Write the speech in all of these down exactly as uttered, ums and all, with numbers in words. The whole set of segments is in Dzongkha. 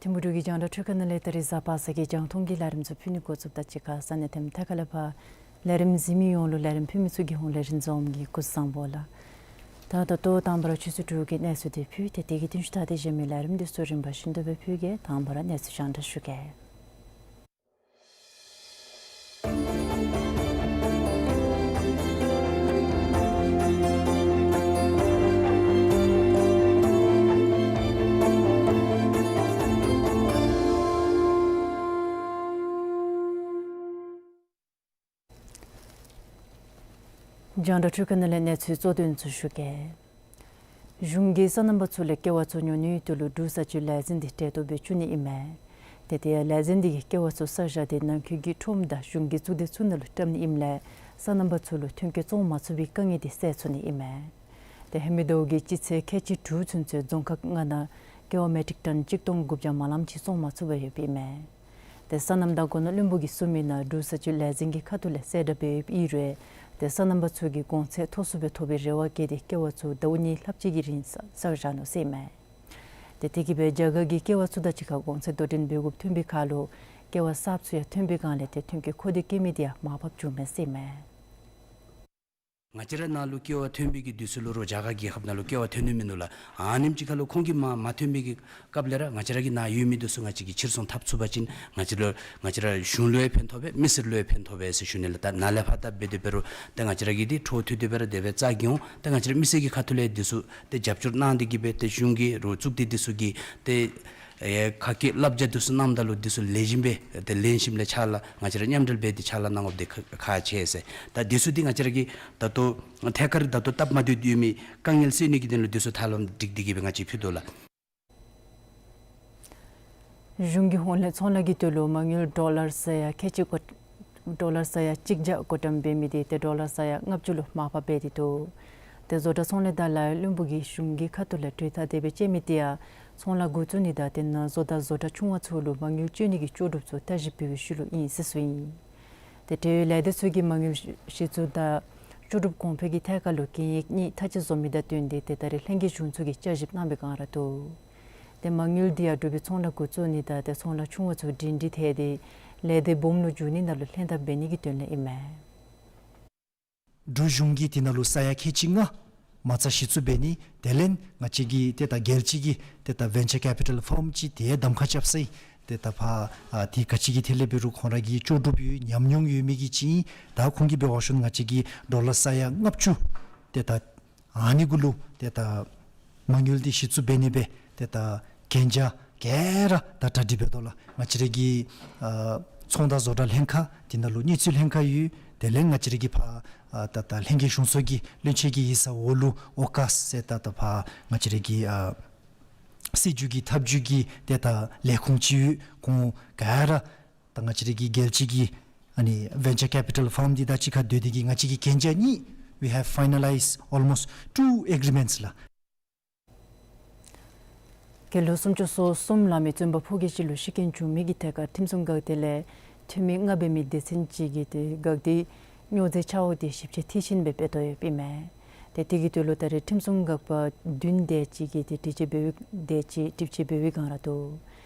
ཐིམ་ཕུ་འབྲུག་གི་རྒྱང་བསྒྲགས་འཕྲུལ་ཁང་ནང་ལས་ད་རིས་གཟའ་པ་སངས་ཀྱི་རྒྱང་མཐོང་གི་ལས་རིམ་ཚུ་ཕུལ་ནི་འགོ་བཙུགསཔ་དང་གཅིག་ཁར་ས་གནས་དེ་ཐད་ཁ་ལས་ཕར་ལས་རིམ་གཟིགས་མི་ཡོངས་ལུ་ལས་རིམ་ཕུལ་མི་ཚུ་གི་ཧོངས་ལས་རིན་འཛོམས་ཀྱིས་སྐུ་གཟུགས་བཟང་པོ་ལགས། ད་ད་ལྟོ་དང་པ་ར་ཆུ་ཚོད་དྲུག་གི་གནས་ཚུལ་དེ་ཕུལ་ཏེ་དེ་གི་རྟིང་ཤུལ་ད་དེ་གཞན་མི་ལས་རིམ་དེ་ཚུ་རིམ་པ་བཞིན་དུ་སྦེ་ཕུལ་གེ། དང་པ་ར་གནས་ཚུལ་རྒྱང་བསྒྲགས་ཞུ་གེ། རྒྱང་བསྒྲགས་འཕྲུལ་ཁང་ནང་ལས་གནས་ཚུལ་གཙོ་དོན་ཚུ་ཞུ་གེ། གཞུང་གིས་སོ་ནམ་པ་ཚུ་ལས་ཀེ་བ་ཚུ་ཉོ་ནིའི་དོན་ལུ་འབྲུག་ས་ཆུ་ལས་འཛིན་དེ་གྲལ་གཏོགས་སྦེ་བཙུགས་ནི་ཨིན་མས། ཏེ་དེ་ཡང་ལས་འཛིན་དེ་གིས་ཀེ་བ་ཚུ་བསགས་བཞག་སྟེ་ནང་འཁོད་ཀྱི་ཁྲོམ་དང་གཞུང་གི་གཙུག་སྡེ་ཚུ་ནང་ལུ་བཀྲམ་ནི་ཨིནམ་ལས་སོ་ནམ་པ་ཚུ་ལུ་ཐོན་སྐྱེད་བཙོང་མ་ཚུགས་པའི་དཀའ་ངལ་དེ་སེལ་ཚུགས་ནི་ཨིན་མས། ཏེ་ཧེ་མའི་ཟླཝ་གི་སྤྱི་ཚེས་ཁལ་གཅིག་དྲུག་ཚུན་ཚོད་རྫོང་ཁག་ལྔ་ནང་ཀེ་བ་མེ་ཊིག་ཊོན་གཅིག་སྟོང་དགུ་བརྒྱ་མ་ལམ་ཅིག་བཙོང་མ་ཚུགས་པར་ཡོདཔ་ཨིན་མས། ཏེ་སོ་ནམ་དང་སྒོ་ནོར་བློན་པོ་གིས་གསུངས་མི་ནང་འབྲུག་ས་ཆུ་ལས་འཛིན་གྱི་ཁ་ཐུག་ལས་གསལ་བསྒྲགས་འབད་ཡོདཔ་ཨིན་རུང་ཏེ་སོ་ནམ་པ་ཚུ་གིས་གོང་ཚད་མཐོ་སུ་སྦེ་ཐོབ་པའི་རེ་བ་བསྐྱེད་དེ་ཀེ་བ་ཚུ་ཟླཝ་གཉིས་ལྷགཔ་ཅིག་གི་རིང་བསགས་བཞག་ནུག་ཟེར་ཨིན་མས། ཏེ་དེ་གིས་སྦེ་རྒྱ་གར་གྱི་ཀེ་བ་ཚུ་དང་གཅིག་ཁར་གོང་ཚད་དོ་འགྲན་འབད་དགོཔ་ཐོན་པའི་ཁར་ལུ་ཀེ་བ་གསརཔ་ཚུ་ཡང་ཐོན་པའི་སྒང་ལས་ཏེ་ཐོན་སྐྱེད་མཁོ་འདོད་བསྐྱེད་མི་དེ་ཡང་མར་ཕབ་བྱུང་མས་ཟེར་ཨིན་མས། ང་བཅས་ར་ནང་ལུ་ཀེ་བ་ཐོན་པའི་གི་དུས་ཚོད་ལུ་རོགས་རྒྱ་གར་རྒྱལ་ཁབ་ནང་ལུ་ཀེ་བ་ཐོན་ནི་མིན་ནུག་ལགས། ཨ་ནེམ་ཅིག་ཁར་ལུ་ཁོང་གིས་མ་མ་ཐོན་པའི་གི་སྐབས་ལས་ར་ང་བཅས་ར་གི་ནཱ་ཡོད་མི་དེ་ཚུ་ང་བཅས་ཀྱིས་ཕྱིར་ཚོང་འཐབ་ཚུགས་པ་ཅིན་ང་བཅས་ལུ་ང་བཅས་ར་གཞུང་ལུ་ཡང་ཕན་ཐོགས་པས། མི་སེར་ལུ་ཡང་ཕན་ཐོགས་པས་ཟེར་ཞུ་ནི་ལགས། ད་ནཱ་ལས་ཕར་ད་འབད་དེ་འབད་རུང་ཏེ་ང་བཅས་ར་གི་འདི་འཕྲོ་མཐུད་དེ་འབད་རུང་དེ་སྦེ་རྩ་འགེངས་འོང་། ཏེ་ང་བཅས་ར་མི་སེར་གྱི་ཁ་ཐུག་ལས་དེ་ཚུ་ཏེ་རྒྱབ་སྐྱོར་གནང་སྟེ་གིས་སྦེ་ཏེ་གཞུང་གི་རོགས་གཙུག་སྡེ་དེ་ཚུ་གིས་ཏེ་ཨེ་ཁ་སྐད་བསླབ་བྱ་དེ་ཚུ་གནངམ་ད་ལུ་དེ་ཚུ་ལེགས་ཤོམ་སྦེ་ཏེ་ལེན་ཞིནམ་ལས་ཕྱག་ལཱ་ང་བཅས་ར་མཉམ་འབྲེལ་འབད་དེ་ཕྱག་ལཱ་གནང་དགོཔ་དེ་ཁག་ཁག་ཆེ་ཟེར། ད་དེ་ཚུ་འདི་ང་བཅས་ར་གིས་ད་ལྟོ་ཐད་ཀར་ད་ལྟོ་སྟབས་མ་བདེཝ་ཡོད་མི་དཀའ་ངལ་སེལ་ནི་གི་དོན་ལུ་དེ་ཚུ་ཐབས་ལམ་སྒྲིག་སྟེ་གིས་སྦེ་ང་བཅས་ཕུལ་དོ་ལགས། གཞུང་གི་ཧོངས་ལས་ཚོང་ལཱ་གི་དོན་ལུ་མ་དངུལ་ཌོ་ལར་ས་ཡ་ཁལ་གཅིག་ཀོ་ཌོ་ལར་ས་ཡ་གཅིག་བརྒྱ་བགོ་བཀྲམ་འབད་མི་དེ་ཏེ་ཌོ་ལར་ས་ཡ་ལྔ་བཅུ་ལུ་མར་ཕབ་འབད་དེ་འདུག། ཏེ་བཟོ་གྲྭ་ཚོང་ལས་དང་ལཱ་གཡོག་བློན་པོ་གིས་གཞུང་གི་ཁ་ཐུག་ལས་གྲོས་ཐག་དེ་སྦེ་བཅད་མི་དེ་ཡང་ཚོང་ལཱ་འགོ་བཙུགས་ནི་དང་དེ་ནང་བཟོ་དང་བཟོ་གྲྭ་ཆུང་བ་ཚུ་ལུ་མ་དངུལ་སྤྱོད་ནི་གི་ལྕོགས་གྲུབ་ཚུ་བརྟག་ཞིབ་འབད་བའི་ཤུལ་ལུ་ཨིན་ཟེར་གསུངས་ཡི། ཏེ་འབྲེལ་ཡོད་ལས་སྡེ་ཚུ་གིས་མ་དངུལ་གཞི་བཙུགས་དང་ལྕོགས་གྲུབ་གོང་འཕེལ་གྱི་ཐད་ཁར་ལུ་གན་ཡིག་གཉིས་ཐག་གཅོད་བཟོ་མི་དང་བསྟུན་ཏེ་ཏེ་ད་རེས་ལྷན་རྒྱས་གཞུང་ཚོགས་ཀྱིས་བསྐྱར་ཞིབ་གནང་བའི་སྒང་ར་འདུག། ཏེ་མ་དངུལ་དེ་ཡང་འབྲུག་པའི་ཚོང་ལཱ་འགོ་བཙུགས་ནི་དང་ཏེ་ཚོང་ལཱ་ཆུང་བ་ཚུ་སྒྲིང་སྒྲི་ཐལ་ཏེ་ལས་སྡེ་སྦོམ་ལུ་འགྱུར་ནི་ནང་ལུ་ལྷན་ཐབས་འབད་ནི་གི་དོན་ལས་ཨིན་མས། འབྲུག་གཞུང་གིས་དེ་ནང་ལུ་ས་ཡ་ཁལ་གཅིག་ལྔ་མ་རྩ་གཞི་བཙུགས་འབད་ནི་དེ་ལས་ང་བཅས་ཀྱི་ཏེ་ད་རྒྱལ་སྤྱི་གི་ཏེ་ད་ཝེན་ཅར་ཀེ་པི་ཊལ་ཕཱརམ་ཅིག་དེ་གདམ་ཁ་རྐྱབ་ས་ཨིན། ཏེ་ད་ཕར་ཨ་དེ་ག་ཅི་གི་ཐད་ལས་འབད་རུང་ཁོང་ར་གི་ལྕོགས་གྲུབ་ཡོད་ཉམས་མྱོང་ཡོད་མི་གི་ཅིག་ཨིན། ད་ཁོང་གིས་འབད་བ་ཅིན་ང་བཅས་ཀྱི་ཌོ་ལར་ས་ཡ་ལྔ་བཅུ་ཏེ་ད་ཨ་ནི་གུ་ལུ་ཏེ་ད་མ་དངུལ་འདི་གཞི་བཙུགས་འབད་ནི་སྦེ་ཏེ་ད་གན་རྒྱ་ག་ར་ད་གྲ་སྒྲིག་འབད་དོ་ལགས། ང་བཅས་ར་གི་ཨ་ཚོང་དང་བཟོ་གྲྭ་ལྷན་ཁག་དེ་ནང་ལུ་གནས་ཚུལ་ལྷན་ཁག་ཡོད། དེ་ལས་ང་བཅས་ར་གི་ཕར་ཨ་ད་ད་ལྷན་རྒྱས་གཞུང་ཚོགས་ཀྱི་བློན་ཆེན་གྱི་ཡིག་ཚང་འོག་ལུ་ཨོ་ཀཱས་ཟེར་ད་ད་ཕར་ང་བཅས་ར་གི་ཨ་སྲིད་བྱུས་ཀྱི་ཐབས་བྱུས་ཀྱི་ཏེ་ད་ལས་ཁུངས་ཅིག་ཡོད། ཁོང་ག་ར་ད་ང་བཅས་ར་གི་རྒྱལ་སྤྱི་གི་ཨ་ནི་ཝེན་ཅར་ཀེ་པི་ཊལ་ཕཱརམ་འདི་དང་གཅིག་ཁར་སྡོད་དེ་གིས་ང་བཅས་ཀྱིས་གན་རྒྱ་གཉིས་ We have finalized almost two agreements ལགས། དགེ་ལུགས་སུམ་ཅུ་སོ་གསུམ་བླ་མའི་བཙུན་པ་ཕོ་སྐྱེས་སྤྱི་ལོ་ཤི་རྐྱེན་བྱུང་མི་གི་ཐད་ཁར་ཁྲིམས་སྲུང་འགག་སྡེ་ལས་འཐུས་མི་ལྔ་འབད་མི་སྡེ་ཚན་གཅིག་གིས་ཏེ་འགག་སྡེའི་སྨྱོ་རྫས་ཆག་འོང་དེ་ཞིབ་དཔྱད་མཐིལ་ཕྱིན་སྦེ་འབད་དོ་ཡོདཔ་ཨིན་མས། ཏེ་དེ་གི་དོན་ལུ་ད་རེས་ཁྲིམས་སྲུང་འགག་པ་བདུན་དེ་ཅིག་གིས་ཏེ་དྲི་དཔྱད་འབད་བའི་དེ་ཅིག་དྲི་དཔྱད་འབད་བའི་སྒང་ར་འདུག།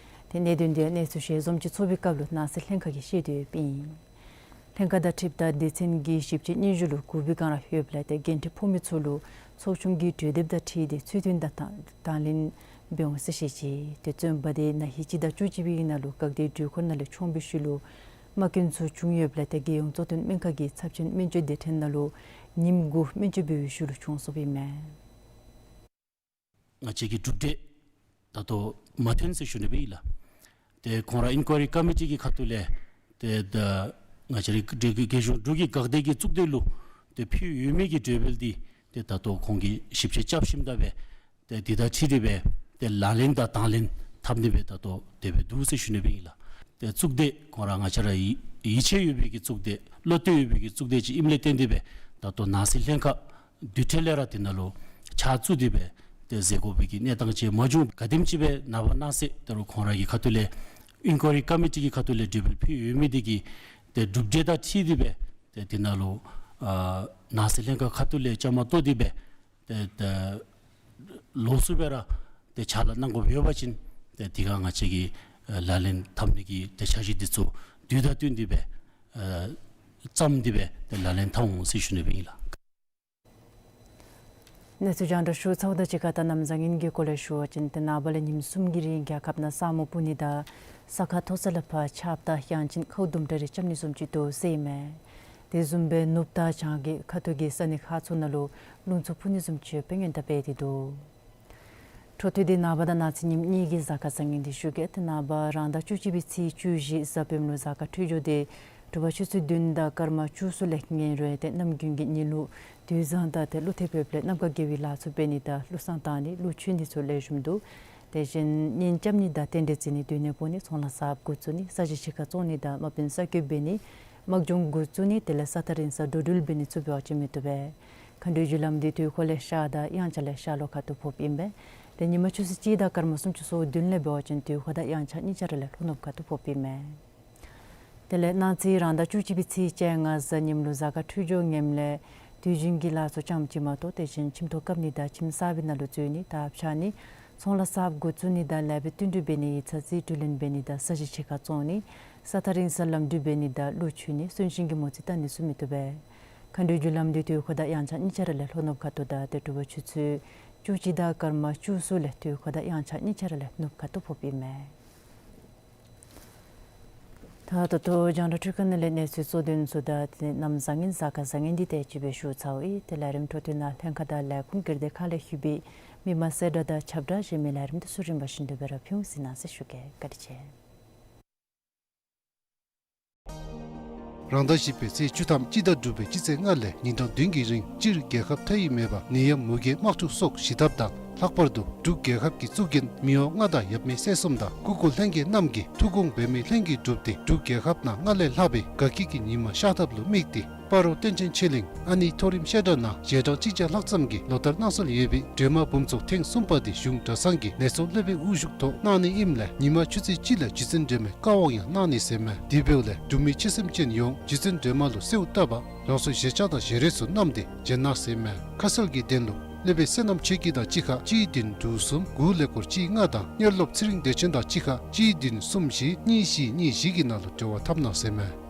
ཏེ་གནད་དོན་དེ་གནས་ཚུལ་ཞལ་འཛོམས་ཅིག་ཚོགས་པའི་སྐབས་ལུ་ནང་སྲིད་ལྷན་ཁག་གིས་བཤད་དོ་ཡོདཔ་ཨིན། ལྷན་ཁག་དང་འཁྲིལཝ་ད་སྡེ་ཚན་གྱིས་ཞིབ་དཔྱད་སྙན་ཞུ་ལུ་གུ་བའི་སྒང་ར་ཡོདཔ་ལས་ཏེ་འགན་འཁྲི་ཕོག་མི་ཚུ་ལུ་ཚོགས་ཆུང་གི་གྲོས་འདེབས་དང་འཁྲིལ་ཏེ་ཚུལ་མཐུན་དང་དང་ལེན་འབད་འོང་ཟེར་བཤད་ཅི། ཏེ་བཙོན་པ་དེ་ན་ཧིང་སྤྱི་ཟླ་བཅུ་གཅིག་པའི་ནང་ལུ་འགག་སྡེའི་འགྲུལ་འཁོར་ནང་ལས་མཆོངས་པའི་ཤུལ་ལུ་རྨ་སྐྱོན་ཚུ་བྱུང་ཡོདཔ་ལས་ཏེ་རྒྱལ་ཡོངས་གཙོ་བསྟེན་སྨན་ཁང་གི་ཚབས་ཆེན་སྨན་བཅོས་སྡེ་ཕྲན་ནང་ལུ་ཉིནམ་དགུ་སྨན་བཅོས་འབད་བའི་ཤུལ་ལུ་བྱུང་སོཔ་ཨིན་མས། ང་བཅས་ཀྱི་གྲུབ་འབྲས་ད་ལྟོ་མ་ཐོན་ཟེར་ཞུ་ནི་སྦེ་ཨིན་ལགས། ཏེ་ཁོང་ར་ཨིན་ཀོ་ཡ་རི་ཀོ་མི་ཊི་གི་ཁ་ཐུག་ལས་ཏེ་ད་ང་བཅས་རའི་རྒྱལ་གཞུང་འབྲུག་གི་འགག་སྡེ་གི་གཙུག་སྡེ་ལུ་ཏེ་ཕུལ་ཡོད་མི་གི་གྲོས་འབུལ་འདི་ཏེ་ད་ལྟོ་ཁོང་གིས་ཞིབ་དཔྱད་རྐྱབ་ཞིནམ་ད་སྦེ་ཏེ་འདི་དང་འཁྲིལ་ཏེ་སྦེ་ཏེ་ལག་ལེན་དང་དང་ལེན་འཐབ་ནི་སྦེ་ད་ལྟོ་དེ་སྦེ་འདུག་ཟེར་ཞུ་ནི་སྦེ་ཨིན་ལགས། ཏེ་གཙུག་སྡེ་ཁོང་ར་ང་བཅས་ར་ཡི་ཡིད་ཆེས་ཡོད་པའི་གི་གཙུག་སྡེ་བློ་གཏད་ཡོད་པའི་གི་གཙུག་སྡེ་ཅིག་ཨིནམ་ལས་བརྟེན་ཏེ་སྦེ་ད་ལྟོ་ནང་སྲིད་ལྷན་ཁག་དེ་འཕྲལ་ལས་ར་དེ་ནང་ལུ་ཕྱག་བཙུགས་ཏེ་སྦེ་ཏེ་མཛད་དགོ་པའི་གི་གནས་སྟངས་ཅིག་མ་བྱུང་། ག་དེམ་ཅིག་སྦེ་ནངས་པ་གནངས་ཚེ་ད་རུང་ཁོང་ར་གི་ཁ་ཐུག་ལས་ཨིན་ཀོ་ཡ་རི་ཀོ་མི་ཊི་གི་ཁ་ཐུག་ལས་གྲོས་འབུལ་ཕུལ་ཡོད་མི་དེ་གི་ཏེ་གྲུབ་འབྲས་དང་འཁྲིལ་ཏེ་སྦེ་ཏེ་དེ་ནང་ལུ་ཨ་ནང་སྲིད་ལྷན་ཁག་ཁ་ཐུག་ལས་བཅའ་མར་གཏོགས་ཏེ་སྦེ་ཏེ་ཏེ་ལོགས་སུ་སྦེ་ར་ཏེ་ཕྱག་ལཱ་གནང་དགོཔ་ཡོད་པ་ཅིན་ཏེ་དེ་ཁར་ང་བཅས་ཀྱིས་ཨ་ལག་ལེན་འཐབ་ནི་གི་ཏེ་འཆར་གཞི་འདི་ཚུ་དུས་དང་བསྟུན་ཏེ་སྦེ་ཨ་བརྩམས་ཏེ་སྦེ་ཏེ་ལག་ལེན་འཐབ་འོང་ཟེར་ཞུ་ནི་སྦེ་ཨིན་ལགས། གནས་ཚུལ་རྒྱང་བསྒྲགས་ཞུ་ཚརཝ་དང་གཅིག་ཁར་ད་གནམ་བཟང་ངན་གྱི་སྐོར་ལས་ཞུ་བ་ཅིན་ཏེ་ནངས་པ་ལས་ཉིནམ་གསུམ་གྱི་རིང་རྒྱལ་ཁབ་ནང་ས་སྨུག་སྤུབ་ནི་དང་ས་ཁ་མཐོ་ས་ལས་ཕར་ཆརཔ་དང་དབྱངས་ཅན་ཁཝ་དུམ་གྲ་རེ་རྐྱབ་ནི་བཟུམ་ཅིག་འདུག་ཟེར་ཨིན་མས། དེ་བཟུམ་སྦེ་ནུབ་དང་བྱང་གི་ཁ་ཐུག་གི་ས་གནས་ཁག་ཚུ་ནང་ལུ་རླུང་འཚུབ་འཕུ་ནི་བཟུམ་ཅིག་ཡོདཔ་སྦེ་སྔོན་བརྡ་འབད་དེ་འདུག། འཕྲོ་མཐུད་དེ་ནངས་པ་དང་གནངས་ཚེ་ཉིནམ་གཉིས་ཀྱི་གཟའ་སྐར་བཟང་ངན་འདི་ཞུ་གེ། ཏེ་ནངས་པ་རང་ཟླ་བཅུ་གཅིག་པའི་ཚེས་བཅུ་བཞི་གཟའ་སྤེནམ་ལུ་གཟའ་སྐར་འཕྲོད་སྦྱོར་དེ་དྲོ་པ་ཆུ་ཚོད་བདུན་དང་སྐར་མ་བཅུ་གསུམ་ལས་ངན་རུང་ཏེ་གནམ་དགུན་གྱི་ཉི་ལུ་དུས་བཟང་དང་ཏེ་ཀླུ་ཐེབས་ཡོདཔ་ལས་གནམ་ཁ་བདེ་བའི་ལཱ་ཚུ་འབད་ནི་དང་ཀླུ་བསངས་བཏང་ནི་ཀླུ་མཆོད་ནི་ཚུ་ལེགས་ཤོམ་འདུག། དེ་བཞིན་གཉེན་རྐྱབ་ནི་དང་རྟེན་འབྲེལ་བརྩི་ནི་སྡོད་གནས་སྤོ་ནི་ཚོང་ལཱ་གསརཔ་འགོ་བཙུགས་ནི་ས་གཞི་ཕྱི་ཁར་བཙོང་ནི་དང་དམག་དཔོན་གསར་བསྐོ་འབད་ནི་དམག་སྦྱོང་འགོ་བཙུགས་ནི་དེ་ལས་ས་ཐག་རིང་ས་འགྲོ་འགྲུལ་འབད་ནི་ཚུ་འབད་བ་ཅིན་མི་བཏུབ་པས། མཁའ་འགྲོའི་རྒྱུ་ལམ་འདི་དུས་འཁོར་ལས་ཤར་དང་དབྱངས་འཆར་ལས་ཤར་ལྷོ་ཁ་ཐུག་ཕོགཔ་ཨིན་པས། ཏེ་ཉིན་མ་ཆུ་ཚོད་གཅིག་དང་སྐར་མ་སུམ་ཅུ་སོ་བདུན་ལས་འབད་བ་ཅིན་དུས་འཁོར་དང་དབྱངས་འཆར་གཉིས་ཆ་ར་ལས་ལྷོ་ནུབ་ཁ་ཐུག་ཕོགཔ་ཨིན་མས། དེ་ལས་གནངས་ཚེ་རང་ཟླ་བཅུ་གཅིག་པའི་ཚེས་བཅོ་ལྔ་གཟའ་ཉིམ་ལུ་གཟའ་སྐར་འཕྲོད་སྦྱོར་ངནམ་ལས་དུས་རྒྱུན་གྱི་ལཱ་ཚུ་ཙམ་ཅིག་མ་གཏོགས་དེ་བཞིན་ཁྱིམ་ཐོག་བཀབ་ནི་དང་ཁྱིམ་གསར་པའི་ནང་ལུ་འཛུལ་ནི་དར་ཕྱར་ནི་ཚོང་ལཱ་གསརཔ་འགོ་བཙུགས་ནི་དང་ལེགས་པའི་བསྟུན་གྲོས་འབད་ནི་ཡིག་ཚང་རྩིས་སྤྲོད་ལེན་འབད་ནི་དང་ས་གཞི་ཕྱི་ཁར་བཙོང་ནི་ས་ཐག་རིང་ས་ལམ་འགྲུལ་འབད་ནི་དང་ཀླུ་མཆོད་ནི་གསོན་གཤིན་གྱི་མོ་རྩིས་བཏང་ནི་ཚུ་མི་བཏུབ་པས། མཁའ་འགྲོའི་རྒྱུ་ལམ་འདི་དུས་འཁོར་དང་དབྱངས་འཆར་གཉིས་ཆ་ར་ལས་ལྷོ་ནུབ་ཁ་ཐུག་དང་ཏེ་དྲོ་པ་ཆུ་ཚོད་བཅུ་གཅིག་དང་སྐར་མ་བཅུ་གསུམ་ལས་དུས་འཁོར་དང་དབྱངས་འཆར་གཉིས་ཆ་ར་ལས་ནུབ་ཁ་ཐུག་ཕོགཔ་ཨིན་མས། ད་ད་ལྟོ་རྒྱང་བསྒྲགས་འཕྲུལ་ཁང་ནང་ལས་གནས་ཚུལ་གཙོ་དོན་ཚུ་དང་ཏེ་གནམ་བཟང་ངན་གཟའ་སྐར་བཟང་ངན་འདི་དེ་ཅིག་སྦེ་ཞུ་ཚརཝ་ཨིན། ཏེ་ལས་རིམ་འཕྲོ་མཐུད་ནང་ལྷན་ཁག་དང་ལས་ཁུངས་སྒེར་སྡེ་ཁག་ལས་ཞུ་བའི་མི་མང་གསལ་བསྒྲགས་དང་ཁྱབ་བསྒྲགས་གཞན་མི་ལས་རིམ་འདི་ཚུ་རིམ་པ་བཞིན་དུ་སྦེ་ར་ཕུལ་འོང་ཟེར་གནང་ཟེར་ཞུ་གེ། བཀའ་དྲིན་ཆེ། རང་ཟླ་བཞི་པའི་ཚེས་བཅུ་ཐམ་སྤྱི་ཟླ་དྲུག་པའི་སྤྱི་ཚེས་ལྔ་ལས་ཉིན་གྲངས་བདུན་གྱི་རིང་སྤྱིར་རྒྱལ་ཁབ་མཐའ་ཡས་མེད་པར་ནད་ཡམས་མུ་གེ་དམག་འཁྲུག་སོགས་ཞི་ཐབས་དང་ལྷག་པར་དུ་འབྲུག་རྒྱལ་ཁབ་ཀྱི་གཙུག་རྒྱན་མི་དབང་མངའ་བདག་ཡབ་མེས་སྲས་གསུམ་དང་སྐུ་འཁོར་ལྷན་རྒྱས་རྣམས་ཀྱི་ཐུགས་དགོངས་འབད་མེད་ལྷུན་གྱིས་གྲུབ་སྟེ་འབྲུག་རྒྱལ་ཁབ་ནང་སྔར་ལས་ལྷག་པའི་དགའ་སྐྱིད་ཀྱི་ཉི་མ་ཤར་ཐབས་ལུ་དམིགས་ཏེ་སྤ་རོ་བསྟན་ཆེན་ཆོས་གླིང་ཨ་ནིའི་མཐོ་རིམ་བཤད་གྲྭ་ནང་རྗེས་འབྲང་གཅིག་བརྒྱ་ལྷག་ཙམ་གྱིས་ལོ་ལྟར་གནང་སྲོལ་ཡོད་པའི་སྒྲོལ་མ་འབུམ་ཚོགས་ཐེངས་གསུམ་པ་དེ་གཞུང་གྲྭ་ཚང་གི་ནད་གསོ་སློབ་དཔོན་དབུ་བཞུགས་ཐོག་གནང་ནི་ཨིནམ་ལས་ཉིན་མ་ཆུ་ཚོད་གཅིག་ལས་རྗེ་བཙུན་སྒྲོལ་མའི་བཀའ་དབང་ཡང་གནང་ནི་ཟེར་མས། དེ་འབདཝ་ལས་འབྲུག་མི་ཆོས་སེམས་ཅན་ཡོངས་རྗེ་བཙུན་སྒྲོལ་མ་ལུ་གསོལཝ་བཏབ་པར་ལོགས་སུ་བཞེས་ཆག་དང་བཞེས་རོལ་ཚུ་བསྣམས་ཏེ་བྱོན་གནང་ཟེར་མས། ཁ་གསལ་གྱི་དོན་ལུ་སློབ་དཔོན་བསོད་ནམས་ཆོས་སྐྱིད་དང་གཅིག་ཁར་གཅིག་བདུན་དྲུག་གསུམ་དགུ་ཀླད་ཀོར་གཅིག་ལྔ་དང་དངོས་སློབ་ཚེ་རིང་བདེ་ཆེན་དང་གཅིག་ཁར་གཅིག་བདུན་གསུམ་བཞི་གཉིས་བཞི་གཉིས་བཞི་གི་ནང་ལུ་འབྲེལ་བ་འཐབ་གནང་ཟེར་མས།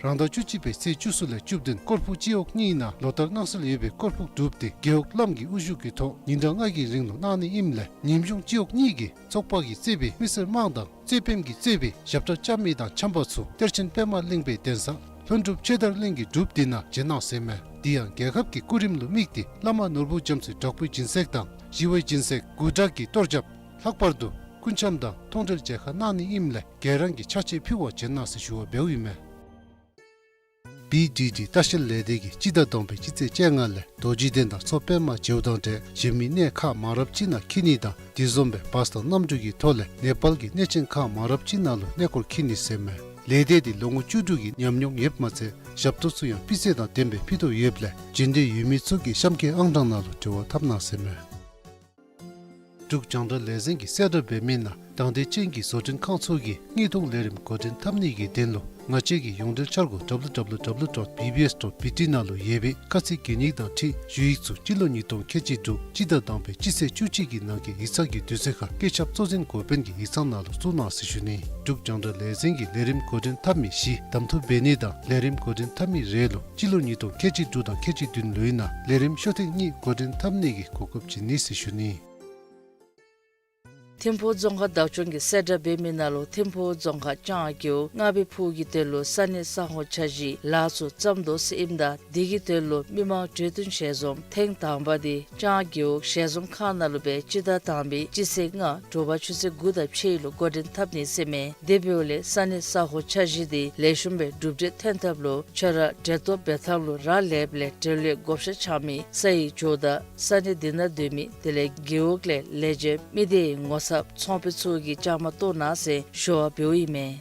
རང་ཟླ་བཅུ་གཅིག་པའི་ཚེས་བཅུ་གསུམ་ལས་བཅུ་བདུན་སྐོར་ཕུག་སྤྱི་འོག་གཉིས་ནང་ལོ་ལྟར་གནང་སྲོལ་ཡོད་པའི་སྐོར་ཕུག་སྒྲུབ་སྟེ་རྒེད་འོག་བླམ་གྱི་དབུ་བཞུགས་ཀྱི་ཐོག་ཉིན་གྲངས་ལྔ་གི་རིང་ལུ་གནང་ནི་ཨིནམ་ལས་ཉིནམ་གཞུང་སྤྱི་འོག་གཉིས་ཀྱི་ཚོགས་པ་གིས་གཙོས་པའི་མི་སེར་དམངས་དང་རྩོད་དཔོན་གྱིས་གཙོས་པའི་ཞབས་ཁྲ་རྐྱབ་མི་དང་འཆམ་པ་ཚུ་གཏེར་ཆེན་པདྨ་གླིང་པའི་གདན་ས་ལྷུན་གྲུབ་ཆོས་དར་གླིང་གི་སྒྲུབ་སྡེ་ནང་བྱོན་གནང་ཟེར་མས། དེ་ཡང་རྒྱལ་ཁབ་ཀྱི་སྐུ་རིམ་ལུ་དམིགས་ཏེ་བླ་མ་ནོར་བུ་རྒྱ་མཚོའི་དྲག་པོའི་སྦྱིན་སྲེག་དང་ཞི་བའི་སྦྱིན་སྲེག་དགུ་བྲག་གི་གཏོར་རྒྱབ་ལྷག་པར་དུ་སྐུ་འཆམ་དང་མཐོང་གྲོལ་མཇལ་ཁ་གནང་ནི་ཨིནམ་ལས་གྲལ་རིམ་གྱི་ཕྱག་རྗེས་ཕུལ་བར་བྱོན་གནང་ཟེར་ཞུ་བ་འབདཝ་ཨིན་མས། བི་ཌི་ཌི་ལྟ་བཤལ་ལས་སྡེ་གིས་སྤྱི་ཟླ་བདུན་པའི་སྤྱི་ཚེས་བཅོ་ལྔ་ལས་རྡོ་རྗེ་གདན་དང་མཚོ་པདྨ་བྱེའུ་དང་འབྲེལ་གཞན་མི་གནས་ཁག་མང་རབས་ཅིག་ནང་འཁྱིད་ནི་དང་དེ་བཟུམ་སྦེ་བཱས་དང་གནམ་གྲུ་གི་ཐོག་ལས་ནེ་པཱལ་གྱི་གནས་ཆེན་ཁག་མང་རབས་ཅིག་ནང་ལུ་གནས་སྐོར་འཁྱིད་ནི་ཟེར་མས། ལས་སྡེ་འདི་ལོ་ངོ་བཅུ་དྲུག་གི་ཉམས་མྱོང་ཡོདཔ་མ་ཚད་ ཞབས་ཏོག་ཚུ་ཡང་སྤུས་ཚད་དང་ལྡནམ་སྦེ་ཕུལ་དོ་ཡོདཔ་ལས་འབྱོན་འདོད་ཡོད་མི་ཚུ་གིས་གཤམ་གྱི་ཨང་གྲངས་ནང་ལུ་འབྲེལ་བ་འཐབ་གནང་ཟེར་མས། འབྲུག་རྒྱང་བསྒྲགས་ལས་འཛིན་གྱིས་གསལ་བསྒྲགས་འབད་མི་ནང་དང་འདོད་ཅན་གྱི་བཟོ་སྐྲུན་ཁང་ཚུ་གིས་དངུལ་གཏོང་ལས་རིམ་འགོ་འདྲེན་འཐབ་ནི་གི་དོན་ལུ་ང་བཅས་ཀྱི་ཡོངས་འབྲེལ་འཆར་སྒོ་W W W dot B B S dot B T ནང་ལུ་ཡོད་པའི་ཁ་ཚིག་གན་ཡིག་དང་འཁྲིལ་ཞུ་ཡིག་ཚུ་སྤྱི་ལོ་ཉིས་སྟོང་ཁལ་གཅིག་དྲུག་སྤྱི་ཟླ་དང་པའི་སྤྱི་ཚེས་བཅུ་གཅིག་གི་ནང་གི་ཡིག་ཚང་གི་དུས་ཚོད་ཁར་བཀོད་ཁྱབ་གཙོ་འཛིན་འགོ་དཔོན་གྱི་ཡིག་ཚང་ནང་ལུ་བཙུགས་གནང་ཟེར་ཞུ་ནི། འབྲུག་རྒྱང་བསྒྲགས་ལས་འཛིན་གྱིས་ལས་རིམ་འགོ་འདྲེན་འཐབ་མི་བཞི་གདམ་འཐུ་འབད་ནི་དང་ལས་རིམ་འགོ་འདྲེན་འཐབ་མི་རེ་ལུ་སྤྱི་ལོ་ཉིས་སྟོང་ཁལ་གཅིག་དྲུག་དང་ཁལ་གཅིག་བདུན་ལོའི་ནང་ལས་རིམ་ཤོག་ཐེངས་གཉིས་འགོ་འདྲེན་འཐབ་ནི་གི་གོ་སྐབས་བྱིན་ནི་ཟེར་ཞུ་ནི། ཐིམ་ཕུག་རྫོང་ཁག་བདག་སྐྱོང་གིས་གསལ་བསྒྲགས་འབད་མི་ནང་ལུ་ཐིམ་ཕུག་རྫོང་ཁག་ལྕང་རྒེད་འོག་རྔ་པའི་ཕུག་གི་དོན་ལུ་ས་གནས་ས་ཁོངས་འཆར་གཞིའི་ལཱ་ཚུ་བརྩམ་དོ་ཟེར་ཨིནམ་ད་དེ་གི་དོན་ལུ་མི་མང་གྲོས་བསྟུན་ཞལ་འཛོམས་ཐེངས་དང་པ་དེ་ལྕང་རྒེད་འོག་ཞལ་འཛོམས་ཁང་ནང་ལུ་སྦེ་སྤྱི་ཟླ་དང་པའི་སྤྱི་ཚེས་ལྔ་དྲོ་པ་ཆུ་ཚོད་དགུ་དང་ཕྱེད་ལུ་འགོ་འདྲེན་འཐབ་ནི་ཟེར་མས། དེ་འབདཝ་ལས་ས་གནས་ས་ཁོངས་འཆར་གཞི་དེ་ལེགས་ཤོམ་སྦེ་གྲུབ་འབྲས་ཐོན་ཐབས་ལུ་ཁྱོད་ར་འབྲེལ་གཏོགས་འབད་ཐངས་ལུ་རག་ལསཔ་ལས་འབྲེལ་ཡོད་བགོ་བཤའ་རྐྱབ་མི་ས་ཡི་ཇོ་བདག་ས་གནས་དེ་ནང་སྡོད་མི་དེ་ལས་རྒེད་འོག་ལས་ལས་བྱེདཔ་མི་སྡེའི་ངོ་ཚབ་ཚོང་དཔོན་ཚུ་གིས་བཅའ་མར་གཏོགས་གནང་ཟེར་ཞུ་བ་འབདཝ་ཨིན་མས།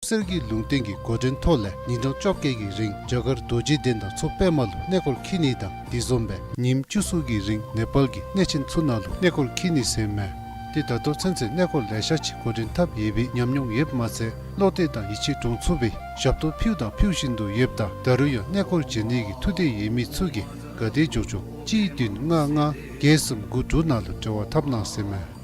སེར་གྱི་ལུང་བསྟན་གྱི་འགོ་འདྲེན་ཐོག་ལས་ཉིན་གྲངས་བཅོ་བརྒྱད་ཀྱི་རིང་རྒྱ་གར་རྡོ་རྗེ་གདན་དང་མཚོ་པདྨ་ལུ་གནས་སྐོར་འཁྱིད་ནི་དང་དེ་བཟུམ་སྦེ་ཉིནམ་བཅུ་གསུམ་གྱི་རིང་ནེ་པཱལ་གྱི་གནས་ཆེན་ཚུ་ནང་ལུ་གནས་སྐོར་འཁྱིད་ནི་ཟེར་མས། དེ་ད་ལྟོ་ཚུན་ཚོད་གནས་སྐོར་ལེ་ཤ་ཅིག་འགོ་འདྲེན་འཐབ་ཡོད་པའི་ཉམས་མྱོང་ཡོདཔ་མ་ཚད་བློ་གཏད་དང་ཡིད་ཆེས་འདྲོངས་ཚུགས་པའི་ཞབས་ཏོག་ཕུལཝ་དང་ཕུལ་བཞིན་དུ་ཡོདཔ་ད་ད་རུང་ཡང་གནས་སྐོར་བྱོན་ནི་གི་ཐུགས་འདོད་ཡོད་མི་ཚུ་གིས་ག་དེ་མགྱོགས་མགྱོགས་གཅིག་བདུན་ལྔ་ལྔ་བརྒྱད་གསུམ་དགུ་དྲུག་ནང་ལུ་འབྲེལ་བ་འཐབ་གནང་ཟེར་མས།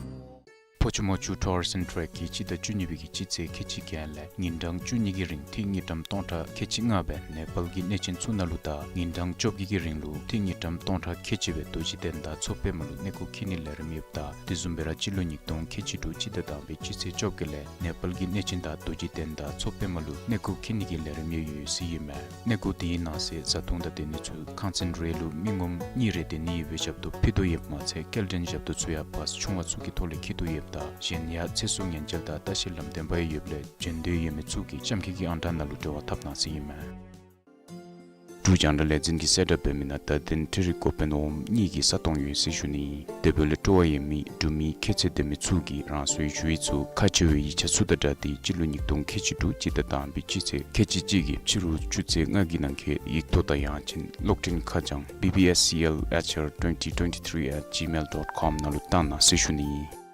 ཕོ་ཆུ་མོ་ཆུ་ཊུ་རིསམ་ཊེཀ་གིས་སྤྱི་ཟླ་བཅུ་གཉིས་པའི་གི་སྤྱི་ཚེས་ཁལ་གཅིག་བརྒྱད་ལས་ཉིན་གྲངས་བཅུ་གཉིས་ཀྱི་རིང་ཏི་རུ་དངུལ་ཀྲམ་སྟོང་ཕྲག་ཁལ་གཅིག་ལྔ་སྦེ་ནེ་པཱལ་གྱི་གནས་ཆེན་ཚུ་ནང་ལུ་དང་ཉིན་གྲངས་བཅོ་བརྒྱད་ཀྱི་རིང་ལུ་ཏི་རུ་དངུལ་ཀྲམ་སྟོང་ཕྲག་ཁལ་གཅིག་སྦེ་རྡོ་རྗེ་གདན་དང་མཚོ་པདྨ་ལུ་གནས་སྐོར་འཁྱིད་ནིའི་ལས་རིམ་ཡོདཔ་ད་དེ་བཟུམ་སྦེ་ར་སྤྱི་ལོ་ཉིས་སྟོང་ཁལ་གཅིག་དྲུག་སྤྱི་ཟླ་དང་པའི་སྤྱི་ཚེས་བཅོ་བརྒྱད་ལས་ནེ་པཱལ་གྱི་གནས་ཆེན་དང་རྡོ་རྗེ་གདན་དང་མཚོ་པདྨ་ལུ་གནས་སྐོར་འཁྱིད་ནི་གི་ལས་རིམ་ཡང་ཡོད་ཟེར་ཨིན་མས། གནས་སྐོར་དེའི་ནང་གསེས་བཟའ་འཐུང་དང་སྡོད་ནི་ཚུ་ཁང་ཚན་རེ་ལུ་མི་ངོམ་གཉིས་རེ་སྡོད་ནི་ཡོད་པའི་ཞབས་ཏོག་ཕུལ་དོ་ཡོདཔ་མ་ཚད་སྐྱེལ་འདྲེན་ཞབས་ཏོག་ཚུ་ཡང་བཱསི་ཆུང་བ་ཚུ་གི་ཐོག་ལས་འཁྱིད་དོ་ཡོདཔ་ད་གཞན་ཡང་ཚེ་སྲོག་ཉེན་བཅོལ་དང་ལྟ་བཤལ་ལམ་སྟོན་པ་ཡང་ཡོདཔ་ལས་བྱོན་འདོད་ཡོད་མི་ཚུ་གིས་གཤམ་འཁོད་ཀྱི་ཨང་གྲངས་ནང་ལུ་འབྲེལ་བ་འཐབ་གནང་ཟེར་ཨིན་མས། འབྲུག་རྒྱང་བསྒྲགས་ལས་འཛིན་གྱིས་གསལ་བསྒྲགས་འབད་མི་ནང་བརྡ་དོན་འཕྲུལ་རིག་འགོ་དཔོན་འོགམ་གཉིས་ཀྱི་ས་སྟོང་ཡོད་ཟེར་ཞུ་ནི། དེ་འབདཝ་ལས་སྤྲོ་བ་ཡོད་མི་འབྲུག་མི་ཁྱད་ཚད་ལྡན་མི་ཚུ་གིས་རང་སོའི་ཞུ་ཡིག་ཚུ་ཁག་ཆེ་བའི་ཡིག་ཆ་ཚུ་དང་སྦྲགས་ཏེ་སྤྱི་ལོ་ཉིས་སྟོང་ཁལ་གཅིག་དྲུག་སྤྱི་ཟླ་དང་པའི་སྤྱི་ཚེས་ཁལ་གཅིག་གཅིག་གི་ཕྱི་རུ་ཆུ་ཚོད་ལྔ་གི་ནང་འཁོད་ཡིག་ཐོག་དང་ཡང་ཅིན་གློག་འཕྲིན་ཁ་བྱང་B B S C L H R twenty twenty-three at gmail dot com ནང་ལུ་བཏང་གནང་ཟེར་ཞུ་ནི།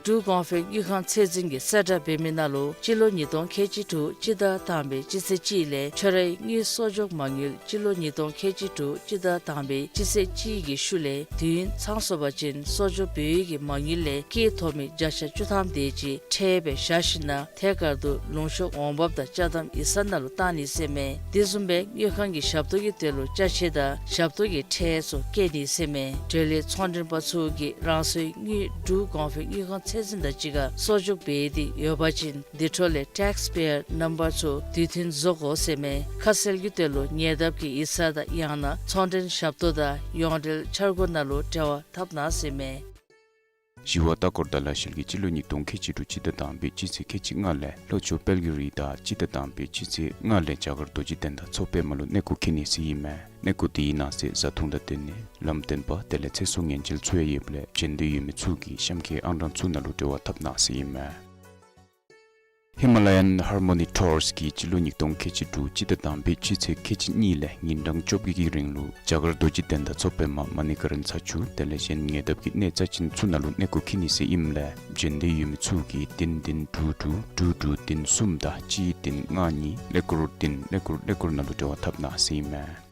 འབྲུག་གོང་འཕེལ་དངུལ་ཁང་ཚད་འཛིན་གྱིས་གསལ་བསྒྲགས་འབད་མི་ནང་ལུ་སྤྱི་ལོ་ཉིས་སྟོང་ཁལ་གཅིག་དྲུག་སྤྱི་ཟླ་དང་པའི་སྤྱི་ཚེས་གཅིག་ལས་ཁྱོད་རའི་དངུལ་གསོག་འཇོག་མ་དངུལ་སྤྱི་ལོ་ཉིས་སྟོང་ཁལ་གཅིག་དྲུག་སྤྱི་ཟླ་དང་པའི་སྤྱི་ཚེས་གཅིག་གི་ཤུལ་ལས་དུས་ཡུན་ཚང་སོང་པ་ཅིན་གསོག་འཇོག་འབད་བའི་གི་མ་དངུལ་ལས་སྐྱེད་ཐོབ་མི་བརྒྱ་ཆ་བཅུ་ཐམ་དེ་ཅིག་ཁྲལ་སྦེ་བཞག་ཞིནམ་ཐད་ཀར་དུ་ལུང་ཤོག་འོང་འབབ་དང་ཅ་དམ་ཡིག་ཚང་ནང་ལུ་བཏང་ནི་ཟེར་མས། དེ་བཟུམ་སྦེ་དངུལ་ཁང་གི་ཞབས་ཏོག་གི་དོན་ལུ་ཅ་ཆས་དང་ཞབས་ཏོག་གི་ཁྲལ་ཚུ་བཀལ་ནི་ཟེར་མས། འབྲེལ་ཡོད་ཚོང་མགྲོན་པ་ཚུ་གིས་རང་སོའི་དངུལ་འབྲུག་གོང་འཕེལ་དངུལ་ཁང་ཚད་འཛིན་དང་གཅིག་ཁར་གསོག་འཇོག་འབད་དེ་ཡོད་པ་ཅིན་དེ་འཕྲོ་ལས་ཊེགསི་པེ་ཡར་ནམ་བར་ཚུ་དུས་མཐུན་བཟོ་དགོ་ཟེར་མས། ཁ་གསལ་གྱི་དོན་ལུ་ཉེ་འདབས་ཀྱི་ཡིག་ཚང་དང་ཡང་ན་ཚོང་མགྲོན་ཞབས་ཏོག་དང་ཡོངས་འབྲེལ་འཆར་སྒོ་ནང་ལུ་འབྲེལ་བ་འཐབ་གནང་ཟེར་མས། ཞི་བ་ལྟ་སྐོར་དང་ལས་བྱེད་ཀྱིས་སྤྱི་ལོ་ཉིས་སྟོང་ཁལ་གཅིག་དྲུག་སྤྱི་ཟླ་དང་པའི་སྤྱི་ཚེས་ཁལ་གཅིག་ལྔ་ལས་ལྷོ་ཕྱོགས་དཔལ་གྱི་རི་དང་སྤྱི་ཟླ་དང་པའི་སྤྱི་ཚེས་ལྔ་ལས་རྒྱ་གར་རྡོ་རྗེ་གདན་དང་མཚོ་པདྨ་ལུ་གནས་སྐོར་འཁྱིད་ནི་ཟེར་ཨིན་མས། གནས་སྐོར་དེའི་ནང་གསེས་བཟའ་འཐུང་དང་སྡོད་ནི་ལམ་སྟོན་པ་དེ་ལས་ཚེ་སྲོག་ཉེན་བཅོལ་ཚུ་ཡང་ཡོདཔ་ལས་བྱོན་འདོད་ཡོད་མི་ཚུ་གིས་གཤམ་འཁོད་ཨང་གྲངས་ཚུ་ནང་ལུ་འབྲེལ་བ་འཐབ་གནང་ཟེར་ཨིན་མས། ཧི་མ་ལ་ཡཱན་ཧར་མོ་ནི་ཊུརསི་གིས་སྤྱི་ལོ་ཉིས་སྟོང་ཁལ་གཅིག་དྲུག་སྤྱི་ཟླ་དང་པའི་སྤྱི་ཚེས་ཁལ་གཅིག་གཉིས་ལས་ཉིན་གྲངས་བཅོ་བརྒྱད་ཀྱི་རིང་ལུ་རྒྱ་གར་རྡོ་རྗེ་གདན་དང་མཚོ་པདྨ་མ་ཎི་ཀ་རན་ས་ཆུ་དེ་ལས་གཞན་ཉེ་འདབས་ཀྱི་གནས་རྩ་ཅན་ཚུ་ནང་ལུ་གནས་སྐོར་འཁྱིད་ནི་ཟེར་ཨིནམ་ལས་བྱོན་འདོད་ཡོད་མི་ཚུ་གིས་བདུན་བདུན་དྲུག་དྲུག་དྲུག་དྲུག་བདུན་གསུམ་དང་གཅིག་བདུན་ལྔ་གཉིས་ཀླད་ཀོར་བདུན་ཀླད་ཀོར་ཀླད་ཀོར་ནང་ལུ་འབྲེལ་བ་འཐབ་གནང་ཟེར་ཨིན་མས།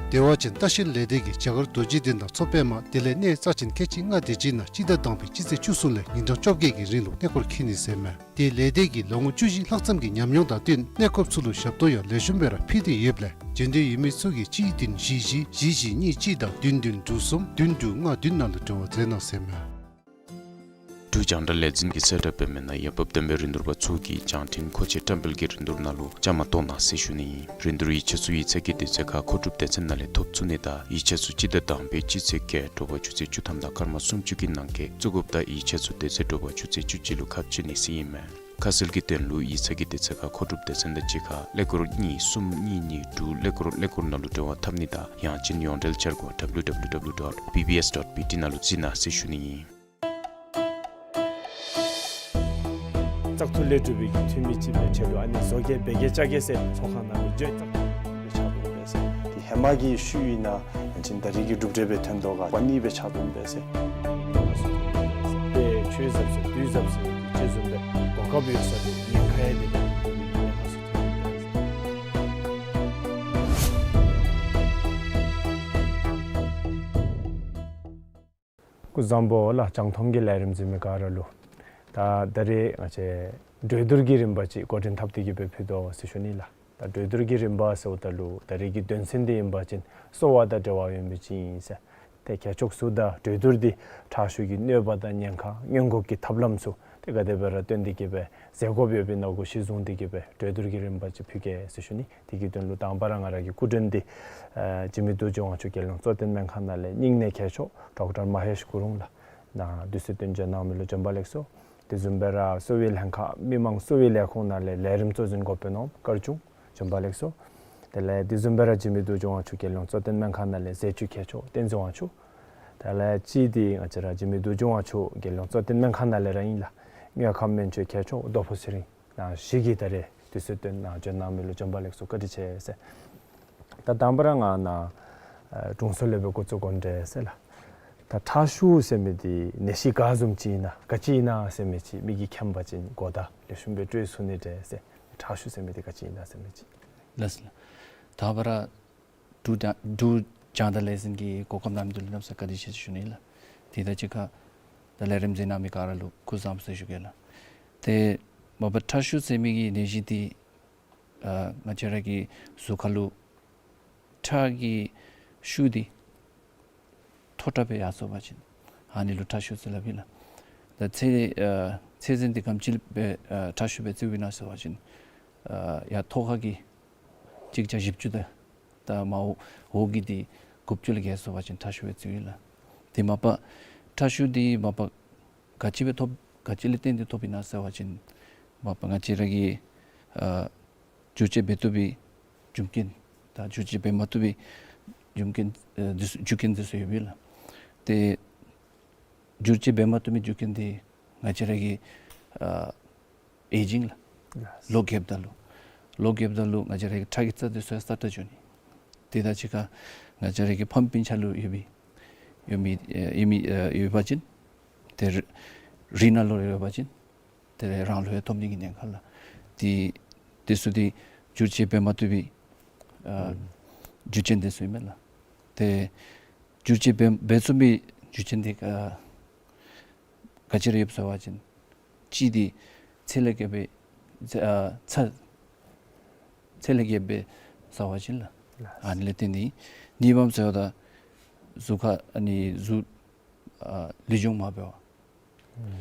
དེ་བ་ཅིན་ལྟ་བཤལ་ལས་སྡེ་གིས་རྒྱ་གར་རྡོ་རྗེ་གདན་དང་མཚོ་པདྨ་དེ་ལས་གནས་རྩ་ཅན་ཁལ་གཅིག་ལྔ་དེ་ཅིག་ནང་སྤྱི་ཟླ་དང་པའི་སྤྱི་ཚེས་བཅུ་གསུམ་ལས་ཉིན་གྲངས་བཅོ་བརྒྱད་ཀྱི་རིང་ལུ་གནས་སྐོར་འཁྱིད་ནི་ཟེར་མས། དེ་ལས་སྡེ་གིས་ལོ་ངོ་བཅུ་བཞི་ལྷག་ཙམ་གྱི་ཉམས་མྱོང་དང་བསྟུན་གནས་སྐོརཔ་ཚུ་ལུ་ཞབས་ཏོག་ཡང་ལེགས་ཤོམ་སྦེ་ར་ཕུལ་ཏེ་ཡོདཔ་ལས་བྱོན་འདོད་ཡོད་མི་ཚུ་གིས་གཅིག་བདུན་བཞི་བཞི་བཞི་བཞི་གཉིས་གཅིག་དང་བདུན་བདུན་དྲུག་གསུམ་བདུན་དྲུག་ལྔ་བདུན་ནང་ལུ་འབྲེལ་བ་མཛད་གནང་ཟེར་མས། འབྲུག་རྒྱང་བསྒྲགས་ལས་འཛིན་གྱིས་གསལ་བསྒྲགས་འབད་མི་ནང་འོས་འབབ་ལྡན་པའི་རིན་བསྡུར་པ་ཚུ་གིས་བྱང་འཕྲིན་མཁོ་ཆས་བཀྲམ་སྤེལ་གྱི་རིན་བསྡུར་ནང་ལུ་བཅའ་མར་གཏོགས་གནང་ཟེར་ཞུ་ནི་ཨིན། རིན་བསྡུར་ཡིག་ཆ་ཚུ་ཡིག་ཚང་གི་དུས་ཚོད་ཁར་མཁོ་སྒྲུབ་སྡེ་ཚན་ནང་ལས་ཐོབ་ཚུགས་ནི་དང་ཡིག་ཆ་ཚུ་སྤྱི་ཟླ་དང་པའི་སྤྱི་ཚེས་བརྒྱད་དྲོ་པ་ཆུ་ཚོད་བཅུ་ཐམ་དང་སྐར་མ་སུམ་ཅུ་གི་ནང་འཁོད་བཙུགས་དགོཔ་ད་ཡིག་ཆ་ཚུ་དེ་ཚེ་དྲོ་པ་ཆུ་ཚོད་བཅུ་གཅིག་ལུ་ཁ་ཕྱེ་ནི་ཟེར་ཨིན་མས། ཁ་གསལ་གྱི་དོན་ལུ་ཡིག་ཚང་གི་དུས་ཚོད་ཁར་མཁོ་སྒྲུབ་སྡེ་ཚན་དང་གཅིག་ཁར་ཀླད་ཀོར་གཉིས་གསུམ་གཉིས་གཉིས་དྲུག་ཀླད་ཀོར་ཀླད་ཀོར་ནང་ལུ་འབྲེལ་བ་འཐབ་ནི་དང་ཡང་ཅིན་ཡོངས་འབྲེལ་འཆར་སྒོ་W W W dot B B S dot B T ནང་ལུ་གཟིགས་གནང་ཟེར་ཞུ་ནི་ཨིན། བཙག་འཐུ་ལས་གྲུབ་པའི་གི་འཐུས་མི་ཅིག་སྦེ་ཆེད་དུ་ཨ་ནི་བཟོ་བཀོད་འབད་གེ་བཅའ་གེ་ཟེར་ཚོགས་ཁང་ནང་ལུ་བརྗོད་བཙག་འཐུ་སྦེ་ཆགས་འདུག་པས་ཟེར། དེ་ཧེ་མ་གི་ཤུལ་ཨིན་ན་ཡང་ཅིན་ད་རེས་ཀྱི་གྲུབ་འབྲས་སྦེ་ཐོན་དོ་ག་པ་ནི་སྦེ་ཆགས་འདུག་པས་ཟེར། དེ་ཆོས་ཟབ་ཟེར་དུས་ཟབ་ཟེར་ཅིག་བཟུམ་སྦེ་གོ་སྐབས་ཡོད་ས་དེ་ཉེན་ཁ་ཡང་དེ་ལས་ཉེན་ཁ་སུ་ཐོན་པས་ཟེར། སྐུ་གཟུགས་བཟང་པོ་ལགས། རྒྱང་མཐོང་གི་ལས་རིམ་གཟིགས་མི་ག་ར་ལུ། ད་ད་རེས་ང་བཅས་གྲོས་བསྡུར་གྱི་རིམ་པ་ཅིག་འགོ་འདྲེན་འཐབ་སྟེ་གི་སྦེ་ཕུལ་དོ་ཟེར་ཞུ་ནི་ལགས། ད་གྲོས་བསྡུར་གྱི་རིམ་པ་ཟེརཝ་ད་ལུ་ད་རེས་ཀྱི་དོན་ཚན་འདི་ཨིན་པ་ཅིན་གསོ་བ་དང་འབྲེལ་བ་ཡོད་མི་ཅིག་ཨིན་ཟེར། ཏེ་ཁྱད་ཆོས་ཚུ་དང་གྲོས་བསྡུར་འདི་ཁྲག་ཤུགས་ཀྱི་གནོད་པ་དང་ཉེན་ཁ་སྔོན་འགོག་གི་ཐབས་ལམ་ཚུ་ཏེ་ག་དེ་སྦེ་ར་བཏོན་ཏེ་གི་སྦེ་མཛད་དགོཔ་ཡོདཔ་ཨིན་ན་གུ་གཞི་བཟུང་སྟེ་གི་སྦེ་གྲོས་བསྡུར་གྱི་རིམ་པ་ཅིག་ཕུལ་གེ་ཟེར་ཞུ་ནི། དེ་གི་དོན་ལུ་དང་པ་ར་ང་ར་གི་སྐུ་མགྲོན་འདི་ཨ་འཇིགས་མེད་རྡོ་རྗེ་དབང་ཕྱུག་རྒྱལ་ཡོངས་གཙོ་བསྟེན་སྨན་ཁང་ནང་ལས་སྙིང་ནད་མཁས་མཆོག་ཌོག་ཊར་མ་ཧེཤ་ཀུ་རུང་ལགས་ནཱ་དུས་ཚོད་བཏོན་བྱོན་གནང་མི་ལུ་བྱོན་པ་ལེགས་སོ། དེ་བཟུམ་སྦེ་ར་གསོ་བའི་ལྷན་ཁག་མི་མང་གསོ་བའི་ལས་ཁུངས་ནང་ལས་ལས་རིམ་གཙོ་འཛིན་འགོ་དཔོན་ནོར་བུ་དཀར་ཆུང་བྱོན་པ་ལེགས་སོ། དེ་ལས་དེ་བཟུམ་སྦེ་ར་འཇིགས་མེད་རྡོ་རྗེ་དབང་ཕྱུག་རྒྱལ་ཡོངས་གཙོ་བསྟེན་སྨན་ཁང་ནང་ལས་ཟས་བཅུད་མཁས་མཆོག་བསྟན་འཛིན་དབང་ཕྱུག། དེ་ལས་གཅིག་འདི་ང་བཅས་ར་འཇིགས་མེད་རྡོ་རྗེ་དབང་ཕྱུག་རྒྱལ་ཡོངས་གཙོ་བསྟེན་སྨན་ཁང་ནང་ལས་ར་ཨིན་ལགས། དངོས་ཁམས་སྨན་བཅོས་མཁས་མཆོག་རྡོ་ཕུ་ཚེ་རིང་ནང་བཞིན་གྱི་ད་རེས་དུས་ཚོད་བཏོན་ནཱ་བྱོན་གནང་མི་ལུ་བྱོན་པ་ལེགས་སོ། བཀའ་དྲིན་ཆེ་ཟེར། ད་དང་པ་ར་ང་ནཱ་ཨ་དྲུང་འཚོ་ལས་སྦེ་འགོ་བཙུགས་དགོ་འདྲས་ཟེར་ལགས། ད་ཁྲག་ཤུགས་ཟེར་མི་འདི་ནད་གཞི་ག་བཟུམ་ཅིག་ཨིན་ན་ག་ཅི་ཨིན་ན་ཟེར་མི་ཅིག་མི་གིས་མཁྱེན་པ་ཅིན་གོ་བརྡ་ལེགས་ཤོམ་སྦེ་སྤྲོད་ཚུགས་ནི་འདྲས་ཟེར། ཁྲག་ཤུགས་ཟེར་མི་འདི་ག་ཅི་ཨིན་ན་ཟེར་མི་ཅིག། ལགས་སོ་ལགས། དང་པ་ར་འབྲུག་རྒྱང་འབྲུག་རྒྱང་བསྒྲགས་ལས་འཛིན་གྱི་གོ་སྐབས་གནང་མི་འདི་ལུ་གནམ་ས་བཀའ་དྲིན་ཆེ་ཟེར་ཞུ་ནི་ལགས། དེ་དང་གཅིག་ཁར་ད་ལས་རིམ་གཟིགས་གནང་མི་ག་ར་ལུ་སྐུ་གཟུགས་བཟང་པོ་ཟེར་ཞུ་གེ་ལགས། ཏེ་མ་པ་ཁྲག་ཤུགས་ཟེར་མི་གི་ནད་གཞི་འདི་ཨ་ང་བཅས་ར་གི་གཟུགས་ཁ་ལུ་ཁྲག་གི་ཤུགས་འདི་མཐོ་དྲགས་སྦེ་ཡར་སོང་པ་ཅིན་ཨ་ནི་ལུ་ཁྲག་ཤུགས་ཟེར་སླབ་ཨིན་ལགས། ད་ཚད་ཨ་ཚད་ཟིན་འདི་གམ་ཅིག་སྦེ་ཨ་ཁྲག་ཤུགས་སྦེ་བརྩིཝ་ཨིན་ན་ཟེར་བ་ཅིན་ཨ་ཡར་མཐོ་ཁ་གི་གཅིག་བརྒྱ་བཞི་བཅུ་དང་ད་མར་འོག་གི་འདི་དགུ་བཅུ་ལས་བརྒལ་སོང་པ་ཅིན་ཁྲག་ཤུགས་སྦེ་བརྩིཝ་ཨིན་ལགས། དེ་མ་པ་ཁྲག་ཤུགས་འདི་མ་པ་ག་ཅི་སྦེ་ཐོབ་ག་ཅི་ལས་བརྟེན་ཏེ་ཐོབ་ཨིན་ན་ཟེར་བ་ཅིན་མ་པ་ང་བཅས་ར་གི་ཨ་འགྱུར་བཅོས་འབད་བཏུབ་པའི་རྒྱུ་རྐྱེན་དང་འགྱུར་བཅོས་འབད་མ་བཏུབ་པའི་རྒྱུ་རྐྱེན་ཨ་འདི་ཚུ་རྒྱུ་རྐྱེན་འདི་ཚུ་ཡོདཔ་ཨིན་ལགས། ཏེ་འགྱུར་བཅོས་འབད་མ་བཏུབ་པའི་རྒྱུ་རྐྱེན་འདི་ང་བཅས་ར་གི་ཨ་ཨེ་ཇིང་ལགས། ལོ་རྒསཔ་ད་ལུ་ལོ་རྒསཔ་ད་ལུ་ང་བཅས་ར་གི་ཁྲག་གི་རྩ་འདི་ཚུ་ཡང་སྲ་ཀྲག་འགྱོ་ནི། དེ་དང་གཅིག་ཁར་ང་བཅས་ར་གི་ཕམ་སྤུན་ཆ་ལུ་ཡོད་པའི་ཡོད་མི་ཨེ་ཡོད་མི་ཨེ་ཡོད་པ་ཅིན་ཏེ་རི་རི་ནང་ལུ་ཡོད་པ་ཅིན་ཏེ་རང་ལུ་ཡང་ཐོབ་ནི་གི་ཉེན་ཁ་ལགས། དེ་དེ་ཚུ་འདི་འགྱུར་བཅོས་འབད་མ་བཏུབ་པའི་ཨ་ཨུམ་རྒྱུ་རྐྱེན་འདི་ཚུ་ཨིན་མས་ལགས། ཏེ་འགྱུར་བཅོས་འབད་འབད་ཚུགས་པའི་རྒྱུ་རྐྱེན་འདི་ཨ་ག་ཅི་ར་ཡོདཔ་ཟེར་བ་ཅིན་གཅིག་འདི་ཚད་ལས་བརྒལ་བའི་ཚད་ཨ་ཚད་ཚད་ལས་བརྒལ་བའི་ཟེར་བ་ཅིན་ལགས། ལགས། ཨ་ནི་ལས་བརྟེན་ཏེ་གཉིས་པམ་ཟེརཝ་ད་གཟུགས་ཁར་ཨ་ནི་གཟུགས་ཨ་ལུས་སྦྱོང་མ་འབད་བར་ཨུམ་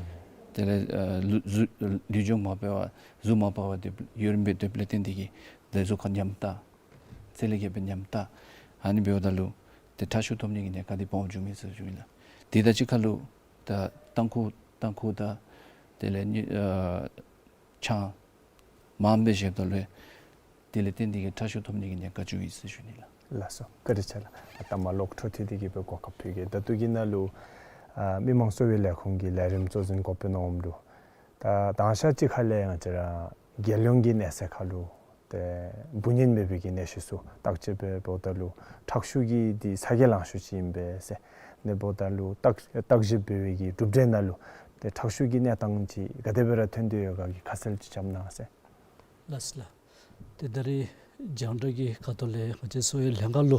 དེ་ལས་ཨ་ལུ་གཟུགས་ལུས་སྦྱོང་མ་འབད་བར་གཟུགས་མ་འཕར་བར་སྡོད་ཡུན་རིངམོ་སྦེ་སྡོདཔ་ལས་བརྟེན་ཏེ་གིས་ཏེ་གཟུགས་ཁར་ཉམས་ཏ་ཚད་ལས་བརྒལ་བའི་ཉམས་ཏ་ཨ་ནི་འབདཝ་ད་ལུ་ཏེ་ཁྲག་ཤུགས་ཐོབ་ནི་གི་ཉེན་ཁ་འདི་སྦོམ་འགྱོཝ་མས་ཟེར་ཞུཝ་ཨིན་ལགས། དེ་དང་གཅིག་ཁར་ལུ་ད་ཏམ་ཁུ་ཏམ་ཁུ་དང་དེ་ལས་ནི་ཨ་ཆང་མངམ་སྦེ་བཞེསཔ་ད་ལུ་དེ་ལས་བརྟེན་ཏེ་གིས་ཁྲག་ཤུགས་ཐོབ་ནི་གི་ཉེན་ཁ་འགྱོཝ་ཨིན་ཟེར་ཞུ་ནི་ལགས། ལགས་སོ། བཀའ་དྲིན་ཆེ་ལགས། ཨ་ད་མ་ལོག་འཕྲོ་མཐུད་དེ་གིས་སྦེ་གོ་སྐབས་ཕུལ་གེ། ད་ལྟོ་གི་ནང་ལུ་ཨ་མི་མང་གསོ་བའི་ལས་ཁུངས་ཀྱི་ལས་རིམ་གཙོ་འཛིན་འགོ་དཔོན་ནང་འོངམ་ད་ད་དང་ཤ་ཅིག་ཁ་ལས་ང་བཅས་ར་རྒྱལ་ཡོངས་ཀྱི་གནས་ཚད་ཁར་ལུ་ཏེ་འབུ་ཉིད་མེད་པའི་གི་ནད་གཞི་ཚུ་བརྟག་དཔྱད་འབད་འབདཝ་ད་ལུ་ཁྲག་ཤུགས་ཀྱི་འདི་ས་གི་ལང་ཤོས་ཅིག་ཨིན་པས་ཟེར། ཨ་ནི་འབདཝ་ད་ལུ་བརྟག་བརྟག་ཞིབ་འབད་བའི་གི་གྲུབ་འབྲས་ནང་ལུ་ཏེ་ཁྲག་ཤུགས་ཀྱི་གནས་སྟངས་ཅིག་ག་དེ་སྦེ་ར་ཐོན་ཏེ་ཡོད་ག་གི་ཁ་གསལ་ཅིག་བཀྲམ་གནང་ཟེར། ལགས་སོ་ལགས། ཏེ་ད་རེས་རྒྱང་བསྒྲགས་ཀྱི་ཁ་ཐུག་ལས་ང་བཅས་གསོ་བའི་ལྷན་ཁག་ལུ་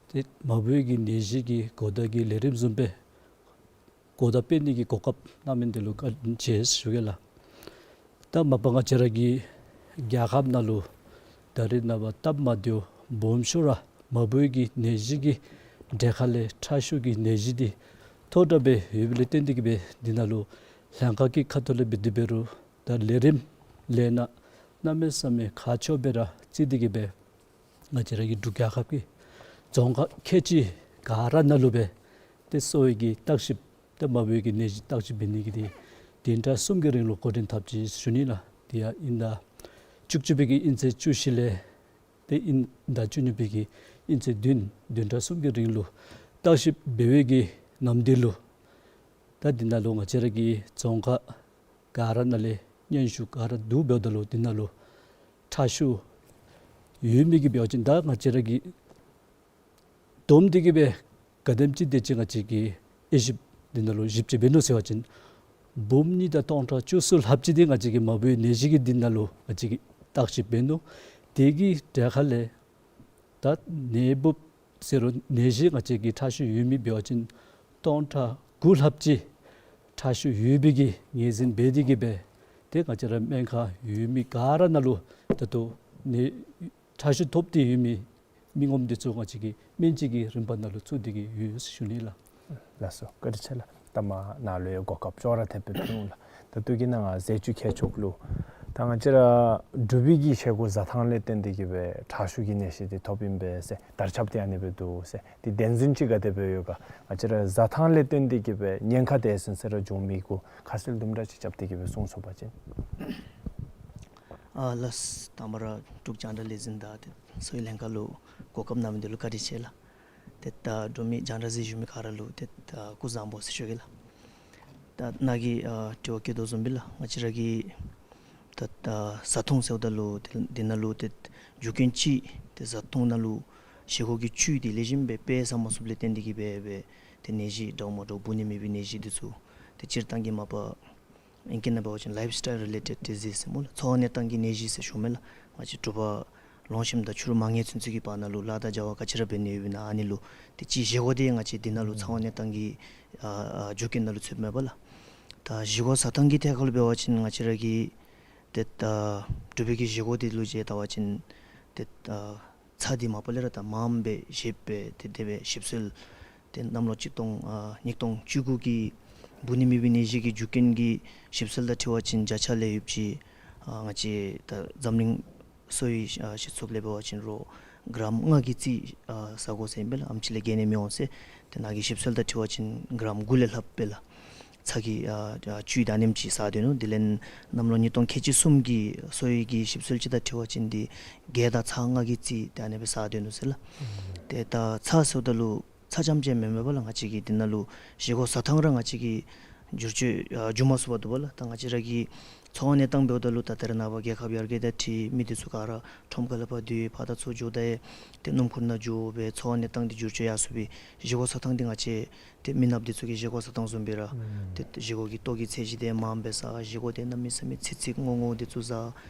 ཏེ་མ་བུའི་གི་ནད་གཞི་གི་གོ་བརྡ་གི་ལས་རིམ་བཟུམ་སྦེ་གོ་བརྡ་སྤེལ་ནི་གི་གོ་སྐབས་གནང་མི་འདི་ལུ་བཀའ་དྲིན་ཆེ་ཞུ་གེ་ལགས། ད་མ་པ་ང་བཅས་ར་གི་རྒྱལ་ཁབ་ནང་ལུ་ད་རེས་ནངས་པ་སྟབས་མ་བདེཝ་སྦོམ་ཤོས་ར་མ་བུའི་གི་ནད་གཞི་གི་གྲས་ཁ་ལས་ཁྲག་ཤུགས་ཀྱི་ནད་གཞི་འདི་མཐོ་དྲགས་སྦེ་ཡོདཔ་ལས་བརྟེན་ཏེ་གིས་སྦེ་འདི་ནང་ལུ་ལྷན་ཁག་གི་ཁ་ཐུག་ལས་འབད་དེ་འབད་རུང་ད་ལས་རིམ་ལས་སྣ་གནམ་མེད་ས་མེད་ཁག་ཆེཝ་སྦེ་ར་བརྩི་སྟེ་གིས་སྦེ་ང་བཅས་ར་གི་འབྲུག་རྒྱལ་ཁབ་ཀྱི་རྫོང་ཁག་ཁལ་གཅིག་ག་ར་ནང་ལུ་སྦེ་ཏེ་གསོ་བའི་གི་བརྟག་ཞིབ་ཏེ་མ་བུའི་གི་ནད་གཞི་བརྟག་ཞིབ་འབད་ནི་གི་འདི་བདུན་ཕྲག་གསུམ་གྱི་རིང་ལུ་འགོ་འདྲེན་འཐབ་ཅི་ཞུ་ནི་ལགས། དེ་ཡང་དབྱིན་ཟླ་བཅུ་གཅིག་པའི་གི་དབྱིན་ཚེས་བཅུ་བཞི་ལས་ཏེ་དབྱིན་ཟླ་བཅུ་གཉིས་པའི་གི་དབྱིན་ཚེས་བདུན་བདུན་ཕྲག་གསུམ་གྱི་རིང་ལུ་བརྟག་ཞིབ་འབད་བའི་གི་ནམ་དུས་ལུ་ད་འདི་ནང་ལུ་ང་བཅས་ར་གི་རྫོང་ཁག་ག་ར་ནང་ལས་ སྙན་ཞུ་ག་ར་འདུག། འབདཝ་ད་ལུ་འདི་ནང་ལུ་ཁྲག་ཤུགས་ཡོད་མི་གིས་འབད་བ་ཅིན་ད་ང་བཅས་ར་གིས་བསྡོམས་ཏེ་གིས་སྦེ་ག་དེམ་ཅིག་དེ་ཅིག་ང་བཅས་ཀྱིས་དབྱེ་ཞིབ་འདི་ནང་ལུ་ཞིབ་དཔྱད་འབད་ནུག་ཟེར་བ་ཅིན་འབུམ་གཉིས་དང་སྟོང་ཕྲག་བཅུ་གསུམ་ལྷགཔ་ཅིག་འདི་ང་བཅས་ཀྱིས་མ་བུའི་ནད་གཞི་གི་འདི་ནང་ལུ་ང་བཅས་ཀྱིས་བརྟག་ཞིབ་འབད་ནུག། དེ་གི་གྲས་ཁ་ལས་ད་ནད་འབུཔ་ཟེར་རུང་ནད་གཞི་ང་བཅས་ཀྱི་ཁྲག་ཤུགས་ཡོད་མི་འབད་བ་ཅིན་སྟོང་ཕྲག་དགུ་ལྷགཔ་ཅིག་ཁྲག་ཤུགས་ཡོད་པའི་གི་ངོས་འཛིན་འབད་དེ་གིས་སྦེ་ཏེ་ང་བཅས་ར་སྨན་ཁང་ཡོད་མི་ག་ར་ནང་ལུ་ད་ལྟོ་ནད་ཁྲག་ཤུགས་ཐོབ་སྟེ་ཡོད་མི་མི་ངོམ་འདི་ཚུ་ང་བཅས་ཀྱིས་སྨན་བཅོས་ཀྱི་རིམ་པ་ནང་ལུ་བཙུགས་ཏེ་གིས་ཡོད་ཟེར་ཞུ་ནི་ལགས། ལགས་སོ། བཀའ་དྲིན་ཆེ་ལགས། ད་མ་ནཱ་ལུ་ཡང་གོ་སྐབས་ཅོག་ར་འཐདཔ་སྦེ་ཕུལ་འོང་ལགས། ད་ལྟོ་གི་ནང་ང་ཟས་བཅུད་ཁྱད་ཆོས་ལུ་ད་ང་བཅས་ར་འབྲུག་པའི་གི་བཞེས་སྒོ་བཟའ་ཐངས་ལས་བརྟེན་ཏེ་གིས་སྦེ་ཁྲག་ཤུགས་ཀྱི་ནད་གཞི་འདི་ཐོབ་ཨིན་པས་ཟེར་དར་ཁྱབ་སྟེ་ཨ་ནི་སྦེ་འདུག་ཟེར། འདི་བདེན་རྫུན་ཅིག་ག་དེ་སྦེ་ཡོད་ག། ང་བཅས་ར་བཟའ་ཐངས་ལས་བརྟེན་ཏེ་གིས་སྦེ་ཉེན་ཁ་དེ་ཟུན་ཟེར་ར་འབྱུང་མི་གུ་ཁ་གསལ་དུམ་གྲ་ཅིག་རྐྱབ་སྟེ་གིས་སྦེ་གསུང་ཚུགས་པ་ཅིན། ཨ་ལགས། དང་པ་ར་འབྲུག་རྒྱང་བསྒྲགས་ལས་འཛིན་དང་ཏེ་གསོ་བའི་ལྷན་ཁག་ལུ་གོ་སྐབས་གནང་མི་འདི་ལུ་བཀའ་དྲིན་ཆེ་ལགས། ཏེ་ད་འབྲུག་མི་རྒྱང་བསྒྲགས་གཟིགས་བཞུགས་མི་ག་ར་ལུ་ཏེ་ད་སྐུ་གཟུགས་བཟང་པོ་ཟེར་ཞུ་གེ་ལགས། ད་ནཱ་གིས་ཨ་དྲི་བ་བཀོད་དོ་བཟུམ་སྦེ་ལགས། ང་བཅས་ར་གི་ད་ད་བཟའ་འཐུང་ཟེརཝ་ད་ལུ་ཏེ་འདི་ནང་ལུ་ཏེ་རྒྱུ་རྐྱེན་ཅིག་ཏེ་བཟའ་འཐུང་ནང་ལུ་བཞེས་སྒོ་གི་བཅུད་འདི་ལེགས་ཤོམ་སྦེ་དཔེ་ཟ་མ་ཚུགསཔ་ལས་བརྟེན་ཏེ་གིས་སྦེ་སྦེ་ཏེ་ནད་གཞི་འདྲཝ་མ་འདྲཝ་འབུ་ནི་མེད་པའི་ནད་གཞི་འདི་ཚུ་ཏེ་སྤྱིར་བཏང་གི་མ་པ་ཨིང་སྐད་ནང་འབད་བ་ཅིན་ལའིཕ་སི་ཊའིལ་རི་ལེ་ཊེཌ་ཌི་ཟིསི་ཟེར་སྨོ་ལགས། འཚོ་བ་གནས་སྟངས་ཀྱི་ནད་གཞི་ཟེར་ཞུཝ་མས་ལགས། ང་བཅས་དྲོ་པ་ལོང་ཞིནམ་དང་ཕྱི་རུ་མ་ཉལ་ཚུན་ཚོད་ཀྱི་བར་ན་ལུ་ལཱ་དང་བྱ་བ་ག་ཅི་ར་འབད་ནི་ཡོདཔ་ཨིན་ན་ཨ་ནི་ལུ་ཏེ་ཅིག་བཞེས་སྒོ་འདི་ང་བཅས་འདི་ནང་ལུ་འཚོ་བ་གནས་སྟངས་ཀྱི་ཨ་ཨ་རྒྱུ་རྐྱེན་ནང་ལུ་ཚུདཔ་མས་པ་ལགས། ད་བཞེས་སྒོ་བཟའ་འཐུང་གི་ཐད་ཁར་ལུ་འབད་བ་ཅིན་ང་བཅས་ར་གི་ཏེ་ད་འབྲུག་པའི་གི་བཞེས་སྒོ་འདི་ལུ་ཅིག་བལྟ་བ་ཅིན་ཏེ་ད་ཚྭ་འདི་མ་པ་ལས་ར་ད་མངམ་སྦེ་བཞེས་སྦེ་ཏེ་དེ་སྦེ་ཞིབ་འཚོལ་ཏེ་གནམ་ལོ་གཅིག་སྟོང་ཨ་ཉིས་སྟོང་བཅུ་དགུ་གི་འབུ་ནི་མེད་པའི་ནད་གཞི་གི་རྒྱུ་རྐྱེན་གྱི་ཞིབ་འཚོལ་དང་འཁྲིལ་བ་ཅིན་བརྒྱ་ཆ་ལས་ཡོདཔ་ཅིག་ཨ་ང་བཅས་ད་འཛམ་གླིང་གསོ་བའི་ཨ་སྤྱི་ཚོགས་ལས་འབད་བ་ཅིན་རོགས་གྲམ་ལྔ་གི་རྩིས་ཨ་ཟ་དགོ་ཟེར་ཨིན་པས་ལགས། ཨེམ་ཅིག་ལས་བརྒལ་ནི་མི་འོང་ཟེར། ཏེ་ནཱ་གི་ཞིབ་འཚོལ་དང་འཁྲིལ་བ་ཅིན་གྲམ་དགུ་ལས་ལྷགཔ་སྦེ་ལགས། ཚྭ་གི་ཨ་ཨ་བཅུད་ཨ་ནེམ་ཅིག་ཟ་སྡོད་ནུག། དེ་ལས་གནམ་ལོ་ཉིས་སྟོང་ཁལ་གཅིག་གསུམ་གྱི་གསོ་བའི་གི་ཞིབ་འཚོལ་ཅིག་དང་འཁྲིལ་བ་ཅིན་འདི་བརྒྱད་དང་ཚག་ལྔ་གི་རྩིས་ཏེ་ཨ་ནེ་སྦེ་ཟ་སྡོད་ནུག་ཟེར་ལགས། ཏེ་ད་ཚྭ་ཟེརཝ་ད་ལུ་ཚྭ་རྐྱངམ་ཅིག་མེན་མས་པ་ལགས། ང་བཅས་ཀྱི་འདི་ནང་ལུ་བཞེས་སྒོ་བཟའ་འཐུང་ར་ང་བཅས་ཀྱིས་བསྒྱུར་བཅོས་ཨ་འགྱོ་མ་ཚུགས་པར་འདུག་པ་ལགས། ད་ང་བཅས་ར་གི་འཚོ་བ་གནས་སྟངས་འབདཝ་ད་ལུ་ད་ད་རེས་ནངས་པ་རྒྱལ་ཁབ་ཡར་རྒྱས་དང་འཁྲིལ་མི་འདི་ཚུ་ག་ར་ཁྲོམ་ཁ་ལས་ཕར་འདི་ཕར་དང་ཚུར་འགྱོ་ད་ཡང་ཏེ་སྣུམ་འཁོར་ནང་འགྱོ་སྦེ་འཚོ་བ་གནས་སྟངས་འདི་བསྒྱུར་བཅོས་ཡར་སོང་སྦེ་བཞེས་སྒོ་བཟའ་འཐུང་འདི་ང་བཅས་ཏེ་མི་ནགཔ་འདི་ཚུ་གི་བཞེས་སྒོ་བཟའ་འཐུང་བཟུམ་སྦེ་ར་ཨུམ་ཏེ་བཞེས་སྒོ་གི་ལྟོ་གི་ཚད་གཞི་འདི་མངམ་སྦེ་ཟ། བཞེས་སྒོ་འདི་གནམ་མེད་ས་མེད་ཚིག་ཚིག་སྔོ་སྔོ་འདི་ཚུ་ཟ།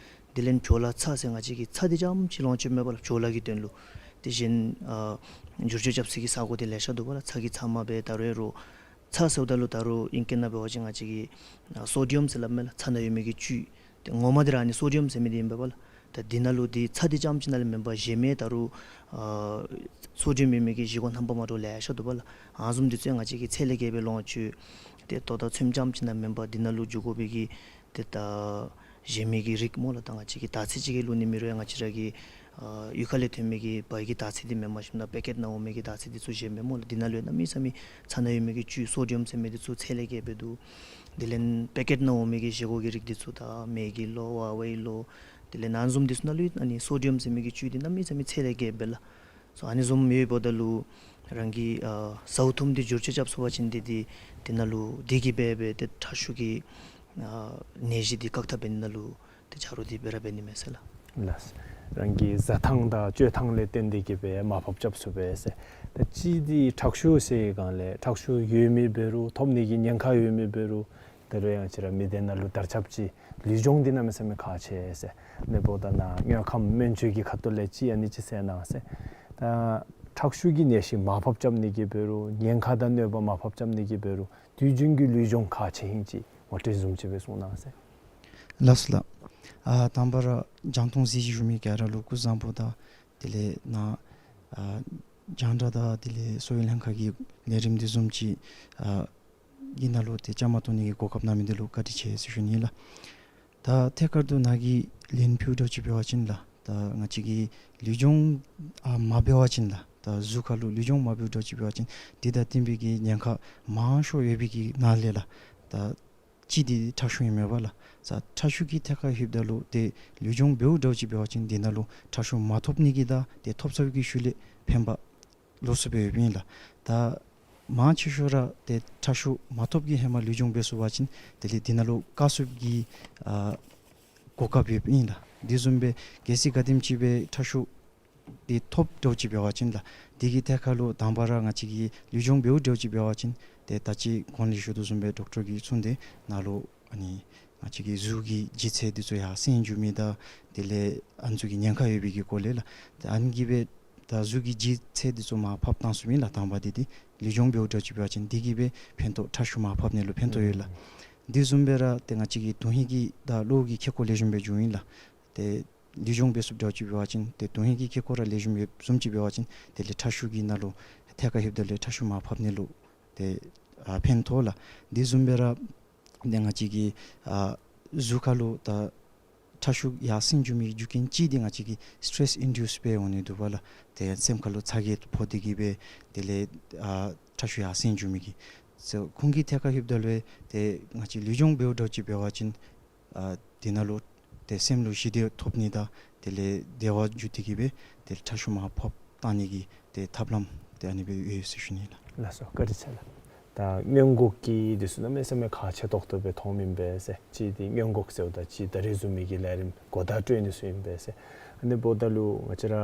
དེ་ལས་བྲོ་ལ་ཚྭ་ཟེར་ང་བཅས་ཀྱིས་ཚྭ་འདི་རྐྱངམ་ཅིག་ལོངས་སྤྱོད་མེད་པ་ལགས། བྲོ་ལ་གི་དོན་ལུ། དེ་བཞིན་ཨ་བསྒྱུར་བཅོས་རྐྱབ་ས་གི་ས་སྒོ་འདི་ལེ་ཤ་འདུག་པ་ལགས། ཚྭ་གི་ཚབ་མ་སྦེ་ད་རུང་རོགས་ཚྭ་ཟེརཝ་ད་ལུ་ད་རུང་ཨིང་སྐད་ནང་འབད་བ་ཅིན་ང་བཅས་ཀྱིས་ཨ་སོ་ཌི་ཡམ་ཟེར་སླབ་མས་ལགས། ཚྭ་ནང་ཡོད་མི་གི་བཅུད་ཏེ་ངོ་མ་འདི་ར་ཨ་ནི་སོ་ཌི་ཡམ་ཟེར་མི་འདི་ཨིན་པས་པ་ལགས། ད་འདི་ནང་ལུ་འདི་ཚྭ་འདི་རྐྱངམ་ཅིག་ནང་ལས་མེན་པར་གཞན་མི་ད་རུང་ཨ་སོ་ཌི་ཡམ་ཡོད་མི་གི་བཞེས་སྒོ་རྣམ་པ་མ་འདྲཝ་ལེ་ཤ་འདུག་པ་ལགས། ཨ་ནི་བཟུམ་འདི་ཚུ་ཡང་ང་བཅས་ཀྱིས་ཚད་ལས་བརྒལ་སྦེ་ལོངས་སྤྱོད་ཏེ་ལྟོ་དང་ཚོདམ་རྐྱངམ་ཅིག་ནང་མེན་པར་འདི་ནང་ལུ་འགྱོ་དགོ་པའི་གི་ཏེ་ད་གཞན་མི་གི་རིགས་སྨོ་ལགས། ད་ང་བཅས་ཀྱིས་དར་ཚིལ་ཅིག་གི་ལུ་ནི་མེད་རུང་ཡང་ང་བཅས་ར་གི་ཨ་གཡུས་ཁ་ལས་ཐོན་མི་གི་བལ་གྱི་དར་ཚིལ་འདི་མེན་པར་ཞིནམ་ད་པེ་ཀེཊ་ནང་འོང་མི་གི་དར་ཚིལ་འདི་ཚུ་གཞན་མི་སྨོ་ལགས། འདི་ནང་ལུ་ཡང་གནམ་མེད་ས་མེད་ཚྭ་ནང་ཡོད་མི་གི་བཅུད་སོ་ཌི་ཡམ་ཟེར་མི་འདི་ཚུ་ཚད་ལས་བརྒལ་སྦེ་འདུག། དེ་ལས་པེ་ཀེཊ་ནང་འོང་མི་གི་བཞེས་སྒོ་གི་རིགས་འདི་ཚུ་ད་མེ་གི་ལོ་ཝ་ཝའི་ལོ་དེ་ལས་ཨ་ནི་བཟུམ་འདི་ཚུ་ནང་ལུ་ཨ་ནི་སོ་ཌི་ཡམ་ཟེར་མི་གི་བཅུད་འདི་གནམ་མེད་ས་མེད་ཚད་ལས་བརྒལ་སྦེ་ལགས། སོ་ཨ་ནི་བཟུམ་ཡོདཔ་ད་ལུ་རང་གི་ཨ་ཟཝ་འཐུངམ་འདི་བསྒྱུར་བཅོས་རྐྱབ་ཚུགས་པ་ཅིན་འདི་འདི་འདི་ནང་ལུ་འདི་གིས་འབད་སྦེ་ཏེ་ཁྲག་ཤུགས་ཀྱི་ཨ་ནད་གཞི་འདི་བཀག་ཐབས་འབད་ནི་ནང་ལུ་ཏེ་ཆ་རོགས་འདི་འབད་ར་འབད་ནི་མས་ཟེར་ལགས། ལགས། རང་གི་བཟའ་ཐངས་དང་སྤྱོད་ཐངས་ལས་བརྟེན་ཏེ་གིས་སྦེ་མར་ཕབ་རྐྱབ་ཚུགས་པས་ཟེར། ད་ཅི་འདི་ཁྲག་ཤུགས་ཟེར་བའི་སྒང་ལས་ཁྲག་ཤུགས་ཡོད་མི་འབད་རུང་ཐོབ་ནི་གི་ཉེན་ཁ་ཡོད་མི་འབད་རུང་ད་རུང་ཡང་ང་བཅས་ར་མི་སྡེ་ནང་ལུ་དར་ཁྱབ་ཅིག་ལུས་སྦྱོང་འདི་གནམ་མེད་ས་མེད་ཁག་ཆེ་ཟེར། ཨ་ནི་འབདཝ་ད་ནཱ་དངོས་ཁམས་སྨན་བཅོས་ཀྱི་ཁ་ཐུག་ལས་ཅིག་ཨ་ནི་ཅིག་གསལ་གནང་ཟེར། ད་ཁྲག་ཤུགས་ཀྱི་ནད་གཞི་མར་ཕབ་རྐྱབ་ནི་གི་འབད་རུང་ཉེན་ཁ་དང་གནོད་པ་མར་ཕབ་རྐྱབ་ནི་གི་འབད་རུང་དུས་རྒྱུན་གྱི་ལུས་སྦྱོང་ཁག་ཆེ་ཨིན་ཅིག་ངོ་སྤྲོད་བཟུམ་ཅིག་སྦེ་གསུང་གནང་ཟེར། ལགས་སོ་ལགས། ཨ་དང་པ་ར་རྒྱང་མཐོང་གཟིགས་བཞུགས་མི་ག་ར་ལུ་སྐུ་གཟུགས་བཟང་པོ་དང་དེ་ལས་ནཱ་ཨ་རྒྱང་བསྒྲགས་དང་དེ་ལས་གསོ་བའི་ལྷན་ཁག་གི་ལས་རིམ་འདི་བཟུམ་ཅིག་ཨ་གི་ནང་ལུ་ཏེ་བཅའ་མར་གཏོགས་ནི་གི་གོ་སྐབས་གནང་མི་འདི་ལུ་བཀའ་དྲིན་ཆེ་ཟེར་ཞུ་ནི་ལགས། ད་ཐད་ཀར་དུ་ནཱ་གིས་ལན་ཕུལཝ་འདྲཝ་ཅིག་འབད་བ་ཅིན་ལགས། ད་ང་བཅས་ཀྱིས་ལུས་སྦྱོང་ཨ་མ་འབད་བ་ཅིན་ལགས། ད་གཟུགས་ཁར་ལུ་ལུས་སྦྱོང་མ་འབདཝ་འདྲཝ་ཅིག་འབད་བ་ཅིན་འདི་དང་བསྟུན་པའི་གི་ཉེན་ཁ་མང་ཤོས་ཡོད་པའི་གི་ནང་ལས་ལགས། ད་གཅིག་འདི་ཁྲག་ཤུགས་ཨིན་མས་པ་ལགས། ད་ཁྲག་ཤུགས་ཀྱི་ཐད་ཁར་ལྷོདཔ་ད་ལུ་ཏེ་ལུས་སྦྱོང་འབདཝ་འདྲཝ་ཅིག་འབད་བ་ཅིན་འདི་ནང་ལུ་ཁྲག་ཤུགས་མ་ཐོབ་ནི་གི་དང་ཏེ་ཐོབ་ཚར་བའི་གི་ཤུལ་ལས་ཕན་པ་ལོགས་སུ་སྦེ་ཡོདཔ་ཨིན་ལགས། ད་ མང་ཆེ་ཤོས་ར་ཏེ་ཁྲག་ཤུགས་མ་ཐོབ་ཀྱི་ཧེ་མ་ལུས་སྦྱོང་འབད་ཚུགས་པ་ཅིན་དེ་ལས་འདི་ནང་ལུ་བཀག་ཚུགསཔ་གི་ཨ་གོ་སྐབས་ཡོདཔ་ཨིན་ལགས། དེ་བཟུམ་སྦེ་གལ་སྲིད་ག་དེམ་ཅིག་སྦེ་ཁྲག་ཤུགས་འདི་ཐོབ་འདྲཝ་ཅིག་འབད་བ་ཅིན་ལགས། དེ་གི་ཐད་ཁར་ལུ་དང་པ་ར་ང་བཅས་ཀྱིས་ལུས་སྦྱོང་འབདཝ་འདྲཝ་ཅིག་འབད་བ་ཅིན་ཏེ་ད་ཅི་གོང་ལས་ཞུ་དོ་བཟུམ་སྦེ་ཌོག་ཊར་གྱིས་གསུངས་ཏེ་ནཱ་ལུ་ཨ་ནི་ང་བཅས་ཀྱི་གཟུགས་ཀྱི་ལྗིད་ཚད་འདི་ཚུ་ཡར་སེང་འགྱོ་མི་དང་དེ་ལས་ཨ་ནི་ཚུ་གི་ཉེན་ཁ་ཡོད་པའི་གི་སྐོར་ལས་ལགས། ཏེ་ཨ་ནི་གིས་སྦེ་ད་གཟུགས་ཀྱི་ལྗིད་ཚད་འདི་ཚུ་མར་ཕབ་བཏང་ཚུགས་མི་ལགས། དང་པ་འདི་འདི་ལུས་སྦྱོང་འབདཝ་འདྲཝ་ཅིག་འབད་བ་ཅིན་དེ་གིས་སྦེ་ཕན་ཐོགས་ཁྲག་ཤུགས་མར་ཕབ་ནི་ལུ་ཕན་ཐོགས་ཡོད་ལགས། དེ་བཟུམ་སྦེ་ར་ཏེ་ང་བཅས་ཀྱི་དོན་ཧིང་གི་དང་གློ་བོ་གི་ཁེ་ཀོ་ལེགས་ཤོམ་སྦེ་འབྱུང་ཡི་ལགས། ཏེ་ལུས་སྦྱོང་འབད་ཚུགསཔ་འདྲཝ་ཅིག་འབད་བ་ཅིན་ཏེ་དོན་ཧིང་གི་ཁེ་ཀོ་ར་ལེགས་ཤོམ་ཡོདཔ་བཟུམ་ཅིག་འབད་བ་ཅིན་དེ་ལས་ཁྲག་ཤུགས་ཀྱི་ནང་ལུ་ཐད་ཀར་ལྷོདཔ་ད་ལུ་ཁྲག་ཤུགས་མར་ཕབ་ནི་ལུ་ཏེ་ཨ་ཕན་ཐོགས་ལགས། དེ་བཟུམ་སྦེ་ར་ཏེ་ང་བཅས་ཀྱི་ཨ་གཟུགས་ཁར་ལུ་ད་ཁྲག་ཤུགས་ཡར་སེང་འགྱོ་མི་རྒྱུ་རྐྱེན་ཅིག་འདི་ང་བཅས་ཀྱི་སི་ཊེ་རེསི་ཨིན་ཌིའུསི་སྦེ་འོང་ནི་འདུག་པ་ལགས། ཏེ་སེམས་ཁར་ལུ་ཚ་གྱང་ཕོག་སྟེ་གིས་སྦེ་དེ་ལས་ཨ་ཁྲག་ཤུགས་ཡར་སེང་འགྱོ་མི་གི་ཚུ་ཁོང་གི་ཐད་ཁར་ལྷོདཔ་ད་ལུ་ཏེ་ང་བཅས་ལུས་སྦྱོང་འབདཝ་འདྲཝ་ཅིག་འབད་བ་ཅིན་ཨ་དེ་ནང་ལུ་ཏེ་སེམས་ལུ་ཞི་བདེ་ཐོབ་ནི་དང་དེ་ལས་བདེ་བ་འགྱུར་ཏེ་གིས་སྦེ་ཏེ་ཁྲག་ཤུགས་མར་ཕབ་བཏང་ནི་གི་ཏེ་ཐབས་ལམ་ཏེ་ཨ་ནི་སྦེ་ཡོད་ཟེར་ཞུ་ནི་ལགས། ལགས་སོ། བཀའ་དྲིན་ཆེ་ལགས། ད་སྔོན་འགོག་གི་འདི་ཚུ་གནམ་མེད་ས་མེད་ཁག་ཆེ་ཏོག་ཏོ་སྦེ་མཐོངམ་ཨིན་པས་ཟེར། གཅིག་འདི་སྔོན་འགོག་ཟེརཝ་ད་གཅིག་ད་རིས་བཟུམ་མའི་གི་ལས་རིམ་གོ་བརྡ་སྤྲོད་ནི་ཚུ་ཨིན་པས་ཟེར། ཨ་ནི་འབདཝ་ད་ལུ་ང་བཅས་ར་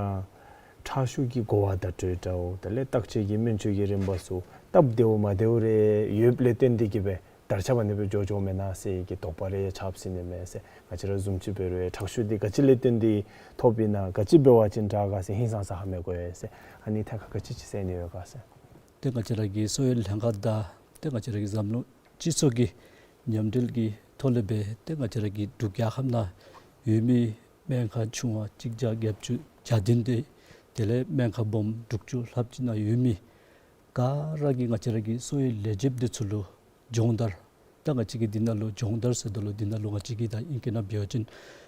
ཁྲག་ཤུགས་ཀྱི་གོ་བ་བརྡ་སྤྲོད་འདྲཝ་དེ་ལས་བརྟག་དཔྱད་ཀྱི་སྨན་བཅོས་ཀྱི་རིམ་པ་ཚུ་སྟབས་བདེཝ་མ་བདེཝ་རེ་ཡོདཔ་ལས་བརྟེན་ཏེ་གིས་སྦེ་དར་ཁྱབ་ཨ་ནི་སྦེ་འགྱོ་འགྱོཝ་མེན་ན་ཟེར་གྱི་དོགས་པ་རེ་ཆགས་སྲིད་ནི་མས་ཟེར། ང་བཅས་ར་བཟུམ་ཅིག་འབད་རུང་ཁྲག་ཤུགས་འདི་ག་ཅི་ལས་བརྟེན་ཏེ་ཐོབ་ཨིན་ན་ག་ཅི་འབད་བ་ཅིན་དྲག་ག་ཟེར་ཧིང་སངས་ས་ཧ་མི་གོ་ཡི་ཟེར། ཨ་ནི་ཐད་ཁར་ག་ཅི་ཅིག་ཟེར་ནི་ཡོད་ག་ཟེར། ཏེ་ང་བཅས་ར་གི་གསོ་བའི་ལྷན་ཁག་དང་ཏེ་ང་བཅས་ར་གི་འཛམ་གླིང་སྤྱི་ཚོགས་ཀྱི་མཉམ་འབྲེལ་གྱི་ཐོག་ལས་སྦེ་ཏེ་ང་བཅས་ར་གི་འབྲུག་རྒྱལ་ཁབ་ནང་ཡོད་མི་སྨན་ཁང་ཆུང་བ་གཅིག་བརྒྱ་བརྒྱད་ཅུ་གྱ་བདུན་དེ་དེ་ལས་སྨན་ཁང་སྦོམ་དྲུག་ཅུ་ལྷགཔ་ཅིག་ནང་ཡོད་མི་ག་ར་གིས་ང་བཅས་ར་གི་གསོ་བའི་ལས་བྱེདཔ་འདི་ཚུ་ལུ་སྦྱོང་བརྡར། ད་ང་བཅས་ཀྱིས་འདི་ནང་ལུ་སྦྱོང་བརྡར་ཟེརཝ་ད་ལུ་འདི་ནང་ལུ་ང་བཅས་ཀྱིས་ད་ཨིང་སྐད་ནང་འབད་བ་ཅིན་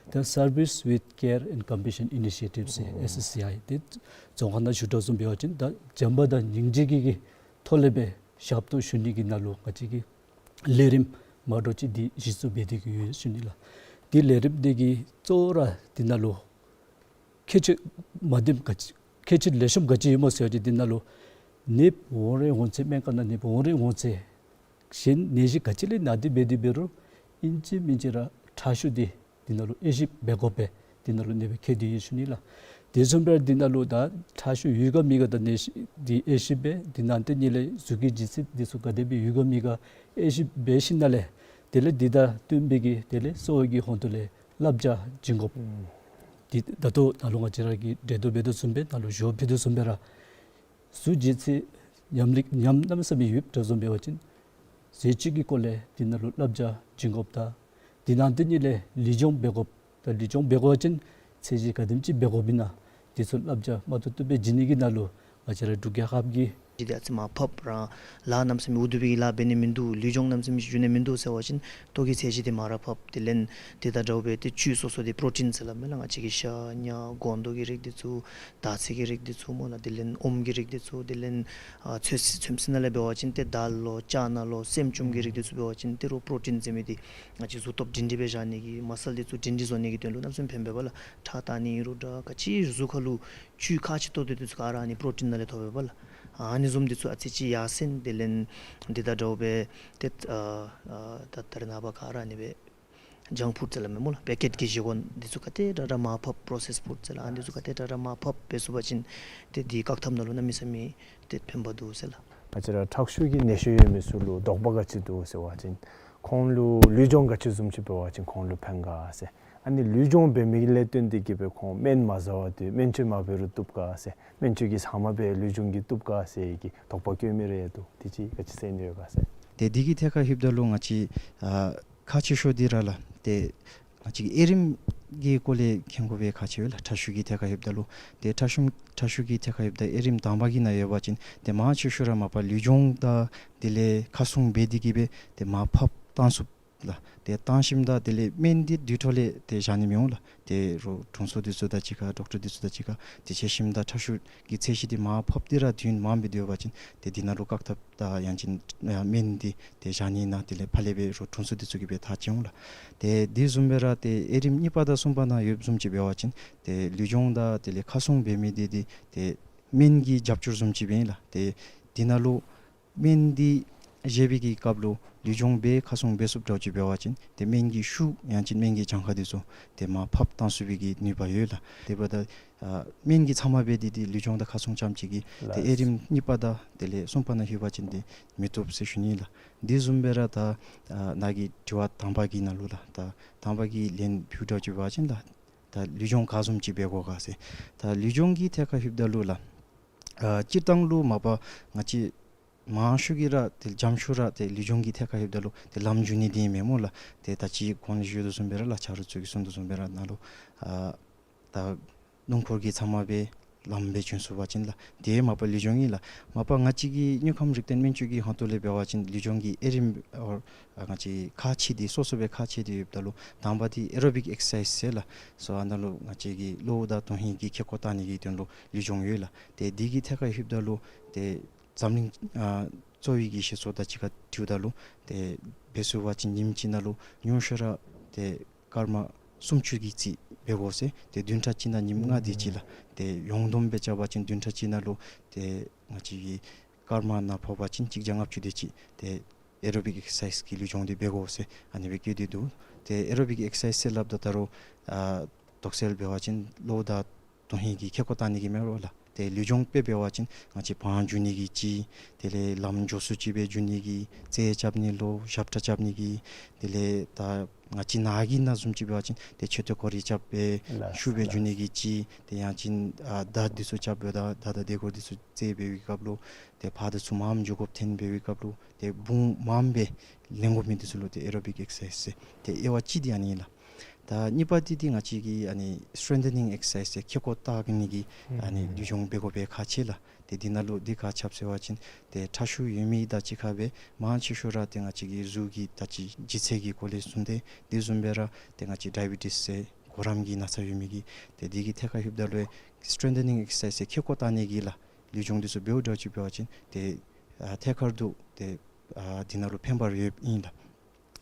ད་Service with Care and Compassion Initiative ཟེར་ཨེསི་ཨེསི་སི་ཨའི་དེ་རྫོང་ཁ་ནང་ཞུ་དོ་བཟུམ་འབད་བ་ཅིན་ད་བྱམས་པ་དང་སྙིང་རྗེ་གི་གི་ཐོག་ལས་སྦེ་ཞབས་ཏོག་ཞུ་ནི་གི་ནང་ལུ་ང་བཅས་ཀྱིས་ལས་རིམ་མ་འདྲཝ་ཅིག་འདི་གཞི་བཙུགས་འབད་དེ་གི་ཡོད་ཟེར་ཞུ་ནི་ལགས། དེ་ལས་རིམ་འདི་གི་གཙོ་བོ་ར་འདི་ནང་ལུ་ཁྱད་ཆོས་མ་བདེཝ་ག་ཅི་ཁྱད་ཆོས་ལེགས་ཤོམ་ག་ཅི་ཡོདཔ་སྨོ་ཟེར་བ་ཅིན་འདི་ནང་ལུ་ནདཔ་འོང་རན་འོང་ཚེ་སྨན་ཁང་ནང་ནདཔ་འོང་རན་འོང་ཚེ་གཞན་ནད་གཞི་ག་ཅི་ལས་ན་སྟེ་འབད་དེ་འབད་རུང་ཨིན་ཅི་མིན་ཅི་ར་ཁྲག་ཤུགས་འདི་འདི་ནང་ལུ་དབྱེ་ཞིབ་འབད་དགོ་པས། འདི་ནང་ལུ་ནདཔ་སྦེ་ཁྱད་དེ་ཡོད་ཟེར་ཞུ་ནི་ལགས། དེ་བཟུམ་སྦེ་འདི་ནང་ལུ་ད་ཁྲག་ཤུགས་ཡོད་ག་མེད་ག་ད་ནད་གཞི་འདི་དབྱེ་ཞིབ་འབད། དེ་ནང་དེ་ཉིད་ལས་གཟུགས་ཀྱི་ལྗིད་ཚད་འདི་ཚུ་ག་དེ་སྦེ་ཡོད་ག་མེད་ག་དབྱེ་ཞིབ་འབད་ཞིནམ་ལས་དེ་ལས་འདི་དང་བསྟུན་པའི་གི་དེ་ལས་གསོ་བའི་གི་ཧོངས་ལས་བསླབ་བྱ་བྱིན་དགོཔ། ཨུམ། འདི་ད་ལྟོ་ད་ལྟོ་ང་བཅས་ར་གིས་འགྲེལ་བརྡ་འབད་དོ་བཟུམ་སྦེ་ད་ལྟོ་ཞུ་བ་ཕུལ་དོ་བཟུམ་སྦེ་ར་གཟུགས་ལྗིད་ཚད་ཉམས་ལེགས་ཉམས་གནམ་མེད་ས་མེད་ཡོདཔ་འདྲཝ་བཟུམ་འབད་བ་ཅིན་ཟས་བཅུད་ཀྱི་སྐོར་ལས་འདི་ནང་ལུ་བསླབ་བྱ་བྱིན་དགོཔ་དང་འདི་ནང་དེ་ཉིད་ལས་ལུས་སྦྱོང་འབད་དགོཔ་དང་ལུས་སྦྱོང་འབད་དགོ་པ་ཅིན་ཚད་གཞི་ག་དེམ་ཅིག་འབད་དགོཔ་ཨིན་ན་འདི་ཚུ་བསླབ་བྱ་མ་ཐུབ་ཐུབ་སྦེ་བྱིན་ནི་གི་ནང་ལུ་ང་བཅས་ར་འབྲུག་རྒྱལ་ཁབ་ཀྱི་ཏེ་ཨ་ཙི་མར་ཕབ་ར་ལཱ་གནམ་མེད་ས་མེད་འུ་སྡུག་པའི་གི་ལཱ་འབད་ནི་མིན་འདུག། ལུས་སྦྱོང་གནམ་མེད་ས་མེད་ཞུ་ནི་མིན་འདུག་ཟེར་བ་ཅིན་ལྟོ་གི་ཚད་གཞི་འདི་མར་ར་ཕབ། དེ་ལས་འདི་དང་འདྲཝ་སྦེ་ཏེ་བཅུད་སོ་སོ་འདི་པྲོ་ཊིན་ཟེར་སླབ་མས་ལགས། ང་བཅས་ཀྱི་ཤ་ཉ་སྒོང་རྡོག་གི་རིགས་འདི་ཚུ་དར་ཚིལ་གྱི་རིགས་འདི་ཚུ་སྨོ་ལགས། དེ་ལས་ཨོམ་གྱི་རིགས་འདི་ཚུ་དེ་ལས་ཨ་ཚོད་བསྲེ་ཚོད་བསྲེ་ནང་ལས་འབད་བ་ཅིན་ཏེ་དཱལ་ལོ་ཅ་ན་ལོ་སྲནམ་ཅུམ་གྱི་རིགས་འདི་ཚུ་འབད་བ་ཅིན་ཏེ་རོགས་པྲོ་ཊིན་ཟེར་མི་འདི་ང་བཅས་གཟུགས་སྟོབས་སྒྲིང་སྒྲི་སྦེ་བཞག་ནི་གི་མ་སཱལ་འདི་ཚུ་སྒྲིང་སྒྲི་བཟོ་ནི་གི་དོན་ལུ་གནམ་མེད་ས་མེད་ཕན་པས་པ་ལགས། ཁྲག་བཏང་ནི་ཨིན་རུང་འདྲ་ག་ཅི་གཟུགས་ཁར་ལུ་བཅུད་ཁག་ཆེ་ཏོག་ཏོ་འདི་ཚུ་ག་ར་ཨ་ནི་པྲོ་ཊིན་ནང་ལས་ཐོབ་པས་པ་ལགས། ཨ་ནི་བཟུམ་འདི་ཚུ་ཨ་ཙི་ཅིག་ཡར་སེང་། དེ་ལས་འདི་དང་འདྲཝ་སྦེ་ཏེ་ཨ་ཨ་ད་ད་རེས་ནངས་པ་ག་ར་ཨ་ནི་སྦེ་ཇང་ཕུཌ་ཟེར་སླབ་མས་སྨོ་ལགས། པེ་ཀེཊ་ཀྱི་བཞེས་སྒོ་འདི་ཚུ་ག་དེ་དྲག་དྲག་མར་ཕབ། པྲོ་སེསཌ་ཕུཌ་ཟེར་སླབ་ཨ་ནི་ཚུ་ག་དེ་དྲག་དྲག་མར་ཕབ་འབད་ཚུགས་པ་ཅིན་ཏེ་འདི་བཀག་ཐབས་ནང་ལུ་གནམ་མེད་ས་མེད་ཏེ་ཕན་པ་འདུག་ཟེར་ལགས། ང་བཅས་ར་ཁྲག་ཤུགས་ཀྱི་ནད་གཞི་ཡོད་མི་ཚུ་ལུ་དོགས་པ་ག་ཅི་འདུག་ཟེར་བ་ཅིན་ཁོང་ལུ་ལུས་སྦྱོང་ག་ཅི་བཟུམ་ཅིག་འབད་བ་ཅིན་ཁོང་ལུ་ཕན་ག་ཟེར། ཨ་ནི་ལུས་སྦྱོང་འབད་མི་ལས་བརྟེན་ཏེ་གིས་སྦེ་ཁོང་སྨན་མ་བཟའ་བར་དུ་སྨན་བཅོས་མ་འབད་རུང་བཏུབ་ག་ཟེར། སྨན་བཅོས་ཀྱི་ཟ་མ་སྦེ་ལུས་སྦྱོང་གིས་བཏུབ་ག་ཟེར་གྱི་དོགས་པ་བཀོད་མི་རེ་འདུག། དེ་ཅིག་ག་ཅི་ཟེར་ནི་ཡོད་ག་ཟེར། ཏེ་འདི་གི་ཐད་ཁར་ལྷོདཔ་ད་ལུ་ང་བཅས་ཨ་ཁག་ཆེ་ཤོས་འདི་ར་ལགས་ཏེ་ང་བཅས་ཀྱི་དབྱེ་རིམ་གྱི་སྐོར་ལས་མཁྱེན་དགོ་པའི་ཁག་ཆེ་བས་ལགས། ཁྲག་ཤུགས་ཀྱི་ཐད་ཁར་ལྷོདཔ་ད་ལུ་ཏེ་ཁྲག་ཤུགས་ཁྲག་ཤུགས་ཀྱི་ཐད་ཁར་ལྷོདཔ་ད་དབྱེ་རིམ་དང་པ་གི་ནང་ཡོད་པ་ཅིན་ཏེ་མང་ཆེ་ཤོས་ར་མ་པ་ལུས་སྦྱོང་དང་དེ་ལས་ཁ་སྲུང་འབད་དེ་གིས་སྦེ་ཏེ་མར་ཕབ་བཏང་ཚུགསཔ་ལགས། ཏེ་བཏང་ཞིནམ་ད་དེ་ལས་སྨན་འདི་དུས་ཐོག་ལས་ཏེ་བཞག་ནི་མི་འོང་ལགས། ཏེ་རོགས་དྲུང་འཚོ་འདི་ཚུ་དང་གཅིག་ཁར་ཌོག་ཊར་འདི་ཚུ་དང་གཅིག་ཁར་ཏེ་འབྱེད་ཞིནམ་ད་ཁྲག་ཤུགས་ཀྱི་ཚད་གཞི་འདི་མར་ཕབ་སྟེ་ར་དུས་མང་སྦེ་སྡོད་པ་ཅིན་ཏེ་འདི་ནང་ལུ་བཀག་ཐབས་དང་ཡང་ཅིན་ཨ་སྨན་འདི་ཏེ་བཞག་ནི་ཨིན་ན་དེ་ལས་ཕར་ལས་སྦེ་རོགས་དྲུང་འཚོ་འདི་ཚུ་གིས་སྦེ་ཐག་བཅད་འོང་ལགས། ཏེ་དེ་བཟུམ་སྦེ་ར་ཏེ་དབྱེ་རིམ་གཉིས་པ་དང་གསུམ་པ་ནང་ཡོདཔ་བཟུམ་ཅིག་འབད་བ་ཅིན་ཏེ་ལུས་སྦྱོང་དང་དེ་ལས་ཁ་སྲུང་འབད་མི་འདི་འདི་ཏེ་སྨན་གྱི་རྒྱབ་སྐྱོར་བཟུམ་ཅིག་སྦེ་ཨིན་ལགས། ཏེ་འདི་ནང་ལུ་ སྨན་འདི་བཞེས་པའི་གི་སྐབས་ལུ་ལུས་སྦྱོང་སྦེ་ཁ་སྲུང་འབད་ཚུགསཔ་འདྲཝ་ཅིག་འབད་བ་ཅིན་ཏེ་སྨན་གྱི་ཤུགས་ཡང་ཅིན་སྨན་གྱི་གྱངས་ཁ་འདི་ཚུ་ཏེ་མར་ཕབ་བཏང་ཚུགས་པའི་གི་ནུས་པ་ཡོད་ལགས། དེ་འབདཝ་ད་ཨ་སྨན་གྱི་ཚབ་མ་སྦེ་འདི་ཏེ་ལུས་སྦྱོང་དང་ཁ་སྲུང་རྐྱངམ་ཅིག་གིས་ཏེ་ལགས། དབྱེ་རིམ་གཉིས་པ་དང་དེ་ལས་གསུམ་པ་ནང་ལྷོད་པ་ཅིན་ཏེ་མི་བཏུབ་ཟེར་ཞུ་ནི་ལགས། འདི་བཟུམ་སྦེ་ར་ད་ཨ་ནཱ་གི་དྲི་བ་དང་པ་གི་ནང་ལུ་ལགས། ད་དང་པ་གི་ལན་ཕུལཝ་འདྲཝ་ཅིག་འབད་བ་ཅིན་ལགས། ད་ལུས་སྦྱོང་ག་བཟུམ་ཅིག་འབད་དགོ་ག་ཟེར། ད་ལུས་སྦྱོང་གི་ཐད་ཁར་ལྷོདཔ་ད་ལུ་ལགས། ཨ་སྤྱིར་བཏང་ལུ་མ་པ་ང་བཅས་མང་ཤོས་ཀྱིས་ར་ཏེ་འཇམ་ཤོས་ར་ཏེ་ལུས་སྦྱོང་གི་ཐད་ཁར་ལྷོདཔ་ད་ལུ་ཏེ་ལམ་འཇུ་ནི་འདི་ཨིན་མས་སྨོ་ལགས། ཏེ་ད་ཅི་གོང་ལུ་ཞུ་དོ་བཟུམ་སྦེ་ར་ལགས། ཆ་རོགས་ཚུ་གིས་གསུང་དོ་བཟུམ་སྦེ་ར་ནཱ་ལུ་ཨ་ད་སྣུམ་འཁོར་གྱི་ཚབ་མ་སྦེ་ལམ་སྦེ་བྱོན་ཚུགས་པ་ཅིན་ལགས། དེ་མ་པ་ལུས་སྦྱོང་ཨིན་ལགས། མ་པ་ང་བཅས་ཀྱི་དངོས་ཁམས་རིག་ལྡན་སྨན་བཅོས་ཀྱི་ཁ་ཐུག་ལས་འབད་བ་ཅིན་ལུས་སྦྱོང་གི་དབྱེ་རིམ་ཨོ་ཨ་ང་བཅས་ཁག་ཆེ་སྟེ་སོ་སོ་སྦེ་ཁག་ཆེ་སྟེ་ཡོདཔ་ད་ལུ་དང་པ་འདི་ཨེ་རོ་བིག་ཨེག་སར་སའིཛ་ཟེར་ལགས། སོ་ཨ་ནཱ་ལུ་ང་བཅས་ཀྱི་གློ་བུ་དང་དོན་ཧིང་གི་ཁེ་ཀོ་བཏང་ནི་གི་དོན་ལུ་ལུས་སྦྱོང་ཡོད་ལགས། ཏེ་འདི་གི་ཐད་ཁར་ལྷོདཔ་ད་ལུ་ཏེ་འཛམ་གླིང་ཨ་གཙོ་བོའི་གི་བཞེས་སྲོལ་དང་གཅིག་ཁར་འཁྲིལཝ་ད་ལུ་ཏེ་འབད་ཚུགས་པ་ཅིན་ཉིནམ་གཅིག་ནང་ལུ་ཉུང་ཤོས་ར་ཏེ་སྐར་མ་སུམ་ཅུ་གི་རྩིས་འབད་དགོ་ཟེར། ཏེ་བདུན་ཕྲག་གཅིག་ནང་ཉིནམ་ལྔ་དེ་ཅིག་ལགས། ཏེ་ཡོངས་བསྡོམས་སྦེ་རྐྱབ་པ་ཅིན་བདུན་ཕྲག་གཅིག་ནང་ལུ་ཏེ་ང་བཅས་ཀྱི་སྐར་མ་ནང་ཕོག་པ་ཅིན་གཅིག་བརྒྱ་ལྔ་བཅུ་དེ་ཅིག་ཏེ་ཨེ་རོ་བིག་ཨེག་སར་སའིཛ་གི་ལུས་སྦྱོང་འདི་འབད་དགོ་ཟེར་ཨ་ནི་སྦེ་བཀོད་དེ་འདུག། ཏེ་ཨེ་རོ་བིག་ཨེག་སར་སའིཛ་ཟེར་སླབ་ད་ད་རུང་ཨ་དོགས་སེལ་འབད་བ་ཅིན་གློ་བུ་དང་དོན་ཧིང་གི་ཁེ་ཀོ་བཏང་ནི་གི་མེན་རོ་ལགས། ཏེ་ལུས་སྦྱོང་དཔེ་འབད་བ་ཅིན་ང་བཅས་བང་རྒྱུག་ནི་གི་གཅིག། དེ་ལས་ལམ་མགྱོགས་སུ་ཅིག་སྦེ་རྒྱུག་ནི་གི་རྩེད་རྐྱབ་ནི་ལུ་ཞབས་ཁྲ་རྐྱབ་ནི་གི། དེ་ལས་ད་ང་བཅས་ནཱ་གི་ནང་བཟུམ་ཅིག་འབད་བ་ཅིན་ཏེ་མཆོད་རྟེན་སྐོར་ར་རྐྱབ་སྦེ་ལགས་ཤུགས་སྦེ་རྒྱུག་ནི་གི་གཅིག། ཏེ་ཡང་ཅིན་ཨ་མདའ་འདི་ཚུ་རྐྱབ་སྦེ་ད་མདའ་དང་ལྡེ་གུར་འདི་ཚུ་རྩེད་འབད་བའི་སྐབས་ལུ་ཏེ་ཕར་དང་ཚུར་མངམ་འགྱོ་དགོཔ་ཐོན་འབད་བའི་སྐབས་ལུ་ཏེ་དཔུང་མངམ་སྦེ་ལེན་དགོ་མི་འདི་ཚུ་ལུ་ཏེ་ཨེ་རོ་བིག་ཨེག་སར་སའིཛ་ཟེར་ཏེ་དབྱེ་བ་གཅིག་འདི་ཨ་ནི་ཨིན་ལགས། ད་གཉིས་པ་འདི་འདི་ང་བཅས་ཀྱི་ཨ་ནི་སི་ཊེང་ཐ་ནིང་ཨེག་སར་སའིཛ་ཟེར་ཁེ་ཀོ་བཏགས་ནི་གི་ཨ་ནི་ལུས་སྦྱོང་འབད་དགོཔ་སྦེ་ཁག་ཆེ་ལགས། ཏེ་འདི་ནང་ལུ་འདི་ག་ཅི་འབད་ཟེར་བ་ཅིན་ཏེ་ཁྲག་ཤུགས་ཡོད་མི་དང་གཅིག་ཁར་སྦེ་མང་ཆེ་ཤོས་ར་ཏེ་ང་བཅས་ཀྱི་གཟུགས་ཀྱི་ད་ཅི་ལྗིད་ཚད་ཀྱི་སྐོར་ལས་གསུངས་ཏེ་དེ་བཟུམ་སྦེ་ར་ཏེ་ང་བཅས་ཌའི་བི་ཊིས་ཟེར་གོ་རམས་ཀྱི་ན་ཚ་ཡོད་མི་གིས་ཏེ་འདི་གི་ཐད་ཁར་ལྷོདཔ་ད་ལུ་སི་ཊེང་ཐ་ནིང་ཨེག་སར་སའིཛ་ཟེར་ཁེ་ཀོ་བཏགས་ནི་གི་ལགས་ལུས་སྦྱོང་འདི་ཚུ་འབདཝ་འདྲཝ་ཅིག་འབད་བ་ཅིན་ཏེ་ཨ་ཐད་ཀར་དུ་ཏེ་ཨ་འདི་ནང་ལུ་ཕན་པ་ཡོདཔ་ཨིན་ལགས།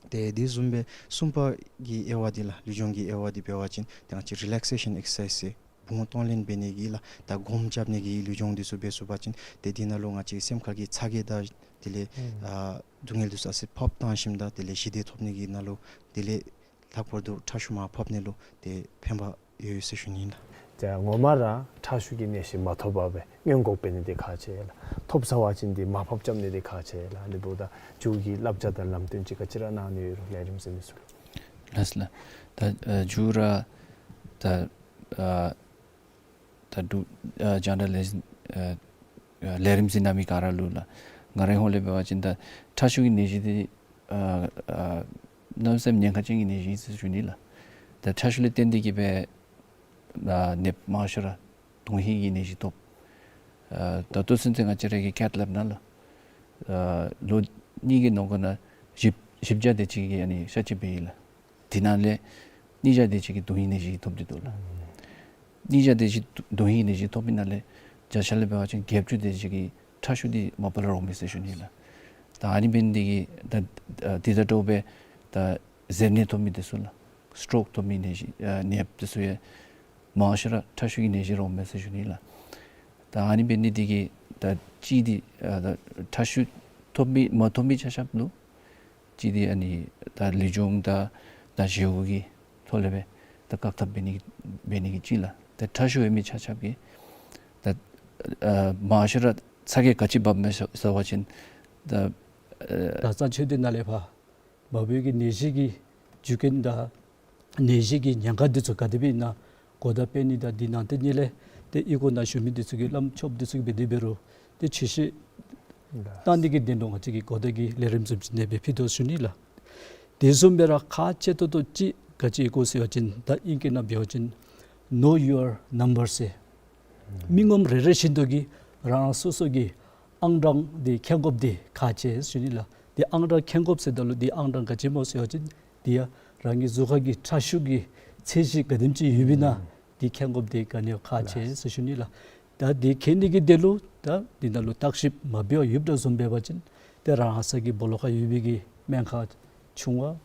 ཏེ་དེ་བཟུམ་སྦེ་གསུམ་པ་གི་དབྱེ་བ་འདི་ལགས་ལུས་སྦྱོང་གི་དབྱེ་བ་འདི་འབད་བ་ཅིན་ཏེ་ང་བཅས་རི་ལེག་སེ་ཤཱན་ཨེག་སར་སའིཛ་ཟེར་དབུགས་གཏོང་ལེན་འབད་ནི་གི་ལགས་ད་སྒོམ་རྐྱབ་ནི་གི་ལུས་སྦྱོང་འདི་ཚུ་འབད་ཚུགས་པ་ཅིན་ཏེ་འདི་ནང་ལུ་ང་བཅས་སེམས་ཁར་གྱི་ཚ་གྱང་དང་དེ་ལས་ཨ་སྡུག་བསྔལ་འདི་ཚུ་ཨ་ཙི་ཕབ་བཏང་ཞིནམ་ད་དེ་ལས་ཞི་བདེ་ཐོབ་ནི་གི་ནང་ལུ་དེ་ལས་ལྷག་པར་དུ་ཁྲག་ཤུགས་མར་ཕབ་ནི་ལུ་ཏེ་ཕན་པ་ཡོད་ཟེར་ཞུ་ནི་ལགས། ཏེ་ངོ་མ་ར་ཁྲག་ཤུགས་ཀྱི་ནད་གཞི་མ་ཐོབ་པར་སྦེ་སྔོན་འགོག་འབད་ནི་འདི་ཁག་ཆེ་ལགས། ཐོབ་ཚར་བ་ཅིན་འདི་མར་ཕབ་རྐྱབ་ནི་འདི་ཁག་ཆེ་ལགས། ཨ་ནི་འབདཝ་ད་མཇུག་གི་བསླབ་བྱ་དང་ལམ་སྟོན་ཅིག་ག་ཅི་ར་གནང་ནི་ཡོད་རུང་ལས་རིམ་གཟིགས་མི་ཚུ་ལུ། ལགས་ལགས། ད་ཨ་མཇུག་ར་ད་ཨ་ད་འབྲུག་ཨ་རྒྱང་བསྒྲགས་ལས་ཨ་ཨ་ལས་རིམ་གཟིགས་གནང་མི་ག་ར་ལུ་ལགས་ང་རའི་ཧོངས་ལས་འབད་བ་ཅིན་ད་ཁྲག་ཤུགས་ཀྱི་ནད་གཞི་འདི་ཨ་ཨ་གནམ་མེད་ས་མེད་ཉེན་ཁ་ཅན་གྱི་ནད་གཞི་ཨིན་ཟེར་ཞུ་ནི་ལགས། ད་ཁྲག་ཤུགས་ལས་བརྟེན་ཏེ་གིས་སྦེ་ཨ་ནདཔ་མང་ཤོས་ར་དོན་ཧིང་གི་ནད་གཞི་ཐོབ། ཨ་ད་ལྟོ་ཚུན་ཚོད་ང་བཅས་ར་གི་ཁྱད་ལས་ནང་ལགས་ཨ་ལོ་གཉིས་ཀྱི་ནང་འཁོད་ནང་བཞི་བཞི་བརྒྱ་དེ་ཅིག་གིས་ཨ་ནི་གཤགས་བཅོས་འབད་ཡི་ལགས། དེ་ནང་ལས་ཉིས་བརྒྱ་དེ་ཅིག་གིས་དོན་ཧིང་ནད་གཞི་ཐོབ་སྟེ་འདུག་ལགས། ཉིས་བརྒྱ་དེ་ཅིག་དོན་ཧིང་ནད་གཞི་ཐོབ་མི་ནང་ལས་བརྒྱ་ཆ་ལས་འབད་བ་ཅིན་བརྒྱད་ཅུ་དེ་ཅིག་གིས་ཁྲག་ཤུགས་འདི་མ་པ་ལས་རོགས་མས་ཟེར་ཞུ་ནི་ལགས། ད་ཨ་ནི་འབད་ནི་འདི་གིས་ད་ཨ་འདི་དང་འདྲཝ་སྦེ་ད་གཟེར་ནད་ཐོབ་མི་འདི་ཚུ་ལགས་སི་ཊོག་ཐོབ་མི་ནད་གཞི་ཨ་ནདཔ་འདི་ཚུ་ཡང་མང་ཤོས་ར་ཁྲག་ཤུགས་ཀྱི་ནད་གཞི་རོགས་མས་ཟེར་ཞུ་ནི་ལགས། ད་ཨ་ནི་འབད་ནི་འདི་གིས་ད་གཅིག་འདི་ཨ་ད་ཁྲག་ཤུགས་ཐོབ་མི་མ་ཐོབ་མི་ཆ་ཁྱབ་ལུ་གཅིག་འདི་ཨ་ནི་ད་ལུས་སྦྱོང་དང་ད་བཞེས་སྒོ་གི་ཐོག་ལས་སྦེ་ད་བཀག་ཐབས་འབད་ནི་འབད་ནི་གི་གཅིག་ལགས། ད་ཁྲག་ཤུགས་ཡོད་མི་ཆ་ཁྱབ་ཀྱིས་ད་ཨ་མང་ཤོས་ར་ཚ་གྱང་ག་ཅི་འབབ་མས་ཟེར་བ་ཅིན་ད་ཨ་ད་གཙང་ཆུ་འདི་ནང་ལས་ཕར་མ་བུ་གི་ནད་གཞི་གི་རྒྱུ་རྐྱེན་དང་ནད་གཞི་གི་ཉེན་ཁ་འདི་ཚུ་ག་དེ་སྦེ་ཨིན་ན་གོ་བརྡ་སྤེལ་ནི་དང་འདི་ནང་དེ་ཉིད་ལས་ཏེ་ཨི་ཁུག་ནང་བཞུགས་མི་འདི་ཚུ་གིས་བླམ་ཆོསཔ་འདི་ཚུ་གིས་འབད་དེ་འབད་རུང་ཏེ་ཇུས་གཞི་བཏང་ནི་གི་དོན་ལུ་ང་བཅས་ཀྱིས་གོ་བརྡ་གི་ལས་རིམ་བཟུམ་ཅིག་ཨ་ནི་སྦེ་ཕུལ་དོ་ཞུ་ནི་ལགས། དེ་བཟུམ་སྦེ་ར་ཁག་ཆེ་ཏོག་ཏོ་ཅིག་ག་ཅི་ཨིན་གོ་ཟེར་བ་ཅིན་ད་ཨིང་སྐད་ནང་འབད་བ་ཅིན་Know Your Number ཟེར། མི་ངོམ་རེ་རེ་བཞིན་དུ་གིས་རང་རང་སོ་སོ་གི་ཨང་གྲངས་འདི་མཁྱེན་དགོཔ་འདི་ཁག་ཆེ་ཟེར་ཞུ་ནི་ལགས། འདི་ཨང་གྲངས་མཁྱེན་དགོཔ་ཟེརཝ་ད་ལུ་འདི་ཨང་གྲངས་ག་ཅི་སྨོ་ཟེར་བ་ཅིན་འདི་ཡང་རང་གི་གཟུགས་ཁར་གྱི་ཁྲག་ཤུགས་ཀྱི་ཚད་གཞི་ག་དེམ་ཅིག་ཡོདཔ་ཨིན་ན་འདི་མཁྱེན་དགོཔ་འདི་ག་ནི་ཡང་ཁག་ཆེ་ཟེར་ཞུ་ནི་ལགས། ད་འདི་མཁྱེན་ནི་གི་དོན་ལུ་ད་འདི་ནང་ལུ་བརྟག་ཞིབ་མ་འབད་བར་ཡོདཔ་འདྲཝ་བཟུམ་འབད་བ་ཅིན་ཏེ་རང་སོ་གི་སྦོ་ལོགས་ཁར་ཡོད་པའི་གི་སྨན་ཁང་ཆུང་བ་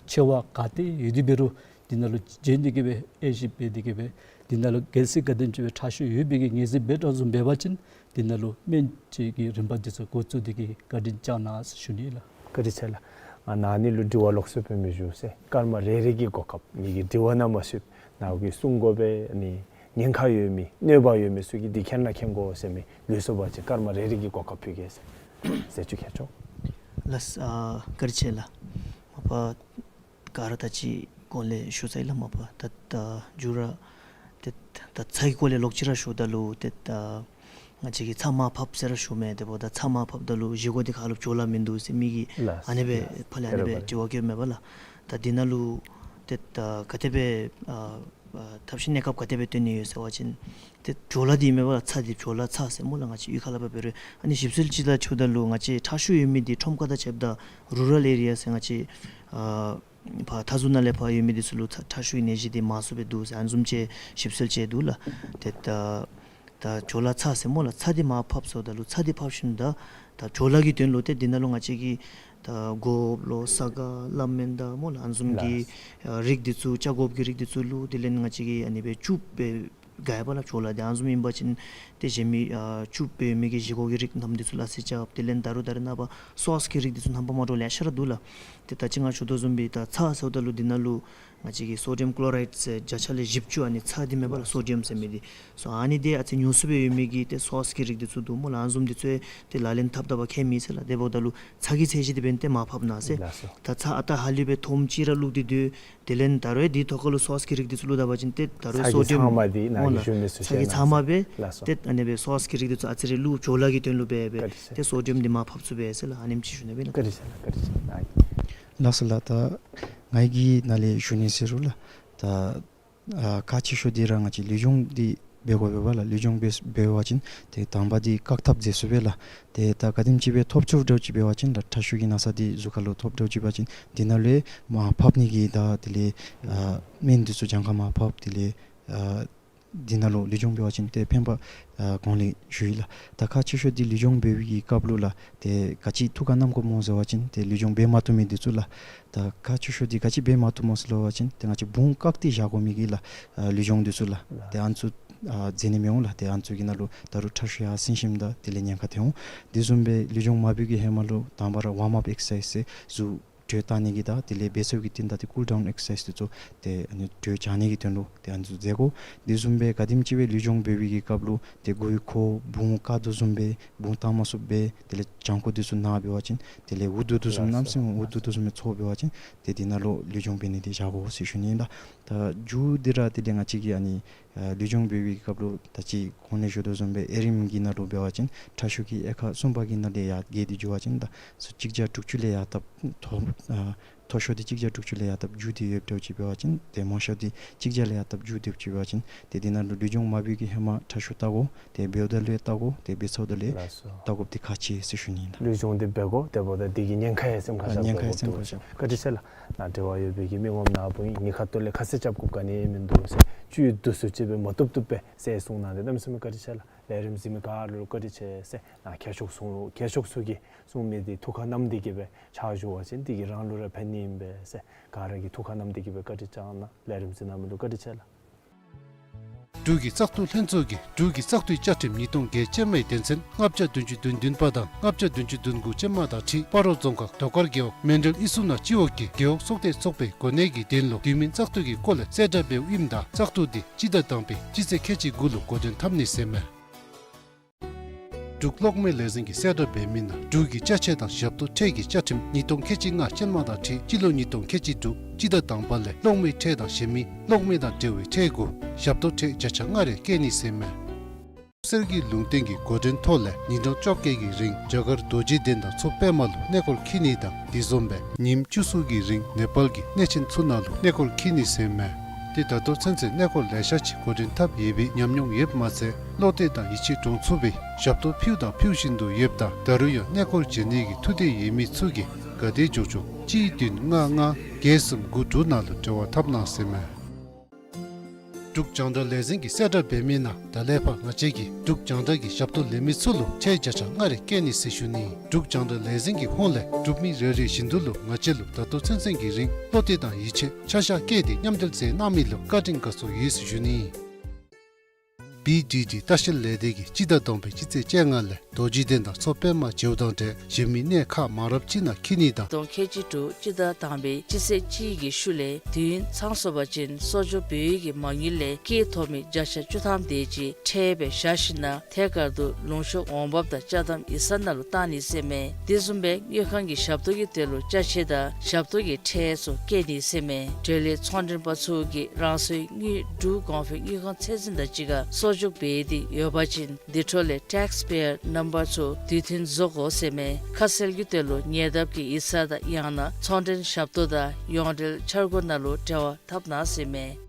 ཆེ་བ་ག་ཏེ་ཡོད་དེ་འབད་རུང་འདི་ནང་ལུ་བྱོན་ཏེ་གིས་སྦེ་དབྱེ་ཞིབ་འབད་དེ་གིས་སྦེ་འདི་ནང་ལུ་གལ་སྲིད་ག་དེམ་ཅིག་སྦེ་ཁྲག་ཤུགས་ཡོད་པའི་གི་ངོས་འཛིན་འབད་དོ་བཟུམ་འབད་བ་ཅིན་ དེ་ནང་ལུ་སྨན་བཅོས་ཀྱི་རིམ་པ་འདི་ཚུ་འགོ་བཙུགས་ཏེ་གི་བཀའ་དྲིན་བསྐྱང་གནང་ཟེར་ཞུ་ནི་ལགས། བཀའ་དྲིན་ཆེ་ལགས། ང་ནཱ་ནི་ལུ་དྲི་བ་ལོགས་སུ་སྤེལ་མི་ཞུ་ཟེར། སྐར་མ་རེ་རེ་གི་གོ་སྐབས་ངེ་གི་དྲི་བ་ནང་མ་ཞུགས། ནཱ་གི་གསུང་དགོ་པའི་ནི་ཉེན་ཁ་ཡོད་མི་གནོད་པ་ཡོད་མི་ཚུ་གིས་འདི་མཁྱེན་ན་མཁྱེན་དགོ་ཟེར་མི་ལུས་སོ་བ་ཅིན་སྐར་མ་རེ་རེ་གི་གོ་སྐབས་ཕུལ་གེ་ཟེར། ཟེར་ཅིག་ཁྱེར་ཆོག། ལགས། ཨ་བཀའ་དྲིན་ཆེ་ལགས། མ་པ་ག་ར་ད་ཅི་གོང་ལས་ཞུ་ཚར་ཡི་ལགས། མ་པ་ད་ད་མཇུག་ར་ཏེ་ད་ཚ་གི་སྐོར་ལས་ལོག་ཅི་ར་ཞུཝ་ད་ལུ་ཏེ་ད་ང་བཅས་ཀྱིས་ཚྭ་མར་ཕབ་ཟེར་ར་ཞུཝ་མས། དེ་འབདཝ་ད་ཚྭ་མར་ཕབ་ད་ལུ་བཞེས་སྒོ་འདི་ཁ་ལུ་བྲོ་བ་མིན་འདུག་ཟེར་མི་གིས་ལགས། ཨ་ནི་སྦེ་ལགས། ཕར་ལས་ཨ་ནི་སྦེ་རེ་བ་དྲི་བ་བཀོདཔ་མས་པ་ལགས། ད་འདི་ནང་ལུ་ཏེ་ད་ག་དེ་སྦེ་ཨ་ཨ་ཐབས་ཤེས་གནས་སྐབས་ག་དེ་སྦེ་བཏོན་ནི་ཡོད་ཟེར་བ་ཅིན་ཏེ་བྲོ་བ་འདི་མས་པ་ལགས། ཚྭ་འདི་བྲོ་བ་ཚྭ་ཟེར་སྨོ་ལགས། ང་བཅས་གཡུས་ཁ་ལས་ཕར་འབད་རུང་ཨ་ནི་ཞིབ་འཚོལ་ཅིག་ལུ་ཞུཝ་ད་ལུ་ང་བཅས་ཁྲག་ཤུགས་ཡོད་མི་འདི་ཁྲོམ་ཁ་དང་ཕྱདཔ་ད་རུ་རཱལ་ཨེ་རི་ཡ་ཟེར་ང་བཅས་ཨ་ཕར་མཐའ་ཟུར་ནང་ལས་ཕར་ཡོད་མི་འདི་ཚུ་ལུ་ཚྭ་ཁྲག་ཤུགས་ཀྱི་ནད་གཞི་འདི་མང་སུ་སྦེ་འདུག་ཟེར་ཨ་ནི་བཟུམ་ཅིག་ཞིབ་འཚོལ་ཅིག་འདུག་ལགས། ཏེ་ད་ད་བྲོ་བ་ཚྭ་ཟེར་སྨོ་ལགས། ཚྭ་འདི་མར་ཕབ་སོངམ་ད་ལུ་ཚྭ་འདི་ཕབ་ཞིནམ་ད་ད་བྲོ་བ་གི་དོན་ལུ་ཏེ་འདི་ནང་ལུ་ང་བཅས་ཀྱིས་ད་སྒོགཔ་ལོ་ས་ག་ལ་མེན་ད་སྨོ་ལགས། ཨ་ནི་བཟུམ་གྱི་ལགས། ཨ་རིགས་འདི་ཚུ་ལྕགས་སྒོགཔ་གི་རིགས་འདི་ཚུ་བླུགས། དེ་ལས་ང་བཅས་ཀྱིས་ཨ་ནི་སྦེ་བཙུགས་སྦེ་དགའ་བ་ལགས། བྲོ་བ་འདི་ཨ་ནི་བཟུམ་ཨིན་པ་ཅིན་ཏེ་གཞན་མི་ཨ་བཙུགས་སྦེ་མི་གི་བཞེས་སྒོ་གི་རིགས་རྣམས་འདི་ཚུ་ལ་སེལ་རྐྱབ། དེ་ལས་ད་རུང་ད་རེས་ནངས་པ་སོསི་གི་རིགས་འདི་ཚུ་རྣམ་པ་མ་འདྲཝ་ལེ་ཤ་ར་འདུག་ལགས། ཏེ་ད་ཅི་ང་ཞུ་དོ་བཟུམ་སྦེ་ད་ཚྭ་ཟེརཝ་ད་ལུ་འདི་ནང་ལུ་ང་བཅས་ཀྱིས་སོ་ཌི་ཡམ་ཀློ་རའིཌ་ཟེར་བརྒྱ་ཆ་ལས་བཞི་བཅུ་ཨ་ནི་ཚྭ་འདི་མས་པ་ལགས། སོ་ཌི་ཡམ་ཟེར་མི་འདི་སོ་ཨ་ནི་འདི་ཨ་ཙི་ཉུང་སུ་སྦེ་ཡོད་མི་གིས་ཏེ་སོསི་གི་རིགས་འདི་ཚུ་འདུག་སྨོ་ལགས། ཨ་ནི་བཟུམ་འདི་ཚུ་ཏེ་ལག་ལེན་འཐབ་ད་བ་ཁྱད་མེད་ཟེར་ལགས། དེ་འབདཝ་ད་ལུ་ཚྭ་གི་ཚད་གཞི་འདི་འབདན་ཏེ་མར་ཕབ་གནང་ཟེར། ལགས་སོ། ད་ཚྭ་ཨ་རྟག་ཧ་ལུགས་སྦེ་ཐོགམ་ཅིག་ར་བླུགས་ཏེ་སྡོད། དེ་ལས་ད་རུང་འདི་ཐོག་ཁ་ལུ་སོསི་གི་རིགས་འདི་ཚུ་བླུགས་ད་པ་ཅིན་ཏེ་ད་རུང་ཚྭ་གི་སོ་ཌི་ཡམ་ཚང་མ་འདི་ནཱ་གིས་ཞུ་མི་ཚུ་ཚྭ་གི་ཚང་མ་སྦེ་ལགས་སོ། ཏེ་ཨ་ནི་སྦེ་སོསི་གི་རིགས་འདི་ཚུ་ཨ་ཙི་རེ་བླུགས། བྲོ་བ་གི་དོན་ལུ་སྦེ་སྦེ་བཀའ་དྲིན་ཆེ། ཏེ་སོ་ཌི་ཡམ་འདི་མར་ཕབ་ཚུགས་པས་ཟེར་ལགས། ཨ་ནེམ་ཅིག་ཞུ་ནི་སྦེ་ལགས། བཀའ་དྲིན་ཆེ་ལགས། བཀའ་དྲིན་ཆེ་ལགས། ལགས་སོ་ལགས། ད་ང་གིས་ནཱ་ལས་ཞུ་ནི་ཟེར་རུང་ལགས། ད་ཨ་ཁག་ཆེ་ཤོས་འདི་ར་ང་བཅས་ལུས་སྦྱོང་འདི་འབད་དགོ་པས་པ་ལགས། ལུས་སྦྱོང་འབད་འབད་བ་ཅིན་ཏེ་དང་པ་འདི་བཀག་ཐབས་མཛད་ཚུགས་པས་ལགས། ཏེ་ད་ག་དེམ་ཅིག་སྦེ་ཐོབ་ཚུགསཔ་འདྲཝ་ཅིག་འབད་བ་ཅིན་ལགས། ཁྲག་ཤུགས་ཀྱི་ན་ཚ་འདི་གཟུགས་ཁ་ལུ་ཐོབ་འདྲཝ་ཅིག་འབད་བ་ཅིན་འདི་ནང་ལུ་མར་ཕབ་ནི་གི་ད་དེ་ལས་ཨ་སྨན་འདི་ཚུ་གྱངས་ཁ་མར་ཕབ། དེ་ལས་ཨ་འདི་ནང་ལུ་ལུས་སྦྱོང་འབད་བ་ཅིན་ཏེ་ཕན་པ་ཨ་གོང་ལས་ཞུ་ཡི་ལགས། ད་ཁག་ཆེ་ཤོས་འདི་ལུས་སྦྱོང་འབད་བའི་གི་སྐབས་ལུ་ལགས། ཏེ་ག་ཅི་ཐུགས་ཁར་བསྣམ་དགོཔ་སྨོ་ཟེར་བ་ཅིན་ཏེ་ལུས་སྦྱོང་འབད་མ་བཏུབ་མི་འདི་ཚུ་ལགས། ད་ཁག་ཆེ་ཤོས་འདི་ག་ཅི་འབད་མ་བཏུབ་སྨོ་ཟེར་བ་ཅིན་ཏེ་ང་བཅས་བུང་བཀག་སྟེ་བཞག་དགོ་མི་གི་ལགས་ཨ་ལུས་སྦྱོང་འདི་ཚུ་ལགས། ཏེ་ཨ་ནི་ཚུ་ཨ་མཛད་ནི་མི་འོང་ལགས། ཏེ་ཨ་ནི་ཚུ་གི་ནང་ལུ་ད་རུང་ཁྲག་ཤུགས་ཡར་སེང་ཞིནམ་ད་དེ་ལས་ཉེན་ཁ་ཐོན་འོང་། དེ་བཟུམ་སྦེ་ལུས་སྦྱོང་མ་འབད་བའི་གི་ཧེ་མ་ལུ་དང་པ་ར་ཝརམ་ཨཔ་ཨེག་སར་སའིཛ་ཟེར་གཟུགས་དྲོད་བཏང་ནི་གི་དང་དེ་ལས་འབད་ཚར་བའི་གི་རྟིང་བདའ་སྟེ་ཀུལ་ཌའུན་ཨེག་སར་སའིཛ་འདི་ཚུ་ཏེ་ཨ་ནི་དྲོད་འཇགས་ནི་གི་དོན་ལུ་ཏེ་ཨ་ནི་ཚུ་མཛད་དགོ། དེ་བཟུམ་སྦེ་ག་དེམ་ཅིག་སྦེ་ལུས་སྦྱོང་འབད་བའི་གི་སྐབས་ལུ་ཏེ་མགུ་ཡུ་འཁོར་བུང་བཀག་དོ་བཟུམ་སྦེ་བུང་བཏང་མ་ཚུགསཔ་སྦེ་དེ་ལས་བྱང་ཁོག་འདི་ཚུ་ན་འབད་བ་ཅིན་དེ་ལས་འུ་སྡུག་དོ་བཟུམ་གནམ་མེད་ས་མེད་འུ་སྡུག་དོ་བཟུམ་སྦེ་ཚོར་འབད་བ་ཅིན་ཏེ་དེ་ནང་ལུ་ལུས་སྦྱོང་འབད་ནི་འདི་བཞག་དགོ་ཟེར་ཞུ་ནི་ཨིན་ལགས། ད་མཇུག་འདི་ར་དེ་ལས་ང་བཅས་ཀྱིས་ཨ་ནི་ཨ་ལུས་སྦྱོང་འབད་བའི་གི་སྐབས་ལུ་ད་ཅི་གོང་ལས་ཞུ་དོ་བཟུམ་སྦེ་ཨེ་རིམ་གྱི་ནང་ལུ་འབད་བ་ཅིན་ཁྲག་ཤུགས་ཀྱི་དབྱེ་ཁག་གསུམ་པ་གི་ནང་ལས་ཡར་རྒྱས་ཏེ་འགྱོ་བ་ཅིན་ད་ཚུར་གཅིག་བརྒྱ་དྲུག་ཅུ་ལས་ཡར་བཏབ་མཐོ་ཨ་མཐོ་ཤོས་འདི་གཅིག་བརྒྱ་དྲུག་ཅུ་ལས་ཡར་བཏབ་མཇུག་འདི་ཡོདཔ་འདྲཝ་ཅིག་འབད་བ་ཅིན་ཏེ་དམའ་ཤོས་འདི་གཅིག་བརྒྱ་ལས་ཡར་བཏབ་མཇུག་འདི་ཡོདཔ་ཅིག་འབད་བ་ཅིན་ཏེ་དེ་ནང་ལུ་ལུས་སྦྱོང་མ་འབད་བའི་གི་ཧེ་མ་ཁྲག་ཤུགས་བལྟ་དགོ། ཏེ་འབདཝ་ད་ལུ་ཡང་བལྟ་དགོ། ཏེ་འབད་ཚརཝ་ད་ལུ་ཡང་ལགས་སོ། བལྟ་དགོཔ་འདི་ཁག་ཆེ་ཟེར་ཞུ་ནི་ཨིན་ལགས། ལུས་སྦྱོང་འདི་འབད་དགོ། དེ་འབདཝ་ད་འདི་གིས་ཉེན་ཁ་ཡང་སེམས་ཁར་ཨ་བཞག་ཉེན་ཁ་ཡང་སེམས་ཁར་བཞག། བཀའ་དྲིན་ཆེ་ལགས། ནཱ་འབྲེལ་བ་ཡོད་པའི་གི་མི་ངོམ་ནཱ་བུ་ཨིན། ངེའི་ཁ་ཐུག་ལས་ཁ་གསལ་རྐྱབ་དགོཔ་ག་ནི་ཡང་མིན་འདུག་ཟེར་བཅུད་བསྡུ་སུ་ཅིག་སྦེ་མ་བཏུབ་བཏུབ་སྦེ་ཟེར་གསུངས་གནང་སྟེ་གནམ་མེད་ས་མེད་བཀའ་དྲིན་ཆེ་ལགས། ལས་རིམ་གཟིགས་མི་ག་ར་ལུ་བཀའ་དྲིན་ཆེ་ཟེར། ནཱ་མཁས་མཆོག་གསུང་མཁས་མཆོག་ཚུ་གིས་གསུང་མི་འདི་ཐུགས་ཁར་བསྣམས་ཏེ་གི་སྦེ་ཕྱག་ཞུ་བ་ཅིན་འདི་གིས་རང་ལུ་ར་ཕན་ནི་ཨིན་པས་ཟེར། ག་ར་གིས་ཐུགས་ཁར་བསྣམས་ཏེ་གི་སྦེ་བཀའ་དྲིན་བསྐྱང་གནང་། ལས་རིམ་གཟིགས་གནང་མི་ལུ་བཀའ་དྲིན་ཆེ་ལགས། འབྲུག་གི་བཙག་འཐུ་ལྷན་ཚོགས་ཀྱིས་འབྲུག་གི་བཙག་འཐུའི་བཅའ་ཁྲིམས་ཉིས་སྟོང་བརྒྱད་ཅན་མའི་དོན་ཚན་ལྔ་བརྒྱ་བདུན་ཅུ་དོན་བདུན་པ་དང་ལྔ་བརྒྱ་བདུན་ཅུ་དོན་དགུ་ཅན་མ་དང་འཁྲིལ་སྤ་རོ་རྫོང་ཁག་རྡོ་དཀར་རྒེད་འོག་མཎྜལ་ཨི་སུ་ན་སྤྱི་འོག་གི་རྒེད་འོག་ཚོགས་སྡེ་ཚོགས་པའི་གོ་གནས་ཀྱི་དོན་ལུ་དུས་མིན་བཙག་འཐུ་གི་སྐོར་ལས་གསལ་བསྒྲགས་འབདཝ་ཨིནམ་ད་བཙག་འཐུ་འདི་སྤྱི་ཟླ་དང་པའི་སྤྱི་ཚེས་ཁལ་གཅིག་དགུ་ལུ་འགོ་འདྲེན་འཐབ་ནི་ཟེར་མས། འབྲུག་གློག་མེ་ལས་འཛིན་གྱིས་གསལ་བསྒྲགས་འབད་མི་ནང་འབྲུག་གི་ཅ་ཆས་དང་ཞབས་ཏོག་ཁྲལ་གྱི་བཅའ་ཁྲིམས་ཉིས་སྟོང་ཁལ་གཅིག་ལྔ་ཅན་མ་དང་འཁྲིལ་སྤྱི་ལོ་ཉིས་སྟོང་ཁལ་གཅིག་དྲུག་སྤྱི་ཟླ་དང་པ་ལས་གློག་མེའི་ཁྲལ་དང་གཞན་མི་གློག་མེ་དང་འབྲེལ་བའི་ཁྲལ་དགུ་ཞབས་ཏོག་ཁྲལ་བརྒྱ་ཆ་ལྔ་རེ་བཀལ་ནི་ཟེར་མས། གསེར་གྱི་ལུང་བསྟན་གྱི་འགོ་འདྲེན་ཐོག་ལས་ཉིན་གྲངས་བཅོ་བརྒྱད་ཀྱི་རིང་རྒྱ་གར་རྡོ་རྗེ་གདན་དང་མཚོ་པདྨ་ལུ་གནས་སྐོར་འཁྱིད་ནི་དང་དེ་བཟུམ་སྦེ་ཉིནམ་བཅུ་གསུམ་གྱི་རིང་ནེ་པཱལ་གྱི་གནས་ཆེན་ཚུ་ནང་ལུ་གནས་སྐོར་འཁྱིད་ནི་ཟེར་མས། ཏེ་ད་ལྟོ་ཚུན་ཚོད་གནས་སྐོར་ལེ་ཤ་ཅིག་འགོ་འདྲེན་འཐབ་ཡོད་པའི་ཉམས་མྱོང་ཡོདཔ་མ་ཚད་བློ་གཏད་དང་ཡིད་ཆེས་འདྲོངས་ཚུགས་པའི་ཞབས་ཏོག་ཕུལཝ་དང་ཕུལ་བཞིན་དུ་ཡོདཔ་ད་ད་རུང་ཡང་གནས་སྐོར་བྱོན་ནི་གི་ཐུགས་འདོད་ཡོད་མི་ཚུ་གིས་ག་དེ་མགྱོགས་མགྱོགས་གཅིག་བདུན་ལྔ་ལྔ་བརྒྱད་གསུམ་དགུ་དྲུག་ནང་ལུ་འབྲེལ་བ་འཐབ་གནང་ཟེར་མས། འབྲུག་རྒྱང་བསྒྲགས་ལས་འཛིན་གྱིས་གསལ་བསྒྲགས་འབད་མི་ནང་ད་ལས་ཕར་ང་བཅས་ཀྱིས་འབྲུག་རྒྱང་བསྒྲགས་ཀྱི་ཞབས་ཏོག་ལེན་མི་ཚུ་ལུ་ཁྲལ་བརྒྱ་ཆ་ལྔ་རེ་བཀལ་ནི་ཟེར་ཞུ་ནི། འབྲུག་རྒྱང་བསྒྲགས་ལས་འཛིན་གྱི་ཧོངས་ལས་གྲུབ་མི་རེ་རེ་བཞིན་དུ་ལུ་ང་བཅས་ལུ་ད་ལྟོ་ཚུན་ཚོད་ཀྱི་རིང་བློ་གཏད་དང་ཡིད་ཆེས་ཆ་བཞག་བསྐྱེད་དེ་མཉམ་འབྲེལ་མཛད་གནང་མི་ལུ་བཀའ་དྲིན་དགའ་ཚོར་ཡོད་ཟེར་ཞུ་ནི། བི་ཌི་ཌི་ལྟ་བཤལ་ལས་སྡེ་གིས་སྤྱི་ཟླ་དང་པའི་སྤྱི་ཚེས་བཅོ་ལྔ་ལས་རྡོ་རྗེ་གདན་དང་མཚོ་པདྨ་མཇལཝ་དང་འབྲེལ་གཞན་མི་གནས་ཁག་མང་རབས་ཅིག་ནང་འཁྱིད་ནི་དང་། སྟོང་ཁལ་གཅིག་དྲུག་སྤྱི་ཟླ་དང་པའི་སྤྱི་ཚེས་གཅིག་གི་ཤུལ་ལས་དུས་ཡུན་ཚང་སོང་པ་ཅིན་གསོག་འཇོག་འབད་བའི་མ་དངུལ་ལས་སྐྱེད་ཐོབ་མི་བརྒྱ་ཆ་བཅུ་ཐམ་དེ་ཅིག་ཁྲལ་སྦེ་བཞག་ཞིནམ་ན་ཐད་ཀར་དུ་ལུང་ཤོག་འོང་འབབ་དང་ཅ་དམ་ཡིག་ཚང་ནང་ལུ་བཏང་ནི་ཟེར་མས། དེ་བཟུམ་སྦེ་དངུལ་ཁང་གི་ཞབས་ཏོག་གི་དོན་ལུ་ཅ་ཆས་དང་ཞབས་ཏོག་གི་ཁྲལ་ཚུ་བཀལ་ནི་ཟེར་མས། འབྲེལ་ཡོད་ཚོང་མགྲོན་པ་ཚུ་གིས་རང་སོའི་དངུལ་འབྲུག་གོང་འཕེལ་དངུལ་ཁང་ཚད་འཛིན་དང་གཅིག་ཁར་གསོག་འཇོག་འབད་དེ་ཡོད་པ་ཅིན་དེ་འཕྲོ་ལས་ཊེགསི་པེ་ཡར་ནམ་བར་ཚུ་དུས་མཐུན་བཟོ་དགོ་ཟེར་མས། ཁ་གསལ་གྱི་དོན་ལུ་ཉེ་འདབས་ཀྱི་ཡིག་ཚང་དང་ཡང་ན་ཚོང་མགྲོན་ཞབས་ཏོག་དང་ཡོངས་འབྲེལ་འཆར་སྒོ་ནང་ལུ་འབྲེལ་བ་འཐབ་གནང་ཟེར་མས།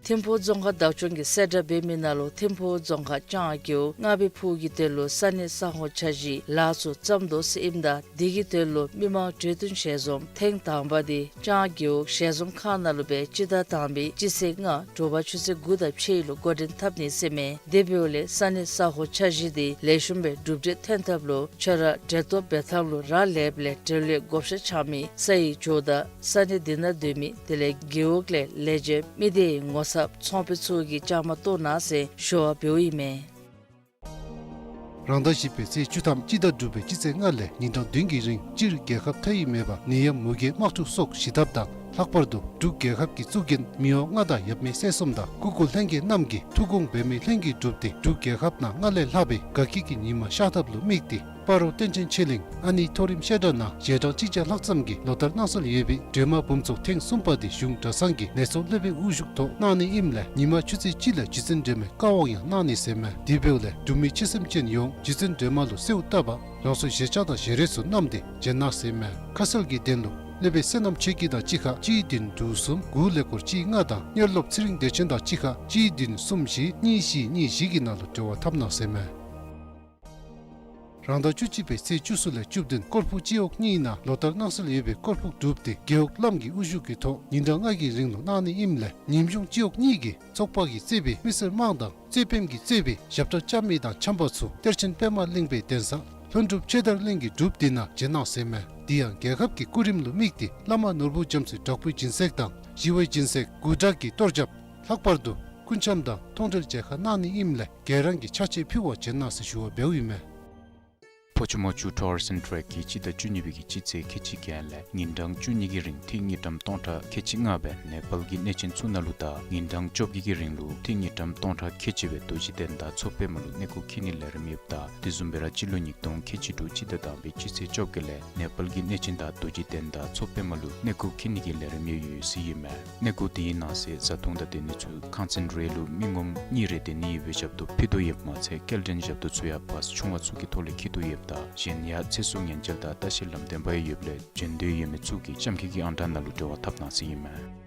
ཐིམ་ཕུག་རྫོང་ཁག་བདག་སྐྱོང་གིས་གསལ་བསྒྲགས་འབད་མི་ནང་ལུ་ཐིམ་ཕུག་རྫོང་ཁག་ལྕང་རྒེད་འོག་རྔ་བི་ཕུག་གི་དོན་ལུ་ས་གནས་ས་ཁོངས་འཆར་གཞིའི་ལཱ་ཚུ་བརྩམ་དོ་ཟེར་ཨིནམ་ད་དེ་གི་དོན་ལུ་མི་མང་གྲོས་བསྟུན་ཞལ་འཛོམས་ཐེངས་དང་པ་དེ་ལྕང་རྒེད་འོག་ཞལ་འཛོམས་ཁང་ནང་ལུ་སྦེ་སྤྱི་ཟླ་དང་པའི་སྤྱི་ཚེས་ལྔ་དྲོ་པ་ཆུ་ཚོད་དགུ་དང་ཕྱེད་ལུ་འགོ་འདྲེན་འཐབ་ནི་ཟེར་མས། དེ་འབདཝ་ལས་ས་གནས་ས་ཁོངས་འཆར་གཞི་དེ་ལེགས་ཤོམ་སྦེ་གྲུབ་འབྲས་ཐོན་ཐབས་ལུ་ཁྱོད་ར་འབྲེལ་གཏོགས་འབད་ཐངས་ལུ་རག་ལསཔ་ལས་འབྲེལ་ཡོད་བགོ་བཤའ་རྐྱབ་མི་སའི་ཇོ་བདག་ས་གནས་དེ་ནང་སྡོད་མི་དེ་ལས་རྒེད་འོག་ལས་ལས་བྱེདཔ་མི་སྡེའི་ངོ་ཚབ་ཚོང་དཔོན་ཚུ་གིས་བཅའ་མར་གཏོགས་གནང་ཟེར་ཞུ་བ་འབདཝ་ཨིན་མས། རང་ཟླ་བཞི་པའི་ཚེས་བཅུ་ཐམ་སྤྱི་ཟླ་དྲུག་པའི་སྤྱི་ཚེས་ལྔ་ལས་ཉིན་གྲངས་བདུན་གྱི་རིང་སྤྱིར་རྒྱལ་ཁབ་མཐའ་དབུས་མེད་པར་ནད་ཡམས་མུ་གེ་དམག་འཁྲུག་སོགས་ཞི་ཐབས་དང་ལྷག་པར་དུ་འབྲུག་རྒྱལ་ཁབ་ཀྱི་གཙུག་རྒྱན་མི་དབང་མངའ་བདག་ཡབ་མེས་སྲས་གསུམ་དང་སྐུ་འཁོར་ལྷན་རྒྱས་རྣམས་ཀྱི་ཐུགས་དགོངས་འབད་མེད་ལྷུན་གྱིས་གྲུབ་སྟེ་འབྲུག་རྒྱལ་ཁབ་ནང་སྔར་ལས་ལྷག་པའི་དགའ་སྐྱིད་ཀྱི་ཉི་མ་ཤར་ཐབས་ལུ་དམིགས་ཏེ་སྤ་རོ་བསྟན་ཆེན་ཆོས་གླིང་ཨ་ནེའི་མཐོ་རིམ་བཤད་གྲྭ་ནང་རྗེས་འབྲང་གཅིག་བརྒྱ་ལྷག་ཙམ་གྱིས་ལོ་ལྟར་གནང་སྲོལ་ཡོད་པའི་སྒྲོལ་མ་འབུམ་ཚོགས་ཐེངས་གསུམ་པ་དེ་གཞུང་གྲྭ་ཚང་གི་ལས་ཚོགས་སློབ་དཔོན་དབུ་བཞུགས་ཐོག་གནང་ནི་ཨིནམ་ལས་ཉིན་མ་ཆུ་ཚོད་གཅིག་ལས་རྗེ་བཙུན་སྒྲོལ་མའི་བཀའ་དབང་ཡང་གནང་ནི་ཟེར་མས། དེ་འབདཝ་ལས་འབྲུག་མི་ཆོས་སེམས་ཅན་ཡོངས་རྗེ་བཙུན་སྒྲོལ་མ་ལུ་གསོལཝ་བཏབ་པར་རང་སོའི་བཞེས་ཆས་དང་བཞེས་རས་ཚུ་བསྣམས་ཏེ་བྱོན་གནང་ཟེར་མས། ཁ་གསལ་གྱི་དོན་ལུ་སློབ་དཔོན་བསོད་ནམས་ཆོས་སྐྱིད་དང་གཅིག་ཁར་གཅིག་བདུན་དྲུག་གསུམ་དགུ་ཀླད་ཀོར་གཅིག་ལྔ་དང་གཉེར་སློབ་ཚེ་རིང་བདེ་ཆེན་དང་གཅིག་ཁར་གཅིག་བདུན་གསུམ་བཞི་གཉིས་བཞི་གཉིས་བཞི་གི་ནང་ལུ་འབྲེལ་བ་འཐབ་གནང་ཟེར་མས། རང་ཟླ་བཅུ་གཅིག་པའི་ཚེས་བཅུ་གསུམ་ལས་བཅུ་བདུན་སྐོར་ཕུག་སྤྱི་འོག་གཉིས་ནང་ལོ་ལྟར་གནང་སྲོལ་ཡོད་པའི་སྐོར་ཕུག་སྒྲུབ་སྟེ་རྒེད་འོག་བླམ་གྱི་དབུ་བཞུགས་ཀྱི་ཐོག་ཉིན་གྲངས་ལྔ་གི་རིང་ལུ་གནང་ནི་ཨིནམ་ལས་ཉིནམ་གཞུང་སྤྱི་འོག་གཉིས་ཀྱི་ཚོགས་པ་གིས་གཙོས་པའི་མི་སེར་དམངས་དང་གཙོས་དཔོན་གྱིས་གཙོས་པའི་ཞབས་ཁྲ་བཅའ་མི་དང་འཆམ་པ་ཚུ་གཏེར་ཆེན་པདྨ་གླིང་པའི་གདན་ས་ལྷུན་གྲུབ་ཆོས་དར་གླིང་གི་སྒྲུབ་སྡེ་ནང་བྱོན་གནང་ཟེར་མས། དེ་ཡང་རྒྱལ་ཁབ་ཀྱི་སྐུ་རིམ་ལུ་དམིགས་ཏེ་བླ་མ་ནོར་བུ་རྒྱ་མཚོའི་དྲག་པོའི་སྦྱིན་སྲེག་དང་ཞི་བའི་སྦྱིན་སྲེག་གུ་ཌག་གི་གཏོར་རྒྱབ་ལྷག་པར་དུ་སྐུ་འཆམ་དང་མཐོང་གྲོལ་མཇལ་ཁ་གནང་ནི་ཨིནམ་ལས་གར་རང་གི་ཕྱག་ཕྱིད་ཕུལ་བར་བྱོན་གནང་ཟེར་ཞུ་བ་འབདཝ་ཨིན་མས། ཕོ་ཆུ་མོ་ཆུ་ཊུ་རི་ཛིམ་ཊེ་རེཀ་གིས་སྤྱི་ཟླ་བཅུ་གཉིས་པའི་གི་སྤྱི་ཚེས་ཁལ་གཅིག་བརྒྱད་ལས་ཉིན་གྲངས་བཅུ་གཉིས་ཀྱི་རིང་ཏིང་དངུལ་ཀྲམ་སྟོང་ཕྲག་ཁལ་གཅིག་ལྔ་སྦེ་ནེ་པཱལ་གྱི་གནས་ཆེན་ཚུ་ནང་ལུ་དང་ཉིན་གྲངས་བཅོ་བརྒྱད་ཀྱི་རིང་ལུ་ཏིང་དངུལ་ཀྲམ་སྟོང་ཕྲག་ཁལ་གཅིག་སྦེ་རྡོ་རྗེ་གདན་དང་མཚོ་པདྨ་ལུ་གནས་སྐོར་འཁྱིད་ནིའི་ལས་རིམ་ཡོདཔ་ད་དེ་བཟུམ་སྦེ་ར་སྤྱི་ལོ་ཉིས་སྟོང་ཁལ་གཅིག་དྲུག་སྤྱི་ཟླ་དང་པའི་སྤྱི་ཚེས་བཅོ་བརྒྱད་ལས་ནེ་པཱལ་གྱི་གནས་ཆེན་དང་རྡོ་རྗེ་གདན་དང་མཚོ་པདྨ་ལུ་གནས་སྐོར་འཁྱིད་ནི་གི་ལས་རིམ་ཡོད་ཡོད་ཟེར་ཨིན་མས། གནས་སྐོར་དེའི་ནང་གསེས་བཟའ་འཐུང་དང་སྡོད་ནི་ཚུ་ཁང་ཚན་རེ་ལུ་མི་ངོམ་གཉིས་རེ་སྡོད་ནི་ཡོད་པའི་ཞབས་ཏོག་ཕུལ་དོ་ཡོདཔ་མ་ཚད་སྐྱེལ་འདྲེན་ཞབས་ཏོག་ཚུ་ཡང་བཱས་ཆུང་བ་ཚུ་གི་ཐོག་ལས་འཁྱིད་དོ་ཡོདཔ་ད་གཞན་ཡང་ཚེ་སྲོག་ཉེན་བཅོལ་དང་ལྟ་བཤལ་ལམ་སྟོན་པ་ཡང་ཡོདཔ་ལས་བྱོན་འདོད་ཡོད་མི་ཚུ་གིས་ལྕམ་ཁྱི་གི་ཨང་གྲངས་ནང་ལུ་འབྲེལ་བ་འཐབ་གནང་ཟེར་ཨིན་མས།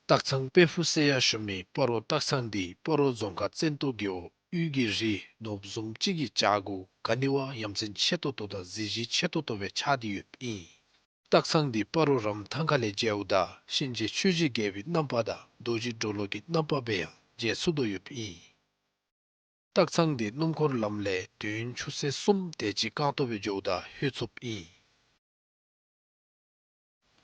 སྟག་ཚང་དཔལ་ཕུག་ཟེར་ཡང་ཞུ་མི་སྤ་རོ་སྟག་ཚང་འདི་སྤ་རོ་རྫོང་ཁག་བཙན་ཏོ་རྒེད་འོག་དབུས་ཀྱི་རི་ནོར་བུ་བཟུམ་ཅིག་གི་བྱག་གུ་ག་ནི་བ་ཡ་མཚན་ཆེ་ཏོག་ཏོ་དང་གཟི་བརྗིད་ཆེ་ཏོག་ཏོ་སྦེ་ཆགས་ཏེ་ཡོདཔ་ཨིན། སྟག་ཚང་འདི་སྤ་རོ་རམ་ཐང་ཁ་ལས་མཇལཝ་ད་གཤིན་རྗེ་ཆོས་ཀྱི་རྒྱལ་པོའི་རྣམ་པ་དང་རྡོ་རྗེ་གྲོ་ལོད་ཀྱི་རྣམ་པ་སྦེ་ཡང་མཇལ་ཚུགས་དོ་ཡོདཔ་ཨིན། སྟག་ཚང་འདི་སྣུམ་འཁོར་ལམ་ལས་དུས་ཡུན་ཆུ་ཚོད་གསུམ་དེ་ཅིག་རྐང་སྟོང་སྦེ་འགྱོཝ་ད་ལྷོད་ཚུགསཔ་ཨིན།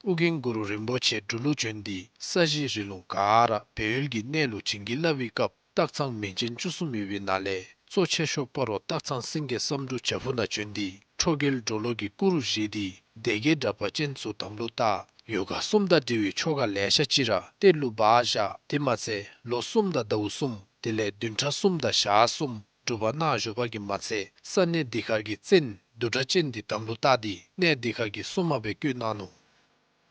ཨོ་རྒྱན་གུ་རུ་རིན་པོ་ཆེ་འབྲུག་ལུ་བྱོན་ཏེ་ས་གཞི་རི་ལུང་ག་ར་སྦས་ཡུལ་གྱི་གནས་ལུ་བྱིན་གྱིས་བརླབས་པའི་སྐབས་སྟག་ཚང་མིང་ཅན་བཅུ་གསུམ་ཡོད་པའི་ནང་ལས་གཙོ་ཆེ་ཤོས་སྤ་རོ་སྟག་ཚང་སེང་གེ་བསམ་འགྲུབ་བྱག་ཕུག་ནང་བྱོན་ཏེ་ཁྲོ་རྒྱལ་གྲོ་ལོད་ཀྱི་སྐུ་རུ་བཞེངས་ཏེ་སྡེ་བརྒྱད་དྲེགས་པ་ཅན་ཚུ་དམ་ལུ་བཏགས། ཡོ་ག་གསུམ་དང་འབྲེལ་བའི་ཆོ་ག་ལེ་ཤ་ཅིག་ར་གཏེར་ལུ་སྦ་བཞག། དེ་མ་ཚད་ལོ་གསུམ་དང་ཟླཝ་གསུམ་དེ་ལས་བདུན་ཕྲག་གསུམ་དང་ཞག་གསུམ་སྒྲུབ་པ་གནང་བཞུགས་པ་གིས་མ་ཚད་ས་གནས་འདི་ཁར་གྱི་བཙན་བདུད་གྲགས་ཅན་འདི་དམ་ལུ་བཏགས་ཏེ་གནས་འདི་ཁར་གྱི་སྲུང་མ་སྦེ་བསྐོས་གནང་ནུག།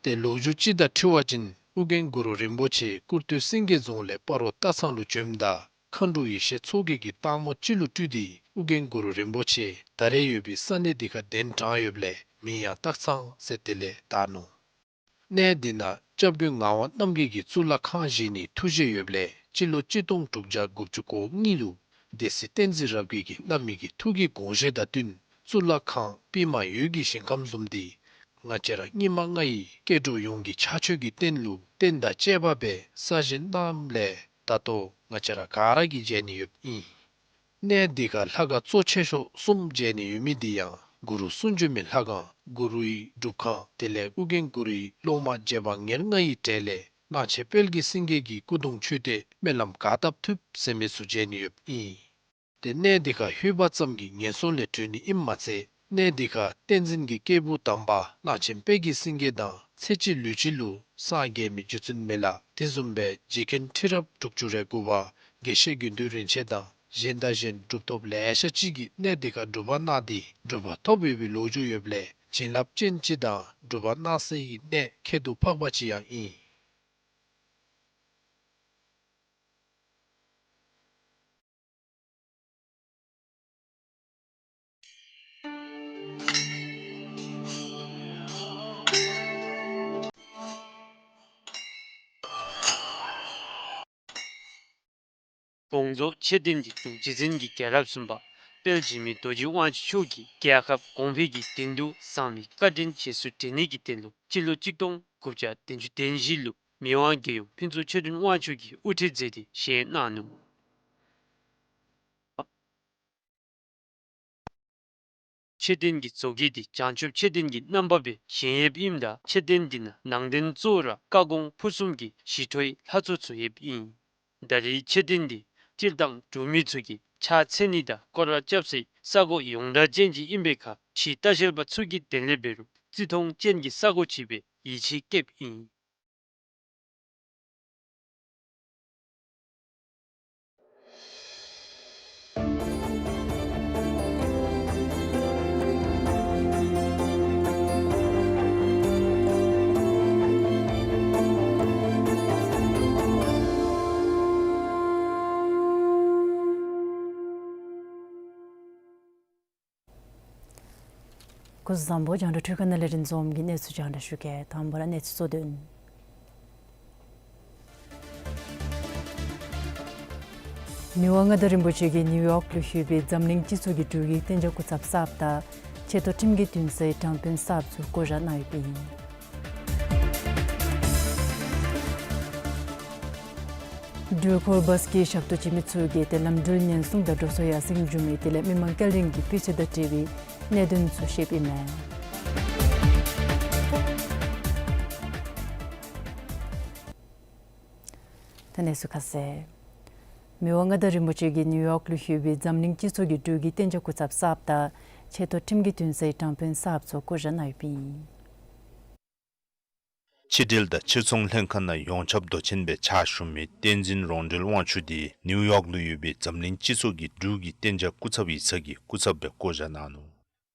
ཏེ་ལོ་རྒྱུས་ཅིག་དང་འཁྲིལ་བ་ཅིན་ཨོ་རྒྱན་གུ་རུ་རིན་པོ་ཆེ་ཀུར་སྟོད་སེང་གེ་རྫོང་ལས་སྤ་རོ་སྟག་ཚང་ལུ་བྱོནམ་ད་མཁའ་འགྲོ་ཡེ་ཤེས་མཚོ་རྒྱལ་གྱིས་སྟག་མོ་ཅིག་ལུ་སྤྲུལ་ཏེ་ཨོ་རྒྱན་གུ་རུ་རིན་པོ་ཆེ་ད་རེས་ཡོད་པའི་ས་གནས་འདི་ཁར་གདན་དྲངས་ཡོདཔ་ལས་མིང་ཡང་སྟག་ཚང་ཟེར་དེ་ལས་བཏགས་ནུག། གནས་འདི་ནང་སྐྱབས་མགོན་ངག་དབང་རྣམ་རྒྱལ་གྱིས་གཙུག་ལག་ཁང་བཞེངས་ནིའི་ཐུགས་བཞེད་ཡོདཔ་ལས་སྤྱི་ལོ་གཅིག་སྟོང་དྲུག་བརྒྱ་དགུ་བཅུ་གོ་གཉིས་ལུ་སྡེ་སྲིད་བསྟན་འཛིན་རབ་རྒྱས་ཀྱིས་གནང་མི་གི་ཐུགས་ཀྱི་དགོངས་བཞེད་དང་བསྟུན་གཙུག་ལག་ཁང་པདྨ་འོད་ཀྱི་ཞིང་ཁམས་བཟུམ་འདི་ང་བཅས་ར་སྙིགས་མ་ལྔ་ཡི་སྐྱེ་འགྲོ་ཡོངས་ཀྱི་ཕྱག་མཆོད་ཀྱི་རྟེན་ལུ་རྟེན་དང་བཅས་པ་སྦེ་གསར་བཞེངས་གནངམ་ལས་ད་ལྟོ་ང་བཅས་ར་ག་ར་གིས་མཇལ་ནི་ཡོདཔ་ཨིན། གནས་འདི་ཁར་ལྷ་ཁང་གཙོ་ཆེ་ཤོས་གསུམ་མཇལ་ནི་ཡོད་མི་འདི་ཡང་གུ་རུ་གསུང་བྱོན་མའི་ལྷ་ཁང་གུ་རུའི་སྒྲུབ་ཁང་དེ་ལས་ཨོ་རྒྱན་གུ་རུའི་སློབ་མ་རྗེ་འབངས་ཉེར་ལྔ་ཡི་གྲས་ལས་གླང་ཆེན་དཔལ་གྱི་སེང་གེ་གི་སྐུ་གདུང་མཆོད་རྟེན་སྨོན་ལམ་ག་བཏབ་ཐུབ་ཟེར་མི་ཚུ་མཇལ་ནི་ཡོདཔ་ཨིན། ཏེ་གནས་འདི་ཁར་ལྷོད་པ་ཙམ་གྱིས་ངན་སོང་ལས་གྲོལ་ནི་ཨིནམ་མ་ཚད་གནས་འདི་ཁར་བསྟན་འཛིན་གྱི་སྐྱེས་བུ་དམ་པ་གླང་ཆེན་དཔལ་གྱི་སེང་གེ་དང་ཚེ་གཅིག་ལུས་གཅིག་ལུ་སངས་རྒྱས་མི་རྒྱུ་མཚན་མེད་ལ། དེ་བཟུམ་སྦེ་རྗེ་མཁན་ཁྲི་རབས་དྲུག་ཅུ་རེ་དགུ་པ་དགེ་བཤེས་དགེ་འདུན་རིན་ཆེན་དང་གཞན་དང་གཞན་གྲུབ་ཐོབ་ལེ་ཤ་ཅིག་གིས་གནས་འདི་ཁར་སྒྲུབ་པ་གནང་སྟེ་གྲུབ་པ་ཐོབ་ཡོད་པའི་ལོ་རྒྱུས་ཡོདཔ་ལས་བྱིན་རླབས་ཅན་ཅིག་དང་གྲུབ་པ་གནང་སའི་གནས་ཁྱད་དུ་འཕགས་པ་ཅིག་ཡང་ཨིན། དགོངས་རྫོགས་མཆོད་རྟེན་འདི་རྗེ་བཙུན་གྱི་རྒྱལ་རབས་གསུམ་པ་དཔལ་འཇིགས་མེད་རྡོ་རྗེ་དབང་ཕྱུག་མཆོག་གིས་རྒྱལ་ཁབ་གོང་འཕེལ་གྱི་དོན་དུ་བསམ་མི་བཀའ་དྲིན་རྗེས་སུ་དྲན་ནི་གི་དོན་ལུ་སྤྱི་ལོ་གཅིག་སྟོང་དགུ་བརྒྱ་བདུན་ཅུ་དོན་བཞི་ལུ་མི་དབང་རྒྱལ་ཡུམ་ཕུན་ཚོགས་ཆོས་སྒྲོན་དབང་ཕྱུག་གིས་དབུ་ཁྲིད་མཛད་དེ་བཞེངས་གནང་ནུག། མཆོད་རྟེན་གྱི་བཟོ་བཀོད་འདི་བྱང་ཆུབ་མཆོད་རྟེན་གྱི་རྣམ་པ་སྦེ་བཞེངས་ཡོདཔ་ཨིནམ་ད་མཆོད་རྟེན་འདི་ནང་ནང་རྟེན་གཙོ་བོ་ར་བཀའ་དགོངས་ཕུར་གསུམ་གྱི་ཞི་ཁྲོའི་ལྷ་ཚོགས་ཚུ་ཡོདཔ་ཨིན། ད་རེས་མཆོད་རྟེན་འདི་སྤྱིར་བཏང་འབྲུག་མི་ཚུ་གིས་ཕྱག་འཚལ་ནི་དང་སྐོར་ར་རྐྱབ་སའི་ས་གོ་ཡོངས་གྲགས་ཅན་ཅིག་ཨིན་པའི་ཁར་ཕྱིའི་ལྟ་བཤལ་པ་ཚུ་གིས་དེ་ལས་འབད་རུང་བརྩི་མཐོང་ཅན་གྱི་ས་གོ་ཅིག་སྦེ་ཡིད་ཆེས་བསྐྱེདཔ་ཨིན། སྐུ་གཟུགས་བཟང་པོ། རྒྱང་བསྒྲགས་འཕྲུལ་ཁང་ནང་ལས་རིན་འཛོམས་ཀྱིས་གནས་ཚུལ་རྒྱང་བསྒྲགས་ཞུ་གེ། དང་པ་ར་གནས་ཚུལ་གཙོ་དོན། མི་དབང་མངའ་བདག་རིན་པོ་ཆེ་གིས་ནིའུ་ཡོག་ལུ་ཡོད་པའི་འཛམ་གླིང་སྤྱི་ཚོགས་ཀྱི་འབྲུག་གི་གཏན་འཇགས་སྐུ་ཚབ་གསརཔ་དང་ཆེ་མཐོ་ཁྲིམས་ཀྱི་འདུན་སའི་དྲང་དཔོན་གསརཔ་ཚུ་བསྐོ་བཞག་གནང་ཡོདཔ་ཨིན། འགྲུལ་འཁོར་བཱས་ཀྱི་ཞབས་ཏོག་བྱིན་མི་ཚུ་གིས་ཏེ་ལམ་འགྲུལ་ཉེན་སྲུང་དང་འགྲོ་སོང་ཡར་སེང་འགྱོ་མི་དེ་ལས་མི་མང་སྐྱེལ་འདྲེན་གྱི་སྤུས་ཚད་དང་འབྲེལ་བའི་གནད་དོན་ཚུ་བཤདཔ་ཨིན་མས། ད་གནས་ཚུལ་ཁ་གསལ། མི་དབང་མངའ་བདག་རིན་པོ་ཆེ་གིས་ནིའུ་ཡོག་ལུ་ཡོད་པའི་འཛམ་གླིང་སྤྱི་ཚོགས་ཀྱི་འབྲུག་གི་གཏན་འཇགས་སྐུ་ཚབ་གསརཔ་དང་ཆེ་མཐོ་ཁྲིམས་ཀྱི་འདུན་སའི་དྲང་དཔོན་གསརཔ་ཚུ་བསྐོ་བཞག་གནང་ཡོདཔ་ཨིན། ཕྱི་འབྲེལ་དང་ཕྱིར་ཚོང་ལྷན་ཁག་ནང་ཡོངས་ཁྱབ་མདོ་ཆེན་སྦེ་ཕྱག་ཞུ་མི་བསྟན་འཛིན་རོང་སྒྲོལ་དབང་ཕྱུག་འདི་ནིའུ་ཡོག་ལུ་ཡོད་པའི་འཛམ་གླིང་སྤྱི་ཚོགས་ཀྱི་འབྲུག་གི་གཏན་འཇགས་སྐུ་ཚབ་ཡིག་ཚང་གི་སྐུ་ཚབ་སྦེ་བསྐོ་བཞག་གནང་ནུག།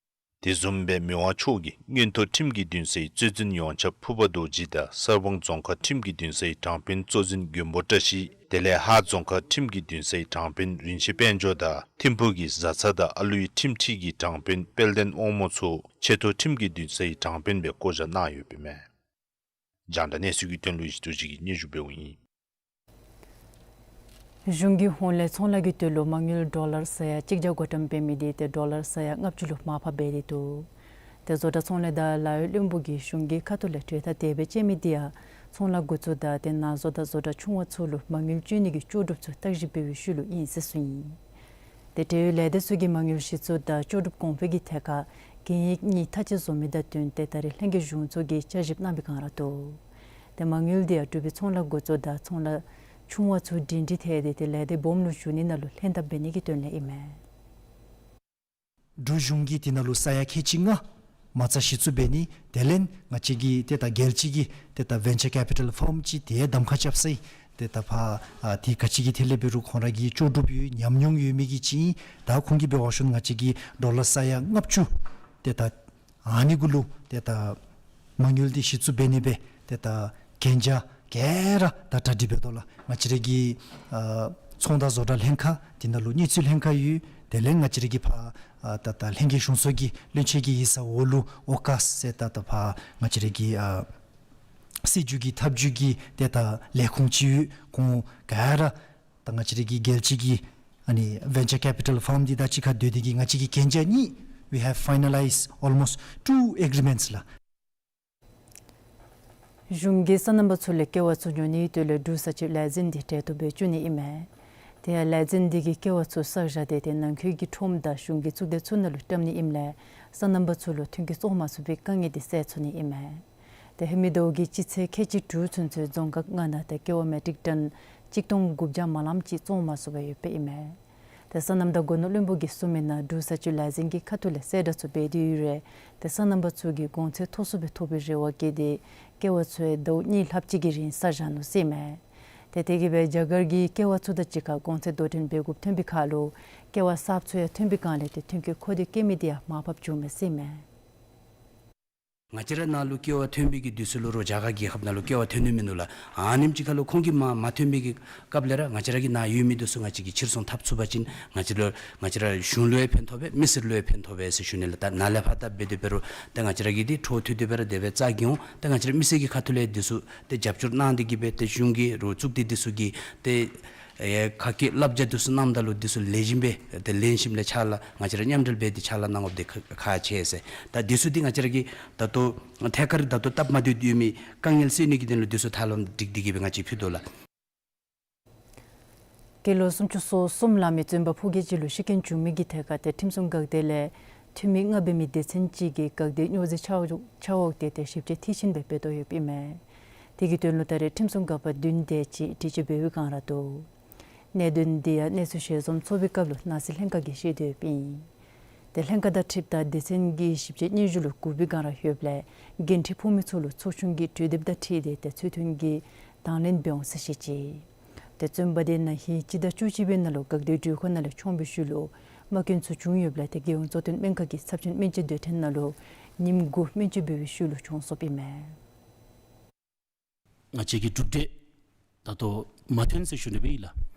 དེ་བཟུམ་སྦེ་མི་དབང་མཆོག་གིས་མངོན་མཐོ་ཁྲིམས་ཀྱི་འདུན་སའི་གཙོ་འཛིན་ཡོངས་ཁྱབ་ཕུར་པ་རྡོ་རྗེ་དང་གསར་སྤང་རྫོང་ཁག་ཁྲིམས་ཀྱི་འདུན་སའི་དྲང་དཔོན་གཙོ་འཛིན་མགོན་པོ་བཀྲ་ཤིས། དེ་ལས་ཧཱ་རྫོང་ཁག་ཁྲིམས་ཀྱི་འདུན་སའི་དྲང་དཔོན་རིན་ཆེན་དཔལ་འབྱོར་དང་ཐིམ་ཕུག་གི་བཟའ་ཚང་དང་ཨ་ལུའི་ཁྲིམས་ཁྲིམས་ཀྱི་དྲང་དཔོན་དཔལ་ལྡན་དབང་མོ་ཚུ་ཆེ་མཐོ་ཁྲིམས་ཀྱི་འདུན་སའི་དྲང་དཔོན་སྦེ་བསྐོ་བཞག་གནང་ཡོདཔ་ཨིན་མས། རྒྱང་བསྒྲགས་གནས་ཚུལ་གྱི་དོན་ལུ་ཡེ་ཤེས་རྡོ་རྗེ་གིས་སྙན་ཞུ་འབདཝ་ཨིན། གཞུང་གིས་ཧོང་ལས་ཚོང་ལཱ་གི་དོན་ལུ་མ་དངུལ་ཌོ་ལར་ས་ཡ་གཅིག་བརྒྱ་བགོ་བཀྲམ་འབད་མི་དེ་ཏེ་ཌོ་ལར་ས་ཡ་ལྔ་བཅུ་ལུ་མར་ཕབ་འབད་དེ་འདུག། ཏེ་བཟོ་གྲྭ་ཚོང་ལས་དང་ལཱ་གཡོག་བློན་པོ་གིས་གཞུང་གི་ཁ་ཐུག་ལས་གྲོས་ཐག་དེ་སྦེ་བཅད་མི་དེ་ཡང་ཚོང་ལཱ་འགོ་བཙུགས་ད་ཏེ་ནང་བཟོ་དང་བཟོ་གྲྭ་ཆུང་བ་ཚུ་ལུ་མ་དངུལ་སྤྱོད་ནི་གི་ལྕོགས་གྲུབ་ཚུ་བརྟག་ཞིབ་འབད་བའི་ཤུལ་ལུ་ཨིན་ཟེར་གསུངས་ཡི། ཏེ་འབྲེལ་ཡོད་ལས་སྡེ་ཚུ་གིས་མ་དངུལ་གཞི་བཙུགས་དང་ལྕོགས་གྲུབ་གོང་འཕེལ་གྱི་ཐད་ཁར་གན་ཡིག་གཉིས་ཐག་བཅད་བཟོ་མི་དང་བསྟུན་ཏེ་ད་རེས་ལྷན་རྒྱས་གཞུང་ཚོགས་ཀྱིས་བསྐྱར་ཞིབ་གནང་བའི་བསྒང་ར་འདུག། ཏེ་མ་དངུལ་དེ་ཡང་འབྲུག་པའི་ཚོང་ལཱ་འགོ་བཙུགས་དང་ཚོང་ལཱ་ཆུང་བ་ཚུ་སྒྲིང་སྒྲི་ཐལ་ཏེ་ཏེ་ལས་སྡེ་སྦོམ་ལུ་ཞུགས་ནི་ནང་ལུ་ལྷན་ཐབས་འབད་ནི་གི་དོན་ལས་ཨིན་མས། འབྲུག་གཞུང་གིས་དེ་ནང་ལུ་ས་ཡ་ཁལ་གཅིག་ལྔ་མ་རྩ་གཞི་བཙུགས་འབད་ནི་དེ་ལས་ང་བཅས་ཀྱི་ཏེ་ད་རྒྱལ་སྤྱི་གི་ཏེ་ད་ཝེན་ཅར་ཀེ་པི་ཊལ་ཕརམ་ཅིག་དེ་གདམ་ཁ་རྐྱབ་སའི་ཏེ་ད་ཕར་ཨ་དེ་ག་ཅི་གི་ཐད་ལས་འབད་རུང་ཁོང་ར་གི་ལྕོགས་གྲུབ་ཡོད་ཉམས་མྱོང་ཡོད་མི་གི་ཅིག་ཨིན། ད་ཁོང་གིས་འབད་བ་ཅིན་ང་བཅས་ཀྱིས་ཌོ་ལར་ས་ཡ་ལྔ་བཅུ་ཏེ་ད་ཨ་ནི་གུ་ལུ་ཏེ་ད་མ་དངུལ་འདི་གཞི་བཙུགས་འབད་ནི་སྦེ་ཏེ་ད་གན་རྒྱ་ག་ར་ད་གྲ་སྒྲིག་འབད་དོ་ལགས། ང་བཅས་ར་གི་ཨ་ཚོང་དང་བཟོ་གྲྭ་ལྷན་ཁག་དེ་ནང་ལུ་གནས་ཚུལ་ལྷན་ཁག་ཡོད། དེ་ལས་ང་བཅས་ར་གི་ཕར་ཨ་ད་ད་ལྷན་རྒྱས་གཞུང་ཚོགས་ཀྱི་བློན་ཆེན་གྱི་ཡིག་ཚང་འོག་ལུ་ཨོ་ཀཱས་ཟེར་ད་ད་ཕར་ང་བཅས་ར་གི་ཨ་སྲིད་བྱུས་ཀྱི་ཐབས་བྱུས་ཀྱི་ཏེ་ད་ལས་ཁུངས་ཅིག་ཡོད། ཁོང་ག་ར་ད་ང་བཅས་ར་གི་རྒྱལ་སྤྱི་གི་ཨ་ནི་ཝེན་ཅར་ཀེ་པི་ཊལ་ཕརམ་འདི་དང་གཅིག་ཁར་སྡོད་དེ་གིས་ང་བཅས་ཀྱིས་གན་རྒྱ་གཉིས་we have finalized almost two agreements ལགས། གཞུང་གིས་སོ་ནམ་པ་ཚུ་ལས་ཀེ་བ་ཚུ་ཉོ་ནིའི་དོན་ལས་འབྲུག་ས་ཆུ་ལས་འཛིན་འདི་གྲལ་གཏོགས་འབད་བཅུག་ནི་ཨིན་མས། དེ་ཡང་ལས་འཛིན་འདི་གིས་ཀེ་བ་ཚུ་བསགས་བཞག་སྟེ་ཏེ་ནང་འཁོད་ཀྱི་ཁྲོམ་དང་གཞུང་གི་གཙུག་སྡེ་ཚུ་ནང་ལུ་བཀྲམ་ནི་ཨིནམ་ལས་སོ་ནམ་པ་ཚུ་ལུ་ཐོན་སྐྱེད་བཙོང་མ་ཚུགས་པའི་དཀའ་ངལ་འདི་སེལ་ཚུགས་ནི་ཨིན་མས། ཏེ་ཧེ་མའི་ཟླཝ་གི་སྤྱི་ཚེས་ཁལ་གཅིག་དྲུག་ཚུན་ཚོད་རྫོང་ཁག་ལྔ་ནང་ཏེ་ཀེ་བ་མེ་ཊིག་ཊོན་གཅིག་སྟོང་དགུ་བརྒྱ་མ་ལངམ་ཅིག་བཙོང་མ་ཚུགས་པར་ཡོདཔ་ཨིན་མས། ཏེ་སོ་ནམ་དང་སྒོ་ནོར་བློན་པོ་གིས་གསུངས་མི་ནང་འབྲུག་ས་ཆུ་ལས་འཛིན་གྱི་ཁ་ཐུག་ལས་གསལ་བསྒྲགས་ཚུ་འབད་དེ་ཡོད་རུང་ཏེ་སོ་ནམ་པ་ཚུ་གིས་གོང་ཚད་མཐོ་སུ་སྦེ་ཐོབ་པའི་རེ་བ་བསྐྱེད་དེ་ཀེ་བ་ཚུ་ཡང་ཟླཝ་གཉིས་ལྷགཔ་ཅིག་གི་རིང་བསགས་བཞག་ནུག་ཟེར་མས། ཏེ་དེ་གིས་སྦེ་རྒྱ་གར་གྱི་ཀེ་བ་ཚུ་དང་གཅིག་ཁར་གོང་ཚད་དོ་འགྲན་འབད་དགོཔ་ཐོན་པའི་ཁར་ལུ་ཀེ་བ་གསརཔ་ཚུ་ཡང་ཐོན་པའི་སྒང་ལས་ཏེ་ཐོན་སྐྱེད་མཁོ་འདོད་བསྐྱེད་མི་དེ་ཡང་མར་ཕབ་བཅུག་མས་ཟེར་མས། ང་བཅས་ར་ནང་ལུ་ཀེ་བ་ཐོན་པའི་གི་དུས་སུ་ལུ་རོགས་རྒྱ་གར་རྒྱལ་ཁབ་ནང་ལུ་ཀེ་བ་ཐོན་ནི་མིན་ནུག་ལགས། ཨ་ནེམ་ཅིག་ཁར་ལུ་ཁོང་གིས་མ་མ་ཐོན་པའི་གི་སྐབས་ལས་ར་ང་བཅས་ར་གི་ནཱ་ཡོད་མི་འདི་ཚུ་ང་བཅས་ཀྱིས་ཕྱིར་ཚོང་འཐབ་ཚུགས་པ་ཅིན་ང་བཅས་ལུ་ང་བཅས་ར་གཞུང་ལུ་ཡང་ཕན་ཐོགས་པས་མི་སེར་ལུ་ཡང་ཕན་ཐོགས་པས་ཟེར་ཞུ་ནི་ལགས། ད་ནཱ་ལས་ཕར་ད་འབད་དེ་འབད་རུང་ད་ང་བཅས་ར་གི་འདི་འཕྲོ་མཐུད་དེ་འབད་ར་དེ་སྦེ་རྩ་འགེངས་འོང་། ད་ང་བཅས་ར་མི་སེར་གྱི་ཁ་ཐུག་ལས་འདི་ཚུ་ཏེ་རྒྱབ་སྐྱོར་གནང་སྟེ་གིས་སྦེ་ཏེ་གཞུང་གི་རོགས་གཙུག་སྡེ་འདི་ཚུ་གིས་ཏེ་ཨེ་ཁ་སྐད་བསླབ་བྱ་འདི་ཚུ་གནངམ་ད་ལུ་འདི་ཚུ་ལེགས་ཤོམ་སྦེ་ཏེ་ལེན་ཞིནམ་ལས་ཕྱག་ལཱ་ང་བཅས་ར་མཉམ་འབྲེལ་འབད་དེ་ཕྱག་ལཱ་གནང་དགོཔ་འདི་ཁག་ཁག་ཆེ་ཟེར། ད་འདི་ཚུ་འདི་ང་བཅས་ར་གི་ད་ལྟོ་ཐད་ཀར་ད་ལྟོ་སྟབས་མ་བདེཝ་ཡོད་མི་དཀའ་ངལ་སེལ་ནི་གི་དོན་ལུ་འདི་ཚུ་ཐབས་ལམ་སྒྲིག་སྟེ་གིས་སྦེ་ང་བཅས་ཕུལ་དོ་ལགས། སྐྱེས་ལོ་སུམ་ཅུ་སོ་གསུམ་ལང་མི་བཙུན་པ་ཕོ་སྐྱེས་ཅིག་ལུ་ཤི་རྐྱེན་བྱུང་མི་གི་ཐད་ཁར་ཏེ་ཁྲིམས་སྲུང་འགག་སྡེ་ལས་འཐུས་མི་ལྔ་འབད་མི་སྡེ་ཚན་ཅིག་གིས་འགག་སྡེའི་སྨྱོ་རྫས་ཆ་འོག་ཆ་འོག་དེ་ཏེ་ཞིབ་དཔྱད་མཐིལ་ཕྱིན་སྦེ་འབད་དོ་ཡོདཔ་ཨིན་མས། དེ་གི་དོན་ལུ་ད་རེས་ཁྲིམས་སྲུང་འགག་པ་བདུན་དེ་ཅིག་འདྲི་གཅོད་འབད་བའི་བསྒང་ར་འདུག། གནད་དོན་འདི་ཡང་གནས་ཚུལ་ཞལ་འཛོམས་ཚོགས་པའི་སྐབས་ལུ་ནང་སྲིད་ལྷན་ཁག་གིས་བཤད་དོ་ཡོདཔ་ཨིན། ཏེ་ལྷན་ཁག་དང་འཁྲིལཝ་ད་སྡེ་ཚན་གྱི་ཞིབ་དཔྱད་སྙན་ཞུ་ལུ་གུ་བའི་བསྒང་ར་ཡོདཔ་ལས་འགན་འཁྲི་ཕོག་མི་ཚུ་ལུ་ཚོགས་ཆུང་གིས་གྲོས་འདེབས་དང་འཁྲིལ་ཏེ་ཏེ་ཚུལ་མཐུན་གྱིས་དང་ལེན་འབད་འོང་ཟེར་བཤད་ཅི། ཏེ་བཙོན་པ་དེ་ན་ཧིང་སྤྱི་ཟླ་བཅུ་གཅིག་པའི་ནང་ལུ་འགག་སྡེའི་སྒྲིག་ཁང་ནང་ལས་མཆོངས་པའི་ཤུལ་ལུ་རྨ་སྐྱོན་ཚུ་བྱུང་ཡོདཔ་ལས་ཏེ་རྒྱལ་ཡོངས་གཙོ་བསྟེན་སྨན་ཁང་གི་ཚབས་ཆེན་སྨན་དཔྱད་སྡོད་ཁྲིམས་ནང་ལུ་ཉིནམ་དགུ་སྨན་བཅོས་འབད་བའི་ཤུལ་ལུ་གྱོང་སོངམ་ཨིན་མས། ང་བཅས་ཀྱི་གྲུབ་འབྲས་ད་ལྟོ་མ་ཐོན་ཟེར་ཞུ་ནི་སྦེ་ཨིན་ལགས།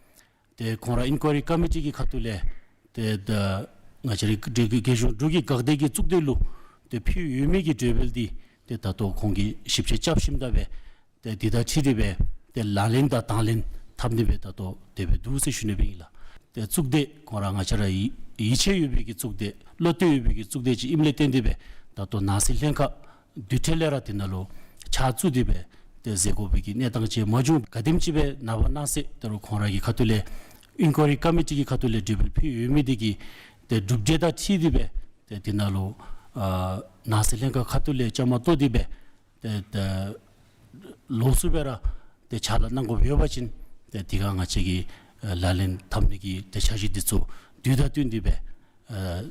ཏེ་ཁོང་ར་ཨིན་ཀོ་ཡ་རི་ཀོ་མི་ཊི་གི་ཁ་ཐུག་ལས་ཏེ་ད་ང་བཅས་ར་རྒྱལ་གཞུང་འབྲུག་གི་འགག་སྡེ་གི་གཙུག་སྡེ་ལུ་ཏེ་ཕུལ་ཡོད་མི་གི་གྲོས་འབུལ་འདི་ཏེ་ད་ལྟོ་ཁོང་གིས་ཞིབ་དཔྱད་རྐྱབ་ཞིནམ་ད་སྦེ་ཏེ་འདི་དང་འཁྲིལ་ཏེ་སྦེ་ཏེ་ལག་ལེན་དང་དང་ལེན་འཐབ་ནི་སྦེ་ད་ལྟོ་དེ་སྦེ་འདུག་ཟེར་ཞུ་ནི་སྦེ་ཨིན་ལགས། ཏེ་གཙུག་སྡེ་ཁོང་ར་ང་བཅས་ར་ཡིད་ཡིད་ཆེས་ཡོད་པའི་གི་གཙུག་སྡེ་བློ་གཏད་ཡོད་པའི་གི་གཙུག་སྡེ་ཅིག་ཨིནམ་ལས་བརྟེན་ཏེ་སྦེ་ད་ལྟོ་ནང་སྲིད་ལྷན་ཁག་དུས་ཐོག་ལས་ར་དེ་ནང་ལུ་ཕྱག་བཙུགས་ཏེ་སྦེ་ཏེ་མཛད་དགོ་པའི་གི་གནས་སྟངས་ཅིག་མ་བྱུང་། ག་དེམ་ཅིག་སྦེ་ནངས་པ་གནངས་ཚེ་ད་རུང་ཁོང་ར་གི་ཁ་ཐུག་ལས་ཨིན་ཀོ་རི་ཀོ་མི་ཊི་གི་ཁ་ཐུག་ལས་འགྲེལ་པར་ཕུལ་ཡོད་མི་དེ་གི་ཏེ་གྲུབ་འབྲས་དང་འཁྲིལ་ཏེ་སྦེ་ཏེ་དེ་ནང་ལུ་ཨ་ནང་སྲིད་ལྷན་ཁག་ཁ་ཐུག་ལས་བཅའ་མར་གཏོགས་ཏེ་སྦེ་ཏེ་ཏེ་ལོགས་སུ་སྦེ་ར་ཏེ་ཕྱག་ལཱ་གནང་དགོཔ་ཡོད་པ་ཅིན་ཏེ་དེ་ཁར་ང་བཅས་ཀྱིས་ཨ་ལག་ལེན་འཐབ་ནི་གི་ཏེ་འཆར་གཞི་འདི་ཚུ་དུས་དང་བསྟུན་ཏེ་སྦེ་ཨ་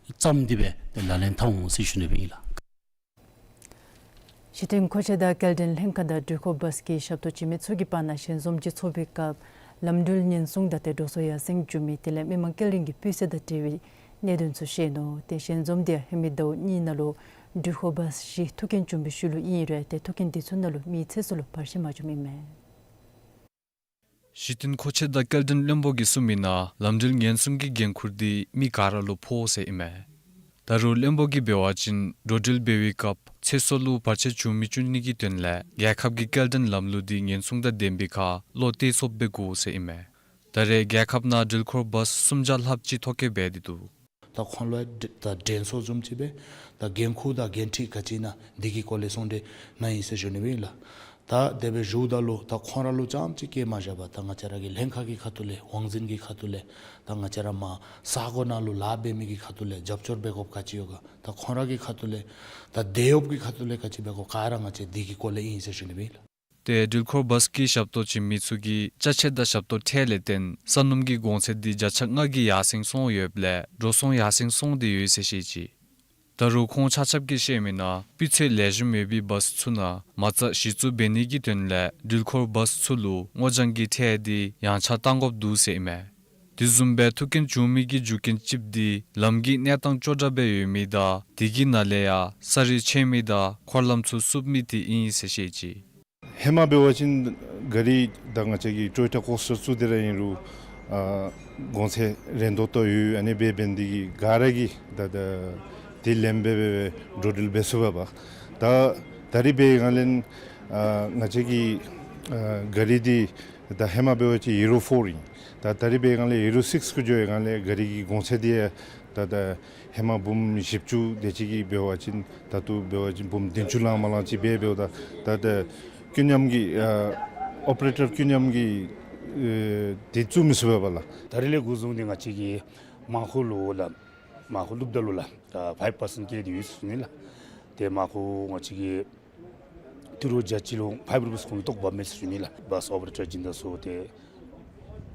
བརྩམས་ཏེ་སྦེ་ཏེ་ལག་ལེན་འཐབ་འོང་ཟེར་ཞུ་ནི་སྦེ་ཨིན་ལགས། གཞི་རྟེན་མཁོ་ཆས་དང་སྐྱེལ་འདྲེན་ལྷན་ཁག་དང་འགྲུལ་འཁོར་བཱས་ཀྱི་ཞབས་ཏོག་བྱིན་མི་ཚུ་གི་བར་ན་ཞལ་འཛོམས་ཅིག་ཚོགས་པའི་སྐབས་ལམ་འགྲུལ་ཉེན་སྲུང་དང་ཏེ་འགྲོ་སོང་ཡར་སེང་འགྱོ་མི་དེ་ལས་མི་མང་སྐྱེལ་འདྲེན་གྱི་སྤུས་ཚད་དང་འབྲེལ་བའི་གནད་དོན་ཚུ་བཤད་ནུག། ཏེ་ཞལ་འཛོམས་དེ་ཧེ་མའི་ཟླཝ་གཉིས་ནང་ལུ་འགྲུལ་འཁོར་བཱས་བཞི་ཐུགས་འགན་བྱིན་པའི་ཤུལ་ལུ་ཨིན་རུང་ཏེ་ཐུགས་འགན་དེ་ཚུ་ནང་ལུ་མིའི་ཚེ་སྲོག་ལུ་བར་ཆད་མ་བྱུངམ་ཨིན་མས། གཞི་རྟེན་མཁོ་ཆས་དང་སྐྱེལ་འདྲེན་བློན་པོ་གིས་གསུངས་མི་ནང་ལམ་འགྲུལ་ཉེན་སྲུང་གི་འགན་ཁུར་འདི་མི་ག་ར་ལུ་ཕོག་ཟེར་ཨིན་མས། ད་རུང་བློན་པོ་གིས་འབད་བ་ཅིན་འགྲོ་འགྲུལ་འབད་བའི་སྐབས་ཚེ་སྲོག་ལུ་བར་ཆད་བྱུང་མི་བཅུག་ནི་གི་དོན་ལས་རྒྱལ་ཁབ་ཀྱི་སྐྱེལ་འདྲེན་ལམ་ལུགས་འདི་ཉེན་སྲུང་དང་ལྡན་པའི་ཁར་བློ་གཏད་ཚུགསཔ་སྦེ་དགོ་ཟེར་ཨིན་མས། ད་རེས་རྒྱལ་ཁབ་ནང་འགྲུལ་འཁོར་བཱས་སུམ་བརྒྱ་ལྷགཔ་ཅིག་ཐོ་བཀོད་འབད་དེ་འདུག། ད་ཁོང་ལུ་ད་དྲན་གསོ་བཟུམ་ཅིག་སྦེ་ད་འགན་ཁུར་དང་འགན་འཁྲི་ག་ཅི་ཨིན་ན་འདི་གི་སྐོར་ལས་གསུང་གྲོས་གནང་ཡི་ཟེར་ཞུ་ནི་སྦེ་ཨིན་ལགས། ད་དེ་སྦེ་ཞུཝ་ད་ལུ་ད་ཁོང་ར་ལུ་རྐྱངམ་ཅིག་གིས་མ་བཞག་པར་ད་ང་བཅས་ར་གི་ལྷན་ཁག་གི་ཁ་ཐུག་ལས་དབང་འཛིན་གྱི་ཁ་ཐུག་ལས་ད་ང་བཅས་ར་མར་ས་གོ་ནང་ལུ་ལཱ་འབད་མི་གི་ཁ་ཐུག་ལས་རྒྱབ་སྐྱོར་འབད་དགོཔ་ག་ཅི་ཡོད་ག། ད་ཁོང་ར་གི་ཁ་ཐུག་ལས་ད་དེད་གཡོགཔ་གི་ཁ་ཐུག་ལས་ག་ཅི་འབད་དགོཔ་ག་ར་ང་བཅས་འདི་གི་སྐོར་ལས་ཨིན་ཟེར་ཞུ་ནི་སྦེ་ཨིན་ལགས། ཏེ་འགྲུལ་འཁོར་བཱས་ཀྱི་ཞབས་ཏོག་བྱིན་མི་ཚུ་གིས་ཅ་ཆས་དང་ཞབས་ཏོག་ཁྲལ་ལས་བརྟེན་ས་སྣུམ་གྱི་གོང་ཚད་འདི་བརྒྱ་ཆ་ལྔ་གིས་ཡར་སེང་སོང་ཡོདཔ་ལས་འགྲོ་སོང་ཡར་སེང་སོང་སྟེ་ཡོད་ཟེར་བཤད་ཅི། ད་རུང་ཁོང་ཆ་ཁྱབ་ཀྱིས་བཤད་མི་ནང་སྤུས་ཚད་ལེགས་ཤོམ་ཡོད་པའི་བཱས་ཚུ་ནང་མ་རྩ་གཞི་བཙུགས་འབད་ནི་གི་དོན་ལས་འགྲུལ་འཁོར་བཱས་ཚུ་ལུ་སྔོ་ལྗང་གི་ཁྲལ་འདི་ཡངས་ཆག་བཏང་དགོཔ་འདུག་ཟེར་ཨིན་མས། དེ་བཟུམ་སྦེ་ཐུགས་འགན་བྱིན་མི་གི་རྒྱུ་རྐྱེན་གཅིགཔོ་འདི་ལམ་གྱི་གནས་སྟངས་སྐྱོ་དྲགས་སྦེ་ཡོད་མི་དང་དེ་གི་ནང་ལས་ཡང་ས་རུད་ཆད་མི་དང་འཁོར་ལམ་ཚུ་བསུབ་མི་དེ་ཨིན་ཟེར་བཤད་ཅི། ཧེ་མ་འབད་བ་ཅིན་ག་རི་ད་ང་བཅས་ཀྱི་ཊོ་ཡོ་ཊ་ཀོ་སི་ཊར་བཙུགས་ཏེ་ར་ཨིན་རུང་ཨ་གོང་ཚད་རན་ཏོག་ཏོ་ཡོད། ཨ་ནི་འབད་འབད་ནི་དེ་གིས་ག་ར་གིས་ད་ད་དེ་ལེན་འབད་འབད་འབད་འགྲོ་འགྲུལ་འབད་ཚུགས་པས། ད་ད་རིས་འབད་བའི་སྒང་ལས་ཨ་ང་བཅས་ཀྱི་ཨ་ག་རི་འདི་ད་ཧེ་མ་འབད་བ་ཅིན་ཡུ་རོ་ཕོར་ཨིན། ད་ད་རིས་འབད་བའི་སྒང་ལས་ཡུ་རོ་སིགསི་ཁར་འགྱོ་བའི་སྒང་ལས་ག་རི་གི་གོང་ཚད་འདི་ཡང་ད་ད་ཧེ་མ་འབུམ་བཞི་བཅུ་དེ་ཅིག་གིས་འབད་བ་ཅིན་ད་ལྟོ་འབད་བ་ཅིན་འབུམ་བདུན་ཅུ་ལང་མ་ལང་ཅིག་འབད་འབདཝ་ད་ད་ད་ཀུན་མཉམ་གྱི་ཨ་ཨོ་པ་རེ་ཊར་ཀུན་མཉམ་གྱི་ཨེ་དེ་བཙུགས་མི་ཚུགས་པས་ལགས། ད་རིས་ལས་འགོ་བཟུང་སྟེ་ང་བཅས་ཀྱིས་མར་ཁུ་ལུ་ལགས། མར་ཁུ་བླུགཔ་ད་ལུ་ལགས། ད་ཕའིབ་པར་སེནཊ་བཀལ་ཏེ་ཡོད་ཟེར་ཞུ་ནི་ལགས། ཏེ་མར་ཁུ་ང་བཅས་ཀྱིས་ཏི་རུ་བརྒྱ་གཅིག་ལུ་ཕའིབ་རུ་པིསི་ཁོང་གིས་བཏོག་འབག་མས་ཟེར་ཞུ་ནི་ལགས། བཱས་ཨོ་པ་རེ་ཊར་སྦྱིན་བདག་ཚུ་ཏེ་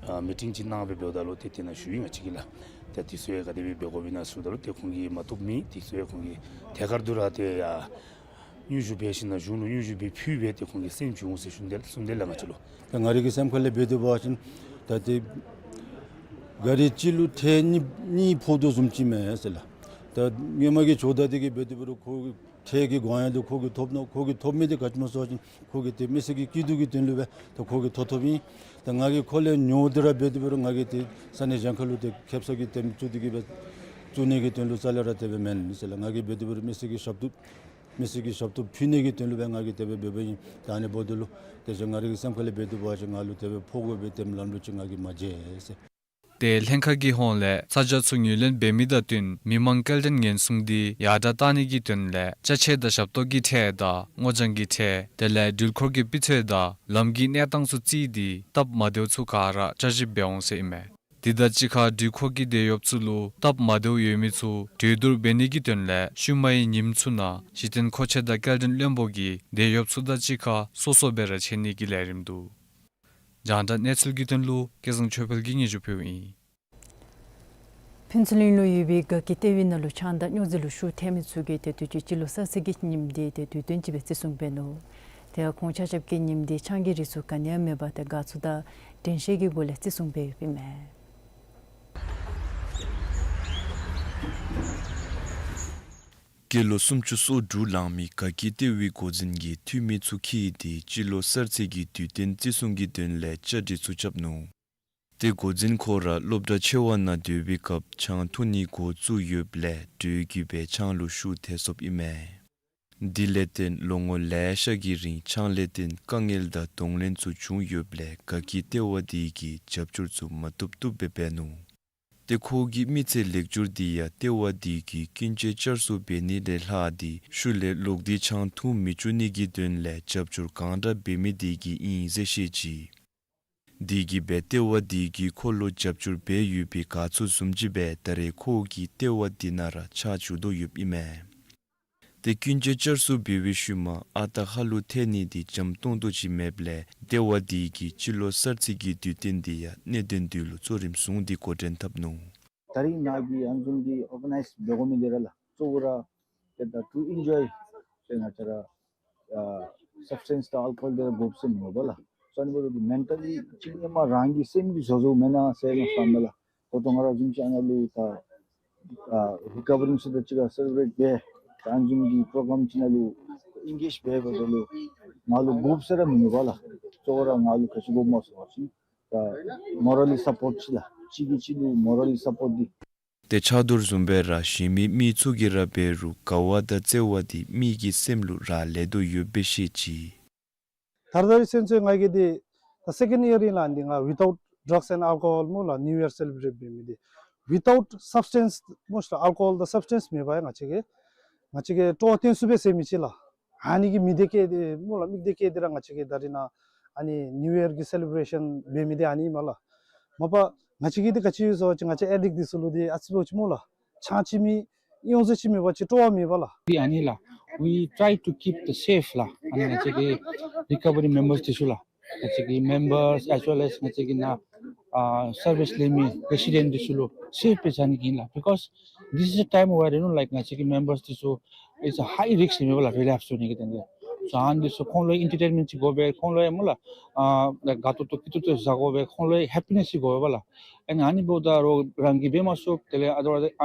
ཨ་མི་ཊིང་ཅིག་གནང་སྦེ་འབདཝ་ད་ལུ་ཏེ་དེ་ནང་ཞུ་ཡི་ང་བཅས་ཀྱིས་ལགས། ཏེ་དེ་ཚུ་ཡང་ག་དེ་སྦེ་འབད་དགོཔ་ཨིན་ན་ཟེརཝ་ད་ལུ་ཏེ་ཁོང་གིས་མ་བཏུབ་མི་དེ་ཚུ་ཡང་ཁོང་གིས་ཐད་ཀར་དུ་ར་ཏེ་ཡ་སྙན་ཞུ་འབད་ཞིནམ་ལས་གཞུང་ལུ་སྙན་ཞུ་འབད་ཕུལ་སྦེ་ཏེ་ཁོང་གིས་སེམས་བྱུང་ཟེར་གསུངས་ཏེ་གསུངས་ཏེ་ལགས་ང་བཅས་ལུ། ད་ང་རའི་གི་སེམས་ཁ་ལས་འབད་དེ་འབད་བ་ཅིན་ད་ཏེ་ག་རི་གཅིག་ལུ་ཁྲལ་གཉིས་གཉིས་ཕོག་དོ་བཟུམ་ཅིག་མས་ཟེར་ལགས། ད་སྔོན་མ་གི་ཇོ་བདག་དེ་གིས་འབད་དེ་འབད་རུང་ཁོ་གི་ཁྲལ་གྱི་དགོངས་ཡངས་འདི་ཁོ་གིས་ཐོབ་ནུག། ཁོ་གིས་ཐོབ་མི་འདི་ག་ཅི་སྨོ་ཟེར་བ་ཅིན་ཁོ་གིས་ཏེ་མི་སེར་གྱི་སྐྱིད་སྡུག་གི་དོན་ལུ་སྦེ་ད་ཁོ་གིས་ཐོབ་ཐོབ་ཨིན། ད་ང་གིས་ཁོ་ལས་ཉོ་སྟེ་ར་འབད་དེ་འབད་རུང་ང་གིས་ཏེ་ས་གནས་གཞན་ཁ་ལུ་ཏེ་ཁེབ་ས་གི་ཏེ་མི་བཙུགས་ཏེ་གི་སྦེ་བཙུགས་ནི་གི་དོན་ལུ་རྩ་ལས་ར་དེ་སྦེ་མེན་ཟེར་ལགས། ང་གིས་འབད་དེ་འབད་རུང་མི་སེར་གྱི་ཞབས་ཏོག་མི་སེར་གྱི་ཞབས་ཏོག་ཕུལ་ནི་གི་དོན་ལུ་སྦེ་ང་གིས་དེ་སྦེ་འབདཝ་ཨིན། ད་ཨ་ནི་འབདཝ་ད་ལུ་དེ་བཞིན་ང་རའི་གི་སེམས་ཁ་ལས་འབད་དེ་འབད་བ་ཅིན་ང་ལུ་དེ་སྦེ་ཕོག་དགོ་པའི་ཏེ་ལམ་ལུགས་ཅིག་ང་གིས་མ་མཇལ་ཟེར། ཏེ་ལྷན་ཁག་གི་ཧོངས་ལས་ས་ཆ་ཚུ་ངོས་ལེན་འབད་མི་དང་བསྟུན་མི་མང་སྐྱེལ་འདྲེན་ཉེན་སྲུང་འདི་ཡར་དྲག་གཏང་ནི་གི་དོན་ལས་ཅ་ཆས་དང་ཞབས་ཏོག་གི་ཁྲལ་དང་སྔོ་ལྗང་གི་ཁྲལ་དེ་ལས་འགྲུལ་འཁོར་གྱི་སྤུས་ཚད་དང་ལམ་གྱི་གནས་སྟངས་ཚུ་བརྩིས་ཏེ་སྟབས་མ་བདེཝ་ཚུ་ག་ར་བསྐྱར་ཞིབ་འབད་འོང་ཟེར་ཨིན་མས། དེ་དང་གཅིག་ཁར་འགྲུལ་འཁོར་གྱི་དེད་གཡོགཔ་ཚུ་ལུ་སྟབས་མ་བདེཝ་ཡོད་མི་ཚུ་གྲོས་བསྡུར་འབད་ནི་གི་དོན་ལས་ཤུལ་མའི་ཉིནམ་ཚུ་ནང་གཞི་རྟེན་མཁོ་ཆས་དང་སྐྱེལ་འདྲེན་བློན་པོ་གིས་དེད་གཡོགཔ་ཚུ་དང་གཅིག་ཁར་སོ་སོ་སྦེ་ར་འཕྱད་ནི་གི་ལས་རིམ་འདུག། རྒྱང་བསྒྲགས་གནས་ཚུལ་གྱི་དོན་ལུ་སྐལ་བཟང་ཆོས་འཕེལ་གྱིས་སྙན་ཞུ་ཕུལཝ་ཨིན། ཕུན་ཚོགས་གླིང་ལུ་ཡོད་པའི་དགའ་སྐྱིད་ལྟེ་བའི་ནང་ལུ་ཆང་དང་སྨྱོ་རྫས་ལུ་ཤུགས་ཐེབས་མི་ཚུ་གིས་ཏེ་དུས་ཅི་སྤྱི་ལོ་གསར་ཚེས་ཀྱི་ཉིནམ་འདི་ཏེ་དུས་སྟོན་ཅིག་སྦེ་བརྩི་སྲུང་འབད་ནུག། ཏེ་ཁོང་ཆ་ཁྱབ་ཀྱིས་ཉིནམ་འདི་ཆང་གི་རིགས་ཚུ་ག་ནི་ཡང་མེད་པར་ཏེ་དགའ་ཚོར་དང་དྲན་ཤེས་ཀྱི་སྒོ་ལས་བརྩི་སྲུང་འབད་ཡོདཔ་ཨིན་མས། སྐྱེས་ལོ་སུམ་ཅུ་སོ་དྲུག་ལང་མི་དགའ་སྐྱིད་ལྟེ་བའི་འགོ་འཛིན་གྱིས་འཐུས་མི་ཚུ་འཁྱིད་དེ་སྤྱི་ལོ་གསར་ཚེས་ཀྱི་དུས་སྟོན་བརྩི་སྲུང་གི་དོན་ལས་བཅའ་སྒྲིག་ཚུ་རྐྱབ་ནུག། ཏེ་འགོ་འཛིན་ཁོ་ར་སློབ་གྲྭ་ཆེ་བ་ནང་སྡོད་པའི་སྐབས་ཆང་འཐུང་ནི་འགོ་བཙུགས་ཡོདཔ་ལས་འགྲོས་བསྐུལ་སྦེ་ཆང་ལུ་ཤུགས་ཐེབས་སོཔ་ཨིན་མས། དེ་ལས་བརྟེན་ལོ་ངོ་ལེ་ཤ་གི་རིང་ཆང་ལས་བརྟེན་དཀའ་ངལ་དང་གདོང་ལེན་ཚུ་བྱུང་ཡོདཔ་ལས་དགའ་སྐྱིད་ལྟེ་བ་དེ་གིས་རྒྱབ་སྐྱོར་ཚུ་མ་བཏུབ་བཏུབ་སྦེ་འབད་ནུག། ཏེ་ཁོ་གི་མི་ཚེ་ལེགས་སྒྱུར་འདི་ཡང་ལྟེ་བ་འདི་གིས་ཀུན་སྤྱོད་བསྐྱར་གསོ་འབད་ནི་ལས་ལྷག་སྟེ་ཤུལ་ལས་ལོག་སྟེ་ཆང་འཐུང་མི་བཅུག་ནི་གི་དོན་ལས་རྒྱབ་སྐྱོར་གང་དྲག་འབད་མི་འདི་གིས་ཨིན་ཟེར་བཤད་ཅི། དེ་གིས་སྦེ་ལྟེ་བ་འདི་གིས་ཁོ་ལུ་རྒྱབ་སྐྱོར་འབད་ཡོད་པའི་ག་ཚོད་བཟུམ་ཅིག་སྦེ་ད་རེས་ཁོ་གིས་ལྟེ་བ་འདི་ནང་ར་ཕྱག་ཞུ་དོ་ཡོདཔ་ཨིན་མས། ཏེ་ཀུན་སྤྱོད་བསྐྱར་གསོ་འབད་བའི་ཤུལ་མ་ཨ་རྟག་ཧ་ལུགས་ཐལ་ནི་འདི་འཇམ་ཏོང་ཏོ་ཅིག་མེདཔ་ལས་ལྟེ་བ་འདི་གིས་སྤྱི་ལོ་གསར་ཚེས་ཀྱི་དུས་སྟོན་འདི་ཡང་གནད་དོན་འདི་ལུ་གཙོ་རིམ་བཟུང་སྟེ་འགོ་འདྲེན་འཐབ་ནུག། ད་རིས་ནཱ་གི་ཨ་ནི་བཟུམ་གྱི་ཨོར་ག་ནའིཛ་འབད་དགོ་མི་འདི་ར་ལགས་གཙོ་བོ་ར་ཏེ་ད་to enjoy ཏེ་ང་བཅས་ར་ཨ་སབ་སི་ཊེནསི་དང་ཨལ་ཀོ་ཧོལ་འདི་ར་དགོཔ་ཟེར་མི་འོང་པ་ལགས། སོ་ཨ་ནི་འབདཝ་ད་མེན་ཊ་ལི་གཅིག་ནས་མ་རང་གི་སེམས་ཀྱི་བཟོ་བཟོཝ་མེན་ན་ཟེར་མ་བསམ་པ་ལགས། ད་ལྟོ་ང་ར་བཟུམ་ཅིག་ཨ་ནཱ་ལུ་ད་ཨ་རི་ཀ་བ་རིང་ཚུ་དང་གཅིག་ཁར་སེ་ལེ་བི་རེཊ་འབད་ད་ཨ་ནི་བཟུམ་གྱི་པོ་རོ་གྲམ་ཅིག་ནང་ལུ་ཨེན་གེཇ་འབད་འབདཝ་ད་ལུ་ང་ལུ་དགོཔ་ཟེར་ར་མི་འོང་པ་ལགས། གཙོ་བོ་ར་ང་ལུ་ག་ཅི་དགོཔ་སྨོ་ཟེར་བ་ཅིན་ད་མོ་རལ་ལི་སཔོརཊ་ཅིག་ལགས། གཅིག་གིས་གཅིག་ལུ་མོ་རལ་ལི་སཔོརཊ་འདི། ཏེ་ཆ་རྡོར་བཟུམ་སྦེ་ར་གཞན་མི་མི་ཚུ་གིས་ར་འབད་རུང་དགའ་བ་དང་བརྩེ་བ་འདི་མི་གི་སེམས་ལུ་རག་ལས་དོ་ཡོདཔ་སྦེ་བཤད་ཅི། ད་རེས་ད་རེས་ཚུན་ཚོད་ང་གིས་འདི་ད་སེ་ཀེནཌ་ཡིར་ཨིན་ལགས། འདི་ང་without drugs and alcohol སྨོ་ལགས་ནིའུ་ཡིར་སེ་ལེ་བི་རེཊ་འབད་མི་འདི་without substance སྨོ་ཤ་ཨལ་ཀོ་ཧོལ་དང་སབ་སི་ཊེནསི་མེད་པར་ཡང་ང་བཅས་ཀྱིས་ང་བཅས་ཀྱིས་སྤྲོ་བ་སྟོན་ཚུགས་པའི་ཟེར་མི་ཅིག་ལགས། ཨ་ནི་གི་མིག་ཏོ་བསྐྱེད་དེ་སྨོ་ལགས། མིག་ཏོ་བསྐྱེད་དེ་ར་ང་བཅས་ཀྱིས་ད་རེས་ནཱ་ཨ་ནི་ནིའུ་ཡིར་གྱི་སེ་ལེ་བི་རེ་ཤཱན་འབད་མི་འདི་ཨ་ནི་ཨིན་མས་ལགས། མ་པ་ང་བཅས་ཀྱིས་འདི་ག་ཅི་ཡོད་ཟེར་བ་ཅིན་ང་བཅས་ཨེ་ཌིགཊ་འདི་ཚུ་ལུ་འདི་ཨ་ཙི་འབད་བ་ཅིན་སྨོ་ལགས་ཆང་ཅིག་མེད་ཡོངས་རྫོགས་ཅིག་མེད་པ་ཅིན་སྤྲོ་བ་མེད་པ་ལགས། འདི་ཨ་ནི་ལགས། We try to keep the safe ལགས། ཨ་ནི་ང་བཅས་ཀྱི་རི་ཀ་བ་རི་མེམ་བརསི་འདི་ཚུ་ལགས། ང་བཅས་ཀྱི་མེམ་བརསི་as well as ང་བཅས་ཀྱི་ནཱ་ཨ་སར་བིསི་ལེན་མི་རེ་སི་ཌེནཊ་འདི་ཚུ་ལུ་སེཕ་སྦེ་བཞག་ནི་གི་ཨིན་ལགས། Because this is a time where, you know, like, ང་བཅས་ཀྱི་མེམ་བརསི་འདི་ཚུ is a high risk ཨིན་མས་ལགས་རི་ལེཔསི་འགྱོ་ནི་གི་དོན་ལས། སོ་ཨ་ནི་འདི་ཚུ་ཁོང་ལུ་ཨེན་ཊར་ཊེན་མེནཊ་ཅིག་དགོ་པས། ཁོང་ལུ་ཡང་སྨོ་ལགས་ཨ་དགའ་ཏོག་ཏོ་སྐྱིད་ཏོག་ཏོ་བཟའ་དགོ་པས། ཁོང་ལུ་ཡང་ཧེ་པི་ནེསི་ཅིག་དགོ་པས་ལགས། ཨ་ནི་ཨ་ནི་འབདཝ་ད་རོགས་རང་གིས་འབད་མ་ཚུགས། དེ་ལས་other,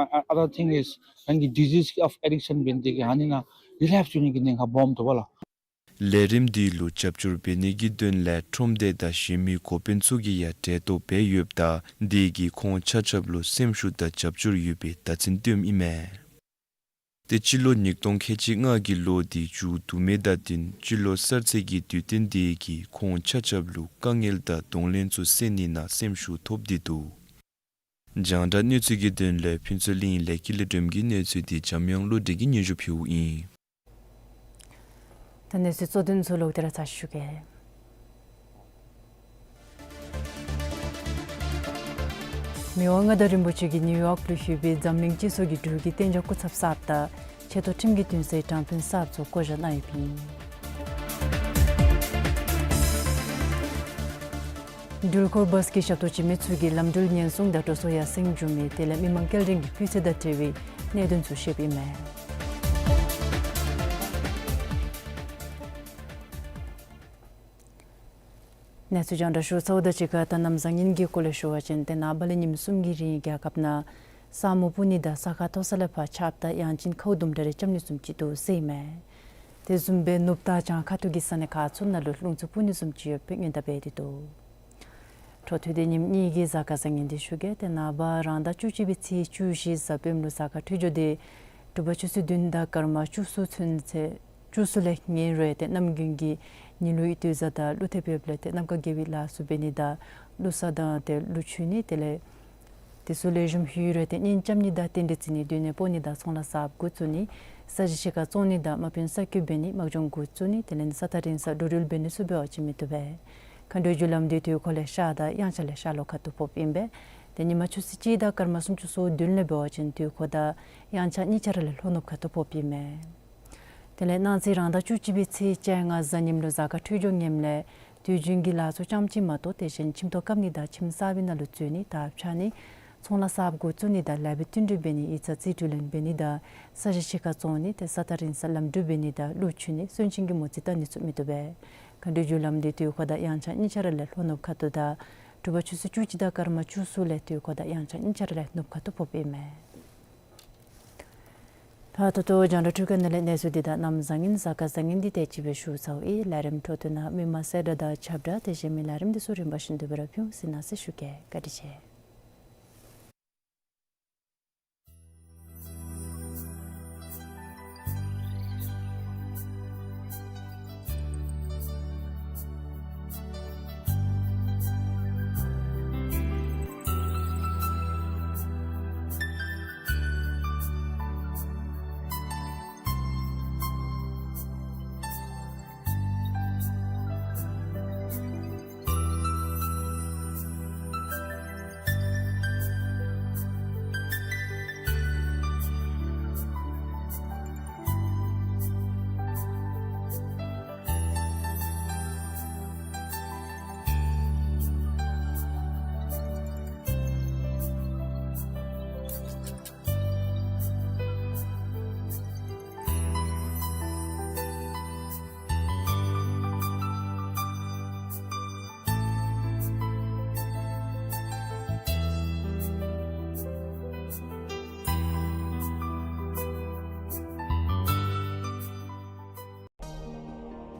other thing is རང་གི་ཌི་ཟིསི་ཨོཕ་ཨེ་ཌིཀ་ཤཱན་འབད་ནི་དེ་གིས་ཨ་ནི་ནང་རི་ལེཔསི་འགྱོ་ནི་གི་ཉེན་ཁ་སྦོམ་འདུག་པ་ལགས། ལས་རིམ་འདི་ལུ་རྒྱབ་སྐྱོར་འབད་ནི་གི་དོན་ལས་ཁྲོམ་སྡེ་དང་གཞན་མི་འགོ་དཔོན་ཚུ་གིས་ཡང་གྲལ་གཏོགས་འབད་ཡོདཔ་ད་དེ་གིས་ཁོང་ཆ་ཁྱབ་ལུ་སེམས་ཤུགས་དང་རྒྱབ་སྐྱོར་ཡོད་པའི་བརྡ་མཚོན་སྟོནམ་ཨིན་མས། ཏེ་སྤྱི་ལོ་ཉིས་སྟོང་ཁལ་གཅིག་ལྔ་གི་ལོ་འདི་མཇུག་བསྡུ་མི་དང་བསྟུན་སྤྱི་ལོ་གསར་ཚེས་ཀྱི་དུས་སྟོན་འདི་གིས་ཁོང་ཆ་ཁྱབ་ལུ་དཀའ་ངལ་དང་གདོང་ལེན་ཚུ་སེལ་ནི་ནང་སེམས་ཤུགས་ཐོབ་སྟེ་འདུག། རྒྱང་བསྒྲགས་གནས་ཚུལ་གྱི་དོན་ལས་ཕུན་ཚོགས་གླིང་ལས་ཀྱི་ལས་སྒྲོམ་གྱི་གནས་ཚུལ་འདི་འཇམ་དབྱངས་བློ་གྲོས་ཀྱིས་སྙན་ཞུ་ཕུལཝ་ཨིན། ད་གནས་ཚུལ་གཙོ་དོན་ཚུ་ལོག་སྟེ་ར་ཚར་ཞུ་གེ། མི་དབང་མངའ་བདག་རིན་པོ་ཆེ་གིས་ནིའུ་ཡོག་ལུ་ཡོད་པའི་འཛམ་གླིང་སྤྱི་ཚོགས་ཀྱི་འབྲུག་གི་གཏན་འཇགས་སྐུ་ཚབ་གསརཔ་དང་ཆེ་མཐོ་ཁྲིམས་ཀྱི་འདུན་སའི་དྲང་དཔོན་གསརཔ་ཚུ་བསྐོ་བཞག་གནང་ཡོདཔ་ཨིན། འགྲུལ་འཁོར་བཱས་ཀྱི་ཞབས་ཏོག་བྱིན་མི་ཚུ་གིས་ལམ་འགྲུལ་ཉེན་སྲུང་དང་འགྲོ་སོང་ཡར་སེང་འགྱོ་མི་དེ་ལས་མི་མང་སྐྱེལ་འདྲེན་གྱི་སྤུས་ཚད་དང་འབྲེལ་བའི་གནད་དོན་ཚུ་བཤདཔ་ཨིན་མས། གནས་ཚུལ་རྒྱང་བསྒྲགས་ཞུ་ཚརཝ་དང་གཅིག་ཁར་ད་གནམ་བཟང་ངན་གྱི་སྐོར་ལས་ཞུ་བ་ཅིན་ཏེ་ནངས་པ་ལས་ཉིནམ་གསུམ་གྱི་རིང་རྒྱལ་ཁབ་ནང་ས་སྨུག་སྤུབ་ནི་དང་ས་ཁ་མཐོ་ས་ལས་ཕར་ཆརཔ་དང་དབྱངས་ཅན་ཁཝ་དུམ་གྲ་རེ་རྐྱབ་ནི་བཟུམ་ཅིག་འདུག་ཟེར་ཨིན་མས། དེ་བཟུམ་སྦེ་ནུབ་དང་བྱང་ཁ་ཐུག་གི་ས་གནས་ཁག་ཚུ་ནང་ལུ་རླུང་འཚུབ་སྤུབ་ནི་བཟུམ་ཅིག་ཡོདཔ་སྦེ་སྔོན་བརྡ་འབད་དེ་འདུག། འཕྲོ་མཐུད་དེ་ཉིནམ་གཉིས་ཀྱི་གཟའ་སྐར་བཟང་ངན་འདི་ཞུ་གེ། ཏེ་ནངས་པ་རང་ཟླ་བཅུ་གཅིག་པའི་ཚེས་བཅུ་བཞི་གཟའ་སྤེནམ་ལུ་གཟའ་སྐར་འཕྲོད་སྦྱོར་འདི་དྲོ་པ་ཆུ་ཚོད་བདུན་དང་སྐར་མ་བཅུ་གསུམ་ཚུན་ཚོད་བཅུ་གསུམ་ལས་ངན་རུང་ཏེ་གནམ་དགུན་གྱི་ཉི་ལུ་ཡི་དུས་བཟང་དང་ཀླུ་ཐེབས་ཡོདཔ་ལས་ཏེ་གནམ་ཁ་དགེ་བའི་ལཱ་ཚུ་འབད་ནི་དང་ཀླུ་གསར་དང་ཏེ་ཀླུ་མཆོད་ནི་དེ་ལས་དེ་ཚུ་ལེགས་ཤོམ་ལྷོད་རུང་ཏེ་གཉེན་རྐྱབ་ནི་དང་རྟེན་འབྲེལ་བརྩི་ནི་སྡོད་གནས་སྤོ་ནི་དང་ཚོང་ལཱ་གསརཔ་འགོ་བཙུགས་ནི་ས་གཞི་ཕྱི་ཁར་བཙོང་ནི་དང་དམག་དཔོན་གསར་བསྐོ་འབད་ནི་དམག་སྦྱོང་འགོ་བཙུགས་ནི་དེ་ལས་ས་ཐག་རིང་ས་འགྲོ་འགྲུལ་འབད་ནི་ཚུ་འབད་བ་ཅིན་མི་བཏུབ་པས། མཁའ་འགྲོའི་རྒྱུ་ལམ་འདི་དུས་འཁོར་ལས་ཤར་དང་དབྱངས་འཆར་ལས་ཤར་ལྷོ་ཁ་ཐུག་ཕོགཔ་ཨིན་པས། ཏེ་ཉིན་མ་ཆུ་ཚོད་གཅིག་དང་སྐར་མ་སུམ་ཅུ་སོ་བདུན་ལས་འབད་བ་ཅིན་དུས་འཁོར་དང་དབྱངས་འཆར་གཉིས་ཆ་ར་ལས་ལྷོ་ནུབ་ཁ་ཐུག་ཕོགཔ་ཨིན་མས། དེ་ལས་གནངས་ཚེ་རང་ཟླ་བཅུ་གཅིག་པའི་ཚེས་བཅོ་ལྔ་གཟའ་ཉིམ་ལུ་གཟའ་སྐར་འཕྲོད་སྦྱོར་ངནམ་ལས་དུས་རྒྱུན་གྱི་ལཱ་ཚུ་རྐྱངམ་གཅིག་མ་གཏོགས་དེ་བཞིན་ཁྱིམ་ཐོག་བཀབ་ནི་དང་ཁྱིམ་གསར་པའི་ནང་ལུ་འཛུལ་ནི་དར་འཕྱར་ནི་ཚོང་ལཱ་གསརཔ་འགོ་བཙུགས་ནི་དང་ལཱ་འབད་བསྟུན་གྲོས་འབད་ནི་ཡིག་ཚང་རྩིས་སྤྲོད་ལེན་འབད་ནི་དང་ས་གཞི་ཕྱི་ཁར་བཙོང་ནི་ཏེ་ས་ཐག་རིང་ས་ལམ་འགྲུལ་འབད་ནི་དང་ཀླུ་མཆོད་ནི་སོན་ཆེན་གྱི་མོ་རྩིས་བཏང་ནི་ཚུ་མི་བཏུབ་པས། མཁའ་འགྲོའི་རྒྱུ་ལམ་འདི་དུས་འཁོར་དང་དབྱངས་འཆར་གཉིས་ཆ་ར་ལས་ལྷོ་ནུབ་ཁ་ཐུག་དང་དྲོ་པ་ཆུ་ཚོད་བཅུ་གཅིག་དང་སྐར་མ་བཅུ་གསུམ་ལས་དུས་འཁོར་དང་དབྱངས་འཆར་གཉིས་ཆ་ར་ལས་ནུབ་ཁ་ཐུག་ཕོགཔ་ཨིན་མས། ད་ད་ལྟོ་རྒྱང་བསྒྲགས་འཕྲུལ་ཁང་ནང་ལས་གནས་ཚུལ་འདི་དང་གནམ་བཟང་ངན་གཟའ་སྐར་བཟང་ངན་འདི་དེ་ཅིག་སྦེ་ཞུ་ཚརཝ་ཨིན། ལས་རིམ་འཕྲོ་མཐུད་ནང་མི་མང་གསལ་བསྒྲགས་དང་ཁྱབ་བསྒྲགས་དེ་བཞིན་མི་ལས་རིམ་འདི་ཚུ་རིམ་པ་བཞིན་དུ་སྦེ་ར་ཕུལ་ཟེར་གནང་ཟེར་ཞུ་གེ། བཀའ་དྲིན་ཆེ།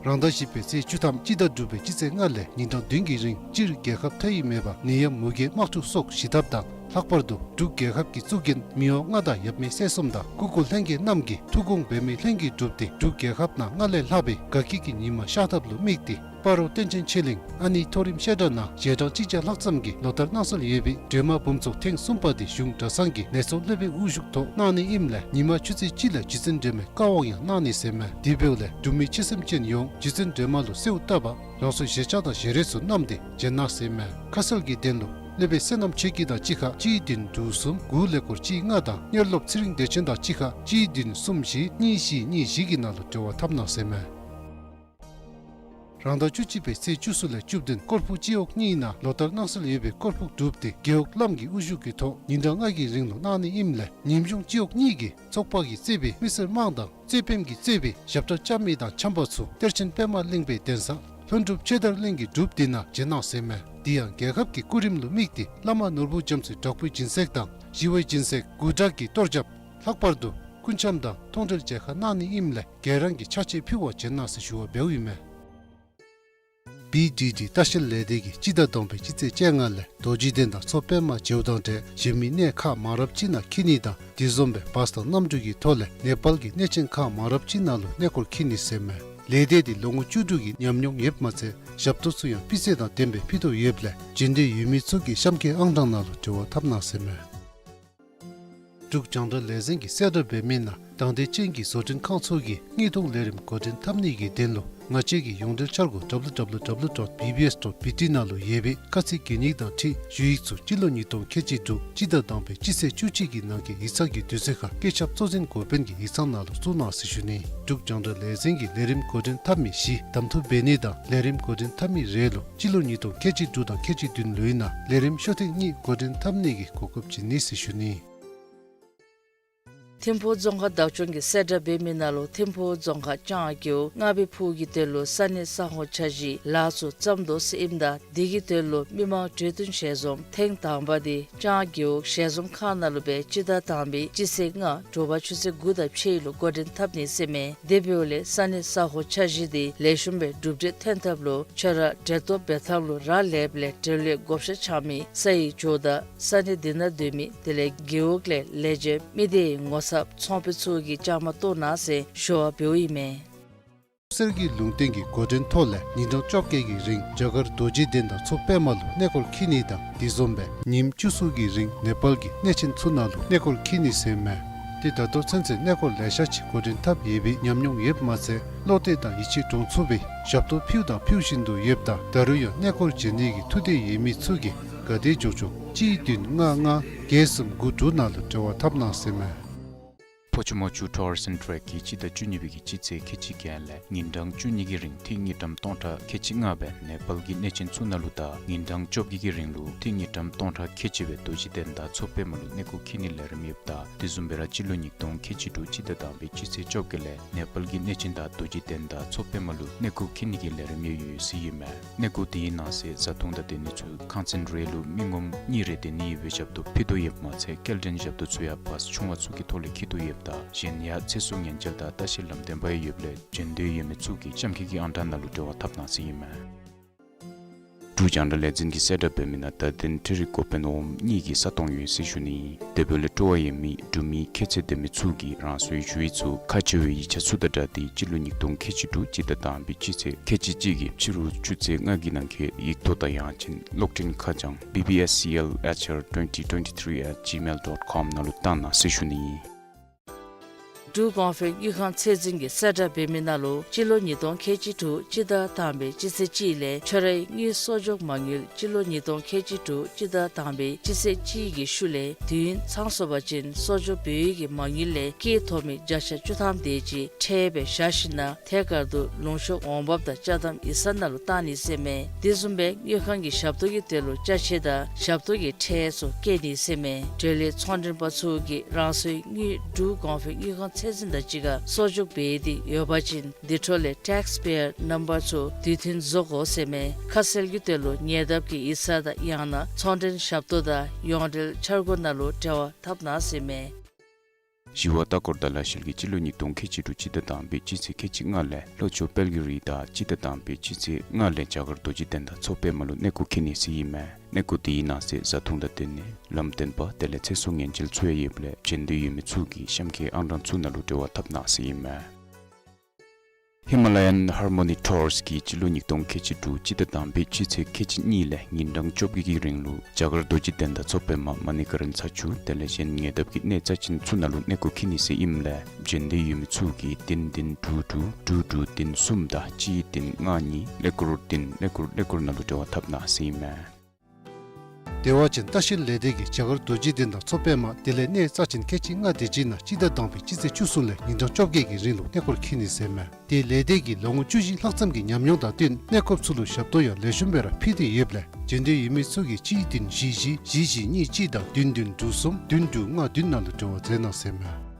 རང་ཟླ་བཞི་པའི་ཚེས་བཅུ་ཐམ་སྤྱི་ཟླ་དྲུག་པའི་སྤྱི་ཚེས་ལྔ་ལས་ཉིན་གྲངས་བདུན་གྱི་རིང་སྤྱིར་རྒྱལ་ཁབ་མཐའ་དབུས་མེད་པར་ནད་ཡམས་མུ་གེ་དམག་འཁྲུག་སོགས་ཞི་ཐབས་དང་། ལྷག་པར་དུ་འབྲུག་རྒྱལ་ཁབ་ཀྱི་གཙུག་རྒྱན་མི་དབང་མངའ་བདག་ཡབ་མེས་སྲས་གསུམ་དང་སྐུ་འཁོར་ལྷན་རྒྱས་རྣམས་ཀྱི་ཐུགས་དགོངས་འབད་མེད་ལྷུན་གྱིས་གྲུབ་སྟེ། འབྲུག་རྒྱལ་ཁབ་ནང་སྔར་ལས་ལྷག་པའི་དགའ་སྐྱིད་ཀྱི་ཉི་མ་ཤར་ཐབས་ལུ་དམིགས་ཏེ། སྤ་རོ་བསྟན་ཆེན་ཆོས་གླིང་ཨ་ནེ་མཐོ་རིམ་བཤད་གྲྭ་ནང་རྗེས་འབྲང་གཅིག་བརྒྱ་ལྷག་ཙམ་གྱིས་ལོ་ལྟར་གནང་སྲོལ་ཡོད་པའི་སྒྲོལ་མ་འབུམ་ཚོགས་ཐེངས་གསུམ་པ་དེ་གཞུང་གྲྭ་ཚང་གི་ནད་གསོ་སློབ་དཔོན་དབུ་བཞུགས་ཐོག་གནང་ནི་ཨིནམ་ལས། ཉིན་མ་ཆུ་ཚོད་གཅིག་ལས་རྗེ་བཙུན་སྒྲོལ་མའི་བཀའ་དབང་ཡང་གནང་ནི་ཟེར་མས། དེ་འབདཝ་ལས་འབྲུག་མི་ཆོས་སེམས་ཅན་ཡོངས་རྗེ་བཙུན་སྒྲོལ་མ་ལུ་གསོལཝ་བཏབ་པར་རང་སོའི་བཞེས་ཆ་དང་བཞེས་རས་ཚུ་བསྣམས་ཏེ་བྱོན་གནང་ཟེར་མས། ཁ་གསལ་གྱི་དོན་ལུ་སློབ་དཔོན་བསོད་ནམས་ཆོས་སྐྱིད་དང་གཅིག་ཁར་གཅིག་བདུན་དྲུག་གསུམ་དགུ་ཀླད་ཀོར་གཅིག་ལྔ་དང་། གཉེར་སློབ་ཚེ་རིང་བདེ་ཆེན་དང་གཅིག་ཁར་གཅིག་བདུན་གསུམ་བཞི་གཉིས་བཞི་གཉིས་བཞི་གི་ནང་ལུ་འབྲེལ་བ་འཐབ་གནང་ཟེར་མས། རང་ཟླ་བཅུ་གཅིག་པའི་ཚེས་བཅུ་གསུམ་ལས་བཅུ་བདུན་སྐོར་ཕུག་སྤྱི་འོག་གཉིས་ནང་ལོ་ལྟར་གནང་སྲོལ་ཡོད་པའི་སྐོར་ཕུག་སྒྲུབ་སྟེ་རྒེད་འོག་བླམ་གྱི་དབུ་བཞུགས་ཀྱི་ཐོག་ཉིན་གྲངས་ལྔ་གི་རིང་ལུ་གནང་ནི་ཨིནམ་ལས། ཉིནམ་གཞུང་སྤྱི་འོག་གཉིས་ཀྱི་ཚོགས་པ་གིས་གཙོས་པའི་མི་སེར་དམངས་དང་གཙོས་དཔོན་གྱིས་གཙོས་པའི་ཞབས་ཁྲ་རྐྱབ་མི་དང་འཆམ་པ་ཚུ་གཏེར་ཆེན་པདྨ་གླིང་པའི་གདན་ས་ལྷུན་གྲུབ་ཆོས་དར་གླིང་གི་སྒྲུབ་སྡེ་ནང་བྱོན་གནང་ཟེར་མས། དེ་ཡང་རྒྱལ་ཁབ་ཀྱི་སྐུ་རིམ་ལུ་དམིགས་ཏེ་བླ་མ་ནོར་བུ་རྒྱ་མཚོའི་དྲག་པོའི་སྦྱིན་སྲེག་དང་ཞི་བའི་སྦྱིན་སྲེག་གུ་དྲག་གི་གཏོར་རྒྱབ། ལྷག་པར་དུ་སྐུ་འཆམ་དང་མཐོང་གྲོལ་མཇལ་ཁ་གནང་ནི་ཨིནམ་ལས་རྒྱལ་རང་གི་ཕྱག་མཆོད་ཕུལ་བར་བྱོན་གནང་ཟེར་ཞུ་བ་འབདཝ་ཨིན་མས། བི་ཌི་ཌི་ལྟ་བཤལ་ལས་སྡེ་གིས་སྤྱི་ཟླ་དང་པའི་སྤྱི་ཚེས་བཅོ་ལྔ་ལས་རྡོ་རྗེ་གདན་དང་མཚོ་པདྨ་བྱེའུ་ཐང་འདྲ་གཞན་མི་གནས་ཁག་མང་རབས་ཅིག་ནང་འཁྱིད་ནི་དང་། དེ་བཟུམ་སྦེ་བཱས་དང་གནམ་གྲུ་གི་ཐོག་ལས་ནེ་པཱལ་གྱི་གནས་ཆེན་ཁག་མང་རབས་ཅིག་ནང་ལུ་གནས་སྐོར་འཁྱིད་ནི་ཟེར་མས། ལས་སྡེ་འདི་ལོ་ངོ་བཅུ་དྲུག་གི་ཉམས་མྱོང་ཡོདཔ་མ་ཚད་ཞབས་ཏོག་ཚུ་ཡང་སྤུས་ཚད་དང་ལྡནམ་སྦེ་ཕུལ་དོ་ཡོདཔ་ལས་བྱོན་འདོད་ཡོད་མི་ཚུ་གིས་གཤམ་འཁོད་ཨང་གྲངས་ནང་ལུ་འབྲེལ་བ་འཐབ་གནང་ཟེར་མས། འབྲུག་རྒྱང་བསྒྲགས་ལས་འཛིན་གྱིས་གསལ་བསྒྲགས་འབད་མི་ནང་དང་འདོད་ཅན་གྱི་བཟོ་སྐྲུན་ཁང་ཚུ་གིས་དངོས་མཐོང་ལས་རིམ་འགོ་འདྲེན་འཐབ་ནི་གི་དོན་ལུ་ང་བཅས་ཀྱི་ཡོངས་འབྲེལ་འཆར་སྒོ་W W W dot B B S dot B T ནང་ལུ་ཡོད་པའི་དཀའ་ཚེགས་གྱོད་ནི་དང་འཁྲིལ་ཞུ་ཡིག་ཚུ་སྤྱི་ལོ་ཉིས་སྟོང་ཁལ་གཅིག་དྲུག་སྤྱི་ཟླ་དང་པའི་སྤྱི་ཚེས་བཅུ་གཅིག་གི་ནང་འཁོད་ཡིག་ཚང་གི་དུས་ཚོད་ཁར་བཀོད་ཁྱབ་གཙོ་འཛིན་འགོ་དཔོན་གྱི་ཡིག་ཚང་ནང་ལུ་བཙུགས་གནང་ཟེར་ཞུ་ནི། འབྲུག་རྒྱང་བསྒྲགས་ལས་འཛིན་གྱིས་ལས་རིམ་འགོ་འདྲེན་འཐབ་མི་གཞི་གདམ་འཐུ་འབད་ནི་དང་ལས་རིམ་འགོ་འདྲེན་འཐབ་མི་རེ་ལུ་སྤྱི་ལོ་ཉིས་སྟོང་ཁལ་གཅིག་དྲུག་དང་ཁལ་གཅིག་བདུན་ལོའི་ནང་ལས་རིམ་ཤོག་ཐེངས་གཉིས་འགོ་འདྲེན་འཐབ་ནི་གི་གོ་སྐབས་བྱིན་ནི་ཟེར་ཞུ་ནི། ཐིམ་ཕུག་རྫོང་ཁག་བདག་སྐྱོང་གིས་གསལ་བསྒྲགས་འབད་མི་ནང་ལུ་ཐིམ་ཕུག་རྫོང་ཁག་ལྕང་རྒེད་འོག་ལྔ་པའི་ཕུག་གི་དོན་ལུ་ས་གནས་ས་སྔོ་འཆར་གཞིའི་ལཱ་ཚུ་བརྩམ་དོ་ཟེར་ཨིནམ་ད་དེ་གི་དོན་ལུ་མི་མང་གྲོས་བསྟུན་ཞལ་འཛོམས་ཐེངས་དང་པ་དེ་ལྕང་རྒེད་འོག་ཞལ་འཛོམས་ཁང་ནང་ལུ་སྦེ་སྤྱི་ཟླ་དང་པའི་སྤྱི་ཚེས་ལྔ་དྲོ་པ་ཆུ་ཚོད་དགུ་དང་ཕྱེད་ལུ་འགོ་འདྲེན་འཐབ་ནི་ཟེར་མས། དེ་འབདཝ་ལས་ས་གནས་ས་སྔོ་འཆར་གཞི་དེ་ལེགས་ཤོམ་སྦེ་གྲུབ་འབྲས་ཐོན་ཐབས་ལུ་ཁྱོད་ར་འབྲེལ་གཏོགས་འབད་ཐངས་ལུ་རག་ལསཔ་ལས་འབྲེལ་ཡོད་བགོ་བཤའ་འཆང་མི་ས་ཡི་ཇོ་བདག་ས་གནས་དེ་ནང་སྡོད་མི་དེ་ལས་རྒེད་འོག་ལས་ལས་བྱེདཔ་མི་སྡེ་ཡི་ངོ་ཚབ་ཚོང་དཔོན་ཚུ་གིས་བཅའ་མར་གཏོགས་གནང་ཟེར་ཞུ་བ་འབདཝ་ཨིན་མས། གསེར་གྱི་ལུང་བསྟན་གྱི་འགོ་འདྲེན་ཐོག་ལས་ཉིན་གྲངས་བཅོ་བརྒྱད་ཀྱི་རིང་རྒྱ་གར་རྡོ་རྗེ་གདན་དང་མཚོ་པདྨ་ལུ་གནས་སྐོར་འཁྱིད་ནི་དང་དེ་བཟུམ་སྦེ་ཉིནམ་བཅུ་གསུམ་གྱི་རིང་ནེ་པཱལ་གྱི་གནས་ཆེན་ཚུ་ནང་ལུ་གནས་སྐོར་འཁྱིད་ནི་ཟེར་མས། དེ་ད་ལྟོ་ཚུན་ཚོད་གནས་སྐོར་ལེ་ཤ་ཅིག་འགོ་འདྲེན་འཐབ་ཡོད་པའི་ཉམས་མྱོང་ཡོདཔ་མ་ཚད་བློ་གཏད་དང་ཡིད་ཆེས་འདྲོངས་ཚུགས་པའི་ཞབས་ཏོག་ཕུལ་དང་ཕུལ་བཞིན་དུ་ཡོདཔ་ད་ད་རུང་ཡང་གནས་སྐོར་བྱོན་ནི་གི་ཐུགས་འདོད་ཡོད་མི་ཚུ་གིས་ག་དེ་མགྱོགས་མགྱོགས་གཅིག་བདུན་ལྔ་ལྔ་བརྒྱད་གསུམ་དགུ་དྲུག་ནང་ལུ་འབྲེལ་བ་འཐབ་གནང་ཟེར་མས། ཕོ་ཆུ་མོ་ཆུ་ཊུ་རི་ཛིམ་ཊེརེཀ་གིས་སྤྱི་ཟླ་བཅུ་གཉིས་པའི་གི་སྤྱི་ཚེས་ཁལ་གཅིག་བརྒྱད་ལས་ཉིན་གྲངས་བཅུ་གཉིས་ཀྱི་རིང་ཐིག་དངུལ་ཀྲམ་སྟོང་ཕྲག་ཁལ་གཅིག་ལྔ་སྦེ་ནེ་པཱལ་གྱི་གནས་ཆེན་ཚུ་ནང་ལུ་དང་ཉིན་གྲངས་བཅོ་བརྒྱད་ཀྱི་རིང་ལུ་ཐིག་དངུལ་ཀྲམ་སྟོང་ཕྲག་ཁལ་གཅིག་སྦེ་རྡོ་རྗེ་གདན་དང་མཚོ་པདྨ་ལུ་གནས་སྐོར་འཁྱིད་ནིའི་ལས་རིམ་ཡོདཔ་ད་དེ་བཟུམ་སྦེ་ར་སྤྱི་ལོ་ཉིས་སྟོང་ཁལ་གཅིག་དྲུག་སྤྱི་ཟླ་དང་པའི་སྤྱི་ཚེས་བཅོ་བརྒྱད་ལས་ནེ་པཱལ་གྱི་གནས་ཆེན་དང་རྡོ་རྗེ་གདན་དང་མཚོ་པདྨ་ལུ་གནས་སྐོར་འཁྱིད་ནི་གི་ལས་རིམ་ཡང་ཡོད་ཟེར་ཨིན་མས། གནས་སྐོར་དེའི་ནང་གསེས་བཟའ་འཐུང་དང་སྡོད་ནི་ཚུ་ཁང་ཚན་རེ་ལུ་མི་ངོམ་གཉིས་རེ་སྡོད་ནི་ཡོད་པའི་ཞབས་ཏོག་ཕུལ་དོ་ཡོདཔ་མ་ཚད་སྐྱེལ་འདྲེན་ཞབས་ཏོག་ཚུ་ཡང་བཱས་ཆུང་བ་ཚུ་གི་ཐོག་ལས་འཁྱིད་དོ་ཡོདཔ་ད་གཞན་ཡང་ཚེ་སྲོག་ཉེན་བཅོལ་དང་ལྟ་བཤལ་ལམ་སྟོན་པ་ཡང་ཡོདཔ་ལས་བྱོན་འདོད་ཡོད་མི་ཚུ་གིས་གཤམ་འཁོད་ཀྱི་ཨང་གྲངས་ནང་ལུ་འབྲེལ་བ་འཐབ་གནང་ཟེར་ཨིན་མས། འབྲུག་རྒྱང་བསྒྲགས་ལས་འཛིན་གྱིས་གསལ་བསྒྲགས་འབད་མི་ནང་བརྡ་དོན་འཕྲུལ་རིག་འགོ་དཔོན་འོགམ་གཉིས་ཀྱི་ས་སྟོང་ཡོད་ཟེར་ཞུ་ནི། དེ་འབདཝ་ལས་སྤྲོ་བ་ཡོད་མི་འབྲུག་མི་ཁྱད་ཚད་ལྡན་མི་ཚུ་གིས་རང་སོའི་ཞུ་ཡིག་ཚུ་ཁག་ཆེ་བའི་ཡིག་ཆ་ཚུ་དང་སྦྲགས་ཏེ་སྤྱི་ལོ་ཉིས་སྟོང་ཁལ་གཅིག་དྲུག་སྤྱི་ཟླ་དང་པའི་སྤྱི་ཚེས་ཁལ་གཅིག་གཅིག་གི་ཕྱི་རུ་ཆུ་ཚོད་ལྔ་གི་ནང་འཁོད་ཡིག་ཐོག་དང་ཡང་ཅིན་གློག་འཕྲིན་ཁ་བྱང་B B S C L H R twenty twenty-three at gmail dot com ནང་ལུ་བཏང་གནང་ཟེར་ཞུ་ནི། འབྲུག་གོང་འཕེལ་དངུལ་ཁང་ཚད་འཛིན་གྱིས་གསལ་བསྒྲགས་འབད་མི་ནང་ལུ་སྤྱི་ལོ་ཉིས་སྟོང་ཁལ་གཅིག་དྲུག་སྤྱི་ཟླ་དང་པའི་སྤྱི་ཚེས་གཅིག་ལས་ཁྱོད་རའི་དངུལ་གསོག་འཇོག་མ་དངུལ་སྤྱི་ལོ་ཉིས་སྟོང་ཁལ་གཅིག་དྲུག་སྤྱི་ཟླ་དང་པའི་སྤྱི་ཚེས་གཅིག་གི་ཤུལ་ལས་དུས་ཡུན་ཚང་སོང་པ་ཅིན་གསོག་འཇོག་འབད་བའི་གི་མ་དངུལ་ལས་སྐྱེད་ཐོབ་མི་བརྒྱ་ཆ་བཅུ་ཐམ་དེ་ཅིག་ཁྲལ་སྦེ་བཞག་ཞིནམ་ན་ཐད་ཀར་དུ་ལུང་ཤོག་འོང་འབབ་དང་ཅ་དམ་ཡིག་ཚང་ནང་ལུ་བཏང་ནི་ཟེར་མས། དེ་བཟུམ་སྦེ་དངུལ་ཁང་གི་ཞབས་ཏོག་གི་དོན་ལུ་ཅ་ཆས་དང་ཞབས་ཏོག་གི་ཁྲལ་ཚུ་བཀལ་ནི་ཟེར་མས། འབྲེལ་ཡོད་ཚོང་མགྲོན་པ་ཚུ་གིས་རང་སོའི་དངུལ་འབྲུག་གོང་འཕེལ་དངུལ་ཁང་ཚད་འཛིན་དང་གཅིག་ཁར་གསོག་འཇོག་འབད་དེ་ཡོད་པ་ཅིན་དེ་འཕྲོ་ལས་ཊེགསི་པེ་ཡར་ནམ་བར་ཚུ་དུས་མཐུན་བཟོ་དགོ་ཟེར་མས། ཁ་གསལ་གྱི་དོན་ལུ་ཉེ་འདབས་ཀྱི་ཡིག་ཚང་དང་ཡང་ན་ཚོང་མགྲོན་ཞབས་ཏོག་དང་ཡོངས་འབྲེལ་འཆར་སྒོ་ནང་ལུ་འབྲེལ་བ་འཐབ་གནང་ཟེར་མས། ཞི་བ་ལྟ་སྐོར་དང་ལས་བྱེད་ཀྱིས་སྤྱི་ལོ་ཉིས་སྟོང་ཁལ་གཅིག་དྲུག་སྤྱི་ཟླ་དང་པའི་སྤྱི་ཚེས་ཁལ་གཅིག་ལྔ་ལས་ལྷོ་ཕྱོགས་དཔལ་གྱི་རི་དང་སྤྱི་ཟླ་དང་པའི་སྤྱི་ཚེས་ལྔ་ལས་རྒྱ་གར་རྡོ་རྗེ་གདན་དང་མཚོ་པདྨ་ལུ་གནས་སྐོར་འཁྱིད་ནི་ཟེར་ཨིན་མས། གནས་སྐོར་དེའི་ནང་གསེས་བཟའ་འཐུང་དང་བསྟུན་ནི་ལམ་སྟོན་པ་དེ་ལས་ཚེ་སྲོག་ཉེན་བཅོལ་ཚུ་ཡང་ཡོདཔ་ལས་བྱོན་འདོད་ཡོད་མི་ཚུ་གིས་གཤམ་འཁོད་ཨང་གྲངས་ཚུ་ནང་ལུ་འབྲེལ་བ་འཐབ་གནང་ཟེར་ཨིན་མས། ཧི་མ་ལ་ཡཱན་ཧར་མོ་ནི་ཊུརསི་གིས་སྤྱི་ལོ་ཉིས་སྟོང་ཁལ་གཅིག་དྲུག་སྤྱི་ཟླ་དང་པའི་སྤྱི་ཚེས་ཁལ་གཅིག་གཉིས་ལས་ཉིན་གྲངས་བཅོ་བརྒྱད་ཀྱི་རིང་ལུ་རྒྱ་གར་རྡོ་རྗེ་གདན་དང་མཚོ་པདྨ་མ་ཎི་ཀ་རན་ཚ་ཆུ་དེ་ལས་གཞན་ཉེ་འདབས་ཀྱི་གནས་རྩ་ཅན་ཚུ་ནང་ལུ་གནས་སྐོར་འཁྱིད་ནི་ཟེར་ཨིནམ་ལས་བྱོན་འདོད་ཡོད་མི་ཚུ་གིས་བདུན་བདུན་དྲུག་དྲུག་དྲུག་དྲུག་བདུན་གསུམ་དང་གཅིག་བདུན་ལྔ་གཉིས་ཀླད་ཀོར་བདུན་ཀླད་ཀོར་ཀླད་ཀོར་ནང་ལུ་འབྲེལ་བ་འཐབ་གནང་ཟེར་ཨིན་མས། དེ་བ་ཅིན་ལྟ་བཤལ་ལས་སྡེ་གིས་རྒྱ་གར་རྡོ་རྗེ་གདན་དང་མཚོ་པདྨ་དེ་ལས་གནས་རྩ་ཅན་ཁལ་གཅིག་ལྔ་དེ་ཅིག་ནང་སྤྱི་ཟླ་དང་པའི་སྤྱི་ཚེས་བཅུ་གསུམ་ལས་ཉིན་གྲངས་བཅོ་བརྒྱད་ཀྱི་རིང་ལུ་གནས་སྐོར་འཁྱིད་ནི་ཟེར་མས། དེ་ལས་སྡེ་གིས་ལོ་ངོ་བཅུ་བཞི་ལྷག་ཙམ་གྱི་ཉམས་མྱོང་དང་བསྟུན་གནས་སྐོརཔ་ཚུ་ལུ་ཞབས་ཏོག་ཡང་ལེགས་ཤོམ་སྦེ་ར་ཕུལ་ཏེ་ཡོདཔ་ལས་བྱོན་འདོད་ཡོད་མི་ཚུ་གིས་གཅིག་བདུན་བཞི་བཞི་བཞི་བཞི་གཉིས་གཅིག་དང་བདུན་བདུན་དྲུག་གསུམ་བདུན་དྲུག་ལྔ་བདུན་ནང་ལུ་འབྲེལ་བ་མཛད་གནང་ཟེར་མས།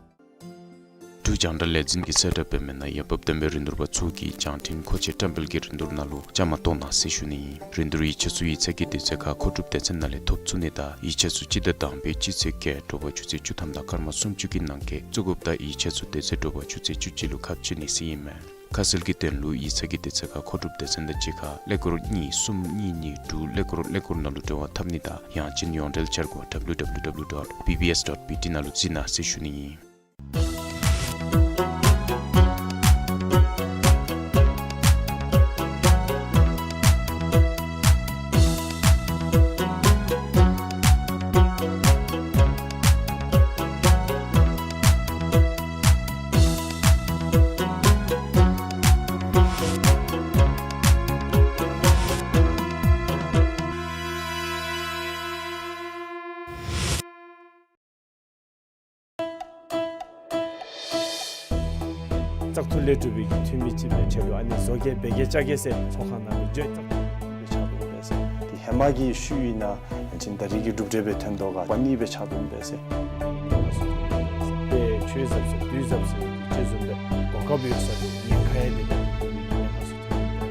འབྲུག་རྒྱང་བསྒྲགས་ལས་འཛིན་གྱིས་གསལ་བསྒྲགས་འབད་མི་ནང་ཡ་བབ་ལྡན་པའི་རིན་བསྡུར་པ་ཚུ་གིས་རྒྱང་འཕྲིན་མཁོ་ཆས་བཀྲམ་སྤེལ་གྱི་རིན་བསྡུར་ནང་ལུ་བཅའ་མར་གཏོགས་གནང་ཟེར་ཞུ་ནི་ཨིན། རིན་བསྡུར་ཡིག་ཆ་ཚུ་ཡིག་ཚང་གི་དུས་ཚོད་ཁར་མཁོ་སྒྲུབ་སྡེ་ཚན་ནང་ལས་ཐོབ་ཚུགས་ནི་དང་ཡིག་ཆ་ཚུ་སྤྱི་ཟླ་དང་པའི་སྤྱི་ཚེས་བརྒྱད་དྲོ་པ་ཆུ་ཚོད་བཅུ་ཐམ་དང་སྐར་མ་སུམ་ཅུ་གི་ནང་འཁོད་བཙུགས་དགོཔ་དང་ཡིག་ཆ་ཚུ་དེ་ཚེ་དྲོ་པ་ཆུ་ཚོད་བཅུ་གཅིག་ལུ་ཁ་ཕྱེ་ནི་ཟེར་ཨིན་མས། ཁ་གསལ་གྱི་དོན་ལུ་ཡིག་ཚང་གི་དུས་ཚོད་ཁར་མཁོ་སྒྲུབ་སྡེ་ཚན་དང་གཅིག་ཁར་ཀླད་ཀོར་གཉིས་གསུམ་གཉིས་གཉིས་དྲུག་ཀླད་ཀོར་ཀླད་ཀོར་ནང་ལུ་འབྲེལ་བ་འཐབ་ནི་དང་ཡང་ཅིན་ཡོངས་འབྲེལ་འཆར་སྒོ་ཌབ་ལིའུ་ཌབ་ལིའུ་ཌབ་ལིའུ་ཌོཊ་བི་བི་ཨེསི་ཌོཊ་བི་ཊི་ནང་ལུ་གཟིགས་གནང་ཟེར་ཞུ་ནི་ཨིན། བཙག་འཐུ་ལས་གྲུབ་པའི་གི་འཐུས་མི་ཅིག་སྦེ་ཁྲལ་ལུ་ཨ་ནི་བཟོ་གེ་འབད་གེ་རྐྱབ་གེ་ཟེར་ཚོགས་ཁང་ནང་ལུ་བརྗོད་བཙག་འཐུ་ལས་གྲུབ་པའི་ཆ་བཞག་པ་ཅིན་ཏེ་ཧེ་མ་གི་ཤུལ་ཨིན་ན་ཅིན་ད་རིས་ཀྱི་གྲུབ་འབྲས་སྦེ་ཐོན་དོ་ག་པ་ནི་སྦེ་ཆ་བཞག་པ་ཅིན་ཏེ་ཆོས་ཟབ་ཟེར་དུས་ཟབ་ཟེར་ཅིག་བཟུམ་སྦེ་གོ་སྐབས་ཡོད་ས་ལུ་ཉེན་ཁ་ཡང་མེད་པའི་ཉེན་ཁ་ཚུ་ཐོན་ཡོདཔ་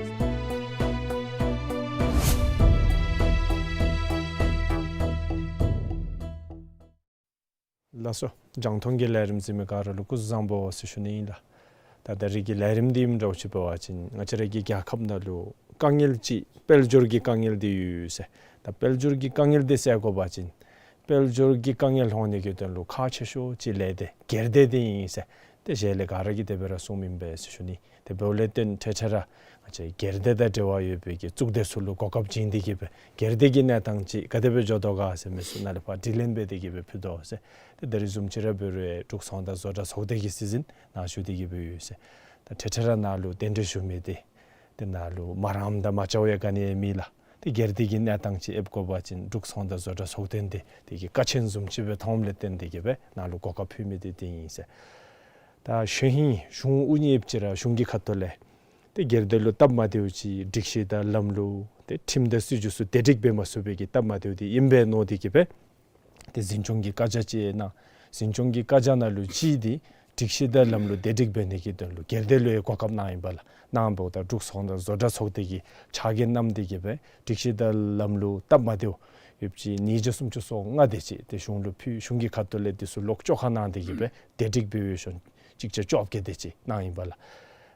ཨིན། ལགས་སོ། རྒྱང་མཐོང་གི་ལས་རིམ་གཟིགས་མི་ག་ར་ལུ་སྐུ་གཟུགས་བཟང་པོ་ཟེར་ཞུ་ནི་ཨིན་ལགས། ད་ད་རིས་ཀྱི་ལས་རིམ་འདི་ཨིནམ་འདྲཝ་ཅིག་འབད་བ་ཅིན་ང་བཅས་ར་གི་རྒྱལ་ཁབ་ནང་ལུ་དཀའ་ངལ་ཅིག་དཔལ་འབྱོར་གྱི་དཀའ་ངལ་འདི་ཡོད་ཟེར། ད་དཔལ་འབྱོར་གྱི་དཀའ་ངལ་འདི་སེལ་དགོ་པ་ཅིན་དཔལ་འབྱོར་གྱི་དཀའ་ངལ་སློང་ནི་གི་དོན་ལུ་ཁག་ཆེ་ཤོས་ཅིག་ལས་འདི་སྒེར་སྡེ་འདི་ཨིན་ཟེར། ཏེ་གཞན་ལས་ག་ར་གིས་དེ་སྦེ་ར་གསུངམ་ཨིན་པས་ཟེར་ཞུ་ནི། དེ་འབདཝ་ལས་བརྟེན་ཐད་ཐད་ར་ང་བཅས་སྒེར་སྡེ་དང་འབྲེལ་བ་ཡོད་པའི་གི་གཙུག་སྡེ་ཚུ་ལུ་གོ་སྐབས་བྱིན་ཏེ་གིས་སྦེ་སྒེར་སྡེ་གི་གནས་སྟངས་ཅིག་ག་དེ་སྦེ་འགྱོ་དོ་ག་ཟེར་མི་ཚུ་ནཱ་ལས་ཕར་དྲི་ལན་འབད་དེ་གིས་སྦེ་ཕུལ་དོ་ཟེར། ཏེ་ད་རིས་བཟུམ་ཅིག་ར་འབད་རུང་འབྲུག་ཚོང་དང་བཟོ་གྲྭ་ཚོགས་སྡེ་གི་སྲིད་འཛིན་ནཱ་བཞུགས་ཏེ་གིས་སྦེ་ཡོད་ཟེར། ད་ཐད་ཐད་ར་ནཱ་ལུ་གདན་འདྲེན་ཞུ་མི་འདི་ཏེ་ནཱ་ལུ་མ་རངམ་དང་མ་འཆམ་ཡང་ག་ནི་ཡང་མེད་ལགས། ཏེ་སྒེར་སྡེ་གི་གནས་སྟངས་ཅིག་ཨེབ་དགོ་པ་ཅིན་འབྲུག་ཚོང་དང་བཟོ་གྲྭ་ཚོགས་སྡེ་འདི་དེ་གིས་ཀ་ཆེན་བཟུམ་ཅིག་སྦེ་མཐོངམ་ལས་བརྟེན་ཏེ་གིས་སྦེ་ནཱ་ལུ་གོ་སྐབས་ཕུལ་མི་འདི་དེ་ཨིན་ཟེར། ད་གཞོན་ཧིང་གཞུང་དབུ་བརྙེས་ཅིག་ར་གཞུང་གི་ཁ་ཐུག་ལས་ཏེ་སྒེར་སྡེ་ལུ་སྟབས་མ་བདེཝ་ཅིག་སྒྲིག་གཞི་དང་ལམ་ལུགས་ཏེ་ཁྲིམས་དང་སྲིད་བྱུས་ཚུ་བདེ་སྒྲིག་འབད་མ་ཚུགས་པའི་གི་སྟབས་མ་བདེཝ་འདི་ཨིན་པས་མནོ་སྟེ་གིས་སྦེ་ཏེ་འཛིན་སྐྱོང་གི་བཀའ་རྒྱ་ཅིག་གནང་། འཛིན་སྐྱོང་གི་བཀའ་རྒྱ་ནང་ལུ་གཅིག་འདི་སྒྲིག་གཞི་དང་ལམ་ལུགས་བདེ་སྒྲིག་འབད་ནི་གི་དོན་ལུ་སྒེར་སྡེ་ལུ་ཡང་གོ་སྐབས་གནང་ཡི་པ་ལགས། གནངམ་ད་འབྲུག་ཚོང་དང་བཟོ་གྲྭ་ཚོགས་སྡེ་གི་ཕྱག་འགན་བསྣམས་ཏེ་གིས་སྦེ་སྒྲིག་གཞི་དང་ལམ་ལུགས་སྟབས་མ་བདེཝ་ཡོདཔ་ཅིག་ཉིས་བརྒྱ་སུམ་ཅུ་སོ་ལྔ་དེ་ཅིག་ཏེ་གཞུང་ལུ་ཕུལ། གཞུང་གི་ཁ་ཐུག་ལས་འདི་ཚུ་ལོག་བཅོ་ཁ་གནང་སྟེ་གིས་སྦེ་བདེ་སྒྲིག་འབད་བའི་ཤོང་གཅིག་བརྒྱ་བཅོ་བརྒྱད་དེ་ཅིག་གནང་ཡི་པ་ལགས།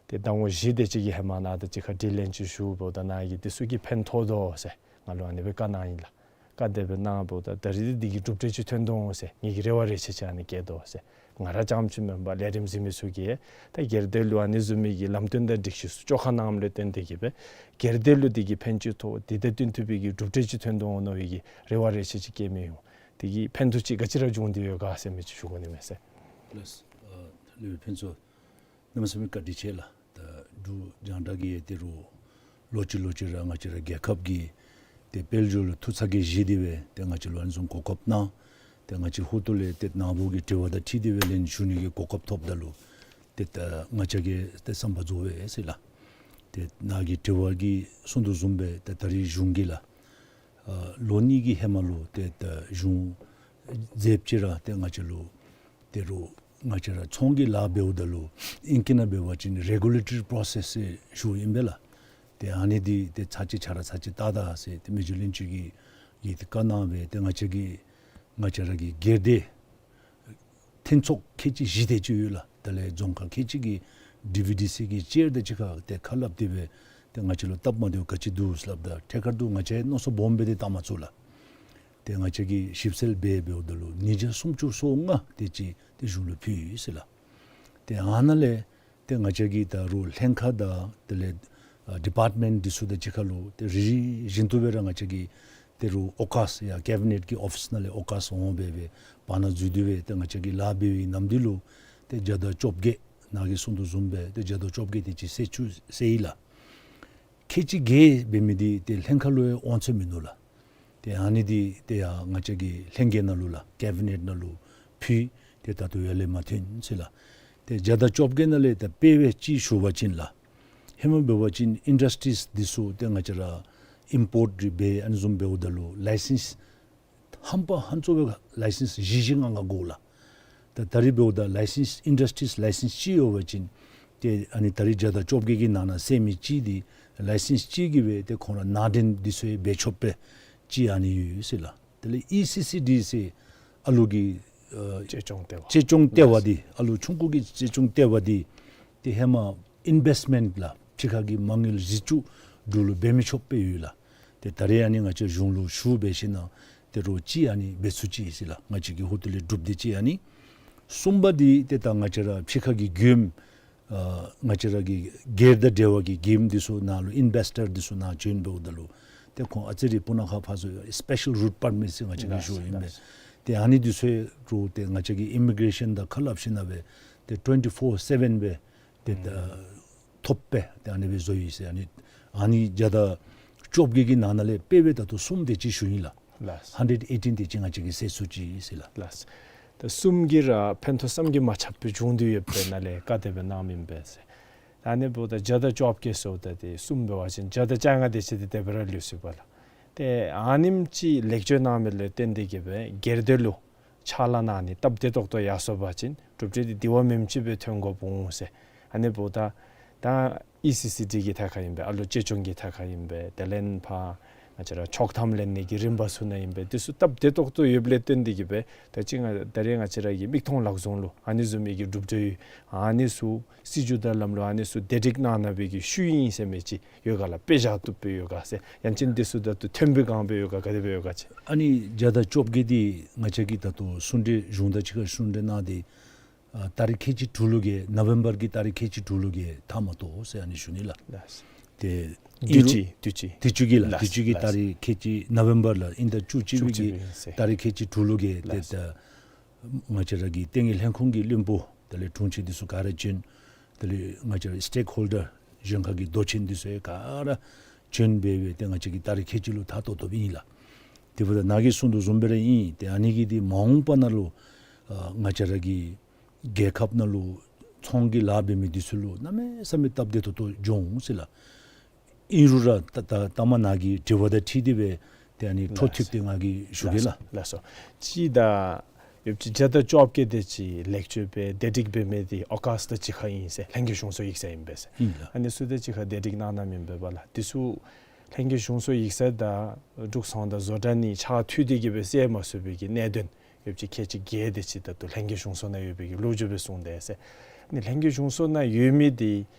ཏེ་ཟླ་ངོ་བཞི་དེ་ཅིག་གི་ཧེ་མ་ནཱ་ད་ཅི་ཁར་དྲི་ལན་ཅིག་ཞུཝ་ད་ནཱ་གིས་འདི་ཚུ་གིས་ཕན་ཐོགས་དོ་ཟེར་ང་ལུ་ཨ་ནི་སྦེ་བཀའ་གནང་ཡི་ལགས། བཀའ་དེ་སྦེ་གནངམ་ད་ད་རིས་འདི་གི་གྲུབ་འབྲས་ཅིག་ཐོན་དོ་འོང་ཟེར་ངེ་གི་རེ་བ་རེ་ཆེ་ཅིག་ཨ་ནི་བསྐྱེད་དོ་ཟེར། ང་ར་རྐྱངམ་ཅིག་མེན་པར་ལས་རིམ་གཟིགས་མི་ཚུ་གིས་ད་སྒེར་སྡེ་ལུ་ཨ་ནི་བཟུམ་མའི་གི་ལམ་སྟོན་དང་སྒྲིག་གཞི་ཚུ་བཅོ་ཁ་གནངམ་ལས་བརྟེན་ཏེ་གིས་སྦེ་སྒེར་སྡེ་ལུ་འདི་གིས་ཕན་ཅིག་ཐོགས་འདི་དང་བསྟུན་ཐུབ་པའི་གི་གྲུབ་འབྲས་ཅིག་ཐོན་དོ་འོང་མནོ་བའི་གི་རེ་བ་རེ་ཆེ་ཅིག་བསྐྱེད་མི་ཡོད། འདི་གིས་ཕན་ཐོགས་ཅིག་ག་ཅི་ར་བྱུང་སྟེ་ཡོད་ག་ཟེར་མི་ཅིག་ཞུ་དགོ་ནི་མས་ཟེར། ལགས། ཨ་ལེགས་པའི་ཕུན་ཚོགས། གནམ་མེད་ས་མེད་བཀའ་དྲིན་ཆེ་ལགས། ད་འབྲུག་རྒྱང་བསྒྲགས་ཀྱིས་ཏེ་རུང་ལོ་གཅིག་ལོ་གཅིག་ར་ང་བཅས་ར་རྒྱལ་ཁབ་ཀྱི་ཏེ་དཔལ་འབྱོར་ལུ་ཐུགས་ཚ་གྱང་བཞེས་ཏེ་སྦེ་ཏེ་ང་བཅས་ལུ་ཨ་ནི་བཟུམ་གོ་སྐབས་གནང་། ཏེ་ང་བཅས་ཧོར་ཐུག་ལས་ཏེ་ནཱ་བུ་གི་དྲི་བ་དང་འཁྲིལ་ཏེ་སྦེ་ལན་ཞུ་ནི་གི་གོ་སྐབས་ཐོབ་ད་ལུ་ཏེ་ད་ང་བཅས་ཀྱིས་ཏེ་བསམ་པ་རྫོགས་པས་ཟེར་ལགས། ཏེ་ནཱ་གི་དྲི་བ་གིས་གསུངས་དོ་བཟུམ་སྦེ་ཏེ་ད་རིས་གཞུང་གིས་ལགས་ཨ་ལོ་གཉིས་ཀྱི་ཧེ་མ་ལུ་ཏེ་ད་གཞུང་མཛདཔ་ཅིག་ར་ཏེ་ང་བཅས་ལུ་ཏེ་རུང་ང་བཅས་ར་ཚོང་གི་ལཱ་འབདཝ་ད་ལུ་ཨིང་སྐད་ནང་འབད་བ་ཅིན་རེ་གུ་ལེ་ཊོ་རི་པོ་རོ་སེསི་ཟེར་ཞུཝ་ཨིན་པས་ལགས། ཏེ་ཨ་ནི་འདི་ཏེ་ཚར་གཅིག་ཆ་ར་ཚར་གཅིག་བལྟ་ད་ཟེར་ཏེ་མི་རྗེ་བློན་ཆེན་གྱིས་ཡང་ཏེ་བཀའ་གནང་སྦེ་ཏེ་ང་བཅས་ཀྱིས་ང་བཅས་ར་གི་སྒེར་སྡེ་ ཐོན་ཚོགས་ཁལ་གཅིག་བཞི་དེ་ཅིག་ཡོད་ལགས། དེ་ལས་རྫོང་ཁག་ཁལ་གཅིག་གི་ཌི་བི་ཌི་སི་གི་ཅེར་དང་གཅིག་ཁར་ཏེ་ཁ་སླབ་སྟེ་སྦེ་ཏེ་ང་བཅས་ལུ་སྟབས་མ་བདེཝ་ག་ཅི་འདུག་ཟེར་སླབ་ད་ཐད་ཀར་དུ་ང་བཅས་མནོ་བསམ་སྦོམ་སྦེ་ཏེ་བཏང་མ་ཚུགས་ལགས། ཏེ་ང་བཅས་ཀྱིས་ཞིབ་འཚོལ་འབད་འབདཝ་ད་ལུ་ཉིས་བརྒྱ་སུམ་ཅུ་སོ་ལྔ་དེ་ཅིག་ཏེ་གཞུང་ལུ་ཕུལ་ཡི་ཟེར་ལགས། ཏེ་ཨ་ནཱ་ལས་ཏེ་ང་བཅས་ཀྱི་ད་རུང་ལྷན་ཁག་དང་དེ་ལས་ཨ་ཌི་པཱརཊ་མེནཊ་འདི་ཚུ་དང་གཅིག་ཁར་ལུ་ཏེ་རེ་རེ་བཞིན་དུ་སྦེ་ར་ང་བཅས་ཀྱིས་ཏེ་རུང་ཨོ་ཀཱས་ཡར་ཀེ་བི་ནེཊ་ཀྱི་ཨོ་ཕིསི་ནང་ལས་ཨོ་ཀཱས་འོང་སྦེ་སྦེ་བར་ན་འཛུལ་ཏེ་སྦེ་ཏེ་ང་བཅས་ཀྱིས་ལཱ་འབད་བའི་ནམ་དུས་ལུ་ཏེ་བརྒྱ་དང་བཅོ་བརྒྱད་ནཱ་གིས་གསུང་དོ་བཟུམ་སྦེ་ཏེ་བརྒྱ་དང་བཅོ་བརྒྱད་དེ་ཅིག་བསལ་ཚུགས་བསལ་ཡི་ལགས། ཁལ་གཅིག་བརྒྱད་འབད་མི་འདི་ཏེ་ལྷན་ཁག་ལུ་ཡང་དབང་ཚད་མིན་ནུག་ལགས། ཏེ་ཨ་ནི་འདི་ཏེ་ཡར་ང་བཅས་ཀྱི་ལྷན་རྒྱས་ནང་ལུ་ལགས་ཀེ་བི་ནེཊ་ནང་ལུ་ཕུལ། ཏེ་ད་ལྟོ་ཡར་ལས་མར་ཐོན་ཟེར་ལགས། ཏེ་བརྒྱ་དང་བཅོ་བརྒྱད་ནང་ལས་ད་དཔེ་འབད་ཅིག་ཞུ་བ་ཅིན་ལགས། ཧེ་མ་འབད་བ་ཅིན་ཨིན་ཌསི་ཊིསི་འདི་ཚུ་ཏེ་ང་བཅས་ར་ཨིམ་པོརཊ་རེ་འབད་ཨ་ནི་བཟུམ་འབདཝ་ད་ལུ་ལའི་སེནསི་ཧམ་པ་ཧང་ཚོ་སྦེ་ལའི་སེནསི་བཞི་བཞི་ལྔ་ལྔ་དགོ་ལགས། ད་ད་རེས་འབདཝ་ད་ལའི་སེནསི་ཨིན་ཌསི་ཊིསི་ལའི་སེནསི་གཅིག་ཡོད་པ་ཅིན་ཏེ་ཨ་ནི་ད་རེས་བརྒྱ་དང་བཅོ་བརྒྱད་ཀྱི་ནང་ན་བསལ་མི་གཅིག་འདི་ལའི་སེནསི་གཅིག་གིས་སྦེ་ཏེ་ཁོང་ར་ནང་འདྲེན་འདི་ཚུ་ཡང་འབད་ཆོག་པའི་ཅིག་ཨ་ནི་ཡོད་ཟེར་ལགས། དེ་ལས་ཨི་སི་སི་ཌི་ཟེར་ཨ་ལུ་གི་ཨ་གཅེས་སྐྱོང་ལྟེ་བ། གཅེས་སྐྱོང་ལྟེ་བ་འདི་ཨ་ལུ་ཆུང་ཀུ་གི་གཅེས་སྐྱོང་ལྟེ་བ་འདི་ཏེ་ཧེ་མ་ཨིན་བེསི་མེནཊ་ལགས་ཕྱི་ཁ་གི་མ་དངུལ་བཞི་བཅུ་འབྲུག་ལུ་འབད་མི་ཆོག་པའི་ཡོད་ལགས། ཏེ་ད་རེས་ཨ་ནི་ང་བཅས་གཞུང་ལུ་ཞུ་འབད་ཞིནམ་ལས་ཏེ་རོགས་ཅིག་ཨ་ནི་འབད་ཚུགས་ཅི་ཟེར་ལགས། ང་བཅས་ཀྱི་ཧོ་ཏེ་ལས་གྲུབ་སྟེ་ཅིག་ཨ་ནི་གསུམ་པ་འདི་ཏེ་ད་ང་བཅས་ར་ཕྱི་ཁ་གི་མགྱོནམ་ཨ་ང་བཅས་ར་གི་སྒེར་དང་འབྲེལ་བ་གི་མགྱོནམ་འདི་ཚུ་ནང་ལུ་ཨིན་བེསི་ཊར་འདི་ཚུ་ནཱ་བྱོན་འབདཝ་ད་ལུ་ཏེ་ཁོང་ཨ་ཙི་རེ་སྤུ་ན་ཁ་ཕར་ཚུར་སི་པེ་ཤལ་རུཊ་པར་མིཊ་ཟེར་ང་བཅས་ཀྱིས་ཞུཝ་ཨིན་པས། ཏེ་ཨ་ནི་འདི་ཚུ་རོགས་ཏེ་ང་བཅས་ཀྱི་ཨི་མི་གྲེ་ཤཱན་དང་ཁ་སླབ་ཞིནམ་ལས་སྦེ་ཏེ་ཊུ་ཝེན་ཊི་ཕོར་སེ་བེན་སྦེ་ཏེ་ད་ཐོབ་པས། ཏེ་ཨ་ནི་སྦེ་བཟོ་ཡི་ཟེར། ཨ་ནི་ཨ་ནི་བརྒྱ་དང་བཅོ་བརྒྱད་ཀྱི་ནང་ན་ལས་དཔེ་འབད་ད་ལྟོ་གསུམ་དེ་ཅིག་ཞུ་ཡི་ལགས། ལགས། ཧན་ཌེཌ་ཨེ་ཊིན་དེ་ཅིག་ང་བཅས་ཀྱིས་བསལ་ཚུགས་ཅི་ཟེར་ལགས། ལགས། ད་གསུམ་གྱིས་ར་ཕན་ཐོགས་བསམ་གྱིས་མ་ཁྱབ་པའི་བྱུང་དོ་ཡོདཔ་ནང་ལས་བཀའ་དེ་སྦེ་གནངམ་ཨིན་པས་ཟེར། ཨ་ནི་འབདཝ་ད་བརྒྱ་དང་བཅོ་བརྒྱད་ཟེརཝ་ད་ཏེ་གསུམ་འབད་བ་ཅིན་བརྒྱ་དང་བཅོ་ལྔ་དེ་ཅིག་ཏེ་དེ་སྦེ་ར་ལུས་སོ་པ་ལགས། ཏེ་ཨ་ནེམ་ཅིག་ལེགས་བཅོས་གནང་མི་ལས་བརྟེན་ཏེ་གིས་སྦེ་སྒེར་སྡེ་ལུ་ཕྱག་ལཱ་གནང་ནི་སྟབས་བདེ་ཏོག་ཏོ་ཡར་སོང་པ་ཅིན་གྲུབ་འབྲས་འདི་དེ་བ་མེནམ་ཅིག་སྦེ་ཐོན་དགོཔ་འོང་ཟེར། ཨ་ནི་འབདཝ་ད་ད་ཨི་སི་སི་ཌི་གི་ཐད་ཁར་ཨིན་པས། ཨ་ལུ་གཅེས་སྐྱོང་གི་ཐད་ཁར་ཨིན་པས། དེ་ལས་ཕར་ང་བཅས་ར་ཆོག་ཐམ་ལེན་ནི་གི་རིམ་པ་ཚུ་ནང་ཨིན་པས། དེ་ཚུ་སྟབས་བདེ་ཏོག་ཏོ་ཡོདཔ་ལས་བརྟེན་ཏེ་གིས་སྦེ་ད་ཅི་ང་ད་རེས་ང་བཅས་ར་གི་མིག་མཐོང་ལག་བཟུང་ལུ་ཨ་ནི་བཟུམ་མའི་གི་གྲུབ་འབྲས་ཡོད། ཨ་ནི་ཚུ་སྲིད་བྱུས་དང་ལམ་ལུགས་ཨ་ནི་ཚུ་བདེ་སྒྲིག་གནང་གནང་བའི་གི་ཤུལ་ཨིན་ཟེར་མི་ཅིག་ཡོད་ག་ལགས། དཔེ་བཞག་བཏུབ་སྦེ་ཡོད་ག་ཟེར། ཡང་ཅིན་དེ་ཚུ་ད་ལྟོ་ཐོན་པའི་སྒང་སྦེ་ཡོད་ག་ག་དེ་སྦེ་ཡོད་ག་ཟེར། ཨ་ནི་བརྒྱ་དང་བཅོ་བརྒྱད་འདི་ང་བཅས་ཀྱིས་ད་ལྟོ་གསུང་གྲོས་གཞུང་དང་གཅིག་ཁར་གསུང་གྲོས་གནང་སྟེ་ཨ་ཏ་རིག་ཁལ་གཅིག་དྲུག་ལུ་གིས་ནོ་བེམ་བར་གྱི་ཏ་རིག་ཁལ་གཅིག་དྲུག་ལུ་གིས་མཐའ་མ་གཏོགས་ཟེར་ཨ་ནི་ཞུ་ནི་ལགས། ལགས། ཏེ་དུས་ཅི་དུས་ཅི་དུས་ཅི་གི་ལགས། ལགས། དུས་ཅི་གི་ལགས། ཏ་རིག་ཁལ་གཅིག་ནོ་བེམ་བར་ལགས། ཨིན་ཟླ་བཅུ་གཅིག་པའི་གི་བཅུ་གཅིག་པའི་ཟེར། ཏ་རིག་ཁལ་གཅིག་དྲུག་ལུ་གིས་ཏེ་ལགས། ད་ང་བཅས་ར་གི་ལྟེ་གནས་ལྷན་ཁང་གི་བློན་པོ་དེ་ལས་དྲུང་ཆེན་འདི་ཚུ་ག་ར་བྱོན། དེ་ལས་ང་བཅས་ར་སི་ཊེཀ་ཧོལ་ཌར་གཞན་ཁག་གི་མདོ་ཆེན་འདི་ཚུ་ཡང་ག་ར་བྱོན་སྦེ་སྦེ་ཏེ་ང་བཅས་ཀྱིས་ཏ་རིག་ཁལ་གཅིག་ལུ་མཐའ་གཏོགས་གཏོགསཔ་ཨིན་ལགས། དེ་འབདཝ་ད་ནཱ་གིས་གསུང་དོ་བཟུམ་སྦེ་ར་ཨིན། ཏེ་ཨ་ནི་གིས་འདི་མ་འོངས་པ་ནང་ལུ་ཨ་ང་བཅས་ར་གི་རྒྱལ་ཁབ་ནང་ལུ་ཚོང་གི་ལཱ་འབད་མི་འདི་ཚུ་ལུ་གནམ་མེད་ས་མེད་སྟབས་བདེ་ཏོག་ཏོ་འགྱོ་འོང་ཟེར་ལགས། ཨིན་རུང་ར་ད་ད་ད་མ་ནཱ་གི་དྲི་བ་དང་འཁྲིལ་ཏེ་སྦེ་ཏེ་ཨ་ནི་འཕྲོ་མཐུད་དེ་ང་གིས་ཞུ་གེ་ལགས། ལགས་སོ། ཅིག་ད་ཡོདཔ་ཅིག་བརྒྱ་དང་བཅོ་བརྒྱད་དེ་ཅིག་ལེགས་བཅོས་འབད་བདེ་སྒྲིག་འབད་མི་འདི་ཨོ་ཀཱས་དང་གཅིག་ཁར་ཨིན་ཟེར་ལྷན་རྒྱས་གཞུང་སོགས་ཡིག་ཚང་ཨིན་པས་ཟེར། ཨིན་ལགས། ཨ་ནི་ཚུ་དང་གཅིག་ཁར་བདེ་སྒྲིག་གནང་གནངམ་ཨིན་པས་པ་ལགས། དེ་ཚུ་ལྷན་རྒྱས་གཞུང་སོགས་ཡིག་ཚང་དང་འབྲུག་ཚོང་དང་བཟོ་གྲྭ་གཉིས་ཕྱག་མཐུད་དེ་གིས་སྦེ་བསལ་མ་ཚུགས་པའི་གི་གནད་དོན་ཡོདཔ་ཅིག་ཁལ་གཅིག་བརྒྱད་དེ་ཅིག་ད་ལྟོ་ལྷན་རྒྱས་གཞུང་སོགས་ནང་ཡོད་པའི་གི་ལོ་རྒྱུས་སྦེ་གསུངས་དེས་ཟེར། ཨ་ནི་ལྷན་རྒྱས་གཞུང་སོགས་ནང་ཡོད་མི་འདི་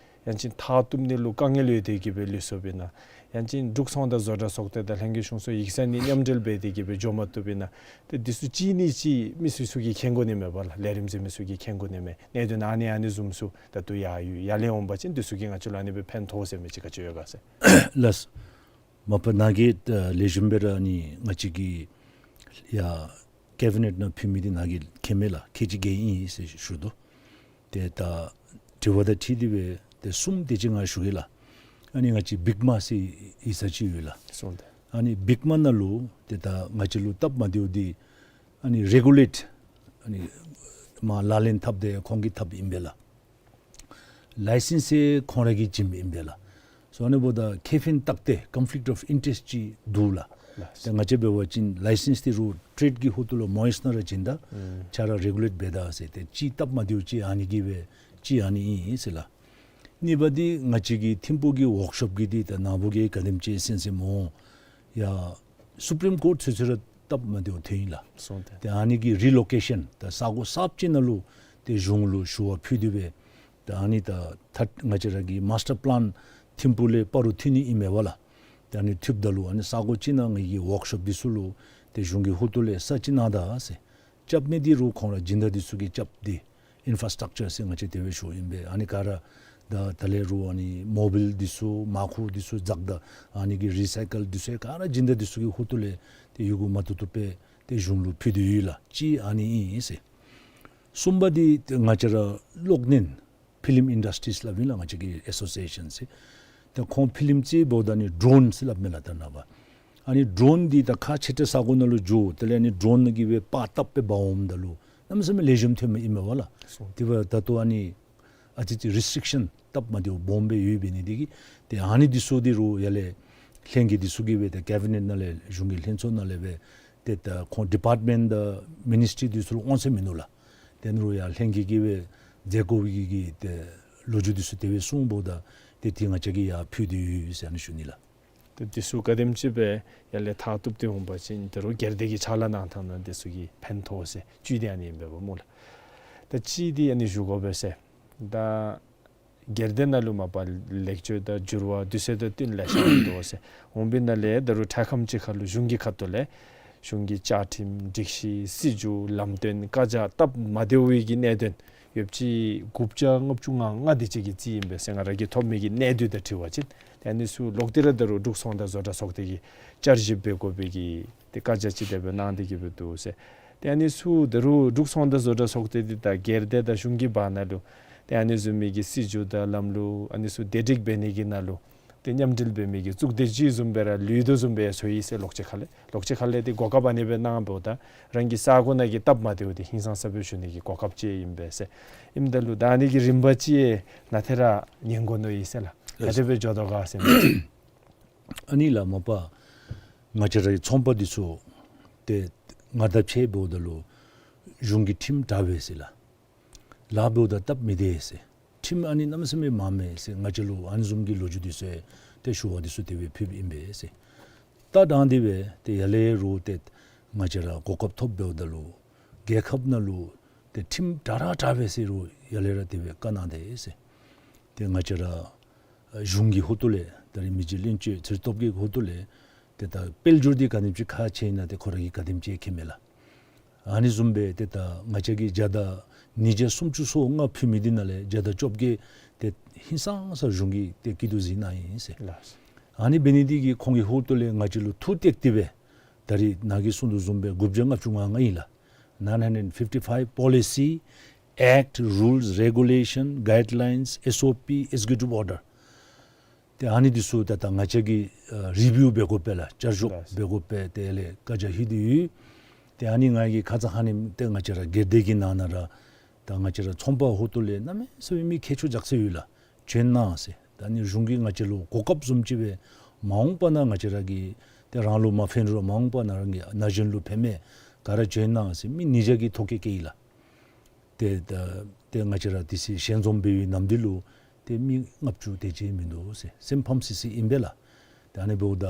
ཡང་ཅིན་མཐའ་གཏུབ་ནི་ལུ་དཀའ་ངལ་ཡོད་དེ་གིས་སྦེ་ལུས་སོཔ་ཨིན་ན། ཡང་ཅིན་འབྲུག་ཚོང་དང་བཟོ་གྲྭ་ཚོགས་སྡེ་དང་ལྷན་རྒྱས་གཞུང་སོགས་ཡིག་ཚང་གཉིས་མཉམ་འབྲེལ་འབད་དེ་གིས་སྦེ་འགྱོ་མ་བཏུབ་ཨིན་ན། ཏེ་འདི་ཚུ་གཅིག་ནི་གཅིག་མི་སོ་སོ་གིས་མཁྱེན་དགོ་ནི་མས་པ་ལགས། ལས་རིམ་ཟེར་མི་ཚུ་གིས་མཁྱེན་དགོ་ནི་མས། གནད་དོན་ཨ་ནི་ཨ་ནི་བཟུམ་ཚུ་ད་ལྟོ་ཡར་ཡོད། ཡར་ལས་འོང་པ་ཅིན་འདི་ཚུ་གིས་ང་བཅས་ལུ་ཨ་ནི་སྦེ་ཕན་ཐོགས་ཟེར་མི་ཅིག་ག་ཅི་ཡོད་ག་ཟེར། ལགས། མ་པ་ནཱ་གིས་ད་ལེགས་ཤོམ་སྦེ་ར་ཨ་ནི་ང་བཅས་ཀྱི་ཡར་ཀེ་བི་ནེཊ་ནང་ཕུལ་མི་འདི་ནཱ་གིས་མཁྱེན་མས་ལགས། ཁལ་གཅིག་བརྒྱད་ཨིན་ཟེར་ཞུ་དོ། ཏེ་ད་དྲི་བ་དང་འཁྲིལ་ཏེ་སྦེ་ཏེ་གསུམ་དེ་ཅིག་ང་ཞུ་གེ་ལགས། ཨ་ནི་ང་བཅས་བིག་མ་ཟེར་ཡིག་ཚང་ཅིག་ཡོད་ལགས། སོང་སྟེ། ཨ་ནི་བིག་མ་ནང་ལུ་ཏེ་ད་ང་བཅས་ལུ་སྟབས་མ་བདེཝ་འདི་ཨ་ནི་རེ་གུ་ལེཊ་ཨ་ནི་མ་ལག་ལེན་འཐབ་སྟེ་ཁོང་གིས་འཐབ་ཨིན་པས་ལགས། ལའི་སེནསི་ཡང་ཁོང་ར་གིས་བྱིནམ་ཨིན་པས་ལགས། སོ་ཨ་ནི་འབདཝ་ད་ཁེ་ཕན་བཏགས་ཏེ་ཀོན་ཕི་ལིཀཊ་ཨོཕ་ཨིན་ཊེ་རེསཊ་ཅིག་འདུག་ལགས། ལགས། ཏེ་ང་བཅས་འབད་བ་ཅིན་ལའི་སེནསི་འདི་རུང་ཊེཌ་ཀྱི་ཧོངས་ལུ་མོ་ཡེས་ནང་ར་བྱིན་ད་ཨུམ་ཁྱོད་ར་རེ་གུ་ལེཊ་འབད་ད་ཟེར། ཏེ་ཅིག་སྟབས་མ་བདེཝ་ཅིག་ཨ་ནི་གིས་སྦེ་ཅིག་ཨ་ནི་ཨིན་ཟེར་ལགས། གཉིས་པ་འདི་ང་བཅས་ཀྱི་ཐིམ་ཕུག་གི་ཝོརཀ་ཤོབ་ཀྱི་འདི་ད་ནཱ་བུ་གིས་ག་དེམ་ཅིག་གསན་གསནམ་འོང་། ཡ་སུ་པི་རིམ་ཀོརཊ་ཚུན་ཚོད་ར་ སྟབས་མ་བདེཝ་ཐོན་ཡི་ལགས། སོང་སྟེ། ཏེ་ཨ་ནི་གི་རི་ལོ་ཀེ་ཤཱན་ད་ས་གོ་གསརཔ་ཅིག་ནང་ལུ་ཏེ་གཞུང་ལུ་ཞུ་བ་ཕུལ་ཏེ་སྦེ་ད་ཨ་ནི་ད་ད་ང་བཅས་ར་གི་མཱསི་ཊར་པི་ལཱན་ཐིམ་ཕུག་ལས་སྤ་རོ་མཐུད་ནི་ཨིན་མས་པ་ལགས། ཏེ་ཨ་ནི་མཐུདཔ་ད་ལུ་ཨ་ནི་ས་གོ་ཅིག་ནང་ངེ་གི་ཝརཀ་ཤོཔ་འདི་ཚུ་ལུ་ཏེ་གཞུང་གི་ཧོངས་ཏོ་ལས་ས་ཅིག་གནང་ད་ཟེར། རྐྱབ་ནི་འདི་རུང་ཁོང་ར་སྦྱིན་བདག་འདི་ཚུ་གིས་རྐྱབ་སྟེ་ཨིན་ཕ་ར་སི་ཊག་ཅར་ཟེར་ང་བཅས་དེ་སྦེ་ཞུཝ་ཨིན་པས། ཨ་ནི་ག་ར་ད་ད་ལས་རུང་ཨ་ནི་མོ་བིལ་འདི་ཚུ་མར་ཁུ་འདི་ཚུ་འཛག་ད་ཨ་ནི་གི་རི་སའི་ཀལ་འདི་ཚུ་ག་ར་སྦྱིན་བདག་འདི་ཚུ་གི་ཧོངས་ཏོ་ལས་ཏེ་ཡོད་དགུ་མ་བཏུབ་བཏུབ་སྦེ་ཏེ་གཞུང་ལུ་ཕུལ་ཏེ་ཡོད་ལགས། གཅིག་ཨ་ནི་ཨིན་ཟེར། གསུམ་པ་འདི་ཏེ་ང་བཅས་ར་གློག་བརྙན་ཕི་ལིམ་ཨིན་ཌསི་ཊི་རིསི་སླབ་ཨིན་ལགས། ང་བཅས་ཀྱི་ཨེ་སོ་སི་ཨེ་ཤཱན་ཟེར། ཏེ་ཁོང་ཕི་ལིམ་རྩེད་འབདཝ་ད་ནི་ཌོ་རོན་ཟེར་སླབ་མས་ལགས་ད་ནངས་པ། ཨ་ནི་ཌོ་རོན་འདི་ད་ཁག་ཆེ་ཏོག་ས་གོ་ནང་ལུ་འགྱོ་དེ་ལས་ཨ་ནི་ཌོ་རོན་ནང་གི་སྦེ་པར་བཏབ་སྦེ་འབག་འོངམ་ད་ལུ་གནམ་མེད་ས་མེད་ལེགས་ཤོམ་ཐོནམ་ཨིན་མས་པ་ལགས། སོ། དེ་འབདཝ་ད་ད་ལྟོ་ཨ་ནི་ཨ་ཙི་ཅིག་རི་སི་ཊིག་ཤཱན་སྟབས་མ་བདེཝ་སྦོམ་སྦེ་ཡོདཔ་འབད་ནི་འདི་གིས་ཏེ་ཨ་ནི་འདི་ཚུ་འདི་རུང་ཡར་ལས་ལྷན་རྒྱས་འདི་ཚུ་གིས་སྦེ་ཏེ་ཀེ་བི་ནེཊ་ནང་ལས་གཞུང་གི་ལྷན་ཚོགས་ནང་ལས་སྦེ་ཏེ་ད་ཁོང་ཌི་པཱརཊ་མེནཊ་དང་མི་ནིསི་ཊི་རི་འདི་ཚུ་ལུ་འོང་ས་མིན་ནུག་ལགས། ཏེ་ཨ་ནི་རུང་ཡར་ལྷན་རྒྱས་ཀྱིས་སྦེ་མཛད་དགོ་པའི་གི་ཏེ་ལོ་རྒྱུས་འདི་ཚུ་དེ་སྦེ་གསུངམ་ད་ཏེ་འདི་ང་བཅས་ཀྱིས་ཡར་ཕུལ་ཏེ་ཡོད་ཟེར་ཨ་ནི་ཞུ་ནི་ལགས། ཏེ་འདི་ཚུ་ག་དེམ་ཅིག་སྦེ་ཡར་ལས་མཐར་གཏུགས་ཏེ་འོང་པ་ཅིན་ད་རུང་སྒེར་སྡེ་གི་ཕྱག་ལཱ་གནང་ཐངས་ནང་འདི་ཚུ་གིས་ཕན་ཐོགས་ཟེར་བཅུད་འདི་ཨ་ནི་ཨིན་པས་པ་སྨོ་ལགས། ད་གཅིག་འདི་ཨ་ནི་ཞུ་དགོ་པས་ཟེར། ད་སྒེར་སྡེ་ནང་ལུ་མ་པ་ལེགས་བཅོས་དང་འགྱུར་བ་དུས་ཚོད་དང་བསྟུན་ལེ་ཤ་འོང་དོ་ཟེར། འོང་པའི་ནང་ལས་ད་རུང་དྲག་ཁམས་ཅིག་ཁར་ལུ་གཞུང་གི་ཁ་ཐུག་ལས་གཞུང་གི་བཅའ་ཁྲིམས་སྒྲིག་གཞི་སྲིད་བྱུས་ལམ་སྟོན་བཀའ་རྒྱ་སྟབས་མ་བདེ་བའི་གི་གནད་དོན་ཡོདཔ་ཅིག་དགུ་བརྒྱ་ལྔ་བཅུ་ང་ལྔ་དེ་ཅིག་གི་རྩིས་ཨིན་པས་ཟེར་ང་ར་གིས་ཐོབ་མི་གི་གནད་བསྡུས་དང་འཁྲིལ་བ་ཅིན་ཏེ་ཨ་ནི་ཚུ་ལོག་སྟེ་ར་ད་རུང་འབྲུག་ཚོང་དང་བཟོ་གྲྭ་ཚོགས་སྡེ་གིས་བསྐྱར་ཞིབ་འབད་དགོ་པའི་གི་ཏེ་བཀའ་རྒྱ་ཅིག་དེ་སྦེ་གནང་སྟེ་གི་སྦེ་འདུག་ཟེར། ཏེ་ཨ་ནི་ཚུ་ད་རུང་འབྲུག་ཚོང་དང་བཟོ་གྲྭ་ཚོགས་སྡེ་འདི་དང་སྒེར་སྡེ་དང་གཞུང་གི་བར་ན་ལུ་ཏེ་ཨ་ནི་བཟུམ་མའི་གི་སྲིད་བྱུས་དང་ལམ་ལུགས་ཨ་ནི་ཚུ་བདེ་སྒྲིག་འབད་ནི་གི་ནང་ལུ་ཏེ་མཉམ་འབྲེལ་འབད་མི་གི་གཙུག་སྡེ་ཅིག་བཟུམ་སྦེ་ར་ལུས་དོ་བཟུམ་སྦེ་ཡང་བཟོ་ཡི་ཟེར་ལོག་ཅི་ཁ་ལས། ལོག་ཅི་ཁ་ལས་ཏེ་གོ་སྐབས་ཨ་ནི་སྦེ་གནངམ་ད་རང་གི་ས་གོ་ནང་གི་སྟབས་མ་བདེཝ་འདི་ཧིང་སངས་ས་སྦེ་ཞུ་ནི་གི་གོ་སྐབས་ཅིག་ཨིན་པས་ཟེར། ཨིནམ་ད་ལུ་ད་ཨ་ནི་གི་རིམ་པ་ཅིག་ནང་ཏེ་ར་ཉན་དགོ་མནོ་ཡི་ཟེར་ལགས། ག་དེ་སྦེ་འགྱོ་དོ་ག་ཟེར་མི་ཅིག། ཨ་ནི་ལགས་མ་པ་ང་བཅས་རའི་ཚོང་པ་འདི་ཚུ་ཏེ་ང་དང་ཕྱད་འབདཝ་ད་ལུ་གཞུང་གི་ཁྲིམས་དྲག་པས་ཟེར་ལགས། ལཱ་འབདཝ་ད་སྟབས་མི་བདེ་ཟེར། ཁྲིམས་ཨ་ནི་གནམ་མེད་ས་མེད་མང་མས་ཟེར་ང་བཅས་ལུ་ཨ་ནི་བཟུམ་གྱི་ལོ་རྒྱུས་འདི་ཚུ་ཏེ་ཞུ་བ་འདི་ཚུ་དེ་སྦེ་ཕུལཝ་ཨིན་པས་ཟེར། ད་དང་དེ་སྦེ་ཏེ་ཡར་ལས་རུང་ཏེ་ང་བཅས་ར་གོ་སྐབས་ཐོབ་འབདཝ་ད་ལུ་རྒྱལ་ཁབ་ནང་ལུ་ཏེ་ཁྲིམས་དྲག་ར་དྲག་པས་ཟེར་རུང་ཡར་ལས་ར་དེ་སྦེ་བཀའ་གནང་དེས་ཟེར། ཏེ་ང་བཅས་ར་གཞུང་གི་ཧོངས་ཏོ་ལས་ད་རིས་མི་རྗེ་བློན་ཆེན་ཚེ་རིང་སྟོབས་རྒྱས་ཀྱི་ཧོངས་ཏོ་ལས་ཏེ་ད་དཔལ་འབྱོར་འདི་ག་དེམ་ཅིག་ཁག་ཆེ་ཨིན་ན་ཏེ་ཁོ་ར་གིས་ག་དེམ་ཅིག་མཁྱེན་མས་ལགས། ཨ་ནི་བཟུམ་སྦེ་ཏེ་ད་ང་བཅས་ཀྱི་བརྒྱ་དང་ཉིས་བརྒྱ་སུམ་ཅུ་སོ་ལྔ་ཕུལ་མི་འདི་ནང་ལས་བརྒྱ་དང་བཅོ་བརྒྱད་ཏེ་ཧིང་སངས་ས་གཞུང་གིས་ཏེ་སྐྱིད་སྡུག་གཟིགས་གནང་ཡི་ཟེར། ལགས། ཨ་ནི་འབད་ནི་འདི་གིས་ཁོང་གི་ཧོངས་ཏོ་ལས་ང་བཅས་ལུ་ཐུགས་གཏད་དེ་སྦེ་ད་རིས་ནཱ་གིས་གསུངས་དོ་བཟུམ་སྦེ་དགུ་བརྒྱ་ལྔ་བཅུ་ང་ལྔ་ཨིན་ལགས། Nine hundred fifty-five policy, act, rules, regulation, guidelines, S O P, executive order. ཏེ་ཨ་ནི་འདི་ཚུ་ད་ད་ང་བཅས་ཀྱིས་ཨ་རི་བིའུ་འབད་དགོ་པས་ལགས། བསྐྱར་ཞིབ་ལགས། འབད་དགོ་པས། དེ་ལས་བཀའ་རྒྱ་ཕུལ་ཏེ་ཡོད། ཏེ་ཨ་ནི་ང་གིས་ཁ་ཙ་ཧ་ནེམ་ཏེ་ང་བཅས་ར་སྒེར་སྡེ་གི་ནང་ན་ར་ད་ང་བཅས་ར་ཚོང་པ་ཧོངས་ཏོ་ལས་གནམ་མེད་ས་མེད་མི་མཁས་མཆོག་རྐྱབ་ས་ཡོད་ལགས། བྱོན་གནང་ཟེར། ད་ཨ་ནི་གཞུང་གིས་ང་བཅས་ལུ་གོ་སྐབས་བཟུམ་ཅིག་སྦེ་མ་འོངས་པ་ན་ང་བཅས་ར་གིས་ཏེ་རང་ལུ་མ་ཕན་རུང་མ་འོངས་པ་ན་རང་གི་ན་གཞོན་ལུ་ཕན་མས། ག་ར་བྱོན་གནང་ཟེར་མི་ཉིས་བརྒྱ་གི་ཐོ་བཀོད་བཀོད་ཡི་ལགས། ཏེ་ད་ཏེ་ང་བཅས་ར་དེ་ཚེ་ཞལ་འཛོམས་འབད་བའི་ནམ་དུས་ལུ་ཏེ་མི་ལྔ་བཅུ་དེ་ཅིག་མིན་འདུག་ཟེར། སེམས་ཕམ་སི་སི་ཨིན་པས་ལགས། ཏེ་ཨ་ནི་འབདཝ་ད་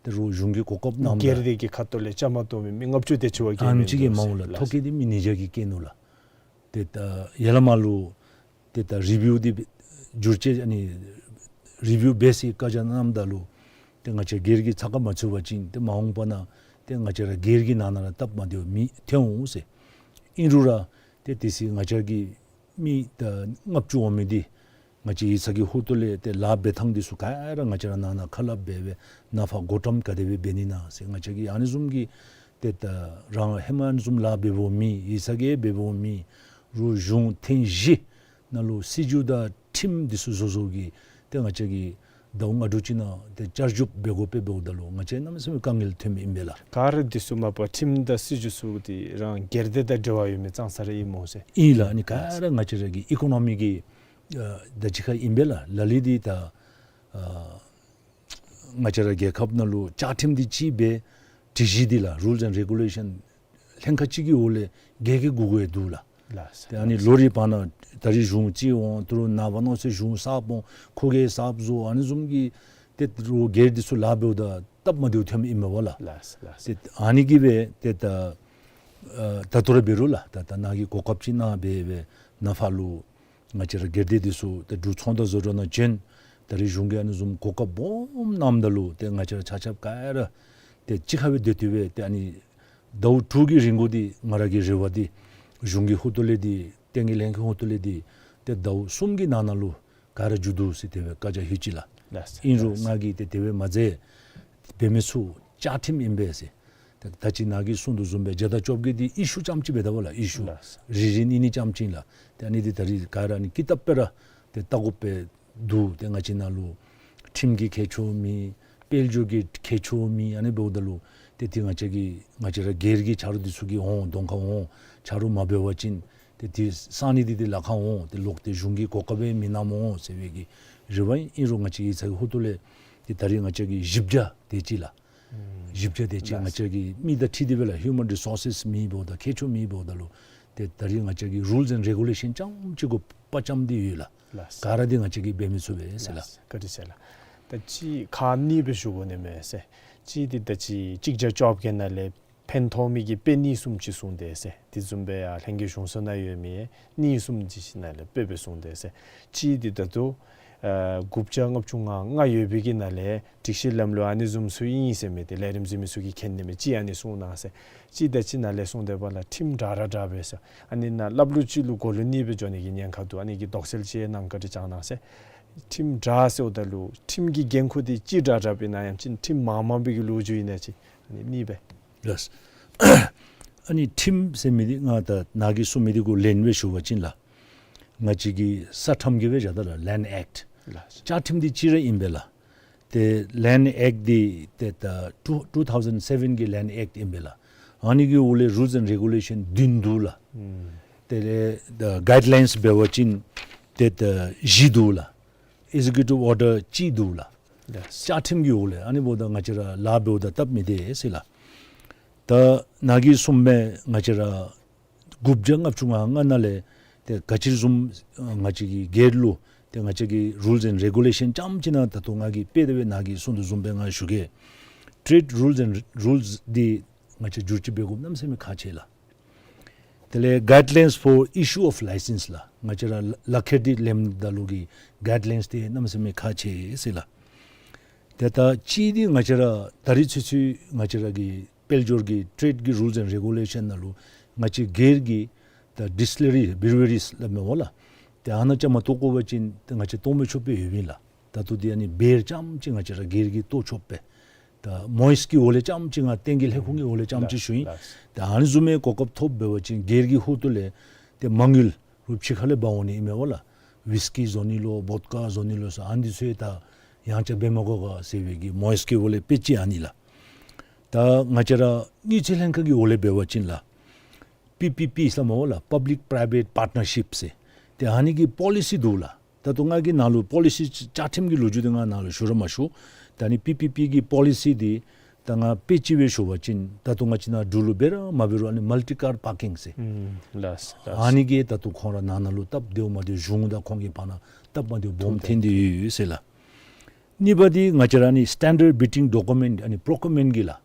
ཏེ་རུང་གཞུང་གི་གོ་སྐབས་གནངམ་ད་སྒེར་སྡེ་གི་ཁ་ཐུག་ལས་བཅའ་མར་གཏོགས་མི་མི་ལྔ་བཅུ་དེ་ཅིག་བ་གིས་ཨ་ནི་ཅིག་གིས་མ་འོང་ལགས། ཐོ་བཀོད་འདི་མི་ཉིས་བརྒྱ་གིས་བཀོད་ནུག་ལགས། ཏེ་ད་ཡར་ལས་མར་ལུ་ཏེ་ད་རི་བིའུ་འདི་བསྒྱུར་བཅོས་ཨ་ནི་རི་བིའུ་འབད་ཟེར་བཀའ་རྒྱ་གནངམ་ད་ལུ་ཏེ་ང་བཅས་སྒེར་གྱི་ཚ་ཁ་མ་ཚུད་པ་ཅིན་ཏེ་མ་འོངས་པ་ན་ཏེ་ང་བཅས་ར་སྒེར་གྱི་ནང་ན་ར་སྟབས་མ་བདེཝ་མི་ཐོན་འོང་ཟེར། ཨིན་རུང་ར་ཏེ་དེ་ཚེ་ང་བཅས་ཀྱི་མི་ད་ལྔ་བཅུ་འོང་མི་འདི་ང་བཅས་ཡིག་ཚང་གི་ཧོངས་ཏོ་ལས་ཏེ་ལཱ་འབད་ཐངས་འདི་ཚུ་ག་ར་ང་བཅས་ར་ནང་ན་ཁ་སླབ་འབད་སྦེ་ནང་ཕར་བགོ་བཀྲམ་ག་དེ་སྦེ་འབད་ནི་ན་ཟེར་ང་བཅས་ཀྱིས་ཨ་ནི་བཟུམ་གྱི་ཏེ་ད་རང་ཧེ་མ་ཨ་ནི་བཟུམ་ལཱ་འབདཝ་མེད། ཡིག་ཚང་གིས་འབདཝ་མེད། རུང་གཞུང་ཐེངས་བཞི་ནང་ལུ་སྲིད་བྱུས་དང་ཁྲིམས་འདི་ཚུ་བཟོ་བཟོཝ་གིས་ཏེ་ང་བཅས་ཀྱིས་ཟླཝ་ལྔ་དྲུག་ཅིག་ནང་ཏེ་བསྐྱར་ཞིབ་འབད་དགོ་པས། འབདཝ་ད་ལུ་ང་བཅས་གནམ་མེད་ས་མེད་དཀའ་ངལ་ཐོན་མི་ཨིན་པས་ལགས། ག་ར་འདི་ཚུ་མ་པ་ཁྲིམས་དང་སྲིད་བྱུས་ཚུ་འདི་རང་སྒེར་སྡེ་དང་འབྲེལ་བ་ཡོད་མི་ཙང་ཙ་ར་ཨིན་སྨོ་ཟེར། ཨིན་ལགས། ཨ་ནི་ག་ར་ང་བཅས་ར་གི་ཨི་ཀོ་ནོ་མི་གི་ཨ་ད་ཅི་ཁ་ཨིན་པས་ལགས། ལ་ལུ་འདི་ད་ཨ་ང་བཅས་ར་རྒྱལ་ཁབ་ནང་ལུ་བཅའ་ཁྲིམས་འདི་གཅིག་སྦེ་སྒྲིག་གཞི་འདི་ལགས་rules and regulation ལྷན་ཁག་གཅིག་གི་འོག་ལས་བརྒལ་བརྒལ་དགོ་དགོཔ་འདུག་ལགས། ལགས། ཏེ་ཨ་ནི་ལོ་རེ་བར་ན་ད་རིས་གཞུང་གཅིག་འོང་དོ་རུང་ནངས་པ་གནངས་ཚེ་གཞུང་གསརཔ་འོང་ཁོ་གིས་གསརཔ་བཟོ་ཨ་ནི་བཟུམ་གྱི་ ཏེ་རོགས་སྒེར་འདི་ཚུ་ལཱ་འབདཝ་ད་སྟབས་མ་བདེཝ་ཐོནམ་ཨིན་མས་པ་ལགས། ལགས་ལགས། ཏེ་ཨ་ནི་གིས་སྦེ་ཏེ་ད་ཨ་ད་ལྟོ་ར་འབད་རུང་ལགས། ད་ད་ནཱ་གིས་གོ་སྐབས་ཅིག་གནང་སྦེ་སྦེ་ནཱ་ཕར་ལུ་ང་བཅས་ར་སྒེར་སྡེ་འདི་ཚུ་ཏེ་འབྲུག་ཚོང་དང་བཟོ་གྲྭ་ནང་བྱོན། ད་རེས་གཞུང་གིས་ཨ་ནི་བཟུམ་གོ་སྐབས་སྦོམ་གནངམ་ད་ལུ་ཏེ་ང་བཅས་ར་ཆ་ཁྱབ་ག་ར་ཏེ་གཅིག་ཁར་སྦེ་སྡོད་དེ་སྦེ་ཏེ་ཨ་ནི་ཟླཝ་དྲུག་གི་རིང་གུ་འདི་ང་ར་གི་རེ་བ་འདི་གཞུང་གི་ཧོངས་ལས་འདི་བསྟན་རྒྱས་ལྷན་ཁག་ཧོངས་ལས་འདི་ཏེ་ཟླཝ་གསུམ་གྱི་ནང་ན་ལུ་ག་ར་མཇུག་བསྡུ་ཟེར་དེ་སྦེ་བཀའ་རྒྱ་ཞུ་ཅི་ལགས། ལགས། ཨིན་རུང་ང་གིས་ཏེ་དེ་སྦེ་མ་མཛད། འབད་མི་ཚུ་བཅའ་ཁྲིམས་ཨིན་པས་ཟེར། ད་ད་ཅི་ནཱ་གིས་གསུང་དོ་བཟུམ་སྦེ་བརྒྱ་དང་བཅོ་བརྒྱད་འདི་ཨི་ཤུ་རྐྱངམ་ཅིག་འབད་དོ་བ་ལགས། ཨི་ཤུ། ལགས། རིལ་རིལ་ནི་ནི་རྐྱངམ་ཅིག་ལགས། ཏེ་ཨ་ནི་འདི་ད་རིས་ག་ར་ནི་ཀི་ཏབ་སྦེ་ར་ཏེ་བལྟ་དགོཔ་སྦེ་འདུག། ཏེ་ང་བཅས་ནང་ལུ་ཁྲིམས་ཀྱི་ཁྱད་ཆོས་མེད། དཔལ་འབྱོར་གྱི་ཁྱད་ཆོས་མེད། ཨ་ནི་འབདཝ་ད་ལུ་ཏེ་ཏེ་ང་བཅས་ཀྱི་ང་བཅས་ར་སྒེར་གྱི་ཆ་རོགས་འདི་ཚུ་གིས་འོང་གདོང་ཁར་འོང་ཆ་རོགས་མ་འབད་བ་ཅིན་ཏེ་ཏེ་གསང་གནས་འདི་ཏེ་ལཱ་ཁག་འོང་ཏེ་ལོག་སྟེ་གཞུང་གིས་གོ་སྐབས་སྦེ་མི་གནངམ་འོང་ཟེར་བའི་གི་རེ་བ་ཨིན། ཨིན་རུང་ང་བཅས་ཡིག་ཚང་གི་ཧོངས་ལས་ཏེ་ད་རིས་ང་བཅས་ཀྱི་བཞི་བརྒྱ་དེ་ཅིག་ལགས། བཞི་བརྒྱ་དེ་ཅིག་ང་བཅས་ཀྱི་མི་དང་འཁྲིལ་ཏེ་སྦེ་ལགས། ཧིའུ་མཱན་རི་སོར་སེས་མེད་འབདཝ་ད་མཁས་མཆོག་མེད་འབདཝ་ད་ལུ་ཏེ་ད་རིས་ང་བཅས་ཀྱི་རུལས་ཨེནཌ་རེ་གུ་ལེ་ཤཱན་རྐྱངམ་ཅིག་གུ་དཔའ་བཅམ་སྟེ་ཡོད་ལགས། ལགས། ག་ར་འདི་ང་བཅས་ཀྱིས་འབད་མི་ཚུགས་པས་ཟེར་ལགས། ལགས། བཀའ་དྲིན་ཆེ་ལགས། ད་ཅི་ཁག་གཉིས་སྦེ་ཞུ་དགོ་ནི་མས་ཟེར། གཅིག་འདི་ད་ཅི་གཅིག་བརྒྱ་བཅོ་བརྒྱད་ནང་ལས་ཕན་ཐོགས་མི་གི་དཔེ་གཉིས་གསུམ་ཅིག་གསུངས་ཏེ་ཟེར། དེ་བཟུམ་སྦེ་ཡང་ལྷན་རྒྱས་གཞུང་ཚོགས་ནང་ཡོད་མི་གཉིས་གསུམ་ཅིག་ནང་ལས་དཔེ་སྦེ་གསུངས་ཏེ་ཟེར། གཅིག་འདི་ད་ལྟོ་ཨ་དགུ་བརྒྱ་ལྔ་བཅུ་ང་ལྔ་ཡོད་པའི་གི་ནང་ལས་སྒྲིག་གཞི་ལམ་ལུགས་ཨ་ནི་བཟུམ་ཚུ་ཨིན་ཟེར་མི་འདི་ལས་རིམ་གཟིགས་མི་ཚུ་གིས་མཁྱེན་ནི་མས། གཅིག་ཨ་ནི་གསུངས་གནང་ཟེར། གཅིག་ད་ཅི་ནཱ་ལས་གསུངས་དེ་འབདཝ་ལས་ཁྲིམས་དྲག་ར་དྲག་པས་ཟེར། ཨ་ནི་ནཱ་སླབ་ལུགས་ཅིག་ལུ་གོ་ལུགས་གཉིས་སྦེ་འགྱོ་ནི་གི་ཉེན་ཁ་འདུག། ཨ་ནི་གི་དོགས་སེལ་ཅིག་གནང་བཀའ་དྲིན་བསྐྱང་གནང་ཟེར། ཁྲིམས་དྲག་ཟེརཝ་ད་ལུ་ཁྲིམས་ཀྱི་འགན་ཁུར་འདི་ཅིག་དྲག་དྲག་པས་ན་ཡང་ཅིན་ཁྲིམས་མང་མང་པའི་གི་ལོ་རྒྱུས་ཨིན་ན་ཅིག་ཨ་ནི་གཉིས་སྦེ། ལགས། ཨ་ནི་ཁྲིམས་ཟེར་མི་འདི་ང་ད་ནཱ་གིས་གསུངས་མི་འདི་གུ་ལན་སྦེ་ཞུ་བ་ཅིན་ལགས། ང་བཅས་ཀྱི་ས་ཁྲམ་གྱི་སྦེ་བཞག་ད་ལགས། ལེནཌ་ཨེཀཊ། ལགས། བཅའ་ཁྲིམས་འདི་གཅིག་ར་ཨིན་པས་ལགས། ཏེ་ལེནཌ་ཨེཀཊ་འདི་ཏེ་ད་ཊུ་ཊུ་ཐའུ་ཟེནཌ་སེ་བེན་གྱི་ལེནཌ་ཨེཀཊ་ཨིན་པས་ལགས། ཨ་ནི་གི་འོག་ལས་རུལས་ཨེནཌ་རེ་གུ་ལེ་ཤཱན་བདུན་འདུག་ལགས། ཨུམ། དེ་ལས་ད་གའིཌ་ལའིནསི་འབད་བ་ཅིན་ཏེ་ད་བཞི་འདུག་ལགས། ཨེག་ཛེ་ཀུ་ཊིབ་ཨོར་ཌར་གཅིག་འདུག་ལགས། ལགས། བཅའ་ཁྲིམས་ཀྱི་འོག་ལས། ཨ་ནི་འབདཝ་ད་ང་བཅས་ར་ལཱ་འབདཝ་ད་སྟབས་མི་བདེ་ཟེར་ལགས། ད་ནཱ་གིས་གསུངས་མི་ང་བཅས་ར་དགུ་བརྒྱ་ལྔ་བཅུ་ང་ལྔ་ནང་ལས་ཏེ་ག་ཅི་བཟུམ་ང་བཅས་ཀྱི་སྒེར་ལུ་ཏེ་ང་བཅས་ཀྱི་རུལས་ཨེནཌ་རེ་གུ་ལེ་ཤཱན་རྐྱངམ་ཅིག་ནང་ད་ལྟོ་ང་གིས་དཔེ་དེ་སྦེ་ནཱ་གིས་གསུངས་དོ་བཟུམ་སྦེ་ང་ཞུ་གེ། ཊེཌ་རུལས་ཨེནཌ་རུལས་འདི་ང་བཅས་བསྒྱུར་བཅོས་འབད་དགོཔ་གནམ་མེད་ས་མེད་ཁག་ཆེ་ལགས། དེ་ལས་གའིཌ་ལའིནསི་ཕོར་ཨི་ཤུ་ཨོཕ་ལའི་སེནསི་ལགས། ང་བཅས་ར་ལག་ཁྱེར་འདི་ལེནམ་ད་ལུ་གི་གའིཌ་ལའིནསི་འདི་གནམ་མེད་ས་མེད་ཁག་ཆེ་ཟེར་ལགས། ཏེ་ད་གཅིག་འདི་ང་བཅས་ར་ད་རིས་ཚུན་ཚོད་ང་བཅས་ར་གི་དཔལ་འབྱོར་གྱི་ཊེཌ་ཀྱི་རུལས་ཨེནཌ་རེ་གུ་ལེ་ཤཱན་ནང་ལུ་ང་བཅས་སྒེར་གྱི་ད་ཌིསི་ཊི་ལི་རི་བི་རི་ཝ་རིས་སླབ་མི་འོང་ལགས། ཏེ་ཨ་ནཱ་བཅའ་མར་གཏོགས་དགོ་པ་ཅིན་ཏེ་ང་བཅས་གཏོགས་མི་ཆོག་པའི་ཡོདཔ་ཨིན་ལགས། ད་ལྟོ་འདི་ཨ་ནི་བེར་རྐྱངམ་ཅིག་ང་བཅས་ར་སྒེར་གྱིས་གཏོགས་ཆོག་པས། ད་མོ་ཨིསི་ཀྱི་འོག་ལས་རྐྱངམ་ཅིག་ང་བསྟན་རྒྱས་ལྷན་ཁག་གི་འོག་ལས་རྐྱངམ་ཅིག་ཞུ་ཡི། ལགས། ད་ཨ་ནི་བཟུམ་མའི་གོ་སྐབས་ཐོབ་འབད་བ་ཅིན་སྒེར་གྱི་ཧོངས་ལས་ཏེ་མ་དངུལ་རུང་ཕྱི་ཁ་ལས་འབག་འོང་ནི་མས་པ་ལགས། ཝིསི་ཀི་བཟོ་ནི་ལོ་བོཌ་ཀ་བཟོ་ནི་ལོ་ཟེར་ཨ་ནི་ཚུ་ད་ཡང་ཆ་འབད་མ་དགོ་ག་ཟེར་བའི་གི་མོ་ཨིསི་ཀྱི་འོག་ལས་དཔེ་ཅིག་ཨ་ནི་ལགས། ད་ང་བཅས་ར་དངུལ་རྩིས་ལྷན་ཁག་གི་འོག་ལས་འབད་བ་ཅིན་ལགས། པི་པི་པི་ཟེར་མས་པ་ལགས། པབ་ལིཀ་པྲའི་བེཊ་པར་ཊི་ནར་ཤིཔ་ཟེར། ཏེ་ཨ་ནི་གི་པོ་ལི་སི་འདུག་ལགས། ད་ལྟོ་ང་གིས་ནཱ་ལུ་པོ་ལི་སི་བཅའ་ཁྲིམས་ཀྱི་ལོ་རྒྱུས་འདི་ང་ནཱ་ལུ་ཞུ་ར་མ་ཞུ། ད་ཨ་ནི་པི་པི་པི་གི་པོ་ལི་སི་འདི་ད་ང་དཔེ་ཅིག་སྦེ་ཞུ་བ་ཅིན་ད་ལྟོ་ང་བཅས་ནཱ་འབྲུག་ལུ་འབད་ར་མ་འབད་རུང་ཨ་ནི་མལ་ཊི་ཀར་པར་ཀིང་ཟེར། ཨུམ། ལགས་ལགས། ཨ་ནི་གིས་ད་ལྟོ་ཁོང་ར་ནང་ན་ལུ་སྟབས་བདེཝ་མ་བདེཝ་གཞུང་དང་ཁོང་གི་བར་ན་སྟབས་མ་བདེཝ་སྦོམ་ཐོན་ཏེ་ཡོད་ཡོད་ཟེར་ལགས། གཉིས་པ་འདི་ང་བཅས་ར་ཨ་ནི་སི་ཊེན་ཌརཌ་བིཌ་ཌིང་ཌོ་ཀུ་མེནཊ་ཨ་ནི་པྲོ་ཀིའུར་མེནཊ་གི་ལགས།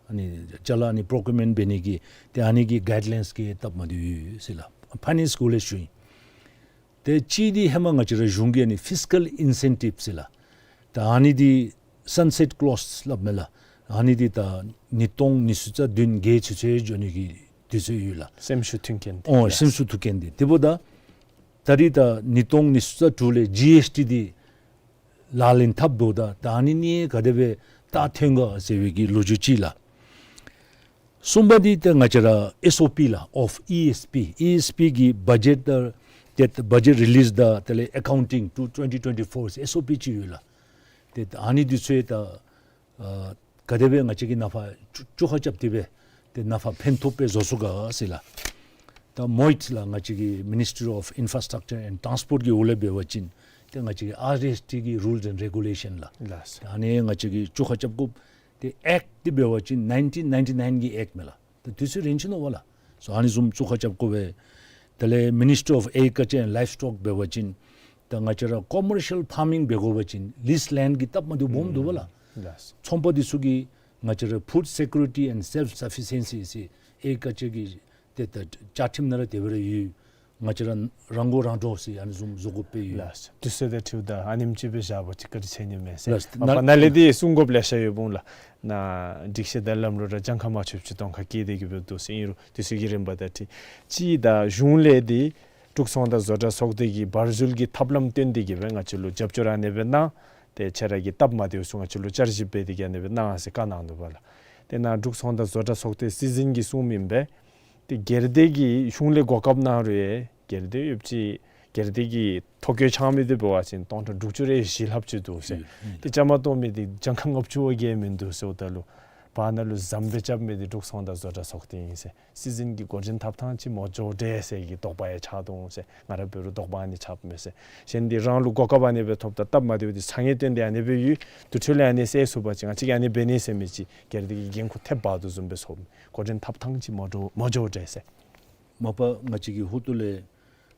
ཨ་ནི་ཅ་ལ་ཨ་ནི་པྲོ་ཀུའུར་མེནཊ་འབད་ནི་གི་ཏེ་ཨ་ནི་གི་གའིཌ་ལའིནསི་གི་སྟབས་མ་བདེཝ་ཡོད་ཡོད་ཟེར་ལགས། ཕའི་ནེནསི་གི་འོག་ལས་ཞུ་ཡི། ཏེ་གཅིག་འདི་ཧེ་མ་ང་བཅས་ར་གཞུང་གི་ཨ་ནི་ཕིསི་ཀཱལ་ཨིན་སེན་ཊིབ་ཟེར་ལགས། ཏེ་ཨ་ནི་འདི་སཱན་སེཊ་ཀི་ལོ་སི་སླབ་མས་ལགས། ཨ་ནི་འདི་ད་ཉིས་སྟོང་ཉི་ཤུ་རྩ་བདུན་བརྒྱད་ཚུན་ཚོད་འགྱོ་ནི་གི་དུས་ཚོད་ཡོད་ལགས། སེམས་ཤུགས་མཐུན་རྐྱེན་འདི། ཨོ་ཡེས། སེམས་ཤུགས་མཐུན་རྐྱེན་འདི། དེ་འབདཝ་ད་ད་རིས་ད་ཉིས་སྟོང་ཉི་ཤུ་རྩ་དྲུག་ལས་ཇི་ཨེསི་ཊི་འདི་ལག་ལེན་འཐབ་འབདཝ་ད་ད་ཨ་ནི་ནི་ག་དེ་སྦེ་རྟགས་ཐོན་ག་ཟེར་བའི་གི་ལོ་རྒྱུས་ཅིག་ལགས། གསུམ་པ་འདི་ཏེ་ང་བཅས་ར་ཨེསི་ཨོ་པི་ལགས། ཨོཕ་ཨི་ཨེསི་པི། ཨི་ཨེསི་པི་གི་བ་ཇེཊ་དང་ཏེ་བ་ཇེཊ་རི་ལིསི་དང་དེ་ལས་ཨེ་ཀའུན་ཊིང་ཊུ་ཊུ་ཝེན་ཊི་ཊུ་ཝེན་ཊི་ཕོར་ཨེསི་ཨོ་པི་ཅིག་ཡོད་ལགས། ཏེ་ཨ་ནི་འདི་ཚུ་ད་ཨ་ག་དེ་སྦེ་ང་བཅས་ཀྱིས་ནཱ་ཕར་བཅོ་བཅོ་ཁ་རྐྱབ་སྟེ་སྦེ་ཏེ་ནཱ་ཕར་ཕན་ཐོགས་སྦེ་བཟོ་ཚུགས་ག་ཟེར་ལགས། ད་མོ་ཨིཊ་ལགས། ང་བཅས་ཀྱི་མི་ནིསི་ཊི་རི་ཨོཕ་ཨིན་ཕ་ར་སི་ཊག་ཅར་ཨེནཌ་ཊྲཱནསི་པོརཊ་གི་འོག་ལས་འབད་བ་ཅིན་ཏེ་ང་བཅས་ཀྱི་ཨར་ཨེསི་ཊི་གི་རུལས་ཨེནཌ་རེ་གུ་ལེ་ཤཱན་ལགས། ལགས། ད་ཨ་ནི་ང་བཅས་ཀྱིས་བཅོ་ཁ་རྐྱབ་དགོཔ་ཏེ་ཨེཀཊ་འདི་འབད་བ་ཅིན་ནའིན་ཊིན་ནའིན་ཊི་ནའིན་གི་ཨེཀཊ་མས་ལགས། ད་དུས་ཚོད་རན་ཅི་ནུག་པ་ལགས། སོ་ཨ་ནི་བཟུམ་བཅོ་ཁ་རྐྱབ་དགོ་པས། དེ་ལས་མི་ནིསི་ཊི་རི་ཨོཕ་ཨེག་རི་ཀལ་ཅར་ཨེནཌ་ལའིབ་སི་ཊོག་འབད་བ་ཅིན་ ད་ང་བཅས་ར་ཀོ་མར་ཤལ་ཕར་མིང་འབད་དགོ་པ་ཅིན་ལིསི་ལེནཌ་གི་སྟབས་མ་བདེཝ་སྦོམ་འདུག་པ་ལགས། ལགས། ཚོང་པ་འདི་ཚུ་གིས་ང་བཅས་ར་ཕུཌ་སེ་ཀུ་རི་ཊི་ཨེནཌ་སེལཕ་སབ་ཕི་ཤེན་སི་ཟེར་ཨེ་ཀ་ཅིག་གི་ཏེ་ད་བཅའ་ཁྲིམས་ནང་ར་དེ་སྦེ་ར་ཡོད། ང་བཅས་ར་རང་མགོ་རང་འདྲོངས་ཟེར་ཨ་ནི་བཟུམ་བཟོ་དགོཔ་སྦེ་ཡོད། ལགས། དུས་ཚོད་དང་འཁྲིལཝ་ད་ཨ་ནེམ་ཅིག་སྦེ་བཞག་པ་ཅིན་བཀའ་དྲིན་ཆེ་ནི་མས་ཟེར། ལགས། མ་པ་ན་ནཱ་ལས་འདི་གསུང་དགོཔ་ལེ་ཤ་ཡོདཔ་འོང་ལགས། ནཱ་སྒྲིག་གཞི་དང་ལམ་ལུགས་ར་གྱངས་ཁ་མ་ཆོདཔ་ཅིག་གཏང་ཁ་བཀལ་ཏེ་གི་སྦེ་འདུག་ཟེར། ཨིན་རུང་དུས་ཚོད་ཀྱི་རིམ་པ་དང་འཁྲིལ་ཅིག་ད་གཞུང་ལས་འདི་འབྲུག་ཚོང་དང་བཟོ་གྲྭ་ཚོགས་སྡེ་གི་བར་འཛུལ་གྱི་ཐབས་ལམ་བཏོན་ཏེ་གི་སྦེ་ང་བཅས་ལུ་རྒྱབ་སྐྱོར་ཨ་ནེ་སྦེ་གནང་། ཏེ་ཁྱེད་ར་གི་སྟབས་མ་བདེཝ་ཚུ་ང་བཅས་ལུ་བསྐྱར་ཞིབ་འབད་དེ་གི་ཨ་ནེ་སྦེ་གནང་ཟེར་བཀའ་གནང་ནུག་པ་ལགས། ཏེ་ནཱ་འབྲུག་ཚོང་དང་བཟོ་གྲྭ་ཚོགས་སྡེ་སྲིད་འཛིན་གྱིས་གསུངམ་ཨིན་པས། ཏེ་སྒེར་སྡེ་གིས་གཞུང་ལས་གོ་སྐབས་གནང་རུང་ཡང་སྒེར་སྡེ་ཡོདཔ་ཅིག་སྒེར་སྡེ་གི་ཐོ་བཀོད་ཆགས་མི་འདི་འབད་བ་ཅིན་སྟོང་ཕྲག་དྲུག་ཅུ་རེ་བཞི་ལྷགཔ་ཅིག་འདུག་ཟེར། ཨུམ། ཏེ་བཅའ་མར་གཏོགས་མི་འདི་གྱངས་ཁ་ལྔ་བཅུ་བ་བརྒལ་མིན་འདུག་ཟེརཝ་ད་ལུ་བར་ན་ལུ་ཟམ་སྦེ་རྐྱབ་མི་འདི་འབྲུག་ཚོང་དང་བཟོ་གྲྭ་ཚོགས་སྡེ་ཨིན་ཟེར། སྲིད་འཛིན་གྱི་འགོ་འདྲེན་ཐབས་ཐངས་ཅིག་མ་འགྱོ་འདྲས་ཟེར་གྱི་དོགས་པ་ཡང་ཆགས་དོ་འོང་ཟེར། ང་ར་འབད་རུང་དོགས་པ་ཨ་ནི་ཆགསཔ་མས་ཟེར། གཞན་འདི་རང་ལུ་གོ་སྐབས་ཨ་ནེ་སྦེ་ཐོབ་ད་སྟབས་མ་བདེཝ་འདི་ཚ་ངེས་བཏོན་ཏེ་ཨ་ནེ་སྦེ་ཡོད། དེ་འཕྲོ་ལས་ཨ་ནི་སེལ་ཚུགས་པ་ཅིན་ང་བཅས་ཀྱིས་ཨ་ནི་འབད་ནི་ཟེར་མི་ཅིག་སྒེར་སྡེ་གི་འགན་ཁུར་ཐེབས་འབག་དོ་བཟུམ་སྦེ་ཚོར། འགོ་འདྲེན་ཐབས་ཐངས་ཅིག་མ་འགྱོ་མ་འགྱོ་འདྲས་ཟེར། མ་པ་ང་བཅས་ཀྱི་ཧོངས་ཏོ་ལས་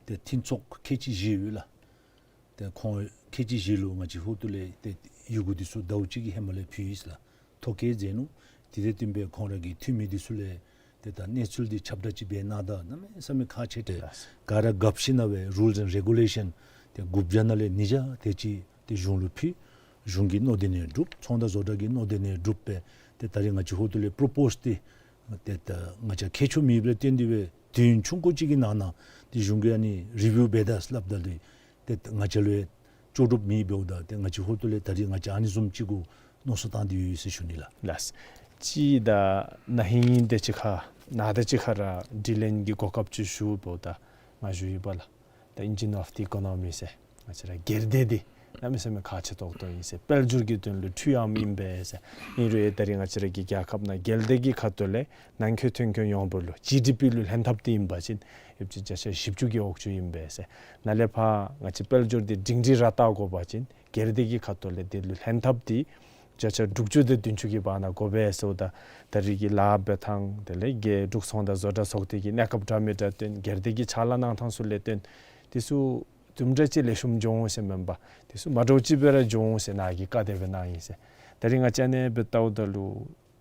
ཏེ་མཐུན་ཚོགས་ཁལ་གཅིག་བཞི་ཡོད་ལགས། ཏེ་ཁོང་ཁལ་གཅིག་བཞི་ལུ་ང་བཅས་ཧོངས་ཏོ་ལས་ཏེ་ཡི་གུ་འདི་ཚུ་ཟླཝ་གཅིག་གི་ཧེ་མ་ལས་ཕུལ་ཡི་ཟེར་ལགས། ཐོ་བཀོད་མཛད་ནུག། དེ་དང་བསྟུན་སྦེ་ཁོང་ར་གི་འཐུས་མི་འདི་ཚུ་ལས་ཏེ་ད་གནས་ཚུལ་འདི་ཁྱབ་བསྒྲགས་ཅིག་འབད་གནང་ད་གནམ་མེད་ས་མེད་ཁག་ཆེ་ཏེ། ལགས། ག་ར་གབ་ཞིནམ་ལས་རུལསི་ཨེནཌ་རེ་གུ་ལེ་ཤཱན་ཏེ་དགུ་བརྒྱ་ནང་ལས་ཉིས་བརྒྱ་དེ་ཅིག་ཏེ་གཞུང་ལུ་ཕུལ། གཞུང་གི་མནོ་དོན་ནང་གྲུབ། ཚོང་དང་བཟོ་གྲྭ་གི་མནོ་དོན་ནང་གྲུབ་སྦེ་ཏེ་ད་རིས་ང་བཅས་ཧོངས་ཏོ་ལས་པོརོ་པོསི་འདི་ཏེ་ད་ང་བཅས་ཁྱད་ཆོས་མེདཔ་ལས་བརྟེན་ཏེ་སྦེ་དུས་ཡུན་ཆུང་ཀུ་ཅིག་གི་ནང་ན་ཏེ་གཞུང་གིས་ཨ་ནི་རི་བིའུ་འབད་ད་སླབ་ད་ལུ་ཏེ་ང་བཅས་ལུ་ཡང་ལྕོགས་གྲུབ་མེདཔ་འབདཝ་ད་ཏེ་ང་བཅས་ཧོངས་ཏོ་ལས་ད་རིས་ང་བཅས་ཨ་ནི་བཟུམ་ཅིག་གུ་མནོ་བསམ་བཏང་སྟེ་ཡོད་ཟེར་ཞུ་ནི་ལགས། ལགས། ཅིག་ད་ན་ཧིང་དང་གཅིག་ཁར་ནཱ་དང་གཅིག་ཁར་ར་དྲི་ལན་གྱི་གོ་སྐབས་ཅིག་ཞུ་འབདཝ་ད་ང་ཞུ་ཡི་པ་ལགས། ད་ཨིན་ཇིན་ཨོཕ་དི་ཨི་ཀོ་ནོ་མི་ཟེར་ང་བཅས་ར་སྒེར་སྡེ་འདི་གནམ་མེད་ས་མེད་ཁག་ཆེ་ཏོག་ཏོ་ཨིན་ཟེར། དཔལ་འབྱོར་གྱི་དོན་ལུ་འཐུས་ཨམ་ཨིན་པས་ཟེར། ཨིན་རུང་ཡང་ད་རིས་ང་བཅས་ར་གི་རྒྱལ་ཁབ་ནང་སྒེར་སྡེ་གི་ཁ་ཐུག་ལས་ནང་འཁོད་ཐོན་ཁྱོན་ཡོངས་པ་ལུ་ཇི་ཌི་པི་ལུ་ལྷན་ཐབས་འདི་ཨིན་པ་ཅིན་ཡོདཔ་ཅིག་བརྒྱ་ཆ་བཞི་བཅུ་གི་འོག་ཅུ་ཨིན་པས་ཟེར། ནཱ་ལས་ཕར་ང་བཅས་དཔལ་འབྱོར་འདི་སྒྲིང་སྒྲིང་ར་བལྟ་དགོ་པ་ཅིན་སྒེར་སྡེ་གི་ཁ་ཐུག་ལས་འདི་ལུ་ལྷན་ཐབས་འདི་བརྒྱ་ཆ་དྲུག་ཅུ་དང་བདུན་ཅུ་གི་བར་ན་དགོ་པས་ཟེརཝ་ད་ད་རིས་ཀྱི་ལཱ་འབད་ཐངས་དེ་ལས་འབྲུག་ཚོང་དང་བཟོ་གྲྭ་ཚོགས་སྡེ་གི་གནས་སྐབས་འདྲ་མི་འདྲ་བཏོན་སྒེར་སྡེ་གི་ཕྱག་ལཱ་གནང་ཐངས་ཚུ་ལས་བརྟེན་དེ་ཚུ་དུམ་གྲ་ཅིག་ལེགས་ཤོམ་འགྱོ་འོང་ཟེར་མེན་པར་དེ་ཚུ་མ་འདྲཝ་ཅིག་སྦེ་ར་འགྱོ་འོང་ཟེར་ནཱ་གིས་བཀའ་དེ་སྦེ་གནང་ཡི་ཟེར། ད་རིས་ང་བཅས་ཨ་ནེ་སྦེ་བལྟཝ་ད་ལུ་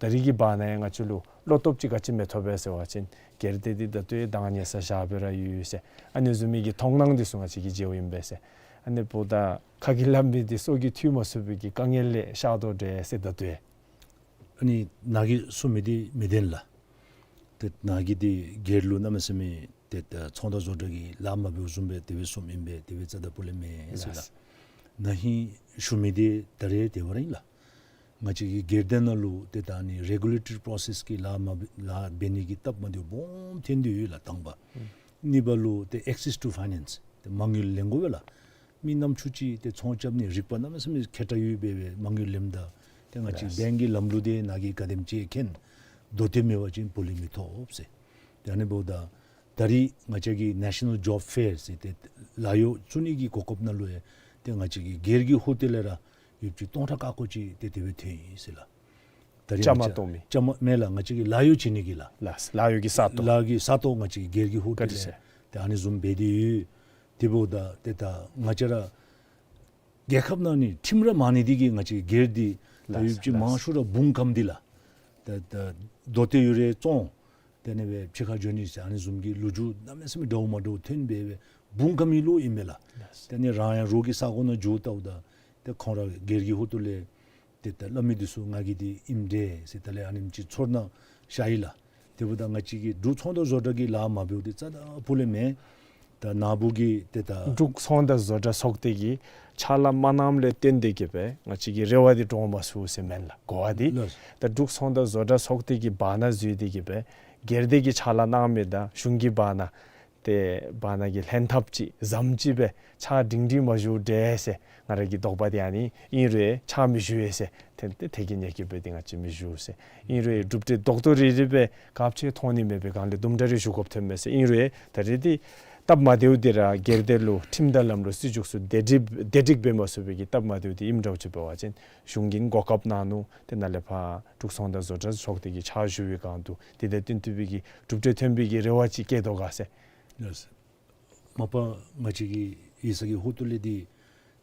ད་རིས་ཀྱི་བར་ན་ཡང་ང་བཅས་ལུ་བློ་སྟོབས་ཅིག་ག་ཅི་མི་ཐོབ་པས་ཟེར་བ་ཅིན་སྒེར་སྡེ་འདི་ད་ལྟོ་ཡང་བདག་གཉེར་ས་བཞག་སྦེ་ར་ཡོད་ཟེར། ཨ་ནི་བཟུམ་མའི་གི་མཐོང་སྣང་འདི་ཚུ་ང་བཅས་ཀྱིས་མཇལཝ་ཨིན་པས་ཟེར། ཨ་ནི་འབདཝ་ད་ཁ་གིས་སླབ་མི་འདི་སྲོག་གིས་ཐུལ་མ་ཚུགས་པའི་གི་དཀའ་ངལ་ལས་ཤར་དོ་འདྲས་ཟེར་ད་ལྟོ་ཡང་། ཨ་ནི་ནཱ་གིས་གསུང་མི་འདི་མི་བདེན་ལགས། ཏེ་ནཱ་གིས་འདི་སྒེར་ལུ་གནམ་མེད་ས་མེད་ཏེ་ད་ཚོང་དང་བཟོ་གྲྭ་གི་ལཱ་མ་འབདཝ་བཟུམ་སྦེ་དེ་སྦེ་གསུངམ་ཨིན་པས། དེ་སྦེ་རྩ་དང་སྤུ་ལས་མེན་ཟེར་ལགས། ལགས། ན་ཧིང་ཞུ་མི་འདི་ད་རེས་དེ་བ་ར་ཨིན་ལགས། ང་བཅས་ཀྱི་སྒེར་སྡེ་ནང་ལུ་ཏེ་ད་ཨ་ནི་རེ་གུ་ལེ་ཊོ་རི་པོ་རོ་སེསི་གི་ལཱ་མ་འབད་ལཱ་འབད་ནི་གི་སྟབས་མ་བདེཝ་སྦོམ་ཐོན་ཏེ་ཡོད་ལགས་དང་པ། ཨུམ། གཉིས་པ་ལུ་ཏེ་ཨེག་སེསི་ཊུ་ཕའི་ནེནསི་ཏེ་མ་དངུལ་ལེན་དགོ་པས་ལགས། མི་ནམ་ཚུ་ཅིག་ཏེ་ཚོང་རྐྱབ་ནི་རིག་པ་གནམ་མེད་ས་མེད་མཁས་དྲགས་ཡོད་པས་སྦེ་མ་དངུལ་ལེནམ་ད་ཏེ་ང་བཅས་ལགས། བེངཀ་གི་ལམ་ལུགས་འདི་ནཱ་གིས་ག་དེམ་ཅིག་མཁྱེན། མདོ་སྟོད་མེད་པ་ཅིན་བུ་ལོན་མི་ཐོབ་ཟེར། ཏེ་ཨ་ནི་འབདཝ་ད་ད་རིས་ང་བཅས་ཀྱི་ནེ་ཤ་ནཱལ་ཇོབ་ཕེར་ཟེར་ཏེ་ལཱ་གཡོག་བཙུགས་ནི་གི་གོ་སྐབས་ནང་ལུ་ཡང་ཏེ་ང་བཅས་ཀྱི་སྒེར་གྱི་ཧོངས་ཏོ་ལས་ར་ཡོདཔ་ཅིག་སྟོང་ཕྲག་ཀ་ཀོ་ཅིག་ཏེ་དེ་སྦེ་ཐོན་ཡི་ཟེར་ལགས། ད་རིས་བཅའ་མར་ང་བཅས་གཏོགས་མི་བཅའ་མར་མེན་ལགས། ང་བཅས་ཀྱི་ལཱ་གཡོག་བྱིན་ནི་གི་ལགས། ལགས། ལཱ་གཡོག་གི་ས་སྟོང་། ལཱ་གི་ས་སྟོང་ང་བཅས་ཀྱི་སྒེར་གྱི་ཧོངས་ཏོ་ལས་བཀའ་དྲིན་ཆེ། ཏེ་ཨ་ནི་བཟུམ་འབད་དེ་ཡོད། དེ་འབདཝ་ད་ཏེ་ད་ང་བཅས་ར་རྒྱལ་ཁབ་ནང་ནི་ཁྲིམས་ར་མང་ནི་འདི་གིས་ང་བཅས་སྒེར་འདི་ད་ལགས། ཡོདཔ་ཅིག་ལགས། མང་ཤོས་ར་འབུངས་ཁམས་འདི་ལགས། ད་ད་མདོ་སྟོད་ཡོད་རུང་བཙོང་། ཏེ་ཨ་ནི་སྦེ་ཕྱི་ཁར་འགྱོ་ནི་ཟེར་ཨ་ནི་བཟུམ་གྱི་ལོ་རྒྱུས་གནམ་མེད་ས་མེད་འདྲཝ་མ་འདྲཝ་ཐོན་སྦེ་སྦེ་འབུངས་ཁམས་ཀྱི་བློ་ཨིན་མས་ལགས། ལགས། ཏེ་ཨ་ནི་རང་ཡང་རོགས་ཀྱི་ས་གོ་ནང་འགྱོ་བལྟཝ་ད་ཏེ་ཁོང་ར་སྒེར་གྱི་ཧོངས་ཏོ་ལས་ཏེ་ད་སླབ་མི་འདི་ཚུ་ང་གིས་འདི་ཨིནམ་འདྲས་ཟེར་ད་ལས་ཨ་ནེམ་ཅིག་ཚོར་སྣང་ཤར་ཡི་ལགས། དེ་འབདཝ་ད་ང་བཅས་ཀྱི་འབྲུག་ཚོང་དང་བཟོ་གྲྭ་གི་ལཱ་མ་འབདཝ་འདི་རྩ་དང་སྤུ་ལས་མེན། ད་ནཱ་བུ་གིས་ཏེ་ད་འབྲུག་ཚོང་དང་བཟོ་གྲྭ་ཚོགས་སྡེ་གིས་ཕྱག་ལཱ་མ་གནངམ་ལས་བརྟེན་ཏེ་གི་སྦེ་ང་བཅས་ཀྱི་རེ་བ་འདི་འགྲུབ་མ་ཚུགས་ཟེར་མེན་ལགས། གོ་བ་འདི། ལགས། ད་འབྲུག་ཚོང་དང་བཟོ་གྲྭ་ཚོགས་སྡེ་གི་བར་ན་འཛུལ་ཏེ་གི་སྦེ་སྒེར་སྡེ་གི་ཕྱག་ལཱ་གནང་མི་དང་གཞུང་གི་བར་ན་ཏེ་བར་ན་གི་ལྷན་ཐབས་ཅིག་ཟམ་ཅིག་སྦེ་ཕྱག་སྒྲིང་སྒྲིང་མ་བཞུགས་འདྲས་ཟེར་ང་ར་གི་དོགས་པ་འདི་ཨ་ནི་ཨིན་རུང་ཕྱག་མི་ཞུ་བས་ཟེར། ཏེ་ཏེ་ཐད་ཀྱི་ཉེས་སྐྱོན་འབད་དེ་ང་བཅས་མི་ཞུ་ཟེར། ཨིན་རུང་གྲུབ་འབྲས་རྡོག་རྡོག་རིལ་རིལ་སྦེ་ག་ཅི་ཐོན་ནི་མེད་པའི་སྒང་ལས་དུམ་གྲ་རེ་ཞུ་དགོཔ་ཐོན་མས་ཟེར། ཨིན་རུང་ད་རེས་འདི་སྟབས་མ་བདེཝ་འདི་ར་སྒེར་སྡེ་ལུ་ཁྲིམས་དང་ལམ་ལུགས་སྲིད་བྱུས་ཚུ་བདེ་སྒྲིག་བདེ་སྒྲིག་འབད་མ་ཚུགས་པའི་གི་སྟབས་མ་བདེཝ་འདི་ཨིནམ་འདྲཝ་ཅིག་འབད་བ་ཅིན་གཞུང་གིས་གོ་སྐབས་གནང་ནུག། ཏེ་ནཱ་ལས་ཕར་འབྲུག་ཚོང་དང་བཟོ་གྲྭ་ཚོགས་སྡེ་གི་ཕྱག་ཞུ་བའི་སྒང་དུ་དེ་དང་བསྟུན་ཏེ་སྦེ་གི་གྲུབ་འབྲས་ཐོན་པའི་གི་རེ་བ་ཅིག་བསྐྱེད་དོ་ག་ཟེར། ལགས། མ་པ་ང་བཅས་ཀྱི་ ཡིག་ཚང་གི་ཧོངས་ལས་འདི་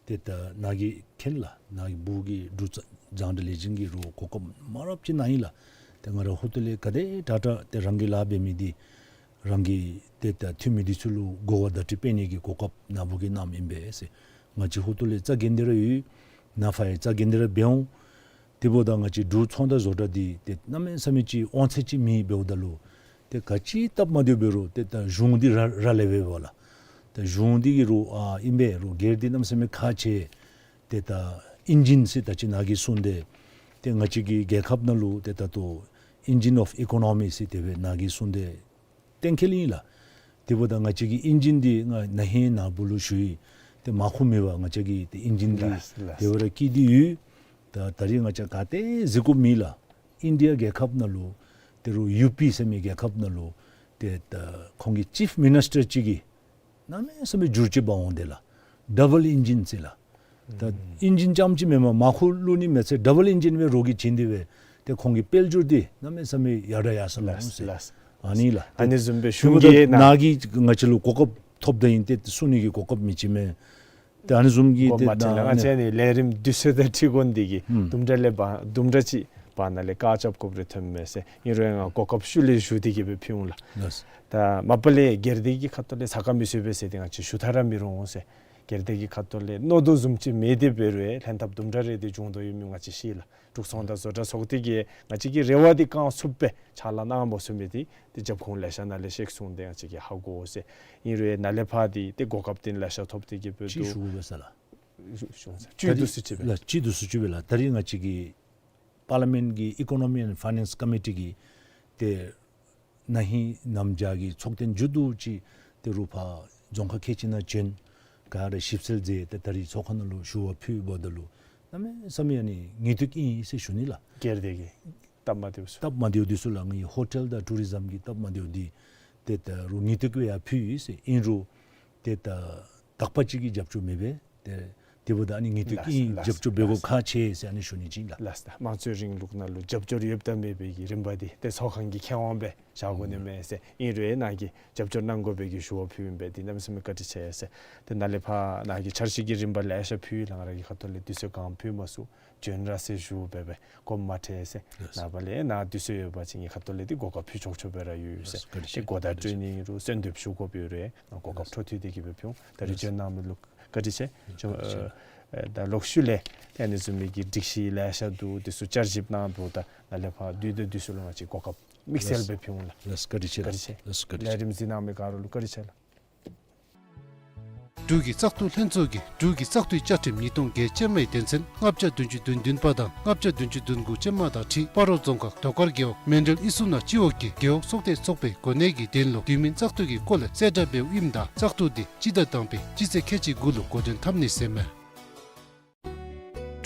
ཏེ་ད་ནཱ་གིས་མཁྱེན་ལགས། ནཱ་གི་འབོ་གི་འབྲུག་རྒྱང་བསྒྲགས་ལས་འཛིན་གྱི་རོགས་གོ་སྐབས་མང་རབས་ཅིག་གནང་ཡི་ལགས། ཏེ་ང་ར་ཧོངས་ལས་ག་དེ་དྲག་དྲག་ཏེ་རང་གིས་ལཱ་འབད་མི་འདི་རང་གི་ཏེ་ད་འཐུས་མི་འདི་ཚུ་ལུ་གོ་བ་བརྡ་སྤྲོད་འབད་ནི་གི་གོ་སྐབས་ནཱ་འབོ་གིས་གནངམ་ཨིན་པས་ཟེར། ང་བཅས་ཧོངས་ལས་རྩ་འགེངས་ཏེ་ར་ཡོད། ནཱ་ཕར་ཡང་རྩ་འགེངས་ཏེ་ར་འབད་འོང་། དེ་འབདཝ་ད་ང་བཅས་འབྲུག་ཚོང་རྟགས་བཟོ་གྲྭ་འདི་ཏེ་གནམ་མེད་ས་མེད་ཅིག་དབང་ཚད་ཅིག་མེད་འབདཝ་ད་ལུ་ཏེ་ག་ཅི་སྟབས་མ་བདེཝ་འབད་རུང་ཏེ་ད་གཞུང་འདི་ར་ར་ལས་འབདཝ་ལགས། ད་གཞུང་འདི་གི་རོགས་ཨ་ཨིན་པས། རོགས་སྒེར་འདི་གནམ་མེད་ས་མེད་ཁག་ཆེ། ཏེ་ད་ཨིན་ཇིན་ཟེར་ད་ཅི་ནཱ་གིས་གསུངས་ཏེ་ཏེ་ང་བཅས་ཀྱི་རྒྱལ་ཁབ་ནང་ལུ་ཏེ་ད་ལྟོ་engine of economy ཟེར་དེ་སྦེ་ནཱ་གིས་གསུངས་ཏེ་གཏན་འཁེལ་ཨིན་ལགས། དེ་འབདཝ་ད་ང་བཅས་ཀྱི་ཨིན་ཇིན་འདི་ང་ན་ཧིང་ནཱ་བུ་ལུ་ཞུ་ཡི། ཏེ་མར་ཁུ་མེད་པར་ང་བཅས་ཀྱིས་ཏེ་ཨིན་ཇིན་འདི་ལགས་ལགས། དེ་སྦེ་ར་བསྐྱིས་ཏེ་ཡོད། ད་ད་རིས་ང་བཅས་ག་ཏེ་གཟིགས་དགོཔ་མེད་ལགས། ཨིན་ཌི་ཡ་རྒྱལ་ཁབ་ནང་ལུ་ཏེ་རོགས་ཡུ་པི་ཟེར་མི་རྒྱལ་ཁབ་ནང་ལུ་ཏེ་ད་ཁོང་གི་ཅིཕ་མི་ནིས་ཊར་ཅིག་གིས་གནམ་མེད་ས་མེད་འགྱུར་བཅོས་འབག་འོང་དེས་ལགས། ཌབ་བཱལ་ཨིན་ཇིན་ཟེར་ལགས། ད་ཨིན་ཇིན་རྐྱངམ་ཅིག་མེན་པར་མར་ཁུ་བླུག་ནི་མེད་ཚེ་ཌབ་བཱལ་ཨིན་ཇིན་སྦེ་རོགས་ཀྱིས་བྱིན་ཏེ་སྦེ་ཏེ་ཁོང་གི་དཔལ་འབྱོར་འདི་གནམ་མེད་ས་མེད་ཡར་དྲག་ཡར་སོང་ལོ་ཟེར། ལགས་ལགས། ཨ་ནི་ལགས། ཨ་ནི་བཟུམ་སྦེ་གཞུང་གིས་ནཱ་གིས་ང་བཅས་ལུ་གོ་སྐབས་ཐོབ་ད་ཨིན། ཏེ་གསུང་ནི་གི་གོ་སྐབས་མེད་ཅི་མེན། ཏེ་ཨ་ནི་བཟུམ་གྱི་གོ་ཏེ་མ་ཆེ་ལགས། ང་བཅས་ནི་ལས་རིམ་དུས་ཚོད་དང་འཁྲིལ་དགོ་ནི་འདི་གིས་ཨུམ་དུམ་གྲ་ལས་བར་དུམ་གྲ་ཅིག་བར་ན་ལས་བཀག་རྐྱབ་དགོཔ་རེ་ཐོནམ་མས་ཟེར། ཨིན་རུང་ཡང་གོ་སྐབས་ཤུལ་ལས་ཞུ་སྟེ་གི་སྦེ་ཕུལ་འོང་ལགས། ལགས། ད་མ་པ་ལས་སྒེར་སྡེ་གི་ཁ་ཐུག་ལས་ས་ཁ་མི་སོ་བས་ཟེར་ཏེ་ང་བཅས་ཞུ་ཐག་ར་མི་རུང་ཟེར། སྒེར་སྡེ་གི་ཁ་ཐུག་ལས་མནོ་དོ་བཟུམ་ཅིག་མེད་དེ་འབད་རུང་ལྷན་ཐབས་དུམ་གྲ་རེ་འདི་འབྱུང་དོ་ཡོད་མི་ང་བཅས་ཤེས་ལགས། འབྲུག་ཚོང་རྟགས་བཟོ་གྲྭ་ཚོགས་སྡེ་གིས་ང་བཅས་ཀྱི་རེ་བ་འདི་གང་ཚུགསཔ་སྦེ་ཕྱག་ལཱ་གནང་འབག་ཚུགས་མི་འདི་ཏེ་རྒྱབ་ཁུངས་ལེ་ཤ་ནང་ལས་ཤེས་སོང་སྟེ་ང་བཅས་ཀྱིས་ཧ་གོ་ཟེར། ཨིན་རུང་ནཱ་ལས་ཕར་འདི་ཏེ་གོ་སྐབས་འདི་ལེ་ཤ་ཐོབ་སྟེ་གི་སྦེ་ཅིག་འདུག། ཞུ་དགོ་པས་ལགས། ཞུ་ཞུ་ཟེར། ད་ཅིག་རིས་འདུག་སུ་ཅིག་སྦེ་ལགས། ལགས་ཅིག་འདུག་སུ་ཅིག་སྦེ་ལགས། ད་རིས་ང་བཅས་ཀྱི་པར་ལི་མེནཊ་ཀྱི་ཨི་ཀོ་ནོ་མི་ཨེནཌ་ཕའི་ནཱནསི་ཀོ་མི་ཊི་གིས་ཏེ་ན་ཧིང་གནམ་བྱཱར་གྱི་ཚོགས་ཐེངས་མཇུག་བསྡུ་ཅིག་ཏེ་རོགས་ཕར་རྫོང་ཁག་ཁལ་གཅིག་ནང་བྱོན། ག་ར་ཞིབ་འཚོལ་མཛད། ཏེ་ད་རིས་ཚོགས་ཁང་ནང་ལུ་ཞུ་བ་ཕུལཝ་ད་ལུ་གནམ་མེད་ས་མེད་ཨ་ནི་ངལ་དུབ་ཨིན་ཟེར་ཞུ་ནི་ལགས། སྒེར་སྡེ་གི་སྟབས་མ་བདེཝ་ཚུ། སྟབས་མ་བདེཝ་འདི་ཚུ་ལགས། ངེའི་ཧོ་ཊེལ་དང་ཊུ་རི་ཛམ་གྱི་སྟབས་མ་བདེཝ་འདི་ཏེ་ད་རོགས་ངལ་དུབ་ཡང་ཕུལ་ཡི་ཟེར། ཨིན་རུང་ཏེ་ད་དག་པ་ཅིག་གིས་རྒྱབ་སྐྱོར་མེད་པས། ཏེ་དེ་འབདཝ་ད་ཨ་ནི་ངལ་དུབ་ལགས་ཨིན། ལགས་རྒྱབ་སྐྱོར་འབད་དགོཔ་ལགས་ཁག་ཆེ་ཟེར་ཨ་ནི་ཞུ་ནི་ཅིག་ལགས། ལགས། དམངས་གཙོའི་རིང་ལུགས་ནང་ལུ་རྒྱབ་སྐྱོར་ཡོདཔ་དང་མེད་པའི་གི་རིམ་པ་འདི་ཏེ་ཚོགས་ཁང་གི་ཁེ་དབང་སྦེ་བཞག་དགོ་ནི་མས་ཟེར། ཨིན་རུང་ནཱ་གིས་རྒྱབ་སྐྱོར་གནང་དགོ་པའི་གི་ཞུ་བ་ཕུལཝ་ཨིན་པས། འདི་གནམ་མེད་ས་མེད་བཀའ་དྲིན་ཆེ་ཟེར། ཏེ་ནཱ་ལས་ཕར་ནཱ་གིས་འཆར་གཞི་གི་རིམ་པ་ལེ་ཤ་ཕུལ་ཡི་ལགས། ང་ར་གི་ཁ་ཐུག་ལས་དུས་ཚོད་གང་ཕུལ་མ་ཚུགས། བྱོན་ར་ཟེར་ཞུ་འབད་བས་དགོངསམ་མ་ཁྲེལ་ཟེར། ལགས། ནངས་པ་ལས་ནཱ་དུས་ཚོད་ཡོད་པ་ཅིན་ངེའི་ཁ་ཐུག་ལས་འདི་གོ་སྐབས་ཕུལ་ཆོག་ཆོག་སྦེ་ར་ཡོད་ཟེར། ལགས། བཀའ་དྲིན་ཆེ། ཏེ་གོ་བརྡ་སྤྲོད་ནི་རུང་གསོལ་འདེབས་ཞུ་དགོཔ་ཡོད་རུང་ང་གོ་སྐབས་འཕྲོ་མཐུད་དེ་གི་སྦེ་ཕུལ་འོང་། ད་རིས་བྱོན་གནང་མི་ལུ་བཀའ་དྲིན་ཆེ། ལགས། བཀའ་དྲིན་ཆེ། ཨེ་ད་ལོག་ཤུལ་ལས་ཏེ་ཨ་ནི་བཟུམ་མའི་གི་སྒྲིག་གཞི་ལེ་ཤ་འདུག། འདི་ཚུ་བསྐྱར་ཞིབ་གནང་འབདཝ་ད་ནཱ་ལས་ཕར་དུས་དང་དུས་སུ་ལུ་ང་བཅས་གོ་སྐབས་དམིགས་བསལ་སྦེ་ཕུལ་འོང་ལགས། ལགས། བཀའ་དྲིན་ཆེ་ལགས། བཀའ་དྲིན་ཆེ། ལགས། བཀའ་དྲིན་ཆེ། ལས་རིམ་གཟིགས་གནང་མི་ག་ར་ལུ་བཀའ་དྲིན་ཆེ་ལགས། འབྲུག་གི་བཙག་འཐུ་ལྷན་ཚོགས་ཀྱིས་འབྲུག་གི་བཙག་འཐུའི་བཅའ་ཁྲིམས་ཉིས་སྟོང་བརྒྱད་ཅན་མའི་དོན་ཚན་ལྔ་བརྒྱ་བདུན་ཅུ་དོན་བདུན་པ་དང་ལྔ་བརྒྱ་བདུན་ཅུ་དོན་དགུ་ཅན་མ་དང་འཁྲིལ་སྤ་རོ་རྫོང་ཁག་རྡོ་དཀར་རྒེད་འོག་མཎྜལ་ཨི་སུ་ན་སྤྱི་འོག་གི་རྒེད་འོག་ཚོགས་སྡེ་ཚོགས་པའི་གོ་གནས་ཀྱི་དོན་ལུ་དུས་མིན་བཙག་འཐུ་གི་སྐོར་ལས་གསལ་བསྒྲགས་འབདཝ་ཨིནམ་ད་བཙག་འཐུ་འདི་སྤྱི་ཟླ་དང་པའི་སྤྱི་ཚེས་ཁལ་གཅིག་དགུ་ལུ་འགོ་འདྲེན་འཐབ་ནི་ཟེར་མས།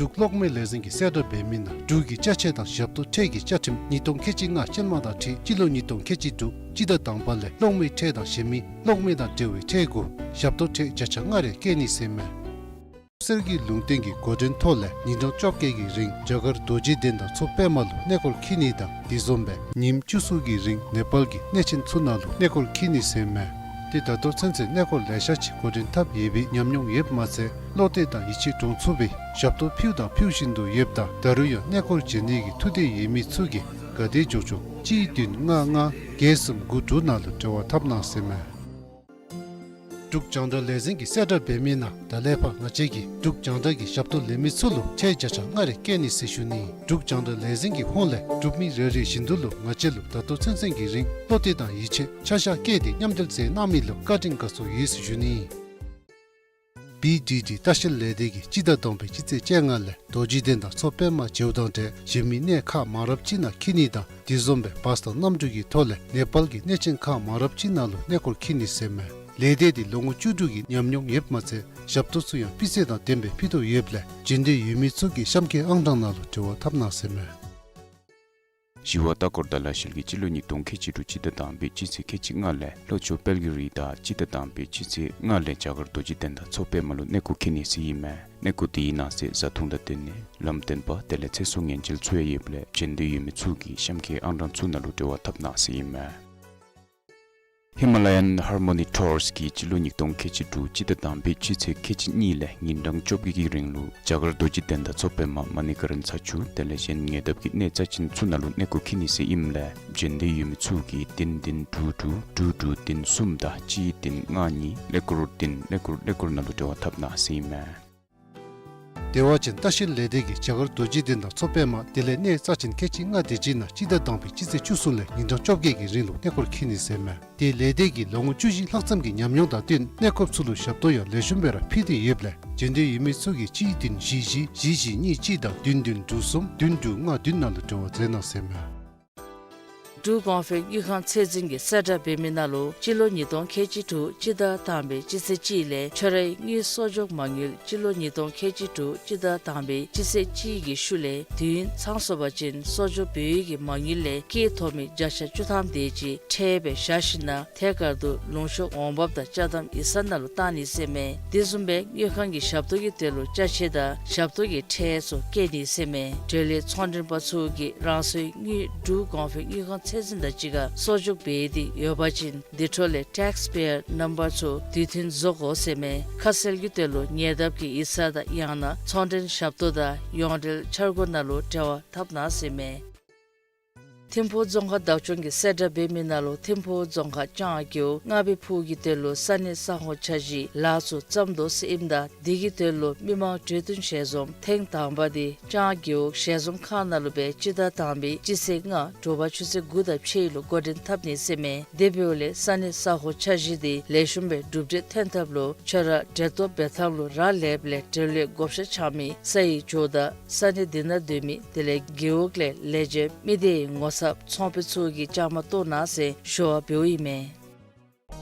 འབྲུག་གློག་མེ་ལས་འཛིན་གྱིས་གསལ་བསྒྲགས་འབད་མི་ནང་འབྲུག་གི་ཅ་ཆས་དང་ཞབས་ཏོག་ཁྲལ་གྱི་བཅའ་ཁྲིམས་ཉིས་སྟོང་ཁལ་གཅིག་ལྔ་ཅན་མ་དང་འཁྲིལ་སྤྱི་ལོ་ཉིས་སྟོང་ཁལ་གཅིག་དྲུག་སྤྱི་ཟླ་དང་པ་ལས་གློག་མེའི་ཁྲལ་དང་གཞན་མི་གློག་མེ་དང་འབྲེལ་བའི་ཁྲལ་དགུ་ཞབས་ཏོག་ཁྲལ་བརྒྱ་ཆ་ལྔ་རེ་བཀལ་ནི་ཟེར་མས། གསེར་གྱི་ལུང་བསྟན་གྱི་འགོ་འདྲེན་ཐོག་ལས་ཉིན་གྲངས་བཅོ་བརྒྱད་ཀྱི་རིང་རྒྱ་གར་རྡོ་རྗེ་གདན་དང་མཚོ་པདྨ་ལུ་གནས་སྐོར་འཁྱིད་ནི་དང་དེ་བཟུམ་སྦེ་ཉིནམ་བཅུ་གསུམ་གྱི་རིང་ནེ་པཱལ་གྱི་གནས་ཆེན་ཚུ་ནང་ལུ་གནས་སྐོར་འཁྱིད་ནི་ཟེར་མས། ཏེ་ད་ལྟོ་ཚུན་ཚོད་གནས་སྐོར་ལེ་ཤ་ཅིག་འགོ་འདྲེན་འཐབ་ཡོད་པའི་ཉམས་མྱོང་ཡོདཔ་མ་ཚད་བློ་གཏད་དང་ཡིད་ཆེས་འདྲོངས་ཚུགས་པའི་ཞབས་ཏོག་ཕུལཝ་དང་ཕུལ་བཞིན་དུ་ཡོདཔ་ད་ད་རུང་ཡང་གནས་སྐོར་བྱོན་ནི་གི་ཐུགས་འདོད་ཡོད་མི་ཚུ་གིས་ག་དེ་མགྱོགས་མགྱོགས་གཅིག་བདུན་ལྔ་ལྔ་བརྒྱད་གསུམ་དགུ་དྲུག་ནང་ལུ་འབྲེལ་བ་འཐབ་གནང་ཟེར་མས། འབྲུག་རྒྱང་བསྒྲགས་ལས་འཛིན་གྱིས་གསལ་བསྒྲགས་འབད་མི་ནང་ད་ལས་ཕར་ང་བཅས་ཀྱིས་འབྲུག་རྒྱང་བསྒྲགས་ཀྱི་ཞབས་ཏོག་ལེན་མི་ཚུ་ལུ་ཁྲལ་བརྒྱ་ཆ་ལྔ་རེ་བཀལ་ནི་ཟེར་ཞུ་ནི། འབྲུག་རྒྱང་བསྒྲགས་ལས་འཛིན་གྱི་ཧོངས་ལས་འབྲུག་མི་རེ་རེ་བཞིན་དུ་ལུ་ང་བཅས་ལུ་ད་ལྟོ་ཚུན་ཚོད་ཀྱི་རིང་བློ་གཏད་དང་ཡིད་ཆེས་ཆ་བཞག་བསྐྱེད་དེ་མཉམ་འབྲེལ་མཛད་གནང་མི་ལུ་བཀའ་དྲིན་དགའ་ཚོར་ཡོད་ཟེར་ཞུ་ནི། བི་ཌི་ཌི་ལྟ་བཤལ་ལས་སྡེ་གིས་སྤྱི་ཟླ་དང་པའི་སྤྱི་ཚེས་བཅོ་ལྔ་ལས་རྡོ་རྗེ་གདན་དང་མཚོ་པདྨ་མཇལཝ་དང་འབྲེལ་གཞན་མི་གནས་ཁག་མང་རབས་ཅིག་ནང་འཁྱིད་ནི་དང་དེ་བཟུམ་སྦེ་བཱས་དང་གནམ་གྲུ་གི་ཐོག་ལས་ནེ་པཱལ་གྱི་གནས་ཆེན་ཁག་མང་རབས་ཅིག་ནང་ལུ་གནས་སྐོར་འཁྱིད་ནི་ཟེར་མས། ལས་སྡེ་འདི་ལོ་ངོ་བཅུ་དྲུག་གི་ཉམས་མྱོང་ཡོདཔ་མ་ཚད་ཞབས་ཏོག་ཚུ་ཡང་སྤུས་ཚད་དང་ལྡན་པའི་ཕུལ་དོ་ཡོདཔ་ལས་བྱོན་འདོད་ཡོད་མི་ཚུ་གིས་གཤམ་འཁོད་ཨང་གྲངས་ནང་ལུ་འབྲེལ་བ་འཐབ་གནང་ཟེར་མས། ཞི་བ་ལྟ་སྐོར་དང་ལས་བཤལ་གྱིས་སྤྱི་ལོ་ཉིས་སྟོང་ཁལ་གཅིག་དྲུག་སྤྱི་ཟླ་དང་པའི་སྤྱི་ཚེས་ཁལ་གཅིག་ལྔ་ལས་ལྷོ་ཕྱོགས་དཔལ་གྱི་རི་དང་སྤྱི་ཟླ་དང་པའི་སྤྱི་ཚེས་ལྔ་ལས་རྒྱ་གར་རྡོ་རྗེ་གདན་དང་མཚོ་པདྨ་ལུ་གནས་སྐོར་འཁྱིད་ནི་ཟེར་ཨིན་མས། གནས་སྐོར་དེའི་ནང་གསེས་བཟའ་འཐུང་དང་སྡོད་གནས་ལམ་སྟོན་པ་དེ་ལས་ཚེ་སྲོག་ཉེན་བཅོལ་ཚུ་ཡང་ཡོདཔ་ལས་བྱོན་འདོད་ཡོད་མི་ཚུ་གིས་གཤམ་འཁོད་ཨང་གྲངས་ཚུ་ནང་ལུ་འབྲེལ་བ་འཐབ་གནང་ཟེར་ཨིན་མས། ཧི་མ་ལ་ཡཱན་ཧར་མོ་ནི་ཊུརསི་གིས་སྤྱི་ལོ་ཉིས་སྟོང་ཁལ་གཅིག་དྲུག་སྤྱི་ཟླ་དང་པའི་སྤྱི་ཚེས་ཁལ་གཅིག་གཉིས་ལས་ཉིན་གྲངས་བཅོ་བརྒྱད་ཀྱི་རིང་ལུ་རྒྱ་གར་རྡོ་རྗེ་གདན་དང་མཚོ་པདྨ་མ་ཎི་ཀ་རན་ཚ་ཆུ་དེ་ལས་གཞན་ཉེ་འདབས་ཀྱི་གནས་རྩ་ཅན་ཚུ་ནང་ལུ་གནས་སྐོར་འཁྱིད་ནི་ཟེར་ཨིནམ་ལས་འབྱོན་འདོད་ཡོད་མི་ཚུ་གིས་བདུན་བདུན་དྲུག་དྲུག་དྲུག་དྲུག་བདུན་གསུམ་དང་གཅིག་བདུན་ལྔ་གཉིས་ཀླད་ཀོར་བདུན་ཀླད་ཀོར་ཀླད་ཀོར་ནང་ལུ་འབྲེལ་བ་འཐབ་གནང་ཟེར་ཨིན་མས། དེ་བ་ཅིན་ལྟ་བཤལ་ལས་སྡེ་གིས་རྒྱ་གར་རྡོ་རྗེ་གདན་དང་མཚོ་པདྨ་དེ་ལས་གནས་རྩ་ཅན་ཁལ་གཅིག་ལྔ་དེ་ཅིག་ནང་སྤྱི་ཟླ་དང་པའི་སྤྱི་ཚེས་བཅུ་གསུམ་ལས་ཉིན་གྲངས་བཅོ་བརྒྱད་ཀྱི་རིང་ལུ་གནས་སྐོར་འཁྱིད་ནི་ཟེར་མས། དེ་ལས་སྡེ་གིས་ལོ་ངོ་བཅུ་བཞི་ལྷག་ཙམ་གྱི་ཉམས་མྱོང་དང་བསྟུན་གནས་སྐོར་ཚུ་ལུ་ཞབས་ཏོག་ཡང་ལེགས་ཤོམ་སྦེ་ར་ཕུལ་ཏེ་ཡོདཔ་ལས་འབྱོན་འདོད་ཡོད་མི་ཚུ་གིས་གཅིག་བདུན་བཞི་བཞི་བཞི་བཞི་གཉིས་གཅིག་དང་བདུན་བདུན་དྲུག་གསུམ་བདུན་དྲུག་ལྔ་བདུན་ནང་ལུ་འབྲེལ་བ་མཛད་གནང་ཟེར་མས། འབྲུག་གོང་འཕེལ་དངུལ་ཁང་ཚད་འཛིན་གྱིས་གསལ་བསྒྲགས་འབད་མི་ནང་ལུ་སྤྱི་ལོ་ཉིས་སྟོང་ཁལ་གཅིག་དྲུག་སྤྱི་ཟླ་དང་པའི་སྤྱི་ཚེས་གཅིག་ལས་ཁྱོད་རའི་དངུལ་གསོག་འཇོག་མ་དངུལ་སྤྱི་ལོ་ཉིས་སྟོང་ཁལ་གཅིག་དྲུག་སྤྱི་ཟླ་དང་པའི་སྤྱི་ཚེས་གཅིག་གི་ཤུལ་ལས་དུས་ཡུན་ཚང་སོང་པ་ཅིན་གསོག་འཇོག་འབད་བའི་མ་དངུལ་ལས་སྐྱེད་ཐོབ་མི་བརྒྱ་ཆ་བཅུ་ཐམ་དེ་ཅིག་ཁྲལ་སྦེ་བཞག་ཞིནམ་ལས་ཐད་ཀར་དུ་ལུང་ཤོག་འོང་འབབ་དང་ཅ་དམ་ཡིག་ཚང་ནང་ལུ་བཏང་ནི་ཟེར་མས། དེ་བཟུམ་སྦེ་དངུལ་ཁང་གིས་ཞབས་ཏོག་གི་དོན་ལུ་ཅ་ཆས་དང་ཞབས་ཏོག་གི་ཁྲལ་ཚུ་བཀལ་ནི་ཟེར་མས། འབྲེལ་ཡོད་ཚོང་མགྲོན་པ་ཚུ་གིས་རང་སོའི་དངུལ་འབྲུག་གོང་འཕེལ་དངུལ་ཁང་ཚད་འཛིན་དང་གཅིག་ཁར་གསོག་འཇོག་འབད་དེ་ཡོད་པ་ཅིན་དེ་འཕྲོ་ལས་ཊེགསི་པེ་ཡར་ནམ་བར་ཚུ་དུས་མཐུན་བཟོ་དགོ་ཟེར་མས། ཁ་གསལ་གྱི་དོན་ལུ་ཉེ་འདབས་ཀྱི་ཡིག་ཚང་དང་ཡང་ན་ཚོང་མགྲོན་ཞབས་ཏོག་དང་ཡོངས་འབྲེལ་འཆར་སྒོ་ནང་ལུ་འབྲེལ་བ་འཐབ་གནང་ཟེར་མས། ཐིམ་ཕུག་རྫོང་ཁག་བདག་སྐྱོང་གིས་གསལ་བསྒྲགས་འབད་མི་ནང་ལུ་ཐིམ་ཕུག་རྫོང་ཁག་ལྕང་རྒེད་འོག་རྔ་བའི་ཕུག་གི་དོན་ལུ་ས་གནས་ས་ཁོངས་འཆར་གཞི་ལཱ་ཚུ་བརྩམ་དོ་ཟེར་ཨིནམ་ད་དེ་གི་དོན་ལུ་མི་མང་གྲོས་བསྟུན་ཞལ་འཛོམས་ཐེངས་དང་པ་དེ་ལྕང་རྒེད་འོག་ཞལ་འཛོམས་ཁང་ནང་ལུ་སྦེ་སྤྱི་ཟླ་དང་པའི་སྤྱི་ཚེས་ལྔ་དྲོ་པ་ཆུ་ཚོད་དགུ་དང་ཕྱེད་ལུ་འགོ་འདྲེན་འཐབ་ནི་ཟེར་མས། དེ་འབདཝ་ལས་ས་གནས་ས་ཁོངས་འཆར་གཞི་དེ་ལེགས་ཤོམ་སྦེ་གྲུབ་འབྲས་ཐོན་ཐབས་ལུ་ཁྱོད་ར་འབྲེལ་གཏོགས་འབད་ཐངས་ལུ་རག་ལསཔ་ལས་འབྲེལ་ཡོད་བགོ་བཤའ་རྐྱབ་མི་ས་ཡི་ཇོ་བདག་ས་གནས་དེ་ནང་སྡོད་མི་དེ་ལས་རྒེད་འོག་ལས་ལས་བྱེདཔ་མི་སྡེའི་ངོ་ཚབ་ཚོང་དཔོན་ཚུ་གིས་བཅའ་མར་གཏོགས་གནང་ཟེར་ཞུ་བ་འབདཝ་ཨིན་མས།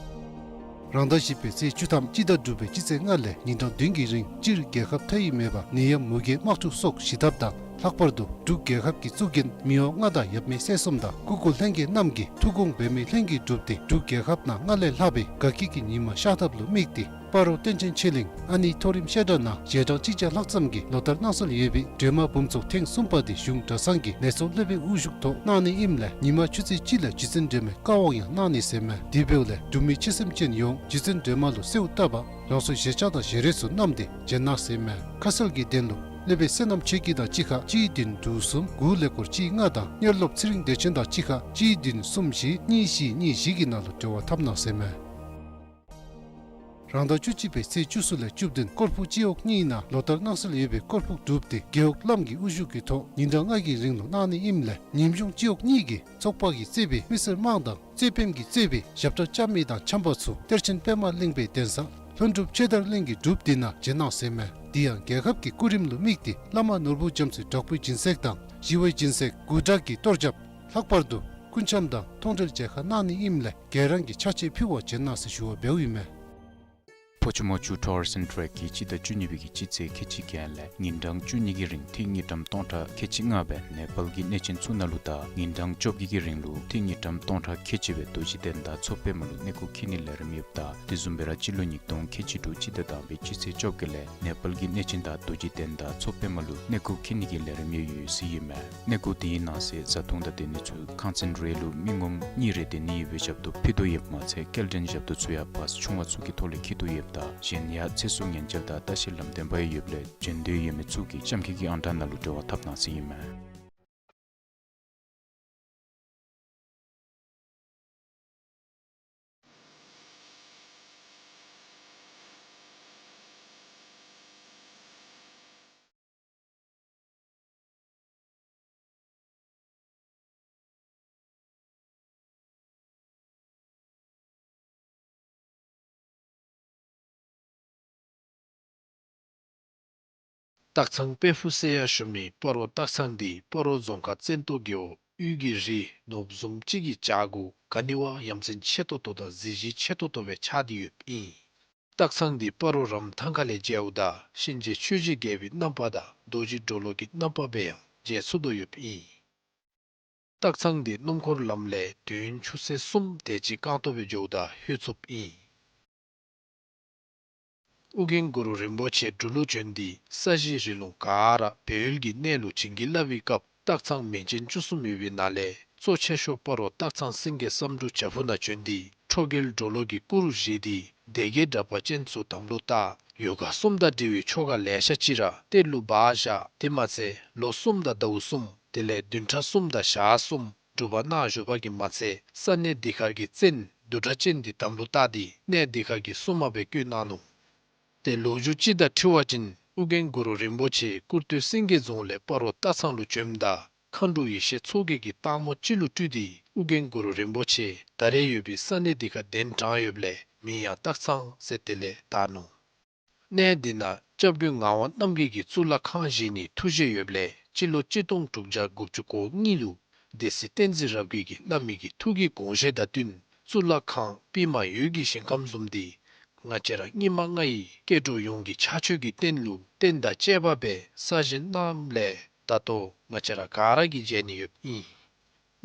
རང་ཟླ་བཞི་པའི་ཚེས་བཅུ་ཐམ་སྤྱི་ཟླ་དྲུག་པའི་སྤྱི་ཚེས་ལྔ་ལས་ཉིན་གྲངས་བདུན་གྱི་རིང་སྤྱིར་རྒྱལ་ཁབ་མཐའ་དབུས་མེད་པར་ནད་ཡམས་མུ་གེ་དམག་འཁྲུག་སོགས་ཞི་ཐབས་དང་ལྷག་པར་དུ་འབྲུག་རྒྱལ་ཁབ་ཀྱི་གཙུག་རྒྱན་མི་དབང་མངའ་བདག་ཡབ་མེས་སྲས་གསུམ་དང་སྐུ་འཁོར་ལྷན་རྒྱས་རྣམས་ཀྱིས་ཐུགས་དགོངས་འབད་མི་ལྷུན་གྱིས་གྲུབ་སྟེ་འབྲུག་རྒྱལ་ཁབ་ནང་སྔར་ལས་ལྷག་པའི་དགའ་སྐྱིད་ཀྱི་ཉི་མ་ཤར་ཐབས་ལུ་དམིགས་ཏེ་སྤ་རོ་བསྟན་ཆེན་ཆོས་གླིང་ཨ་ནེ་མཐོ་རིམ་བཤད་གྲྭ་ནང་རྗེས་འབྲང་གཅིག་བརྒྱ་ལྷག་ཙམ་གྱི་ལོ་ལྟར་གནང་སྲོལ་ཡོད་པའི་སྒྲོལ་མ་འབུམ་ཚོགས་ཐེངས་གསུམ་པ་དེ་གཞུང་གྲྭ་ཚང་གི་ལས་ཚོགས་སློབ་དཔོན་དབུ་བཞུགས་ཐོག་གནང་ནི་ཨིནམ་ལས་ཉིན་མ་ཆུ་ཚོད་གཅིག་ལས་རྗེ་བཙུན་སྒྲོལ་མའི་བཀའ་དབང་ཡང་གནང་ནི་ཟེར་མས། དེ་འབདཝ་ལས་འབྲུག་མི་ཆོས་སེམས་ཅན་ཡོངས་རྗེ་བཙུན་སྒྲོལ་མ་ལུ་གསོལཝ་བཏབ་པར་རང་སོའི་བཞེས་ཆག་དང་བཞེས་རོལ་ཚུ་བསྣམས་ཏེ་བྱོན་གནང་ཟེར་མས། ཁ་གསལ་གྱི་དོན་ལུ་སློབ་དཔོན་བསོད་ནམས་ཆོས་སྐྱིད་དང་གཅིག་ཁར་གཅིག་བདུན་དྲུག་གསུམ་དགུ་ཀླད་ཀོར་གཅིག་ལྔ་དང་དངོས་སློབ་ཚེ་རིང་བདེ་ཆེན་དང་གཅིག་ཁར་གཅིག་བདུན་གསུམ་བཞི་གཉིས་བཞི་གཉིས་བཞི་གི་ནང་ལུ་འབྲེལ་བ་འཐབ་གནང་ཟེར་མས། རང་ཟླ་བཅུ་གཅིག་པའི་ཚེས་བཅུ་གསུམ་ལས་བཅུ་བདུན་ཀོར་ཕུག་སྤྱི་འོག་གཉིས་ནང་ལོ་ལྟར་གནང་སྲོལ་ཡོད་པའི་ཀོར་ཕུག་སྒྲུབ་སྟེ་རྒེད་འོག་བླམ་གྱི་དབུ་བཞུགས་ཀྱི་ཐོག་ཉིན་གྲངས་ལྔ་གི་རིང་ལུ་གནང་ནི་ཨིནམ་ལས་ཉིནམ་གཞུང་སྤྱི་འོག་གཉིས་ཀྱི་ཚོགས་པ་གིས་གཙོས་པའི་མི་སེར་དམངས་དང་རྩོད་དཔོནམ་གིས་གཙོས་པའི་ཞབས་ཁྲ་རྐྱབ་མི་དང་འཆམ་པ་ཚུ་གཏེར་ཆེན་པདྨ་གླིང་པའི་གདན་ས་ལྷུན་གྲུབ་ཆོས་དར་གླིང་གི་སྒྲུབ་སྡེ་ནང་བྱོན་གནང་ཟེར་མས། དེ་ཡང་རྒྱལ་ཁབ་ཀྱི་སྐུ་རིམ་ལུ་དམིགས་ཏེ་བླ་མ་ནོར་བུ་རྒྱ་མཚོའི་དྲག་པོའི་སྦྱིན་སྲེག་དང་ཞི་བའི་སྦྱིན་སྲེག་དགུ་བྲག་གི་གཏོར་རྒྱབ་ལྷག་པར་དུ་སྐུ་འཆམ་དང་མཐོང་གྲོལ་མཇལ་ཁ་གནང་ནི་ཨིནམ་ལས་གྱེར་རང་གི་ཕྱག་ཕྱིད་ཕུལ་བར་བྱོན་གནང་ཟེར་ཞུ་བ་འབདཝ་ཨིན་མས། ཕོ་ཆུ་མོ་ཆུ་ཊུར་སི་ཨེནཌ་ཊེག་གིས་སྤྱི་ཟླ་བཅུ་གཉིས་པའི་གི་སྤྱི་ཚེས་ཁལ་གཅིག་བརྒྱད་ལས་ཉིན་གྲངས་བཅུ་གཉིས་ཀྱི་རིང་ཐིག་དངུལ་ཀྲམ་སྟོང་ཕྲག་ཁལ་གཅིག་ལྔ་སྦེ་ནེ་པཱལ་གྱི་གནས་ཆེན་ཚུ་ནང་ལུ་དང་ཉིན་གྲངས་བཅོ་བརྒྱད་ཀྱི་རིང་ལུ་ཐིག་དངུལ་ཀྲམ་སྟོང་ཕྲག་ཁལ་གཅིག་སྦེ་རྡོ་རྗེ་གདན་དང་མཚོ་པདྨ་ལུ་གནས་སྐོར་འཁྱིད་ནིའི་ལས་རིམ་ཡོདཔ་ད་དེ་བཟུམ་སྦེ་ར་སྤྱི་ལོ་ཉིས་སྟོང་ཁལ་གཅིག་དྲུག་སྤྱི་ཟླ་དང་པའི་སྤྱི་ཚེས་བཅོ་བརྒྱད་ལས་ནེ་པཱལ་གྱི་གནས་ཆེན་དང་རྡོ་རྗེ་གདན་དང་མཚོ་པདྨ་ལུ་གནས་སྐོར་འཁྱིད་ནི་གི་ལས་རིམ་ཡང་ཡོད་ཟེར་ཨིན་མས། གནས་སྐོར་དེའི་ནང་གསེས་བཟའ་འཐུང་དང་སྡོད་ནི་ཚུ་ཁང་ཚན་རེ་ལུ་མི་ངོམ་གཉིས་རེ་སྡོད་ནི་ཡོད་པའི་ཞབས་ཏོག་ཕུལ་དོ་ཡོདཔ་མ་ཚད་སྐྱེལ་འདྲེན་ཞབས་ཏོག་ཚུ་ཡང་བཱས་ཆུང་བ་ཚུ་གི་ཐོག་ལས་འཁྱིད་དོ་ཡོདཔ་ད་གཞན་ཡང་ཚེ་སྲོག་ཉེན་བཅོལ་དང་ལྟ་བཤལ་ལམ་སྟོན་པ་ཡང་ཡོདཔ་ལས་བྱོན་འདོད་ཡོད་མི་ཚུ་གིས་གཤམ་འཁོད་ཀྱི་ཨང་གྲངས་ནང་ལུ་འབྲེལ་བ་འཐབ་གནང་ཟེར་ཨིན་མས། སྟག་ཚང་དཔལ་ཕུག་ཟེར་ཡང་ཞུ་མི་སྤ་རོ་སྟག་ཚང་འདི་སྤ་རོ་རྫོང་ཁག་བཙན་ཏོ་རྒེད་འོག་དབུས་ཀྱི་རི་ནོར་བུ་བཟུམ་ཅིག་གི་བྱག་གུ་ག་ནི་བ་ཡ་མཚན་ཆེ་ཏོག་ཏོ་དང་གཟི་བརྗིད་ཆེ་ཏོག་ཏོ་སྦེ་ཆགས་ཏེ་ཡོདཔ་ཨིན། སྟག་ཚང་འདི་སྤ་རོ་རམ་ཐང་ཁ་ལས་མཇལཝ་ད་གཤིན་རྗེ་ཆོས་རྗེ་རྒྱལ་པོའི་རྣམ་པ་དང་རྡོ་རྗེ་གྲོ་ལོད་ཀྱི་རྣམ་པ་སྦེ་ཡང་མཇལ་ཚུགས་དོ་ཡོདཔ་ཨིན། སྟག་ཚང་འདི་སྣུམ་འཁོར་ལམ་ལས་དུས་ཡུན་ཆུ་ཚོད་གསུམ་དེ་ཅིག་རྐང་སྟོང་སྦེ་འགྱོཝ་ད་ལྷོད་ཚུགསཔ་ཨིན། ཨོ་རྒྱན་གུ་རུ་རིན་པོ་ཆེ་འབྲུག་ལུ་བྱོན་ཏེ་ས་གཞི་རི་ལུང་ག་ར་སྦས་ཡུལ་གྱི་གནས་ལུ་བྱིན་གྱིས་བརླབས་པའི་སྐབས་སྟག་ཚང་མིང་ཅན་བཅུ་གསུམ་ཡོད་པའི་ནང་ལས་གཙོ་ཆེ་ཤོས་སྤ་རོ་སྟག་ཚང་སེང་གེ་བསམ་འགྲུབ་བྱག་ཕུག་ནང་བྱོན་ཏེ་ ཁྲོ་རྒྱལ་གྲོ་ལོད་ཀྱི་སྐུ་རུ་བཞེངས་ཏེ་སྡེ་བརྒྱད་དྲེགས་པ་ཅན་ཚུ་དམ་ལུ་བཏགས། ཡོ་ག་གསུམ་དང་འབྲེལ་བའི་ཆོ་ག་ལེ་ཤ་ཅིག་ར་གཏེར་ལུ་སྦ་བཞག། དེ་མ་ཚད་ལོ་གསུམ་དང་ཟླཝ་གསུམ་དེ་ལས་བདུན་ཕྲག་གསུམ་དང་ཞག་གསུམ་སྒྲུབ་པ་གནང་བཞུགས་པ་གིས་མ་ཚད་ས་གནས་འདི་ཁར་གྱི་བཙན་བདུད་དྲེགས་ཅན་འདི་དམ་ལུ་བཏགས་ཏེ་གནས་འདི་ཁར་གྱི་སྲུང་མ་སྦེ་བསྐོས་གནང་ནུག། ཏེ་ལོ་རྒྱུས་ཅིག་དང་འཁྲིལ་བ་ཅིན་ཨོ་རྒྱན་གུ་རུ་རིན་པོ་ཆེ་ཀུར་སྟོད་སེང་གེ་རྫོང་ལས་སྤ་རོ་སྟག་ཚང་ལུ་བྱོནམ་ད་མཁའ་འགྲོ་ཡེ་ཤེས་མཚོ་རྒྱལ་གྱིས་སྟག་མོ་ཅིག་ལུ་སྤྲུལ་ཏེ་ཨོ་རྒྱན་གུ་རུ་རིན་པོ་ཆེ་ད་རེས་ཡོད་པའི་ས་གནས་འདི་ཁར་གདན་དྲངས་ཡོདཔ་ལས་མིང་ཡང་སྟག་ཚང་ཟེར་དེ་ལས་བཏགས་ནུག། གནས་འདི་ནང་སྐྱབས་མགོན་ངག་དབང་རྣམ་རྒྱལ་གྱིས་གཙུག་ལག་ཁང་བཞེངས་ནིའི་ཐུགས་བཞེད་ཡོདཔ་ལས་སྤྱི་ལོ་གཅིག་སྟོང་དྲུག་བརྒྱ་དགུ་བཅུ་གོ་གཉིས་ལུ་སྡེ་སྲིད་བསྟན་འཛིན་རབ་རྒྱས་ཀྱིས་གནང་མི་གི་ཐུགས་ཀྱི་དགོངས་བཞེད་དང་བསྟུན་གཙུག་ལག་ཁང་པདྨ་འོད་ཀྱི་ཞིང་ཁམས་བཟུམ་འདི་ང་བཅས་ར་སྙིགས་མ་ལྔ་ཡི་སྐྱེ་འགྲོ་ཡོངས་ཀྱི་ཕྱག་མཆོད་ཀྱི་རྟེན་ལུ་རྟེན་དང་བཅས་པ་སྦེ་གསར་བཞེངས་གནངམ་ལས་ད་ལྟོ་ང་བཅས་ར་ག་ར་གིས་མཇལ་ནི་ཡོདཔ་ཨིན།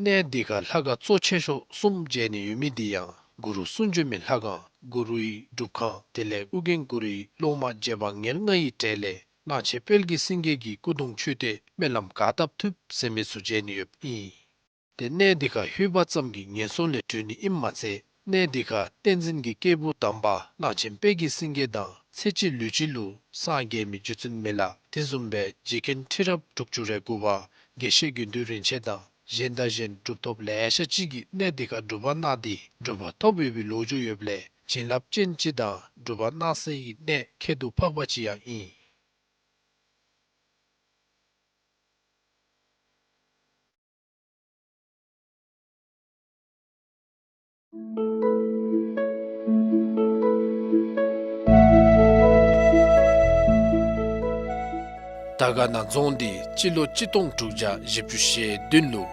གནས་འདི་ཁར་ལྷ་ཁང་གཙོ་ཆེ་ཤོས་གསུམ་མཇལ་ནི་ཡོད་མི་འདི་ཡང་གུ་རུ་གསུང་བྱོན་མའི་ལྷ་ཁང་གུ་རུའི་སྒྲུབ་ཁང་དེ་ལས་ཨོ་རྒྱན་གུ་རུའི་སློབ་མ་རྗེ་འབངས་ཉེར་ལྔ་ཡི་གྲས་ལས་གླང་ཆེན་དཔལ་གྱི་སེང་གེ་གི་སྐུ་གདུང་མཆོད་རྟེན་སྨོན་ལམ་ག་བཏབ་ཐུབ་ཟེར་མི་ཚུ་མཇལ་ནི་ཡོདཔ་ཨིན། ཏེ་གནས་འདི་ཁར་ལྷོད་པ་ཙམ་གྱིས་ངན་སོང་ལས་གྲོལ་ནི་ཨིནམ་མ་ཚད་གནས་འདི་ཁར་བསྟན་འཛིན་གྱི་སྐྱེས་བུ་དམ་པ་གླང་ཆེན་དཔལ་གྱི་སེང་གེ་དང་ཚེ་གཅིག་ལུས་གཅིག་ལུ་སངས་རྒྱས་མི་རྗེ་བཙུན་མི་ལ་དེ་བཟུམ་སྦེ་རྗེ་མཁན་ཁྲི་རབས་དྲུག་ཅུ་རེ་དགུ་པ་དགེ་བཤེས་དགེ་འདུན་རིན་ཆེན་དང་གཞན་དང་གཞན་གྲུབ་ཐོབ་ལེ་ཤ་ཅིག་གིས་གནས་འདི་ཁར་སྒྲུབ་པ་གནང་སྟེ་གྲུབ་པ་ཐོབ་ཡོད་པའི་ལོ་རྒྱུས་ཡོདཔ་ལས་བྱིན་རླབས་ཅན་ཅིག་དང་སྒྲུབ་པ་གནང་སའི་གནས་ཁྱད་དུ་འཕགས་པ་ཅིག་ཡང་ཨིན། དར་དཀར་ན་རྫོང་འདི་སྤྱི་ལོ་གཅིག་སྟོང་དྲུག་བརྒྱ་བཞི་བཅུ་ཞེ་བདུན་ལུ་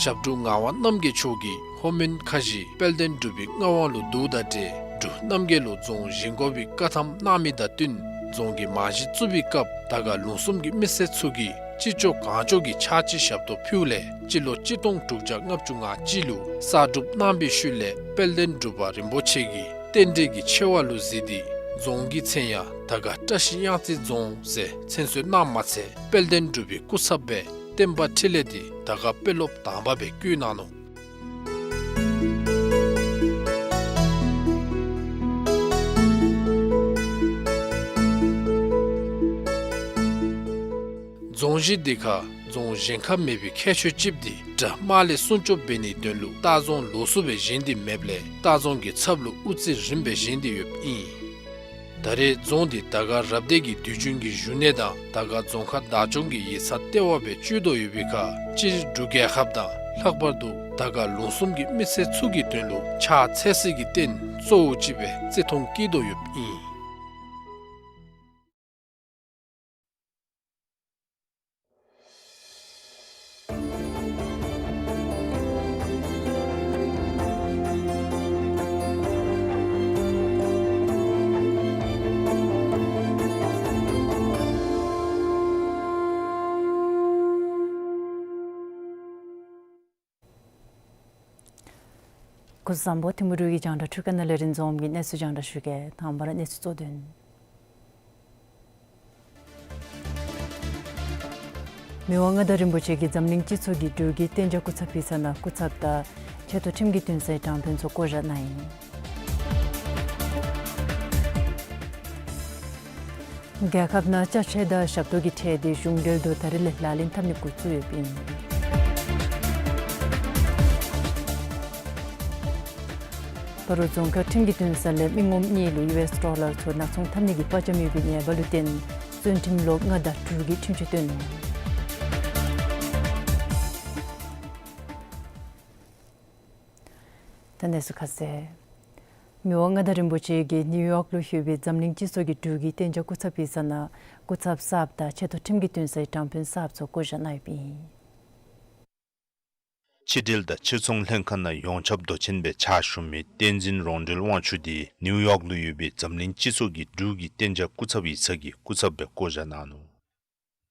ཞབས་དྲུང་ངག་དབང་རྣམ་རྒྱལ་མཆོག་གིས་ལྷོ་མོན་ཁ་བཞི་དཔལ་ལྡན་འབྲུག་པའི་མངའ་དབང་ལུ་བསྡུཝ་དང་འབྲེལ་འབྲུག་རྣམ་རྒྱལ་ལུ་རྫོང་བཞེངས་དགོ་པའི་བཀའ་ཐམ་གནང་མི་དང་བསྟུན་རྫོང་གི་རྨང་གཞི་བཙུགས་པའི་སྐབས་དར་དཀར་ལུང་གསུམ་གྱི་མི་སེར་ཚུ་གིས་ཅི་ལྕོགས་གང་ལྕོགས་ཀྱིས་ཕྱག་ཕྱི་ཞབས་ཏོག་ཕུལཝ་ལས་སྤྱི་ལོ་གཅིག་སྟོང་དྲུག་བརྒྱ་ལྔ་བཅུ་ང་གཅིག་ལུ་གསར་སྒྲུབ་གནང་བའི་ཤུལ་ལས་དཔལ་ལྡན་འབྲུག་པ་རིན་པོ་ཆེ་གིས་རྟེན་འབྲེལ་གྱི་ཆེ་བ་ལུ་གཟིགས་ཏེ་རྫོང་གི་མཚན་ཡང་དར་དཀར་བཀྲ་ཤིས་གཡང་རྩེ་རྫོང་ཟེར་མཚན་གསོལ་གནངམ་མ་ཚད་དཔལ་ལྡན་འབྲུག་པའི་སྐུ་ཚབ་སྦེ་བསྟན་པ་འཕྲིན་ལས་འདི་དར་དཀར་དཔོན་སློབ་དང་པ་སྦེ་བསྐོས་གནང་ནུག། རྫོང་གཞི་འདི་ཁར་རྫོང་གཞན་ཁར་མེད་པའི་ཁྱད་ཆོས་ཅིག་འདི་དགྲ་དམག་ལས་སྲུང་སྐྱོབ་འབད་ནིའི་དོན་ལུ་སྟག་རྫོང་ལོགས་སུ་སྦེ་བཞེངས་ཏེ་མེདཔ་ལས་སྟག་རྫོང་གི་ཚབ་ལུ་དབུ་རྩེ་རིམ་པས་བཞེངས་ཏེ་ཡོདཔ་ཨིན། ད་རེས་རྫོང་འདི་དར་དཀར་རབ་སྡེ་གི་དུས་རྒྱུན་གྱི་བཞུགས་གནས་དང་དར་དཀར་རྫོང་ཁག་བདག་སྐྱོང་གི་ཡིག་ཚང་ལྟེ་བ་སྦེ་སྤྱོད་དོ་ཡོད་པའི་ཁར་སྤྱིར་འབྲུག་རྒྱལ་ཁབ་དང་ལྷག་པར་དུ་དར་དཀར་ལུང་གསུམ་གྱི་མི་སེར་ཚུ་གི་དོན་ལུ་ཕྱག་འཚལ་སའི་རྟེན་གཙོ་བོ་ཅིག་སྦེ་བརྩི་མཐོང་བསྐྱེད་དོ་ཡོདཔ་ཨིན། སྐུ་གཟུགས་བཟང་པོ། ཐིམ་ཕུ་འབྲུག་གི་རྒྱང་བསྒྲགས་འཕྲུལ་ཁང་ནང་ལས་རིན་འཛོམས་ཀྱིས་གནས་ཚུལ་རྒྱང་བསྒྲགས་ཞུ་གེ། དང་པ་ར་གནས་ཚུལ་གཙོ་དོན། མི་དབང་མངའ་བདག་རིན་པོ་ཆེ་གིས་འཛམ་གླིང་སྤྱི་ཚོགས་ཀྱི་འབྲུག་གི་གཏན་འཇགས་སྐུ་ཚབ་ཡིག་ཚང་ནང་སྐུ་ཚབ་དང་ཆེ་མཐོ་ཁྲིམས་ཀྱི་འདུན་སའི་དྲང་དཔོན་ཚུ་བསྐོ་བཞག་གནང་ཡི། རྒྱལ་ཁབ་ནང་ཅ་ཆས་དང་ཞབས་ཏོག་གི་ཁྲལ་འདི་གཞུང་འབྲེལ་དུ་ད་རིས་ལས་ལག་ལེན་འཐབ་ནི་འགོ་བཙུགས་ཡོདཔ་ཨིན། སྤ་རོ་རྫོང་ཁག་ཁྲིམས་ཀྱི་འདུན་ས་ལས་མི་ངོམ་གཉིས་ལུ་ཡུ་ཨེསི་ཌོ་ལར་ཚུ་ནག་ཚོང་འཐབ་ནི་གི་དཔའ་བཅམ་ཡོད་པའི་ཉེས་པ་ལུ་བརྟེན་བཙོན་ཁྲིམས་ལོ་ལྔ་དང་དྲུག་གི་ཁྲིམས་གཅོད་བཏོན་ནུག། ད་གནས་ཚུལ་ཁ་གསལ། མི་དབང་མངའ་བདག་རིན་པོ་ཆེ་གིས་ནིའུ་ཡོག་ལུ་ཡོད་པའི་འཛམ་གླིང་སྤྱི་ཚོགས་ཀྱི་འབྲུག་གི་གཏན་འཇགས་སྐུ་ཚབ་ཡིག་ཚང་ནང་སྐུ་ཚབ་གསརཔ་དང་ཆེ་མཐོ་ཁྲིམས་ཀྱི་འདུན་སའི་དྲང་དཔོན་གསརཔ་ཚུ་བསྐོ་བཞག་གནང་ཡོདཔ་ཨིན། ཕྱི་འབྲེལ་དང་ཕྱིར་ཚོང་ལྷན་ཁག་ནང་ཡོངས་ཁྱབ་མདོ་ཆེན་སྦེ་ཕྱག་ཞུ་མི་བསྟན་འཛིན་རོང་སྒྲོལ་དབང་ཕྱུག་འདི་ནིའུ་ཡོག་ལུ་ཡོད་པའི་འཛམ་གླིང་སྤྱི་ཚོགས་ཀྱི་འབྲུག་གི་གཏན་འཇགས་སྐུ་ཚབ་ཡིག་ཚང་གི་སྐུ་ཚབ་སྦེ་བསྐོ་བཞག་གནང་ནུག།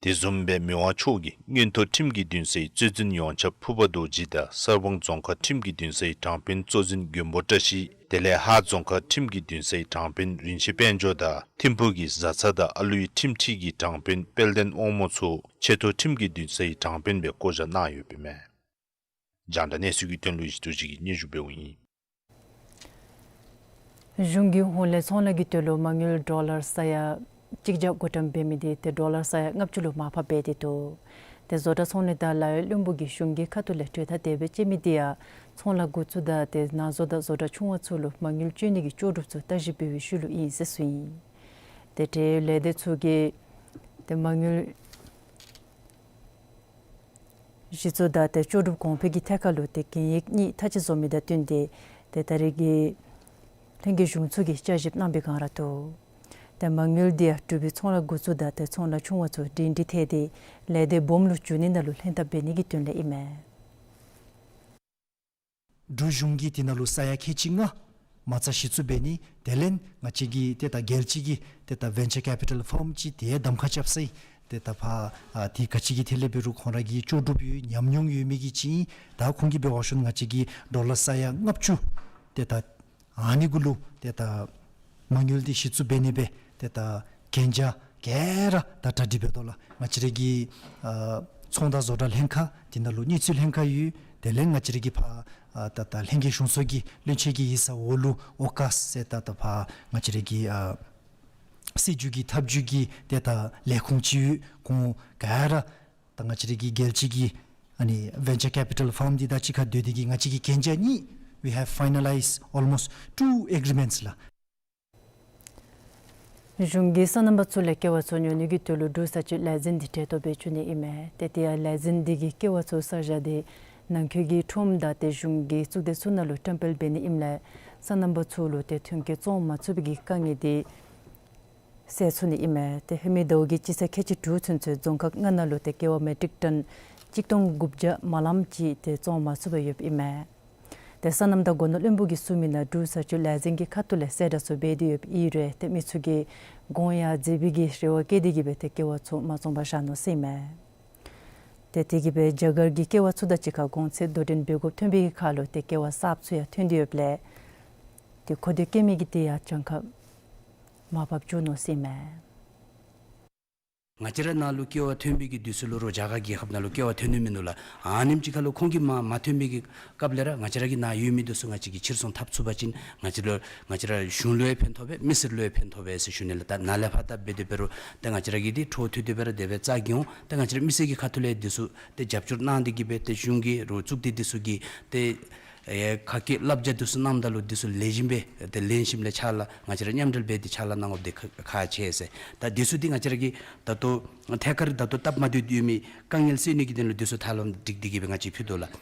དེ་བཟུམ་སྦེ་མི་དབང་མཆོག་གིས་མངོན་མཐོ་ཁྲིམས་ཀྱི་འདུན་སའི་གཙོ་འཛིན་ཡོངས་ཁྱབ་ཕུར་པ་རྡོ་རྗེ་དང་གསར་སྤང་རྫོང་ཁག་ཁྲིམས་ཀྱི་འདུན་སའི་དྲང་དཔོན་གཙོ་འཛིན་མགོན་པོ་བཀྲ་ཤིས། དེ་ལས་ཧཱ་རྫོང་ཁག་ཁྲིམས་ཀྱི་འདུན་སའི་དྲང་དཔོན་རིན་ཆེན་དཔལ་འབྱོར་དང་ཐིམ་ཕུག་གི་བཟའ་ཚང་དང་ཨ་ལུའི་ཁྲིམས་ཁྲི་གི་དྲང་དཔོན་དཔལ་ལྡན་དབང་མོ་ཚུ་ཆེ་མཐོ་ཁྲིམས་ཀྱི་འདུན་སའི་དྲང་དཔོན་སྦེ་བསྐོ་བཞག་གནང་ཡོདཔ་ཨིན་མས། རྒྱང་བསྒྲགས་གནས་ཚུལ་གྱི་དོན་ལུ་ཡེ་ཤེས་རྡོ་རྗེ་གིས་སྙན་ཞུ་འབདཝ་ཨིན། གཞུང་གིས་ཧོང་ལེ་ཚོང་ལཱ་གི་དོན་ལུ་མ་དངུལ་ཌོ་ལར་ས་ཡ་གཅིག་བརྒྱ་བགོ་བཀྲམ་འབད་མི་འདི་ཏེ་ཌོ་ལར་ས་ཡ་ལྔ་བཅུ་ལུ་མར་ཕབ་འབད་དེ་འདུག། ཏེ་བཟོ་གྲྭ་ཚོང་ལས་དང་ལཱ་གཡོག་བློན་པོ་གིས་གཞུང་གི་ཁ་ཐུག་ལས་གྲོས་ཐག་དེ་སྦེ་བཅད་མི་འདི་ཡང་ཚོང་ལཱ་འགོ་བཙུགས་ད་ཏེ་ནང་བཟོ་དང་བཟོ་གྲྭ་ཆུང་བ་ཚུ་ལུ་མ་དངུལ་སྤྱོད་ནི་གི་ལྕོགས་གྲུབ་ཚུ་བརྟག་ཞིབ་འབད་བའི་ཤུལ་ལུ་ཨིན་ཟེར་གསུངས་ཡི། ཏེ་ཏེ་ལས་སྡེ་ཚུ་གིས་ཏེ་མ་དངུལ་གཞི་བཙུགས་དང་ཏེ་ལྕོགས་གྲུབ་གོང་འཕེལ་གྱི་ཐད་ཁར་ལུ་ཏེ་གན་ཡིག་གཉིས་ཐག་བཅད་བཟོ་མི་དང་བསྟུན་ཏེ་ཏེ་ད་རེས་ཀྱི་ལྷན་རྒྱས་གཞུང་ཚོགས་ཀྱིས་བསྐྱར་ཞིབ་གནང་བའི་སྒང་ར་འདུག། ཏེ་མ་དངུལ་འདི་ཡང་འབྲུག་པའི་ཚོང་ལཱ་འགོ་བཙུགས་དང་ཏེ་ཚོང་ལཱ་ཆུང་བ་ཚུ་སྒྲིང་སྒྲི་ཐལ་ཏེ་ལས་སྡེ་སྦོམ་ལུ་འགྱུར་ནི་ནང་ལུ་ལྷན་ཐབས་འབད་ནི་གི་དོན་ལས་ཨིན་མས། འབྲུག་གཞུང་གིས་དེ་ནང་ལུ་ས་ཡ་ཁལ་གཅིག་ལྔ་མ་རྩ་གཞི་བཙུགས་འབད་ནི་དེ་ལས་ང་བཅས་ཀྱི་ཏེ་ད་རྒྱལ་སྤྱི་གི་ཏེ་ད་ཝེན་ཅར་ཀེ་པི་ཊལ་ཕཱརམ་ཅིག་ཏེ་གདམ་ཁ་རྐྱབ་ས་ཨིན། ཏེ་ད་ཕར་ཨ་ཏེ་ག་ཅི་གི་ཐད་ལས་འབད་རུང་ཁོང་ར་གི་ལྕོགས་གྲུབ་ཡོད་ཉམས་མྱོང་ཡོད་མི་གི་ཅིག་ཨིན། ད་ཁོང་གིས་འབད་བ་ཅིན་ང་བཅས་ཀྱི་ཌོ་ལར་ས་ཡ་ལྔ་བཅུ་ཏེ་ད་ཨ་ནི་གུ་ལུ་ཏེ་ད་མ་དངུལ་འདི་གཞི་བཙུགས་འབད་ནི་སྦེ་ཏེ་ད་གན་རྒྱ་ག་ར་ད་གྲ་སྒྲིག་འབད་དོ་ལགས། ང་བཅས་ར་གི་ཨ་ཚོང་དང་བཟོ་གྲྭ་ལྷན་ཁག་དེ་ནང་ལུ་གནས་ཚུལ་ལྷན་ཁག་ཡོད། དེ་ལས་ང་བཅས་ར་གི་ཕར་ཨ་ད་ད་ལྷན་རྒྱས་གཞུང་ཚོགས་ཀྱི་བློན་ཆེན་གྱི་ཡིག་ཚང་འོག་ལུ་ཨོ་ཀཱས་ཟེར་ད་ད་ཕར་ང་བཅས་ར་གི་ཨ་སྲིད་བྱུས་ཀྱི་ཐབས་བྱུས་ཀྱི་ཏེ་ད་ལས་ཁུངས་ཅིག་ཡོད། ཁོང་ག་ར་ད་ང་བཅས་ར་གི་རྒྱལ་སྤྱི་གི་ཨ་ནི་ཝེན་ཅར་ཀེ་པི་ཊལ་ཕཱརམ་འདི་དང་གཅིག་ཁར་སྡོད་དེ་གིས་ང་བཅས་ཀྱིས་གན་རྒྱ་གཉིས། We have finalized almost two agreements ལགས། གཞུང་གིས་སོ་ནམ་པ་ཚུ་ལས་ཀེ་བ་ཚུ་ཉོ་ནི་གི་དོན་ལུ་འབྲུག་ས་སྤྱོད་ལས་འཛིན་འདི་གྲལ་གཏོགས་འབད་བཅུག་ནི་ཨིན་མས། ཏེ་དེ་ཡང་ལས་འཛིན་འདི་གིས་ཀེ་བ་ཚུ་བསགས་བཞག་སྟེ་ནང་འཁོད་ཀྱི་ཁྲོམ་དང་ཏེ་གཞུང་གི་གཙུག་སྡེ་ཚུ་ནང་ལུ་བཀྲམ་སྤེལ་འབད་ནི་ཨིནམ་ལས་སོ་ནམ་པ་ཚུ་ལུ་ཏེ་ཐོན་སྐྱེད་བཙོང་མ་ཚུགས་པའི་གི་དཀའ་ངལ་འདི་སེལ་ཚུགས་ནི་ཨིན་མས། ཏེ་ཧེ་མའི་ཟླཝ་གི་སྤྱི་ཚེས་ཁལ་གཅིག་དྲུག་ཚུན་ཚོད་རྫོང་ཁག་ལྔ་ནང་ལུ་ཏེ་ཀེ་བ་མེ་ཊིག་ཊོན་གཅིག་སྟོང་དགུ་བརྒྱ་མ་ལངམ་ཅིག་ཏེ་བཙོང་མ་ཚུགས་པར་ཡོདཔ་ཨིན་མས། ཏེ་སོ་ནམ་དང་སྒོ་ནོར་བློན་པོ་གིས་གསུངས་མི་ནང་འབྲུག་ས་སྤྱོད་ལས་འཛིན་གྱི་ཁ་ཐུག་ལས་གསལ་བསྒྲགས་ཚུ་འབད་དེ་ཡོདཔ་ཨིན་རུང་ཏེ་མི་ཚུ་གིས་གོང་ཡང་མཛེས་པའི་གི་རེ་བ་བསྐྱེད་དེ་གིས་སྦེ་ཏེ་ཀེ་བ་ཚུ་མ་བཙོང་པར་བཞག་ནུག་ཟེར་ཨིན་མས། ཏེ་དེ་གིས་སྦེ་རྒྱ་གར་གྱི་ཀེ་བ་ཚུ་དང་གཅིག་ཁར་གོང་ཚད་དོ་འགྲན་འབད་དགོཔ་ཐོན་པའི་གི་ཁར་ལུ་ཏེ་ཀེ་བ་གསརཔ་ཚུ་ཡང་ཐོན་ཏེ་ཡོདཔ་ལས་ཏེ་མཁོ་འདོད་བསྐྱེད་མི་གི་དེ་ཡང་གྱངས་ཁ་མར་ཕབ་བཅུག་ནུག་ཟེར་ཨིན་མས། ང་བཅས་ར་ནང་ལུ་ཀེ་བ་ཐོན་པའི་གི་དུས་ཚོད་ལུ་རོགས་རྒྱ་གར་རྒྱལ་ཁབ་ནང་ལུ་ཀེ་བ་ཐོན་ནི་མིན་འདུག་ལགས། ཨ་ནེམ་ཅིག་ཁར་ལུ་ཁོང་གིས་མར་མ་ཐོན་པའི་གི་སྐབས་ལས་ར་ང་བཅས་ར་གི་ནཱ་ཡོད་མི་འདི་ཚུ་ང་བཅས་ཀྱིས་ཕྱིར་ཚོང་འཐབ་ཚུགས་པ་ཅིན་ང་བཅས་ལུ་ང་བཅས་ར་གཞུང་ལུ་ཡང་ཕན་ཐོགས་པས་མི་སེར་ལུ་ཡང་ཕན་ཐོགས་པས་ཟེར་ཞུ་ནི་ལགས། ད་ནཱ་ལས་ཕར་ད་འབད་དེ་འབད་རུང་ཏེ་ང་བཅས་ར་གི་འདི་འཕྲོ་མཐུད་དེ་འབད་ར་དེ་སྦེ་རྩ་འགེངས་འོང་། ཏེ་ང་བཅས་ར་མི་སེར་གྱི་ཁ་ཐུག་ལས་འདི་ཚུ་ཏེ་རྒྱབ་སྐྱོར་གནང་སྟེ་གིས་སྦེ་ཏེ་གཞུང་གི་རོགས་གཙུག་སྡེ་འདི་ཚུ་གིས་ཏེ་ཨེ་ཁ་སྐད་བསླབ་བྱ་འདི་ཚུ་གནངམ་ད་ལུ་འདི་ཚུ་ལེགས་ཤོམ་སྦེ་ཏེ་ལེན་ཞིནམ་ལས་ཕྱག་ལཱ་ང་བཅས་ར་མཉམ་འབྲེལ་འབད་དེ་ཕྱག་ལཱ་གནང་དགོཔ་འདི་ཁག་ཁག་ཆེ་ཟེར། ད་འདི་ཚུ་འདི་ང་བཅས་ར་གི་ད་ལྟོ་ཐད་ཀར་ད་ལྟོ་སྟབས་མ་བདེ་ཡོད་མི་དཀའ་ངལ་སེལ་ནི་གི་དོན་ལུ་འདི་ཚུ་ཐབས་ལམ་སྒྲིག་སྟེ་གིས་སྦེ་ང་བཅས་ཕུལ་དོ་ལགས།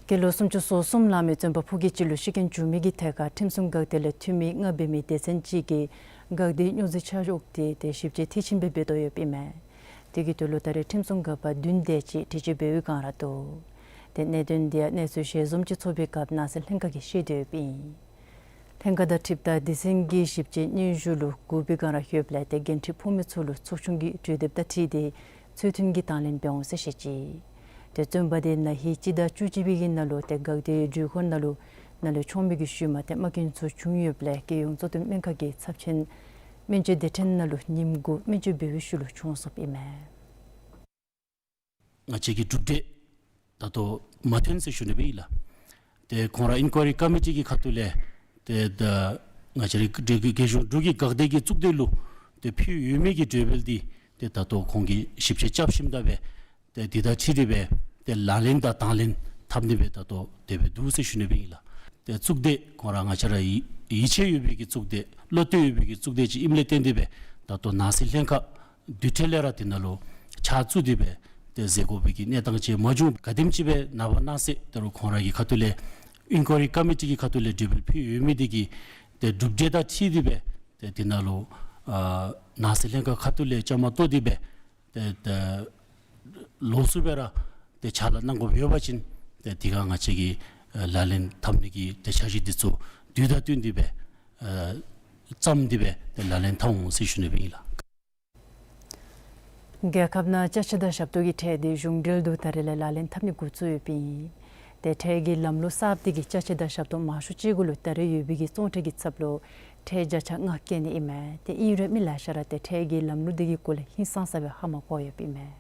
སྐྱེས་ལོ་སུམ་ཅུ་སོ་གསུམ་ལང་མི་བཙོན་པ་ཕོ་སྐྱེས་ཅིག་ལུ་ཤི་རྐྱེན་བྱུང་མི་གི་ཐད་ཁར་ཁྲིམས་སྲུང་འགག་སྡེ་ལས་འཐུས་མི་ལྔ་འབད་མི་སྡེ་ཚན་གཅིག་གིས་འགག་སྡེའི་སྨྱོ་རྫས་ཆ་འཇོག་འདི་ཏེ་ཞིབ་དཔྱད་མཐིལ་ཕྱིན་སྦེ་འབད་དོ་ཡོདཔ་ཨིན་མས། དེ་གི་དོན་ལུ་ད་རེས་ཁྲིམས་སྲུང་འགག་པ་བདུན་དེ་ཅིག་དྲི་དཔྱད་འབད་བའི་སྒང་ར་འདུག། ཏེ་གནད་དོན་འདི་ཡང་གནས་ཚུལ་ཞལ་འཛོམས་ཅིག་ཚོགས་པའི་སྐབས་ནང་སྲིད་ལྷན་ཁག་གིས་ཤེས་དོ་ཡོདཔ་ཨིན། ལྷན་ཁག་དང་འཁྲིལཝ་ད་སྡེ་ཚན་གྱི་ཞིབ་དཔྱད་སྙན་ཞུ་ལུ་གུ་པའི་སྒང་ར་ཡོདཔ་ལས་ཏེ་འགན་འཁྲི་ཕོག་མི་ཚུ་ལུ་ཚོགས་ཆུང་གི་གྲོས་འདེབས་དང་འཁྲིལ་ཏེ་ཚུལ་མཐུན་གྱི་དང་ལེན་འབད་འོང་ཟེར་བཤད་ཅི། ཏེ་བཙོན་པ་འདི་ན་ཧིང་སྤྱི་ཟླ་བཅུ་གཅིག་པའི་གི་ནང་ལུ་ཏེ་འགག་སྡེའི་འགྲུལ་འཁོར་ནང་ལུ་ནང་ལུ་མཆོངས་པའི་གི་ཤུལ་མ་ཏེ་རྨ་སྐྱོན་ཚུ་བྱུང་ཡོདཔ་ལས་རྒྱལ་ཡོངས་གཙོ་བསྟེན་སྨན་ཁང་གི་ཚབས་ཆེན་སྨན་བཅོས་སྡེ་ཕྲན་ནང་ལུ་ཉིནམ་དགུ་སྨན་བཅོས་འབད་བའི་ཤུལ་ལུ་གྱོངས་སོཔ་ཨིན་མས། ང་བཅས་ཀྱི་གྲུབ་འབྲས་ད་ལྟོ་མ་ཐོན་ཟེར་ཞུ་ནི་སྦེ་ཨིན་ལགས། ཏེ་ཁོང་ར་ཨིན་ཀོ་རི་ཀོ་མི་ཊི་གི་ཁ་ཐུག་ལས་ཏེ་ད་ང་བཅས་ར་རྒྱལ་གཞུང་འབྲུག་གི་འགག་སྡེ་གི་གཙུག་སྡེ་ལུ་ཏེ་ཕུལ་ཡོད་མི་གི་གྲོས་འབུལ་འདི་ཏེ་ད་ལྟོ་ཁོང་གིས་ཞིབ་དཔྱད་རྐྱབ་ཞིནམ་ད་སྦེ་ཏེ་འདི་དང་འཁྲིལ་ཏེ་སྦེ་ཏེ་ལག་ལེན་དང་དང་ལེན་འཐབ་ནི་སྦེ་ད་ལྟོ་དེ་སྦེ་འདུག་ཟེར་ཞུ་ནི་སྦེ་ཨིན་ལགས། ཏེ་གཙུག་སྡེ་ཁོང་ར་ང་བཅས་ར་ཡིད་ཡིད་ཆེས་ཡོད་པའི་གི་གཙུག་སྡེ་བློ་གཏད་ཡོད་པའི་གི་གཙུག་སྡེ་ཅིག་ཨིནམ་ལས་བརྟེན་ཏེ་སྦེ་ད་ལྟོ་ནང་སྲིད་ལྷན་ཁག་དུས་ཐོག་ལས་ར་དེ་ནང་ལུ་ཕྱག་བཙུགས་ཏེ་སྦེ་ཏེ་མཛད་དགོ་པའི་གི་གནས་སྟངས་ཅིག་མ་བྱུང་། ག་དེམ་ཅིག་སྦེ་ནངས་པ་གནངས་ཚེ་ད་རུང་ཁོང་ར་གི་ཁ་ཐུག་ལས་ཨིན་ཀོ་རི་ཀོ་མི་ཊི་གི་ཁ་ཐུག་ལས་གྲོས་འབུལ་ཕུལ་ཡོད་མི་འདི་གི་ཏེ་གྲུབ་འབྲས་དང་འཁྲིལ་ཏེ་སྦེ་ཏེ་དེ་ནང་ལུ་ཨ་ནང་སྲིད་ལྷན་ཁག་ཁ་ཐུག་ལས་བཅའ་མར་གཏོགས་ཏེ་སྦེ་ཏེ་ཏེ་ལོགས་སུ་སྦེ་ར་ཏེ་ཕྱག་ལཱ་གནང་དགོཔ་ཡོད་པ་ཅིན་ཏེ་དེ་ཁར་ང་བཅས་ཀྱིས་ཨ་ལག་ལེན་འཐབ་ནི་གི་ཏེ་འཆར་གཞི་འདི་ཚུ་དུས་དང་བསྟུན་ཏེ་སྦེ་ཨ་བརྩམས་ཏེ་སྦེ་ཏེ་ལག་ལེན་འཐབ་འོང་ཟེར་ཞུ་ནི་སྦེ་ཨིན་ལགས། རྒྱལ་ཁབ་ནང་ཅ་ཆས་དང་ཞབས་ཏོག་གི་ཁྲལ་འདི་གཞུང་འབྲེལ་དུ་ད་རེས་ལས་ལག་ལེན་འཐབ་ནི་འགོ་བཙུགས་ཡོདཔ་ཨིན། ཏེ་ཁྲལ་གྱི་ལམ་ལུགས་གསརཔ་འདི་གིས་ཅ་ཆས་དང་ཞབས་ཏོག་མང་ཤོས་ཅིག་གུ་ལུ་ད་རེས་ཡོད་པའི་གི་བཙོང་ཁྲལ་གྱི་ཚབ་ལུ་ཁྲལ་བརྒྱ་ཆ་ལྔ་བཀལ་ནི་ཨིན་མས། ཏེ་ཨིན་རུང་མི་ལེ་ཤ་ར་ཏེ་ཁྲལ་གྱི་ལམ་ལུགས་འདི་གི་སྐོར་ལས་ཧིང་སངས་ས་སྦེ་ཧ་མ་གོ་ཡོདཔ་ཨིན་མས།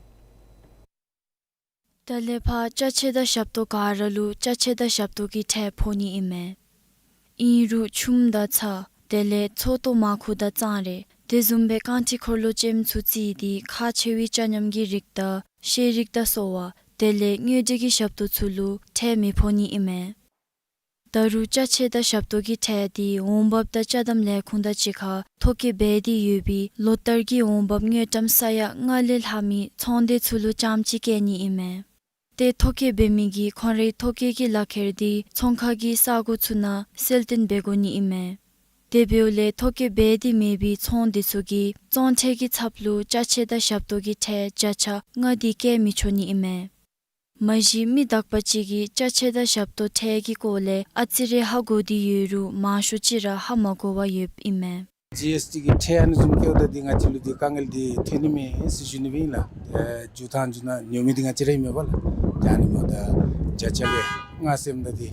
ད་ལས་ཕར་ཅ་ཆས་དང་ཞབས་ཏོག་ག་ར་ལུ་ཅ་ཆས་དང་ཞབས་ཏོག་གི་ཁྲལ་ཕོག་ནི་ཨིན་མས། ཨིན་རུང་ཆུམ་དང་ཚྭ་དེ་ལས་མཚོ་ཏོ་མར་ཁུ་དང་གཙང་རས་དེ་བཟུམ་སྦེ་རྐང་ཁྲི་འཁོར་ལོ་ཅནམ་ཚུ་བརྩིས་ཏེ་ཁག་ཆེ་བའི་ཅ་མཉམ་གྱི་རིགས་དང་ཤེས་རིག་དང་གསོ་བ་དེ་ལས་དངོས་འབྲེལ་གྱི་ཞབས་ཏོག་ཚུ་ལུ་ཁྲལ་མི་ཕོག་ནི་ཨིན་མས། ད་རུང་ཅ་ཆས་དང་ཞབས་ཏོག་གི་ཁྲལ་འདི་འོང་འབབ་དང་ཅ་དམ་ལས་ཁུངས་དང་གཅིག་ཁར་ཐོ་བཀོད་འབད་དེ་ཡོད་པའི་ལོ་བསྟར་གྱི་འོང་འབབ་དངུལ་ཀྲམ་ས་ཡ་ལྔ་ལས་ལྷག་མི་ཚོང་སྡེ་ཚུ་ལུ་རྐྱངམ་གཅིག་བཀལ་ནི་ཨིན་མས། ཏེ་ཐོ་བཀོད་འབད་མི་གིས་ཁོང་རའི་ཐོ་བཀོད་ཀྱི་ལག་ཁྱེར་འདི་ཚོང་ཁང་གི་ས་སྒོ་ཚུ་ནང་གསལ་སྟོན་འབད་དགོ་ནི་ཨིན་མས། དེ་འབདཝ་ལས་ཐོ་བཀོད་འབད་དེ་མེད་པའི་ཚོང་སྡེ་ཚུ་གིས་བཙོང་ཁྲལ་གྱི་ཚབ་ལུ་ཅ་ཆས་དང་ཞབས་ཏོག་གི་ཁྲལ་བརྒྱ་ཆ་ལྔ་འདི་བཀལ་མི་ཆོག་ནི་ཨིན་མས། མ་གཞི་མི་དག་པ་ཅིག་གིས་ཅ་ཆས་དང་ཞབས་ཏོག་ཁྲལ་གྱི་སྐོར་ལས་ཨ་ཙི་རེ་ཧ་གོ་སྟེ་ཡོད་རུང་མང་ཤོས་ཅིག་ར་ཧ་མ་གོ་བར་ཡོདཔ་ཨིན་མས། ཇི་ཨེསི་ཊི་གི་ཁྲལ་ཨ་ནི་བཟུམ་བཀལཝ་ད་འདི་ང་བཅས་ལུ་འདི་དཀའ་ངལ་འདི་ཐོན་ནི་མས་ཟེར་ཞུ་ནི་སྦེ་ཨིན་ལགས། ཨེ་འཇུ་ཐངས་འཇུ་ནང་ཉོ་མི་འདི་ང་བཅས་ར་ཨིན་མས་པ་ལགས། ད་ཨ་ནི་འབདཝ་ད་བརྒྱ་ཆ་ལས་ལྔ་ཟེརཝ་ད་འདི་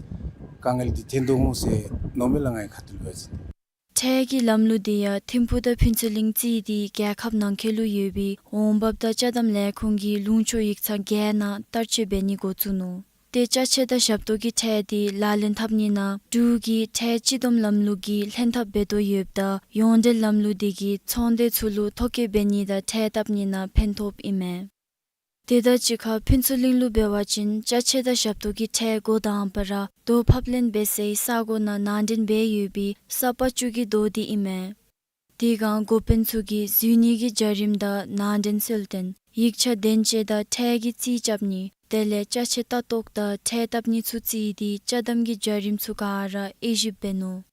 དཀའ་ངལ་འདི་ཐོན་དོ་འོང་ཟེར་མནོཝ་མས་ལགས། ང་གི་ཁ་ཐུག་ལུ་འབད་བ་ཅིན། ཁྲལ་གྱི་ལམ་ལུགས་འདི་ཡང་ཐིམ་ཕུག་དང་ཕུན་ཚོགས་གླིང་བརྩིས་ཏེ་རྒྱལ་ཁབ་ནང་འཁོད་ལུ་ཡོད་པའི་འོང་འབབ་དང་ཅ་དམ་ལས་ཁུངས་ཀྱི་ལུང་ཕྱོགས་ཡིག་ཚང་བརྒྱད་ནང་བསྟར་སྤྱོད་འབད་ནི་འགོ་བཙུགས་ནུག། ཏེ་ཅ་ཆས་དང་ཞབས་ཏོག་གི་ཁྲལ་འདི་ལག་ལེན་འཐབ་ནི་ནང་འབྲུག་གི་ཁྲལ་སྤྱི་བསྡོམས་ལམ་ལུགས་ཀྱི་ལྷན་ཐབས་འབད་དོ་ཡོདཔ་ད་ཡོངས་འབྲེལ་ལམ་ལུགས་འདི་གིས་ཚོང་སྡེ་ཚུ་ལུ་ཐོ་བཀོད་འབད་ནི་དང་ཁྲལ་བཏབ་ནི་ནང་ཕན་ཐོགསཔ་ཨིན་མས། དེ་དང་གཅིག་ཁར་ཕུན་ཚོགས་གླིང་ལུ་འབད་བ་ཅིན་ཅ་ཆས་དང་ཞབས་ཏོག་གི་ཁྲལ་འགོ་དང་པ་ར་རྡོ་ཕབ་ལེན་འབད་སའི་ས་སྒོ་ནང་ནང་འདྲེན་འབད་ཡོད་པའི་ས་པ་བཅུ་གི་རྡོ་འདི་ཨིན་མས། དེ་སྒང་འགོ་དཔོན་ཚུ་གིས་འཛུལ་ནི་གི་བྱ་རིམ་དང་ནང་འདྲེན་གསལ་སྟོན་ཡིག་ཆ་བདེན་དཔྱད་དང་ཁྲལ་གྱི་རྩིས་རྐྱབ་ནི་དེ་ལས་ཅ་ཆས་ལྟ་རྟོག་དང་ཁྲལ་བཏབ་ནི་ཚུ་བརྩིས་ཏེ་ཅ་དམ་གྱི་བྱ་རིམ་ཚུ་ག་ར་དབྱེ་ཞིབ་འབད་ནུག།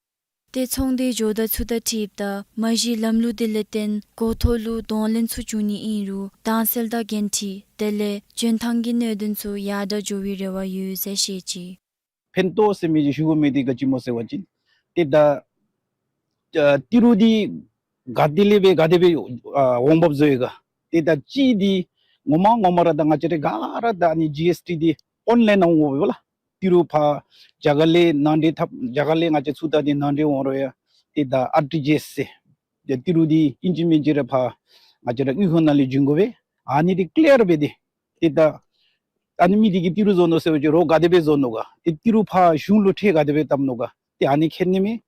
ཏེ་ཚོང་སྡེའི་ཇོ་བདག་ཚུ་དང་འཁྲིལཝ་ད་མ་གཞི་ལམ་ལུགས་འདི་ལས་བརྟེན་འགོ་ཐོག་ལུ་གདོང་ལེན་ཚུ་འབྱུང་ནི་ཨིན་རུང་དྭངས་གསལ་དང་འགན་འཁྲི་དེ་ལས་འཇོན་ཐངས་ཀྱི་གནད་དོན་ཚུ་ཡར་དྲག་འགྱོ་བའི་རེ་བ་ཡོད་ཟེར་བཤད་ཅི། ཕན་ཐོགས་ཟེར་མི་ཅིག་ཞུ་དགོ་མི་འདི་ག་ཅི་སྨོ་ཟེར་བ་ཅིན་ཏེ་ད་ཨ་ཏི་རུ་འདི་ག་ཏེ་ལས་འབད་ག་དེ་སྦེ་ཨ་འོང་འབབ་བཟོ་ཡི་ག། ཏེ་ད་ཅི་འདི་ངོ་མ་ངོ་མ་ར་ད་ང་བཅས་ར་ག་ར་ད་ཨ་ནི་ཇི་ཨེསི་ཊི་འདི་ཨོན་ལའིན་ནང་འོང་འབདཝ་ལགས། ཏི་རུ་ཕར་རྒྱ་གར་ལས་ནང་འདྲེན་འཐབ་རྒྱ་གར་ལས་ང་བཅས་ཚུ་ད་འདི་ནང་འདྲེན་འོང་རུང་ཡང་ཏེ་ད་ཨར་ཊི་ཇི་ཨེསི་ཟེར་ཏེ་ཏི་རུ་འདི་ཨིན་ཅི་མིན་ཅི་ར་ཕར་ང་བཅས་ར་དངུལ་ཁང་ནང་ལས་བྱིན་དགོ་པས། ཨ་ནི་འདི་ཀི་ལི་ཡར་འབད་དེ་ཏེ་ད་ཨ་ནི་མི་འདི་གིས་ཏི་རུ་བཟོ་ནུག་ཟེར་བ་ཅིན་རོགས་ག་དེ་སྦེ་བཟོ་ནུག་ག། ཏེ་ཏི་རུ་ཕར་གཞུང་ལུ་ཁྲལ་ག་དེ་སྦེ་བཏབ་ནུག་ག། ཏེ་ཨ་ནི་མཁྱེན་ནི་མས།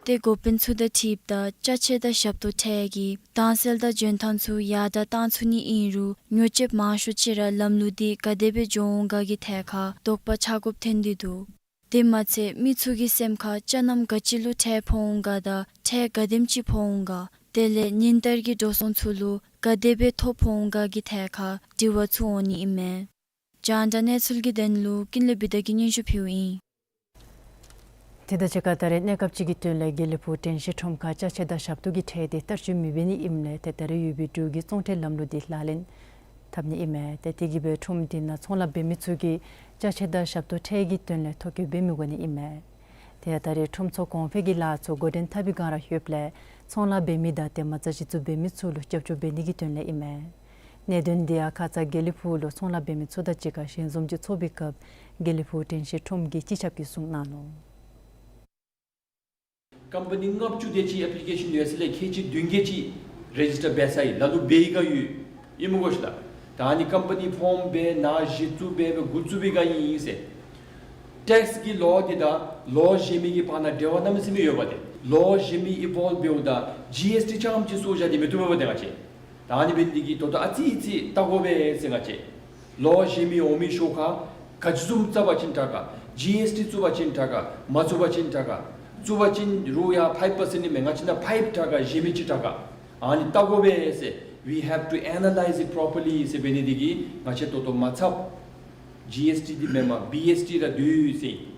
ཏེ་འགོ་དཔོན་ཚུ་དང་འཁྲིལཝ་ད་ཅ་ཆས་དང་ཞབས་ཏོག་ཁྲལ་གྱི་དྭངས་གསལ་དང་འཇོན་ཐངས་ཚུ་ཡར་དྲག་བཏང་ཚུགས་ནི་ཨིན་རུང་ཉོ་སྤྱོདཔ་མང་ཤོས་ཅིག་ར་ལམ་ལུགས་འདི་ག་དེ་སྦེ་འགྱོ་འོང་ག་གི་ཐད་ཁར་དོགས་པ་ཆགས་དགོཔ་ཐོན་ཏེ་འདུག། དེ་མ་ཚད་མི་ཚུ་གི་སེམས་ཁར་ཅ་རྣམས་ག་ཅི་ལུ་ཁྲལ་ཕོག་འོང་ག་དང་ཁྲལ་ག་དེམ་ཅིག་ཕོག་འོང་ག། དེ་ལས་ཉིན་ལྟར་གྱི་འགྲོ་སོང་ཚུ་ལུ་ག་དེ་སྦེ་ཐོ་ཕོག་འོང་ག་གི་ཐད་ཁར་དྲི་བ་ཚུ་འོང་ནི་ཨིན་མས། རྒྱང་བསྒྲགས་གནས་ཚུལ་གྱི་དོན་ལུ་ཀུན་ལེགས་བི་དྷ་གིས་སྙན་ཞུ་ཕུལཝ་ཨིན། དེ་དང་གཅིག་ཁར་ད་རེས་གནས་སྐབས་ཅིག་གི་དོན་ལས་དགེ་ལེགས་ཕུག་དྲན་ཤེས་ཁྲོམ་ཁར་ཅ་ཆས་དང་ཞབས་ཏོག་གི་ཁྲལ་འདི་བསྟར་སྤྱོད་མི་འབད་ནི་ཨིནམ་ལས་ཏེ་ད་རེས་ཡོད་པའི་འབྲུག་གི་བཙོང་ཁྲལ་ལམ་ལུགས་འདི་ལག་ལེན་འཐབ་ནི་ཨིན་མས། ཏེ་དེ་གིས་སྦེ་ཁྲོམ་འདི་ནང་ཚོང་ལཱ་འབད་མི་ཚུ་གིས་ཅ་ཆས་དང་ཞབས་ཏོག་ཁྲལ་གྱི་དོན་ལས་ཐོ་བཀོད་འབད་མི་དགོ་ནི་ཨིན་མས། ཏེ་ད་རེས་ཁྲོམ་ཚུ་གོང་འཕེལ་གྱི་ལཱ་ཚུ་འགོ་འདྲེན་འཐབ་པའི་བསྒང་ར་ཡོདཔ་ལས་ཚོང་ལཱ་འབད་མི་དང་ཏེ་མ་རྩ་གཞི་བཙུགས་འབད་མི་ཚུ་ལུ་སྐྱབས་བཅོལ་འབད་ནི་གི་དོན་ལས་ཨིན་མས། གནད་དོན་འདི་ཡང་ཁ་ཙ་དགེ་ལེགས་ཕུག་ལུ་ཚོང་ལཱ་འབད་མི་ཚུ་དང་གཅིག་ཁར་ཞལ་འཛོམས་ཅིག་ཚོགས་པའི་སྐབས་དགེ་ལེགས་ཕུག་དྲན་ཤེས་ཁྲོམ་གྱི་སྤྱི་ཁྱབ་ཀྱིས་གསུངས་གནང་ནུག། ཀམ་པ་ནི་ལྔ་བཅུ་དེ་ཅིག་ཨེཔ་ལི་ཀེ་ཤཱན་ཡོད་ས་ལས་ཁལ་གཅིག་བདུན་བརྒྱད་ཅིག་རེ་ཇིས་ཊར་འབད་ཚར་ཡི། ལ་ལུ་འབད་ཡི་ག་ཡོད་ཨིན་མི་དགོ་ཤིག་ལགས། ད་ཨ་ནི་ཀམ་པ་ནི་ཕོརམ་འབད་ནཱ་གཞི་བཙུགས་འབད་འབད་འགོ་བཙུགས་པའི་བསྒང་ཨིན་ཟེར། ཊེགསི་གི་ལོ་འདི་དང་ལོ་གཞན་མི་གི་བར་ན་འབྲེལ་བ་གནམ་མེད་ས་མེད་ཡོདཔ་དེ། ལོ་གཞན་མི་ཨི་བོལབ་འབདཝ་ད་ཇི་ཨེསི་ཊི་རྐྱངམ་ཅིག་བཙུགས་བཞག་སྟེ་མི་བཏུབ་པས་ཏེ་ང་བཅས། ད་ཨ་ནི་འབད་ནི་འདི་གིས་ད་ལྟོ་ཨ་ཙི་ཙི་བལྟ་དགོ་པས་ཟེར་ང་བཅས། ལོ་གཞན་མི་འོང་མི་ཤོག་ཁར་ག་ཅི་བཟུམ་བཙུགས་པ་ཅིན་དྲག་ག། ཇི་ཨེསི་ཊི་བཙུགས་པ་ཅིན་དྲག་ག། མ་བཙུགས་པ་ཅིན་དྲག་ག། བཙུགས་པ་ཅིན་རུང་ཡང་ཕའིབ་པར་སེནཊ་ཨིན་མས། ང་བཅས་ནང་ཕའིབ་དྲག་ག་གཞན་མི་ཅིག་དྲག་ག། ཨ་ནི་བལྟ་དགོ་པས་ཟེར། We have to analyze it properly ཟེར་འབད་ནི་འདི་གིས་ང་བཅས་ད་ལྟོ་མ་འཚབ། ཇི་ཨེསི་ཊི་འདི་མེན་པར་བི་ཨེསི་ཊི་ར་འདུག་ཟེར་ཨིན།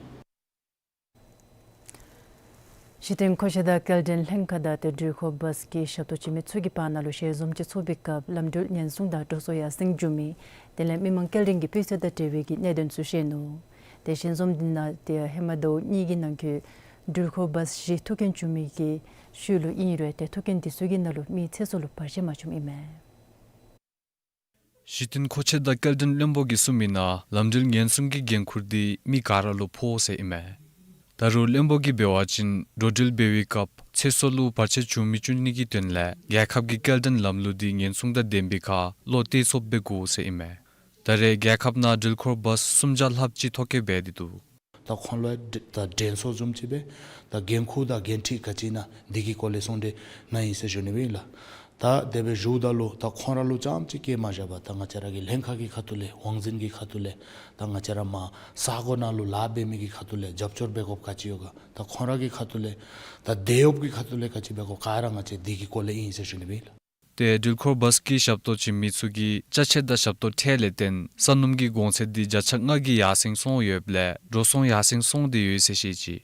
གཞི་རྟེན་མཁོ་ཆས་དང་སྐྱེལ་འདྲེན་ལྷན་ཁག་དང་ཏེ་འགྲུལ་འཁོར་བཱསི་གི་ཞབས་ཏོག་བྱིན་མི་ཚུ་གི་བར་ན་ལུ་ཞལ་འཛོམས་ཅིག་ཚོགས་པའི་སྐབས་ལམ་འགྲུལ་ཉེན་སྲུང་དང་འགྲོ་སོང་ཡར་སེང་འགྱོ་མི་དེ་ལས་མི་མང་སྐྱེལ་འདྲེན་གྱི་སྤུས་ཚད་དང་འབྲེལ་བའི་གི་གནད་དོན་ཚུ་བཤད་ནུག། ཏེ་ཞལ་འཛོམས་འདི་ནང་ཏེ་ཧེ་མ་ཟླཝ་གཉིས་ཀྱི་ནང་འཁོད་འགྲུལ་འཁོར་བཱསི་བཞི་ཐུག་རྐྱེན་བྱུང་མི་གི་ཤུལ་ལུ་ཨིན་རུང་ཏེ་ཐུག་རྐྱེན་འདི་ཚུ་གི་ནང་ལུ་མིའི་ཚེ་སྲོག་ལུ་བར་ཆད་མ་བྱུངམ་ཨིན་མས། གཞི་རྟེན་མཁོ་ཆས་དང་སྐྱེལ་འདྲེན་བློན་པོ་གིས་གསུངས་མི་ནང་ལམ་འགྲུལ་ཉེན་སྲུང་གི་འགན་ཁུར་འདི་མི་ག་ར་ལུ་ཕོག་ཟེར་ཨིན་མས། ད་རུང་བློན་པོ་གིས་འབད་བ་ཅིན་འགྲོ་འགྲུལ་འབད་བའི་སྐབས་ཚེ་སྲོག་ལུ་བར་ཆད་བྱུང་མི་བཅུག་ནི་གི་དོན་ལས་རྒྱལ་ཁབ་ཀྱི་སྐྱེལ་འདྲེན་ལམ་ལུགས་འདི་ཉེན་སྲུང་དང་ལྡན་པའི་ཁར་བློ་གཏད་ཚུགསཔ་འབད་དགོ་ཟེར་ཨིན་མས། ད་རེས་རྒྱལ་ཁབ་ནང་འགྲུལ་འཁོར་བཱསི་སུམ་བརྒྱ་ལྷགཔ་ཅིག་ཐོ་བཀོད་འབད་དེ་འདུག། ད་ཁོང་ལུ་ཡང་ད་དྲན་གསོ་བཟུམ་ཅིག་སྦེ་ད་འགན་ཁུར་དང་འགན་འཁྲི་ག་ཅི་ཨིན་ན་འདི་གི་སྐོར་ལས་གསུང་གྲོས་གནང་ཡི་ཟེར་ཞུ་ནི་ཨིན་ལགས། ད་དེ་སྦེ་ཞུཝ་ད་ལུ་ད་ཁོང་ར་ལུ་རྐྱངམ་ཅིག་སྐྱེལ་མ་བཞག་པར་ད་ང་བཅས་ར་གི་ལྷན་ཁག་གི་ཁ་ཐུག་ལས་དབང་འཛིན་གྱི་ཁ་ཐུག་ལས་ད་ང་བཅས་ར་མར་ས་གོ་ནང་ལུ་ལཱ་འབད་མི་གི་ཁ་ཐུག་ལས་རྒྱབ་སྐྱོར་འབད་དགོཔ་ག་ཅི་ཡོད་ག། ད་ཁོང་ར་གི་ཁ་ཐུག་ལས་ད་དེད་གཡོགཔ་གི་ཁ་ཐུག་ལས་ག་ཅི་འབད་དགོཔ་ག་ར་ང་བཅས་འདི་གི་སྐོར་ལས་ཨིན་ཟེར་ཞུ་ནི་ཨིན་ལགས། ཏེ་འགྲུལ་འཁོར་བཱསི་གི་ཞབས་ཏོག་བྱིན་མི་ཚུ་གིས་ཅ་ཆས་དང་ཞབས་ཏོག་ཁྲལ་ལས་བརྟེན་ས་སྣུམ་གྱི་གོང་ཚད་འདི་བརྒྱ་ཆ་ལྔ་གིས་ཡར་སེང་སོང་ཡོདཔ་ལས་འགྲོ་སོང་ཡར་སེང་སོང་སྟེ་ཡོད་ཟེར་བཤད་ཅི།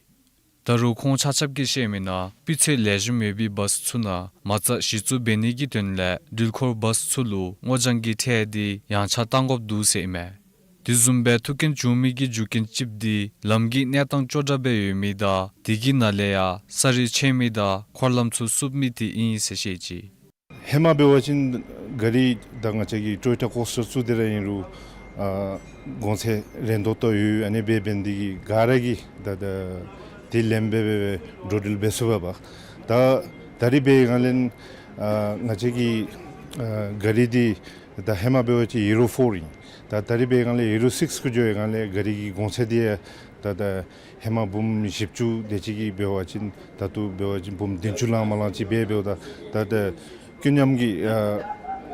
ད་རུང་ཁོང་ཆ་ཁྱབ་ཀྱིས་བཤད་མི་ནང་སྤུས་ཚད་ལེགས་ཤོམ་ཡོད་པའི་བཱསི་ཚུ་ནང་མ་རྩ་གཞི་བཙུགས་འབད་ནི་གི་དོན་ལས་འགྲུལ་འཁོར་བཱསི་ཚུ་ལུ་སྔོ་ལྗང་གི་ཁྲལ་འདི་ཡངས་ཆག་བཏང་དགོཔ་འདུག་ཟེར་ཨིན་མས། དེ་བཟུམ་སྦེ་ཐུག་རྐྱེན་བྱུང་མི་གི་རྒྱུ་རྐྱེན་གཅིགཔོ་འདི་ལམ་གྱི་གནས་སྟངས་སྐྱོ་དྲགས་སྦེ་ཡོད་མི་དང་དེ་གི་ནང་ལས་ཡང་ས་རུད་ཆད་མི་དང་འཁོར་ལམ་ཚུ་བསུབ་མི་དེ་ཨིན་ཟེར་བཤད་ཅི། ཧེ་མ་འབད་བ་ཅིན་ག་རི་ད་ང་བཅས་ཀྱི་ཊོ་ཡོ་ཊ་ཀོ་སི་ཊར་བཙུགས་ཏེ་ར་ཨིན་རུང་ཨ་གོང་ཚད་རན་ཏོག་ཏོ་ཡོད། ཨ་ནི་འབད་འབདན་འདི་གིས་ག་ར་གིས་ད་ད་དེ་ལེན་འབད་འབད་འབད་འགྲོ་འགྲུལ་འབད་ཚུགས་པས་པ། ད་ད་རིས་འབད་བའི་སྒང་ལས་ཨ་ང་བཅས་ཀྱི་ཨ་ག་རི་འདི་ད་ཧེ་མ་འབད་བ་ཅིན་ཡུ་རོ་ཕོར་ཨིན། ད་ད་རིས་འབད་བའི་སྒང་ལས་ཡུ་རོ་སིགསི་ཁར་འགྱོ་བའི་སྒང་ལས་ག་རི་གི་གོང་ཚད་འདི་ད་ད་ཧེ་མ་འབུམ་བཞི་བཅུ་དེ་ཅིག་གི་འབད་བ་ཅིན་ད་ལྟོ་འབད་བ་ཅིན་འབུམ་བདུན་ཅུ་ལང་མ་ལང་ཅིག་འབད་འབདཝ་ད་ད་ད་ཀུན་མཉམ་གྱི་ཨ་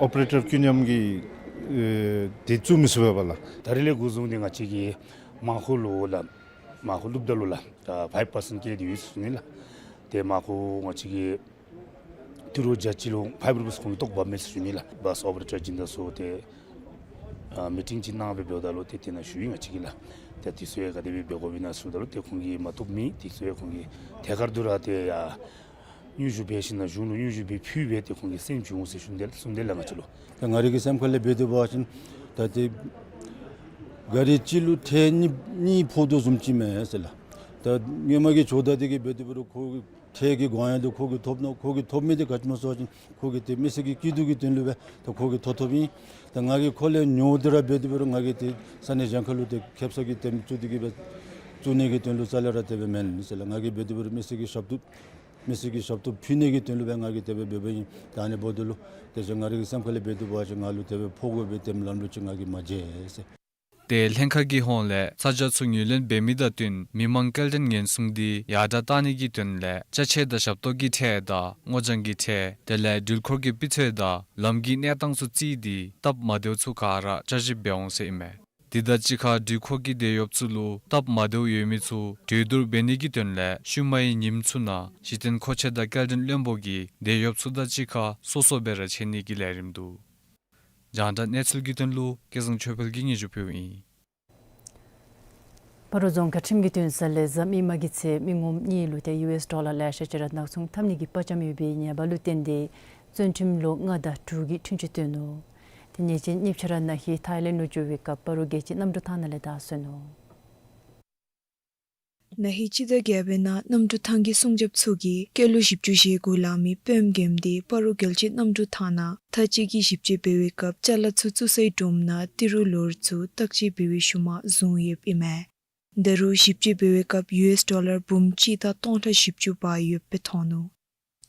ཨོ་པ་རེ་ཊར་ཀུན་མཉམ་གྱི་ཨེ་དེ་བཙུགས་མི་ཚུགས་པས་པ་ལགས། ད་རིས་ལས་འགོ་བཟུང་སྟེ་ང་བཅས་ཀྱིས་མར་ཁུ་ལུ་ལགས་མར་ཁུ་བླུགཔ་ད་ལུ་ལགས་ད་ཕའིབ་པར་སེནཊ་བཀལ་ཏེ་ཡོད་ཟེར་ཞུ་ནི་ལགས། ཏེ་མར་ཁུ་ང་བཅས་ཀྱིས་ཏི་རུ་བརྒྱ་གཅིག་ལུ་ཕའིབ་རུ་པིསི་ཁོང་གིས་ཏོག་འབག་མས་ཟེར་ཞུ་ནི་ལགས། བཱསི་ཨོ་པ་རེ་ཊར་བྱིན་ད་ཚུ་ཏེ་ཨ་མི་ཊིང་ཅིག་གནང་སྦེ་འབདཝ་ད་ལུ་ཏེ་དེ་ནང་ཞུ་ཡི་ང་བཅས་ཀྱིས་ལགས། ཏེ་དེ་ཚུ་ཡང་ག་དེ་སྦེ་འབད་དགོཔ་ཨིན་ན་ཟེརཝ་ད་ལུ་ཏེ་ཁོང་གིས་མ་བཏུབ་མི་དེ་ཚུ་ཡང་ཁོང་གིས་ཐད་ཀར་དུ་ར་ཏེ་ཡར་སྙན་ཞུ་འབད་ཞིནམ་ལས་གཞུང་ལུ་སྙན་ཞུ་འབད་ཕུལ་སྦེ་ཏེ་ཁོང་གིས་སེམས་བྱུང་ཟེར་ཞུ་དེས་གསུངས་དེས་ལགས་ང་བཅས་ལུ། ད་ང་རའི་གི་སེམས་ཁ་ལས་འབད་དེ་འབད་བ་ཅིན་ད་ཏེ་ག་རི་གཅིག་ལུ་ཁྲལ་གཉིས་གཉིས་ཕོག་དོ་བཟུམ་ཅིག་མས་ཟེར་ལགས། ད་སྔོན་མ་གི་ཇོ་བདག་འདི་གིས་འབད་དེ་འབད་རུང་ཁོ་གི་ཁྲལ་གྱི་དགོངས་ཡངས་འདི་ཁོ་གིས་ཐོབ་ནུག། ཁོ་གིས་ཐོབ་མི་འདི་ག་ཅི་སྨོ་ཟེར་བ་ཅིན་ཁོ་གིས་ཏེ་མི་སེར་གྱི་སྐྱིད་སྡུག་གི་དོན་ལུ་སྦེ་ད་ཁོ་གིས་ཐོབ་ཐོབ་ཨིན། ད་ང་གིས་ཁོ་ལས་ཉོ་སྟེ་ར་འབད་དེ་འབད་རུང་ང་གིས་ཏེ་ས་གནས་གཞན་ཁ་ལུ་ཏེ་ཁེབ་ས་གི་ཏེ་བཙུགས་ཏེ་གི་སྦེ་བཙུགས་ནི་གི་དོན་ལུ་རྩ་ལས་ར་དེ་སྦེ་མེན་ཟེར་ལགས། ང་གིས་འབད་དེ་འབད་རུང་མི་སེར་གྱི་ཞབས་ཏོག་མི་སེར་གྱི་ཞབས་ཏོག་ཕུལ་ནི་གི་དོན་ལུ་སྦེ་ང་གིས་དེ་སྦེ་འབདཝ་ཨིན། ད་ཨ་ནི་འབདཝ་ད་ལུ་དེ་བཞིན་ང་རའི་གི་སེམས་ཁ་ལས་འབད་དེ་འབད་བ་ཅིན་ང་ལུ་དེ་སྦེ་ཕོག་དགོ་པའི་ཏེ་ལམ་ལུགས་ཅིག་ང་གིས་མ་མཇལ་ཟེར། ཏེ་ལྷན་ཁག་གི་ཧོངས་ལས་ས་ཆ་ཚུ་ངོས་ལེན་འབད་མི་དང་བསྟུན་མི་མང་སྐྱེལ་འདྲེན་ཉེན་སྲུང་འདི་ཡར་དྲག་བཏང་ནི་གི་དོན་ལས་ཅ་ཆས་དང་ཞབས་ཏོག་གི་ཁྲལ་དང་སྔོ་ལྗང་གི་ཁྲལ་དེ་ལས་འགྲུལ་འཁོར་གྱི་སྤུས་ཚད་དང་ལམ་གྱི་གནས་སྟངས་ཚུ་བརྩིས་ཏེ་སྟབས་མ་བདེཝ་ཚུ་ག་ར་བསྐྱར་ཞིབ་འབད་འོང་ཟེར་ཨིན་མས། དེ་དང་གཅིག་ཁར་འགྲུལ་འཁོར་གྱི་དེད་གཡོགཔ་ཚུ་ལུ་སྟབས་མ་བདེཝ་ཡོད་མི་ཚུ་གྲོས་བསྡུར་འབད་ནི་གི་དོན་ལས་ཤུལ་མའི་ཉིནམ་ཚུ་ནང་གཞི་རྟེན་མཁོ་ཆས་དང་སྐྱེལ་འདྲེན་བློན་པོ་གིས་དེད་གཡོགཔ་ཚུ་དང་གཅིག་ཁར་སོ་སོ་སྦེ་ར་འཕྱད་ནི་གི་ལས་རིམ་འདུག། རྒྱང་བསྒྲགས་གནས་ཚུལ་གྱི་དོན་ལུ་སྐལ་བཟང་ཆོས་འཕེལ་གྱིས་སྙན་ཞུ་ཕུལཝ་ཨིན། སྤ་རོ་རྫོང་ཁག་ཁྲིམས་ཀྱི་འདུན་ས་ལས་གཟའ་མིག་དམར་གྱི་ཚེས་མི་ངོམ་གཉིས་ལུ་ཏེ་ཡུ་ཨེསི་ཌོ་ལར་ལེ་ཤ་ཅིག་ར་ནག་ཚོང་འཐབ་ནི་གི་པར་ཙམ་ཡོད་པའི་ཉེས་པ་ལུ་བརྟེན་ཏེ་བཙོན་ཁྲིམས་ལོ་ལྔ་དང་དྲུག་གི་འཁྲུན་ཆོད་བཏོན་ནུག། ཏེ་ཉེས་ཅན་གཉིས་ཆ་ར་ན་ཧིང་ཐའི་ལེནཌ་ལུ་འགྱོ་བའི་སྐབས་སྤ་རོ་རྒྱལ་སྤྱིའི་གནམ་གྲུ་ཐང་ནང་ལས་བདའ་སོ་ནུག། ན་ཧིང་སྤྱི་ཟླ་བརྒྱད་པའི་ནང་གནམ་གྲུ་ཐང་གི་སྲུང་སྐྱོབ་ཚོགས་ཀྱིས་སྐྱེས་ལོ་བཞི་བཅུ་ཞེ་དགུ་ལང་མི་དཔོནམ་རྒནམ་འདི་སྤ་རོ་རྒྱལ་སྤྱིའི་གནམ་གྲུ་ཐང་ནང་ཐག་གཅད་ཀྱིས་ཞིབ་དཔྱད་འབད་བའི་སྐབས་ཅ་ལ་ཚུ་བཙུགས་སའི་སྒྲོམ་ནང་ཏི་རུ་ལོར་ཚུ་བརྟག་དཔྱད་འབད་བའི་ཤུལ་མ་བཟུང་ཡོདཔ་ཨིན་མས། ད་རུང་ཞིབ་དཔྱད་འབད་བའི་སྐབས་ཡུ་ཨེསི་ཌོ་ལར་འབུམ་གཅིག་དང་སྟོང་ཕྲག་བཞི་བཅུ་འབག་ཡོདཔ་སྦེ་མཐོང་ནུག།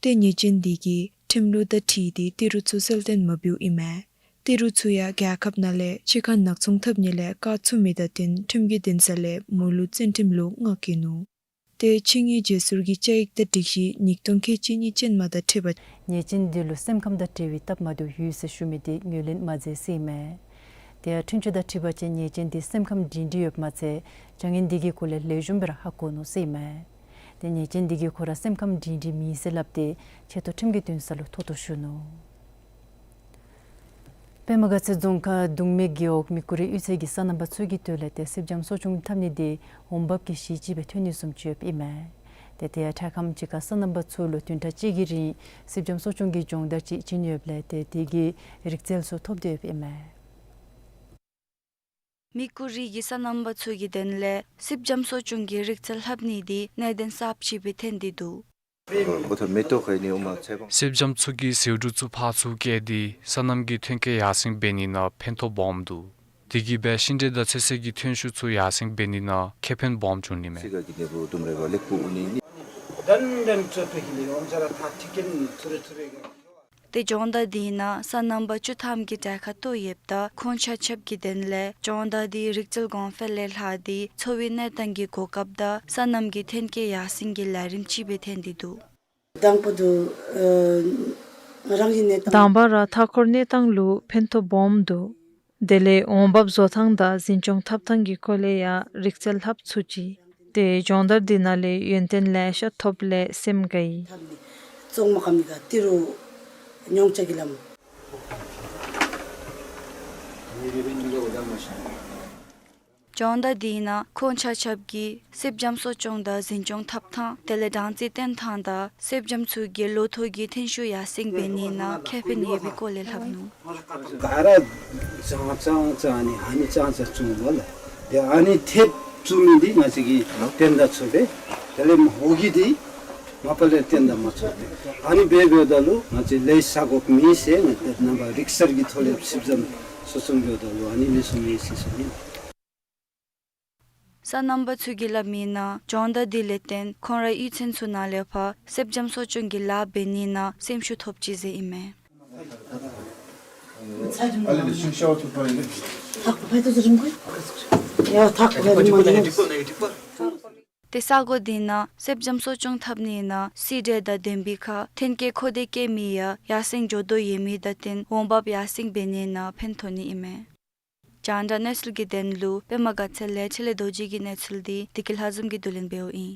ཏེ་ཉེས་ཅན་འདི་གིས་ཁྲིམས་ལུགས་དང་འཁྲིལ་ཏེ་ཏི་རུ་ཚུ་གསལ་སྟོན་མ་འབདཝ་ཨིན་མས། ཏི་རུ་ཚུ་ཡང་རྒྱལ་ཁབ་ནང་ལས་ཕྱི་ཁར་ནག་ཚོང་འཐབ་ནི་ལས་བཀག་ཚུགས་མི་དང་བསྟུན་ཁྲིམས་ཀྱི་འདུན་ས་ལས་མོ་ལུ་བཙོན་ཁྲིམས་ལོ་ལྔ་བཀལ་ནུག། ཏེ་ཕྱི་ཉིན་རྗེས་སོར་གྱི་བཅའ་ཡིག་དང་སྒྲིག་གཞི་ཉིས་སྟོང་ཁལ་གཅིག་གཉིས་ཅན་མ་དང་འཁྲིལ་བ། ཉེས་ཅན་འདི་ལུ་སེམས་ཁམས་དང་འབྲེལ་བའི་སྟབས་མ་བདེཝ་ཡོད་ཟེར་ཞུ་མི་འདི་ངོས་ལེན་མ་མཛད་ཟེར་ཨིན་མས། ཏེ་འཁྲུན་ཆོད་དང་འཁྲིལ་བ་ཅིན་ཉེས་ཅན་འདི་སེམས་ཁམས་སྒྲིང་སྒྲི་ཡོདཔ་མ་ཚད་བྱ་ངན་འདི་གི་སྐོར་ལས་ལེགས་ཤོམ་སྦེ་ར་ཧ་གོ་ནུག་ཟེར་ཨིན་མས། ཏེ་ཉེས་ཅན་འདི་གིས་ཁོ་ར་སེམས་ཁམས་སྒྲིང་སྒྲི་མེད་ཟེར་སླབ་སྟེ་ཆེ་མཐོ་ཁྲིམས་ཀྱི་འདུན་ས་ལུ་མཐོ་གཏུགས་ཞུ་ནུག། པདྨ་དགའ་ཚལ་རྫོང་ཁག་གདུང་མའི་རྒེད་འོག་མི་ཀུ་རི་གཡུས་ཚན་གྱི་སོ་ནམ་པ་ཚུ་གི་དོན་ལས་ཏེ་སེར་སྦྱངམ་གསོ་སྐྱོང་འཐབ་ནི་འདི་འོང་འབབ་ཀྱི་གཞི་ཅིག་སྦེ་ཐོན་ནི་བཟུམ་ཅིག་ཡོདཔ་ཨིན་མས། ཏེ་དེ་ཡང་འཕྲལ་ཁམས་ཅིག་ཁར་སོ་ནམ་པ་ཚུ་ལུ་བདུན་ཕྲག་གཅིག་གི་རིང་སེར་སྦྱངམ་གསོ་སྐྱོང་གི་སྦྱོང་བརྡར་ཅིག་བྱིན་ཡོདཔ་ལས་ཏེ་དེ་གི་རིག་རྩལ་ཚུ་ཐོབ་སྟེ་ཡོདཔ་ཨིན་མས། མི་ཀུ་རི་གི་སོ་ནམ་པ་ཚུ་གི་དོན་ལས་སེར་སྦྱངམ་གསོ་སྐྱོང་གི་རིག་རྩལ་ལྷབ་ནི་འདི་གནད་དོན་གསརཔ་ཅིག་སྦེ་ཐོན་ཏེ་འདུག། སེར་སྦྱངམ་ཚུ་གིས་ཟེའུ་འབྲུ་ཚུ་ཕར་ཚུར་བཀལ་ཏེ་སོ་ནམ་གྱི་ཐོན་སྐྱེད་ཡར་སེང་འབད་ནི་ནང་ཕན་ཐོགས་སྦོམ་འདུག། དེ་གིས་སྦེ་ཤིང་འབྲས་དང་ཚོད་བསྲེ་གི་ཐོན་ཤུགས་ཚུ་ཡར་སེང་འབད་ནི་ནང་ཁེ་ཕན་སྦོམ་བྱུང་ནི་མས། ཏེ་སྦྱོང་བརྡར་དེའི་ནང་སོ་ནམ་པ་བཅུ་ཐམ་གྱིས་གྲལ་ཁར་གཏོགས་ཡོདཔ་ད་ཁོང་ཆ་ཁྱབ་ཀྱི་དོན་ལས་སྦྱོང་བརྡར་དེ་རིག་རྩལ་གོང་འཕེལ་ལས་ལྷག་སྟེ་འཚོ་བའི་གནས་སྟངས་ཀྱི་གོ་སྐབས་དང་སོ་ནམ་གྱི་ཐོན་སྐྱེད་ཡར་སེང་གི་ལས་རིམ་ཅིག་སྦེ་ཐོན་ཏེ་འདུག། དང་པོ་དུ་ཨ་རང་གི་གནས་སྟངས། དང་པ་ར་མཐའ་འཁོར་གནས་སྟངས་ལུ་ཕན་ཐོགས་སྦོམ་འདུག། དེ་ལས་འོང་འབབ་བཟོ་ཐངས་དང་འཛིན་སྐྱོང་འཐབ་ཐངས་ཀྱི་སྐོར་ལས་ཡང་རིག་རྩལ་ལྷབ་ཚུགས་ཅི། ཏེ་སྦྱོང་བརྡར་འདི་ནང་ལས་ཡོན་ཏན་ལེ་ཤ་ཐོབ་ལས་སེམས་དགའ་ཡི། ཐབས་ནི་བཙོང་མ་ཁམ་ནི་ག་ཏི་རུ་ཉོང་ཆ་གི་ལམ། སྦྱོང་བརྡར་འདིའི་ནང་ཁོང་ཆ་ཁྱབ་ཀྱིས་སེར་སྦྱངམ་གསོ་སྐྱོང་དང་འཛིན་སྐྱོང་འཐབ་ཐངས་དེ་ལས་སྦྲང་རྩི་བཏོན་ཐངས་དང་སེར་སྦྱངམ་ཚུ་གིས་ལོ་ཐོག་གི་ཐོན་ཤུགས་ཡར་སེང་འབད་ནི་ནང་ཁེ་ཕན་ཡོད་པའི་སྐོར་ལས་ལྷབ་ནུག། ག་ར་ཙང་ཙང་ཙང་ཨ་ནི་ཨ་ནི་ཙང་ཙང་བཙུགས་པ་ལགས། ཏེ་ཨ་ནི་ཐེབས་བཙུགས་མི་འདི་ང་བཅས་ཀྱིས་བཏོན་ད་ཚུགས་པས། དེ་ལས་ཧོ་གི་འདི་མ་པ་ལས་བཏོན་ད་མ་ཚུགས་པས། ཨ་ནི་འབད་འབདཝ་ད་ལུ་ང་བཅས་ལས་ས་གོ་མེད་ཟེར་ང་བཅས་རྣམ་པ་རིག་གསར་གྱི་ཐོག་ལས་སེར་སྦྱངམ་གསོ་སྐྱོང་འབདཝ་ད་ལུ་ཨ་ནི་ལས་སུ་མེད་ཟེར་ཟེར་ཨིན། སོ་ནམ་པ་ཚུ་གིས་སླབ་མིའི་ནང་སྦྱོང་བརྡར་འདི་ལས་བརྟེན་ཁོང་རའི་གཡུས་ཚན་ཚུ་ནང་ལས་ཕར་སེར་སྦྱངམ་གསོ་སྐྱོང་གི་ལཱ་འབད་ནི་ནང་སེམས་ཤུགས་ཐོབ་ཅི་ཟེར་ཨིན་མས། ཏེ་ས་གོ་འདི་ནང་སེར་སྦྱངམ་གསོ་སྐྱོང་འཐབ་ནི་ནང་སེ་འབྲས་དང་ལྡན་པའི་ཁར་ཐོན་སྐྱེད་མཁོ་འདོད་བསྐྱེད་མི་ཡང་ཡར་སེང་འགྱོ་དོ་ཡོད་མི་དང་བསྟུན་འོང་འབབ་ཡར་སེང་འབད་ནི་ནང་ཕན་ཐོགས་ནི་ཨིན་མས། རྒྱང་བསྒྲགས་གནས་ཚུལ་གྱི་དོན་ལུ་པདྨ་དགའ་ཚལ་ལས་འཕྲིན་ལས་རྡོ་རྗེ་གི་གནས་ཚུལ་འདི་བདེ་སྐྱིད་ལྷ་འཛོམས་ཀྱིས་བསྡུ་ལེན་འབདཝ་ཨིན།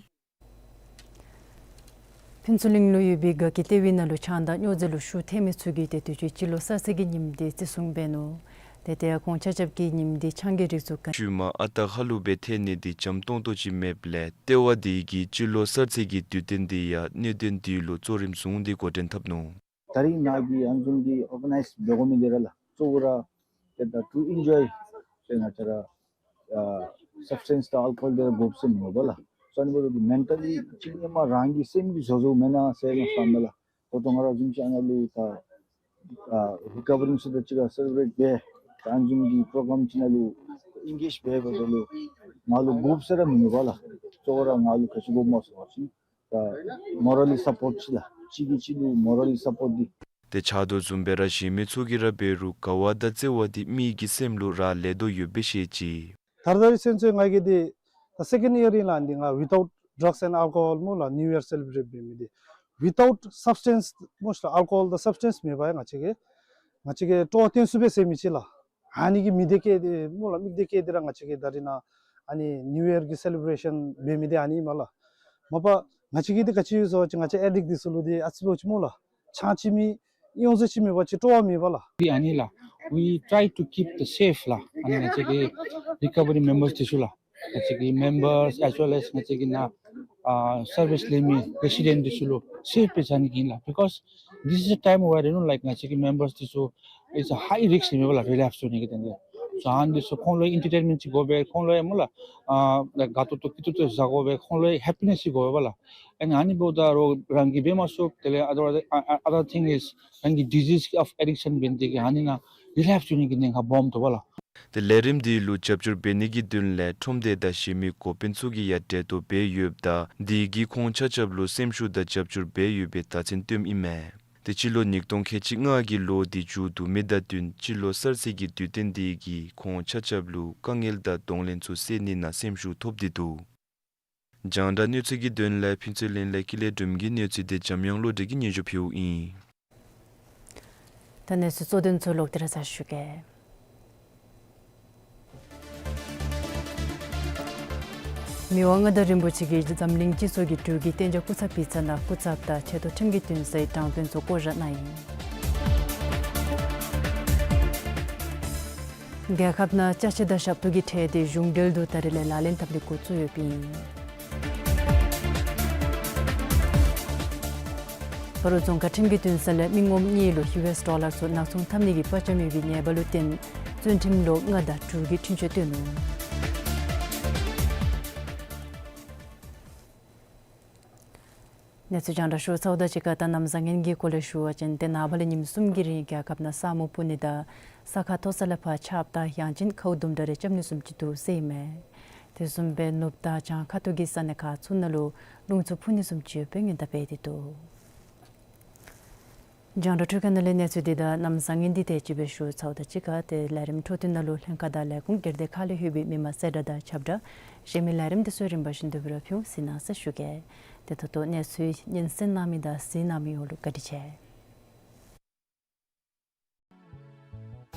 ཕུན་ཚོགས་གླིང་ལུ་ཡོད་པའི་དགའ་སྐྱིད་ལྟེ་བའི་ནང་ལུ་ཆང་དང་སྨྱོ་རྫས་ལུ་ཤུགས་ཐེབས་མི་ཚུ་གིས་ཏེ་དུས་ཅི་སྤྱི་ལོ་གསར་ཚེས་ཀྱི་ཉིནམ་འདི་བརྩི་སྲུང་འབད་ནུག། ཏེ་ཏེ་ཁོང་ཆ་ཁྱབ་ཀྱིས་ཉིནམ་འདི་ཆང་གི་རིགས་ཚུ་ག་ཤུལ་མ་ཨ་རྟག་ཧ་ལུགས་སྦེ་ཐོན་ནི་འདི་འཇམ་ཏོང་ཏོ་ཅིག་མེདཔ་ལས་ལྟེ་བ་འདི་གིས་སྤྱི་ལོ་གསར་ཚེས་ཀྱི་དུས་སྟོན་འདི་ཡང་གནད་དོན་འདི་ལུ་གཙོ་རིམ་བཟུང་སྟེ་འགོ་འདྲེན་འཐབ་ནུག། ད་རིས་ནཱ་གི་ཨ་ནི་བཟུམ་གྱི་ཨོར་ག་ནའིཛ་འབད་དགོ་མི་འདི་ར་ལགས་གཙོ་བོ་ར་ཏེ་ད་to enjoy ཟེར་ང་བཅས་ར་ཨ་སབ་སི་ཊེནསི་དང་ཨལ་ཀོ་ཧོལ་འདི་ར་དགོཔ་ཟེར་མེན་པ་ལགས། སོ་ཨ་ནི་འབདཝ་ད་འདི་མེན་ཊ་ལི་ཅིག་ཨིན་མས། རང་གི་སེམས་ཀྱིས་བཟོ་བཟོཝ་མེན་ན་ཟེར་ང་བསམ་མས་ལགས། ད་ལྟོ་ང་ར་བཟུམ་ཅིག་ཨ་ནཱ་ལུ་ད་ཨ་རི་ཀ་བ་རིང་ཚུ་དང་གཅིག་ཁར་སེ་ལེ་བྲེཊ་འབད་ད་ཨ་ནི་བཟུམ་གྱི་པོ་རོ་གརམ་ཅིག་ནང་ལུ་ཨེན་གེཇ་འབད་འབདཝ་ད་ལུ་ང་ལུ་དགོཔ་ཟེར་ར་མེན་པ་ལགས། གཙོ་བོ་ར་ང་ལུ་ག་ཅི་དགོཔ་སྨོ་ཟེར་བ་ཅིན་ད་མོ་རལ་ལི་སཔོརཊ་ཅིག་ལགས། གཅིག་གིས་གཅིག་ལུ་མོ་རལ་ལི་སཔོརཊ་འདི། ཏེ་ཆ་དོ་བཟུམ་སྦེ་ར་གཞན་མི་ཚུ་གིས་ར་འབད་རུང་དགའ་བ་དང་བརྩེ་བ་འདི་མི་གི་སེམས་ལུ་རག་ལས་དོ་ཡོདཔ་སྦེ་བཤད་ཅི། ད་རེས་ད་རེས་ཚུན་ཚོད་ང་གིས་འདི་ད་སེ་ཀེནཌ་ཡར་ཨིན་ལགས། འདི་ང་without drugs and alcohol སྨོ་ལགས་ནིའུ་ཡར་སེ་ལེ་བྲེཊ་འབད་མི་འདི་without substance སྨོ་ལགས། ཨལ་ཀོ་ཧོལ་དང་སབ་སི་ཊེནསི་མེད་པར་ང་བཅས་ཀྱིས་ང་བཅས་ཀྱིས་སྤྲོ་བ་སྟོན་ཚུགས་པས་ཟེར་མི་ཅིག་ལགས། ཨ་ནི་གིས་མི་བདེ་སྐྱེད་དེ་སྨོ་ལགས། མི་བདེ་སྐྱེད་དེ་ར་ང་བཅས་ཀྱིས་ད་རིས་ནཱ་ཨ་ནི་ནིའུ་ཡར་གྱི་སེ་ལེ་བྲེ་ཤཱན་འབད་མི་འདི་ཨ་ནི་ཨིན་མས་ལགས། མ་པ་ང་བཅས་ཀྱིས་འདི་ག་ཅི་ཡོད་ཟེར་བ་ཅིན་ང་བཅས་ཨེ་ཌིཀཊ་འདི་ཚུ་ལུ་འདི་ཨ་ཙི་བོ་ཅིག་སྨོ་ལགས། ཆང་ཅིག་མི་ཡོངས་སུ་ཅིག་མེད་པ་ཅིག་སྤྲོ་བ་མེད་པ་ལགས། འདི་ཨ་ནི་ལགས། We try to keep the safe ལགས། ཨ་ནི་ང་བཅས་ཀྱི་རི་ཀ་བ་རི་མེམ་བརསི་འདི་ཚུ་ལགས། ང་བཅས་ཀྱི་མེམ་བརསི་as well as ང་བཅས་ཀྱི་ནཱ་ཨ་སར་བིསི་ལེན་མི་རེ་སི་ཌེནཊ་འདི་ཚུ་ལུ་སེཕ་སྦེ་བཟའ་ནི་གི་ཨིན་ལགས། Because this is a time where, you know, like ང་བཅས་ཀྱི་མེམ་བརསི་འདི་ཚུ་it's a high risk ཨིན་མས་པ་ལགས། རི་ལེཔསི་འགྱོ་ནི་གི་དོན་ལས། སོ་ཨ་ནི་འདི་ཚུ་ཁོང་ལུ་ཡང་ཨེན་ཊར་ཊེན་མེནཊ་ཅིག་དགོ་པས། ཁོང་ལུ་ཡང་སྨོ་ལགས་ཨ་དགའ་ཏོག་ཏོ་སྐྱིད་ཏོག་ཏོ་བཟའ་དགོ་པས། ཁོང་ལུ་ཡང་ཧེ་པི་ནེསི་ཅིག་དགོ་པས་པ་ལགས། ཨ་ནི་ཨ་ནི་འབདཝ་ད་རོགས་རང་གིས་འབད་མ་ཚུགས། དེ་ལས་other, other thing is རང་གི་ཌི་ཟིསི་ཨོཕ་ཨེ་ཌིཀ་ཤཱན་འབད་ནི་དེ་གིས་ཨ་ནི་ནང་རི་ལེཔསི་འགྱོ་ནི་གི་ཉེན་ཁ་སྦོམ་འདུག་པ་ལགས། ཏེ་ལས་རིམ་འདི་ལུ་རྒྱབ་སྐྱོར་འབད་ནི་གི་དོན་ལས་ཁྲོམ་སྡེ་དང་གཞན་མི་འགོ་དཔོན་ཚུ་གིས་ཡང་གྲལ་གཏོགས་འབད་ཡོདཔ་ད་འདི་གིས་ཁོང་ཆ་ཁྱབ་ལུ་སེམས་ཤུགས་དང་རྒྱབ་སྐྱོར་འབད་ཡོད་པའི་བརྡ་མཚོན་སྟོནམ་ཨིན་མས། ཏེ་སྤྱི་ལོ་ཉིས་སྟོང་ཁལ་གཅིག་ལྔ་གི་ལོ་འདི་མཇུག་བསྡུ་མི་དང་བསྟུན་སྤྱི་ལོ་གསར་ཚེས་ཀྱི་དུས་སྟོན་འདི་གིས་ཁོང་ཆ་ཁྱབ་ལུ་དཀའ་ངལ་དང་གདོང་ལེན་ཚུ་སེལ་ནི་ནང་སེམས་ཤུགས་ཐོབ་སྟེ་འདུག། རྒྱང་བསྒྲགས་གནས་ཚུལ་གྱི་དོན་ལས་ཕུན་ཚོགས་གླིང་ལས་ཀུན་ལེགས་སྒྲོལམ་གྱི་གནས་ཚུལ་འདི་འཇམ་དབྱངས་བློ་གྲོས་ཀྱིས་སྙན་ཞུ་ཕུལཝ་ཨིན། ད་གནས་ཚུལ་གཙོ་དོན་ཚུ་ལོག་སྟེ་ར་ཞུ་གེ། མི་དབང་མངའ་བདག་རིན་པོ་ཆེ་གིས་འཛམ་གླིང་སྤྱི་ཚོགས་ཀྱི་དྲུག་གི་གཏན་འཇགས་སྐུ་ཚབ་པའི་རྩ་ནང་སྐུ་ཚབ་དང་ཆེ་མཐོ་ཁྲིམས་ཀྱི་འདུན་སའི་དྲང་དཔོན་ཚུ་བསྐོ་བཞག་གནང་ཡི། རྒྱལ་ཁབ་ནང་ཅ་ཆས་དང་ཞབས་ཏོག་གི་ཁྲལ་དེ་གཞུང་འབྲེལ་དུ་ད་རིས་ལས་ལག་ལེན་འཐབ་ནི་འགོ་བཙུགས་ཡོདཔ་ཨིན། སྤ་རོ་རྫོང་ཁག་ཁྲིམས་ཀྱི་འདུན་ས་ལས་མི་ངོམ་གཉིས་ལུ་ཡུ་ཨེསི་ཌོ་ལར་ཚུ་ནག་ཚོང་འཐབ་ནི་གི་དཔའ་བཅམ་ཡོད་པའི་ཉེས་པ་ལུ་བརྟེན་བཙོན་ཁྲིམས་ལོ་ལྔ་དང་དྲུག་གི་འཁྲུན་ཆོད་བཏོན་ནུག། གནས་ཚུལ་རྒྱང་བསྒྲགས་ཞུ་ཚརཝ་དང་གཅིག་ཁར་ད་གནམ་བཟང་ངན་གྱི་སྐོར་ལས་ཞུ་བ་ཅིན་ཏེ་ནངས་པ་ལས་ཉིནམ་གསུམ་གྱི་རིང་རྒྱལ་ཁབ་ནང་ས་སྨུག་སྤུབ་ནི་དང་ས་ཁ་མཐོ་ས་ལས་ཕར་ཆརཔ་དང་ཡང་ཅིན་ཁཝ་དུམ་གྲ་རེ་རྐྱབ་ནི་བཟུམ་ཅིག་འདུག་ཟེར་ཨིན་མས། དེ་བཟུམ་སྦེ་ནུབ་དང་བྱང་ཁ་ཐུག་གི་ས་གནས་ཁག་ཚུ་ནང་ལུ་རླུང་འཚུབ་འཕུ་ནི་བཟུམ་ཅིག་ཡོདཔ་སྦེ་སྔོན་བརྡ་འབད་དེ་འདུག། རྒྱང་བསྒྲགས་འཕྲུལ་ཁང་ནང་ལས་གནས་ཚུལ་འདི་དང་གནམ་བཟང་ངན་འདི་ཏེ་ཅིག་སྦེ་ཞུ་ཚརཝ་དང་གཅིག་ཁར་ཏེ་ལས་རིམ་འཕྲོ་མཐུད་ནང་ལུ་ལྷན་ཁག་དང་ལས་ཁུངས་སྒེར་སྡེ་ཁག་ལས་ལྷོད་པའི་མི་མང་གསལ་བསྒྲགས་དང་ཁྱབ་བསྒྲགས་གཞན་མི་ལས་རིམ་འདི་ཚུ་རིམ་པ་བཞིན་དུ་འབད་ར་ཕུལ་ཟེར་གནང་ཟེར་ཞུ་གེ། ཏེ་ད་ལྟོ་གནས་ཚུལ་སྙན་གསན་གནང་མི་དང་གཟིགས་གནང་མི་ཡོངས་ལུ་བཀའ་དྲིན་ཆེ།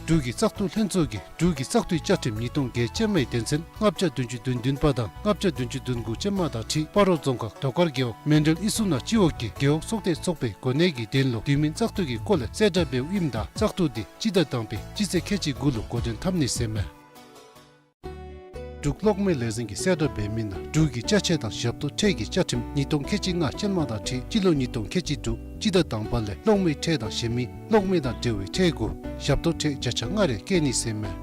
འབྲུག་གི་བཙག་འཐུ་ལྷན་ཚོགས་ཀྱིས་འབྲུག་གི་བཙག་འཐུའི་བཅའ་ཁྲིམས་ཉིས་སྟོང་བརྒྱད་ཅན་མའི་དོན་ཚན་ལྔ་བརྒྱ་བདུན་ཅུ་དོན་བདུན་པ་དང་ལྔ་བརྒྱ་བདུན་ཅུ་དོན་དགུ་ཅན་མ་དང་འཁྲིལ་སྤ་རོ་རྫོང་ཁག་དོ་དཀར་རྒེད་འོག་མཎྜལ་ཨི་སུ་ན་སྤྱི་འོག་གི་རྒེད་འོག་ཚོགས་སྡེ་ཚོགས་པའི་གོ་གནས་ཀྱི་དོན་ལུ་དུས་མིན་བཙག་འཐུ་གི་སྐོར་ལས་གསལ་བསྒྲགས་འབདཝ་ཨིནམ་ད་བཙག་འཐུ་འདི་སྤྱི་ཟླ་དང་པའི་སྤྱི་ཚེས་ཁལ་གཅིག་དགུ་ལུ་འགོ་འདྲེན་འཐབ་ནི་ཟེར་མས། འབྲུག་གློག་མེ་ལས་འཛིན་གྱིས་གསལ་བསྒྲགས་འབད་མི་ནང་འབྲུག་གི་ཅ་ཆས་དང་ཞབས་ཏོག་ཁྲལ་གྱི་བཅའ་ཁྲིམས་ཉིས་སྟོང་ཁལ་གཅིག་ལྔ་ཅན་མ་དང་འཁྲིལ་སྤྱི་ལོ་ཉིས་སྟོང་ཁལ་གཅིག་དྲུག་སྤྱི་ཟླ་དང་པ་ལས་གློག་མེའི་ཁྲལ་དང་གཞན་མི་གློག་མེ་དང་འབྲེལ་བའི་ཁྲལ་གུ་ཞབས་ཏོག་ཁྲལ་བརྒྱ་ཆ་ལྔ་རེ་བཀལ་ནི་ཟེར་མས།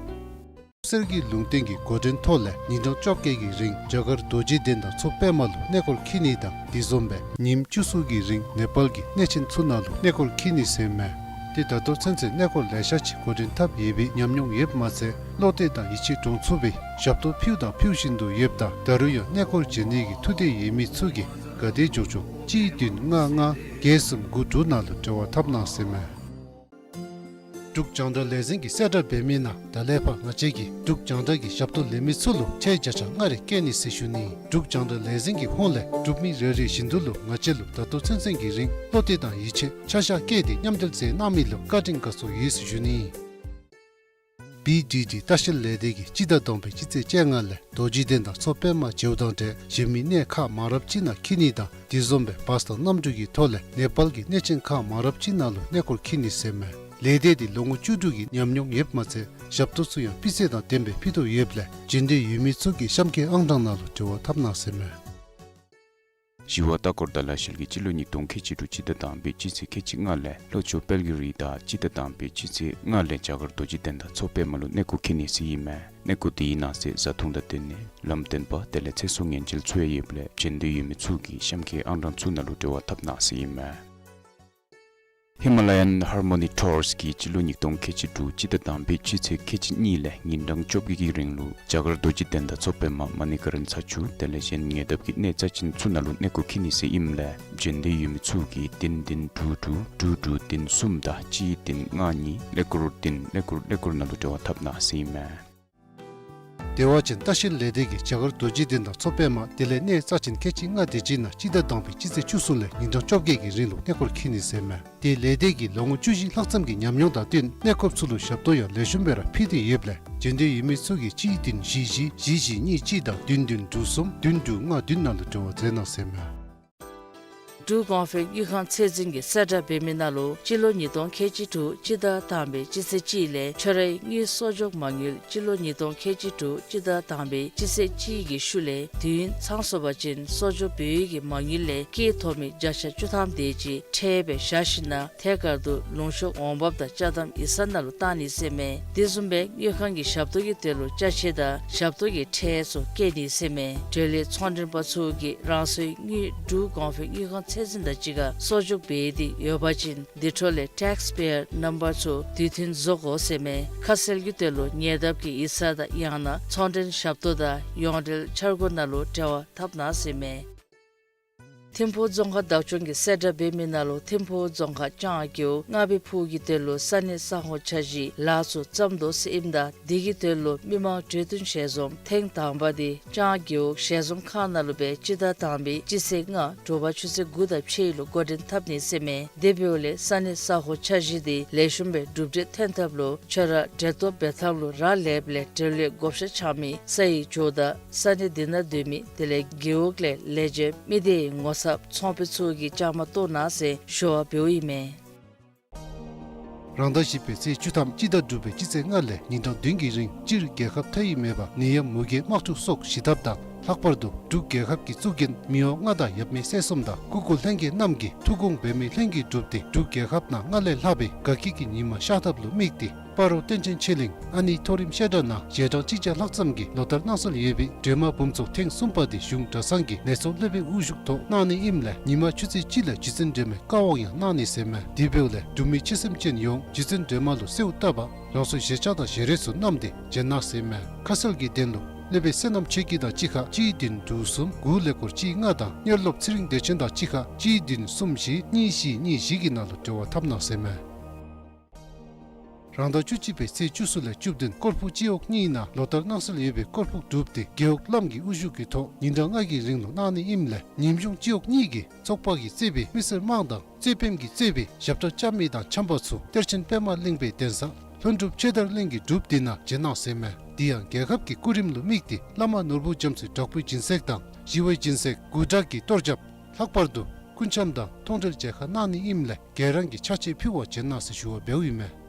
གསེར་གྱི་ལུང་བསྟན་གྱི་འགོ་འདྲེན་ཐོག་ལས་ཉིན་གྲངས་བཅོ་བརྒྱད་ཀྱི་རིང་རྒྱ་གར་རྡོ་རྗེ་གདན་དང་མཚོ་པདྨ་ལུ་གནས་སྐོར་འཁྱིད་ནི་དང་དེ་བཟུམ་སྦེ་ཉིནམ་བཅུ་གསུམ་གྱི་རིང་ནེ་པཱལ་གྱི་གནས་ཆེན་ཚུ་ནང་ལུ་གནས་སྐོར་འཁྱིད་ནི་ཟེར་མས། ཏེ་ད་ལྟོ་ཚུན་ཚོད་གནས་སྐོར་ལེ་ཤ་ཅིག་འགོ་འདྲེན་འཐབ་ཡོད་པའི་ཉམས་མྱོང་ཡོདཔ་མ་ཚད་བློ་གཏད་དང་ཡིད་ཆེས་འདྲོངས་ཚུགས་པའི་ཞབས་ཏོག་ཕུལ་དང་ཕུལ་བཞིན་དུ་ཡོདཔ་ད་ད་རུང་ཡང་གནས་སྐོར་མཇལ་ནི་གི་ཐུགས་འདོད་ཡོད་མི་ཚུ་གིས་ག་དེ་མགྱོགས་མགྱོགས་གཅིག་བདུན་ལྔ་ལྔ་བརྒྱད་གསུམ་དགུ་དྲུག་ནང་ལུ་འབྲེལ་བ་འཐབ་གནང་ཟེར་མས། འབྲུག་རྒྱང་བསྒྲགས་ལས་འཛིན་གྱིས་གསལ་བསྒྲགས་འབད་མི་ནང་ད་ལས་ཕར་ང་བཅས་ཀྱིས་འབྲུག་རྒྱང་བསྒྲགས་ཀྱི་ཞབས་ཏོག་ལེན་མི་ཚུ་ལུ་ཁྲལ་བརྒྱ་ཆ་ལྔ་རེ་བཀལ་ནི་ཟེར་ཞུ་ནི། འབྲུག་རྒྱང་བསྒྲགས་ལས་འཛིན་གྱི་ཧོངས་ལས་གྲུབ་མི་རེ་རེ་བཞིན་དུ་ལུ་ང་བཅས་ལུ་ད་ལྟོ་ཚུན་ཚོད་ཀྱི་རིང་བློ་གཏད་དང་ཡིད་ཆེས་ཆ་བཞག་བསྐྱེད་དེ་མཉམ་འབྲེལ་མཛད་གནང་མི་ལུ་བཀའ་དྲིན་དགའ་ཚོར་ཡོད་ཟེར་ཞུ་ནི། བི་ཌི་ཌི་ལྟ་བཤལ་ལས་སྡེ་གིས་སྤྱི་ཟླ་དང་པའི་སྤྱི་ཚེས་བཅོ་ལྔ་ལས་རྡོ་རྗེ་གདན་དང་མཚོ་པདྨ་མཇལཝ་དང་འབྲེལ་གཞན་མི་གནས་ཁག་མང་རབས་ཅིག་ནང་འཁྱིད་ནི་དང་དེ་བཟུམ་སྦེ་བཱས་དང་གནམ་གྲུ་གི་ཐོག་ལས་ནེ་པཱལ་གྱི་གནས་ཆེན་ཁག་མང་རབས་ཅིག་ནང་ལུ་གནས་སྐོར་འཁྱིད་ནི་ཟེར་མས། ལས་སྡེ་འདི་ལོ་ངོ་བཅུ་དྲུག་གི་ཉམས་མྱོང་ཡོདཔ་མ་ཚད་ཞབས་ཏོག་ཚུ་ཡང་སྤུས་ཚད་དང་ལྡན་པའི་ཕུལ་དོ་ཡོདཔ་ལས་འབྱོན་འདོད་ཡོད་མི་ཚུ་གིས་གཤམ་གྱི་ཨང་གྲངས་ནང་ལུ་འབྲེལ་བ་འཐབ་གནང་ཟེར་མས། ཞི་བ་ལྟ་སྐོར་དང་ལས་བཤལ་གྱིས་སྤྱི་ལོ་ཉིས་སྟོང་ཁལ་གཅིག་དྲུག་སྤྱི་ཟླ་དང་པའི་སྤྱི་ཚེས་ཁལ་གཅིག་ལྔ་ལས་ལྷོ་ཕྱོགས་དཔལ་གྱི་རི་དང་སྤྱི་ཟླ་དང་པའི་སྤྱི་ཚེས་ལྔ་ལས་རྒྱ་གར་རྡོ་རྗེ་གདན་དང་མཚོ་པདྨ་ལུ་གནས་སྐོར་འཁྱིད་ནི་ཟེར་ཨིན་མས། གནས་སྐོར་དེའི་ནང་གསེས་བཟའ་འཐུང་དང་སྡོད་གནས་ལམ་སྟོན་པ་དེ་ལས་ཚེ་སྲོག་ཉེན་བཅོལ་ཚུ་ཡང་ཡོདཔ་ལས་འབྱོན་འདོད་ཡོད་མི་ཚུ་གིས་གཤམ་གྱི་ཨང་གྲངས་ཚུ་ནང་ལུ་འབྲེལ་བ་འཐབ་གནང་ཟེར་ཨིན་མས། ཧི་མ་ལ་ཡཱན་ཧར་མོ་ནི་ཊུརསི་གིས་སྤྱི་ལོ་ཉིས་སྟོང་ཁལ་གཅིག་དྲུག་སྤྱི་ཟླ་དང་པའི་སྤྱི་ཚེས་ཁལ་གཅིག་གཉིས་ལས་ཉིན་གྲངས་བཅོ་བརྒྱད་ཀྱི་རིང་ལུ་རྒྱ་གར་རྡོ་རྗེ་གདན་དང་མཚོ་པདྨ་མ་ཎི་ཀ་རན་ས་ཆུ་དེ་ལས་གཞན་ཉེ་འདབས་ཀྱི་གནས་རྩ་ཆེན་ཚུ་ནང་ལུ་གནས་སྐོར་འཁྱིད་ནི་ཟེར་ཨིནམ་ལས་འབྱོན་འདོད་ཡོད་མི་ཚུ་གིས་བདུན་བདུན་དྲུག་དྲུག་དྲུག་དྲུག་བདུན་གསུམ་དང་གཅིག་བདུན་ལྔ་གཉིས་ཀླད་ཀོར་བདུན་ཀླད་ཀོར་ཀླད་ཀོར་ནང་ལུ་འབྲེལ་བ་འཐབ་གནང་ཟེར་ཨིན་མས། བདེ་བ་ཅན་ལྟ་བཤལ་ལས་སྡེ་གིས་རྒྱ་གར་རྡོ་རྗེ་གདན་དང་མཚོ་པདྨ་དེ་ལས་གནས་རྩ་ཆེན་ཁལ་གཅིག་ལྔ་དེ་ཅིག་ནང་སྤྱི་ཟླ་དང་པའི་སྤྱི་ཚེས་བཅུ་གསུམ་ལས་ཉིན་གྲངས་བཅོ་བརྒྱད་ཀྱི་རིང་ལུ་གནས་སྐོར་འཁྱིད་ནི་ཟེར་མས། དེ་ལས་སྡེ་གིས་ལོ་ངོ་བཅུ་བཞི་ལྷག་ཙམ་གྱི་ཉམས་མྱོང་དང་བསྟུན་གནས་སྐོརཔ་ཚུ་ལུ་ཞབས་ཏོག་ཡང་ལེགས་ཤོམ་སྦེ་ར་ཕུལ་ཏེ་ཡོདཔ་ལས་འབྱོན་འདོད་ཡོད་མི་ཚུ་གིས་གཅིག་བདུན་བཞི་བཞི་བཞི་བཞི་གཉིས་གཅིག་དང་བདུན་བདུན་དྲུག་གསུམ་བདུན་དྲུག་ལྔ་བདུན་ནང་ལུ་འབྲེལ་བ་མཛད་གནང་ཟེར་མས། འབྲུག་གོང་འཕེལ་དངུལ་ཁང་ཚད་འཛིན་གྱིས་གསལ་བསྒྲགས་འབད་མི་ནང་ལུ་སྤྱི་ལོ་ཉིས་སྟོང་ཁལ་གཅིག་དྲུག་སྤྱི་ཟླ་དང་པའི་སྤྱི་ཚེས་གཅིག་ལས་ཁྱོད་རའི་དངུལ་གསོག་འཇོག་མ་དངུལ་སྤྱི་ལོ་ཉིས་སྟོང་ཁལ་གཅིག་དྲུག་སྤྱི་ཟླ་དང་པའི་སྤྱི་ཚེས་གཅིག་གི་ཤུལ་ལས་དུས་ཡུན་ཚང་སོང་པ་ཅིན་གསོག་འཇོག་འབད་བའི་གི་མ་དངུལ་ལས་སྐྱེད་ཐོབ་མི་བརྒྱ་ཆ་བཅུ་ཐམ་དེ་ཅིག་ཁྲལ་སྦེ་བཞག་ཞིནམ་ལས་ཐད་ཀར་དུ་ལུང་ཤོག་འོང་འབབ་དང་ཅ་དམ་ཡིག་ཚང་ནང་ལུ་བཏང་ནི་ཟེར་མས། དེ་བཟུམ་སྦེ་དངུལ་ཁང་གི་ཞབས་ཏོག་གི་དོན་ལུ་ཅ་ཆས་དང་ཞབས་ཏོག་གི་ཁྲལ་ཚུ་བཀལ་ནི་ཟེར་མས། འབྲེལ་ཡོད་ཚོང་མགྲོན་པ་ཚུ་གིས་རང་སོའི་དངུལ་འབྲུག་གོང་འཕེལ་དངུལ་ཁང་ཚད་འཛིན་དང་གཅིག་ཁར་གསོག་འཇོག་འབད་དེ་ཡོད་པ་ཅིན་དེ་འཕྲོ་ལས་ཊེགསི་པེ་ཡར་ནམ་བར་ཚུ་དུས་མཐུན་བཟོ་དགོ་ཟེར་མས། ཁ་གསལ་གྱི་དོན་ལུ་ཉེ་འདབས་ཀྱི་ཡིག་ཚང་དང་ཡང་ན་ཚོང་མགྲོན་ཞབས་ཏོག་དང་ཡོངས་འབྲེལ་འཆར་སྒོ་ནང་ལུ་འབྲེལ་བ་འཐབ་གནང་ཟེར་མས། ཐིམ་ཕུག་རྫོང་ཁག་བདག་སྐྱོང་གིས་གསལ་བསྒྲགས་འབད་མི་ནང་ལུ་ཐིམ་ཕུག་རྫོང་ཁག་ལྕང་རྒེད་འོག་རྔ་བའི་ཕུག་གི་དོན་ལུ་ས་གནས་ས་ཧོ་འཆར་གཞིའི་ལཱ་ཚུ་བརྩམ་དོ་ཟེར་ཨིནམ་ད་དེ་གི་དོན་ལུ་མི་མང་གྲོས་བསྟུན་ཞལ་འཛོམས་ཐེངས་དང་པ་དེ་ལྕང་རྒེད་འོག་ཞལ་འཛོམས་ཁང་ནང་ལུ་སྦེ་སྤྱི་ཟླ་དང་པའི་སྤྱི་ཚེས་ལྔ་དྲོ་པ་ཆུ་ཚོད་དགུ་དང་ཕྱེད་ལུ་འགོ་འདྲེན་འཐབ་ནི་ཟེར་མས། དེ་འབདཝ་ལས་ས་གནས་ས་ཧོ་འཆར་གཞི་དེ་ལེགས་ཤོམ་སྦེ་གྲུབ་འབྲས་ཐོན་ཐབས་ལུ་ཁྱོད་ར་གྲལ་གཏོགས་འབད་ཐངས་ལུ་རག་ལསཔ་ལས་འབྲེལ་ཡོད་བགོ་བཤའ་འཆང་མི་ས་ཡི་ཇོ་བདག་ས་གནས་དེ་ནང་སྡོད་མི་དེ་ལས་རྒེད་འོག་ལས་ལས་བྱེདཔ་མི་སྡེའི་ངོ་ཚབ་ཚོང་དཔོན་ཚུ་གིས་བཅའ་མར་གཏོགས་གནང་ཟེར་ཞུ་བ་འབདཝ་ཨིན་མས། རང་ཟླ་བཞི་པའི་ཚེས་བཅུ་ཐམ་སྤྱི་ཟླ་དྲུག་པའི་སྤྱི་ཚེས་ལྔ་ལས་ཉིན་གྲངས་བདུན་གྱི་རིང་སྤྱིར་རྒྱལ་ཁབ་མཐའ་དབུས་མེད་པར་ནད་ཡམས་མུ་གེ་དམག་འཁྲུག་སོགས་ཞི་ཐབས་དང་ལྷག་པར་དུ་འབྲུག་རྒྱལ་ཁབ་ཀྱི་གཙུག་རྒྱན་མི་དབང་མངའ་བདག་ཡབ་མེས་སྲས་གསུམ་དང་སྐུ་འཁོར་ལྷན་རྒྱས་རྣམས་ཀྱི་ཐུགས་དགོངས་འབད་མི་ལྷུན་གྱིས་གྲུབ་སྟེ་འབྲུག་རྒྱལ་ཁབ་ནང་སྔར་ལས་ལྷག་པའི་དགའ་སྐྱིད་ཀྱི་ཉི་མ་ཤར་ཐབས་ལུ་དམིགས་ཏེ་སྤ་རོ་བསྟན་ཆེན་ཆོས་གླིང་ཨ་ནེའི་མཐོ་རིམ་བཤད་གྲྭ་ནང་རྗེས་འབྲང་གཅིག་བརྒྱ་ལྷག་ཙམ་གྱིས་ལོ་ལྟར་གནང་སྲོལ་ཡོད་པའི་སྒྲོལ་མ་འབུམ་ཚོགས་ཐེངས་གསུམ་པ་དེ་གཞུང་གྲྭ་ཚང་གིས་ནད་གསོ་སློབ་དཔོན་དབུ་བཞུགས་ཐོག་གནང་ནི་ཨིནམ་ལས་ཉིན་མ་ཆུ་ཚོད་གཅིག་ལས་རྗེ་བཙུན་སྒྲོལ་མའི་བཀའ་དབང་ཡང་གནང་ནི་ཟེར་མས། དེ་འབདཝ་ལས་འབྲུག་མི་ཆོས་སེམས་ཅན་ཡོངས་རྗེ་བཙུན་སྒྲོལ་མ་ལུ་གསོལཝ་བཏབ་པར་རང་སོའི་བཞེས་ཆག་དང་བཞེས་རོལ་ཚུ་བསྣམས་ཏེ་བྱོན་གནང་ཟེར་མས། ཁ་གསལ་གྱི་དོན་ལུ་ སློབ་དཔོན་བསོད་ནམས་ཆོས་སྐྱིད་དང་གཅིག་ཁར་གཅིག་བདུན་དྲུག་གསུམ་དགུ་ཀླད་ཀོར་གཅིག་ལྔ་དང་གཉེར་སློབ་ཚེ་རིང་བདེ་ཆེན་དང་གཅིག་ཁར་གཅིག་བདུན་གསུམ་བཞི་གཉིས་བཞི་གཉིས་བཞི་གི་ནང་ལུ་འབྲེལ་བ་འཐབ་གནང་ཟེར་མས། རང་ཟླ་བཅུ་གཅིག་པའི་ཚེས་བཅུ་གསུམ་ལས་བཅུ་བདུན་སྐོར་ཕུག་སྤྱི་འོག་གཉིས་ནང་ལོ་ལྟར་གནང་སྲོལ་ཡོད་པའི་སྐོར་ཕུག་སྒྲུབ་སྟེ་རྒེད་འོག་བླམ་གྱི་དབུ་བཞུགས་ཀྱི་ཐོག་ཉིན་གྲངས་ལྔ་གི་རིང་ལུ་གནང་ནི་ཨིནམ་ལས་ཉིནམ་གཞུང་སྤྱི་འོག་གཉིས་ཀྱི་ཚོགས་པ་གིས་གཙོས་པའི་མི་སེར་དམངས་དང་གཙོས་དཔོན་གྱིས་གཙོས་པའི་ཞབས་ཁྲ་རྐྱབ་མི་དང་འཆམ་པ་ཚུ་གཏེར་ཆེན་པདྨ་གླིང་པའི་གདན་ས་ལྷུན་གྲུབ་ཆོས་དར་གླིང་གི་སྒྲུབ་སྡེ་ནང་བྱོན་གནང་ཟེར་མས། དེ་ཡང་རྒྱལ་ཁབ་ཀྱི་སྐུ་རིམ་ལུ་དམིགས་ཏེ་བླ་མ་ནོར་བུ་རྒྱ་མཚོའི་དྲག་པོའི་སྦྱིན་སྲེག་དང་ཞི་བའི་སྦྱིན་སྲེག་དགུ་བྲག་གི་གཏོར་རྒྱབ། ལྷག་པར་དུ་སྐུ་འཆམ་དང་མཐོང་གྲོལ་མཇལ་ཁ་གནང་ནི་ཨིནམ་ལས་གྱལ་རང་གི་ཕྱག་ཕྱིད་ཕུལ་བར་བྱོན་གནང་ཟེར་ཞུ་བ་འབདཝ་ཨིན་མས།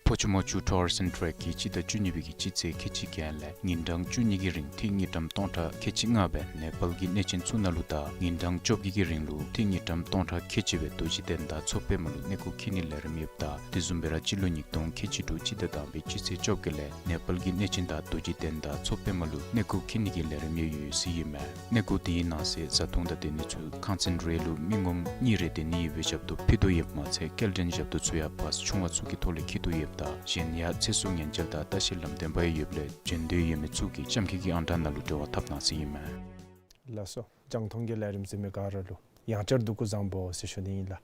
ཕོ་ཆུ་མོ་ཆུ་ཊུ་རི་ཛིམ་ཊེ་རེཀ་གིས་སྤྱི་ཟླ་བཅུ་གཉིས་པའི་གི་སྤྱི་ཚེས་ཁལ་གཅིག་བརྒྱད་ལས་ཉིན་གྲངས་བཅུ་གཉིས་ཀྱི་རིང་ཏི་རུ་དངུལ་ཀྲམ་སྟོང་ཕྲག་ཁལ་གཅིག་ལྔ་སྦེ་ནེ་པཱལ་གྱི་གནས་ཆེན་ཚུ་ནང་ལུ་དང་ཉིན་གྲངས་བཅོ་བརྒྱད་ཀྱི་རིང་ལུ་ཏི་རུ་དངུལ་ཀྲམ་སྟོང་ཕྲག་ཁལ་གཅིག་སྦེ་རྡོ་རྗེ་གདན་དང་ཚོགས་པདྨ་ལུ་གནས་སྐོར་འཁྱིད་ནིའི་ལས་རིམ་ཡོདཔ་ད་དེ་བཟུམ་སྦེ་ར་སྤྱི་ལོ་ཉིས་སྟོང་ཁལ་གཅིག་དྲུག་སྤྱི་ཟླ་དང་པའི་སྤྱི་ཚེས་བཅོ་བརྒྱད་ལས་ནེ་པཱལ་གྱི་གནས་ཆེན་དང་རྡོ་རྗེ་གདན་དང་ཚོགས་པདྨ་ལུ་གནས་སྐོར་འཁྱིད་ནི་གི་ལས་རིམ་ཡང་ཡོད་ཟེར་ཨིན་མས། གནས་སྐོར་དེའི་ནང་གསེས་བཟའ་འཐུང་དང་སྡོད་ནི་ཚུ་ཁང་ཚན་རེ་ལུ་མི་ངོམ་གཉིས་རེ་སྡོད་ནི་ཡོད་པའི་ཞབས་ཏོག་ཕུལ་དོ་ཡོདཔ་མ་ཚད་སྐྱེལ་འདྲེན་ཞབས་ཏོག་ཚུ་ཡང་བཱས་ཆུང་བ་ཚུ་གི་ཐོག་ལས་འཁྱིད་དོ་ཡོདཔ་ད་གཞན་ཡང་ཚེ་སྲོག་ཉེན་བཅོལ་དང་ལྟ་བཤལ་ལམ་སྟོན་པ་ཡང་ཡོདཔ་ལས་བྱོན་འདོད་ཡོད་མི་ཚུ་གིས་གཤམ་འཁོད་ཀྱི་ཨང་གྲངས་ནང་ལུ་འབྲེལ་བ་འཐབ་གནང་ཟེར་ཨིན་མས། ལགས་སོ། རྒྱང་མཐོང་གི་ལས་རིམ་གཟིགས་མི་ག་ར་ལུ་ཡང་བསྐྱར་དུ་སྐུ་གཟུགས་བཟང་པོ་ཟེར་ཞུ་ནི་ཨིན་ལགས།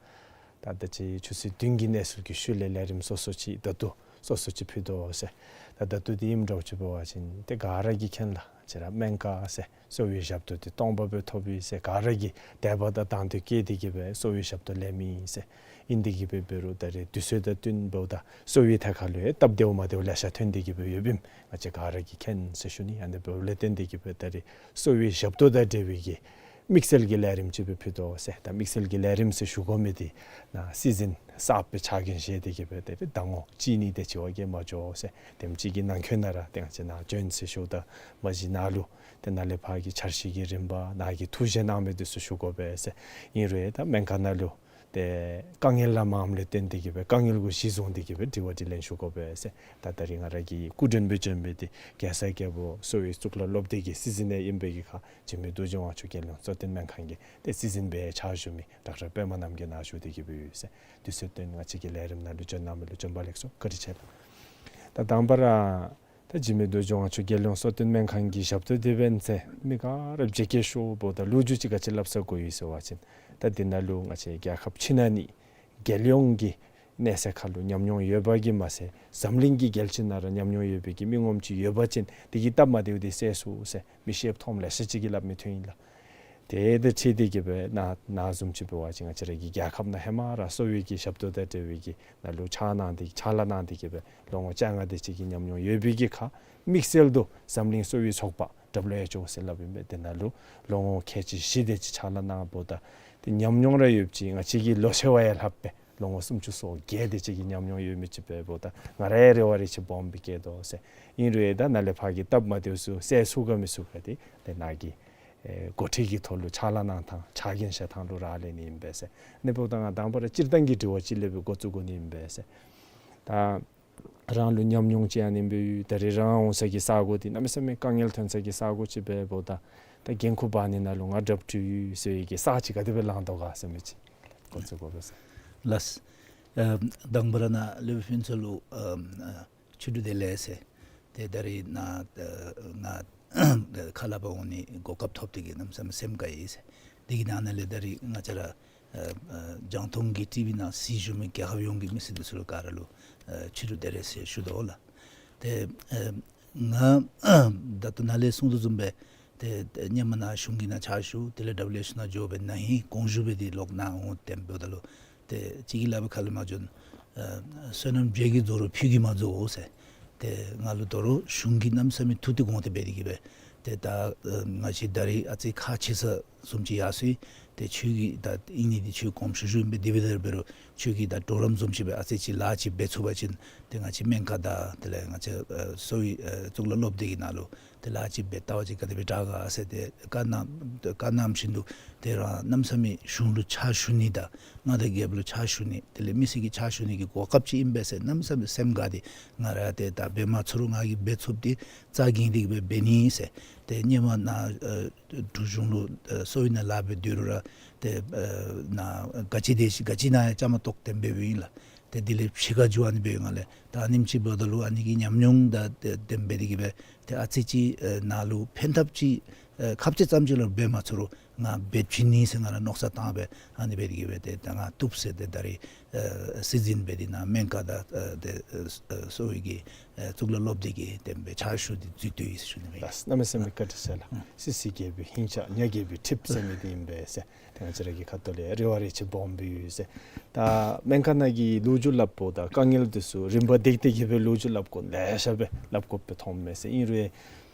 ད་ད་ཅི་ཆུ་ཚོད་བདུན་གྱི་གནས་ཚུལ་གྱི་ཤུལ་ལས་ལས་རིམ་སོ་སོ་ཅིག་ད་ལྟོ་སོ་སོ་ཅིག་ཕུལ་དོ་ཟེར། ད་ད་ལྟོ་དེ་ཨིནམ་འདྲཝ་ཅིག་འབད་བ་ཅིན་ཏེ་ག་ར་གིས་མཁྱེན་ལགས། ཁྱེད་ར་སྨན་ཁང་ཟེར་གསོ་བའི་ཞབས་ཏོག་དེ་སྟོང་པ་སྦེ་ཐོབ་ཡི་ཟེར་ག་ར་གིས་དད་པ་དང་དང་འདོད་བསྐྱེད་དེ་གིས་སྦེ་གསོ་བའི་ཞབས་ཏོག་ལེན་མི་ཨིན་ཟེར། ཨིན་དེ་གིས་སྦེ་འབད་རུང་ད་རེས་དུས་ཚོད་དང་བསྟུན་འབདཝ་ད་གསོ་བའི་ཐད་ཁར་ལུ་ཡང་སྟབས་བདེཝ་མ་བདེཝ་ལེ་ཤ་ཐོན་ཏེ་གིས་སྦེ་ཡོདཔ་ཨིནམ་ང་བཅས་ག་ར་གིས་མཁྱེན་ཟེར་ཞུ་ནི། ཨ་ནི་འབདཝ་ལས་བརྟེན་ཏེ་གིས་སྦེ་ད་རེས་གསོ་བའི་ཞབས་ཏོག་དང་འབྲེལ་བའི་གི་དམིགས་བསལ་གྱི་ལས་རིམ་ཅིག་སྦེ་ཕུལ་དོ་ཟེར། ད་དམིགས་བསལ་གྱི་ལས་རིམ་ཟེར་ཞུ་དགོ་མི་དེ་ནཱ་སྲིད་འཛིན་གསརཔ་སྦེ་ཕྱག་འགན་བཞེས་ཏེ་གིས་སྦེ་ད་རེས་ཟླ་ངོ་གཅིག་གཉིས་དེ་ཅིག་བ་གིས་མ་འགྱོ་ཟེར། དེམ་ཅིག་གི་ནང་འཁོད་ནང་ར་ཏེ་ང་བཅས་ནཱ་བྱོན་ཟེར་ཞུཝ་ད་མ་གཞི་ནཱ་ལུ་ཏེ་ནཱ་ལས་ཕར་གྱི་འཆར་གཞི་གི་རིམ་པ་ནཱ་གིས་ཐུགས་བཞེད་གནང་མི་དེ་ཚུ་ཞུ་དགོ་པས་ཟེར། ཨིན་རུང་ད་སྨན་ཁང་ནང་ལུ་ཏེ་དཀའ་ངལ་ར་མངམ་ལས་བརྟེན་ཏེ་གིས་སྦེ་དཀའ་ངལ་གུ་གཞི་བཟུང་སྟེ་གིས་སྦེ་དྲི་བ་དྲིས་ལན་ཞུ་དགོ་པས་ཟེར། ད་ད་རིས་ང་ར་གི་སྐུ་མགྲོན་སྦེ་བྱོན་མི་དེ་རྒྱལ་ས་རྒྱལ་པོ་གསོ་བའི་གཙུག་ལག་སློབ་སྡེ་གི་སྲིད་འཛིན་ཡང་ཨིན་པའི་གི་ཁར་འཇིགས་མེད་རྡོ་རྗེ་དབང་ཕྱུག་རྒྱལ་ཡོངས་གཙོ་བསྟེན་སྨན་ཁང་གི་ཏེ་སྲིད་འཛིན་སྦེ་ཕྱག་ཞུ་མི་ཌོག་ཊར་པདྨ་རྣམ་རྒྱལ་ནཱ་བཞུགས་ཏེ་གིས་སྦེ་ཡོད་ཟེར། དུས་ཚོད་བཏོན་ང་བཅས་ཀྱི་ལས་རིམ་ནང་ལུ་བྱོན་གནང་མི་ལུ་བྱོན་པ་ལེགས་སོ། བཀའ་དྲིན་ཆེ་ལགས། ད་དང་པ་ར་ད་འཇིགས་མེད་རྡོ་རྗེ་དབང་ཕྱུག་རྒྱལ་ཡོངས་གཙོ་བསྟེན་སྨན་ཁང་གི་ཞབས་ཏོག་དེ་འབད་ནི་ཟེར་མི་ག་ར་བརྗེད་སྐྱེས་ཤོར་འབདཝ་ད་ལོ་རྒྱུས་ཅིག་ག་ཅི་སླབ་ས་དགོ་ཡི་ཟེར་བ་ཅིན་ད་འདི་ནང་ལུ་ང་བཅས་རྒྱལ་ཁབ་ཕྱི་ནང་གཉིས་རྒྱལ་ཡོངས་ཀྱི་གནས་ཚད་ཁར་ལུ་ཉམས་མྱོང་ཡོད་པ་གིས་མ་ཚད་འཛམ་གླིང་གི་རྒྱལ་སྤྱི་ནང་ར་ཉམས་མྱོང་ཡོད་པའི་གི་མི་ངོམ་ཅིག་ཡོད་པ་ཅིན་དེ་གི་སྟབས་མ་བདེཝ་དེ་སེལ་ཚུགས་ཟེར་མི་ཤེསཔ་མཐོངམ་ལེ་ཤ་ཅིག་གིས་སླབ་མི་ཐོན་ཡི་ལགས། དེ་དང་འཁྲིལ་ཏེ་གིས་སྦེ་ནཱ་ནཱ་བཟུམ་ཅིག་འབད་བ་ཅིན་ང་བཅས་ར་གི་རྒྱལ་ཁབ་ནང་ཧེ་མ་ར་གསོ་བའི་གི་ཞབས་ཏོག་དང་འབྲེལ་བའི་གི་ནང་ལུ་ཕྱག་གནང་སྟེ་ཕྱག་ལཱ་གནང་སྟེ་གིས་སྦེ་ལོ་ངོ་བཅོ་ལྔ་དེ་ཅིག་གི་ཉམས་མྱོང་ཡོད་པའི་གི་ཁར་དམིགས་བསལ་དུ་འཛམ་གླིང་གསོ་བའི་ཚོགས་པ་ཌབ་ལུ་ཨེཆ་ཨོ་ཟེར་སླབ་ཨིན་པས། དེ་ནང་ལུ་ལོ་ངོ་ཁལ་གཅིག་བཞི་དེ་ཅིག་ཕྱག་ལཱ་གནངམ་ད་ཏེ་ཉམས་མྱོང་ར་ཡོདཔ་ཅིག་ང་བཅས་ཀྱི་ལོ་ཚད་བ་ཡང་ལྷགཔ་སྦེ་ལོ་ངོ་སུམ་ཅུ་སོ་བརྒྱད་དེ་ཅིག་གི་ཉམས་མྱོང་ཡོད་མི་ཅིག་འབདཝ་ད་ང་ར་ཡང་རེ་བ་རེ་ཅིག་སྦོམ་སྦེ་བསྐྱེད་དོ་ཟེར། ཨིན་རུང་ད་ནཱ་ལས་ཕར་གྱི་སྟབས་མ་བདེཝ་ཚུ་སེལ་ཚུགས་ག་མི་ཚུགས་ག་དེ་ཏེ་ནཱ་གི་ཨེ་འགོ་ཁྲིད་ཀྱི་ཐོག་ལུ་ཕྱག་ལཱ་གནང་ཐངས་ཕྱག་འགན་བཞེས་ཐངས་ལུ་རག་ལས་ནི་ཨིན་པས་ཟེར། ཨ་ནི་འབདཝ་ད་ང་དང་པ་ར་སྤྱིར་བཏང་གི་དྲི་བ་ཅིག་ལས་སྦེ་འགོ་བཙུགས་དགོ་ནི་ཨིན་པས་ཟེར། ད་རང་ལུ་ཉམས་མྱོང་ཅིག་ཨ་ནི་སྦེ་ཡོད། ད་རེས་རང་འོང་ས་གི་ས་གོ་དེ་གནམ་མེད་ས་མེད་དཀའ་ངལ་ཐོན་ས་གི་ས་གོ་ཅིག་འབདཝ་ད་ད་འགན་ཁུར་འབག་ནི་ནང་ལུ་ང་གྲབས་འགྲིག་ཡོད་ཟེར་བའི་གི་ས་ཅིག་ག་དེ་སྦེ་ལང་དོ་ག་ཟེར་མི་ཅིག་འགོ་བཙུགས་དགོ་པས་ཟེར། ལགས། ཨ་དང་པ་ར་ནཱ་སློབ་དཔོན་ཕུན་ཚོགས་ལུ་ཨ་ཨ་ཕྱི་རུ་བདེ་ལེགས་ཟེར། ཏེ་ད་རེས་ནཱ་ཨ་ང་ཁ་སླབ་པར་འོང་ནི་གོ་སྐབས་ཐོབ་སྟེ་གིས་གནམ་མེད་ས་མེད་སེམས་དགའ་ཡི་ཟེར། དེ་གི་ནང་ན་ལས་ད་རེས་ང་བཅས་ར་ཨ་ཨ་རྒྱང་མཐོང་གི་ཊི་བི་ནང་གཟིགས་བཞུགས་མི་རྒྱལ་ཁབ་ཡོངས་ཀྱི་མི་སེར་འདི་ཚུ་ལུ་ག་ར་ལུ་ཨ་ཕྱི་རུ་བདེ་ལེགས་ཟེར་ཞུ་དོ་ལགས། ཏེ་ཨ་ང་ད་ལྟོ་ནཱ་ལས་གསུངས་དོ་བཟུམ་སྦེ་ཏེ་ཏེ་ཧེ་མ་ནཱ་གཞུང་གི་ནང་ཕྱག་ཞུ། དེ་ལས་ཌབ་ལུ་ཨེཆ་ཨོ་ནང་འགྱོ་སྦེ་ནཱ་ཧིང་དགོངས་ཞུ་སྦེ་ཏེ་ལོག་ནཱ་འོང་། དེ་འབདཝ་ད་ལུ་ཏེ་གཅིག་གིས་སླབ་པའི་ཁ་ལས་མར་བྱོན་ཨ་བསོད་ནམས་རྒྱས་ཀྱིས་རྫོགས་རུང་ཕུད་ཀྱིས་མ་རྫོགས་ཟེར། ཏེ་ང་ལུ་དོ་རུང་གཞུང་གིས་གནམ་མེད་ས་མེད་ཐུགས་གཏད་དགོངས་གཏད་འབད་དེ་གིས་སྦེ་ཏེ་ད་ཨ་ང་བཅས་ད་རེས་ཨ་ཙི་ཁག་ཆེ་ས་བཟུམ་ཅིག་ཡར་སོ་ཡི། ཏེ་ཁྱོད་ཀྱིས་ད་ཨིན་ནི་འདི་ཁྱོད་དགོངས་ཞུ་ཞུཝ་ཨིན་པས། དེ་འབདཝ་ད་འབད་རུང་ཁྱོད་ཀྱིས་ད་གྲོགས་རམ་བཟུམ་ཅིག་སྦེ་ཨ་ཙི་ཅིག་ལཱ་ཅིག་འབད་ཚུགས་པ་ཅིན་ཏེ་ང་བཅས་སྨན་ཁང་དང་དེ་ལས་ང་བཅས་ཨ་གསོ་བའི་ཨ་གཙུག་ལག་སློབ་སྡེ་གི་ནང་ལུ་ཏེ་ལཱ་ཅིག་འབད་བལྟ་བ་ཅིན་ག་དེ་སྦེ་དྲག་ག་ཟེར་ཏེ་བཀའ་གནང་བཀའ་གནང་བཞིན་དུ་ཏེ་རང་གནམ་མེད་ས་མེད་གཞུང་ལུ་ཕྱག་ཞུ་ནི་དང་མངའ་བདག་རྒྱལཔོ་ལུ་ཕྱག་ཞུ་ནི་དེ་ལས་མི་སེར་གྱི་ཕྱག་ཞུ་ནི་གི་གོ་སྐབས་ཅིག་ཨིན་པས་ཟེར་གནམ་མེད་ས་མེད་སེམས་དགའ་སྟེ་ང་ར་ཏེ་ད་འབད་མ་ཚུགས་རུང་ང་གིས་འབད་ཚུགསཔ་འདི་རྩ་འགེངས་ཏེ་གིས་སྦེ་འབད་ནི་ཟེར། ཏེ་ཧེ་མ་ནཱ་ཨ་འབྲུག་གཞུང་ལུ་ཨ་གསོ་བའི་ནང་ལཱ་འབད་སྡོད་རུང་ར་ཏེ་ཨ་ནཱ་ག་ཅི་དེ་ཅིག་ག་ཅི་ནང་ཡང་བཅའ་མར་གཏོགས་ཏེ་འབདཝ་ཨིན་ལགས། ཏེ་དེ་ལས་ཕྱི་ཁར་འགྱོ་ཨ་ནི་འབདཝ་ལས་ད་ཨ་ནེམ་ཅིག་འབདཝ་ད་ལུ་ཨ་ནི་གི་ཉམས་མྱོང་དང་ཏེ་དེ་འབད་དེ་གིས་སྦེ་ ཨ་ཙི་ཅིག་ཨེ་ནཱ་ལུ་ཕན་ཐབས་ཅིག་ཨེ་ཁབ་ཅིག་ཙམ་ཅིག་ལུ་འབད་མ་ཚུགས་རུང་ང་འབད་བྱིན་ནི་ཟེར་ང་ར་མནོ་བསམ་བཏང་སྦེ་ཨ་ནི་འབད་དེ་གི་སྦེ་ཏེ་ད་ང་བཏུབ་ཟེར་ཏེ་ད་རིས་ཨེ་སྲིད་འཛིན་འབད་དེ་ནཱ་སྨན་ཁང་དང་ཨེ་ཏེ་ཨེ་གསོ་བའི་གི་ཨེ་གཙུག་ལག་སློབ་སྡེ་གི་ཏེ་འབད་ཕྱག་ཞུ་སྟེ་འཛུལ་དོ་ཡོད་ཟེར་ཞུ་ནི་ཨིན། ལགས། གནམ་མེད་ས་མེད་བཀའ་དྲིན་ཆེ་ལགས། ཨ་སྲིད་སྲིད་རྒྱལ་པོའི་ཧིང་ཆ་ཉ་རྒྱལ་པོའི་ཁྲིམས་ཟེར་མི་འདི་ཨིན་པས་ཟེར། ཏེ་ང་བཅས་ར་གི་ཁ་ཐུག་ལས་རེ་བ་རེ་ཆེ་སྦོམ་སྦེ་ཡོད་ཟེར། ད་སྨན་ཁང་ནང་གི་ལོ་རྒྱུས་སླབ་དགོཔ་དང་དཀའ་ངལ་འདི་ཚུ་རིམ་པ་འདེགས་ཏེ་གི་སྦེ་ལོ་རྒྱུས་སླབ་དགོཔ་ལེ་ཤ་སྦེ་སླབ་དགོཔ་སྦེ་མཐོངམ་མས་ཟེར། ཨིན་རུང་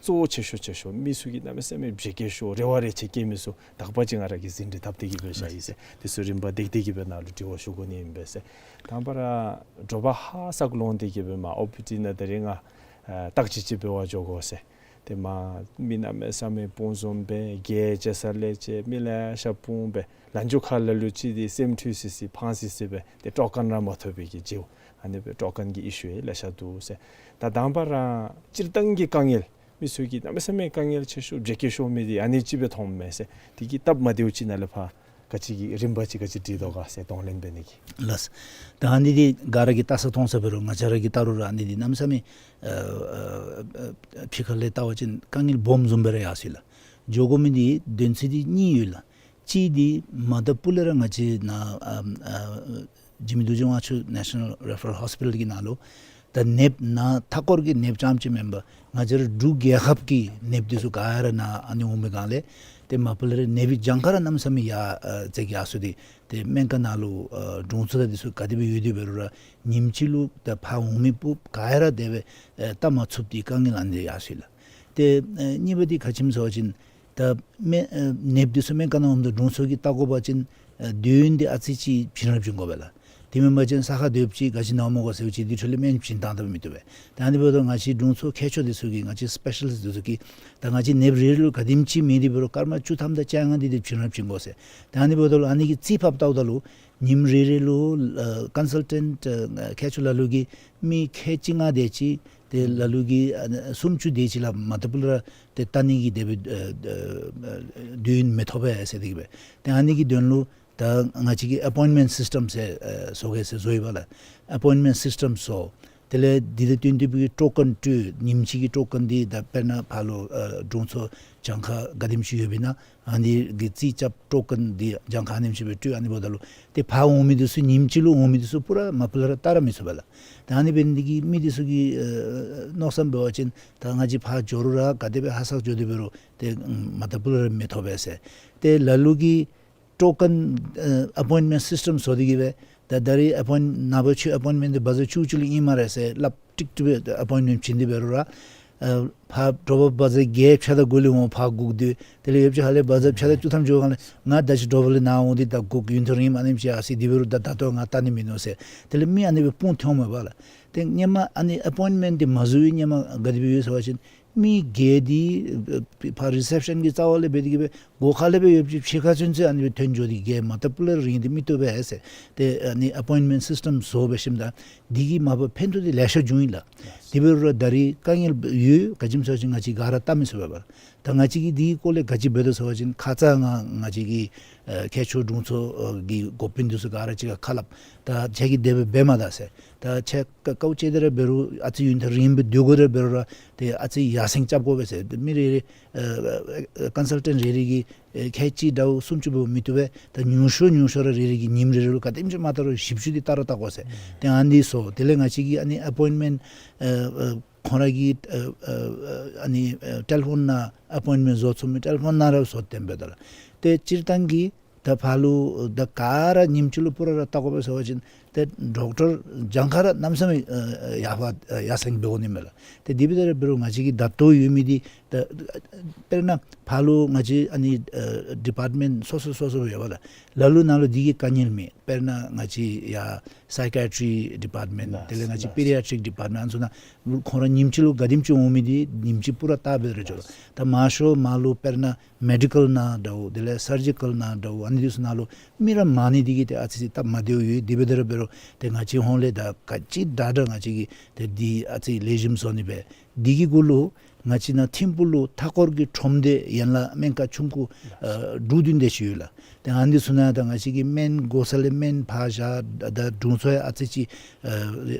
གཙོ་བོ་ཆེ་ཤོས་ཆེ་ཤོས་མི་ཚུ་གིས་གནམ་མེད་ས་མེད་བརྗེད་སྐྱོ་ཤོས་རེ་བ་རེ་ཆེ་བསྐྱེད་མི་ཚུ་དག་པ་ཅིག་ང་ར་གིས་ཟིན་བྲིས་བཏབ་སྟེ་གི་སྦེ་བཞག་ཡི་ཟེར། འདི་ཚུ་རིམ་པ་འདེགས་ཏེ་གི་སྦེ་ནཱ་ལུ་དྲི་བ་ཞུ་དགོ་ནི་ཨིན་པས་ཟེར། དང་པ་ར་དྲོ་པ་ཧ་སག་ལོང་སྟེ་གི་སྦེ་མར་ཨོ་པི་ཌི་ནང་ད་རིས་ང་ཨ་བརྟག་དཔྱད་ཅིག་འབད་བར་འགྱོ་དགོ་ཟེར། ཏེ་མར་མི་གནམ་མེད་ས་མེད་སྤུངས་འཛོམས་སྦེ་གྱལ་ཅིག་ས་ལེ་ཅིག་མི་ལེ་ཤ་སྤུངས་སྦེ་ལན་ཅུང་ཁ་ལ་ལུ་ཅིག་འདི་སེམས་འཁྲུལ་སི་སི་ཕངས་སི་སི་སྦེ་ཏེ་ཊོ་ཀོན་ར་མ་ཐོབ་པའི་གི་རྗེས་ཨ་ནི་སྦེ་ཊོ་ཀོན་གྱི་ཨི་ཤུ་ཡང་ལེ་ཤ་འདུག་ཟེར། ད་དང་པ་ར་སྤྱིར་བཏང་གི་དཀའ་ངལ་མི་ཚུ་གིས་གནམ་མེད་ས་མེད་དཀའ་ངལ་ཆེ་ཤོས་བརྗེད་སྐྱོ་ཤོས་མི་འདི་ཨ་ནི་ཅིག་སྦེ་མཐོངམ་མས་ཟེར། དེ་གི་སྟབས་མ་བདེཝ་ཅིག་ནང་ལས་ཕར་ག་ཅི་གི་རིམ་པ་ཅིག་ག་ཅི་སྒྲིག་དོ་ག་ཟེར་གདོང་ལེན་འབད་ནི་གི། ལགས། ད་ཨ་ནི་འདི་ག་ར་གིས་བལྟ་ས་མཐོང་ས་འབད་རུང་ང་བཅས་ར་གིས་བལྟ་རུང་ར་ཨ་ནི་འདི་གནམ་མེད་ས་མེད་ཨ་ཨ་ཨ་ཕྱི་ཁ་ལས་བལྟ་བ་ཅིན་དཀའ་ངལ་སྦོམ་བཟུམ་སྦེ་ར་ཡར་སོ་ཡི་ལགས། འགྱོ་དགོ་མི་འདི་དོན་ཚན་འདི་གཉིས་ཡོད་ལགས། གཅིག་འདི་མ་ད་པུ་ལས་ར་ང་བཅས་ནཱ་ཨ་ཨ་འཇིགས་མེད་རྡོ་རྗེ་དབང་ཕྱུག་National Referral Hospital གི་ནང་ལུ་ད་ནདཔ་ནཱ་མཐའ་འཁོར་གྱི་ནདཔ་རྐྱངམ་ཅིག་མེན་པར་ང་བཅས་ར་འབྲུག་རྒྱལ་ཁབ་ཀྱི་ནདཔ་འདི་ཚུ་ག་ར་ནཱ་ཨ་ནི་འོང་པའི་སྒང་ལས་ཏེ་མ་པ་ལས་ར་ནདཔ་གི་གྱངས་ཁ་ར་གནམ་མེད་ས་མེད་ཡར་ཨ་ཙིག་ཡར་སོ་སྟེ་ཏེ་སྨན་ཁང་ནང་ལུ་ཨ་དྲུང་འཚོ་དང་འདི་ཚུ་ག་དེ་སྦེ་ཡོད་དེ་འབད་རུང་ར་ཉིནམ་གཅིག་ལུ་ད་ཕར་འོང་མི་སྤུབས་ག་ར་དེ་སྦེ་ཨ་བལྟ་མ་ཚུགས་ཏེ་དཀའ་ངལ་ཨ་ནི་ཡར་སོ་ཡི་ལགས། ཏེ་ཨ་གཉིས་པ་འདི་ག་ཅི་སྨོ་ཟེར་བ་ཅིན་ད་སྨན་ཨ་ནདཔ་འདི་ཚུ་སྨན་ཁང་ནང་འོངམ་ད་དྲུང་འཚོ་གིས་བལྟ་དགོ་པ་ཅིན་ཨ་དུས་ཡུན་འདི་ཨ་ཙི་ཅིག་བྱིན་རླབས་བྱིན་དགོ་པས་ལགས། དེ་མེན་པ་ཅིན་ས་ཁར་སྡོདཔ་ཅིག་ག་ཅི་ནཝ་མས་གོ་ཟེརཝ་ཅིག་དེ་འཕྲོ་ལས་སྨན་བྱིན་བཏང་ད་མི་བཏུབ་པས། ད་ཨ་ནི་འབདཝ་ད་ང་བཅས་དྲུང་འཚོ་མཁས་མཆོག་འདི་ཚུ་གིས་ང་བཅས་སི་པེ་ཤ་ལིསཊ་འདི་ཚུ་གིས་ད་ང་བཅས་ནདཔ་རེ་རེ་ལུ་ག་དེམ་ཅིག་མེད་དེ་འབད་རུང་སྐར་མ་བཅུ་ཐམ་དང་བཅོ་ལྔ་འདི་ཏེ་བྱིན་རླབས་བྱིན་དགོ་ཟེར། ད་ཨ་ནི་འབདཝ་ད་ལུ་ཨ་ནི་གི་རྩིས་ཕབ་བལྟཝ་ད་ལུ་ཉིནམ་རེ་རེ་ལུ་ཨ་ཀོན་སཱལ་ཊེནཊ་ཨ་མཁས་མཆོག་ལ་ལུ་གིས་མི་ཁལ་བཅོ་ལྔ་དེ་ཅིག་ཏེ་ལ་ལུ་གིས་ཨ་སུམ་ཅུ་དེ་ཅིག་ལས་མ་ད་པུ་ལས་ར་ཏེ་བལྟ་ནི་གི་དེ་སྦེ་ཨ་ཨ་དུས་ཡུན་མི་ཐོབ་པས་ཟེར་དེ་གིས་སྦེ། ཏེ་ཨ་ནི་གི་དོན་ལུ་ད་ང་བཅས་ཀྱིས་ཨེ་པོའིནཊ་མེནཊ་སིསི་ཊེམ་ཟེར་ཨ་བཟོ་གེ་ཟེར་བཟོ་ཡི་པ་ལགས། ཨེ་པོའིནཊ་མེནཊ་སིསི་ཊེམ་བཟོ། དེ་ལས་འདི་དང་བསྟུན་ཏེ་སྦེ་ཊོ་ཀོན་སྤྲོད། ཉིནམ་གཅིག་གི་ཊོ་ཀོན་འདི་ད་དཔེར་ན་ཕར་ལུ་ཨ་དྲུང་འཚོ་གྱངས་ཁ་ག་དེམ་ཅིག་ཡོདཔ་ཨིན་ན་ཨ་ནི་གི་རྩིས་རྐྱབ། ཊོ་ཀོན་འདི་གྱངས་ཁ་ཨ་ནེམ་ཅིག་སྦེ་སྤྲོད། ཨ་ནི་འབདཝ་ད་ལུ་ཏེ་ཕར་འོང་མི་འདི་ཚུ་ཉིནམ་གཅིག་ལུ་འོང་མི་འདི་ཚུ་པུ་ར་མ་པ་ལས་ར་བལྟ་ར་མི་ཚུགས་པས་ལགས། ད་ཨ་ནི་འབད་ནི་འདི་གིས་མི་འདི་ཚུ་གིས་ཨ་མནོ་བསམ་འབད་བ་ཅིན་ད་ང་བཅས་ཕར་འགྱོ་རུང་ར་ག་དེ་སྦེ་ཧ་སག་འགྱོ་དེ་འབད་རུང་ཏེ་མ་ད་པུ་ལས་ར་མི་ཐོབ་པས་ཟེར། ཏེ་ལ་ལུ་གིས་ཊོ་ཀོན་ཨ་ཨེ་པོའིནཊ་མེནཊ་སིསི་ཊེམ་བཟོ་སྟེ་གིས་སྦེ་ད་ད་རིས་ཨེ་པོའིནཊ་ནངས་པ་ཁྱོད་ཨེ་པོའིནཊ་མེནཊ་འདི་བ་ཛ་བཅུ་གཅིག་ལུ་ཨིན་སྨ་རེ་ཟེར་སླབ་ཀྲིག་ཀྲི་སྦེ་ཨེ་པོའིནཊ་མེནཊ་བྱིན་ཏེ་འབད་རུང་ར་ཨ་ཕར་དྲོ་པ་བ་ཛ་བརྒྱད་ཕྱེད་དང་དགུ་ལུ་འོང་ཕར་སྒུག་སྡོད། དེ་ལས་ཡོདཔ་ཅིག་ཧ་ལས་བ་ཛ་ཕྱེད་དང་བཅུ་ཐམ་འགྱོ་སྒང་ལས་ང་ད་ཅི་དྲོ་པ་ལས་ནཱ་འོང་སྟེ་ད་སྒུག་ཡུན་ཐུང་ར་ཨིནམ་ཨ་ནེམ་ཅིག་ཨ་ཙི་དེ་འབད་རུང་ད་ད་ལྟོ་ང་བལྟ་ནི་མིན་ནུག་ཟེར། དེ་ལས་མི་ཨ་ནི་སྦེ་སྤུངས་ཐོནམ་མས་པ་ལགས། ཏེ་སྔོན་མ་ཨ་ནི་ཨེ་པོའིནཊ་མེནཊ་འདི་མ་བཟོ་བའི་སྔོན་མ་ག་དེ་སྦེ་ཡོད་ཟེར་བ་ཅིན་མི་གིས་འདི་ཨ་ཕར་རི་སེབ་ཤཱན་གྱི་རྩ་བ་ལས་འབད་དེ་གིས་སྦེ་སྒོ་ཁ་ལས་སྦེ་ཡོདཔ་ཅིག་ཕྱི་ཁར་ཚུན་ཚོད་ཨ་ནི་སྦེ་ཐོན་འགྱོ་སྟེ་གིས་མ་ད་པུ་ལས་ར་རིང་སྟེ་མི་བཏུབ་པས་ཟེར། ཏེ་ཨ་ནི་ཨེ་པོའིནཊ་མེནཊ་སིསི་ཊེམ་བཟོ་འབད་ཞིནམ་ད་འདི་གིས་མ་པ་ཕན་ཐོགས་འདི་ལེ་ཤ་བྱུང་ཡི་ལགས། དེ་འབད་རུང་ར་ད་རིས་དཀའ་ངལ་ཡོད། ག་ཅི་སྨོ་ཟེར་བ་ཅིན་ང་བཅས་ག་ར་བལྟ་མི་ཚུགས་པས་པ། ད་ང་བཅས་ཀྱིས་འདི་གི་སྐོར་ལས་ག་ཅི་འབད་དོ་ཟེར་བ་ཅིན་ཁ་ཙ་ང་ང་བཅས་ཀྱི་ཨ་མཁས་མཆོག་དྲུང་འཚོ་ཨ་གི་འགོ་དཔོན་འདི་ཚུ་ག་ར་གཅིག་ཁར་ཁ་སླབ། ད་ཁྱེད་ཀྱིས་དེ་སྦེ་འབད་མ་ད་ཟེར། ད་ཁྱེད་ཀ་དཀའཝ་སྤྱད་དེ་ར་འབད་རུང་ཨ་ཙི་ཡུན་ཐུང་རིངམོ་སྦེ་སྡོད་དགོ་དེ་ར་འབད་རུང་ར་ཏེ་ཨ་ཙི་ཡར་སེང་རྐྱབ་དགོ་པས་ཟེར། ཏེ་མི་རེ་རེ་ཨ་ཨ་ཀོན་སཱལ་ཊེནཊ་རེ་རེ་གིས་ཨེ་ཁལ་གཅིག་དྲུག་སུམ་ཅུ་འབདཝ་མི་བཏུབ་པས། ད་ཉུང་ཤོས་ཉུང་ཤོས་ར་རེ་རེ་གིས་ཉིནམ་རེ་རེ་ལུ་ག་དེམ་ཅིག་མ་བལྟ་རུང་བཞི་བཅུ་འདི་བལྟ་ར་བལྟ་དགོ་ཟེར། ཏེ་ཨ་ནི་བཟོ། དེ་ལས་ང་བཅས་ཀྱིས་ཨ་ནི་ཨེ་པོའིནཊ་མེནཊ་ཨ་ཨ་ཁོང་ར་གི་ཨ་ཨ་ཨ་ནི་ཨ་ཊེ་ལི་ཕོན་ནང་ཨེ་པོའིནཊ་མེནཊ་བཟོ་ཚུགས་མི་ཊེ་ལི་ཕོན་ནང་ར་བཟོ་སྟེ་འབདཝ་ད་ལགས། ཏེ་སྤྱིར་བཏང་གི་ད་ཕར་ལུ་ད་ག་ར་ཉིནམ་གཅིག་ལུ་པུ་ར་ར་བལྟ་དགོ་པས་ཟེར་བ་ཅིན་ཏེ་ཌོག་ཊར་གྱངས་ཁ་ར་གནམ་མེད་ས་མེད་ཨ་ཨ་ཡར་ཕར་ཨ་ཡར་སེང་འབད་དགོ་ནི་མས་ལགས། ཏེ་དེ་འབདཝ་ད་ར་འབད་རུང་ང་བཅས་ཀྱི་ད་ལྟོ་ཡོད་མི་འདི་ད་དཔེར་ན་ཕར་ལུ་ང་བཅས་ཨ་ནི་ཨ་ཌི་པཱརཊ་མེནཊ་སོ་སོ་སོ་སོ་ཡོད་པ་ལགས། ལ་ལུ་ནང་ལུ་འདི་གི་དཀའ་ངལ་མེད། དཔེར་ན་ང་བཅས་ཡར་སའི་ཀཱ་ཡི་ཊི་ཌི་པཱརཊ་མེནཊ་དེ་ལས་ང་བཅས་པི་ཌི་ཡ་ཊིཀ་ཌི་པཱརཊ་མེནཊ་ཨ་ནི་ཚུ་ནང་ཁོང་ར་ཉིནམ་གཅིག་ལུ་ག་དེམ་ཅིག་འོང་མི་འདི་ཉིནམ་གཅིག་པུ་ར་བལྟ་སྦེ་ར་འགྱོ་ལོ། ད་མང་ཤོས་མར་ལུ་དཔེར་ན་མེ་ཌི་ཀཱལ་ནང་འདྲཝ་དེ་ལས་སར་ཇི་ཀཱལ་ནང་འདྲཝ་ཨ་ནི་འདི་ཚུ་ནང་ལུ་མི་ར་མང་ནི་འདི་གིས་ཏེ་ཨ་ཙི་ཅིག་སྟབས་མ་བདེཝ་ཡོད། དེ་འབདཝ་ད་ར་འབད་རུང་ཏེ་ང་བཅས་ཧོངས་ལས་ད་ག་ཅི་དྲག་དྲག་ང་བཅས་ཀྱིས་ཏེ་འདི་ཨ་ཙི་ལེགས་ཤོམ་བཟོ་ནི་སྦེ་འདི་གི་གུ་ལུ་ ང་བཅས་ནཱ་ཐིམ་ཕུག་ལུ་མཐའ་འཁོར་གྱི་ཁྲོམ་སྡེ་ཡན་ལག་སྨན་ཁང་ཆུང་ཀུ་ཨ་དྲུག་བདུན་དེ་ཅིག་ཡོད་ལགས། ཏེ་ཨ་ནི་ཚུ་ནང་ད་ང་བཅས་ཀྱིས་སྨན་དགོ་ས་ལས་སྨན་ཕར་བཞག་ད་དྲུང་འཚོ་ཡང་ཨ་ཙི་ཅིག་ཨ་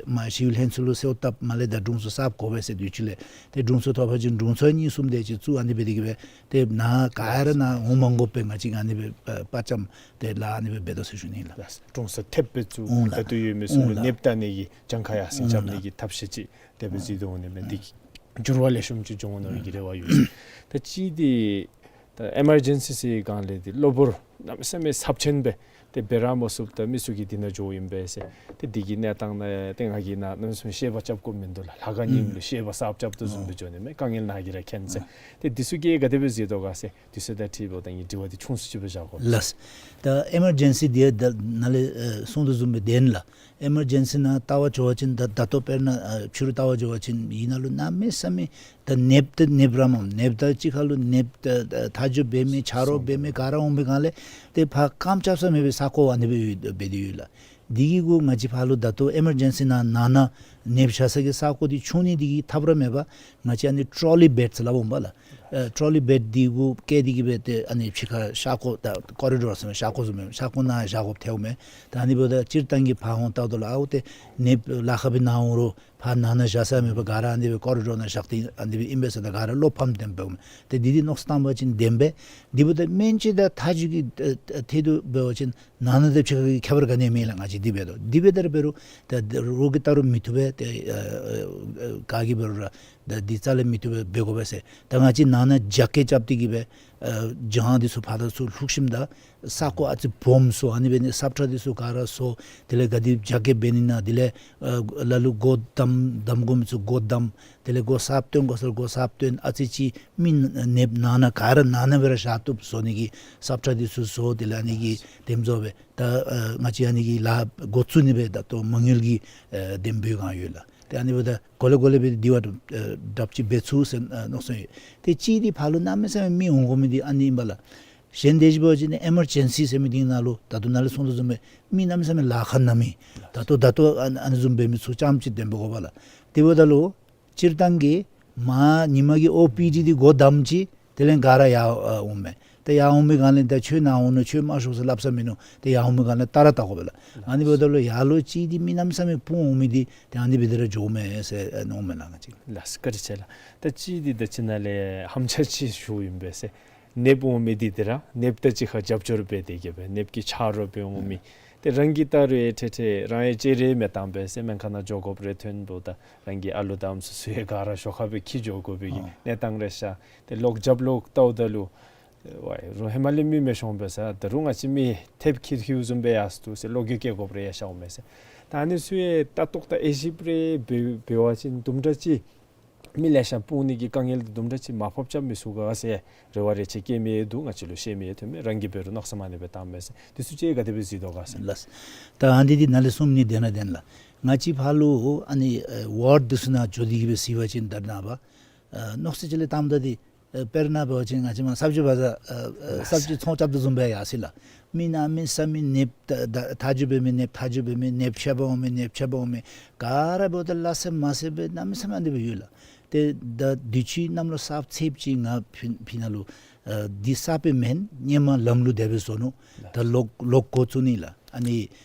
མ་ཞི་གཡོག་ལྷན་ཚོགས་ལུ་གསོལཝ་བཏབ་མ་ལས་ད་དྲུང་འཚོ་གསརཔ་དགོ་པས་ཟེར་དུས་ཅི་ལས་ཏེ་དྲུང་འཚོ་ཐོབ་པ་ཅིན་དྲུང་འཚོ་གཉིས་གསུམ་དེ་ཅིག་བཙུགས་ཨ་ནི་སྦེ་དེ་གིས་སྦེ་ཏེ་ནཱ་ག་ར་ནཱ་འོང་མ་དགོ་པས། ང་བཅས་ཨ་ནི་སྦེ་ཨ་དཔའ་བཅམ་ཏེ་ལཱ་ཨ་ནི་སྦེ་འབད་དོ་ཟེར་ཞུ་ནི་ལགས། ལགས། དྲུང་འཚོ་ཐེབས་སྦེ་བཙུགས། འོང་ལགས། ད་ལྟོ་ཡོད་མི་ཚུ་འོང་ལགས། ནདཔ་བལྟ་ནི་གི་གྱངས་ཁ་ཡར་སེང་འོང་རྐྱབ་ལགས། ནི་གི་ཐབས་ཤེས་ཅིག་དེ་སྦེ་བཟོ་དོ་འོང་ནི་མས། འདི་འགྱུར་བ་ལེགས་ཤོམ་ཅིག་འབྱུང་འོང་ནི་གི་རེ་བ་ཡོད་ཟེར། ད་ཅི་འདི་ད་ཨེ་མར་ཇེན་སི་ཟེར་སྒང་ལས་འདི་གློ་བུར་གནམ་མེད་ས་མེད་ཚབས་ཆེན་སྦེ་ཏེ་འབད་ར་མ་ཚུགསཔ་ད་མི་ཚུ་གིས་འདི་ནང་འགྱོཝ་ཨིན་པས་ཟེར། ཏེ་འདི་གི་གནས་སྟངས་ནང་ཏེ་ང་གིས་ནཱ་གནམ་མེད་ས་མེད་བཤད་པ་རྐྱབ་དགོཔ་མིན་འདུག་ལགས། ལྷ་ཁང་རྙིངམ་ལུ་བཤད་པ་གསརཔ་རྐྱབ་དོ་བཟུམ་སྦེ་འགྱོ་ནི་མས། དཀའ་ངལ་ནཱ་གིས་ར་མཁྱེན་ཟེར། ཏེ་འདི་ཚུ་གིས་ག་དེ་སྦེ་གཟིགས་དོ་ག་ཟེར། དུས་ཚོད་དང་འཁྲིལཝ་ད་ངེའི་དྲི་བ་འདི་ཆུང་སུ་ཅིག་སྦེ་བཞག་དགོ། ལགས། ད་ཨེ་མར་ཇེན་སི་འདི་ད་ནཱ་ལས་ཨ་གསུངས་དོ་བཟུམ་སྦེ་བདེན་ལགས། ཨེ་མར་ཇེན་སི་ནང་བལྟ་བར་འགྱོ་བ་ཅིན་ད་ད་ལྟོ་དཔེར་ན་ཨ་ཕྱི་རུ་བལྟ་བར་འགྱོ་བ་ཅིན་ཨ་ནཱ་ལུ་གནམ་མེད་ས་མེད་ད་ནདཔ་ད་ནདཔ་ར་མས། ནདཔ་དང་གཅིག་ཁར་ལུ་ནདཔ་ད་ད་མཐའ་འཇུག་འབད་མི་ཆ་རོགས་འབད་མི་ག་ར་འོང་པའི་སྒང་ལས་ཏེ་ཕར་རྐངམ་རྐྱབ་ས་མེད་པའི་ས་སྒོ་ཨ་ནི་སྦེ་ཡོད་འབད་དེ་ཡོད་ལགས། འདི་གི་གུ་ང་བཅས་ཕར་ལུ་ད་ལྟོ་ཨེ་མར་ཇེན་སི་ནང་ནང་ན་ནདཔ་བཞག་ས་གི་ས་སྒོ་འདི་ཆུང་ནི་འདི་གིས་ཐབས་ར་མེད་པར་ང་བཅས་ཨ་ནི་ཊོ་ལི་བེཌ་ཟེར་སླབ་འོང་པ་ལགས། ཨ་ཊོ་ལི་བེཌ་འདི་གུ་བཀལ་ཏེ་གིས་སྦེ་ཏེ་ཨ་ནི་ཕྱི་ཁར་ཤ་སྒོ་ད་ཀོ་རི་ཌོར་ཟེར་མི་ཤ་སྒོ་བཟུམ་མས། ཤ་སྒོ་ནང་བཞག་དགོཔ་ཐལཝ་མས། ད་ཨ་ནི་འབདཝ་ད་སྤྱིར་བཏང་གི་ཕར་འོང་བལྟཝ་ད་ལུ་ཨའུ་ཏེ་ནདཔ་ལཱ་ཁག་སྦེ་ནཱ་འོང་རུང་ཕར་ནང་ན་བཞག་ས་མེད་པར་ག་ར་ཨ་ནི་སྦེ་ཀོ་རི་ཌོར་ནང་བཞག་སྟེ་ཨ་ནི་སྦེ་ཨིན་པས་ཟེར་ད་ག་ར་བློ་ཕམ་སྟེ་འབདཝ་མས། ཏེ་འདི་འདི་མནོ་བསམ་བཏང་བ་ཅིན་བདེན་པས། འདི་འབདཝ་ད་སྨན་བཅོས་དང་མཐའ་འཇུག་གི་ཨ་ཨ་ཐད་དུ་འབད་བ་ཅིན་ནང་ན་དང་ཕྱི་ཁ་གི་ཁྱད་པར་ག་ནི་ཡང་མེད་ལགས། ང་བཅས་འདི་འབད་དོ། འདི་འབདཝ་ད་ར་འབད་རུང་ད་རོགས་ཀྱིས་བལྟ་རུང་མི་བཏུབ་པས། ཏེ་ཨ་ཨ་ག་གིས་འབད་རུང་ར་ད་འདི་རྩ་ལས་མི་བཏུབ་པས། འབད་དགོ་པས་ཟེར། ད་ང་བཅས་ནང་ན་རྒྱ་སྐྱེགས་རྐྱབ་སྟེ་གིས་སྦེ་ཨ་གྱང་འདི་ཚུ་ཕར་དང་ཚུར་བླུགས་ཞིནམ་ད་ས་སྒོ་ཨ་ཙི་སྦོམ་བཟོ། ཨ་ནི་འབད་ནི་སབ་ཁྲ་འདི་ཚུ་ག་ར་བཟོ། དེ་ལས་ག་དེ་རྒྱ་སྐྱེགས་འབད་ནི་ན་དེ་ལས་ཨ་ལ་ལུ་སྒོ་བསྡམ་བསྡམ་དགོ་མི་ཚུ་སྒོ་བསྡམ། དེ་ལས་སྒོ་གསརཔ་བཏོན་དགོ་ས་ལུ་སྒོ་གསརཔ་བཏོན། ཨ་ཙི་ཅིག་མི་ནདཔ་ནང་ན་ག་ར་ནང་ན་སྦེ་ར་བཞག་བཏུབ་བཟོ་ནི་གི་སབ་ཁྲ་འདི་ཚུ་བཟོ། དེ་ལས་ཨ་ནི་གི་དེམ་བཟོ་སྦེ་ད་ཨ་ང་བཅས་ཨ་ནི་གི་ལཱ་འགོ་བཙུགས་ནི་སྦེ་ད་ལྟོ་མ་དངུལ་གྱི་ཨ་དེམ་འབད་བའི་སྒང་ཡོད་ལགས། ཏེ་ཨ་ནི་འབདཝ་ད་གོ་ལེ་གོ་ལེ་སྦེ་འདི་བ་ཨ་དྲགཔ་ཅིག་འབད་ཚུགས་ཟེར་ཨ་མནོ་བསམ་ཡོད། ཏེ་གཅིག་འདི་ཕར་ལུ་གནམ་མེད་ས་མེད་མི་འོང་དགོ་མི་འདི་ཨ་ནི་ཨིན་པས་ལགས། གཞན་དེ་ཅིག་འབད་བ་ཅིན་ཨེ་མར་ཇེན་སི་ཟེར་མི་འདི་ནང་ལུ་ད་ལྟོ་ནཱ་ལས་གསུངས་དོ་བཟུམ་སྦེ་མི་གནམ་མེད་ས་མེད་ལཱ་ཁག་ནང་མི་ད་ལྟོ་ད་ལྟོ་ཨ་ཨ་ནི་བཟུམ་འབད་མི་ཚུ་རྐྱངམ་ཅིག་དེམ་འབད་དགོ་པས་ལགས། དེ་འབདཝ་ད་ལུ་སྤྱིར་བཏང་གི་མ་ཉིན་མ་གི་ཨོ་པི་ཌི་འདི་སྒོ་བསྡམས་ཅི། དེ་ལས་ག་ར་ཡར་ཨ་འོང་མས། ཏེ་ཡར་འོང་མི་སྒང་ལས་ད་ཁྱོད་ནཱ་འོང་ནུག་ཁྱོད་མ་ཤོག་ཟེར་སླབ་ས་མིན་ནུག། ཏེ་ཡར་འོང་མི་སྒང་ལས་ལྟ་ར་བལྟ་དགོ་པས་ལགས། ཨ་ནི་འབདཝ་ད་ལུ་ཡར་ལུ་ཅིག་འདི་མི་གནམ་མེད་ས་མེད་སྤུངས་འོང་མི་འདི་ཏེ་ཨ་ནི་སྦེ་དེ་ར་འགྱོཝ་མས་ཟེར་ཨ་མནོཝ་མས་ལགས་ང་བཅས། ལགས་བཀའ་དྲིན་ཆེ་ལགས། ད་ཅི་འདི་ད་ཅི་ནཱ་ལས་ཧམ་ཆ་ཅིག་ཞུཝ་ཨིན་པས་ཟེར། ནདཔ་འོང་མི་འདི་དེ་ར་ནདཔ་དང་གཅིག་ཁར་རྒྱབ་སྐྱོར་འབད་དེ་གིས་སྦེ་ནདཔ་གི་ཆ་རོགས་སྦེ་འོང་མི། ཏེ་རང་གིས་བལྟ་རུང་ཨེ་ཁྲེ་ཁྲེ་རང་ཡང་ལྕེ་རེ་མི་བཏང་པས་ཟེར། སྨན་ཁང་ནང་འགྱོ་དགོཔ་རེ་ཐོན་འབདཝ་ད་རང་གི་ཨ་ལུ་དང་ཨམ་སྲུ་ཚུ་ཡང་ག་ར་ཞོར་ཁར་སྦེ་འཁྱིད་འགྱོ་དགོ་པའི་གི་ཨ་གནས་སྟངས་རེ་ཤར། ཏེ་ལོག་རྒྱབ་ལོག་བལྟཝ་ད་ལུ་ཝའི་རོགས་ཧེ་མ་ལས་མི་མི་ཤོང་པས་ཟེར། ད་རུང་ང་བཅས་མི་ཐེབས་འཁྱིད་འཁྱིདཔ་བཟུམ་སྦེ་ཡར་སོ་ནུག་ཟེར་ལོག་གི་སྐད་དགོཔ་རེ་ཡང་ཤརཝ་མས་ཟེར། ད་ཨ་ནི་ཚུ་ཡང་ལྟ་རྟོག་དང་དབྱེ་ཞིབ་རེ་འབད་འབད་བ་ཅིན་དུམ་གྲ་ཅིག་མི་ལེ་ཤ་སྤུངས་ནི་གི་དཀའ་ངལ་འདི་དུམ་གྲ་ཅིག་མར་ཕབ་རྐྱབ་མི་ཚུགས་ག་ཟེར་རེ་བ་རེ་ཆེ་བསྐྱེད་མི་འདུག། ང་བཅས་ལུ་བཤད་མི་ཐོན་མས། རང་གིས་འབད་རུང་མནོ་བསམ་ཨ་ནི་སྦེ་བཏངམ་མས་ཟེར། འདི་ཚུ་ཅིག་ག་དེ་སྦེ་གཟིགས་དོ་ག་ཟེར། ལགས། ད་ཨ་ནི་འདི་ནཱ་ལས་གསུངས་མི་འདི་བདེན་ར་བདེན་ལགས། ང་བཅས་ཕར་ལུ་ཨ་ནི་ཨེ་ཝརཌ་འདི་ཚུ་ནང་འགྱོ་སྟེ་གིས་སྦེ་གཟིགས་པ་ཅིན་ད་ནངས་པ་ཨེ་མནོ་བསམ་ཅིག་ལས་བཏངམ་ད་འདི་ཨེ་དཔེར་ན་འབད་བ་ཅིན་ང་བཅས་མར་ས་བཅུད་བ་ཟ་ཨེ་ཨེ་ས་བཅུད་ཚོང་རྐྱབ་དོ་བཟུམ་སྦེ་ཡར་སོ་ཡི་ལགས། མི་གནམ་མེད་ས་མེད་ནདཔ་ད་ད་མཐའ་འཇུག་འབད་མི་ནདཔ་མཐའ་འཇུག་འབད་མི་ནདཔ་ཤ་པ་འོང་མི་ནདཔ་ཤ་པ་འོང་མི་ག་ར་འབདཝ་ད་ལ་སེམས་མ་སེམས་སྦེ་གནམ་མེད་ས་མེད་ཨ་ནི་སྦེ་ཡོད་ལགས། ཏེ་ད་དུས་ཅི་གནམ་ལོ་གསརཔ་ཚེསཔ་ཅིག་ང་ཕི་ཕི་ནཱ་ལུ་ཨ་འདི་གསརཔ་སྦེ་མེན། སྔོན་མ་ལམ་ལུགས་དེ་སྦེ་བཟོ་ནུག། ད་ལོག་ལོག་འགོ་བཙུགས་ནི་ལགས། ཨ་ནི་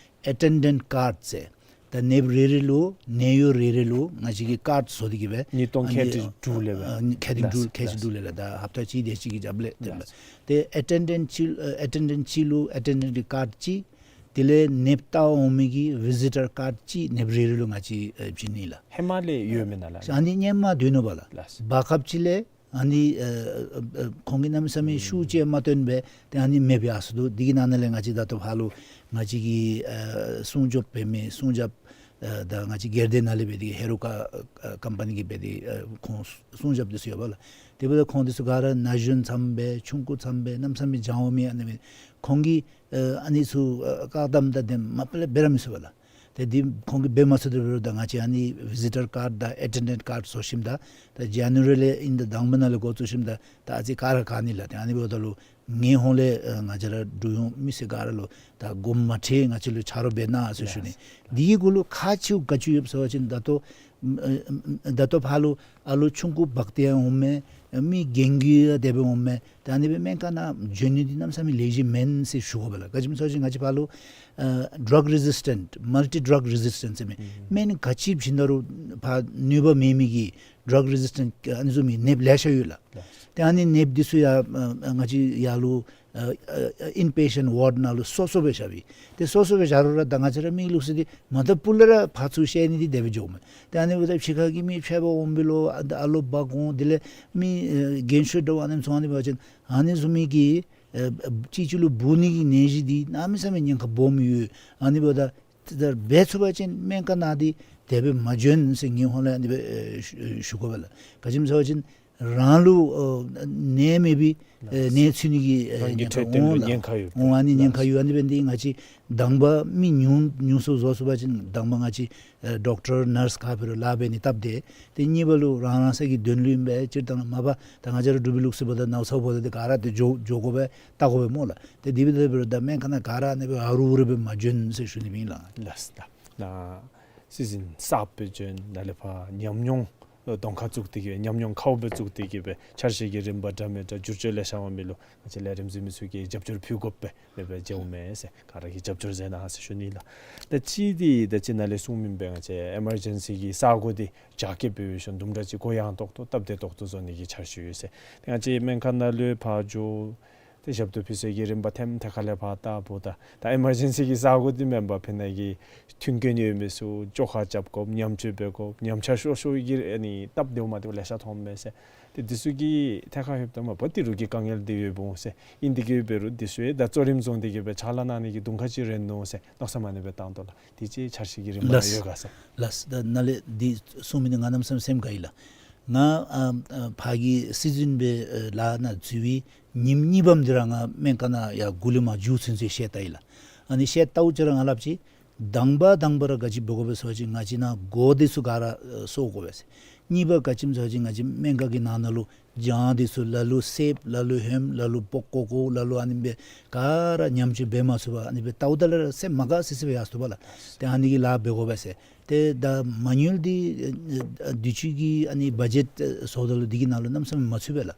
ཨེ་ཊེན་ཌེནཊ་ཀཱཌ་ཟེར། ད་ནདཔ་རེ་རེ་ལུ་ནད་གཡོག་རེ་རེ་ལུ་ང་བཅས་ཀྱིས་ཀཱཌ་བཟོ་སྟེ་གིས་སྦེ་ཉིས་སྟོང་ཨ་ནི་ཁལ་གཅིག་དྲུག་ལས་སྦེ་ཨ་ཨ་ཁལ་གཅིག་དྲུག་ལས་ལགས། ཁལ་གཅིག་དྲུག་ལས་ལགས། ད་ཧབ་ཏ་གཅིག་དེ་ཅིག་གི་རྒྱབ་ལས་དེ་ལགས། ཏེ་ཨེ་ཊེན་ཌེནཊ་གཅིག་ཨ་ཨེ་ཊེན་ཌེནཊ་གཅིག་ལུ་ཨེ་ཊེན་ཌེནཊ་ཀཱཌ་གཅིག། དེ་ལས་ནདཔ་བལྟ་འོང་མི་གི་བི་ཛི་ཊར་ཀཱཌ་གཅིག་ནདཔ་རེ་རེ་ལུ་ང་བཅས་ཨེ་བྱིན་ནི་ལགས། ཧེ་མ་ལས་ཡོད་མེན་ན་ལགས། ཨ་ནི་སྔོན་མ་སྡོད་ནུག་པ་ལགས། ལགས། བར་སྐབས་ཅིག་ལས་ཨ་ནི་ཨ་ཨ་ཨ་ཁོང་གིས་གནམ་མེད་ས་མེད་ཤུགས་ཅིག་མ་བཏོན་པས། ཏེ་ཨ་ནི་མེདཔ་ཡར་སོ་ནུག། འདི་གི་ནང་ན་ལས་ང་བཅས་ད་ལྟོ་ཕར་ལུ་ང་བཅས་ཀྱི་ཨ་སྲུང་སྐྱོབ་འབད་མི་སྲུང་སྐྱོབ་ཨ་ད་ང་བཅས་སྒེར་སྡེ་ནང་ལས་འབད་དེ་ཧེ་རུ་ཀ་ཨ་ཀམ་པ་ནི་གིས་འབད་དེ་ཨ་ཁོང་སྲུང་སྐྱོབ་འདི་ཚུ་ཡོད་པ་ལགས། དེ་འབདཝ་ད་ཁོང་འདི་ཚུ་ག་ར་ན་གཞོན་ཚམ་སྦེ་ཆུང་ཀུ་ཚམ་སྦེ་གནམ་མེད་ས་མེད་སྦྱང་བ་མེད། ཨ་ནི་སྦེ་ཁོང་གིས་ཨ་ཨ་ནི་ཚུ་ཨ་བཀག་དམ་དང་དེམ་མ་པ་ལས་འབད་ར་མི་ཚུགས་པ་ལགས། ཏེ་འདི་ཁོང་གིས་འབད་མ་ཚུགས་ཏེ་འབད་རུང་ད་ང་བཅས་ཨ་ནི་བི་ཛི་ཊར་ཀཱཌ་དང་ཨེ་ཊེན་ཌེནཊ་ཀཱཌ་བཟོ་ཞིནམ་ད་ད་ཇཱན་ནུ་ཝ་རི་ལས་ཨིན་ད་དང་པ་ནང་ལས་འགོ་བཙུགས་ཞིནམ་ད་ད་ཨ་ཙི་ག་ར་ག་ནི་ལགས། ཏེ་ཨ་ནི་འབདཝ་ད་ལུ་ངེའི་ཧོངས་ལས་ཨ་ང་བཅས་ར་འབྲུག་ཡོངས་མི་སེར་ག་ར་ལུ་ད་དགོངསམ་མ་ཁྲེལ་ང་བཅས་ལུ་ཆ་རོགས་འབད་གནང་ཟེར་ཞུ་ནི། འདི་གི་གུ་ལུ་ཁག་ཆེཝ་ག་ཅི་ཡོདཔ་ཟེར་བ་ཅིན་ད་ལྟོ་ ཨ་ཨ་ད་ལྟོ་ཕར་ལུ་ཨ་ལོ་ཆུང་ཀུ་འབག་སྟེ་ཡང་འོངམ་མས། མི་རྒན་རྒས་ཡང་དེ་སྦེ་འོངམ་མས། ད་ཨ་ནི་སྦེ་སྨན་ཁང་ནང་འབྱོན་ནི་འདི་གནམ་མེད་ས་མེད་ལེགས་ཤོམ་མེན་ཟེར་ཞུ་དགོ་པས་ལགས། ག་ཅི་སྨོ་ཟེར་བ་ཅིན་ང་བཅས་ཕར་ལུ་ཨ་drug resistant, multi drug resistant ཟེར་མི་སྨན་ག་ཅི་བྱིན་ད་རུང་ཕར་ནུས་པ་མེད་མི་གི་drug resistant ཨ་ནི་བཟུམ་མའི་ནདཔ་ལེ་ཤ་ཡོད་ལགས། ཏེ་ཨ་ནི་ནདཔ་འདི་ཚུ་ཡང་ཨ་ཨ་ང་བཅས་ཡར་ལུ་ཨ་ཨ་inpatient ward ནང་ལུ་སོ་སོ་སྦེ་བཞག་པས། ཏེ་སོ་སོ་སྦེ་བཞག་རུང་ར་ད་ང་བཅས་ར་མི་ལུགས་སྲོལ་འདི་མ་ད་པུ་ལས་ར་ཕར་ཚུར་བཤལ་ནི་འདི་དེ་སྦེ་འགྱོཝ་མས། ཏེ་ཨ་ནི་འབདཝ་ད་ཕྱི་ཁ་གི་མི་ཕྱད་པར་འོང་པས་ལོ། ཨ་ཨ་ལོ་འབག་འོང་། དེ་ལས་མི་ཨ་རྒན་ཤོས་འདྲཝ་ཨ་ནེམ་ཚུ་ཨ་ནི་འབད་བ་ཅིན་ཨ་ནི་བཟུམ་མའི་གི་ཨ་ཨ་གཅིག་གཅིག་ལུ་འབུ་ནི་གི་ནད་གཞི་འདི་གནམ་མེད་ས་མེད་ཉེན་ཁ་སྦོམ་ཡོད། ཨ་ནི་འབདཝ་ད་ཏེ་ད་འབད་ཚུགས་པ་ཅིན་སྨན་ཁང་ནང་འདི་དེ་སྦེ་མ་འབྱོན་ཟེར་ངེའི་ཧོང་ལས་ཨ་ནི་སྦེ་ཨེ་ཞུ་ཞུ་དགོ་པས་ལགས། ག་ཅི་སྨོ་ཟེར་བ་ཅིན་རང་ལུ་ཨ་ནད་མེད་པའི་ཨེ་ནད་ཚུད་ནི་གི་ཨེ་རང་གི་ཉེན་ཁ་འཕྲོད་བསྟེན་འོང་ལུ་ལགས། ཉེན་ཁ་ཡོད་པས། འོང་ཨ་ནི་ཉེན་ཁ་ཡོད། ཨ་ནི་འབད་ནི་འདི་ང་བཅས་དང་པ་མི་ཉུང་ཉུང་སུ་བཟོ་ཚུགས་པ་ཅིན་དང་པ་ང་བཅས་ཨེ་ཌོག་ཊར་ནརསི་ག་འབད་རུང་ལཱ་འབད་ནི་སྟབས་བདེ། ཏེ་གཉིས་པ་ལུ་རང་རང་སོའི་གི་དོན་ལུ་ཨིན་པས། སྤྱིར་བཏང་མ་པ་ད་ང་བཅས་ར་འབྲུག་པའི་ལུགས་སྲོལ་འབདཝ་ད་ནཝ་ཚཝ་འབདཝ་ད་ཏེ་ག་ར་ཏེ་འགྱོ་འགྱོ་དགོ་པས། བལྟ་དགོ་པས་སྨོ་ལགས། ཏེ་དེ་འབདཝ་ད་འབད་རུང་ད་སྨན་ཁང་ནང་ག་ར་ཨ་ནི་སྦེ་ཨ་རུ་རུ་སྦེ་མ་འབྱོན་ཟེར་ཞུ་ནི་ཨིན་ལགས། ལགས་སོ། ད་ནཱ་སྲིད་འཛིན་གསརཔ་སྦེ་བྱོན་ནཱ་ལས་ཕར་ཉམས་མྱོང་གདོང་ཁར་བཙུགས་ཏེ་གི་ཉམས་མྱོང་ཁཝ་སྦེ་བཙུགས་ཏེ་གི་སྦེ་འཆར་གཞི་གི་རིམ་པ་འདྲ་མི་འདྲ་བསྒྱུར་བཅོས་ལེ་ཤ་འོང་མི་ལུ་ང་བཅས་ལས་རིམ་གཟིགས་མི་ཚུ་གིས་རྒྱབ་སྐྱོར་ཕུལ་དགོ་པས། ལས་སྦེ་མཇལཝ་མས་ཟེར། ག་ར་གིས་རྒྱབ་སྐྱོར་མཛད་གནང་ཟེར་ཞུ་ནི་ལགས། ད་ཅི་འདི་ད་ཅི་ནཱ་ལས་གསུངས་མི་སྦེ་ང་བཅས་ཨེ་མར་ཇེན་སི་གི་ས་གོ་འདི་རྒྱ་སྐྱེད་འབད་བའི་ཤུལ་དུམ་གྲ་ཅིག་གུ་ཡངས་ཏོག་ཏོ་སྟབས་བདེ་ཏོག་ཏོ་བཟོ་ནི་གི་འཆར་གཞི་ཡོད་ཟེར། ཏེ་ང་བཅས་སྨན་ཁང་ནང་ལུ་ཕར་འགྱོ་ཏེ་ཞབས་ཏོག་ཕུལ་སའི་གི་རིམ་པ་ཐེམ་ཐེ་ཁ་ལས་ཕར་བལྟ་བུ་ད་ད་ཨེ་མར་ཇེན་སི་གི་ས་གོ་འདི་མེན་པར་ཕི་ན་གི་མཐུན་རྐྱེན་ཡོད་མི་ཚུ་བཅོ་ཁ་རྐྱབ་དགོཔ་ཉམས་བཅོས་འབད་དགོཔ་ཉམས་ཆག་ཤོར་ཤོར་གྱི་ཨ་ནི་སྟབས་བདེཝ་མ་བདེཝ་ལེ་ཤ་མཐོངམ་མས་ཟེར། ཏེ་འདི་ཚུ་གི་ཐད་ཁར་ལྷོདཔ་ད་མ་པ་ཏི་རུ་གི་དཀའ་ངལ་འདི་ཡོདཔ་འོང་ཟེར། ཨིན་དེ་གིས་འབད་རུང་འདི་ཚུ་ཡང་ད་གཙོ་རིམ་བཟུང་སྟེ་གི་སྦེ་ཕྱག་ལཱ་གནང་ནི་གི་དུང་ཁ་ཅིག་རན་ནུག་ཟེར་མནོ་བསམ་ཨ་ནི་སྦེ་བཏང་དོ་ལགས། དེ་ཅིག་འཆར་གཞི་གི་རིམ་པ་ཡོད་ག་ཟེར། ལགས་སོ། ད་ནཱ་ལས་འདི་གསུངས་མི་འདི་ང་གནམ་མེད་ས་མེད་སེམས་དགའ་ཡི་ལགས། ང་ཨ་ཨ་ཕར་གྱི་སྲིད་འཛིན་སྦེ་ཨ་ལཱ་ནང་འཛུལ་བའི་ཉིནམ་གཉིས་པམ་འདི་ར་ང་སྨན་ཁང་ནང་ཡར་གུ་ལས་མར་མཇུག་ཚུན་ཚོད་བཤལ་བལྟ་ཡི་ལགས། ཨ་ནི་བཤལ་བལྟཝ་ཅིག་ར་ང་སླབ་ཅི། དང་པ་དང་པ་ར་ག་ཅི་འབད་དགོ་པས་ཟེར་བ་ཅིན་ང་བཅས་ནཱ་སྒོ་འདི་ཚུ་ག་ར་ཨ་སྲུང་དགོ་པས་ཟེར། གཉིས་པ་ག་ཅི་སྨོ་ཟེར་བ་ཅིན་ང་བཅས་སྨན་ཁང་གི་ནང་ན་ལུ་གྱང་འདི་ཚུ་ལ་ལུ་སེརཔ་ལ་ལུ་ཧོནམ་ལ་ལུ་པགས་ཀོ་ཀོཝ་ལ་ལུ་ཨ་ནི་སྦེ་ག་ར་ཉམས་བཅོས་འབད་མ་ཚུགས་པར་ཨ་ནི་སྦེ་བལྟཝ་ད་ལུ་ར་སེམས་མ་དགའ་སི་སི་སྦེ་ཡར་སོ་བ་ལགས། ཏེ་ཨ་ནི་གི་ལཱ་འབད་དགོ་པས་ཟེར། ཏེ་ད་མ་དངུལ་འདི་ཨ་ཨ་དུས་ཅི་གི་ཨ་ནི་བ་ཇེཊ་ཨ་བཟོཝ་ད་ལུ་འདི་གི་ནང་ལུ་གནམ་མེད་ས་མེད་མ་ཚུད་པས་ལགས།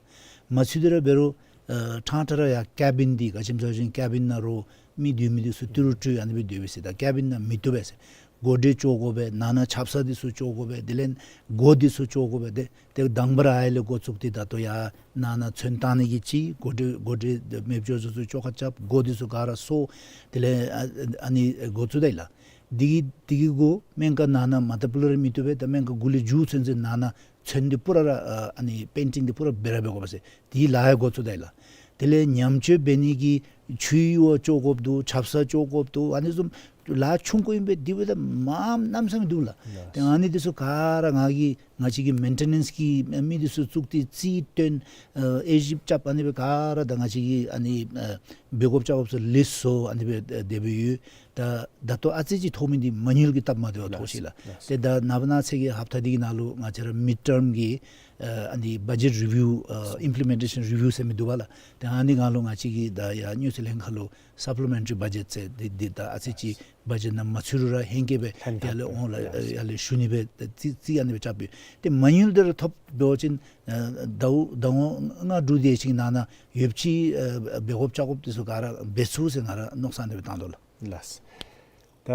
མ་ཚུད་དེ་ར་འབད་རུང་ཨ་ཕྲང་ཕྲང་ར་ཡར་ཀེ་བིན་འདི་ག་ཅི་སྨོ་ཟེར་བ་ཅིན་ཀེ་བིན་ནང་རུང་མི་སྡོད་མི་འདི་ཚུ་ཏི་རུ་ཏི་རུ་ཨ་ནི་སྦེ་སྡོད་པས་ཟེར། ད་ཀེ་བིན་ནང་མི་བཏུབ་པས་ཟེར། གོ་སྒྲིག་བཅོ་དགོ་པས། ནང་ན་ཆབ་གསང་འདི་ཚུ་བཅོ་དགོ་པས། དེ་ལས་སྒོ་འདི་ཚུ་བཅོ་དགོ་པས། ཏེ་ཏེ་དང་པ་ར་ཨ་ལས་འགོ་བཙུགས་ཏེ་ད་ལྟོ་ཡར་ནང་ན་ཚོན་བཏང་ནི་གི་ཅིག་གོ་སྒྲིག་གོ་སྒྲིག་མེདཔ་འགྱོ་ཚུན་ཚོད་བཅོ་ཁ་རྐྱབ། སྒོ་འདི་ཚུ་ག་ར་སྲུང་། དེ་ལས་ཨ་ཨ་ནི་འགོ་བཙུགས་ད་ཡི་ལགས། འདི་གི་འདི་གི་གུ་སྨན་ཁང་ནང་ན་མ་ད་པུ་ལས་ར་མི་བཏུབ་པས། ད་སྨན་ཁང་གུ་ལས་མཇུག་ཚུན་ཚོད་ནང་ན་ཚོན་འདི་པུ་ར་ར་ཨ་ཨ་ནི་པེན་ཊིང་འདི་པུ་ར་འབད་ར་འབད་དགོ་པས་ཟེར། འདི་ལཱ་ཡང་འགོ་བཙུགས་ད་ཡི་ལགས། དེ་ལས་ཉམས་བཅོས་འབད་ནི་གི་ཆུའི་ཡུར་བ་བཅོ་དགོཔ་འདུག། ཆབ་གསང་བཅོ་དགོཔ་འདུག། ཨ་ནི་བཟུམ་ལཱ་ཆུང་ཀུ་ཨིན་པས། དེ་འབདཝ་ད་མངམ་གནམ་མེད་ས་མེད་འདུག་ལགས། ཏེ་ཨ་ནི་འདི་ཚུ་ག་ར་ང་གིས་ང་བཅས་ཀྱི་མེན་ཊེ་ནེནསི་གི་མི་འདི་ཚུ་བཙུགས་ཏེ་རྩིས་སྟོན་ཨ་དབྱེ་ཞིབ་རྐྱབ། ཨ་ནི་སྦེ་ག་ར་ད་ང་བཅས་ཀྱིས་ཨ་ནི་ཨ་འབད་དགོཔ་བཅའ་དགོཔ་ཚུ་ལིསཊ་བཟོ་ཨ་ནི་སྦེ་ཨ་དེ་སྦེ་ཡོད། ད་ད་ལྟོ་ཨ་ཙི་ཅིག་ཐོགས་མི་འདི་མ་དངུལ་གྱི་སྟབས་མ་བདེཝ་ཐོགས་ཅི་ལགས། ཏེ་ད་ནངས་པ་གནངས་ཚེ་གི་ཧབ་ཏ་འདི་གི་ནང་ལུ་ང་བཅས་ར་མིཌ་ཊརམ་གྱི་ཨ་ཨ་ནི་བ་ཇེཊ་རི་བིའུ་ཨ་ཨིམ་པི་ལི་མེན་ཊེ་ཤཱན་རི་བིའུ་ཟེར་མི་འདུག་པ་ལགས། ཏེ་ཨ་ནི་ནང་ལུ་ང་བཅས་ཀྱིས་ད་ཡར་དངུལ་རྩིས་ལྷན་ཁག་ལུ་སཔ་ལི་མེན་ཊ་རི་བ་ཇེཊ་ཟེར་འདི་འདི་ད་ཨ་ཙི་ཅིག་བ་ཇེཊ་ནང་མ་ཚུད་རུང་ར་ཧེང་སྐལ་སྦེ་ལྷན་ཐབས་ཡར་ལས་འོང་ལགས། ཡར་ལས་ཞུ་ནི་སྦེ་ད་རྩིས་རྩིས་ཨ་ནི་སྦེ་རྐྱབ་ཡོད། ཏེ་མ་དངུལ་འདི་ར་ཐོབ་འགྱོ་ཞིན་ཨ་ཟླཝ་ཟླཝ་ལྔ་དྲུག་དེ་ཅིག་ནང་ན་ཡོདཔ་ཅིག་ཨ་འབད་དགོཔ་བཅའ་དགོཔ་འདི་ཚུ་ག་ར་འབད་ཚུགས་ཟེར་ང་ར་མནོ་བསམ་ཨ་ནི་སྦེ་བཏང་དོ་ལགས། ལགས། ད་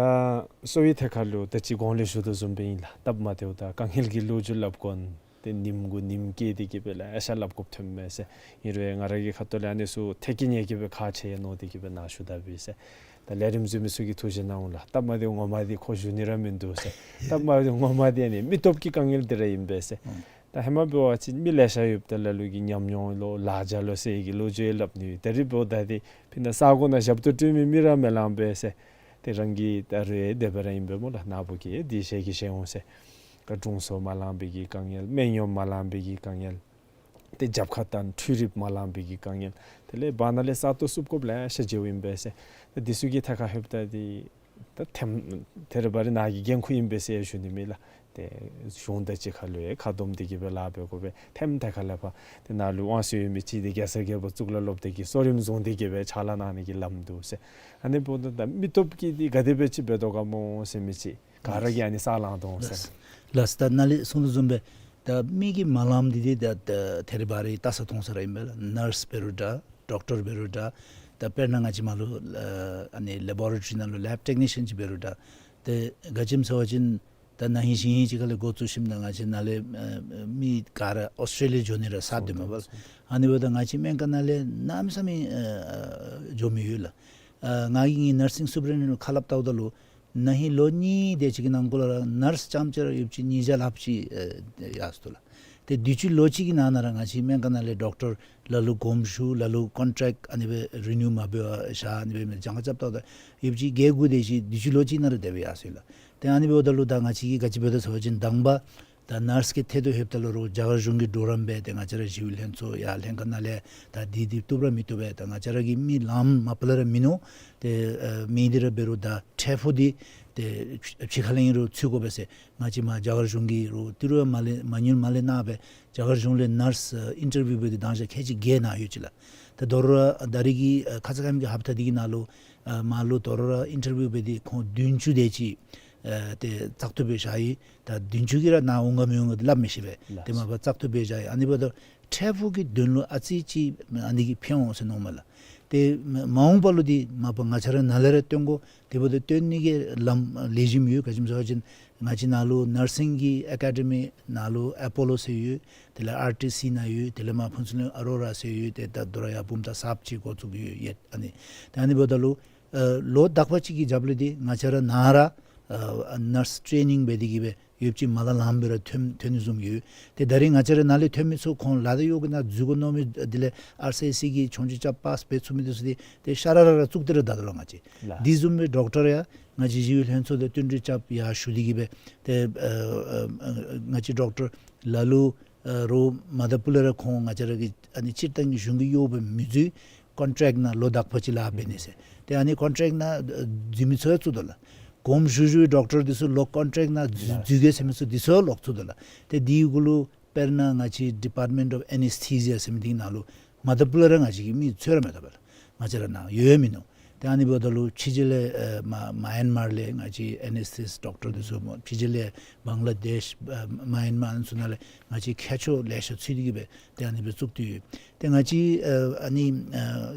གསོ་བའི་ཐད་ཁར་ལུ་ད་ཅི་གོང་ལས་ཞུ་དོ་བཟུམ་སྦེ་ཨིན་ལགས། སྟབས་མ་བདེཝ་དང་དཀའ་ངལ་གྱི་ལོ་རྒྱུས་སླབ་དགོ་ན་ཏེ་ཉིནམ་གུ་ཉིནམ་བསྐྱལ་ཏེ་གི་སྦེ་ལེ་ཤ་སླབ་དགོཔ་ཐོནམ་མས་ཟེར། ཨིན་རུང་ང་ར་གི་ཁ་ཐུག་ལས་ཨ་ནི་ཚུ་ཐེག་གི་ཉེ་གི་སྦེ་ཁག་ཆེ་ཡི་མནོ་སྟེ་གི་སྦེ་ནཱ་ཞུ་ད་པས་ཟེར། ད་ལས་རིམ་གཟིགས་མི་ཚུ་གིས་ཐུགས་བཞེས་གནང་འོང་ལགས། སྟབས་མ་བདེཝ་ངོ་མ་འདི་ཁོ་ཞུ་ནི་ར་མིན་འདུག་ཟེར། སྟབས་མ་བདེཝ་ངོ་མ་འདི་ཨ་ནི་མི་སྟོབས་ཀྱི་དཀའ་ངལ་འདི་ར་ཨིན་པས་ཟེར། ད་ཧེ་མ་འབད་བ་ཅིན་མི་ལེ་ཤ་ཡོདཔ་ད་ལ་ལུ་གིས་ཉམས་མྱོང་ལོ་ལཱ་བྱ་ལོ་ཟེར་གྱི་ལོ་རྒྱུས་སླབ་ནི་ཡོད། ད་རིས་འབདཝ་ད་འདི་ཕི་ན་ས་གོ་ནང་ཞབས་ཏོག་སྤྲོད་མི་མི་ར་མི་ལང་པས་ཟེར། ཏེ་རང་གི་ད་རེས་དེ་སྦེ་ར་ཨིན་པས་སྨོ་ལགས། ནཱ་བུ་གིས་འདི་བཤད་གི་བཤད་འོང་ཟེར། ཀ་དྲུང་འཚོ་མ་ལང་པའི་གི་དཀའ་ངལ། སྨན་གཡོགམ་མ་ལང་པའི་གི་དཀའ་ངལ། ཏེ་རྒྱབ་ཁར་ད་འཕྲུལ་རིགཔ་མ་ལང་པའི་གི་དཀའ་ངལ། དེ་ལས་བར་ན་ལས་ས་སྟོང་བསུབ་དགོཔ་ལེ་ཤ་མཇལཝ་ཨིན་པས་ཟེར། ཏེ་འདི་ཚུ་གི་ཐད་ཁར་ལྷོདཔ་ད་འདི་ད་ཐེམ་ཐེ་རེ་བ་རེ་ནཱ་གི་འགན་ཁུར་ཨིན་པས་ཟེར་ཞུ་ནི་མེད་ལགས། ཏེ་གཞུང་དང་གཅིག་ཁར་ལུ་ཡང་ཁ་བསྡོམས་ཏེ་གི་སྦེ་ལཱ་འབད་དགོ་པས། ཐེམ་ཐེ་ཁ་ལས་ཕར་ཏེ་ནཱ་ལུ་དབང་ཚད་ཡོད་མི་ཅིག་འདི་གེ་སར་རྒྱལ་པོ་གཙུག་ལག་སློབ་སྡེ་གི་གཙོ་རིམ་བཟུང་སྟེ་གི་སྦེ་ཕྱག་ལཱ་གནང་ནི་གི་ལམ་འདུག་ཟེར། ཨ་ནི་འབདཝ་ད་ད་མི་སྟོབས་ཀྱིས་འདི་ག་དེ་སྦེ་ཅིག་འབད་དོ་ག་སྨོ་ཟེར་མི་ཅིག་ག་ར་གིས་ཨ་ནི་ས་ལང་དོ་འོང་ཟེར། ལགས། ལགས། ད་ནཱ་ལས་གསུངས་དོ་བཟུམ་སྦེ་ད་མི་གི་མ་ལངམ་འདི་ཏེ་ད་ད་ཐད་རི་བ་རི་བལྟ་ས་མཐོང་ས་ར་ཨིན་པས་ལགས། ནརསི་འབད་རུང་འདྲ་ཌོག་ཊར་འབད་རུང་འདྲ། ད་དཔེར་ན་ང་བཅས་མར་ལུ་ཨ་ནི་ལེ་བོ་རེ་ཊོ་རི་ནང་ལུ་ལེབ་ཊེག་ནི་ཤཱན་ཅིག་འབད་རུང་འདྲ། ཏེ་ག་ཅི་སྨོ་ཟེར་བ་ཅིན་ད་ན་ཧིང་གཞེས་ཧིང་ཅིག་ཁ་ལས་འགོ་བཙུགས་ཞིནམ་ད་ང་བཅས་ནཱ་ལས་ཨ་མི་ག་ར་ཨོསི་ཊྲེ་ལི་ཡ་འགྱོ་ནི་ར་གསར་སྡོདཔ་མས་པ་ལགས། ཨ་ནི་འབདཝ་ད་ང་བཅས་སྨན་ཁང་ནང་ལས་གནམ་མེད་ས་མེད་ཨ་འགྱོ་མི་ཡོད་ལགས། ཨ་ང་གིས་ངེའི་ནར་སིང་སུ་པར་ཨིན་ཊེན་ཌེནཊ་ཁ་སླབ་བལྟཝ་ད་ལུ་ན་ཧིང་ལོ་གཉིས་དེ་ཅིག་གི་ནང་འཁོད་ལུ་ར་ནརསི་རྐྱངམ་ཅིག་ར་ཡོད་པ་ཅིན་ཉིས་བརྒྱ་ལྷགཔ་ཅིག་ཨ་ཡར་སོ་ནུག་ལགས། ཏེ་དུས་ཅི་ལོ་གཅིག་གི་ནང་ན་ར་ང་བཅས་སྨན་ཁང་ནང་ལས་ཌོག་ཊར་ལ་ལུ་དགོངསམ་ཞུ་ལ་ལུ་ཀོན་ཊེཀཊ་ཨ་ནི་སྦེ་རི་ནིའུ་མ་འབད་བར་བཞག་ཨ་ནི་སྦེ་མི་གྱངས་ཁ་རྐྱབ་བལྟཝ་ད་ཡོད་པ་ཅིན་བརྒྱད་དགུ་དེ་ཅིག་དུས་ཅི་ལོ་གཅིག་ནང་ར་དེ་སྦེ་ཡར་སོ་ཡི་ལགས། ཏེ་ཨ་ནི་འབདཝ་ད་ལུ་ད་ང་བཅས་ཀྱིས་ག་ཅི་འབད་དོ་ཟེར་བ་ཅིན་དང་པ་ད་ནརསི་གི་ཐད་དུ་ལྷོདཔ་ད་ལུ་རྒྱ་གར་གཞུང་གི་གྲོགས་རམ་སྦེ་ཏེ་ང་བཅས་ར་ཞི་གཡོག་ལྷན་ཚོགས་ཡར་ལྷན་ཁག་ནང་ལས་ད་འདི་འདི་བཏུབ་ར་མི་བཏུབ་པས། ད་ང་བཅས་ར་གི་མི་ལངམ་མ་པ་ལས་ར་མིན་ནུག། ཏེ་ཨ་མི་འདི་ར་འབད་རུང་ད་ཁྲལ་ཕུག་འདི་ཏེ་ཕྱི་ཁ་ལས་ཨིན་རུང་ཚུད་དགོ་པས་ཟེར་ང་བཅས་མར་རྒྱ་གར་གཞུང་གིས་རུང་ཏི་རུ་མ་ལས་མ་ཉུལ་མ་ལས་གནང་སྦེ་རྒྱ་གར་གཞུང་ལས་ནརསི་ཨ་ཨིན་ཊར་བིའུ་འབད་དེ་དང་ཞག་ཁལ་གཅིག་བརྒྱད་ནང་ཡོད་ཅི་ལགས། ད་དོ་རུང་ར་ད་རེས་ཀྱི་ཨ་ཁ་ཙ་ཁ་ཉིནམ་གྱི་ཧབ་ཏ་འདི་གི་ནང་ལུ་ཨ་མར་ལུ་དོ་རུང་ར་ཨིན་ཊར་བིའུ་འབད་དེ་ཁོང་བདུན་ཅུ་དེ་ཅིག་ཨ་ཏེ་བཙག་འཐུ་འབད་བཞག་ཡི། ད་བདུན་ཅུ་གིས་ར་ནཱ་འོང་ག་མི་འོང་ག་འདི་སླབ་མི་ཤེས་པས། ལགས། ཏེ་མ་པ་བཙག་འཐུ་འབད་བཞག་ཡི། ཨ་ནི་འབདཝ་ད་ཁྲལ་ཕུག་གི་དོན་ལུ་ཨ་ཙི་ཅིག་ཨ་ནི་གིས་ཕན་འོང་ཟེར་མནོཝ་མས་ལགས། ཏེ་མ་མ་འོངས་པ་ལུ་འདི་མ་པ་ང་བཅས་ར་ནཱ་ལས་ར་བཏོན་དགོ། དེ་འབདཝ་ད་བཏོན་ནི་གི་ལམ་ལེགས་ཤོམ་ཡོད། ག་ཅི་སྨོ་ཟེར་བ་ཅིན་ང་བཅས་ནཱ་ལུ་ནར་སིང་གི་ཨེ་ཀ་ཌེ་མི་ནཱ་ལུ་ཨེ་པོ་ལོ་ཟེར་ཡོད། དེ་ལས་ཨར་ཊི་སི་ནང་ཡོད། དེ་ལས་མར་ཕུན་ཚོགས་གླིང་ཨ་རོ་ར་ཟེར་ཡོད། ཏེ་ད་དོ་རུང་ཡར་བུམ་ཐང་གསརཔ་ཅིག་འགོ་བཙུགས་ཡོད་ཡོད། ཨ་ནི་ཏེ་ཨ་ནི་འབདཝ་ད་ལུ་ཨ་ལོ་དག་པ་ཅིག་གི་རྒྱབ་ལས་འདི་ང་བཅས་ར་ནཱ་ར་ཨ་ནརསི་ཊེ་ནིང་འབད་དེ་གིས་སྦེ་ཡོདཔ་ཅིག་མ་ལ་ལངམ་སྦེ་ར་ཐོན་ཐོན་ནི་བཟུམ་ཡོད། ཏེ་ད་རེས་ང་བཅས་ར་ནཱ་ལས་ཐོན་མི་ཚུ་ཁོང་ལཱ་འདི་གཡོག་གི་ནང་འཛུལ་དགོ་མནོ་མི་དེ་ལས་ཨར་སི་ཨའི་སི་གི་ཆོས་རྒྱུགས་རྐྱབ་པཱསི་འབད་ཚུགས་མི་འདི་ཚུ་འདི་ཏེ་ཤ་ར་ར་ར་བཙུགས་ཏེ་ར་བསྡད་དོ་ལགས་ང་བཅས། ལགས། འདི་བཟུམ་སྦེ་ཌོག་ཊར་ཡང་ང་བཅས་ཞི་གཡོག་ལྷན་ཚོགས་དང་བསྟུན་གྲོས་རྐྱབ་ཡར་ཞུ་སྟེ་གིས་སྦེ་ཏེ་ཨ་ཨ་ང་བཅས་ཌོག་ཊར་ལ་ལུ་ཨ་རོགས་མ་ད་པུ་ལས་ར་ཁོང་ང་བཅས་ར་གི་ཨ་ནི་སྤྱིར་བཏང་གི་གཞུང་གི་གཡོག་སྦེ་མི་འཛུལ། ཀོན་ཊེཀཊ་ནང་ལོ་དག་པ་ཅིག་ལཱ་འབད་ནི་ཟེར། ཏེ་ཨ་ནི་ཀོན་ཊེཀཊ་ནང་ཨ་འཛུལ་མི་ཚུ་ཡང་བཙུགས་དོ་ལགས། དགོངསམ་ཞུ་ཞུ་བའི་ཌོག་ཊར་འདི་ཚུ་ལོག་ཀོན་ཊེཀཊ་ནང་འཛུལ་ལགས། འཛུལ་གེ་ཟེར་མི་ཚུ་འདི་ཚུ་ཡང་ལོག་ཚུགས་དོ་ལགས། ཏེ་འདི་གུ་ལུ་དཔེར་ན་ང་བཅས་ཌི་པཱརཊ་མེནཊ་ཨོཕ་ཨེ་ནེས་ཐེ་ཤི་ཡ་ཟེར་མི་འདི་ནང་ལུ་མ་ད་པུ་ལས་ར་ང་བཅས་ཀྱི་མི་ཚུད་ར་མི་ཐོབ་པས་ལགས། ང་བཅས་ར་ནཱ་ཡོད་ཡང་མིན་ནུག། ཏེ་ཨ་ནི་འབདཝ་ད་ལུ་ཕྱི་རྒྱལ་ལས་ཨ་མ་མ་ཡན་མར་ལས་ང་བཅས་ཨེ་ནེས་ཐེ་ཤི་ཡ་ཌོག་ཊར་འདི་ཚུ་སྨོ། ཕྱི་རྒྱལ་ལས་བང་ལ་དེཤ་ཨ་མ་ཡན་མར་ཨ་ནི་ཚུ་ནང་ལས་ང་བཅས་མཁས་མཆོག་ལེ་ཤ་ཚུད་དེ་གིས་སྦེ་ཏེ་ཨ་ནི་སྦེ་བཙུགས་ཏེ་ཡོད། ཏེ་ང་བཅས་ཨ་ཨ་ནི་ཨ་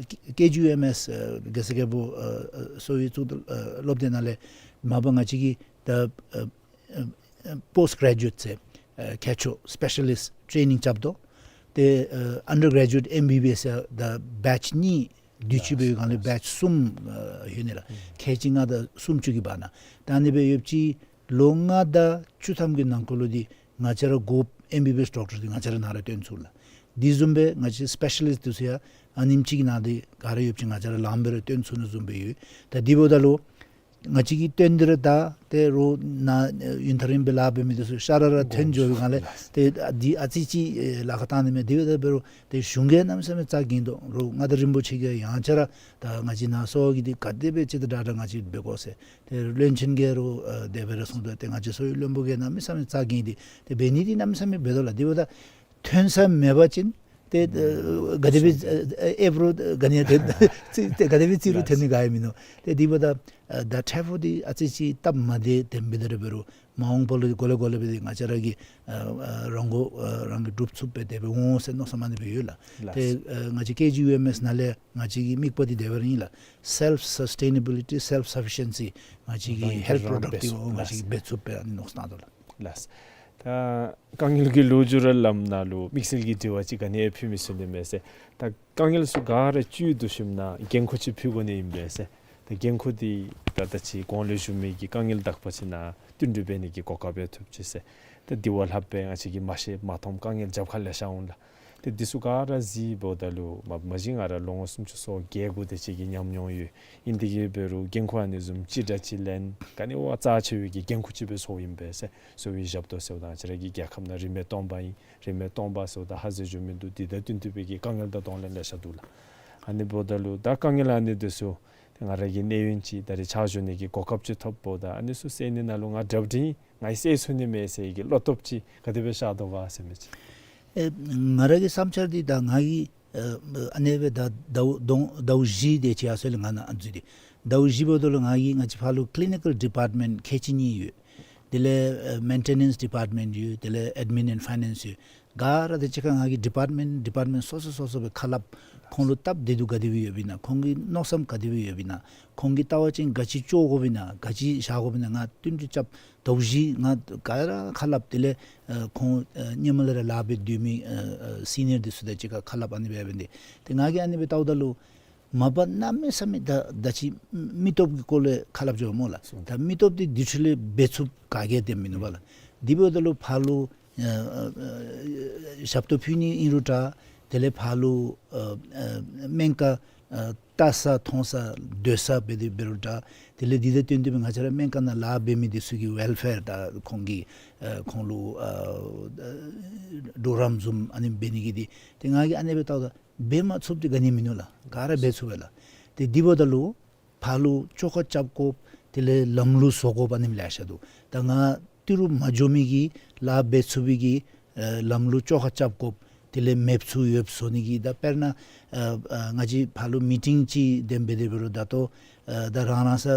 ཀེ་ཇི་ཡུ་ཨེམ་ཨེསི་ཨ་རྒྱལ་ས་རྒྱལ་པོ་ཨ་ཨ་གསོ་བའི་གཙུག་ཏོར་ཨ་སློབ་སྡེ་ནང་ལས་མ་པ་ང་བཅས་ཀྱིས་ད་ཨ་ཨ་ཨ་པོསཊ་གྲེ་ཇུ་ཨེཊ་ཟེར་ཨ་མཁས་མཆོག་སི་པེ་ཤ་ལིསཊ་ཊེ་ནིང་རྐྱབ་དོ། ཏེ་ཨ་ཨན་ཌར་གྲེ་ཇུ་ཨེཊ་ཨེམ་བི་བི་ཨེསི་ཡང་ད་བེཆ་གཉིས་དུས་ཅི་སྦེ་ཡོད་ག་ལས་བེཆ་གསུམ་ཨ་ཡོད་ནི་ལགས། ཁལ་གཅིག་ལྔ་དང་སུམ་ཅུ་གི་བར་ན། ད་ཨ་ནི་སྦེ་ཡོདཔ་ཅིག་ལོ་ལྔ་དང་བཅུ་ཐམ་གྱི་ནང་འཁོད་ལུ་འདི་ང་བཅས་ར་དགོཔ་ཨེམ་བི་བི་ཨེསི་ཌོག་ཊར་འདི་ང་བཅས་ར་ནཱ་ར་བཏོན་ཚུགས་ལགས། འདི་བཟུམ་སྦེ་ང་བཅས་སི་པེ་ཤ་ལིསཊ་འདི་ཚུ་ཡང་ཨ་ཉིནམ་གཅིག་གི་ནང་འདི་ག་ར་ཡོདཔ་ཅིག་ང་བཅས་ར་ལངམ་སྦེ་ར་བཏོན་ཚུགས་ནི་བཟུམ་སྦེ་ཡོད། ད་འདི་འབདཝ་ད་ལུ་ང་བཅས་ཀྱིས་བཏོན་ཏེ་ར་ད་ཏེ་རོགས་ནཱ་ཡུན་ཐག་རིངམོ་སྦེ་ལཱ་འབད་མི་འདི་ཚུ་ཤ་ར་ར་ཐོན་འགྱོ་བའི་སྒང་ལས་ཏེ་འདི་ཨ་ཙི་ཅིག་ཨེ་ལཱ་ཁག་བཏང་ནི་མས། དེ་འབདཝ་ད་འབད་རུང་ཏེ་གཞུང་གིས་གནམ་མེད་ས་མེད་རྩ་འགེངས་དོ། རོགས་མངའ་བདག་རིན་པོ་ཆེ་གིས་ཡང་བསྐྱར་ད་ང་བཅས་ནཱ་གསོ་བ་གི་འདི་ག་དེ་སྦེ་ཅིག་ད་དྲག་དྲག་ང་བཅས་འབད་དགོ་ཟེར། ཏེ་བློན་ཆེན་གྱིས་རོགས་ཨེ་དེ་སྦེ་ར་གསུངས་དོ། ཏེ་ང་བཅས་གསོ་བའི་བློན་པོ་གིས་གནམ་མེད་ས་མེད་རྩ་འགེངས་ཏེ་ཏེ་འབད་ནི་འདི་གནམ་མེད་ས་མེད་འབད་དོ་ལགས། དེ་འབདཝ་ད་ཐོན་ས་མེད་པ་ཅིན་ཏེ་ཨེ་ག་དེ་སྦེ་ཨེ་ཨེབ་རུང་ག་ནི་ཡང་ཏེ་ཏེ་ག་དེ་སྦེ་རྩིས་རུང་ཐོན་ནི་ག་ཡང་མིན་ནུག། ཏེ་དེ་འབདཝ་ད་ཨ་ད་ཁྲལ་ཕུག་འདི་ཨ་ཙི་ཅིག་སྟབས་མ་བདེ་དེམ་སྦེ་དེ་ར་འབད་རུང་མ་འོངས་པ་ལུ་འགོ་ལས་འགོ་ལས་སྦེ་ཏེ་ང་བཅས་ར་གིས་ཨ་ཨ་རང་མགོ་ཨ་རང་གིས་སྒྲུབ་ཚུགསཔ་སྦེ་དེ་སྦེ་འོང་ཟེར་མནོ་བསམ་ཨ་ནི་སྦེ་ཡོད་ལགས། ལགས། ཏེ་ཨ་ང་བཅས་ཀེ་ཇི་ཡུ་ཨེམ་ཨེསི་ནང་ལས་ང་བཅས་ཀྱི་དམིགས་པ་འདི་དེ་སྦེ་ར་ཨིན་ལགས། སེལཕ་སཱསི་ཊེ་ནེ་བི་ལི་ཊི་སེལཕ་སཱ་ཕི་ཤེན་སི་ང་བཅས་ཀྱིས་རང་ཧེལཐ་གིས་པོ་རང་རོ་ཌཀཊ་འབད་འདི་ཚུགས། ང་བཅས་ཀྱིས་ལགས། འབད་ཚུགསཔ་སྦེ་ཨ་ནི་མནོ་བསམ་བཏང་དོ་ལགས། ལགས། ད་དཀའ་ངལ་གྱི་ལོ་རྒྱུས་ར་སླབ་ད་ལུ་དམིགས་བསལ་གྱི་དྲི་བ་ཅིག་ག་ནི་ཡང་ཕུལ་མི་ཚུགས་ནི་མས་ཟེར། ད་དཀའ་ངལ་ཚུ་ག་ར་བརྒྱུད་དེ་ཞིནམ་ན་འགན་ཁུར་ཅིག་ཕུལ་དགོ་ནི་ཨིན་པས་ཟེར། ད་འགན་ཁུར་འདི་ད་ད་ཅི་གོང་ལུ་ཞུ་མི་གི་དཀའ་ངལ་དག་པ་ཅིག་ནང་བསྟུན་གྲོས་འབད་ནི་གི་གོ་སྐབས་ཡང་ཐོབ་ཅི་ཟེར། ད་འདི་བ་ལྷགཔ་སྦེ་ང་བཅས་ཀྱིས་མ་ཤེས་མ་མཐོང་དཀའ་ངལ་རྒྱབ་ཁ་ལེ་ཤ་འོང་ལགས། ཏེ་འདི་ཚུ་ག་ར་གཟིགསཔ་ད་ལུ་མ་མ་གཞི་ང་ར་ལོ་ངོ་སུམ་ཅུ་སོ་བརྒྱད་དགུ་དེ་ཅིག་གི་ཉམས་མྱོང་ཡོད། ཨིན་དེ་གིས་འབད་རུང་འགན་ཁུར་ཨ་ནི་བཟུམ་ཅིག་དྲག་ཅིག་ལེན་ག་ནི་བ་རྩ་ཆེ་བའི་གི་འགན་ཁུར་ཅིག་སྦེ་ཚོརཝ་ཨིན་པས་ཟེར། གསོ་བའི་ཞབས་ཏོག་ཟེརཝ་ད་ང་བཅས་ར་གི་རྒྱལ་ཁབ་ནང་རིན་མེད་སྟོང་པ་ཨིན། རིན་མེད་སྟོང་པ་ཟེརཝ་ད་ཧ་ཟེར་འགྱོ་མི་འདུག། འདི་དང་བསྟུན་ཏེ་སྦེ་གི་དཀའ་ངལ་དང་གདོང་ལེན་ལེ་ཤ་འདུག་ལགས། ཨ་ནི་འབདཝ་ད་ལུ་ད་དཀའ་ངལ་ཨ་ནི་འདི་ཚུ་ཏེ་ང་ར་གི་གནས་ཡུན་ཅིག་ད་རེས་ཕྱག་ཞུ་ནི་གི་གོ་སྐབས་ཅིག་ཐོབ་འབདཝ་ད་ཨ་ནི་ཚུ་སེལ་ནི་ནང་ལུ་ང་གྲུབ་འབྲས་ང་གིས་སེལ་ཚུགས་ནི་མས་ཟེར་གྱི་བློ་སྟོབས་ཅིག་ག་དེ་སྦེ་ཤར་དོ་ག་ཟེར་མི་ཅིག། ཨེ་ང་ར་གི་བསམ་འཆར་འདི་ད་ང་གིས་ཨ་ཨ་ནི་སྦེ་ད་ཟླཝ་ཟླཝ་ཟླཝ་བཞི་དེ་ཅིག་ཡར་སོང་ལས་ང་ནཱ་ཨ་ནི་འཛུལ་ཏེ་ཟླཝ་བཞི་འབདཝ་ད་ལུ་ང་གིས་ང་བཅས་ཕར་ལུ་ཀི་ལི་ནི་ཀཱལ་ཌི་པཱརཊ་མེནཊ་ཁལ་གཅིག་གཉིས་ཡོད། དེ་ལས་ཨ་maintenance department ཡོད། དེ་ལས་admin and finance ཡོད། ག་ར་དེ་གཅིག་ཁར་ང་གིས་ཌི་པརཊ་མེནཊ་ཌི་པརཊ་མེནཊ་སོ་སོ་སོ་སོ་སྦེ་ཁ་སླབ། ཁོང་ལུ་སྟབས་བདེ་སྡུག་ག་དེ་སྦེ་ཡོདཔ་ཨིན་ན། ཁོང་གི་མནོ་བསམ་ག་དེ་སྦེ་ཡོདཔ་ཨིན་ན། ཁོང་གིས་ལྟ་བ་ཅིན་ག་ཅི་བཅོ་དགོཔ་ཨིན་ན། ག་ཅི་བཞག་དགོཔ་ཨིན་ན། ང་བསྟུན་གྲོས་རྐྱབ། དོགས་གཞི་ང་ག་ར་ཁ་སླབ། དེ་ལས་ཨ་ཁོང་ཨ་སྔོན་མ་ལས་ར་ལཱ་འབད་སྡོད་མི་ཨ་ཨ་སི་ནི་ཡར་འདི་ཚུ་དང་གཅིག་ཁར་ཁ་སླབ། ཨ་ནི་སྦེ་འབད་ནི་འདི། ཏེ་ང་གིས་ཨ་ནི་སྦེ་བལྟཝ་ད་ལུ་མ་པ་གནམ་མེད་ས་མེད་ད་ད་ཅི་མི་སྟོབས་ཀྱི་སྐོར་ལས་ཁ་སླབ་འགྱོཝ་སྨོ་ལགས། ད་མི་སྟོབས་འདི་དེ་འཕྲོ་ལས་འབད་ཚུགསཔ་ག་གིས་དེམ་མིན་ནུག་པ་ལགས། དེ་འབདཝ་ད་ལུ་ཕར་ལུ་ཨ་ཨ་ཨ་ཞབས་ཏོག་ཕུལ་ནི་ཨིན་རུང་འདྲ། དེ་ལས་ཕར་ལུ་ཨ་ཨ་སྨན་ཁང་ཨ་བལྟ་ས་མཐོང་ས་སྡོད་ས་འབད་དེ་འབད་རུང་འདྲ། དེ་ལས་འདི་དང་བསྟུན་ཏེ་སྦེ་ང་བཅས་ར་སྨན་ཁང་ནང་ལཱ་འབད་མི་འདི་ཚུ་གི་ཝེལ་ཕེར་དང་ཁོང་གི་ཨ་ཁོང་ལུ་ཨ་ཨ་གྲོགས་རམ་བཟུམ་ཨ་ནི་འབད་ནི་གི་འདི། ཏེ་ང་གིས་ཨ་ནི་སྦེ་བལྟཝ་ད་འབད་མ་ཚུགསཔ་འདི་ག་ནི་མིན་ནུག་ལགས། ག་ར་འབད་ཚུགས་པས་ལགས། ཏེ་དེ་འབདཝ་ད་ལུ་ཕར་ལུ་བཅོ་ཁ་རྐྱབ་དགོཔ། དེ་ལས་ལམ་ལུགས་བཟོ་དགོཔ་ཨ་ནེམ་ལེ་ཤ་འདུག། ད་ང་ཏི་རུ་མ་འགྱོ་མི་གིས་ལཱ་འབད་ཚུགས་པའི་གི་ཨ་ལམ་ལུགས་བཅོ་ཁ་རྐྱབ་དགོཔ། དེ་ལས་མེདཔ་ཚུ་ཡོདཔ་བཟོ་ནི་གི། ད་དཔེར་ན་ཨ་ཨ་ང་བཅས་ཕར་ལུ་མི་ཊིང་ཅིག་དེམ་འབད་དེ་འབད་རུང་ད་ལྟོ་ཨ་ད་རང་རང་ས་ཨ་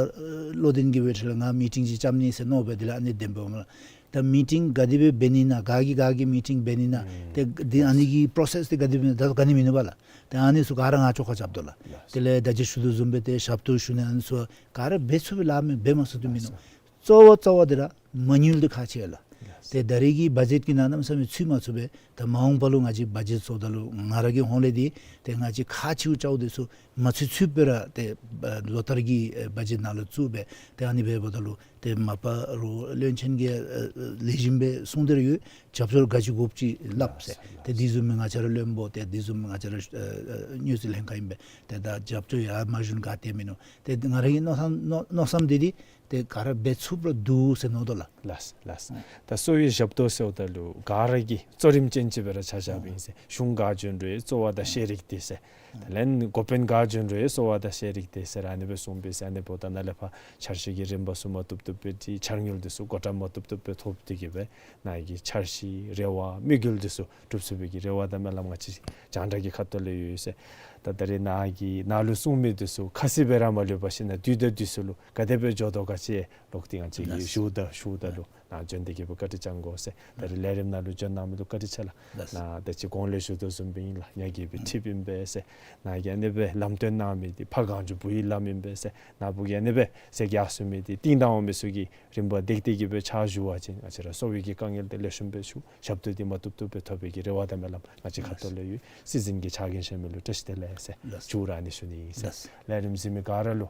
བློ་ལྡན་གྱི་འབད་ཁྲལ་ལས་ང་མི་ཊིང་ཅིག་རྐྱབ་ནི་ཟེར་མནོ་སྦེ་དེ་ལས་ཨ་ནི་དེམ་འབདཝ་མས་ལགས། ད་མི་ཊིང་ག་དེ་སྦེ་འབད་ནི་ན། ག་གིས་ག་གི་མི་ཊིང་འབད་ནི་ན། ཨུམ་ཏེ་འདི་ཨ་ནི་གི་པྲོ་སེསི་འདི་ག་དེ་སྦེ་ད་ག་ནི་མིན་ནུག་པ་ལགས། ཏེ་ཨ་ནི་ཚུ་ག་ར་ང་བཅོ་ཁ་རྐྱབ་དོ་ལགས། ལགས། དེ་ལས་ད་ཅི་ཞུ་དོ་བཟུམ་སྦེ་ཏེ་ཞབས་ཏོག་ཞུ་ནི་ཨ་ནི་ཚུ་ག་ར་འབད་ཚུགས་པའི་ལཱ་མས། འབད་མ་ཚུགས་དོ་མིན་ནུག། ལགས། གཙོ་བོ་གཙོ་བོ་འདི་ར་མ་དངུལ་འདི་ཁག་ཆེ་ལགས། ལགས། ཏེ་ད་རེས་ཀྱི་བ་ཇེཊ་ཀྱི་ནང་གནམ་མེད་ས་མེད་ཚུད་མ་ཚུགས་པས། ད་མ་འོངས་པ་ལུ་ང་བཅས་བ་ཇེཊ་བཟོཝ་ད་ལུ་ང་ར་གི་ཧོངས་ལས་འདི་ཏེ་ང་བཅས་ཁག་ཆེཝ་རྐྱབ་འདི་ཚུ་མ་ཚུད་ཚུདཔ་སྦེ་ར་ཏེ་ཨ་ལོ་ལྟར་གྱི་ཨ་བ་ཇེཊ་ནང་ལུ་བཙུགས་སྦེ། ཏེ་ཨ་ནི་འབདཝ་ད་ལུ་ཏེ་མ་པ་རོགས་བློན་ཆེན་གྱིས་ཨ་ཨ་ལེགས་ཤོམ་སྦེ་གསུངས་ཏེ་ར་ཡོད། རྒྱབ་སྐྱོར་ག་ཅི་དགོཔ་ཅིག་སླབ་ཟེར། ལགས་སོ། ཏེ་དེ་བཟུམ་མའི་ང་བཅས་ར་བློན་པོ་ཏེ་དེ་བཟུམ་ང་བཅས་ར་ཨ་ཨ་དངུལ་རྩིས་ལྷན་ཁག་ཨིན་པས། ཏེ་ད་རྒྱབ་སྐྱོར་ཡར་མ་ཞུ་ན་ག་ཏེ་མིན་ནུག། ཏེ་ང་ར་གི་མནོ་བསམ་མནོ་མནོ་བསམ་འདི་འདི་ཏེ་ག་ར་འབད་ཚུགསཔ་ར་འདུག་ཟེར་མནོ་དོ་ལགས། ལགས་ལགས། ཨ་ད་གསོ་བའི་ཞབས་ཏོག་ཟེརཝ་ད་ལུ་ག་ར་གིས་གཙོ་རིམ་ཅན་ཅིག་སྦེ་ར་ཆ་བཞགཔ་ཨིན་ཟེར། གཞུང་ག་བྱོན་རུང་གསོ་བ་དང་ཤེས་རིག་འདི་ཟེར། དེ་ལས་འགོ་དཔོན་ག་བྱོན་རུང་གསོ་བ་དང་ཤེས་རིག་འདི་ཟེར་ཨ་ནི་སྦེ་གསུངས་པས་ཟེར། ཨ་ནི་འབདཝ་ད་ནཱ་ལས་ཕར་འཆར་གཞི་གི་རིམ་པ་ཚུ་མ་བཏུབ་བཏུབ་སྦེ་འདི་འཆར་དངུལ་འདི་ཚུ་མགོ་བཀྲམ་མ་བཏུབ་བཏུབ་སྦེ་ཐོབ་སྟེ་གི་སྦེ་ནཱ་གི་འཆར་གཞི་རེ་བ་དམིགས་ཡུལ་འདི་ཚུ་འགྲུབ་ཚུགས་པའི་གི་རེ་བ་དང་སྨོན་ལམ་ང་བཅས་རྒྱང་བསྒྲགས་ཀྱི་ཁ་ཐུག་ལས་ཡོད་ཟེར། ད་ད་རེས་ནཱ་གི་ནཱ་ལུ་གསུངས་མི་འདི་ཚུ་ཁ་གསལ་སྦེ་ར་མ་ལུས་པར་ཞིནམ་ལས་དུས་དང་དུས་སུ་ལུ་ག་དེ་སྦེ་འགྱོ་དོ་ག་ཅི་ལོག་སྟེ་ང་བཅས་ཀྱིས་ལགས། ཞུཝ་ད་ཞུཝ་ད་ལུ་ནཱ་བྱོན་ཏེ་གི་སྦེ་བཀའ་དྲིན་བསྐྱང་དགོ་ཟེར། ད་རེས་ལས་རིམ་ནང་ལུ་བྱོན་གནང་མི་ལུ་བཀའ་དྲིན་ཆེ་ལགས། ལགས། ནཱ་ད་ཅི་གོང་ལས་ཞུ་དོ་བཟུམ་སྦེ་ཨིན་ལགས། ཉ་རྒྱལ་པོའི་ཁྲི་ཨིན་པས་ཟེར། ནཱ་གིས་ཨ་ནི་སྦེ་ལམ་སྟོན་གནང་མི་འདི་ཕ་གངས་ལྗོངས་བོད་ཡི་ལམ་ཨིན་པས་ཟེར། ནཱ་བུ་གིས་ཨ་ནི་སྦེ་ཟེར་གི་ཡར་སོང་མི་འདི་སྟེང་དང་འོག་མི་ཚུ་གིས་རིམ་པ་བརྟག་སྟེ་གི་སྦེ་ཕྱག་ཞུ་བ་ཅིན་ང་བཅས་ར་གསོ་བའི་གི་དཀའ་ངལ་འདི་ལེགས་ཤོམ་སྦེ་ཞུ་ཞབས་ཏོག་འདི་མ་བཏུབ་བཏུབ་སྦེ་ཐོབ་པའི་གི་རེ་བ་དང་སྨོན་ལམ་ང་བཅས་ཁ་ཐུག་ལས་ཡོད། སྲིད་འཛིན་གྱི་ཕྱག་འགན་བཞེས་མི་ལུ་བཀྲ་ཤིས་བདེ་ལེགས་ཟེར། ལགས། མཇུག་ར་ཨ་ནི་ཞུ་ནི་ཨིན་ཟེར། ལགས། ལས་རིམ་གཟིགས་མི་ག་ར་ལུ་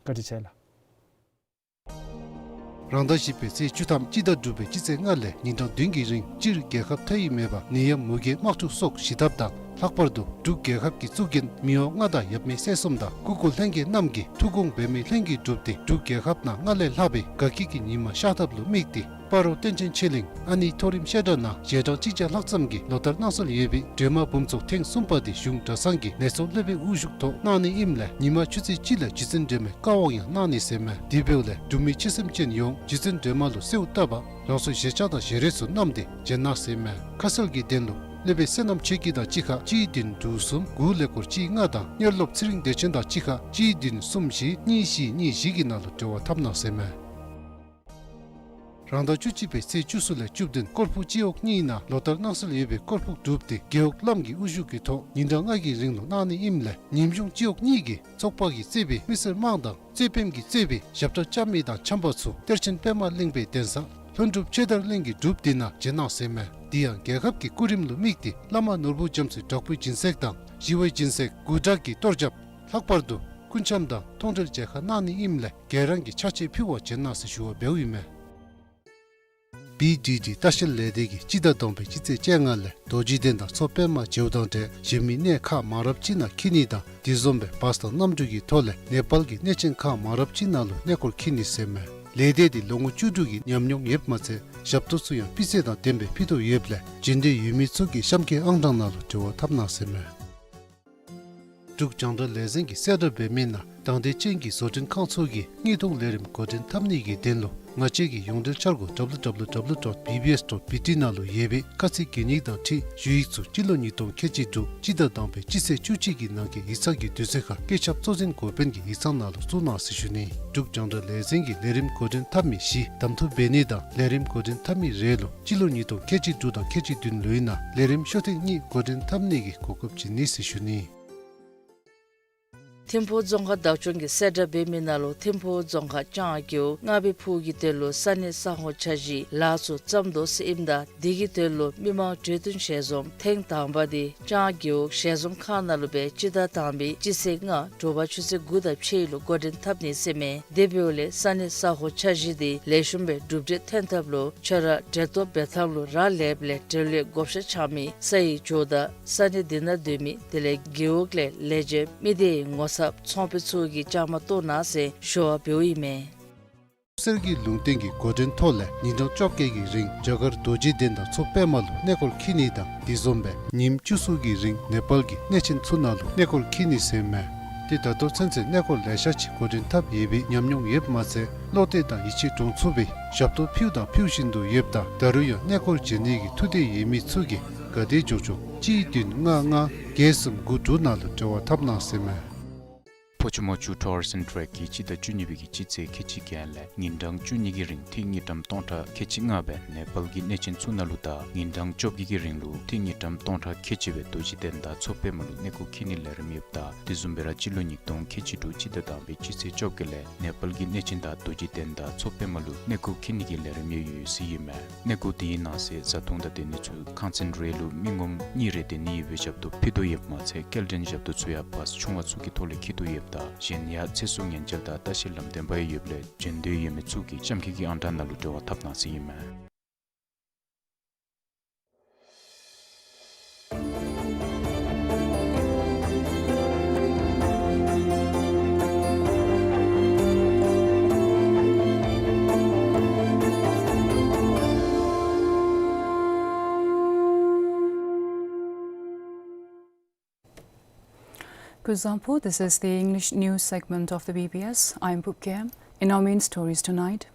བཀའ་དྲིན་ཆེ་ལགས། རང་ཟླ་བཞི་པའི་ཚེས་བཅུ་ཐམ་སྤྱི་ཟླ་དྲུག་པའི་སྤྱི་ཚེས་ལྔ་ལས་ཉིན་གྲངས་བདུན་གྱི་རིང་སྤྱིར་རྒྱལ་ཁབ་མཐའ་དབུས་མེད་པར་ནད་ཡམས་མུ་གེ་དམག་འཁྲུག་སོགས་ཞི་ཐབས་དང་། ལྷག་པར་དུ་འབྲུག་རྒྱལ་ཁབ་ཀྱི་གཙུག་རྒྱན་མི་དབང་མངའ་བདག་ཡབ་མེས་སྲས་གསུམ་དང་སྐུ་འཁོར་ལྷན་རྒྱས་རྣམས་ཀྱིས་ཐུགས་དགོངས་འབད་མི་ལྷན་གྱིས་གྲུབ་སྟེ་འབྲུག་རྒྱལ་ཁབ་ནང་སྔར་ལས་ལྷག་པའི་དགའ་སྐྱིད་ཀྱི་ཉི་མ་ཤར་ཐབས་ལུ་དམིགས་ཏེ། སྤ་རོ་བསྟན་ཆེན་ཆོས་གླིང་ཨ་ནིའི་མཐོ་རིམ་བཤད་གྲྭ་ནང་ཞལ་གྲངས་གཅིག་བརྒྱ་ལྷག་ཙམ་གྱིས་ལོ་ལྟར་གནང་སྲོལ་ཡོད་པའི་སྒྲོལ་མ་འབུམ་ཚོགས་ཐེངས་གསུམ་པ་དེ་གཞུང་གྲྭ་ཚང་གི་ནད་གསོ་སློབ་དཔོན་དབུ་བཞུགས་ཐོག་གནང་ནི་ཨིནམ་ལས་ཉིན་མ་ཆུ་ཚོད་གཅིག་ལས་རྗེ་བཙུན་སྒྲོལ་མའི་བཀའ་དབང་ཡང་གནང་ནི་ཟེར་མས། དེ་འབདཝ་ལས་འབྲུག་མི་ཆོས་སེམས་ཅན་ཡོངས་རྗེ་བཙུན་སྒྲོལ་མ་ལུ་གསོལཝ་བཏབ་པར་རང་སོའི་ཞལ་ཆས་དང་ཞལ་རས་ཚུ་བསྣམས་ཏེ་བྱོན་གནང་ཟེར་མས། ཁ་གསལ་གྱི་དོན་ལུ་སློབ་དཔོན་བསོད་ནམས་ཆོས་སྐྱིད་དང་གཅིག་ཁར་གཅིག་བདུན་དྲུག་གསུམ་དགུ་ཀླད་ཀོར་གཅིག་ལྔ་དང་གཉེར་སློབ་ཚེ་རིང་བདེ་ཆེན་དང་གཅིག་ཁར་གཅིག་བདུན་གསུམ་བཞི་གཉིས་བཞི་གཉིས་བཞི་གི་ནང་ལུ་འབྲེལ་བ་འཐབ་གནང་ཟེར་མས། རང་ཟླ་བཅུ་གཅིག་པའི་ཚེས་བཅུ་གསུམ་ལས་བཅུ་བདུན་སྐོར་ཕུག་སྤྱི་འོག་གཉིས་ནང་ལོ་ལྟར་གནང་སྲོལ་ཡོད་པའི་སྐོར་ཕུག་གྲུབ་སྟེ་རྒེད་འོག་བླམ་གྱི་དབུ་བཞུགས་ཀྱི་ཐོག་ཉིན་གྲངས་ལྔ་གི་རིང་ལུ་གནང་ནི་ཨིནམ་ལས་ཉིནམ་གཞུང་སྤྱི་འོག་གཉིས་ཀྱི་ཚོགས་པ་གིས་གཙོས་པའི་མི་སེར་དམངས་དང་གཙོས་དཔོན་གྱིས་གཙོས་པའི་ཞབས་ཁྲ་རྐྱབ་མི་དང་འཆམ་པ་ཚུ་གཏེར་ཆེན་པདྨ་གླིང་པའི་གདན་ས་ལྷུན་གྲུབ་ཆོས་དར་གླིང་གི་སྒྲུབ་སྡེ་ནང་བྱོན་གནང་ཟེར་མས། དེ་ཡང་རྒྱལ་ཁབ་ཀྱི་སྐུ་རིམ་ལུ་དམིགས་ཏེ་བླ་མ་ནོར་བུ་རྒྱ་མཚོའི་དྲག་པོའི་སྦྱིན་སྲེག་དང་ཞི་བའི་སྦྱིན་སྲེག་གུ་ཌག་གི་གཏོར་རྒྱབ། ལྷག་པར་དུ་སྐུ་འཆམ་དང་མཐོང་གྲོལ་མཇལ་ཁ་གནང་ནི་ཨིནམ་ལས་གྱེར་རང་གི་ཕྱག་མཆོད་ཕུལ་བར་བྱོན་གནང་ཟེར་ཞུ་བ་འབདཝ་ཨིན་མས། བི་ཌི་ཌི་ལྟ་བཤལ་ལས་སྡེ་གིས་སྤྱི་ཟླ་བདུན་པའི་སྤྱི་ཚེས་བཅོ་ལྔ་ལས་རྡོ་རྗེ་གདན་དང་མཚོ་པདྨ་བྱེའུ་དང་འབྲེལ་གཞན་མི་གནས་ཁག་མང་རབས་ཅིག་ནང་འཁྱིད་ནི་དང་དེ་བཟུམ་སྦེ་བཱས་དང་གནམ་གྲུ་གི་ཐོག་ལས་ནེ་པཱལ་གྱི་གནས་ཆེན་ཁག་མང་རབས་ཅིག་ནང་ལུ་གནས་སྐོར་འཁྱིད་ནི་ཟེར་མས། ལས་སྡེ་འདི་ལོ་ངོ་བཅུ་དྲུག་གི་ཉམས་མྱོང་ཡོདཔ་མ་ཚད་ཞབས་ཏོག་ཚུ་ཡང་སྤུས་ཚད་དང་ལྡནམ་སྦེ་ཕུལ་དོ་ཡོདཔ་ལས་འབྱོན་འདོད་ཡོད་མི་ཚུ་གིས་གཤམ་འཁོད་ཨང་གྲངས་ནང་ལུ་འབྲེལ་བ་འཐབ་གནང་ཟེར་མས། འབྲུག་རྒྱང་བསྒྲགས་ལས་འཛིན་གྱིས་གསལ་བསྒྲགས་འབད་མི་ནང་དང་འདོད་ཅན་གྱི་བཟོ་སྐྲུན་ཁང་ཚུ་གིས་དངུལ་གཏོང་ལས་རིམ་འགོ་འདྲེན་འཐབ་ནི་གི་དོན་ལུ་ང་བཅས་ཀྱི་ཡོངས་འབྲེལ་འཆར་སྒོ་W W W dot B B S dot B T ནང་ལུ་ཡོད་པའི་དཀའ་ཚེགས་གྱོད་ནི་དང་འཁྲིལ་ཞུ་ཡིག་ཚུ་སྤྱི་ལོ་ཉིས་སྟོང་ཁལ་གཅིག་དྲུག་སྤྱི་ཟླ་དང་པའི་སྤྱི་ཚེས་བཅུ་གཅིག་གི་ནང་གི་ཡིག་ཚང་གི་དུས་ཚོད་ཁར་བཀོད་ཁྱབ་གཙོ་འཛིན་འགོ་དཔོན་གྱི་ཡིག་ཚང་ནང་ལུ་བཙུགས་གནང་ཟེར་ཞུ་ནི། འབྲུག་རྒྱང་བསྒྲགས་ལས་འཛིན་གྱིས་ལས་རིམ་འགོ་འདྲེན་འཐབ་མི་བཞི་གདམ་འཐུ་འབད་ནི་དང་ལས་རིམ་འགོ་འདྲེན་འཐབ་མི་རེ་ལུ་སྤྱི་ལོ་ཉིས་སྟོང་ཁལ་གཅིག་དྲུག་དང་ཁལ་གཅིག་བདུན་ལོའི་ནང་ལས་རིམ་ཤོག་ཐེངས་གཉིས་འགོ་འདྲེན་འཐབ་ནི་གི་གོ་སྐབས་བྱིན་ནི་ཟེར་ཞུ་ནི། ཐིམ་ཕུག་རྫོང་ཁག་བདག་སྐྱོང་གིས་གསལ་བསྒྲགས་འབད་མི་ནང་ལུ་ཐིམ་ཕུག་རྫོང་ཁག་ལྕང་རྒེད་འོག་རྔ་བའི་ཕུག་གི་དོན་ལུ་ས་གནས་ས་ཧོ་འཆར་གཞི་ལཱ་ཚུ་བརྩམ་དོ་ཟེར་ཨིནམ་ད་དེ་གི་དོན་ལུ་མི་མང་གྲོས་བསྟུན་ཞལ་འཛོམས་ཐེངས་དང་པ་དེ་ལྕང་རྒེད་འོག་ཞལ་འཛོམས་ཁང་ནང་ལུ་སྦེ་སྤྱི་ཟླ་དང་པའི་སྤྱི་ཚེས་ལྔ་དྲོ་པ་ཆུ་ཚོད་དགུ་དང་ཕྱེད་ལུ་འགོ་འདྲེན་འཐབ་ནི་ཟེར་མས། དེ་འབདཝ་ལས་ས་གནས་ས་ཧོ་འཆར་གཞི་དེ་ལེགས་ཤོམ་སྦེ་གྲུབ་འབྲས་ཐོན་ཐབས་ལུ་ཁྱོད་ར་གྲལ་གཏོགས་འབད་ཐངས་ལུ་རག་ལསཔ་ལས་འབྲེལ་ཡོད་བགོ་བཤའ་རྐྱབ་མི་ས་ཡི་ཇོ་བདག་ས་གནས་དེ་ནང་སྡོད་མི་དེ་ལས་རྒེད་འོག་ལས་ལས་བྱེདཔ་མི་སྡེའི་ངོ་ཚབ་ཚོང་དཔོན་ཚུ་གིས་བཅའ་མར་གཏོགས་གནང་ཟེར་ཞུ་བ་འབདཝ་ཨིན་མས། གསེར་གྱི་ལུང་བསྟན་གྱི་འགོ་འདྲེན་ཐོག་ལས་ཉིན་གྲངས་བཅོ་བརྒྱད་ཀྱི་རིང་རྒྱ་གར་རྡོ་རྗེ་གདན་དང་མཚོ་པདྨ་ལུ་གནས་སྐོར་འཁྱིད་ནི་དང་དེ་བཟུམ་སྦེ་ཉིནམ་བཅུ་གསུམ་གྱི་རིང་ནེ་པཱལ་གྱི་གནས་ཆེན་ཚུ་ནང་ལུ་གནས་སྐོར་འཁྱིད་ནི་ཟེར་མས། ཏེ་ད་ལྟོ་ཚུན་ཚོད་གནས་སྐོར་ལེ་ཤ་ཅིག་འགོ་འདྲེན་འཐབ་ཡོད་པའི་ཉམས་མྱོང་ཡོདཔ་མ་ཚད་བློ་གཏད་དང་ཡིད་ཆེས་འདྲོངས་ཚུགས་པའི་ཞབས་ཏོག་ཕུལ་དང་ཕུལ་བཞིན་དུ་ཡོདཔ་ད་ད་རུང་ཡང་གནས་སྐོར་མཇལ་ནི་གི་ཐུགས་འདོད་ཡོད་མི་ཚུ་གིས་ག་དེ་མགྱོགས་མགྱོགས་གཅིག་བདུན་ལྔ་ལྔ་བརྒྱད་གསུམ་དགུ་དྲུག་ནང་ལུ་འབྲེལ་བ་འཐབ་གནང་ཟེར་མས། ཕོ་ཆུ་མོ་ཆུ་ཊུ་རི་ཛིམ་ཊེ་རེཀ་གིས་སྤྱི་ཟླ་བཅུ་གཉིས་པའི་གི་སྤྱི་ཚེས་ཁལ་གཅིག་བརྒྱད་ལས་ཉིན་གྲངས་བཅུ་གཉིས་ཀྱི་རིང་ཏི་རུ་དངུལ་ཀྲམ་སྟོང་ཕྲག་ཁལ་གཅིག་ལྔ་སྦེ་ནེ་པཱལ་གྱི་གནས་ཆེན་ཚུ་ནང་ལུ་དང་ཉིན་གྲངས་བཅོ་བརྒྱད་ཀྱི་རིང་ལུ་ཏི་རུ་དངུལ་ཀྲམ་སྟོང་ཕྲག་ཁལ་གཅིག་སྦེ་རྡོ་རྗེ་གདན་དང་མཚོ་པདྨ་ལུ་གནས་སྐོར་འཁྱིད་ནི་ལས་རིམ་ཡོདཔ་ད་དེ་བཟུམ་སྦེ་ར་སྤྱི་ལོ་ཉིས་སྟོང་ཁལ་གཅིག་དྲུག་སྤྱི་ཟླ་དང་པའི་སྤྱི་ཚེས་བཅོ་བརྒྱད་ལས་ནེ་པཱལ་གྱི་གནས་ཆེན་དང་རྡོ་རྗེ་གདན་དང་མཚོ་པདྨ་ལུ་གནས་སྐོར་འཁྱིད་ནི་གི་ལས་རིམ་ཡང་ཡོད་ཟེར་ཨིན་མས། གནས་སྐོར་དེའི་ནང་གསེས་བཟའ་འཐུང་དང་སྡོད་ནི་ཚུ་ཁང་ཚན་རེ་ལུ་མི་ངོམ་གཉིས་རེ་སྡོད་ནི་ཡོད་པའི་ཞབས་ཏོག་ཕུལ་དོ་ཡོདཔ་མ་ཚད་སྐྱེལ་འདྲེན་ཞབས་ཏོག་ཚུ་ཡང་བཱསི་ཆུང་བ་ཚུ་གི་ཐོག་ལས་འཁྱིད་དོ་ཡོདཔ་ད་གཞན་ཡང་ཚེ་སྲོག་ཉེན་བཅོལ་དང་ལྟ་བཤལ་ལམ་སྟོན་པ་ཡང་ཡོདཔ་ལས་འབྱོན་འདོད་ཡོད་མི་ཚུ་གིས་གཤམ་འཁོད་ཀྱི་ཨང་གྲངས་ནང་ལུ་འབྲེལ་བ་འཐབ་གནང་ཟེར་ཨིན་མས། Kuzuzangpo, this is the English news segment of the B B S. I'm Pupkem. In our main stories tonight,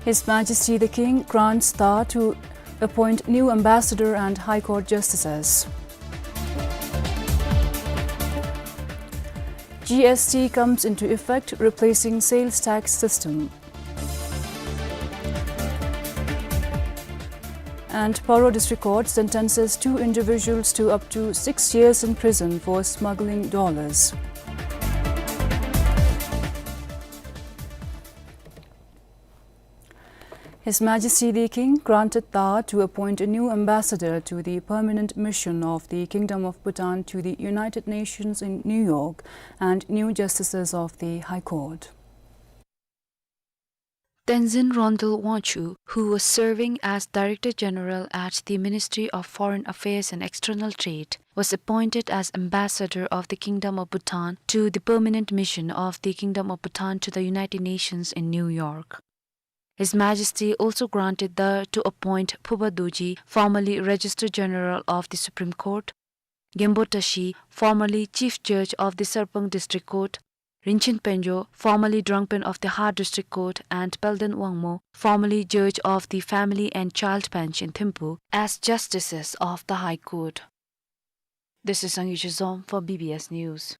His Majesty the King grants Dhar to appoint new ambassador and High Court justices. G S T comes into effect, replacing sales tax system. And Paro District Court sentences two individuals to up to six years in prison for smuggling dollars. His Majesty the King granted Dhar to appoint a new ambassador to the permanent mission of the Kingdom of Bhutan to the United Nations in New York and new justices of the High Court. Tenzin Ronthal Wangchuk, who was serving as Director General at the Ministry of Foreign Affairs and External Trade, was appointed as Ambassador of the Kingdom of Bhutan to the Permanent Mission of the Kingdom of Bhutan to the United Nations in New York. His Majesty also granted Dhar to appoint Phoba Dorji, formerly Registrar General of the Supreme Court, Genpo Tashi, formerly Chief Judge of the Sarpang District Court, Rinchen Penjo, formerly Drang Pen of the Har District Court, and Palden Wangmo, formerly Judge of the Family and Child Bench in Thimphu, as justices of the High Court. This is Sangyu Chizom for B B S News.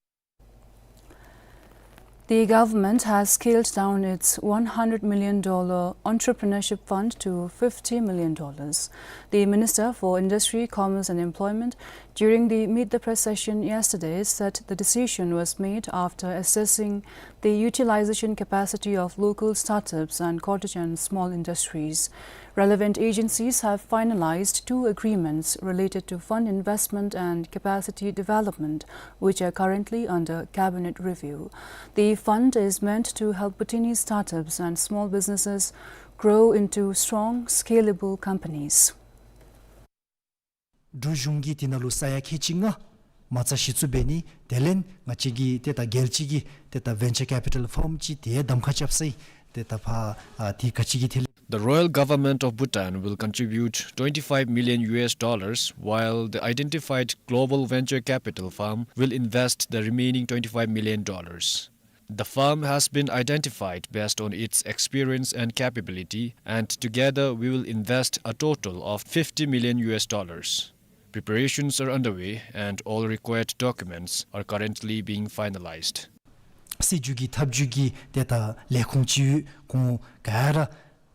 The government has scaled down its one hundred million dollar entrepreneurship fund to fifty million dollars. The Minister for Industry, Commerce and Employment, during the Meet the Press session yesterday, said the decision was made after assessing the utilization capacity of local startups and cottage and small industries. Relevant agencies have finalized two agreements related to fund investment and capacity development, which are currently under cabinet review. The fund is meant to help Bhutanese startups and small businesses grow into strong, scalable companies. འབྲུག་གཞུང་གིས་དེ་ནང་ལུ་ས་ཡ་ཁལ་གཅིག་ལྔ་མ་རྩ་གཞི་བཙུགས་འབད་ནི་དེ་ལས་ང་བཅས་ཀྱི་ཏེ་ད་རྒྱལ་སྤྱི་གི་ཏེ་ད་venture capital firm ཅིག་དེ་གདམ་ཁ་རྐྱབ་སའི་ཏེ་ད་ཕར་ཨ་དེ་ག་ཅི་གི་ཐད་ལས་ The Royal Government of Bhutan will contribute twenty-five million U S dollars, while the identified Global Venture Capital Fund will invest the remaining twenty-five million dollars. The firm has been identified based on its experience and capability, and together we will invest a total of fifty million U S dollars. Preparations are underway and all required documents are currently being finalized. སྲིད་བྱུས་ཀྱི་ཐབས་བྱུས་ཀྱི་ཏེ་ད་ལས་ཁུངས་ཅིག་ཡོད། ཁོང་ག་ར་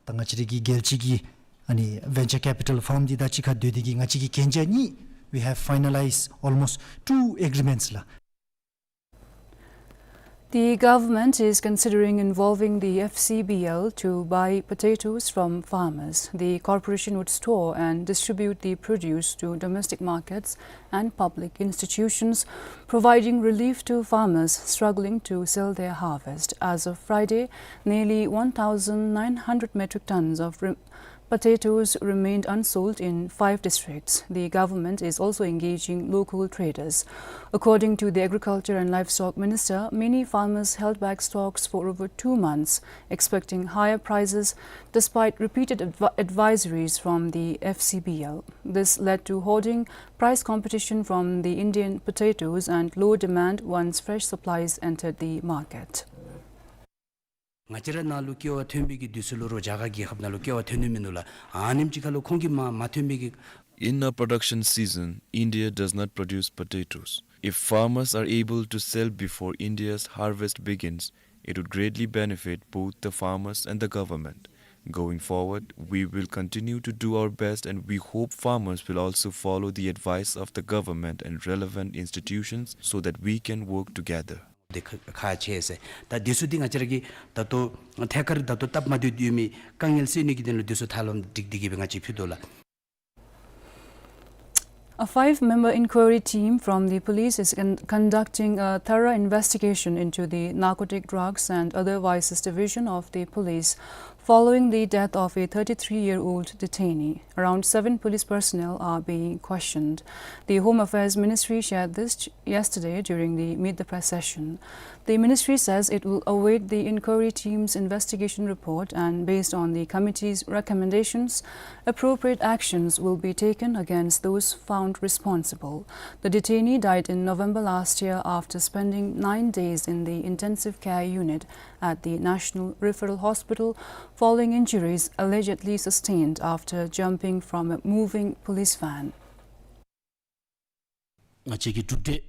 ད་ང་བཅས་རའི་གི་རྒྱལ་སྤྱི་གི་ཨ་ནི་venture capital firm འདི་དང་གཅིག་ཁར་སྡོད་དེ་གི་ང་བཅས་ཀྱིས་གན་རྒྱ་གཉིས། We have finalized almost two agreements ལགས། The government is considering involving the F C B L to buy potatoes from farmers. The corporation would store and distribute the produce to domestic markets and public institutions, providing relief to farmers struggling to sell their harvest. As of Friday, nearly one thousand nine hundred metric tons of re- potatoes remained unsold in five districts. The government is also engaging local traders. According to the Agriculture and Livestock Minister, many farmers held back stocks for over two months, expecting higher prices despite repeated advi- advisories from the F C B L. This led to hoarding, price competition from the Indian potatoes, and low demand once fresh supplies entered the market. ང་བཅས་ར་ནང་ལུ་ཀེ་བ་ཐོན་པའི་གི་དུས་ཚོད་ལུ་རོགས་རྒྱ་གར་རྒྱལ་ཁབ་ནང་ལུ་ཀེ་བ་ཐོན་ནི་མིན་ནུག་ལགས། ཨ་ནེམ་ཅིག་ཁར་ལུ་ཁོང་གིས་མ་མ་ཐོན་པའི་གི། In a production season, India does not produce potatoes. If farmers are able to sell before India's harvest begins, it would greatly benefit both the farmers and the government. Going forward, we will continue to do our best and we hope farmers will also follow the advice of the government and relevant institutions so that we can work together. དེ་ཁག་ཁག་ཆེ་ཟེར། ད་དེ་ཚུ་འདི་ང་བཅས་ར་གིས་ད་ལྟོ་ཐད་ཀར་ད་ལྟོ་སྟབས་མ་བདེཝ་ཡོད་མི་དཀའ་ངལ་སེལ་ནི་གི་དོན་ལུ་དེ་ཚུ་ཐབས་ལམ་སྒྲིག་སྟེ་གི་སྦེ་ང་བཅས་ཕུལ་དོ་ལགས། A five-member inquiry team from the police is con- conducting a thorough investigation into the Narcotic Drugs and Other Vices Division of the police following the death of a thirty-three-year-old detainee. Around seven police personnel are being questioned. The Home Affairs Ministry shared this ch- yesterday during the Meet the Press session. The ministry says it will await the inquiry team's investigation report and, based on the committee's recommendations, appropriate actions will be taken against those found responsible. The detainee died in November last year after spending nine days in the intensive care unit at the National Referral Hospital following injuries allegedly sustained after jumping from a moving police van. ང་བཅས་ཀྱི་གྲུབ་འབྲས་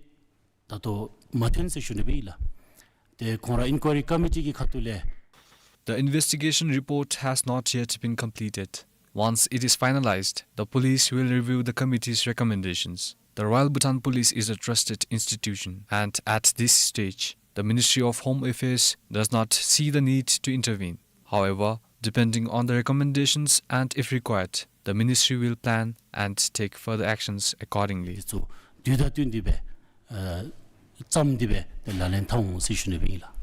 ད་ལྟོ་མ་ཐོན་ཟེར་ཞུ་ནི་སྦེ་ཨིན་ལགས། ཏེ་ཁོང་ར་ཨིན་ཀོ་ཡ་རི་ཀོ་མི་ཊི་གི་ཁ་ཐུག་ལས། The investigation report has not yet been completed. Once it is finalized, the police will review the committee's recommendations. The Royal Bhutan Police is a trusted institution, and at this stage, the Ministry of Home Affairs does not see the need to intervene. However, depending on the recommendations and if required, the ministry will plan and take further actions accordingly. དེ་ཚུ་དུས་དང་བསྟུན་ཏེ་སྦེ་ཨ་བརྩམས་ཏེ་སྦེ་ཏེ་ལག་ལེན་འཐབ་འོང་ཟེར་ཞུ་ནི་སྦེ་ཨིན་ལགས།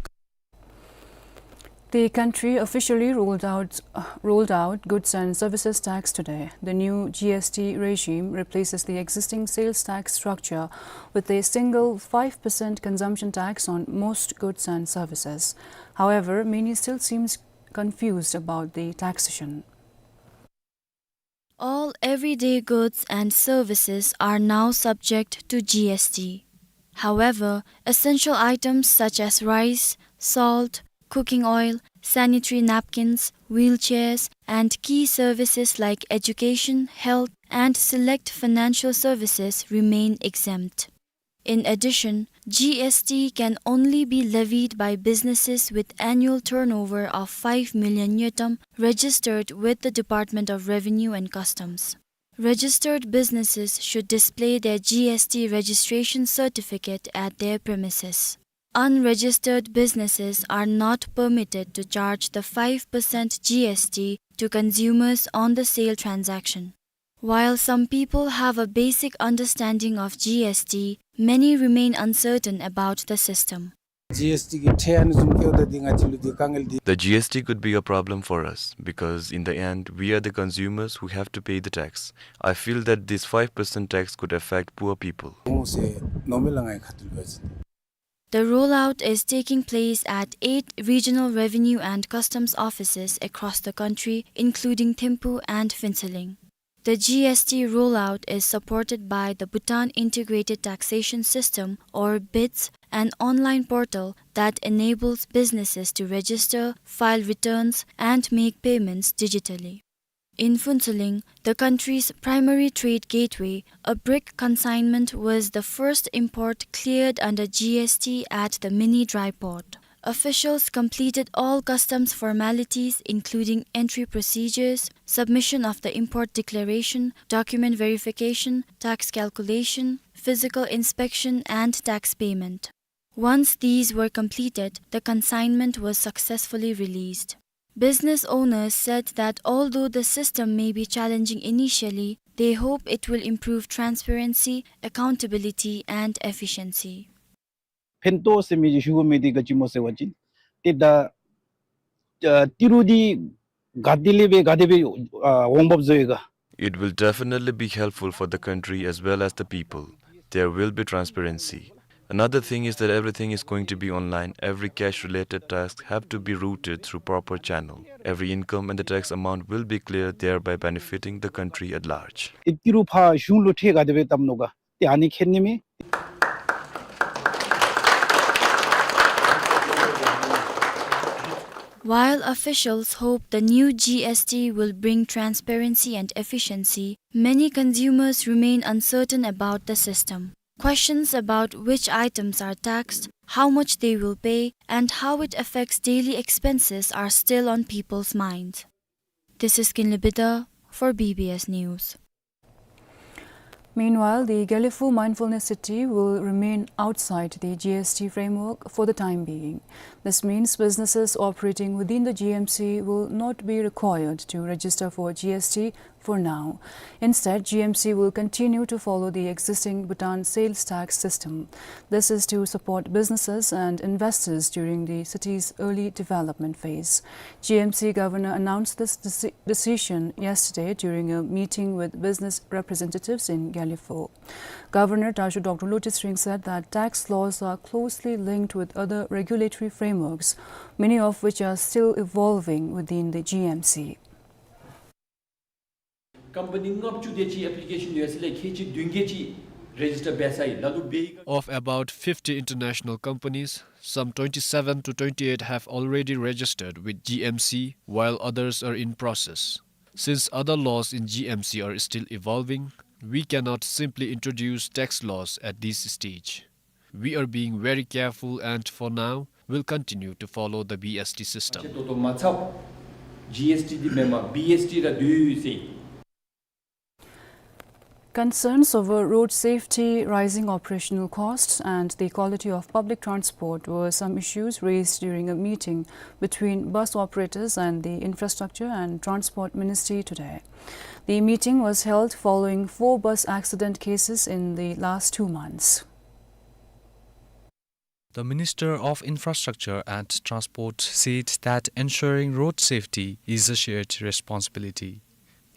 The country officially rolled out, uh, rolled out goods and services tax today. The new G S T regime replaces the existing sales tax structure with a single five percent consumption tax on most goods and services. However, many still seems confused about the taxation. All everyday goods and services are now subject to G S T. However, essential items such as rice, salt, cooking oil, sanitary napkins, wheelchairs, and key services like education, health, and select financial services remain exempt. In addition, G S T can only be levied by businesses with annual turnover of five million ngultrum registered with the Department of Revenue and Customs. Registered businesses should display their G S T registration certificate at their premises. Unregistered businesses are not permitted to charge the five percent G S T to consumers on the sale transaction. While some people have a basic understanding of G S T, many remain uncertain about the system. G S T གི་ཁྲལ་ཨ་ནི་བཟུམ་བཀལཝ་ད་འདི་ང་བཅས་ལུ་འདི་དཀའ་ངལ་འདི། The G S T could be a problem for us because in the end we are the consumers who have to pay the tax. I feel that this five percent tax could affect poor people. འོང་ཟེར་མནོཝ་མས་ལགས་ངེའི་ཁ་ཐུག་ལས་འབད་བ་ཅིན། The rollout is taking place at eight regional revenue and customs offices across the country, including Thimphu and Phuentsholing. The G S T rollout is supported by the Bhutan Integrated Taxation System, or BITS, an online portal that enables businesses to register, file returns, and make payments digitally. In Phuentsholing, the country's primary trade gateway, a brick consignment was the first import cleared under G S T at the mini dry port. Officials completed all customs formalities, including entry procedures, submission of the import declaration, document verification, tax calculation, physical inspection, and tax payment. Once these were completed, the consignment was successfully released. Business owners said that although the system may be challenging initially, they hope it will improve transparency, accountability, and efficiency. ཕན་ཐོགས་ཟེར་མི་ཅིག་ཞུ་དགོ་མི་འདི་ག་ཅི་སྨོ་ཟེར་བ་ཅིན་ཏེ་ད་ཨ་ཏི་རུ་འདི་ག་དེ་ལས་འབད་ག་དེ་སྦེ་ཨ་འོང་འབབ་བཟོ་ཡི་ག། It will definitely be helpful for the country as well as the people. There will be transparency. Another thing is that everything is going to be online. Every cash-related task have to be routed through proper channel. Every income and the tax amount will be clear, thereby benefiting the country at large. ཏེ་ཏི་རུ་ཕར་གཞུང་ལུ་ཁྲལ་ག་དེ་སྦེ་བཏབ་ནུག་ག། ཏེ་ཨ་ནི་མཁྱེན་ནི་མས། While officials hope the new G S T will bring transparency and efficiency, many consumers remain uncertain about the system. Questions about which items are taxed, how much they will pay, and how it affects daily expenses are still on people's minds. This is Kinley Bidha for B B S News. Meanwhile, the Gelephu Mindfulness City will remain outside the G S T framework for the time being. This means businesses operating within the G M C will not be required to register for G S T for now. Instead, G M C will continue to follow the existing Bhutan sales tax system. This is to support businesses and investors during the city's early development phase. G M C governor announced this deci- decision yesterday during a meeting with business representatives in Gelephu. Governor Tashur Doctor Lotay Tshering said that tax laws are closely linked with other regulatory frameworks, many of which are still evolving within the G M C. Company ལྔ་བཅུ་དེ་ཅིག་application་ཡོད་ཟེར་ལས་ཁལ་གཅིག་བདུན་བརྒྱད་ཅིག་register་འབད་ཚར་ཡི། ལ་ལུ་འབད་ཡི་ག། Of about fifty international companies, some twenty-seven to twenty-eight have already registered with G M C, while others are in process. Since other laws in G M C are still evolving, we cannot simply introduce tax laws at this stage. We are being very careful and for now, will continue to follow the B S T system. ཏོག་ཏོ་མ་ཚབ་G S T་འདི་མེན་པར་B S T་ར་སྡོད་ཡོད་ཟེར། Concerns over road safety, rising operational costs, and the quality of public transport were some issues raised during a meeting between bus operators and the Infrastructure and Transport Ministry today. The meeting was held following four bus accident cases in the last two months. The Minister of Infrastructure and Transport said that ensuring road safety is a shared responsibility.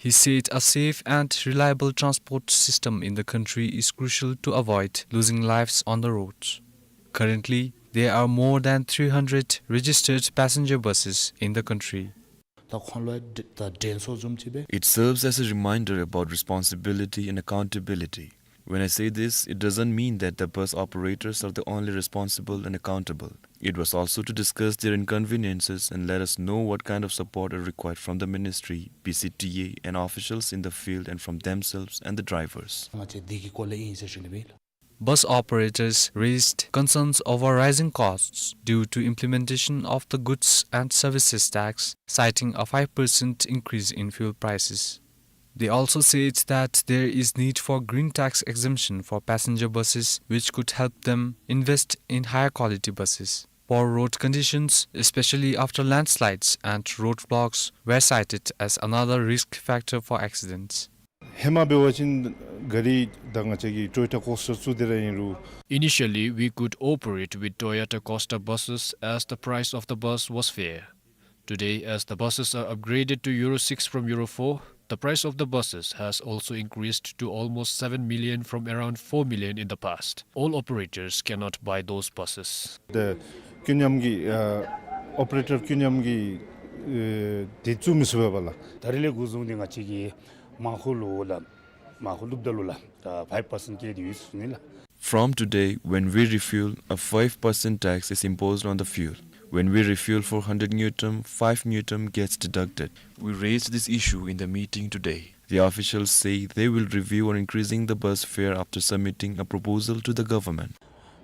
He said a safe and reliable transport system in the country is crucial to avoid losing lives on the roads. Currently, there are more than three hundred registered passenger buses in the country. ད་ཁོང་ལུ་ད་དྲན་གསོ་བཟུམ་ཅིག་སྦེ། It serves as a reminder about responsibility and accountability. When I say this, it doesn't mean that the bus operators are the only responsible and accountable. It was also to discuss their inconveniences and let us know what kind of support are required from the ministry, B C T A, and officials in the field and from themselves and the drivers. ང་བཅས་འདི་གི་སྐོར་ལས་ཨིན་ཟེར་ཞུ་ནི་སྦེ། Bus operators raised concerns over rising costs due to implementation of the goods and services tax, citing a five percent increase in fuel prices. They also said that there is need for green tax exemption for passenger buses, which could help them invest in higher quality buses. Poor road conditions, especially after landslides and roadblocks, were cited as another risk factor for accidents. ཧེ་མ་འབད་བ་ཅིན་ག་རི་ད་ང་བཅས་ཀྱི་Toyota Coaster བཙུགས་ཏེ་ར་ཨིན་རུང་། Initially, we could operate with Toyota Coaster buses as the price of the bus was fair. Today, as the buses are upgraded to Euro six from Euro four, The price of the buses has also increased to almost seven million from around four million in the past. All operators cannot buy those buses. ཏེ་ཀུན་མཉམ་གྱི་ཨ་ཨོ་པ་རེ་ཊར་ཀུན་མཉམ་གྱི་ཨེ་དེ་བཙུགས་མི་ཚུགས་པས་པ་ལགས། ད་རིས་ལས་འགོ་བཟུང་སྟེ་ང་བཅས་ཀྱིས་མང་ཤོས་ལུ་ལགས། མང་ཤོས་ལུ་ད་ལུ་ལགས། ད་ཕའིབ་པར་སེནཊ་བཀལ་ཏེ་ཡོད་ཟེར་ཞུ་ནི་ལགས། From today, when we refuel, a five percent tax is imposed on the fuel. When we refuel for hundred ngultrum, five ngultrum gets deducted. We raised this issue in the meeting today. The officials say they will review on increasing the bus fare after submitting a proposal to the government.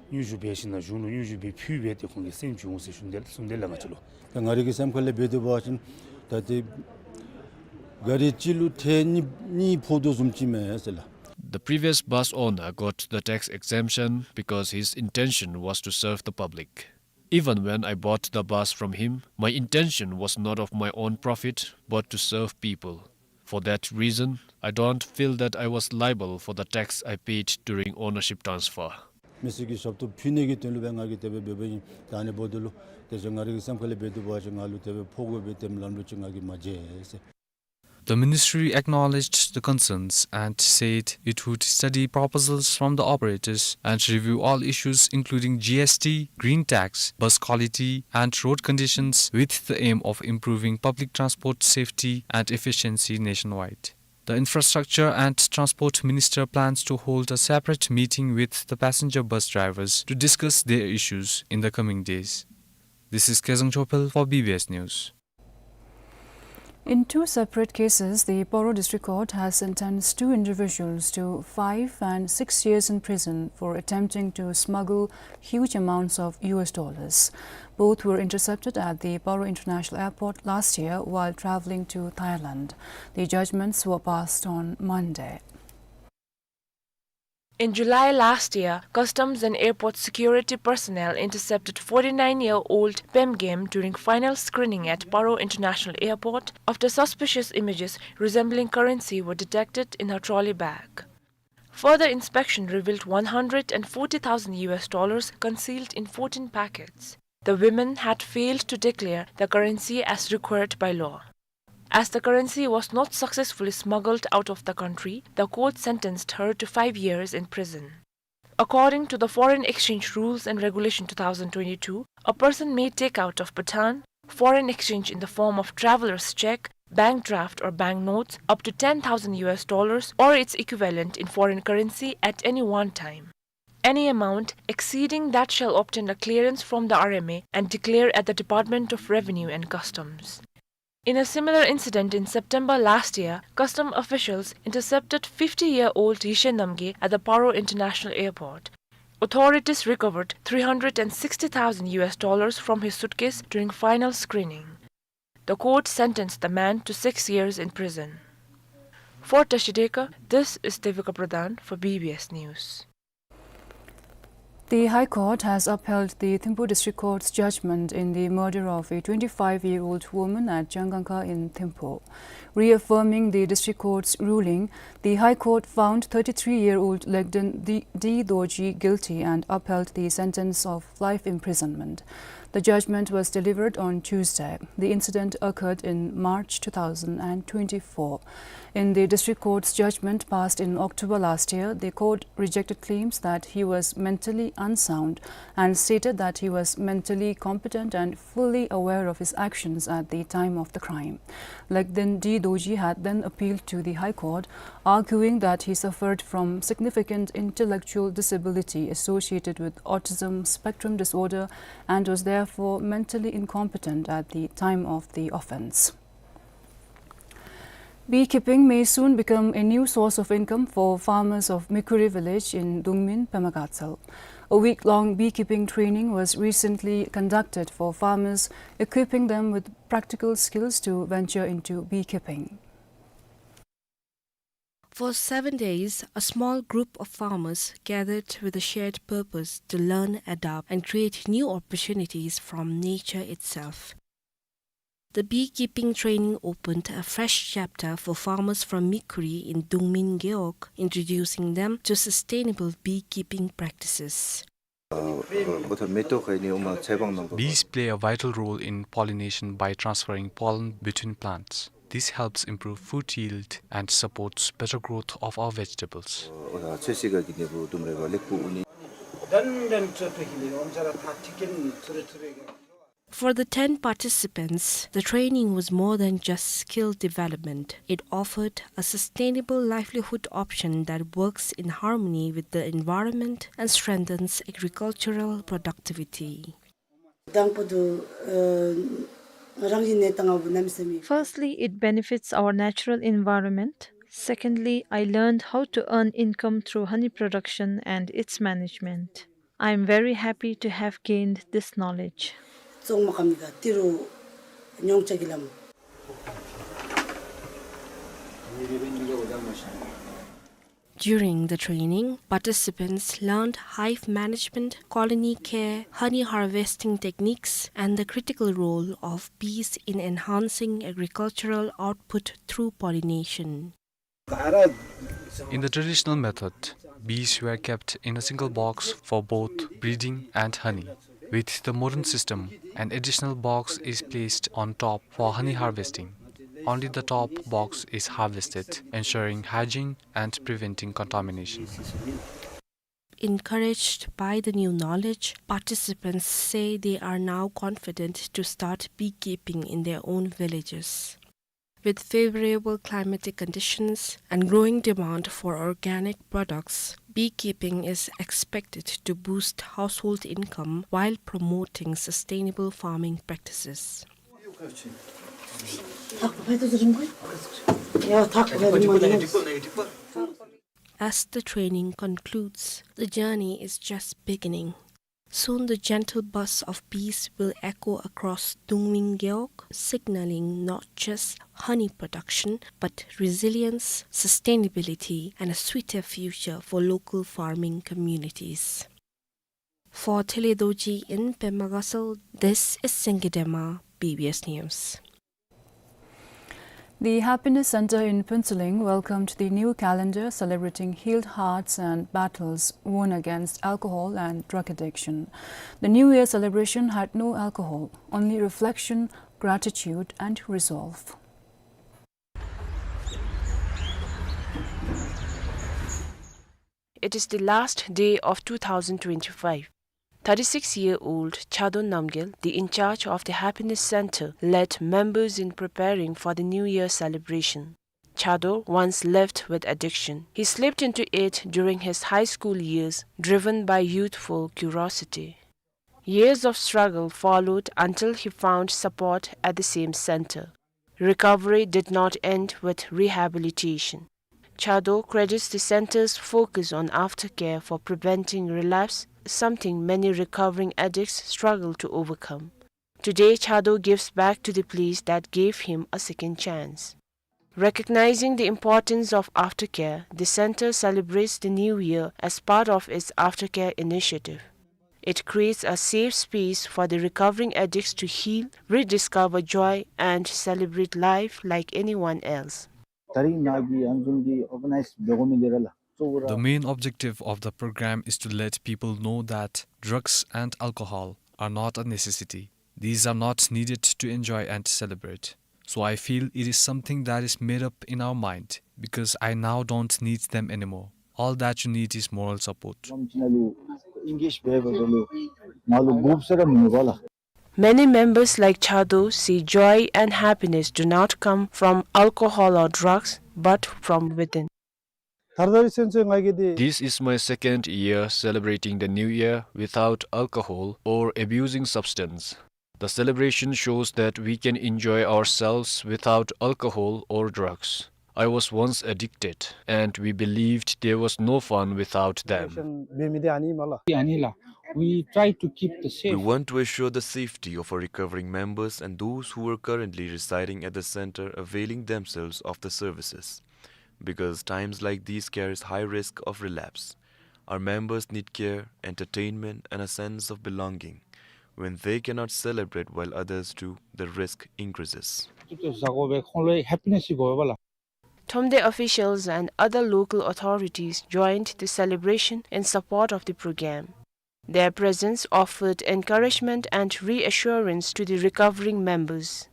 སྙན་ཞུ་འབད་ཞིནམ་ལས་གཞུང་ལུ་སྙན་ཞུ་འབད་ཕུལ་སྦེ་ཏེ་ཁོང་གིས་སེམས་བྱུང་ཟེར་ཞུ་དེས་གསུངས་དེས་ལགས་ང་བཅས་ལུ། ད་ང་རའི་གི་སེམས་ཁ་ལས་འབད་དེ་འབད་བ་ཅིན་ད་ཏེ་ག་རི་གཅིག་ལུ་ཐེངས་གཉིས་གཉིས་ཕོག་དོ་བཟུམ་ཅིག་མས་ཟེར་ལགས། The previous bus owner got the tax exemption because his intention was to serve the public. Even when I bought the bus from him, my intention was not of my own profit, but to serve people. For that reason, I don't feel that I was liable for the tax I paid during ownership transfer. མི་སེར་གྱི་ཞབས་ཏོག་ཕུལ་ནི་གི་དོན་ལུ་སྦེ་ང་གིས་དེ་སྦེ་འབདཝ་ཨིན། ད་ཨ་ནི་འབདཝ་ད་ལུ་དེ་བཟུམ་ང་རའི་གི་སེམས་ཁ་ལས་འབད་དེ་འབད་བ་ཅིན་ང་ལུ་དེ་སྦེ་ཕོག་དགོ་པའི་དེམ་ལམ་ལུགས་ཅིག་ང་གིས་མ་མཇལ་ཟེར། The ministry acknowledged the concerns and said it would study proposals from the operators and review all issues including G S T, green tax, bus quality, and road conditions with the aim of improving public transport safety and efficiency nationwide. The Infrastructure and Transport Minister plans to hold a separate meeting with the passenger bus drivers to discuss their issues in the coming days. This is Kezang Chopel for B B S News. In two separate cases, the Paro District Court has sentenced two individuals to five and six years in prison for attempting to smuggle huge amounts of U S dollars. Both were intercepted at the Paro International Airport last year while traveling to Thailand. The judgments were passed on Monday. In July last year, Customs and Airport Security personnel intercepted forty-nine-year-old Pem Game during final screening at Paro International Airport after suspicious images resembling currency were detected in her trolley bag. Further inspection revealed one hundred and forty thousand U S dollars concealed in fourteen packets. The women had failed to declare the currency as required by law. As the currency was not successfully smuggled out of the country, the court sentenced her to five years in prison. According to the Foreign Exchange Rules and Regulation two thousand twenty-two, a person may take out of Bhutan foreign exchange in the form of traveler's check, bank draft or bank notes up to ten thousand U S dollars or its equivalent in foreign currency at any one time. Any amount exceeding that shall obtain a clearance from the R M A and declare at the Department of Revenue and Customs. In a similar incident in September last year, custom officials intercepted fifty-year-old Yishe Namgay at the Paro International Airport. Authorities recovered three hundred and sixty thousand U S dollars from his suitcase during final screening. The court sentenced the man to six years in prison. For Tashi Deka, this is Devika Pradhan for B B S News. The High Court has upheld the Thimphu District Court's judgment in the murder of a twenty-five-year-old woman at Changangkha in Thimphu. Reaffirming the District Court's ruling, the High Court found thirty-three-year-old Legden D. D. Dorji guilty and upheld the sentence of life imprisonment. The judgment was delivered on Tuesday. The incident occurred in March two thousand and twenty-four. In the district court's judgment passed in October last year, the court rejected claims that he was mentally unsound and stated that he was mentally competent and fully aware of his actions at the time of the crime. Legden D. Dorji had then appealed to the High Court, arguing that he suffered from significant intellectual disability associated with autism spectrum disorder and was therefore mentally incompetent at the time of the offence. Beekeeping may soon become a new source of income for farmers of Mikhuri village in Dungmin, Pema Gatshel. A week-long beekeeping training was recently conducted for farmers, equipping them with practical skills to venture into beekeeping. For seven days, a small group of farmers gathered with a shared purpose to learn, adapt, and create new opportunities from nature itself. The beekeeping training opened a fresh chapter for farmers from Mikhuri in Dungmin Gewog, introducing them to sustainable beekeeping practices. Bees play a vital role in pollination by transferring pollen between plants. This helps improve food yield and supports better growth of our vegetables. For the ten participants, the training was more than just skill development. It offered a sustainable livelihood option that works in harmony with the environment and strengthens agricultural productivity. དང་པོ་དུ་ཨ་རང་བཞིན་གནས་སྟངས་ཨ་བུ་གནམ་མེད་ས་མེད། Firstly, it benefits our natural environment. Secondly, I learned how to earn income through honey production and its management. I am very happy to have gained this knowledge. བཙོང་མ་ཁམ་ནི་ག་ཏི་རུ་ཉོང་ཆ་གི་ལམ། During the training, participants learned hive management, colony care, honey harvesting techniques, and the critical role of bees in enhancing agricultural output through pollination. In the traditional method, bees were kept in a single box for both breeding and honey. With the modern system, an additional box is placed on top for honey harvesting. Only the top box is harvested, ensuring hygiene and preventing contamination. Encouraged by the new knowledge, participants say they are now confident to start beekeeping in their own villages. With favorable climatic conditions and growing demand for organic products, beekeeping is expected to boost household income while promoting sustainable farming practices. As the training concludes, the journey is just beginning. Soon the gentle buzz of bees will echo across Dungming Gewog, signaling not just honey production, but resilience, sustainability, and a sweeter future for local farming communities. For Tele Dorji in Pema Gatshel, this is Singye Dema, B B S News. The Happiness Center in Phuentsholing welcomed the new calendar celebrating healed hearts and battles won against alcohol and drug addiction. The New Year celebration had no alcohol, only reflection, gratitude, and resolve. It is the last day of two thousand twenty-five. Thirty-six-year-old Chado Namgyel, the in-charge of the Happiness Center, led members in preparing for the New Year celebration. Chado once lived with addiction. He slipped into it during his high school years, driven by youthful curiosity. Years of struggle followed until he found support at the same center. Recovery did not end with rehabilitation. Chado credits the center's focus on aftercare for preventing relapse, something many recovering addicts struggle to overcome. Today, Chado gives back to the place that gave him a second chance. Recognizing the importance of aftercare, the center celebrates the new year as part of its aftercare initiative. It creates a safe space for the recovering addicts to heal, rediscover joy, and celebrate life like anyone else. ད་རིས་ནཱ་གི་ཨ་ནི་བཟུམ་གྱི་ཨོར་ག་ནའིཛ་འབད་དགོ་མི་འདི་ར་ལགས། གཙོ་བོ་ར། The main objective of the program is to let people know that drugs and alcohol are not a necessity. These are not needed to enjoy and celebrate. So I feel it is something that is made up in our mind, because I now don't need them anymore. All that you need is moral support. ཨིང་ལིཤ་འབད་འབདཝ་ད་ལུ་ནཱ་ལུ་འགོ་བཙུགས་ར་མི་ནུས་པས་ལགས། Many members like Chado say joy and happiness do not come from alcohol or drugs, but from within. ད་རིས་ཚུན་ཚོད་ང་གིས་འདི། This is my second year celebrating the new year without alcohol or abusing substance. The celebration shows that we can enjoy ourselves without alcohol or drugs. I was once addicted, and we believed there was no fun without them. འབད་མི་འདི་ཨ་ནི་མས་ལགས། ཨ་ནི་ལགས། We try to keep the safe. We want to assure the safety of our recovering members and those who are currently residing at the center availing themselves of the services. Because times like these carries high risk of relapse. Our members need care, entertainment, and a sense of belonging. When they cannot celebrate while others do, the risk increases. Thomde officials and other local authorities joined the celebration in support of the program. Their presence offered encouragement and reassurance to the recovering members.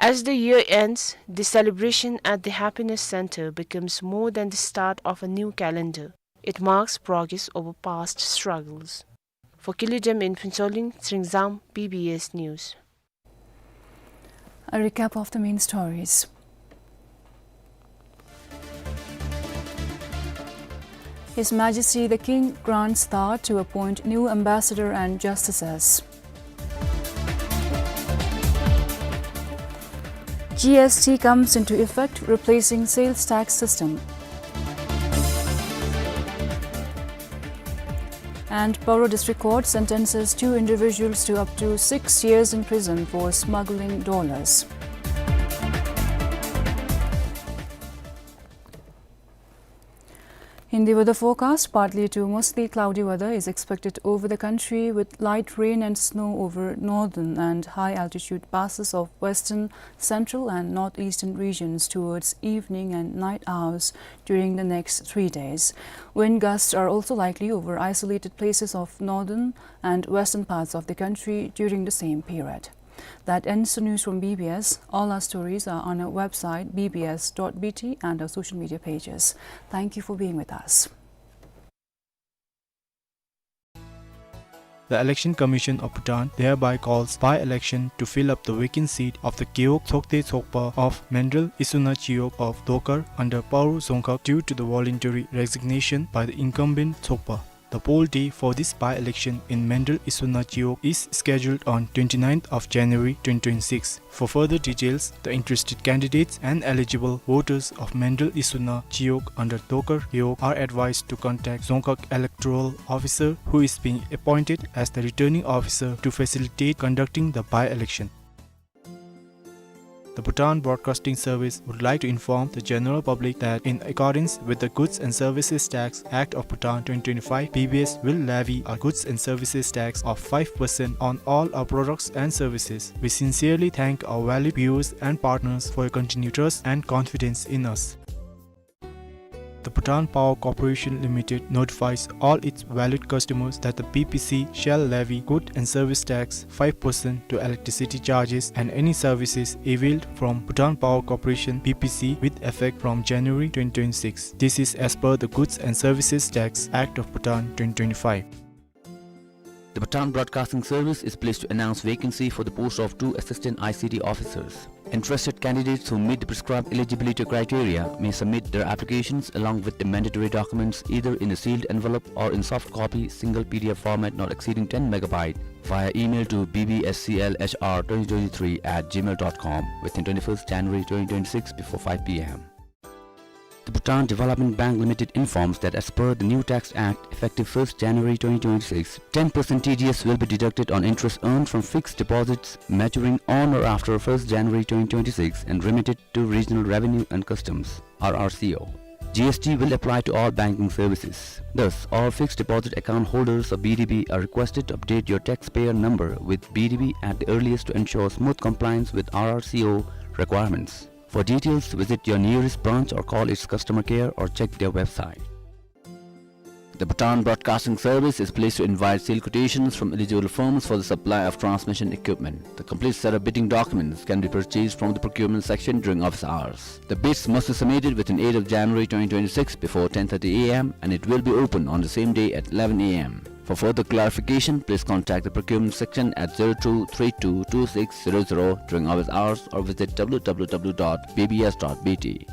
As the year ends, the celebration at the Happiness Center becomes more than the start of a new calendar. It marks progress over past struggles. For Kili Dem in Phuentsholing, Tshering Zam, B B S News. A recap of the main stories. His Majesty the King grants Dhar to appoint new ambassador and justices. G S T comes into effect, replacing sales tax system. And Paro District Court sentences two individuals to up to six years in prison for smuggling dollars. In the weather forecast, partly to mostly cloudy weather is expected over the country, with light rain and snow over northern and high altitude passes of western, central and northeastern regions towards evening and night hours during the next three days. Wind gusts are also likely over isolated places of northern and western parts of the country during the same period. That ends the news from B B S. All our stories are on our website, B B S dot B T, and our social media pages. Thank you for being with us. The Election Commission of Bhutan thereby calls by-election to fill up the vacant seat of the Gewog Tsokde Tsokpa of Mendrel Isuna Chiyog of Dokar under Paro Dzongkhag due to the voluntary resignation by the incumbent Tsokpa. The poll day for this by-election in Mendrel Isuna Chiyog is scheduled on twenty-ninth of January twenty twenty-six. For further details, the interested candidates and eligible voters of Mendrel Isuna Chiyog under Dokar Gewog are advised to contact Dzongkhag Electoral Officer, who is being appointed as the returning officer to facilitate conducting the by-election. The Bhutan Broadcasting Service would like to inform the general public that in accordance with the Goods and Services Tax Act of Bhutan twenty twenty-five, B B S will levy a goods and services tax of five percent on all our products and services. We sincerely thank our valued viewers and partners for your continued trust and confidence in us. The Bhutan Power Corporation Limited notifies all its valued customers that the B P C shall levy good and service tax five percent to electricity charges and any services availed from Bhutan Power Corporation, B P C, with effect from January twenty twenty-six. This is as per the Goods and Services Tax Act of Bhutan twenty twenty-five. The Bhutan Broadcasting Service is pleased to announce vacancy for the post of two assistant I C T officers. Interested candidates who meet the prescribed eligibility criteria may submit their applications along with the mandatory documents either in a sealed envelope or in soft copy, single P D F format not exceeding ten megabyte, via email to B B S C L H R twenty twenty-three at gmail dot com within twenty-first January twenty twenty-six before five P M. The Bhutan Development Bank Limited informs that as per the new Tax Act, effective first January twenty twenty-six, ten percent T D S will be deducted on interest earned from fixed deposits maturing on or after first January twenty twenty-six and remitted to Regional Revenue and Customs, R R C O. G S T will apply to all banking services. Thus, all fixed deposit account holders of B D B are requested to update your taxpayer number with B D B at the earliest to ensure smooth compliance with R R C O requirements. For details, visit your nearest branch or call its customer care or check their website. The Bhutan Broadcasting Service is pleased to invite sale quotations from eligible firms for the supply of transmission equipment. The complete set of bidding documents can be purchased from the procurement section during office hours. The bids must be submitted within eighth of January twenty twenty-six before ten thirty A M and it will be open on the same day at eleven A M. For further clarification, please contact the procurement section at zero two three two two six zero zero during office hours or visit W W W dot B B S dot B T.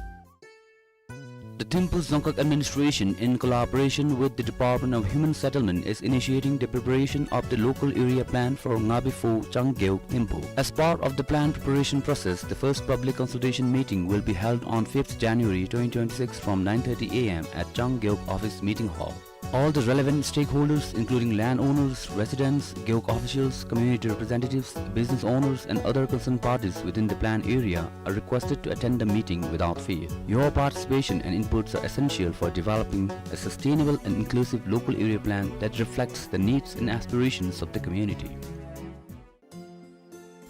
The Thimphu Dzongkhag Administration, in collaboration with the Department of Human Settlement, is initiating the preparation of the local area plan for Ngabi Pho Changgeok Thimphu. As part of the plan preparation process, the first public consultation meeting will be held on fifth January twenty twenty-six from nine thirty A M at Changgeok Office Meeting Hall. All the relevant stakeholders, including landowners, residents, Gewog officials, community representatives, business owners, and other concerned parties within the plan area, are requested to attend the meeting without fail. Your participation and inputs are essential for developing a sustainable and inclusive local area plan that reflects the needs and aspirations of the community.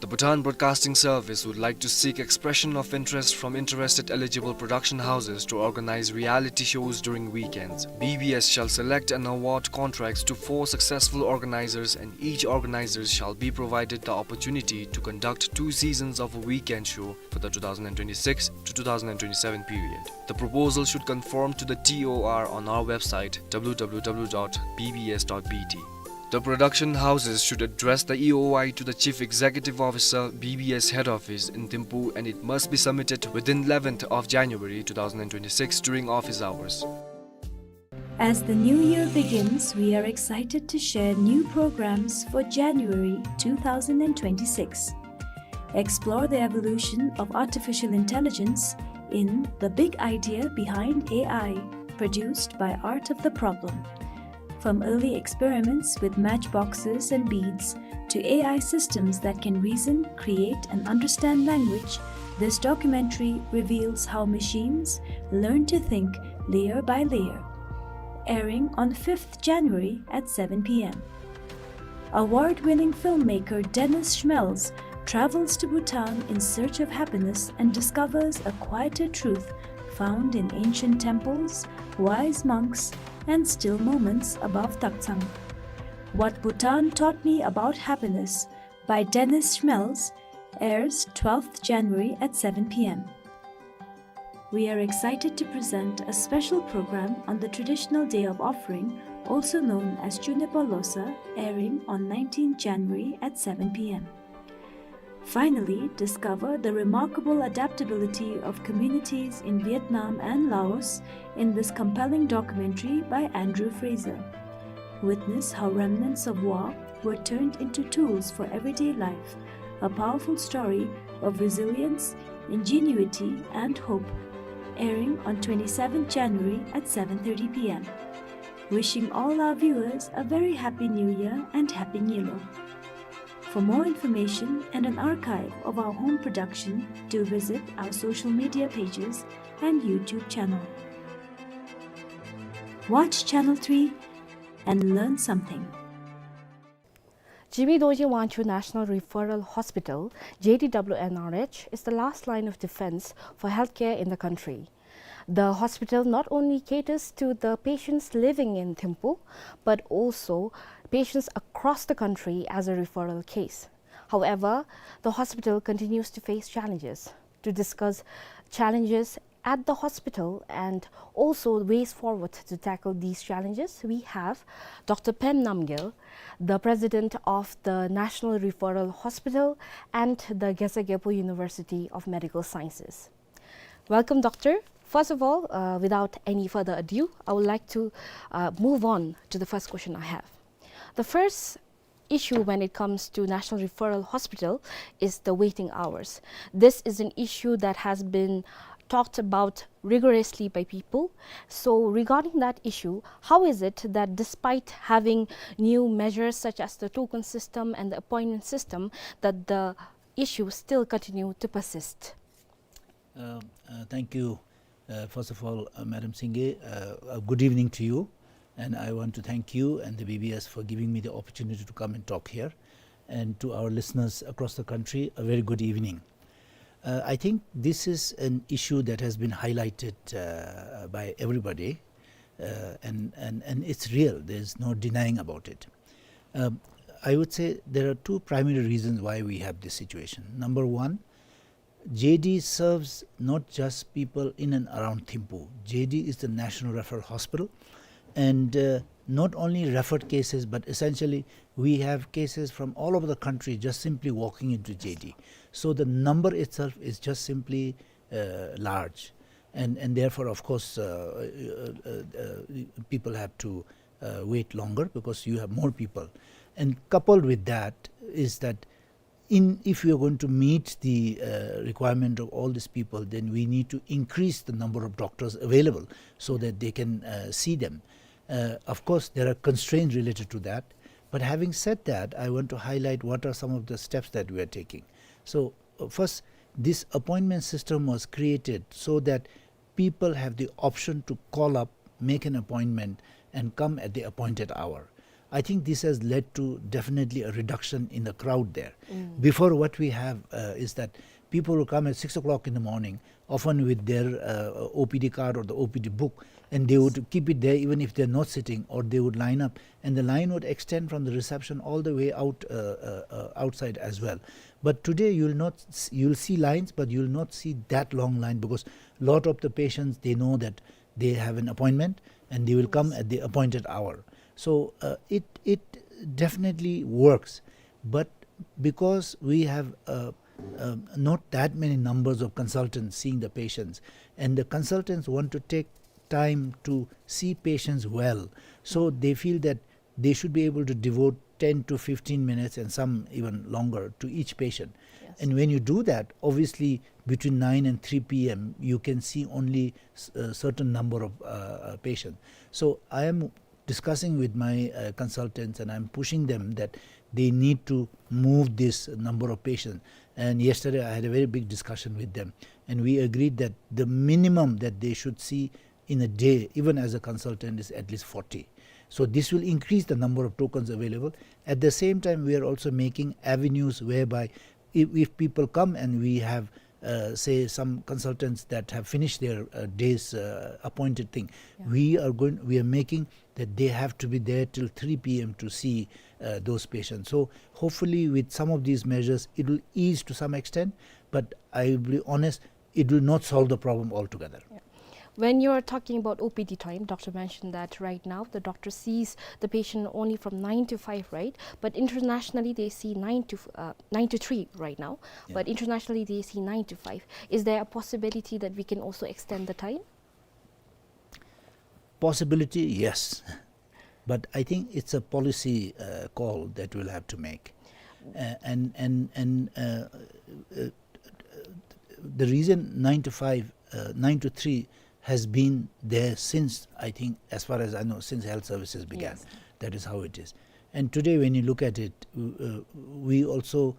The Bhutan Broadcasting Service would like to seek expression of interest from interested eligible production houses to organize reality shows during weekends. B B S shall select and award contracts to four successful organizers, and each organizer shall be provided the opportunity to conduct two seasons of a weekend show for the two thousand twenty-six to two thousand twenty-seven period. The proposal should conform to the T O R on our website, W W W dot B B S dot B T. The production houses should address the E O I to the Chief Executive Officer, B B S Head Office in Thimphu, and it must be submitted within eleventh of January two thousand twenty-six during office hours. As the new year begins, we are excited to share new programs for January two thousand twenty-six. Explore the evolution of artificial intelligence in The Big Idea Behind A I, produced by Art of the Problem. From early experiments with matchboxes and beads to A I systems that can reason, create, and understand language, this documentary reveals how machines learn to think layer by layer. Airing on fifth January at seven p m. Award-winning filmmaker Dennis Schmelz travels to Bhutan in search of happiness and discovers a quieter truth found in ancient temples, wise monks, and still moments above Taktsang. What Bhutan Taught Me About Happiness by Dennis Schmelz airs twelfth January at seven p m. We are excited to present a special program on the traditional day of offering, also known as Chunepa Losa, airing on nineteenth January at seven p m. Finally, discover the remarkable adaptability of communities in Vietnam and Laos in this compelling documentary by Andrew Fraser. Witness how remnants of war were turned into tools for everyday life, a powerful story of resilience, ingenuity, and hope. Airing on twenty-seventh January at seven thirty p m. Wishing all our viewers a very happy New Year and Happy Nyilo. For more information and an archive of our home production, do visit our social media pages and YouTube channel. Watch Channel three and learn something. Jigme Dorji Wangchuk National Referral Hospital, J D W N R H, is the last line of defense for healthcare in the country. The hospital not only caters to the patients living in Thimphu, but also patients across the country as a referral case. However, the hospital continues to face challenges. To discuss challenges at the hospital and also ways forward to tackle these challenges, we have Doctor Pem Namgyel, the president of the National Referral Hospital and the Gesar Gyalpo University of Medical Sciences. Welcome, Doctor. First of all, uh, without any further ado, I would like to, uh, move on to the first question I have. The first issue when it comes to National Referral Hospital is the waiting hours. This is an issue that has been talked about rigorously by people. So regarding that issue, how is it that despite having new measures such as the token system and the appointment system, that the issues still continue to persist? Uh, uh, thank you. Uh, first of all, uh, Madam Singye, uh, uh, good evening to you. And I want to thank you and the B B S for giving me the opportunity to come and talk here. And to our listeners across the country, a very good evening. Uh, I think this is an issue that has been highlighted, uh, by everybody, uh, and, and, and it's real. There's no denying about it. Um, I would say there are two primary reasons why we have this situation. Number one, J D serves not just people in and around Thimphu. J D is the National Referral Hospital, and, uh, not only referred cases, but essentially we have cases from all over the country just simply walking into J D. So the number itself is just simply, uh, large, and, and therefore, of course, uh, uh, uh, uh, people have to, uh, wait longer because you have more people. And coupled with that is that in, if we are going to meet the, uh, requirement of all these people, then we need to increase the number of doctors available so that they can, uh, see them. Uh, of course, there are constraints related to that. But having said that, I want to highlight what are some of the steps that we are taking. So, uh, first, this appointment system was created so that people have the option to call up, make an appointment, and come at the appointed hour. I think this has led to definitely a reduction in the crowd there. Before, what we have, uh, is that people will come at six o'clock in the morning, often with their, uh, O P D card or the O P D book, and they would keep it there even if they're not sitting, or they would line up, and the line would extend from the reception all the way out, uh, uh, uh, outside as well. But today you'll not s-, you'll see lines, but you'll not see that long line, because lot of the patients, they know that they have an appointment and they will come at the appointed hour. So, uh, it, it definitely works, but because we have, uh, uh, not that many numbers of consultants seeing the patients, and the consultants want to take time to see patients well, so they feel that they should be able to devote ten to fifteen minutes and some even longer to each patient. Yes. And when you do that, obviously between nine and three p m, you can see only s-, a certain number of, uh, uh, patients. So I am discussing with my, uh, consultants, and I'm pushing them that they need to move this number of patients. And yesterday I had a very big discussion with them, and we agreed that the minimum that they should see in a day, even as a consultant, is at least forty. So this will increase the number of tokens available. At the same time, we are also making avenues whereby if, if people come and we have, uh, say, some consultants that have finished their, uh, day's, uh, appointed thing, we are going, we are making that they have to be there till three p m to see, uh, those patients. So hopefully, with some of these measures, it will ease to some extent. But I will be honest, it will not solve the problem altogether. Yeah. When you're talking about O P D time, doctor mentioned that right now the doctor sees the patient only from nine to five, right? But internationally, they see nine to f-, uh, nine to three right now. Yeah. But internationally, they see nine to five. Is there a possibility that we can also extend the time? Possibility, yes. But I think it's a policy, uh, call that we'll have to make. Uh, and, and, and, uh, uh, the reason nine to five, uh, nine to three has been there since, I think, as far as I know, since health services began. Yes. That is how it is. And today, when you look at it, w-, uh, we also,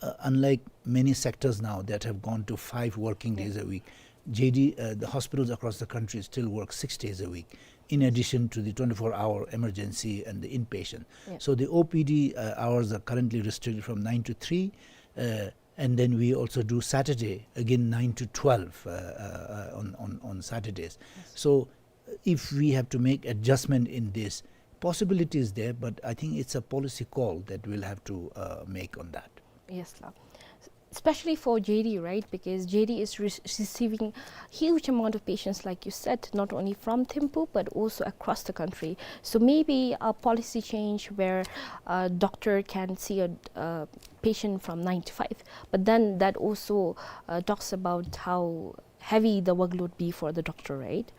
uh, unlike many sectors now that have gone to five working days a week, J D, uh, the hospitals across the country still work six days a week, in addition to the twenty-four hour emergency and the inpatient. Yeah. So the O P D, uh, hours are currently restricted from nine to three, uh, and then we also do Saturday, again nine to twelve, uh, uh, uh, on, on, on Saturdays. Yes. So, uh, if we have to make adjustment in this, possibility is there, but I think it's a policy call that we'll have to, uh, make on that. Yes, sir. Especially for J D, right? Because J D is re-, receiving huge amount of patients, like you said, not only from Thimphu, but also across the country. So maybe a policy change where a doctor can see a, a patient from nine to five. But then that also, uh, talks about how heavy the workload be for the doctor, right?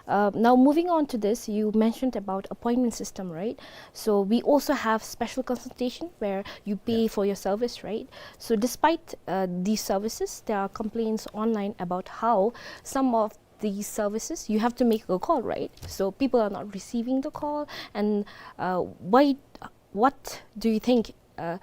Uh, now, moving on to this, you mentioned about appointment system, right? So we also have special consultation where you pay for your service, right? So despite, uh, these services, there are complaints online about how some of these services, you have to make a call, right? So people are not receiving the call, and, uh, why, what do you think, uh,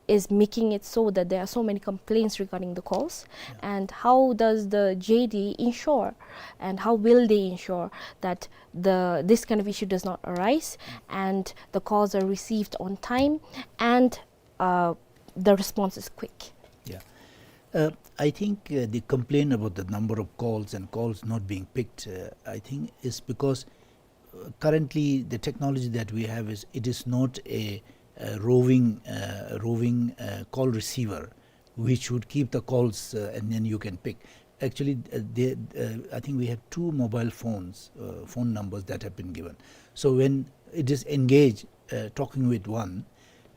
is making it so that there are so many complaints regarding the calls? Yeah. And how does the J D ensure, and how will they ensure that the, this kind of issue does not arise, and the calls are received on time, and, uh, the response is quick? Yeah. Uh, I think, uh, the complaint about the number of calls and calls not being picked, uh, I think is because, uh, currently the technology that we have is, it is not a, a roving, uh, roving, uh, call receiver which would keep the calls, uh, and then you can pick. Actually, uh, they, uh, I think we have two mobile phones, uh, phone numbers that have been given. So when it is engaged, uh, talking with one,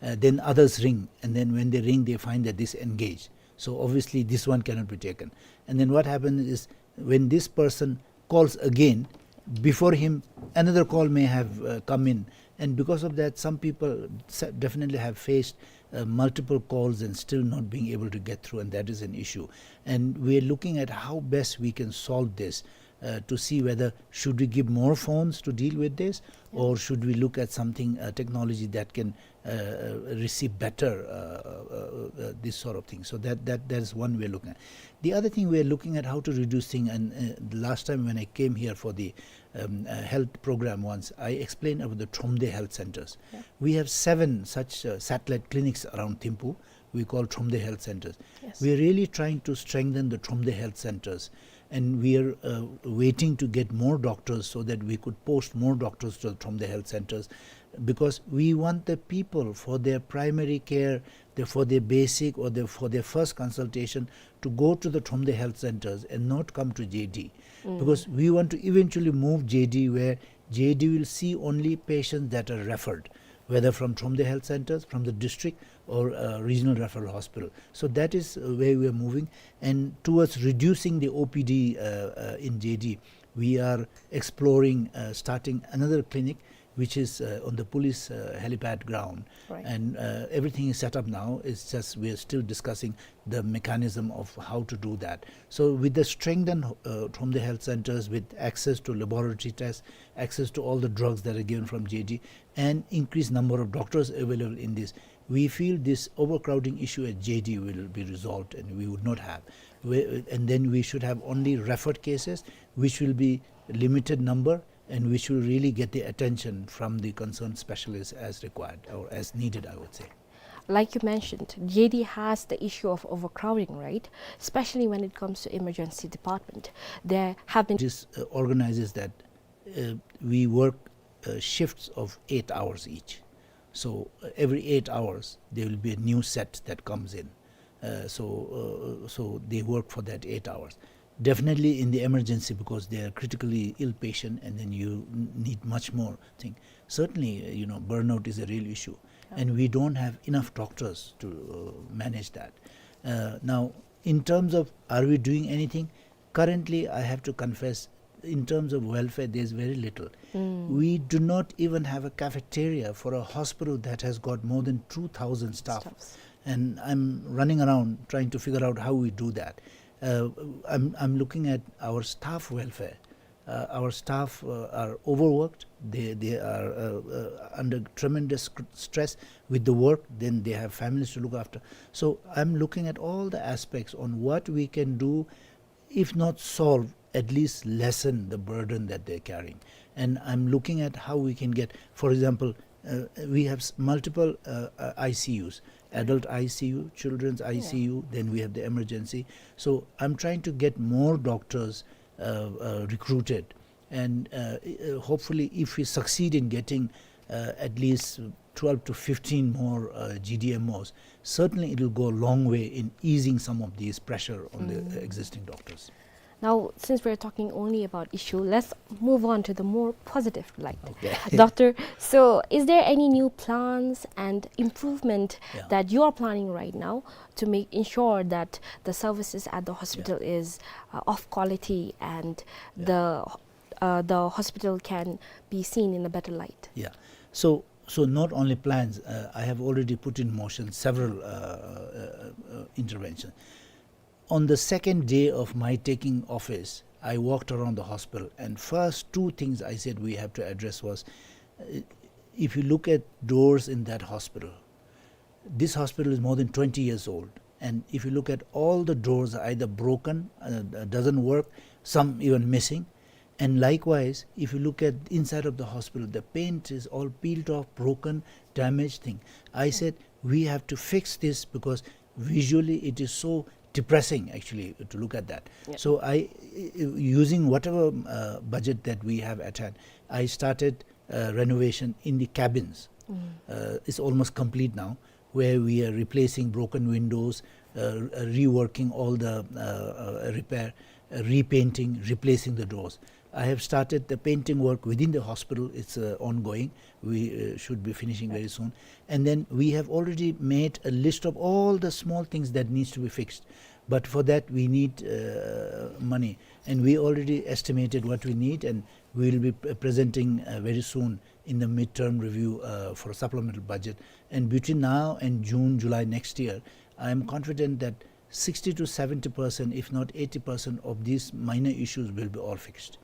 uh, then others ring, and then when they ring, they find that this engaged. So obviously, this one cannot be taken. And then what happens is, when this person calls again, before him, another call may have, uh, come in. And because of that, some people sa-, definitely have faced, uh, multiple calls and still not being able to get through, and that is an issue. And we are looking at how best we can solve this. uh, to see whether should we give more phones to deal with this, or should we look at something, uh, technology that can, uh, uh, receive better, uh, uh, uh, uh, this sort of thing. So that, that, that is one way of looking at. The other thing, we are looking at how to reduce thing, and, uh, the last time when I came here for the, um, uh, health program once, I explained about the Thromde health centers. Yeah. We have seven such, uh, satellite clinics around Thimphu. We call Thromde health centers. Yes. We are really trying to strengthen the Thromde health centers, and we are, uh, waiting to get more doctors so that we could post more doctors to the Thromde health centers, because we want the people for their primary care, the, for their basic or the, for their first consultation, to go to the Thromde health centers and not come to J D. Mm. Because we want to eventually move J D, where J D will see only patients that are referred, whether from Thromde health centers, from the district, or, uh, regional referral hospital. So that is, uh, where we are moving. And towards reducing the O P D, uh, uh, in J D, we are exploring, uh, starting another clinic, which is, uh, on the police, uh, helipad ground. Right. And, uh, everything is set up now. It's just we are still discussing the mechanism of how to do that. So with the strengthened, uh, Thromde health centers, with access to laboratory tests, access to all the drugs that are given from J D, and increased number of doctors available in this, we feel this overcrowding issue at J D will be resolved, and we would not have. We, and then we should have only referred cases, which will be limited number, and which will really get the attention from the concerned specialists as required or as needed, I would say. Like you mentioned, J D has the issue of overcrowding, right? Especially when it comes to emergency department. There have been This, uh, organizes that, uh, we work, uh, shifts of eight hours each. So, uh, every eight hours, there will be a new set that comes in. Uh, so, uh, so they work for that eight hours. Definitely in the emergency, because they are critically ill patient, and then you n-, need much more thing. Certainly, uh, you know, burnout is a real issue, and we don't have enough doctors to, uh, manage that. Uh, now, in terms of are we doing anything, currently, I have to confess, in terms of welfare, there's very little. Mm. We do not even have a cafeteria for a hospital that has got more than two thousand staff. Staffs. And I'm running around trying to figure out how we do that. Uh, I'm, I'm looking at our staff welfare. Uh, our staff, uh, are overworked. They, they are, uh, uh, under tremendous sc-, stress with the work. Then they have families to look after. So I'm looking at all the aspects on what we can do, if not solve, at least lessen the burden that they're carrying. And I'm looking at how we can get, for example, uh, we have s-, multiple, uh, uh, I C Us, adult I C U, children's I C U, then we have the emergency. So I'm trying to get more doctors, uh, uh, recruited. And, uh, uh, hopefully, if we succeed in getting, uh, at least twelve to fifteen more, uh, G D M Os, certainly it will go a long way in easing some of these pressure on the, uh, existing doctors. Now, since we're talking only about issue, let's move on to the more positive light. Okay. Doctor, so is there any new plans and improvement that you are planning right now to make, ensure that the services at the hospital is, uh, of quality and the, uh, the hospital can be seen in a better light? Yeah. So, so not only plans, uh, I have already put in motion several, uh, uh, uh, interventions. On the second day of my taking office, I walked around the hospital, and first two things I said we have to address was, uh, if you look at doors in that hospital, this hospital is more than twenty years old, and if you look at all the doors are either broken, uh, uh, doesn't work, some even missing. And likewise, if you look at inside of the hospital, the paint is all peeled off, broken, damaged thing. I said, "We have to fix this because visually it is so depressing, actually, to look at that." Yeah. So I, using whatever, uh, budget that we have at hand, I started, uh, renovation in the cabins. Mm. Uh, it's almost complete now, where we are replacing broken windows, uh, uh, reworking all the, uh, uh, repair, uh, repainting, replacing the doors. I have started the painting work within the hospital. It's, uh, ongoing. We, uh, should be finishing very soon. And then we have already made a list of all the small things that needs to be fixed. But for that, we need, uh, money. And we already estimated what we need, and we will be p-, presenting, uh, very soon in the midterm review, uh, for a supplemental budget. And between now and June, July next year, I am confident that sixty to seventy percent, if not eighty percent of these minor issues will be all fixed.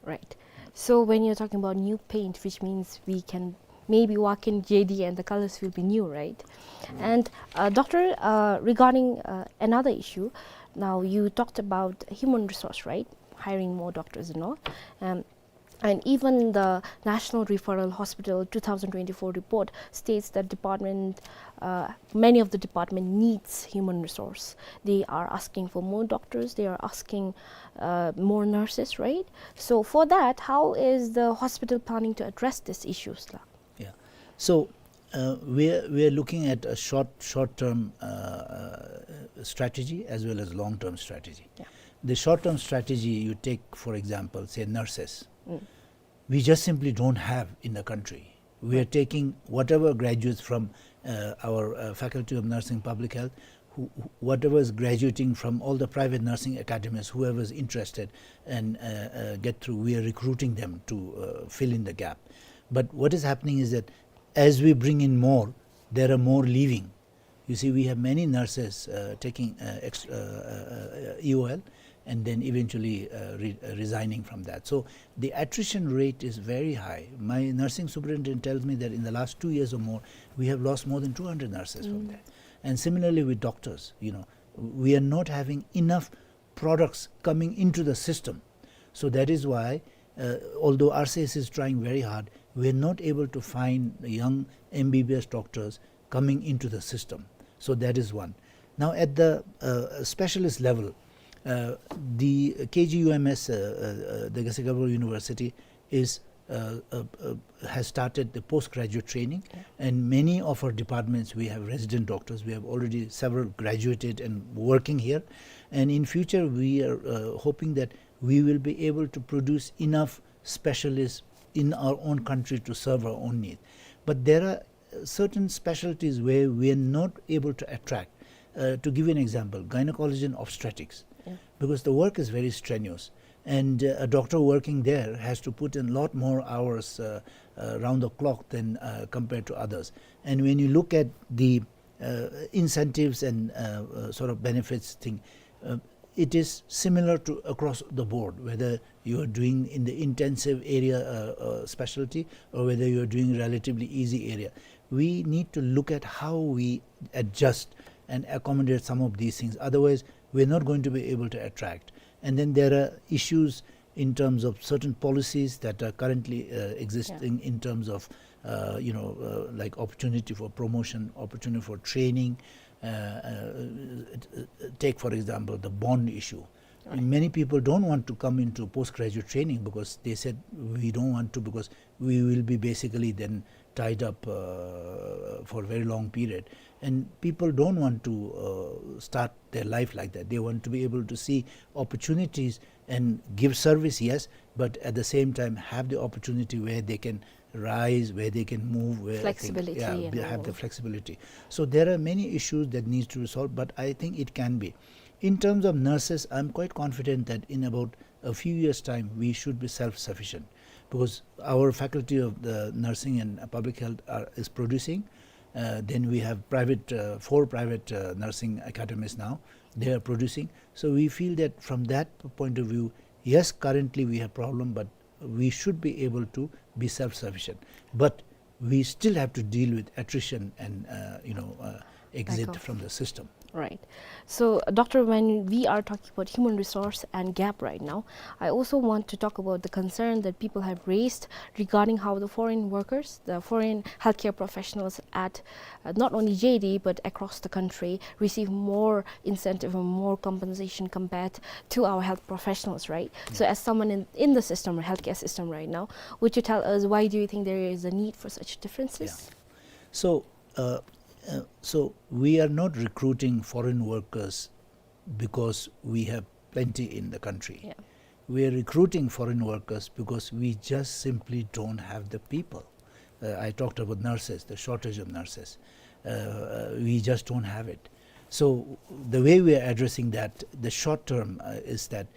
Right. So when you're talking about new paint, which means we can maybe walk in J D and the colors will be new, right? And, uh, Doctor, uh, regarding, uh, another issue, now you talked about human resource, right? Hiring more doctors and all. Um, and even the National Referral Hospital two thousand twenty-four report states that department, uh, many of the department needs human resource. They are asking for more doctors, they are asking, uh, more nurses, right? So for that, how is the hospital planning to address these issues, la? Yeah. So, uh, we are, we are looking at a short, short-term, uh, uh, strategy as well as long-term strategy. Yeah. The short-term strategy, you take, for example, say, nurses. Mm. We just simply don't have in the country. We are taking whatever graduates from, uh, our, uh, Faculty of Nursing Public Health, who, who, whatever is graduating from all the private nursing academies, whoever is interested and, uh, uh, get through, we are recruiting them to, uh, fill in the gap. But what is happening is that as we bring in more, there are more leaving. You see, we have many nurses, uh, taking, uh, ex-, uh, uh, uh, E O L and then eventually, uh, re-, uh, resigning from that. So the attrition rate is very high. My nursing superintendent tells me that in the last two years or more, we have lost more than two hundred nurses from there. And similarly with doctors, you know, we are not having enough products coming into the system. So that is why, uh, although R C S is trying very hard, we are not able to find young M B B S doctors coming into the system. So that is one. Now at the, uh, specialist level, uh, the K G U M S, uh, uh, uh, the Geshe Gebirol University is, uh, uh, uh, has started the postgraduate training, and many of our departments, we have resident doctors, we have already several graduated and working here, and in future we are, uh, hoping that we will be able to produce enough specialists in our own country to serve our own need. But there are certain specialties where we are not able to attract. Uh, to give you an example, gynecology and obstetrics, because the work is very strenuous, and, uh, a doctor working there has to put in a lot more hours, uh, uh, round the clock than, uh, compared to others. And when you look at the, uh, incentives and, uh, uh, sort of benefits thing, uh, it is similar to across the board, whether you are doing in the intensive area, uh, uh, specialty, or whether you are doing relatively easy area. We need to look at how we adjust and accommodate some of these things. Otherwise, we are not going to be able to attract. And then there are issues in terms of certain policies that are currently, uh, existing in terms of, uh, you know, uh, like opportunity for promotion, opportunity for training, uh, uh, uh, take, for example, the bond issue. Many people don't want to come into postgraduate training because they said, "We don't want to, because we will be basically then tied up, uh, for a very long period." And people don't want to, uh, start their life like that. They want to be able to see opportunities and give service, yes, but at the same time have the opportunity where they can rise, where they can move, where things, yeah, be, have the flexibility. So there are many issues that needs to be solved, but I think it can be. In terms of nurses, I'm quite confident that in about a few years' time, we should be self-sufficient, because our Faculty of the Nursing and Public Health are, is producing. Uh, then we have private, uh, four private, uh, nursing academies now. They are producing. So we feel that from that point of view, yes, currently we have problem, but we should be able to be self-sufficient. But we still have to deal with attrition and, uh, you know, uh, exit from the system. Right. So, Doctor, when we are talking about human resource and gap right now, I also want to talk about the concern that people have raised regarding how the foreign workers, the foreign healthcare professionals at, uh, not only J D but across the country receive more incentive and more compensation compared to our health professionals, right? So as someone in, in the system, or healthcare system right now, would you tell us why do you think there is a need for such differences? So, uh, uh, so we are not recruiting foreign workers because we have plenty in the country. We are recruiting foreign workers because we just simply don't have the people. Uh, I talked about nurses, the shortage of nurses. Uh, we just don't have it. So the way we are addressing that, the short term, uh, is that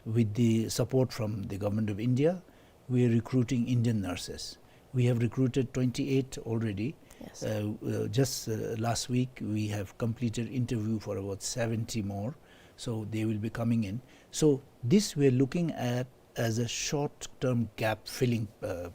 with the support from the Government of India, we are recruiting Indian nurses. We have recruited twenty-eight already, Yes. Uh, uh, just, uh, last week, we have completed interview for about seventy more. So they will be coming in. So this we're looking at as a short-term gap filling, uh, uh,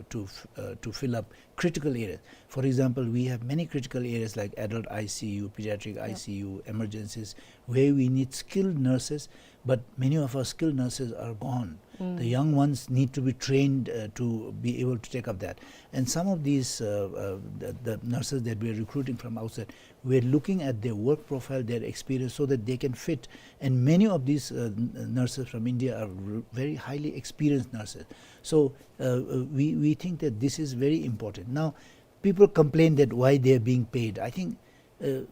to f-, uh, to fill up critical areas. For example, we have many critical areas like adult I C U, pediatric I C U, emergencies, where we need skilled nurses, but many of our skilled nurses are gone. The young ones need to be trained, uh, to be able to take up that. And some of these, uh, uh, the, the nurses that we are recruiting from outside, we're looking at their work profile, their experience, so that they can fit. And many of these, uh, n-, nurses from India are r-, very highly experienced nurses. So, uh, uh, we, we think that this is very important. Now, people complain that why they are being paid. I think, uh, uh,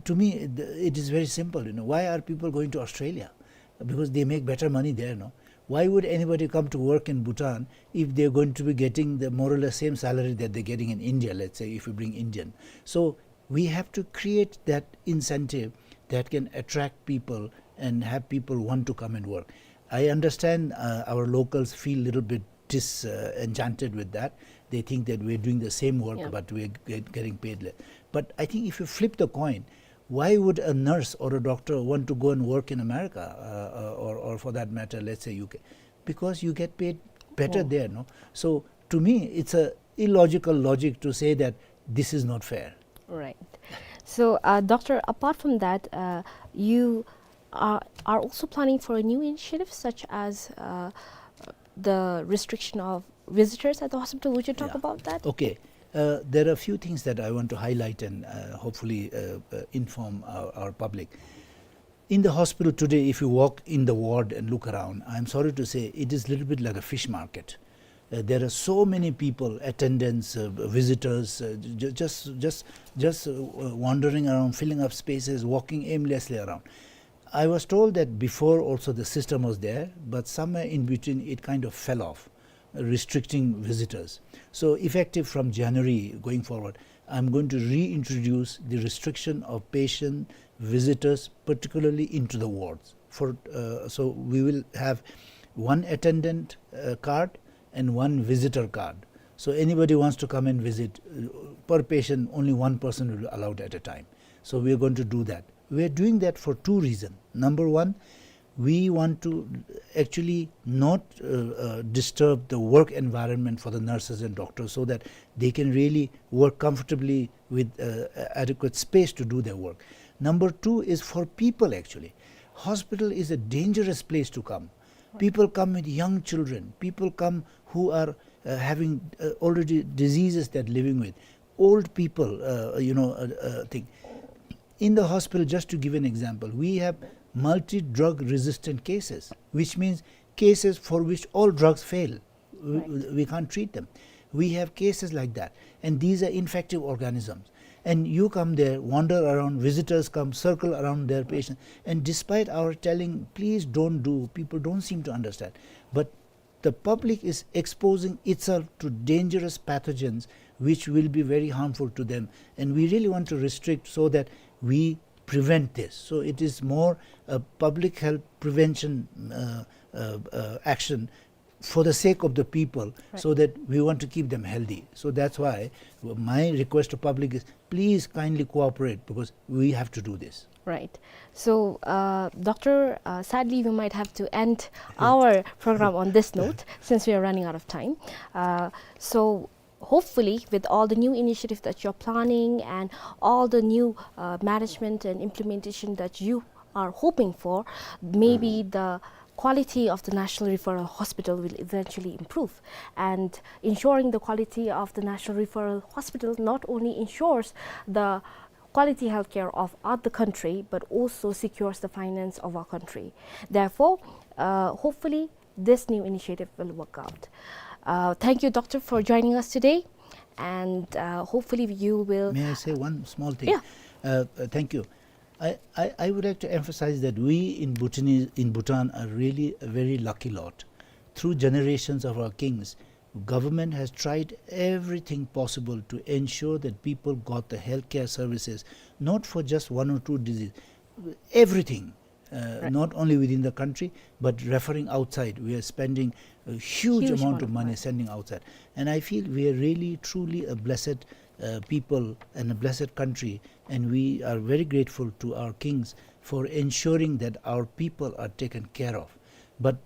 to me, the, it is very simple, you know. Why are people going to Australia? Because they make better money there, no? Why would anybody come to work in Bhutan if they're going to be getting the more or less same salary that they're getting in India, let's say, if you bring Indian? So we have to create that incentive that can attract people and have people want to come and work. I understand, uh, our locals feel a little bit dis-, uh, enchanted with that. They think that we're doing the same work, yeah, but we're get-, getting paid less. But I think if you flip the coin, why would a nurse or a doctor want to go and work in America, uh, uh, or, or for that matter, let's say U K? Because you get paid better, oh, there, no? So to me, it's a illogical logic to say that this is not fair. Right. So, uh, Doctor, apart from that, uh, you are, are also planning for a new initiative such as, uh, the restriction of visitors at the hospital. Would you talk, yeah, about that? Okay. Uh, there are a few things that I want to highlight and, uh, hopefully, uh, uh, inform our, our public. In the hospital today, if you walk in the ward and look around, I'm sorry to say, it is a little bit like a fish market. Uh, there are so many people, attendants, uh, visitors, uh, ju-, just, just, just, uh, wandering around, filling up spaces, walking aimlessly around. I was told that before also the system was there, but somewhere in between it kind of fell off, restricting visitors. So effective from January going forward, I'm going to reintroduce the restriction of patient visitors, particularly into the wards. For, uh, so we will have one attendant, uh, card and one visitor card. So anybody wants to come and visit, uh, per patient, only one person will be allowed at a time. So we are going to do that. We are doing that for two reasons. Number one, we want to actually not, uh, uh, disturb the work environment for the nurses and doctors so that they can really work comfortably with, uh, adequate space to do their work. Number two is for people, actually. Hospital is a dangerous place to come. People come with young children. People come who are, uh, having, uh, already diseases they're living with. Old people, uh, you know, uh, uh, thing. In the hospital, just to give an example, we have multi-drug resistant cases, which means cases for which all drugs fail. We, right, we can't treat them. We have cases like that. And these are infective organisms. And you come there, wander around, visitors come, circle around their patients. And despite our telling, "Please don't do," people don't seem to understand. But the public is exposing itself to dangerous pathogens which will be very harmful to them. And we really want to restrict so that we prevent this. So it is more a public health prevention, uh, uh, uh, action for the sake of the people, right, so that we want to keep them healthy. So that's why my request to public is, please kindly cooperate, because we have to do this. Right. So, uh, Doctor, uh, sadly, we might have to end our program on this note since we are running out of time. Uh, so, hopefully, with all the new initiatives that you're planning and all the new, uh, management and implementation that you are hoping for, maybe the quality of the National Referral Hospital will eventually improve. And ensuring the quality of the National Referral Hospital not only ensures the quality healthcare of, of the country, but also secures the finance of our country. Therefore, uh, hopefully, this new initiative will work out. Uh, thank you, Doctor, for joining us today, and, uh, hopefully you will. May I say one small thing? Yeah. Uh, uh, thank you. I, I, I would like to emphasize that we in Bhutanese, in Bhutan are really a very lucky lot. Through generations of our kings, government has tried everything possible to ensure that people got the healthcare services, not for just one or two diseases, everything, uh, right, not only within the country, but referring outside. We are spending a huge, huge amount, amount of, of money, money, sending outside. And I feel we are really, truly a blessed uh, people and a blessed country, and we are very grateful to our kings for ensuring that our people are taken care of. But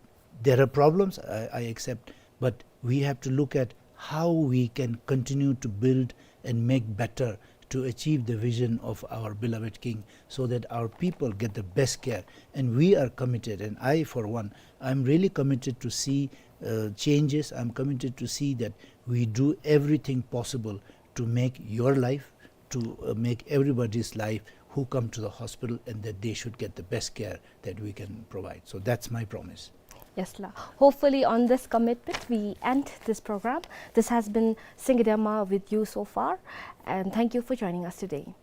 there are problems, I, I accept, but we have to look at how we can continue to build and make better to achieve the vision of our beloved king, so that our people get the best care. And we are committed, and I, for one, I'm really committed to see, uh, changes. I'm committed to see that we do everything possible to make your life, to, uh, make everybody's life who come to the hospital, and that they should get the best care that we can provide. So that's my promise. Yes, la. Hopefully, on this commitment, we end this program. This has been Singye Dema with you so far, and thank you for joining us today.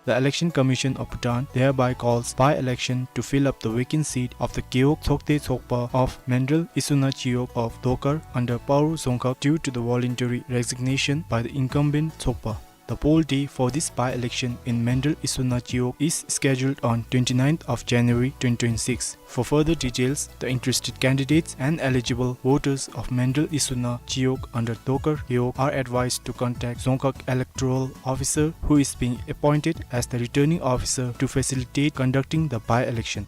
The Election Commission of Bhutan thereby calls by-election to fill up the vacant seat of the Gewog Tsokde Tsokpa of Mandrel Isuna Chiyog of Dokar under Paro Dzongkhag due to the voluntary resignation by the incumbent Tsokpa. The poll day for this by-election in Mandrel Isuna Chiyog is scheduled on twenty-ninth of January twenty twenty-six. For further details, the interested candidates and eligible voters of Mandrel Isuna Chiyog under Dokar Gewog are advised to contact Dzongkhag Electoral Officer, who is being appointed as the returning officer to facilitate conducting the by-election.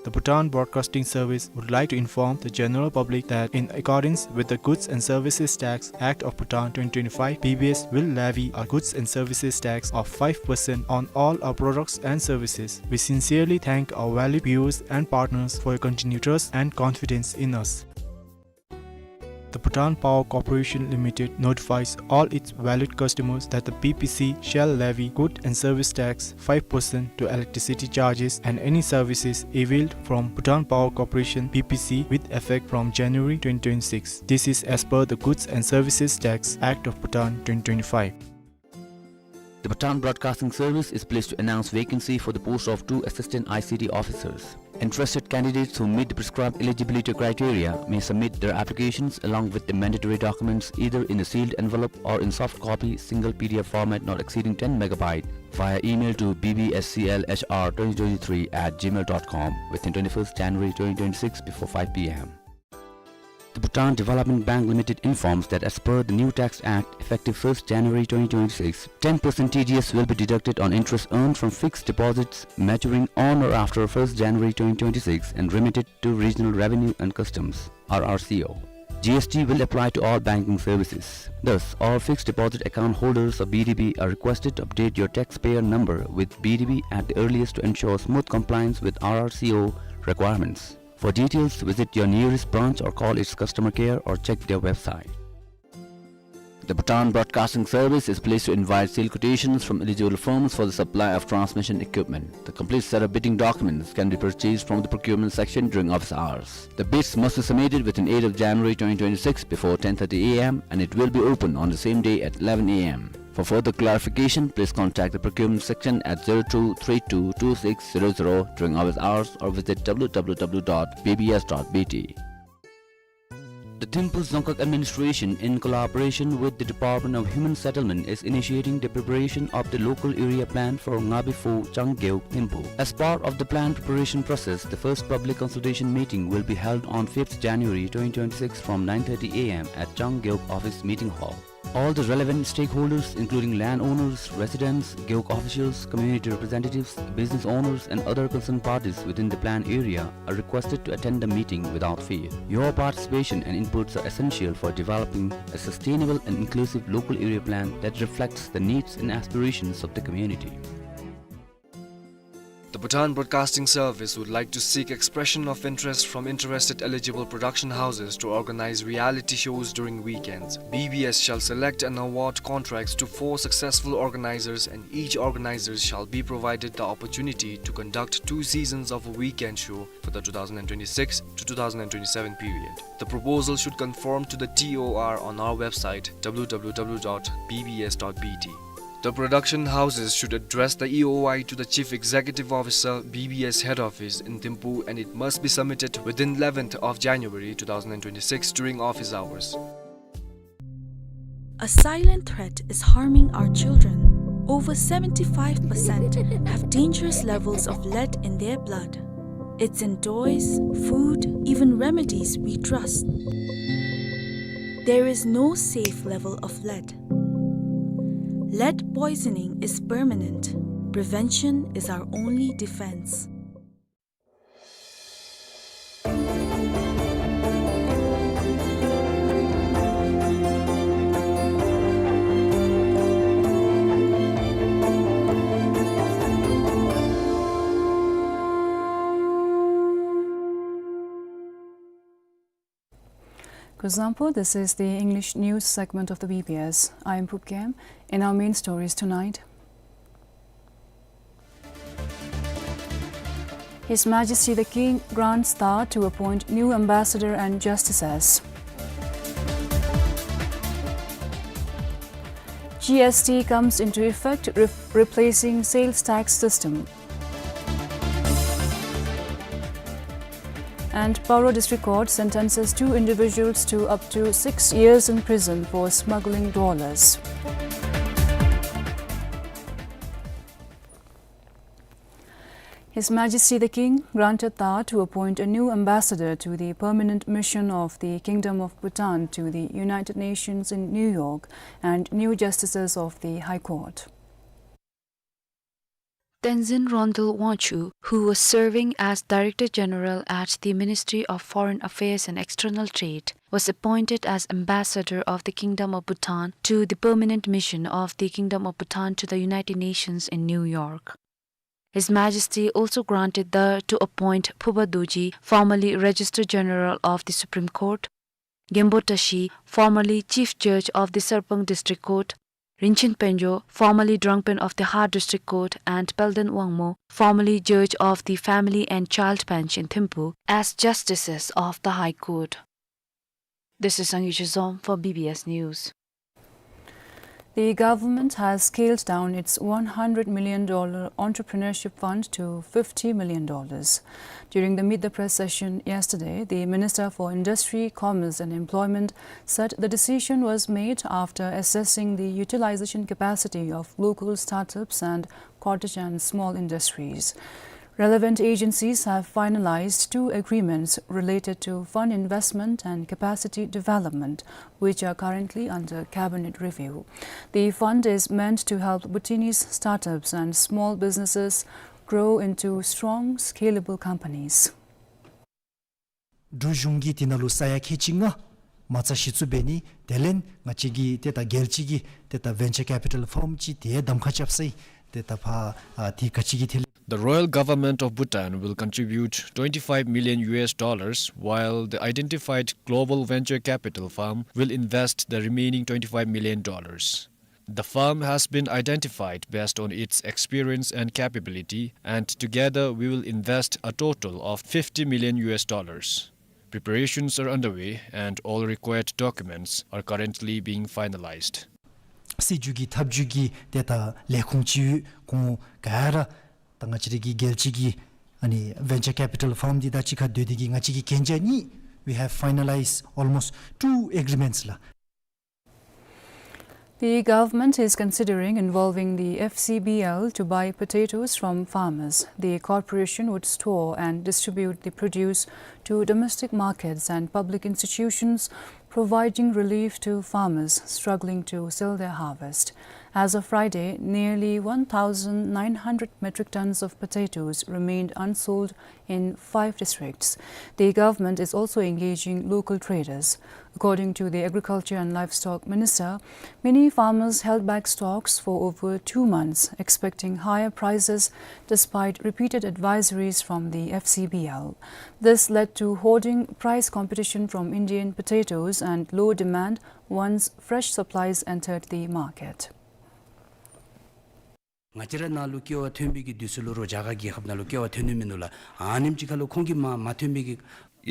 The Bhutan Broadcasting Service would like to inform the general public that in accordance with the Goods and Services Tax Act of Bhutan twenty twenty-five, B B S will levy a goods and services tax of five percent on all our products and services. We sincerely thank our valued viewers and partners for your continued trust and confidence in us. The Bhutan Power Corporation Limited notifies all its valued customers that the B P C shall levy good and service tax five percent to electricity charges and any services availed from Bhutan Power Corporation, B P C, with effect from January twenty twenty-six. This is as per the Goods and Services Tax Act of Bhutan twenty twenty-five. The Bhutan Broadcasting Service is pleased to announce vacancy for the post of two assistant I C T officers. Interested candidates who meet the prescribed eligibility criteria may submit their applications along with the mandatory documents either in a sealed envelope or in soft copy, single P D F format, not exceeding ten megabyte, via email to B B S C L H R twenty twenty-three at gmail dot com within twenty-first January twenty twenty-six before five P M. The Bhutan Development Bank Limited informs that as per the new Tax Act, effective first January twenty twenty-six, ten percent T D S will be deducted on interest earned from fixed deposits maturing on or after first January twenty twenty-six and remitted to Regional Revenue and Customs, R R C O. G S T will apply to all banking services. Thus, all fixed deposit account holders of B D B are requested to update your taxpayer number with B D B at the earliest to ensure smooth compliance with R R C O requirements. For details, visit your nearest branch or call its customer care or check their website. The Bhutan Broadcasting Service is pleased to invite sale quotations from eligible firms for the supply of transmission equipment. The complete set of bidding documents can be purchased from the procurement section during office hours. The bids must be submitted within eighth of January twenty twenty-six before ten thirty A M and it will be open on the same day at eleven A M. For further clarification, please contact the procurement section at zero two three two two six zero zero during office hours or visit W W W dot B B S dot B T. The Thimphu Dzongkhag Administration, in collaboration with the Department of Human Settlement, is initiating the preparation of the local area plan for Ngabi Pho Changgeok Thimphu. As part of the plan preparation process, the first public consultation meeting will be held on fifth January twenty twenty-six from nine thirty A M at Changgeok Office Meeting Hall. All the relevant stakeholders, including landowners, residents, Gewog officials, community representatives, business owners, and other concerned parties within the planned area, are requested to attend the meeting without fail. Your participation and inputs are essential for developing a sustainable and inclusive local area plan that reflects the needs and aspirations of the community. The Bhutan Broadcasting Service would like to seek expression of interest from interested eligible production houses to organize reality shows during weekends. B B S shall select and award contracts to four successful organizers, and each organizer shall be provided the opportunity to conduct two seasons of a weekend show for the two thousand twenty-six to two thousand twenty-seven period. The proposal should conform to the T O R on our website, W W W dot B B S dot B T. The production houses should address the E O I to the Chief Executive Officer, B B S Head Office in Thimphu, and it must be submitted within eleventh of January two thousand twenty-six during office hours. A silent threat is harming our children. Over seventy-five percent have dangerous levels of lead in their blood. It's in toys, food, even remedies we trust. There is no safe level of lead. Lead poisoning is permanent. Prevention is our only defense. Kuzuzangpo, this is the English news segment of the B B S. I am Phub Gyem. In our main stories tonight, His Majesty the King grants Dhar to appoint new ambassador and justices. G S T comes into effect, re-, replacing sales tax system. And Paro District Court sentences two individuals to up to six years in prison for smuggling dollars. His Majesty the King granted Dhar to appoint a new ambassador to the permanent mission of the Kingdom of Bhutan to the United Nations in New York and new justices of the High Court. Tenzin Ronthal Wangchuk, who was serving as Director General at the Ministry of Foreign Affairs and External Trade, was appointed as Ambassador of the Kingdom of Bhutan to the Permanent Mission of the Kingdom of Bhutan to the United Nations in New York. His Majesty also granted Dhar to appoint Phoba Dorji, formerly Registrar General of the Supreme Court, Genpo Tashi, formerly Chief Judge of the Sarpang District Court, Rinchen Penjo, formerly Drangpen of the Har District Court, and Palden Wangmo, formerly Judge of the Family and Child Bench in Thimphu, as Justices of the High Court. This is Sangyu Chizom for B B S News. The government has scaled down its one hundred million dollar entrepreneurship fund to fifty million dollars. During the Meet the Press session yesterday, the Minister for Industry, Commerce and Employment said the decision was made after assessing the utilization capacity of local startups and cottage and small industries. Relevant agencies have finalized two agreements related to fund investment and capacity development, which are currently under cabinet review. The fund is meant to help Bhutanese startups and small businesses grow into strong, scalable companies. འབྲུག་གཞུང་གིས་འདི་ནང་ལུ་ས་ཡ་ཁལ་གཅིག་ལྔ་མ་རྩ་གཞི་བཙུགས་འབད་ནི་དེ་ལས་ང་བཅས་ཀྱི་ཏེ་ད་རྒྱལ་སྤྱི་གི་ཏེ་ད་venture capital firm ཅིག་ཏེ་གདམ་ཁ་རྐྱབ་ས་ཨིན། ཏེ་ད་ཕར་ཨ་འདི་ག་ཅི་གི་ཐད་ལས། The Royal Government of Bhutan will contribute twenty-five million U S dollars, while the identified global venture capital firm will invest the remaining twenty-five million dollars. The firm has been identified based on its experience and capability, and together we will invest a total of fifty million U S dollars. Preparations are underway and all required documents are currently being finalized. སྲིད་བྱུས་ཀྱི་ཐབས་བྱུས་ཀྱི་ཏེ་ད་ལས་ཁུངས་ཅིག་ཡོད། ཁོང་ག་ར་ད་ང་བཅས་ར་གི་རྒྱལ་སྤྱི་གི་ཨ་ནི་venture capital firm འདི་དང་གཅིག་ཁར་སྡོད་དེ་གིས་ང་བཅས་ཀྱིས་གན་རྒྱ་གཉིས། We have finalized almost two agreements ལགས། The government is considering involving the F C B L to buy potatoes from farmers. The corporation would store and distribute the produce to domestic markets and public institutions, providing relief to farmers struggling to sell their harvest. As of Friday, nearly one thousand nine hundred metric tons of potatoes remained unsold in five districts. The government is also engaging local traders. According to the Agriculture and Livestock Minister, many farmers held back stocks for over two months, expecting higher prices despite repeated advisories from the F C B L. This led to hoarding, price competition from Indian potatoes, and low demand once fresh supplies entered the market. ང་བཅས་ར་ནང་ལུ་ཀེ་བ་ཐོན་པའི་གི་དུས་ཚོད་ལུ་རོགས་རྒྱ་གར་རྒྱལ་ཁབ་ནང་ལུ་ཀེ་བ་ཐོན་ནི་མིན་འདུག་ལགས། ཨ་ནེམ་ཅིག་ཁར་ལུ་ཁོང་གིས་མ་མ་ཐོན་པའི་གི།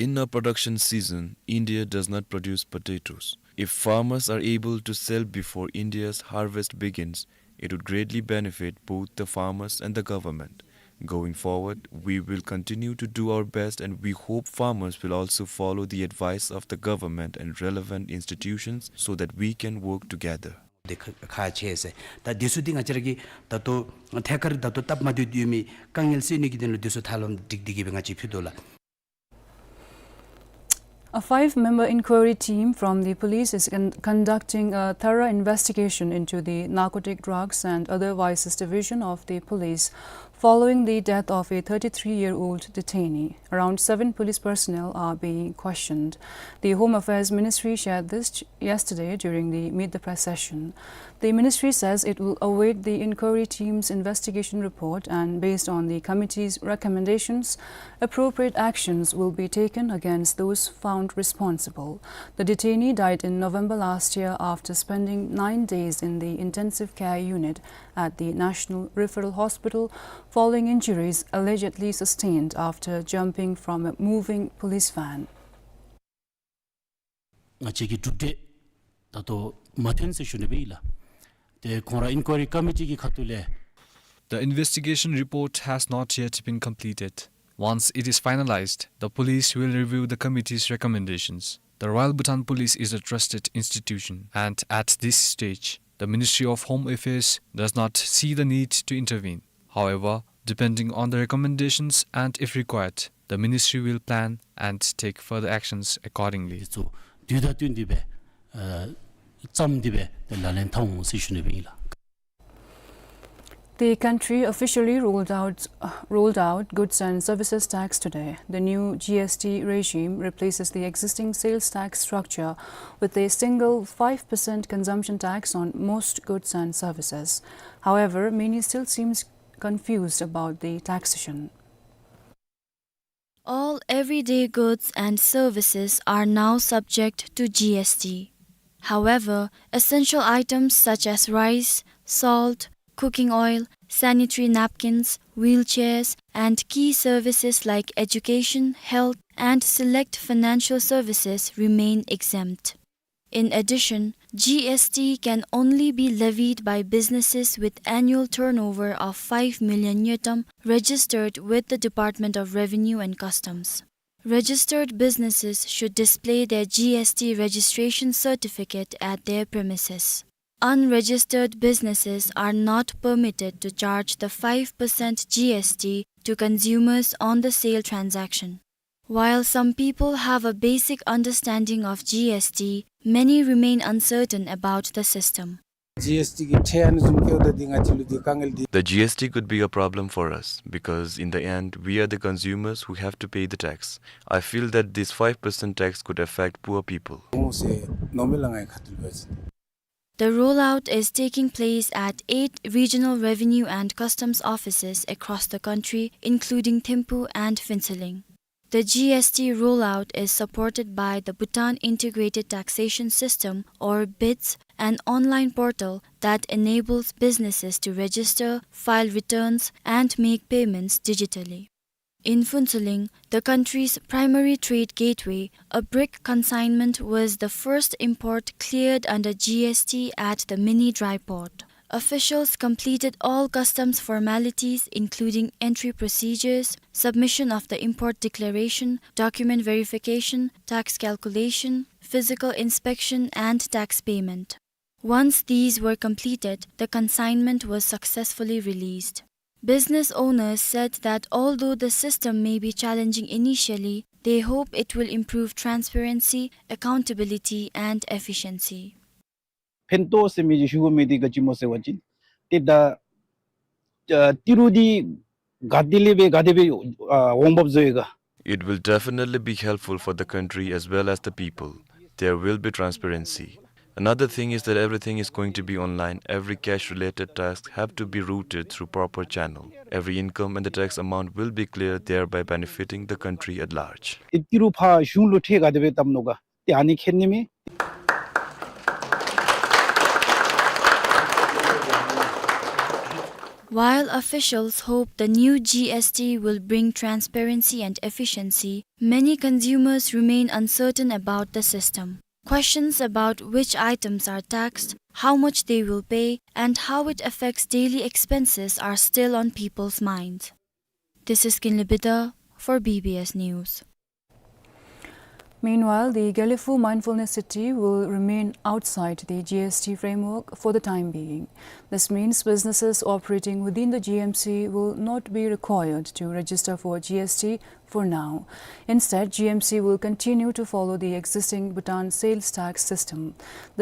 In a production season, India does not produce potatoes. If farmers are able to sell before India's harvest begins, it would greatly benefit both the farmers and the government. Going forward, we will continue to do our best and we hope farmers will also follow the advice of the government and relevant institutions so that we can work together. དེ་ཁག་ཁག་ཆེ་ཟེར། ད་འདི་ཚུ་འདི་ང་བཅས་ར་གི་ད་ལྟོ་ཐད་ཀར་ད་ལྟོ་སྟབས་མ་བདེ་ཡོད་མི་དཀའ་ངལ་སེལ་ནི་གི་དོན་ལུ་འདི་ཚུ་ཐབས་ལམ་སྒྲིག་སྟེ་གིས་སྦེ་ང་བཅས་ཕུལ་དོ་ལགས། A five-member inquiry team from the police is con-, conducting a thorough investigation into the Narcotic Drugs and Other Vices Division of the police following the death of a thirty-three-year-old detainee. Around seven police personnel are being questioned. The Home Affairs Ministry shared this ch-, yesterday during the Meet the Press session. The ministry says it will await the inquiry team's investigation report and, based on the committee's recommendations, appropriate actions will be taken against those found responsible. The detainee died in November last year after spending nine days in the intensive care unit at the National Referral Hospital following injuries allegedly sustained after jumping from a moving police van. ང་བཅས་ཀྱི་གྲུབ་འབྲས་ད་ལྟོ་མ་ཐོན་ཟེར་ཞུ་ནི་སྦེ་ཨིན་ལགས། ཏེ་ཁོང་ར་ཨིན་ཀུའེ་རི་ཀོ་མི་ཊི་གི་ཁ་ཐུག་ལས། The investigation report has not yet been completed. Once it is finalized, the police will review the committee's recommendations. The Royal Bhutan Police is a trusted institution, and at this stage, the Ministry of Home Affairs does not see the need to intervene. However, depending on the recommendations and if required, the ministry will plan and take further actions accordingly. དུས་དང་བསྟུན་ཏེ་སྦེ་ཨ་བརྩམས་ཏེ་སྦེ་ཏེ་ལག་ལེན་འཐབ་འོང་ཟེར་ཞུ་ནི་སྦེ་ཨིན་ལགས། The country officially rolled out, rolled out goods and services tax today. The new G S T regime replaces the existing sales tax structure with a single five percent consumption tax on most goods and services. However, many still seems confused about the taxation. All everyday goods and services are now subject to G S T. However, essential items such as rice, salt, cooking oil, sanitary napkins, wheelchairs, and key services like education, health, and select financial services remain exempt. In addition, G S T can only be levied by businesses with annual turnover of five million ngultrum registered with the Department of Revenue and Customs. Registered businesses should display their G S T registration certificate at their premises. Unregistered businesses are not permitted to charge the five percent G S T to consumers on the sale transaction. While some people have a basic understanding of G S T, many remain uncertain about the system. G S T གི་ཁྲལ་ཨ་ནི་བཟུམ་བཀལཝ་ད་འདི་ང་བཅས་ལུ་འདི་དཀའ་ངལ་འདི། The G S T could be a problem for us because in the end, we are the consumers who have to pay the tax. I feel that this five percent tax could affect poor people. འོང་ཟེར་མནོཝ་མས་ལགས་ང་གི་ཁ་ཐུག་ལས་འབད་བ་ཅིན། The rollout is taking place at eight regional revenue and customs offices across the country, including Thimphu and Phuentsholing. The G S T rollout is supported by the Bhutan Integrated Taxation System, or BITS, an online portal that enables businesses to register, file returns, and make payments digitally. In Phuentsholing, the country's primary trade gateway, a brick consignment was the first import cleared under G S T at the mini dry port. Officials completed all customs formalities, including entry procedures, submission of the import declaration, document verification, tax calculation, physical inspection, and tax payment. Once these were completed, the consignment was successfully released. Business owners said that although the system may be challenging initially, they hope it will improve transparency, accountability, and efficiency. ཕན་ཐོགས་ཟེར་མི་ཅིག་ཞུ་དགོ་མི་འདི་ག་ཅི་སྨོ་ཟེར་བ་ཅིན་ཏེ་ད་ཨ་ཏི་རུ་འདི་ག་ཏེ་ལས་སྦེ་ག་དེ་སྦེ་ཨ་འོང་འབབ་བཟོ་ཡི་ག། It will definitely be helpful for the country as well as the people. There will be transparency. Another thing is that everything is going to be online. Every cash-related task have to be routed through proper channel. Every income and the tax amount will be clear, thereby benefiting the country at large. ཏེ་ཏི་རུ་ཕར་གཞུང་ལུ་ཁྲལ་ག་དེ་སྦེ་བཏབ་ནུག་ག། ཏེ་ཨ་ནི་མཁྱེན་ནི་མས། While officials hope the new G S T will bring transparency and efficiency, many consumers remain uncertain about the system. Questions about which items are taxed, how much they will pay, and how it affects daily expenses are still on people's minds. This is Kinley Bidha for B B S News. Meanwhile, the Gelephu Mindfulness City will remain outside the G S T framework for the time being. This means businesses operating within the G M C will not be required to register for G S T for now. Instead, G M C will continue to follow the existing Bhutan sales tax system.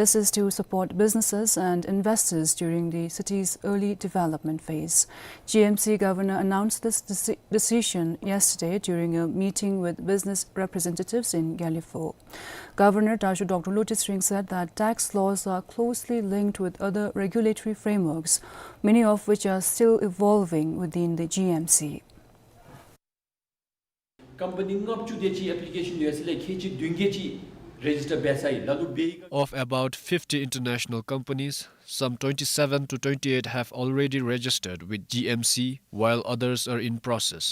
This is to support businesses and investors during the city's early development phase. G M C governor announced this deci-, decision yesterday during a meeting with business representatives in Gelephu. Governor Tashur Doctor Lotay Tshering said that tax laws are closely linked with other regulatory frameworks, many of which are still evolving within the G M C. Company ལྔ་བཅུ་དེ་ཅིག་application་ཡོད་ཟེར་ལས་ཁལ་གཅིག་བདུན་བརྒྱད་ཅིག་register་འབད་ཚར་ཡི། ལ་ལུ་བེ། Of about fifty international companies, some twenty-seven to twenty-eight have already registered with G M C, while others are in process.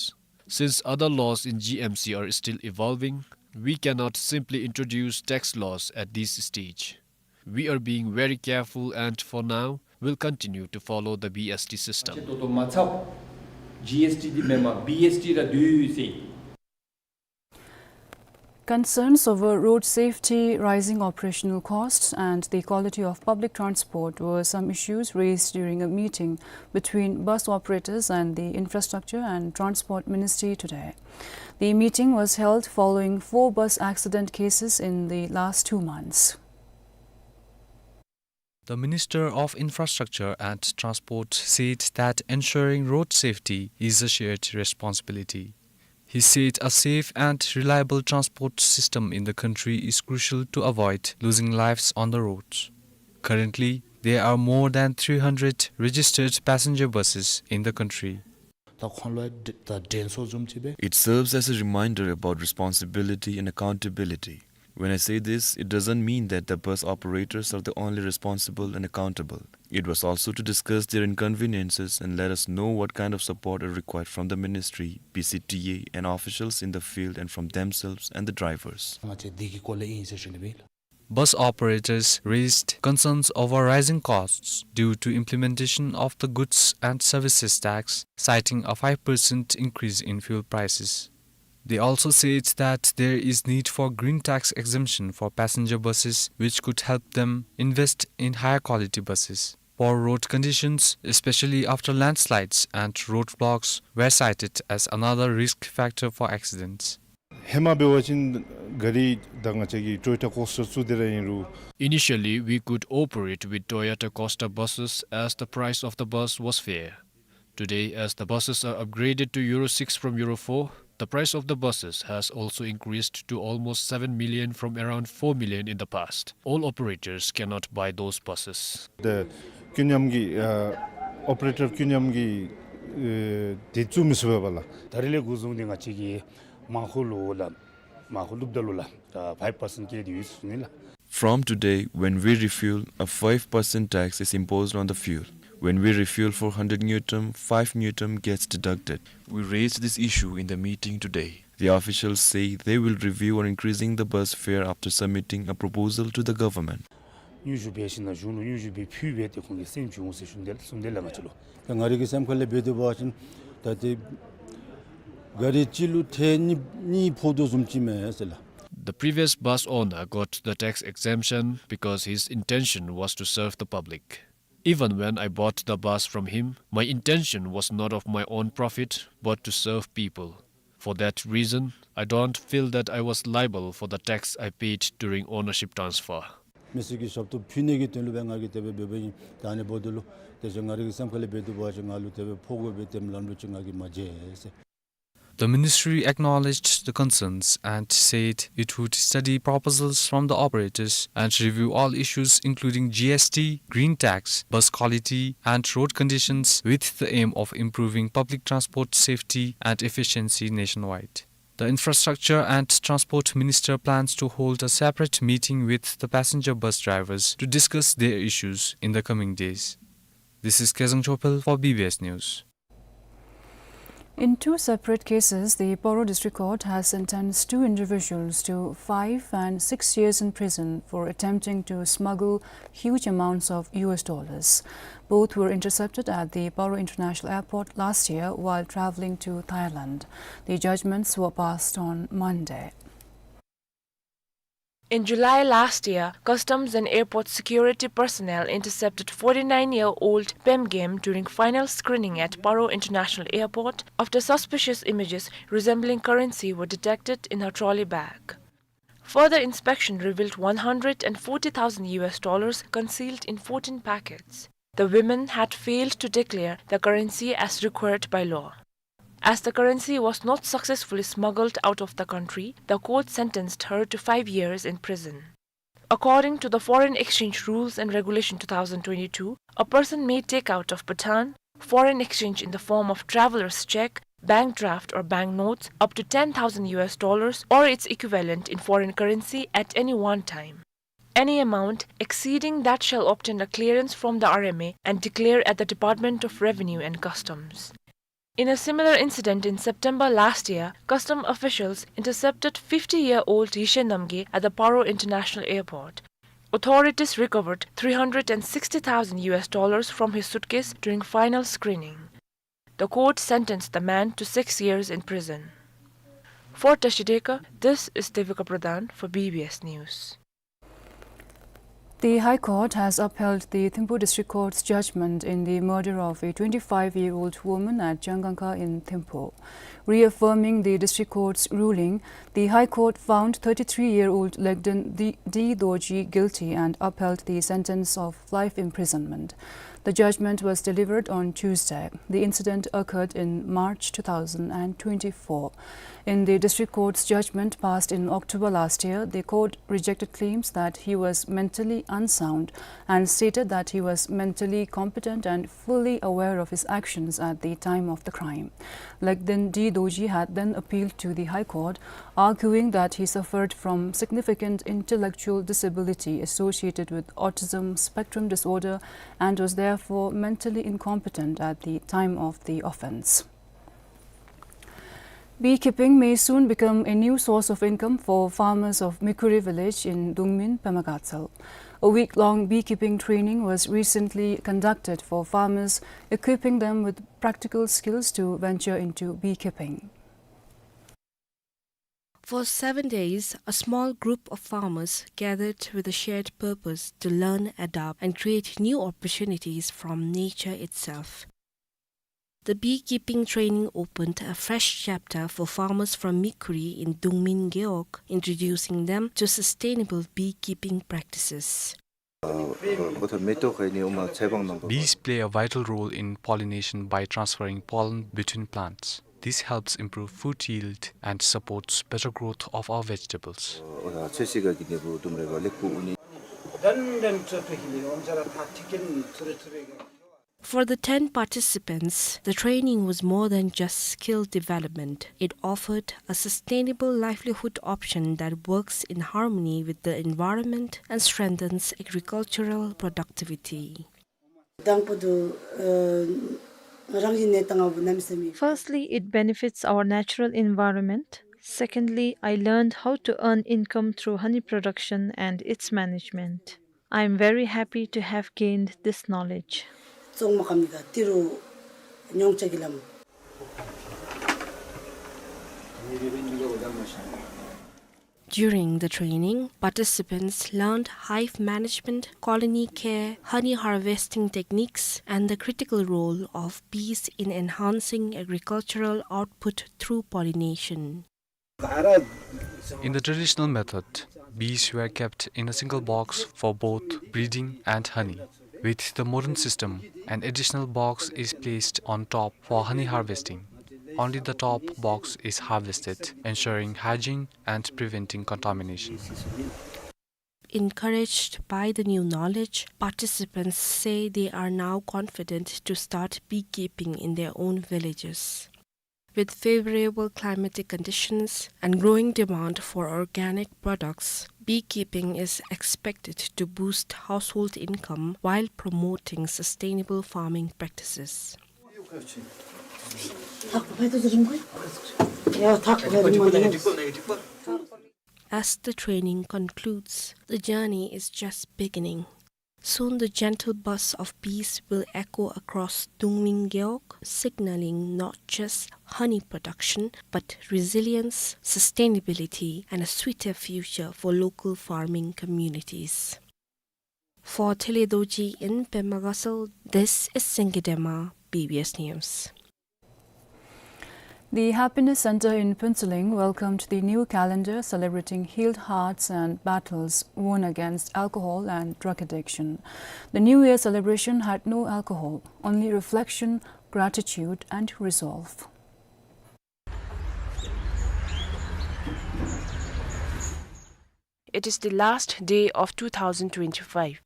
Since other laws in G M C are still evolving, we cannot simply introduce tax laws at this stage. We are being very careful and for now will continue to follow the B S T system. ཏོ་ཏོ་མ་ཚབ་G S T་འདི་མེན་པར་B S T་ར་འདུག་ཟེར། Concerns over road safety, rising operational costs, and the quality of public transport were some issues raised during a meeting between bus operators and the Infrastructure and Transport Ministry today. The meeting was held following four bus accident cases in the last two months. The Minister of Infrastructure and Transport said that ensuring road safety is a shared responsibility. He said a safe and reliable transport system in the country is crucial to avoid losing lives on the roads. Currently, there are more than three hundred registered passenger buses in the country. ད་ཁོང་ལུ་ད་དྲན་གསོ་བཟུམ་ཅིག་སྦེ། It serves as a reminder about responsibility and accountability. When I say this, it doesn't mean that the bus operators are the only responsible and accountable. It was also to discuss their inconveniences and let us know what kind of support are required from the ministry, B C T A, and officials in the field and from themselves and the drivers. ང་བཅས་འདི་གི་སྐོར་ལས་ཨིན་ཟེར་ཞུ་ནི་སྦེ་ཨིན་ལགས། Bus operators raised concerns over rising costs due to implementation of the goods and services tax, citing a five percent increase in fuel prices. They also said that there is need for green tax exemption for passenger buses, which could help them invest in higher quality buses. Poor road conditions, especially after landslides and roadblocks, were cited as another risk factor for accidents. ཧེ་མ་འབད་བ་ཅིན་ག་རི་ད་ང་བཅས་ཀྱི་Toyota Coaster བཙུགས་ཏེ་ར་ཨིན་རུང་། Initially, we could operate with Toyota Coaster buses as the price of the bus was fair. Today, as the buses are upgraded to Euro six from Euro four, the price of the buses has also increased to almost seven million from around four million in the past. All operators cannot buy those buses. ད་ཀུན་མཉམ་གྱི་ཨ་operator ཀུན་མཉམ་གྱི་ཨེ་དེ་བཙུགས་མི་ཚུགས་པས་ལགས། ད་རིས་ལས་འགོ་བཟུང་སྟེ་ང་བཅས་ཀྱིས་མང་ཤོས་ལུ་ལགས། མང་ཤོས་ལུ་ད་ལུ་ལགས། ད་five percent བཀལ་ཏེ་ཡོད་ཟེར་ཞུ་ནི་ལགས། From today, when we refuel, a five percent tax is imposed on the fuel. When we refuel four hundred ngultrum, five ngultrum gets deducted. We raised this issue in the meeting today. The officials say they will review on increasing the bus fare after submitting a proposal to the government. སྙན་ཞུ་འབད་ཞིནམ་ལས་གཞུང་ལུ་སྙན་ཞུ་འབད་ཕུལ་སྦེ་ཏེ་ཁོང་གིས་སེམས་བྱུང་ཟེར་ཞུ་ནི་དེ་ལགས། གསུངམ་དེ་ལགས་ང་བཅས་ལུ། ད་ང་རའི་གི་སེམས་ཁ་ལས་འབད་དེ་འབད་བ་ཅིན་ད་ཏེ་ག་རི་གཅིག་ལུ་ཐེངས་གཉིས་གཉིས་ཕོག་དོ་བཟུམ་ཅིག་མས་ཟེར་ལགས། The previous bus owner got the tax exemption because his intention was to serve the public. Even when I bought the bus from him, my intention was not of my own profit, but to serve people. For that reason, I don't feel that I was liable for the tax I paid during ownership transfer. མི་སེར་གྱི་ཞབས་ཏོག་ཕུལ་ནི་གི་དོན་ལུ་སྦེ་ང་གིས་དེ་སྦེ་འབདཝ་ཨིན། ད་ཨ་ནི་འབདཝ་ད་ལུ་དེ་བཟུམ་ང་རའི་གི་སེམས་ཁ་ལས་འབད་དེ་འབད་བ་ཅིན་ང་ལུ་དེ་སྦེ་ཕོག་དགོ་པའི་དེམ་ལམ་ལུགས་ཅིག་ང་གིས་མ་མཇལ་ཟེར། The ministry acknowledged the concerns and said it would study proposals from the operators and review all issues including G S T, green tax, bus quality, and road conditions with the aim of improving public transport safety and efficiency nationwide. The Infrastructure and Transport Minister plans to hold a separate meeting with the passenger bus drivers to discuss their issues in the coming days. This is Kezang Chopel for B B S News. In two separate cases, the Paro District Court has sentenced two individuals to five and six years in prison for attempting to smuggle huge amounts of U S dollars. Both were intercepted at the Paro International Airport last year while traveling to Thailand. The judgments were passed on Monday. In July last year, Customs and Airport security personnel intercepted forty-nine-year-old Pem Game during final screening at Paro International Airport after suspicious images resembling currency were detected in her trolley bag. Further inspection revealed one hundred and forty thousand U S dollars concealed in fourteen packets. The women had failed to declare the currency as required by law. As the currency was not successfully smuggled out of the country, the court sentenced her to five years in prison. According to the Foreign Exchange Rules and Regulation two thousand twenty-two, a person may take out of Bhutan foreign exchange in the form of traveler's check, bank draft or bank notes up to ten thousand U S dollars or its equivalent in foreign currency at any one time. Any amount exceeding that shall obtain a clearance from the R M A and declare at the Department of Revenue and Customs. In a similar incident in September last year, custom officials intercepted fifty-year-old Yishe Namgay at the Paro International Airport. Authorities recovered three hundred and sixty thousand U S dollars from his suitcase during final screening. The court sentenced the man to six years in prison. For Tashi Deka, this is Devika Pradhan for B B S News. The High Court has upheld the Thimphu District Court's judgment in the murder of a twenty-five-year-old woman at Changangkha in Thimphu. Reaffirming the District Court's ruling, the High Court found thirty-three-year-old Legden D. D. Dorji guilty and upheld the sentence of life imprisonment. The judgment was delivered on Tuesday. The incident occurred in March two thousand and twenty-four. In the district court's judgment passed in October last year, the court rejected claims that he was mentally unsound and stated that he was mentally competent and fully aware of his actions at the time of the crime. Legden D. Dorji had then appealed to the High Court, arguing that he suffered from significant intellectual disability associated with autism spectrum disorder and was therefore mentally incompetent at the time of the offence. Beekeeping may soon become a new source of income for farmers of Mikhuri village in Dungmin, Pema Gatshel. A week-long beekeeping training was recently conducted for farmers, equipping them with practical skills to venture into beekeeping. For seven days, a small group of farmers gathered with a shared purpose to learn, adapt, and create new opportunities from nature itself. The beekeeping training opened a fresh chapter for farmers from Mikhuri in Dungmin Gewog, introducing them to sustainable beekeeping practices. Bees play a vital role in pollination by transferring pollen between plants. This helps improve food yield and supports better growth of our vegetables. For the ten participants, the training was more than just skill development. It offered a sustainable livelihood option that works in harmony with the environment and strengthens agricultural productivity. དང་པོ་དེ་ཨ་རང་བཞིན་གནས་སྟངས་ཨ་བུ་གནམ་མེད་ས་མེད། Firstly, it benefits our natural environment. Secondly, I learned how to earn income through honey production and its management. I am very happy to have gained this knowledge. བཙོང་མ་ཁམ་ནི་ག་ཏི་རུ་ཉོང་ཆ་གི་ལམ། During the training, participants learned hive management, colony care, honey harvesting techniques, and the critical role of bees in enhancing agricultural output through pollination. In the traditional method, bees were kept in a single box for both breeding and honey. With the modern system, an additional box is placed on top for honey harvesting. Only the top box is harvested, ensuring hygiene and preventing contamination. Encouraged by the new knowledge, participants say they are now confident to start beekeeping in their own villages. With favorable climatic conditions and growing demand for organic products, beekeeping is expected to boost household income while promoting sustainable farming practices. As the training concludes, the journey is just beginning. Soon the gentle buzz of bees will echo across Dungming Gewog, signaling not just honey production, but resilience, sustainability, and a sweeter future for local farming communities. For Tele Dorji in Pema Gatshel, this is Singye Dema, B B S News. The Happiness Center in Phuentsholing welcomed the new calendar celebrating healed hearts and battles won against alcohol and drug addiction. The New Year celebration had no alcohol, only reflection, gratitude, and resolve. It is the last day of two thousand twenty-five.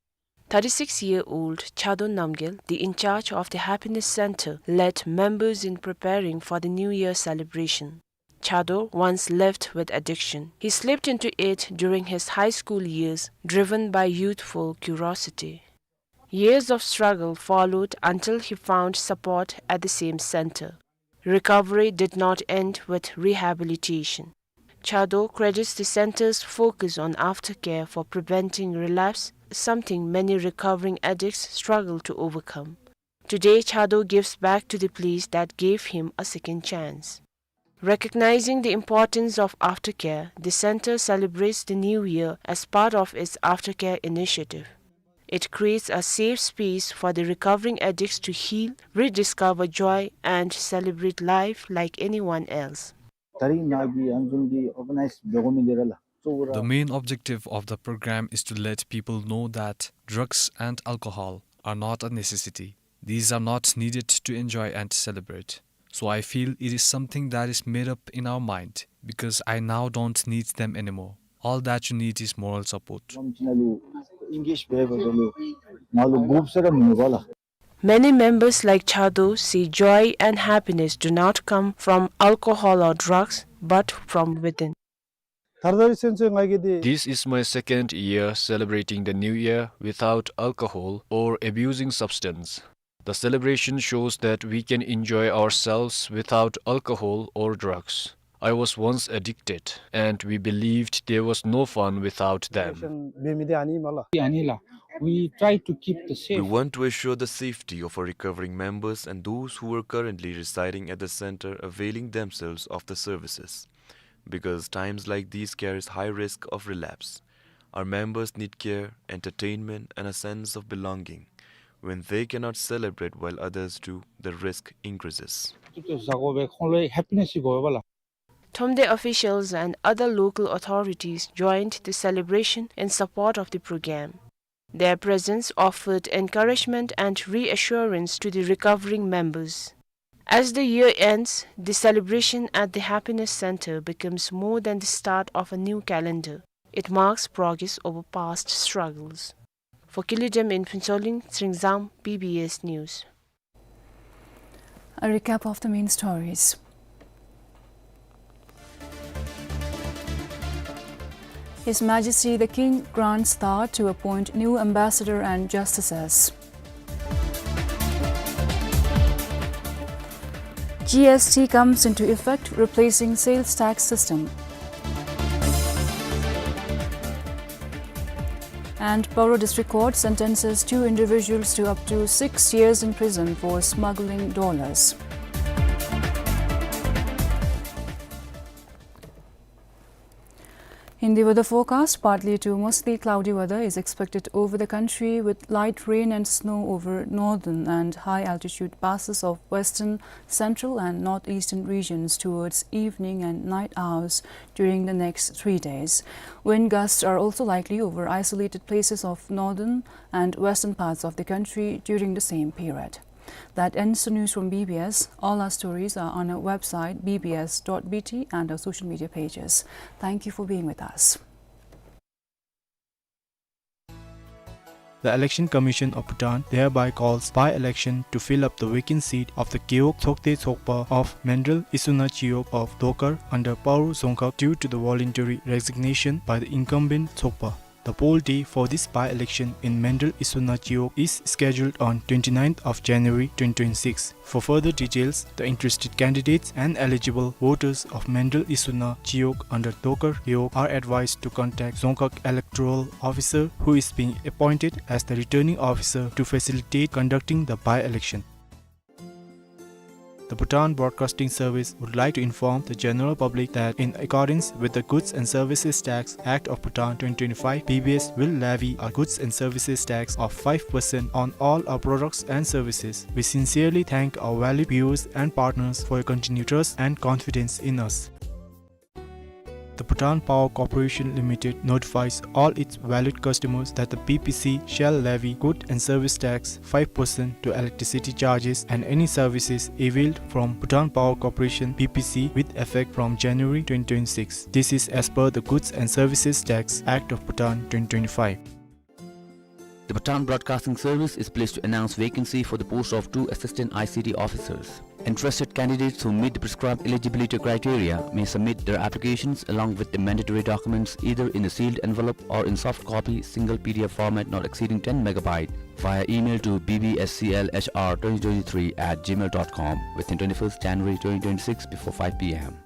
Thirty-six-year-old Chado Namgyel, the in-charge of the Happiness Center, led members in preparing for the New Year celebration. Chado once lived with addiction. He slipped into it during his high school years, driven by youthful curiosity. Years of struggle followed until he found support at the same center. Recovery did not end with rehabilitation. Chado credits the center's focus on aftercare for preventing relapse, something many recovering addicts struggle to overcome. Today, Chado gives back to the place that gave him a second chance. Recognizing the importance of aftercare, the center celebrates the new year as part of its aftercare initiative. It creates a safe space for the recovering addicts to heal, rediscover joy, and celebrate life like anyone else. ད་རིས་ནཱ་གི་ཨ་ནི་བཟུམ་གྱི་ཨོརྒ་ནའིཛ་འབད་དགོ་མི་འདི་ར་ལགས། གཙོ་བོ་ར། The main objective of the program is to let people know that drugs and alcohol are not a necessity. These are not needed to enjoy and celebrate. So I feel it is something that is made up in our mind, because I now don't need them anymore. All that you need is moral support. ནཱ་ལུ་ཨིན་གེཇ་འབད་འབདཝ་ད་ལུ་ནཱ་ལུ་འགོ་བཙུགས་ར་མི་ནུས་པས་ལགས། Many members like Chado say joy and happiness do not come from alcohol or drugs, but from within. ད་རེས་ཚུན་ཚོད་ང་གིས་འདི། This is my second year celebrating the new year without alcohol or abusing substance. The celebration shows that we can enjoy ourselves without alcohol or drugs. I was once addicted, and we believed there was no fun without them. འབད་མི་འདི་ཨ་ནི་ཨིན་མས་ལགས། ཨ་ནི་ལགས། We try to keep the safe. We want to assure the safety of our recovering members and those who are currently residing at the center availing themselves of the services, because times like these carries high risk of relapse. Our members need care, entertainment, and a sense of belonging. When they cannot celebrate while others do, the risk increases. ཏེ་ཏེ་བཟའ་དགོ་པས། ཁོང་ལུ་ཧེ་པི་ནེསི་དགོ་པས་ལགས། Thomden officials and other local authorities joined the celebration in support of the program. Their presence offered encouragement and reassurance to the recovering members. As the year ends, the celebration at the Happiness Center becomes more than the start of a new calendar. It marks progress over past struggles. For Kili Dem in Phuentsholing, Tsering Zam, B B S News. A recap of the main stories. His Majesty the King grants Dhar to appoint new ambassador and justices. G S T comes into effect, replacing sales tax system. And Paro District Court sentences two individuals to up to six years in prison for smuggling dollars. In the weather forecast, partly to mostly cloudy weather is expected over the country, with light rain and snow over northern and high altitude passes of western, central and northeastern regions towards evening and night hours during the next three days. Wind gusts are also likely over isolated places of northern and western parts of the country during the same period. That ends the news from B B S. All our stories are on our website, B B S dot B T, and our social media pages. Thank you for being with us. The Election Commission of Bhutan thereby calls by-election to fill up the vacant seat of the Gewog Tshogte Tshogpa of Mendrel Isuna Chiyog of Dokar under Paro Dzongkhag due to the voluntary resignation by the incumbent Tshogpa. The poll day for this by-election in Mandal Isuna Chiwog is scheduled on twenty-ninth of January twenty twenty-six. For further details, the interested candidates and eligible voters of Mandal Isuna Chiwog under Dokar Gewog are advised to contact Dzongkhag Electoral Officer, who is being appointed as the returning officer to facilitate conducting the by-election. The Bhutan Broadcasting Service would like to inform the general public that in accordance with the Goods and Services Tax Act of Bhutan twenty twenty-five, B B S will levy a goods and services tax of five percent on all our products and services. We sincerely thank our valued viewers and partners for your continued trust and confidence in us. The Bhutan Power Corporation Limited notifies all its valued customers that the B P C shall levy good and service tax five percent to electricity charges and any services availed from Bhutan Power Corporation, B P C, with effect from January twenty twenty-six. This is as per the Goods and Services Tax Act of Bhutan twenty twenty-five. The Bhutan Broadcasting Service is pleased to announce vacancy for the post of two assistant I C T officers. Interested candidates who meet the prescribed eligibility criteria may submit their applications along with the mandatory documents either in a sealed envelope or in soft copy, single P D F format not exceeding ten megabyte, via email to B B S C L H R twenty twenty-three at gmail dot com within twenty-first January twenty twenty-six before five P M.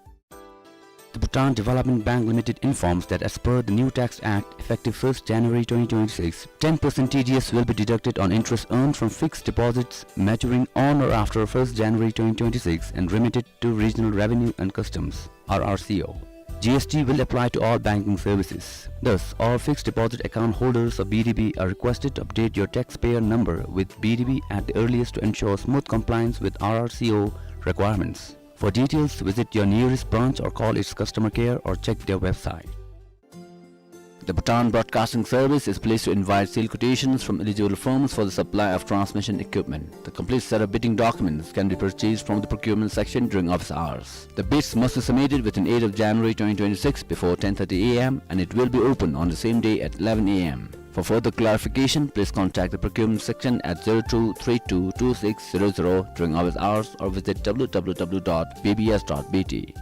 The Bhutan Development Bank Limited informs that as per the new Tax Act, effective first January twenty twenty-six, ten percent T D S will be deducted on interest earned from fixed deposits maturing on or after first January twenty twenty-six and remitted to Regional Revenue and Customs, R R C O. G S T will apply to all banking services. Thus, all fixed deposit account holders of B D B are requested to update your taxpayer number with B D B at the earliest to ensure smooth compliance with R R C O requirements. For details, visit your nearest branch or call its customer care or check their website. The Bhutan Broadcasting Service is pleased to invite sealed quotations from eligible firms for the supply of transmission equipment. The complete set of bidding documents can be purchased from the procurement section during office hours. The bids must be submitted within eighth of January twenty twenty-six before ten thirty A M and it will be open on the same day at eleven A M. For further clarification, please contact the procurement section at zero two three two two six zero zero during office hours or visit W W W dot B B S dot B T.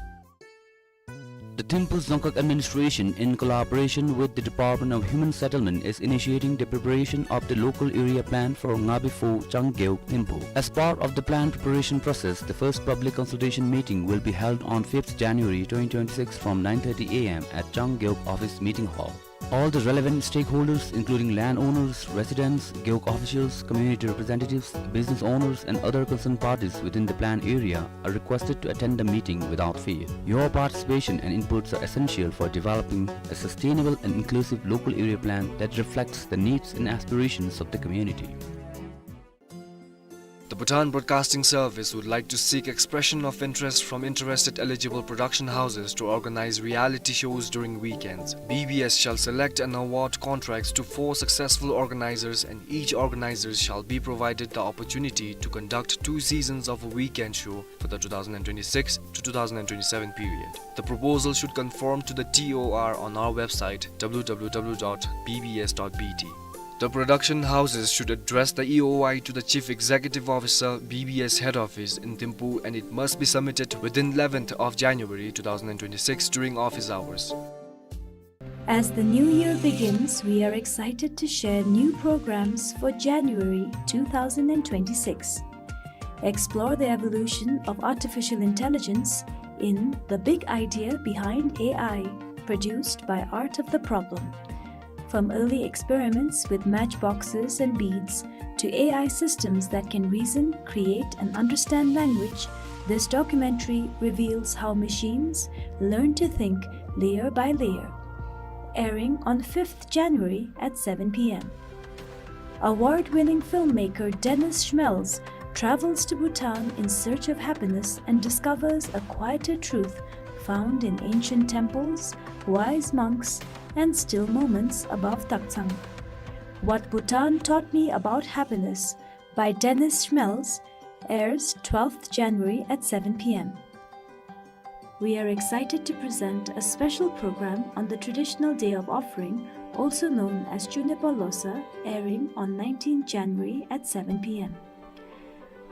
The Thimphu Dzongkhag Administration, in collaboration with the Department of Human Settlement, is initiating the preparation of the local area plan for Ngabi Pho Changgeuk Thimphu. As part of the plan preparation process, the first public consultation meeting will be held on fifth January twenty twenty-six from nine thirty A M at Changgeuk Office Meeting Hall. All the relevant stakeholders, including landowners, residents, Gewog officials, community representatives, business owners, and other concerned parties within the planned area, are requested to attend the meeting without fail. Your participation and inputs are essential for developing a sustainable and inclusive local area plan that reflects the needs and aspirations of the community. The Bhutan Broadcasting Service would like to seek expression of interest from interested eligible production houses to organize reality shows during weekends. B B S shall select and award contracts to four successful organizers, and each organizer shall be provided the opportunity to conduct two seasons of a weekend show for the two thousand twenty-six to two thousand twenty-seven period. The proposal should conform to the T O R on our website, W W W dot B B S dot B T. The production houses should address the E O I to the Chief Executive Officer, B B S Head Office in Thimphu, and it must be submitted within eleventh of January two thousand twenty-six during office hours. As the new year begins, we are excited to share new programs for January two thousand twenty-six. Explore the evolution of artificial intelligence in The Big Idea Behind A I, produced by Art of the Problem. From early experiments with matchboxes and beads to A I systems that can reason, create, and understand language, this documentary reveals how machines learn to think layer by layer. Airing on fifth January at seven P M. Award-winning filmmaker Dennis Schmelz travels to Bhutan in search of happiness and discovers a quieter truth found in ancient temples, wise monks, and still moments above Taktsang. What Bhutan Taught Me About Happiness by Dennis Schmelz airs twelfth January at seven P M. We are excited to present a special program on the traditional day of offering, also known as Chunepa Losa, airing on nineteenth January at seven P M.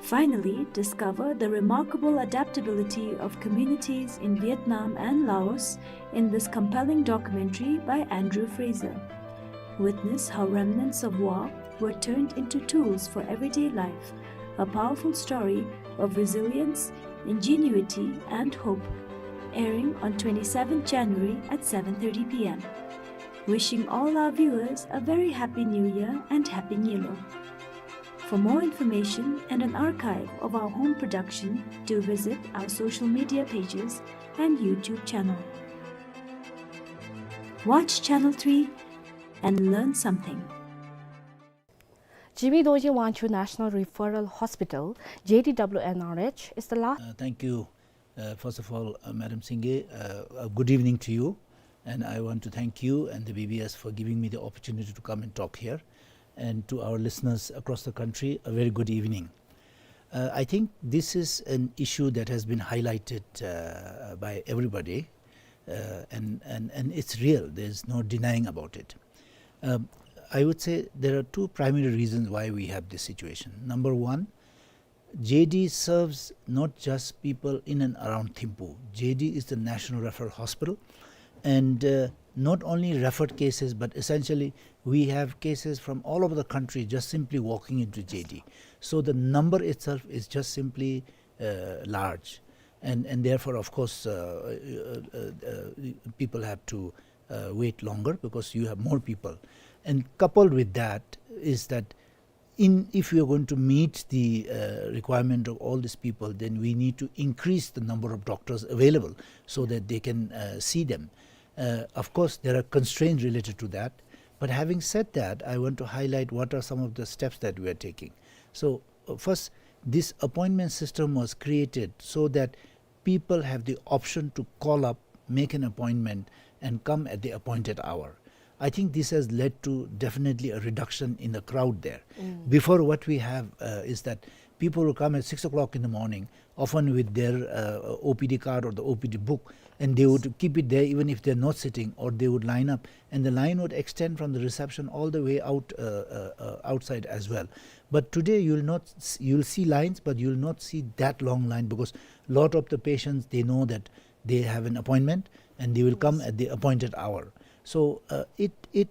Finally, discover the remarkable adaptability of communities in Vietnam and Laos in this compelling documentary by Andrew Fraser. Witness how remnants of war were turned into tools for everyday life, a powerful story of resilience, ingenuity, and hope. Airing on twenty-seventh January at seven thirty p m. Wishing all our viewers a very happy New Year and Happy Nyilo. For more information and an archive of our home production, do visit our social media pages and YouTube channel. Watch Channel three and learn something. Jigme Dorji Wangchuk National Referral Hospital, J D W N R H, is the last. Uh, thank you. Uh, first of all, uh, Madam Singye, uh, a good evening to you. And I want to thank you and the B B S for giving me the opportunity to come and talk here. And to our listeners across the country, a very good evening. Uh, I think this is an issue that has been highlighted, uh, by everybody, uh, and, and, and it's real. There's no denying about it. Um, I would say there are two primary reasons why we have this situation. Number one, J D serves not just people in and around Thimphu. J D is the National Referral Hospital, and, uh, not only referred cases, but essentially we have cases from all over the country just simply walking into J D. So the number itself is just simply, uh, large, and, and therefore, of course, uh, uh, uh, uh, people have to, uh, wait longer because you have more people. And coupled with that is that in, if we are going to meet the, uh, requirement of all these people, then we need to increase the number of doctors available so that they can, uh, see them. Uh, of course, there are constraints related to that. But having said that, I want to highlight what are some of the steps that we are taking. So, uh, first, this appointment system was created so that people have the option to call up, make an appointment, and come at the appointed hour. I think this has led to definitely a reduction in the crowd there. Mm. Before, what we have, uh, is that people will come at six o'clock in the morning, often with their, uh, O P D card or the O P D book, and they would keep it there even if they're not sitting, or they would line up, and the line would extend from the reception all the way out, uh, uh, uh, outside as well. But today you'll not s-, you'll see lines, but you'll not see that long line because lot of the patients, they know that they have an appointment and they will come at the appointed hour. So, uh, it, it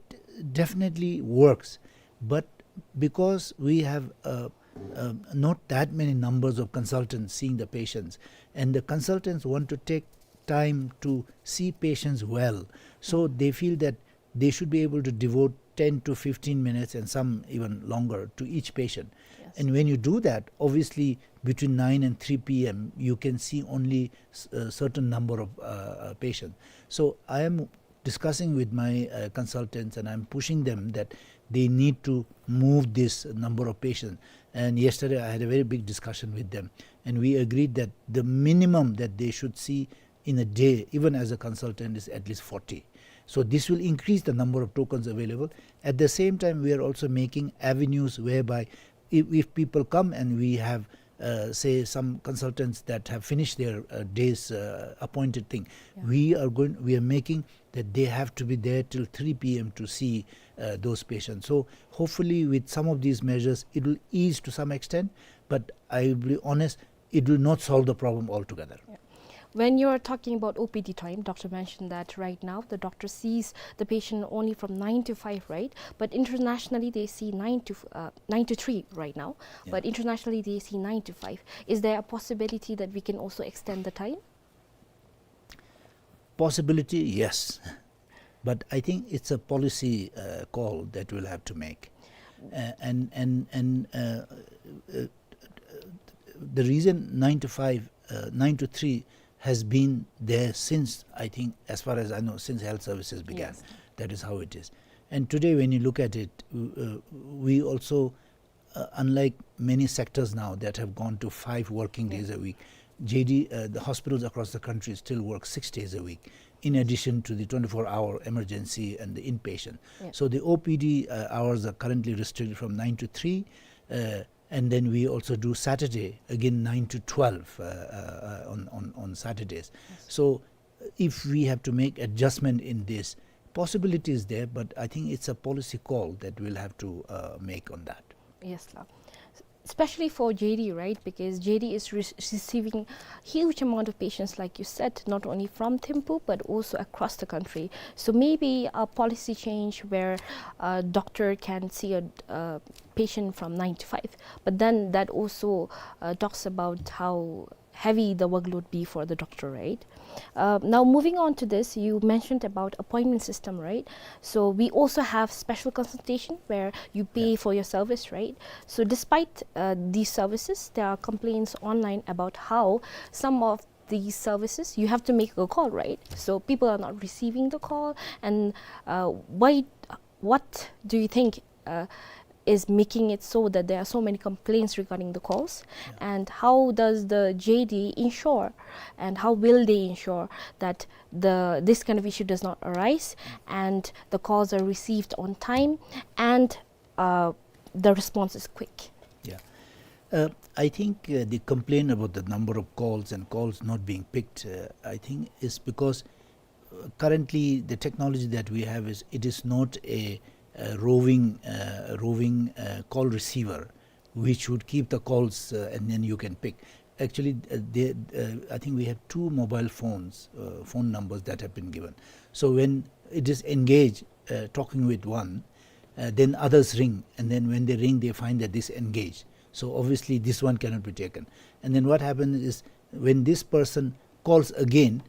definitely works, but because we have, uh, uh, not that many numbers of consultants seeing the patients, and the consultants want to take time to see patients well, so they feel that they should be able to devote ten to fifteen minutes and some even longer to each patient. Yes. And when you do that, obviously, between nine and three p m, you can see only s-, a certain number of, uh, uh, patients. So I am discussing with my, uh, consultants, and I'm pushing them that they need to move this number of patients. And yesterday I had a very big discussion with them, and we agreed that the minimum that they should see in a day, even as a consultant, is at least forty. So this will increase the number of tokens available. At the same time, we are also making avenues whereby if, if people come and we have, uh, say, some consultants that have finished their, uh, day's, uh, appointed thing, yeah, we are going, we are making that they have to be there till three p m to see, uh, those patients. So hopefully, with some of these measures, it will ease to some extent. But I will be honest, it will not solve the problem altogether. Yeah. When you are talking about O P D time, doctor mentioned that right now the doctor sees the patient only from nine to five, right? But internationally, they see nine to, uh, nine to three right now. Yeah. But internationally, they see nine to five. Is there a possibility that we can also extend the time? Possibility, yes. But I think it's a policy, uh, call that we'll have to make. Uh, and, and, and, uh, uh, the reason nine to five, uh, nine to three has been there since, I think, as far as I know, since health services began. Yes. That is how it is. And today, when you look at it, w-, uh, we also, uh, unlike many sectors now that have gone to five working days a week, J D, uh, the hospitals across the country still work six days a week, in addition to the twenty-four hour emergency and the inpatient. Yeah. So the O P D, uh, hours are currently restricted from nine to three, uh, and then we also do Saturday, again nine to twelve, uh, uh, uh, on, on, on Saturdays. Yes. So if we have to make adjustment in this, possibility is there, but I think it's a policy call that we'll have to, uh, make on that. Yes, sir. Especially for J D, right? Because J D is re- receiving huge amount of patients, like you said, not only from Thimphu but also across the country. So maybe a policy change where a doctor can see a, a patient from nine to five, but then that also uh, talks about how heavy the workload be for the doctor, right? Uh, now, moving on to this, you mentioned about appointment system, right? So we also have special consultation where you pay Yeah. for your service, right? So despite uh, these services, there are complaints online about how some of these services you have to make a call, right? So people are not receiving the call, and uh, why? What do you think uh, is making it so that there are so many complaints regarding the calls, Yeah. and how does the J D ensure, and how will they ensure that the this kind of issue does not arise, and the calls are received on time, and uh, the response is quick? Yeah. Uh, I think uh, the complaint about the number of calls and calls not being picked, uh, I think, is because uh, currently the technology that we have is, it is not a, a roving, uh, roving uh, call receiver which would keep the calls uh, and then you can pick. Actually, uh, they, uh, I think we have two mobile phones, uh, phone numbers that have been given. So when it is engaged, uh, talking with one, uh, then others ring, and then when they ring, they find that this engaged. So obviously, this one cannot be taken. And then what happens is, when this person calls again,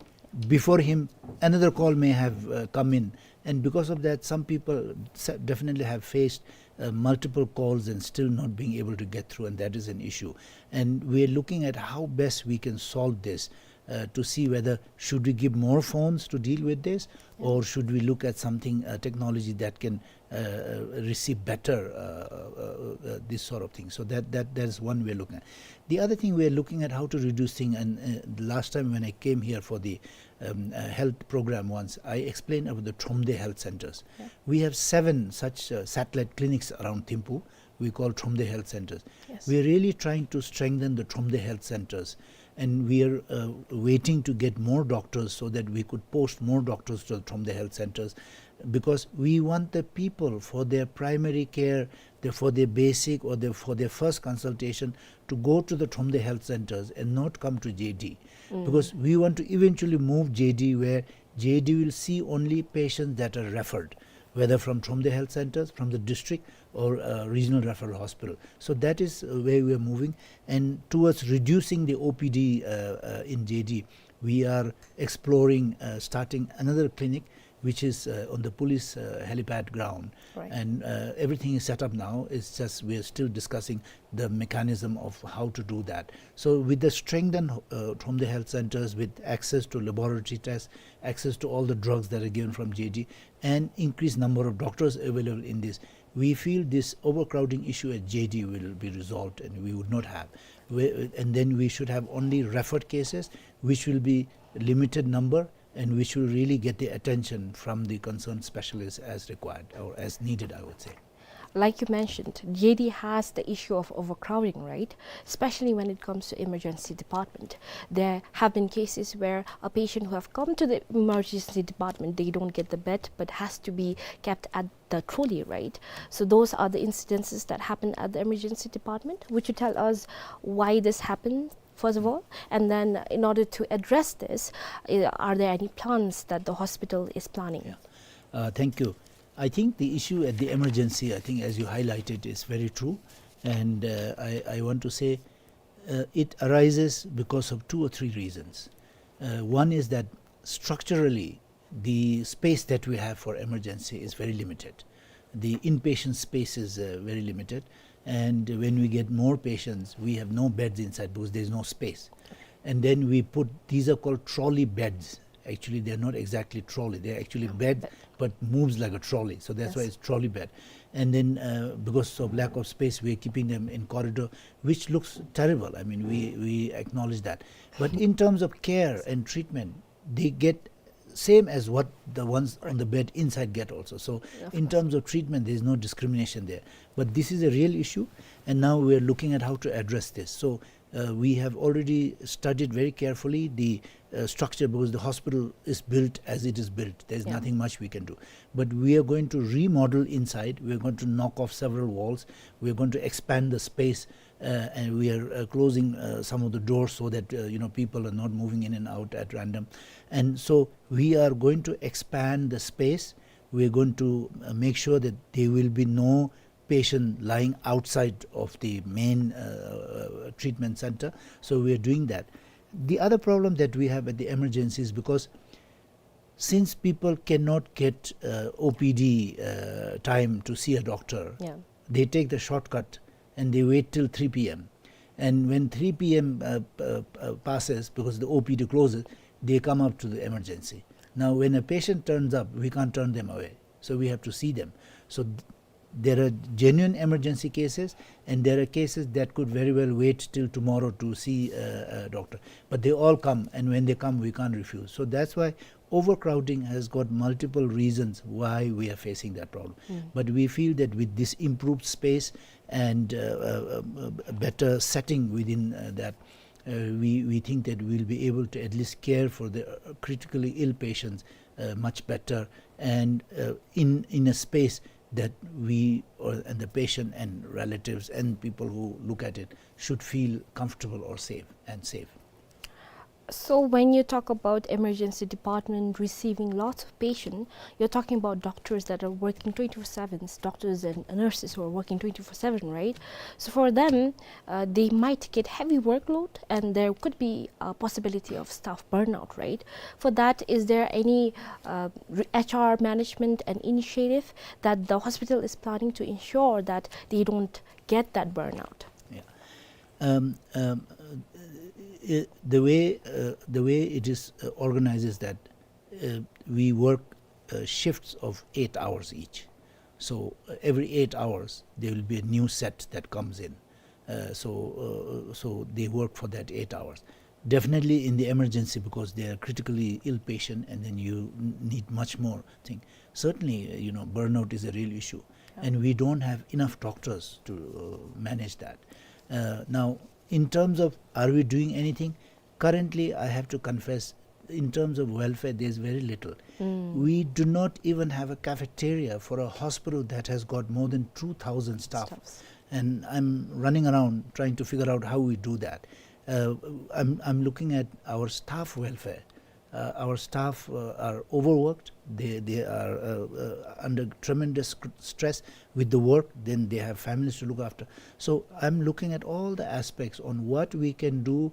before him, another call may have uh, come in. And because of that, some people sa- definitely have faced uh, multiple calls and still not being able to get through, and that is an issue. And we are looking at how best we can solve this uh, to see whether should we give more phones to deal with this, or should we look at something, uh, technology that can uh, uh, receive better uh, uh, uh, this sort of thing. So that, that, that is one we are looking at. The other thing we are looking at how to reduce thing, and uh, the last time when I came here for the um, uh, health program once, I explained about the Thromde health centers. Yeah. We have seven such uh, satellite clinics around Thimphu. We call Thromde health centers. Yes. We are really trying to strengthen the Thromde health centers, and we are uh, waiting to get more doctors so that we could post more doctors to the Thromde health centers, because we want the people for their primary care, their, for their basic or their, for their first consultation, to go to the Thromde health centers and not come to J D. Because we want to eventually move J D where J D will see only patients that are referred, whether from Thromde health centers, from the district, or uh, regional referral hospital. So that is uh, where we are moving. And towards reducing the O P D uh, uh, in J D, we are exploring uh, starting another clinic, which is uh, on the police uh, helipad ground. Right. And uh, everything is set up now. It's just we are still discussing the mechanism of how to do that. So with the strength and uh, from the health centers, with access to laboratory tests, access to all the drugs that are given from J D, and increased number of doctors available in this, we feel this overcrowding issue at J D will be resolved, and we would not have. We, and then we should have only referred cases, which will be limited number, and which will really get the attention from the concerned specialists as required or as needed, I would say. Like you mentioned, J D has the issue of overcrowding, right? Especially when it comes to emergency department. There have been cases where a patient who have come to the emergency department, they don't get the bed, but has to be kept at the trolley, right? So those are the incidences that happen at the emergency department. Would you tell us why this happened, first of all? And then in order to address this, uh, are there any plans that the hospital is planning? Yeah. Uh, thank you. I think the issue at the emergency, I think as you highlighted, is very true. And uh, I, I want to say uh, it arises because of two or three reasons. Uh, one is that structurally, the space that we have for emergency is very limited. The inpatient space is uh, very limited. And when we get more patients, we have no beds inside because there's no space. And then we put, these are called trolley beds. Actually, they're not exactly trolley. They're actually bed, but moves like a trolley. So that's why Yes. It's trolley bed. And then uh, because of lack of space, we're keeping them in corridor, which looks terrible. I mean, we, we acknowledge that. But in terms of care and treatment, they get same as what the ones on the bed inside get also. So Of in course. Terms of treatment, there is no discrimination there. But this is a real issue, and now we are looking at how to address this. So uh, we have already studied very carefully the uh, structure, because the hospital is built as it is built. There is Yeah. Nothing much we can do. But we are going to remodel inside. We are going to knock off several walls. We are going to expand the space Uh, and we are uh, closing uh, some of the doors so that uh, you know, people are not moving in and out at random. And so we are going to expand the space. We are going to uh, make sure that there will be no patient lying outside of the main uh, treatment center. So we are doing that. The other problem that we have at the emergency is because since people cannot get uh, O P D uh, time to see a doctor, yeah, they take the shortcut and they wait till three p m. And when three p m uh, uh, uh, passes, because the O P D closes, they come up to the emergency. Now, when a patient turns up, we can't turn them away. So we have to see them. So th- there are genuine emergency cases, and there are cases that could very well wait till tomorrow to see uh, a doctor. But they all come, and when they come, we can't refuse. So that's why overcrowding has got multiple reasons why we are facing that problem. Mm. But we feel that with this improved space and uh, uh, uh, a better setting within uh, that, uh, we, we think that we'll be able to at least care for the uh, critically ill patients uh, much better, and uh, in, in a space that we or, and the patient and relatives and people who look at it should feel comfortable or safe and safe. So when you talk about emergency department receiving lots of patients, you're talking about doctors that are working twenty-four seven, doctors and nurses who are working twenty-four seven, right? So for them, uh, they might get heavy workload, and there could be a possibility of staff burnout, right? For that, is there any uh, re- H R management and initiative that the hospital is planning to ensure that they don't get that burnout? Yeah. Um, um, uh, i- the way uh, the way it is uh, organized is that uh, we work uh, shifts of eight hours each. So uh, every eight hours there will be a new set that comes in. Uh, so uh, so they work for that eight hours. Definitely in the emergency, because they are critically ill patient, and then you n- need much more thing. Certainly, uh, you know, burnout is a real issue, and we don't have enough doctors to uh, manage that. Uh, now, in terms of are we doing anything, currently, I have to confess, in terms of welfare, there's very little. We do not even have a cafeteria for a hospital that has got more than two thousand staff. Staffs. And I'm running around trying to figure out how we do that. Uh, I'm, I'm looking at our staff welfare. Uh, our staff uh, are overworked. They, they are uh, uh, under tremendous sc- stress with the work. Then they have families to look after. So I'm looking at all the aspects on what we can do,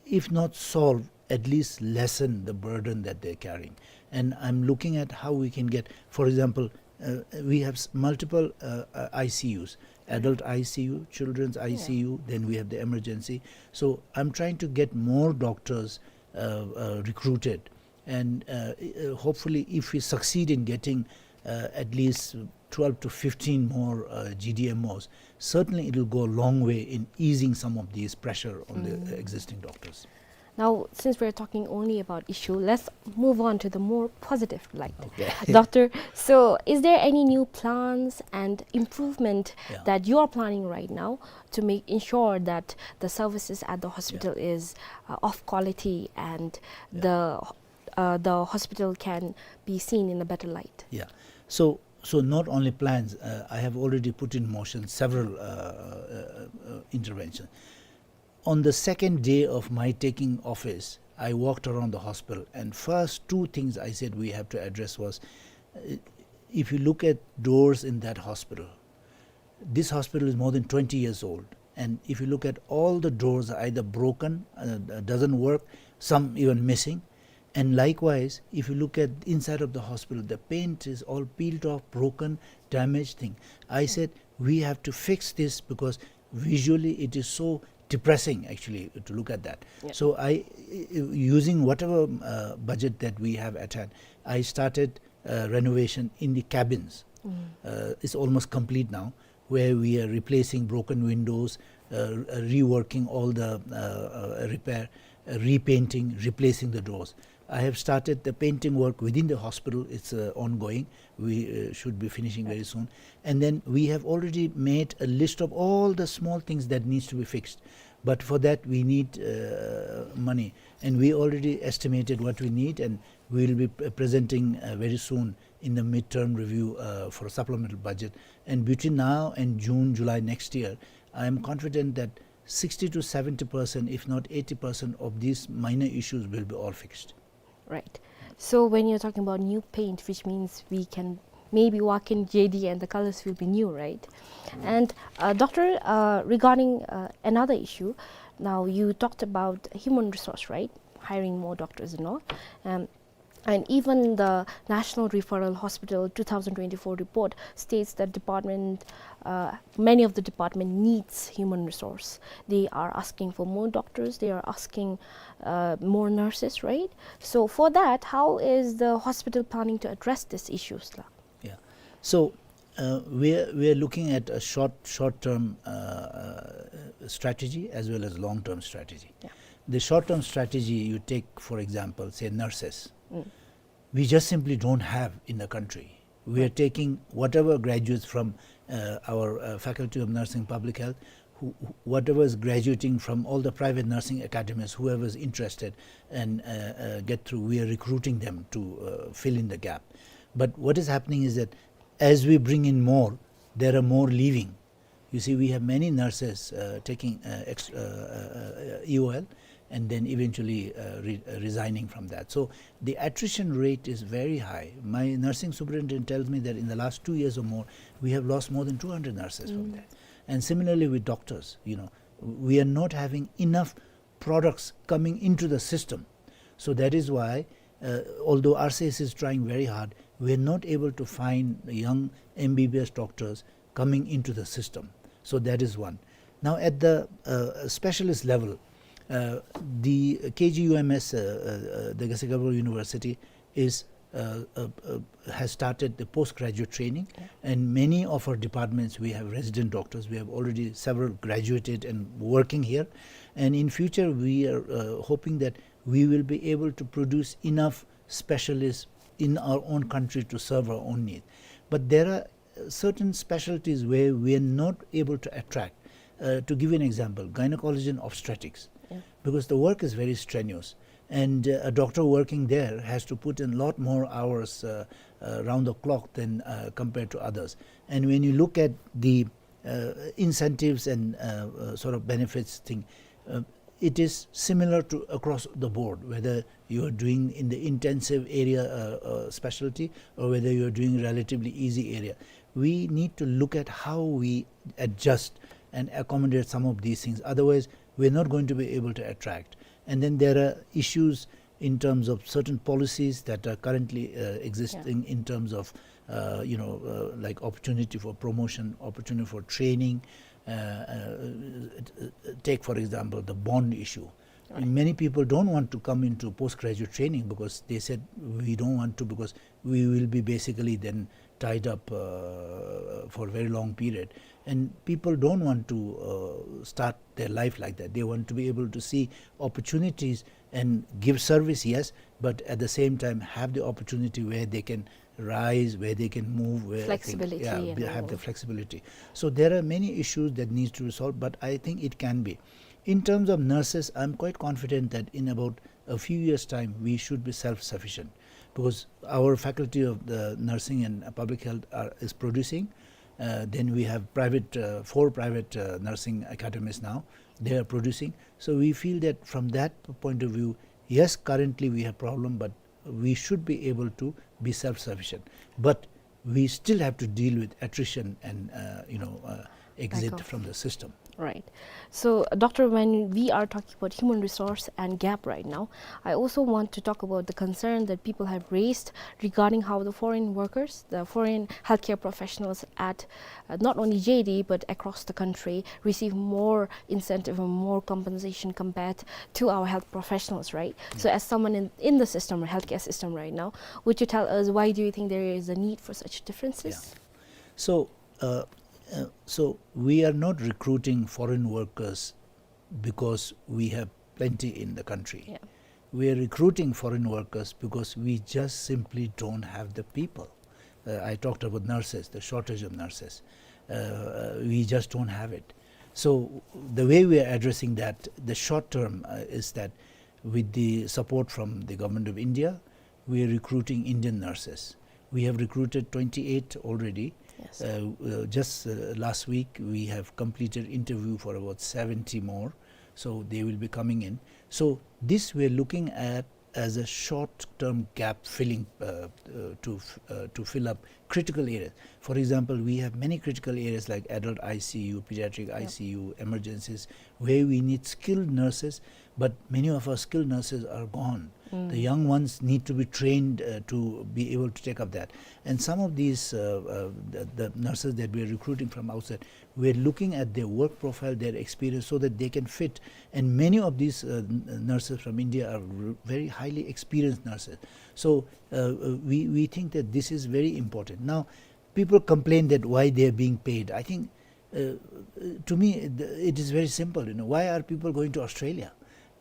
if not solve, at least lessen the burden that they're carrying. And I'm looking at how we can get, for example, uh, we have s- multiple uh, uh, I C Us, adult I C U, children's I C U, then we have the emergency. So I'm trying to get more doctors uh, uh, recruited. And uh, uh, hopefully, if we succeed in getting uh, at least twelve to fifteen more uh, G D M Os, certainly it will go a long way in easing some of these pressure on the uh, existing doctors. Now, since we're talking only about issue, let's move on to the more positive light. Okay. Doctor, so is there any new plans and improvement Yeah. that you are planning right now to make ensure that the services at the hospital is uh, of quality and the uh, the hospital can be seen in a better light? Yeah. So, so not only plans, uh, I have already put in motion several uh, uh, uh, interventions. On the second day of my taking office, I walked around the hospital, and first two things I said we have to address was, uh, if you look at doors in that hospital, this hospital is more than twenty years old, and if you look at all the doors are either broken, uh, doesn't work, some even missing. And likewise, if you look at inside of the hospital, the paint is all peeled off, broken, damaged thing. I said, we have to fix this because visually it is so depressing actually to look at that. So I, using whatever uh, budget that we have at hand, I started uh, renovation in the cabins. Uh, it's almost complete now, where we are replacing broken windows, uh, reworking all the uh, uh, repair, uh, repainting, replacing the doors. I have started the painting work within the hospital. It's uh, ongoing. We uh, should be finishing very soon. And then we have already made a list of all the small things that needs to be fixed. But for that, we need uh, money. And we already estimated what we need, and we will be p- presenting uh, very soon in the midterm review uh, for a supplemental budget. And between now and June, July next year, I am confident that sixty to seventy percent, if not eighty percent, of these minor issues will be all fixed. Right. So when you're talking about new paint, which means we can maybe walk in J D and the colors will be new, right? And, uh, Doctor, uh, regarding, uh, another issue, now you talked about human resource, right? Hiring more doctors and all. Um, and even the National Referral Hospital two thousand twenty-four report states that department, uh, many of the department needs human resource. They are asking for more doctors, they are asking, uh, more nurses, right? So for that, how is the hospital planning to address these issues, la? Yeah. So, uh, we are, we are looking at a short, short-term, uh, uh, strategy as well as long-term strategy. Yeah. The short-term strategy, you take, for example, say, nurses. Mm. We just simply don't have in the country. We are Right. taking whatever graduates from, uh, our, uh, Faculty of Nursing, Public Health, who, who, whatever is graduating from all the private nursing academies, whoever is interested and, uh, uh, get through, we are recruiting them to, uh, fill in the gap. But what is happening is that as we bring in more, there are more leaving. You see, we have many nurses, uh, taking, uh, ex-, uh, uh, uh, E O L and then eventually, uh, re-, uh, resigning from that. So the attrition rate is very high. My nursing superintendent tells me that in the last two years or more, we have lost more than two hundred nurses from Mm. there. And similarly with doctors, you know, we are not having enough products coming into the system. So that is why, uh, although R C S is trying very hard, we are not able to find young M B B S doctors coming into the system. So that is one. Now at the, uh, specialist level, uh, the K G U M S, uh, uh, uh, the Geshe Geberbo University is, uh, uh, uh, has started the postgraduate training, Yeah. and many of our departments, we have resident doctors, we have already several graduated and working here, and in future we are, uh, hoping that we will be able to produce enough specialists in our own country to serve our own need. But there are certain specialties where we are not able to attract. Uh, to give you an example, gynecology and obstetrics, Yeah. because the work is very strenuous, and, uh, a doctor working there has to put in a lot more hours, uh, uh, round the clock than, uh, compared to others. And when you look at the, uh, incentives and, uh, uh, sort of benefits thing, uh, it is similar to across the board, whether you are doing in the intensive area, uh, uh, specialty, or whether you are doing relatively easy area. We need to look at how we adjust and accommodate some of these things. Otherwise, we're not going to be able to attract. And then there are issues in terms of certain policies that are currently, uh, existing Yeah. in terms of, uh, you know, uh, like, opportunity for promotion, opportunity for training. Uh, uh, take, for example, the bond issue. Right. Many people don't want to come into postgraduate training because they said, "We don't want to, because we will be basically then tied up, uh, for a very long period." And people don't want to, uh, start their life like that. They want to be able to see opportunities and give service, yes, but at the same time have the opportunity where they can rise, where they can move, where things, Flexibility yeah, and be-, have the all. flexibility. So there are many issues that needs to be solved, but I think it can be. In terms of nurses, I'm quite confident that in about a few years' time, we should be self-sufficient, because our Faculty of the Nursing and Public Health are, is producing. Uh, then we have private, uh, four private, uh, nursing academies now. They are producing. So we feel that from that p-, point of view, yes, currently we have problem, but we should be able to be self-sufficient. But we still have to deal with attrition and, uh, you know, uh, exit Back off. from the system. Right. So, Doctor, when we are talking about human resource and gap right now, I also want to talk about the concern that people have raised regarding how the foreign workers, the foreign healthcare professionals at, uh, not only J D but across the country receive more incentive and more compensation compared to our health professionals, right? So, as someone in, in the system, or healthcare system right now, would you tell us why do you think there is a need for such differences? Yeah. So, uh, uh, so we are not recruiting foreign workers because we have plenty in the country. Yeah. We are recruiting foreign workers because we just simply don't have the people. Uh, I talked about nurses, the shortage of nurses. Uh, we just don't have it. So the way we are addressing that, the short term, uh, is that with the support from the Government of India, we are recruiting Indian nurses. We have recruited twenty-eight already, Yes. Uh, uh, just, uh, last week, we have completed interview for about seventy more. So they will be coming in. So this we're looking at as a short-term gap filling, uh, uh, to f-, uh, to fill up critical areas. For example, we have many critical areas like adult I C U, pediatric I C U, emergencies, where we need skilled nurses, but many of our skilled nurses are gone. The young ones need to be trained, uh, to be able to take up that. And some of these, uh, uh, the, the nurses that we are recruiting from outside, we're looking at their work profile, their experience, so that they can fit. And many of these, uh, n-, nurses from India are r-, very highly experienced nurses. So, uh, uh, we, we think that this is very important. Now, people complain that why they are being paid. I think, uh, uh, to me, the, it is very simple. You know, why are people going to Australia?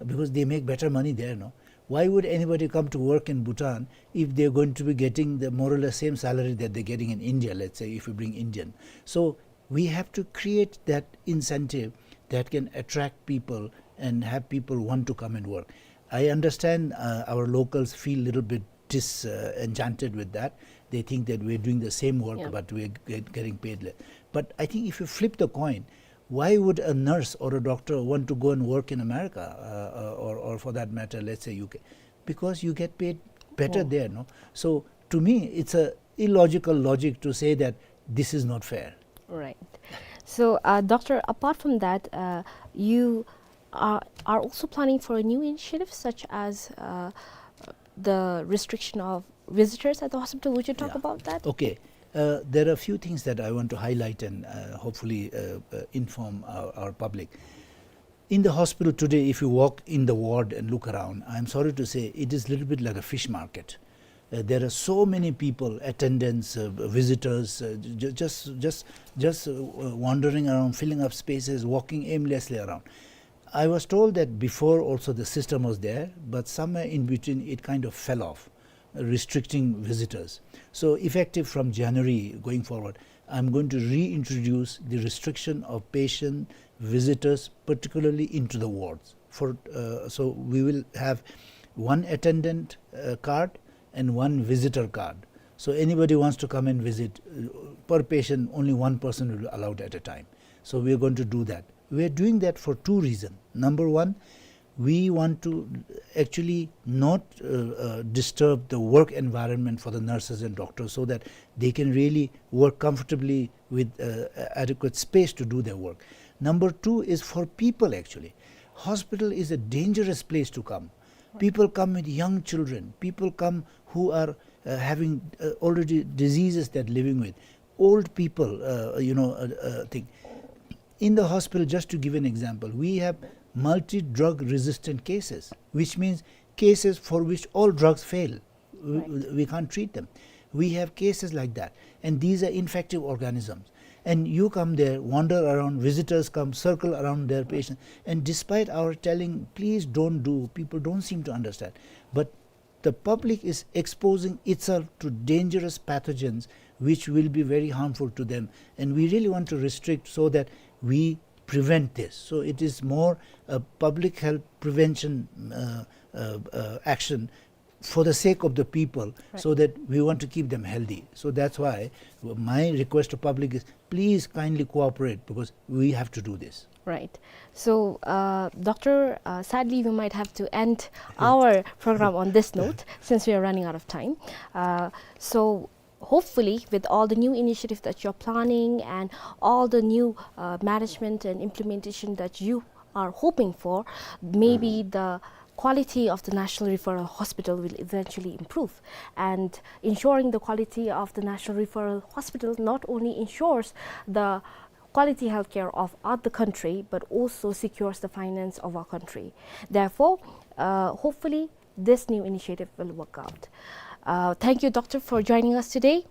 Because they make better money there, no? Why would anybody come to work in Bhutan if they're going to be getting the more or less same salary that they're getting in India, let's say, if you bring Indian? So we have to create that incentive that can attract people and have people want to come and work. I understand, uh, our locals feel a little bit dis-, uh, enchanted with that. They think that we're doing the same work, but we're get-, getting paid less. But I think if you flip the coin, why would a nurse or a doctor want to go and work in America, uh, uh, or, or for that matter, let's say U K? Because you get paid better there, no? So to me, it's a illogical logic to say that this is not fair. Right. So, uh, Doctor, apart from that, uh, you are, are also planning for a new initiative such as, uh, the restriction of visitors at the hospital. Would you talk about that? Okay. Uh, there are a few things that I want to highlight and, uh, hopefully, uh, uh, inform our, our public. In the hospital today, if you walk in the ward and look around, I'm sorry to say, it is a little bit like a fish market. Uh, there are so many people, attendants, uh, visitors, uh, ju-, just, just, just, uh, wandering around, filling up spaces, walking aimlessly around. I was told that before also the system was there, but somewhere in between it kind of fell off, uh, restricting visitors. So effective from January going forward, I'm going to reintroduce the restriction of patient visitors, particularly into the wards. For, uh, so we will have one attendant, uh, card and one visitor card. So anybody wants to come and visit, uh, per patient, only one person will be allowed at a time. So we are going to do that. We are doing that for two reasons. Number one, we want to actually not, uh, uh, disturb the work environment for the nurses and doctors so that they can really work comfortably with, uh, adequate space to do their work. Number two is for people actually. Hospital is a dangerous place to come. People come with young children. People come who are, uh, having, uh, already diseases they're living with. Old people, uh, you know, uh, uh, thing. In the hospital, just to give an example, we have multi-drug resistant cases, which means cases for which all drugs fail. We, we can't treat them. We have cases like that. And these are infective organisms. And you come there, wander around, visitors come, circle around their patients. And despite our telling, "Please don't do," people don't seem to understand. But the public is exposing itself to dangerous pathogens which will be very harmful to them. And we really want to restrict so that we prevent this. So it is more a public health prevention, uh, uh, uh, action for the sake of the people, so that we want to keep them healthy. So that's why my request to public is, please kindly cooperate, because we have to do this. Right. So, uh, Doctor, uh, sadly, we might have to end our program on this note since we are running out of time. Uh, so, hopefully, with all the new initiatives that you're planning and all the new, uh, management and implementation that you are hoping for, maybe the quality of the National Referral Hospital will eventually improve. And ensuring the quality of the National Referral Hospital not only ensures the quality healthcare of, of the country, but also secures the finance of our country. Therefore, uh, hopefully, this new initiative will work out. Uh, thank you, Doctor, for joining us today,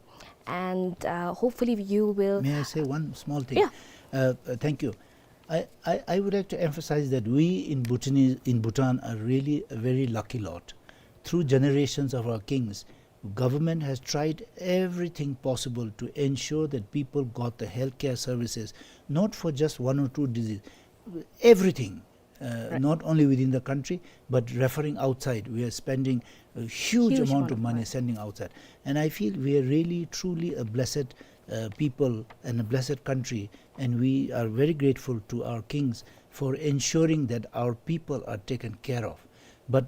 and, uh, hopefully you will. May I say one small thing? Yeah. Uh, uh, thank you. I, I, I would like to emphasize that we in Bhutanese, in Bhutan are really a very lucky lot. Through generations of our kings, government has tried everything possible to ensure that people got the healthcare services, not for just one or two diseases, everything, uh, not only within the country, but referring outside. We are spending a huge amount of money sending outside. And I feel we are really, truly a blessed uh, people and a blessed country, and we are very grateful to our kings for ensuring that our people are taken care of. But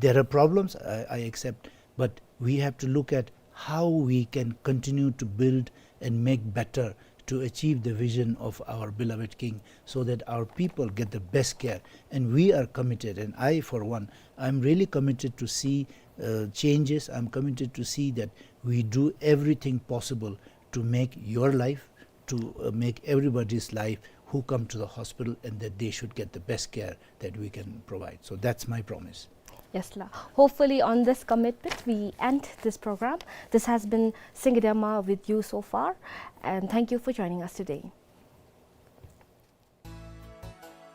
there are problems, I, I accept, but we have to look at how we can continue to build and make better to achieve the vision of our beloved king, so that our people get the best care. And we are committed, and I, for one, I'm really committed to see, uh, changes. I'm committed to see that we do everything possible to make your life, to, uh, make everybody's life who come to the hospital, and that they should get the best care that we can provide. So that's my promise. Yes, la. Hopefully, on this commitment, we end this program. This has been Singidema with you so far, and thank you for joining us today.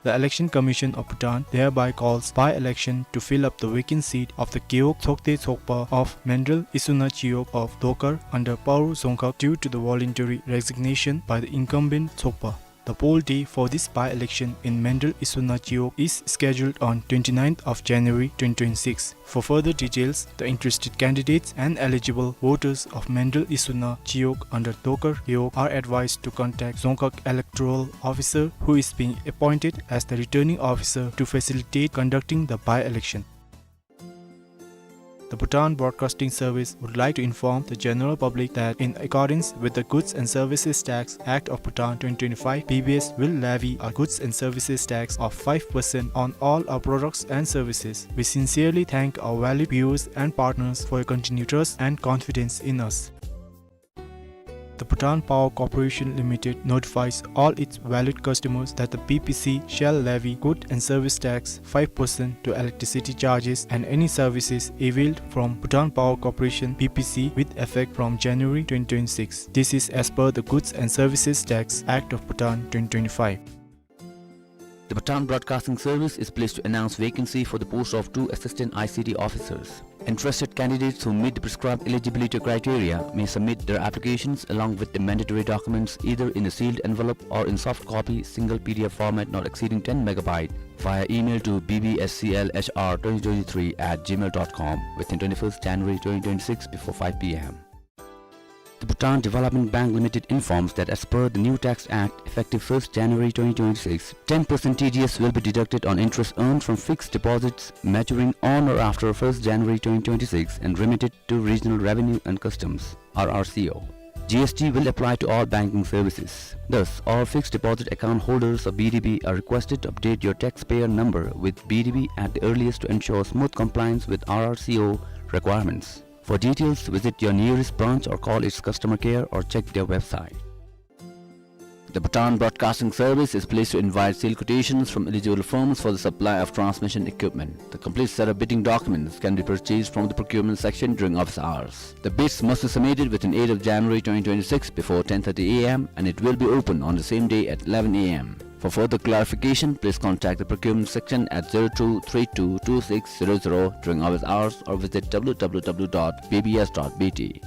The Election Commission of Bhutan thereby calls by-election to fill up the vacant seat of the Gewog Tsokde Tsokpa of Menrel Isuna Chiyog of Dokar under Paro Dzongkhag due to the voluntary resignation by the incumbent Tsokpa. The poll day for this by-election in Menrel Isuna Chiyog is scheduled on twenty-ninth of January twenty twenty-six. For further details, the interested candidates and eligible voters of Menrel Isuna Chiyog under Dokar Gewog are advised to contact Dzongkhag Electoral Officer, who is being appointed as the returning officer to facilitate conducting the by-election. The Bhutan Broadcasting Service would like to inform the general public that in accordance with the Goods and Services Tax Act of Bhutan twenty twenty-five, B B S will levy a goods and services tax of five percent on all our products and services. We sincerely thank our valued viewers and partners for your continued trust and confidence in us. The Bhutan Power Corporation Limited notifies all its valued customers that the B P C shall levy good and service tax five percent to electricity charges and any services availed from Bhutan Power Corporation, B P C, with effect from January twenty twenty-six. This is as per the Goods and Services Tax Act of Bhutan twenty twenty-five. The Bhutan Broadcasting Service is pleased to announce vacancy for the post of two assistant I C T officers. Interested candidates who meet the prescribed eligibility criteria may submit their applications along with the mandatory documents either in a sealed envelope or in soft copy, single P D F format not exceeding ten megabyte, via email to B B S C L H R twenty twenty-three at gmail dot com within twenty-first January twenty twenty-six before five P M. The Bhutan Development Bank Limited informs that as per the new Tax Act, effective first January twenty twenty-six, ten percent T D S will be deducted on interest earned from fixed deposits maturing on or after first January twenty twenty-six and remitted to Regional Revenue and Customs, R R C O. G S T will apply to all banking services. Thus, all fixed deposit account holders of B D B are requested to update your taxpayer number with B D B at the earliest to ensure smooth compliance with R R C O requirements. For details, visit your nearest branch or call its customer care or check their website. The Bhutan Broadcasting Service is pleased to invite sale quotations from eligible firms for the supply of transmission equipment. The complete set of bidding documents can be purchased from the procurement section during office hours. The bids must be submitted within eighth of January twenty twenty-six before ten thirty A M and it will be open on the same day at eleven A M. For further clarification, please contact the procurement section at zero two three two two six zero zero during office hours or visit W W W dot B B S dot B T.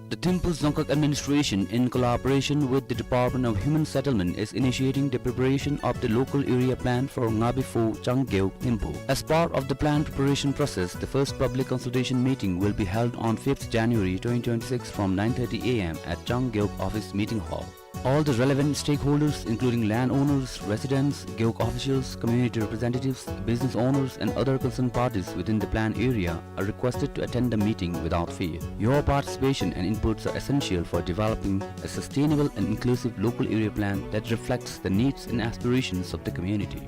The Thimphu Dzongkhag Administration, in collaboration with the Department of Human Settlement, is initiating the preparation of the local area plan for Ngabi Pho Changgeuk Thimphu. As part of the plan preparation process, the first public consultation meeting will be held on fifth January twenty twenty-six from nine thirty A M at Changgeuk Office Meeting Hall. All the relevant stakeholders, including landowners, residents, Gewog officials, community representatives, business owners, and other concerned parties within the planned area, are requested to attend the meeting without fail. Your participation and inputs are essential for developing a sustainable and inclusive local area plan that reflects the needs and aspirations of the community.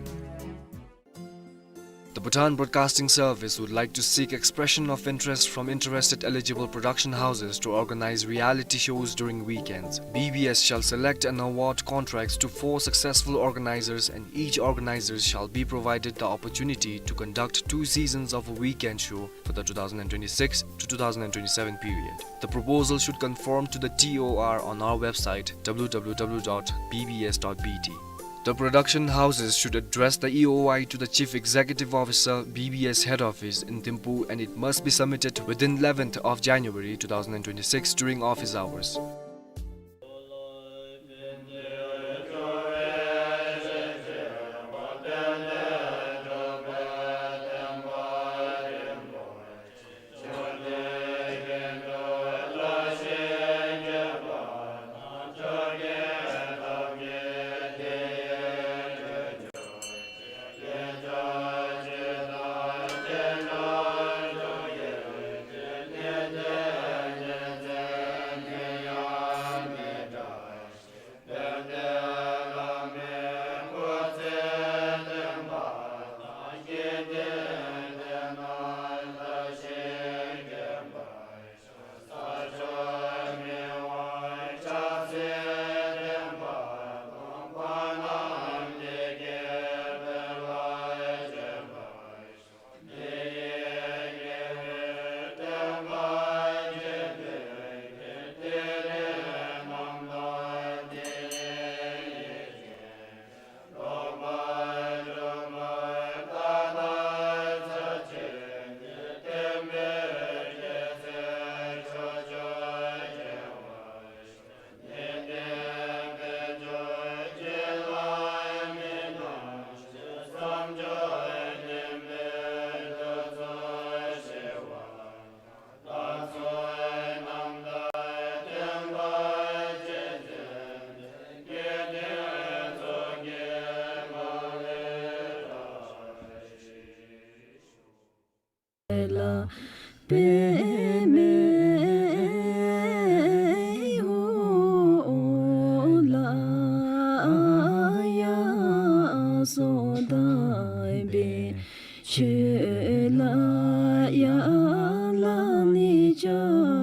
The Bhutan Broadcasting Service would like to seek expression of interest from interested eligible production houses to organize reality shows during weekends. B B S shall select and award contracts to four successful organizers, and each organizer shall be provided the opportunity to conduct two seasons of a weekend show for the two thousand twenty-six to two thousand twenty-seven period. The proposal should conform to the T O R on our website, W W W dot B B S dot B T. The production houses should address the E O I to the Chief Executive Officer, B B S Head Office in Thimphu, and it must be submitted within eleventh of January two thousand twenty-six during office hours. པདྨའི་ཧཱུྃ་ལ་ཡ་སོགས་དག་པའི་ཆོས་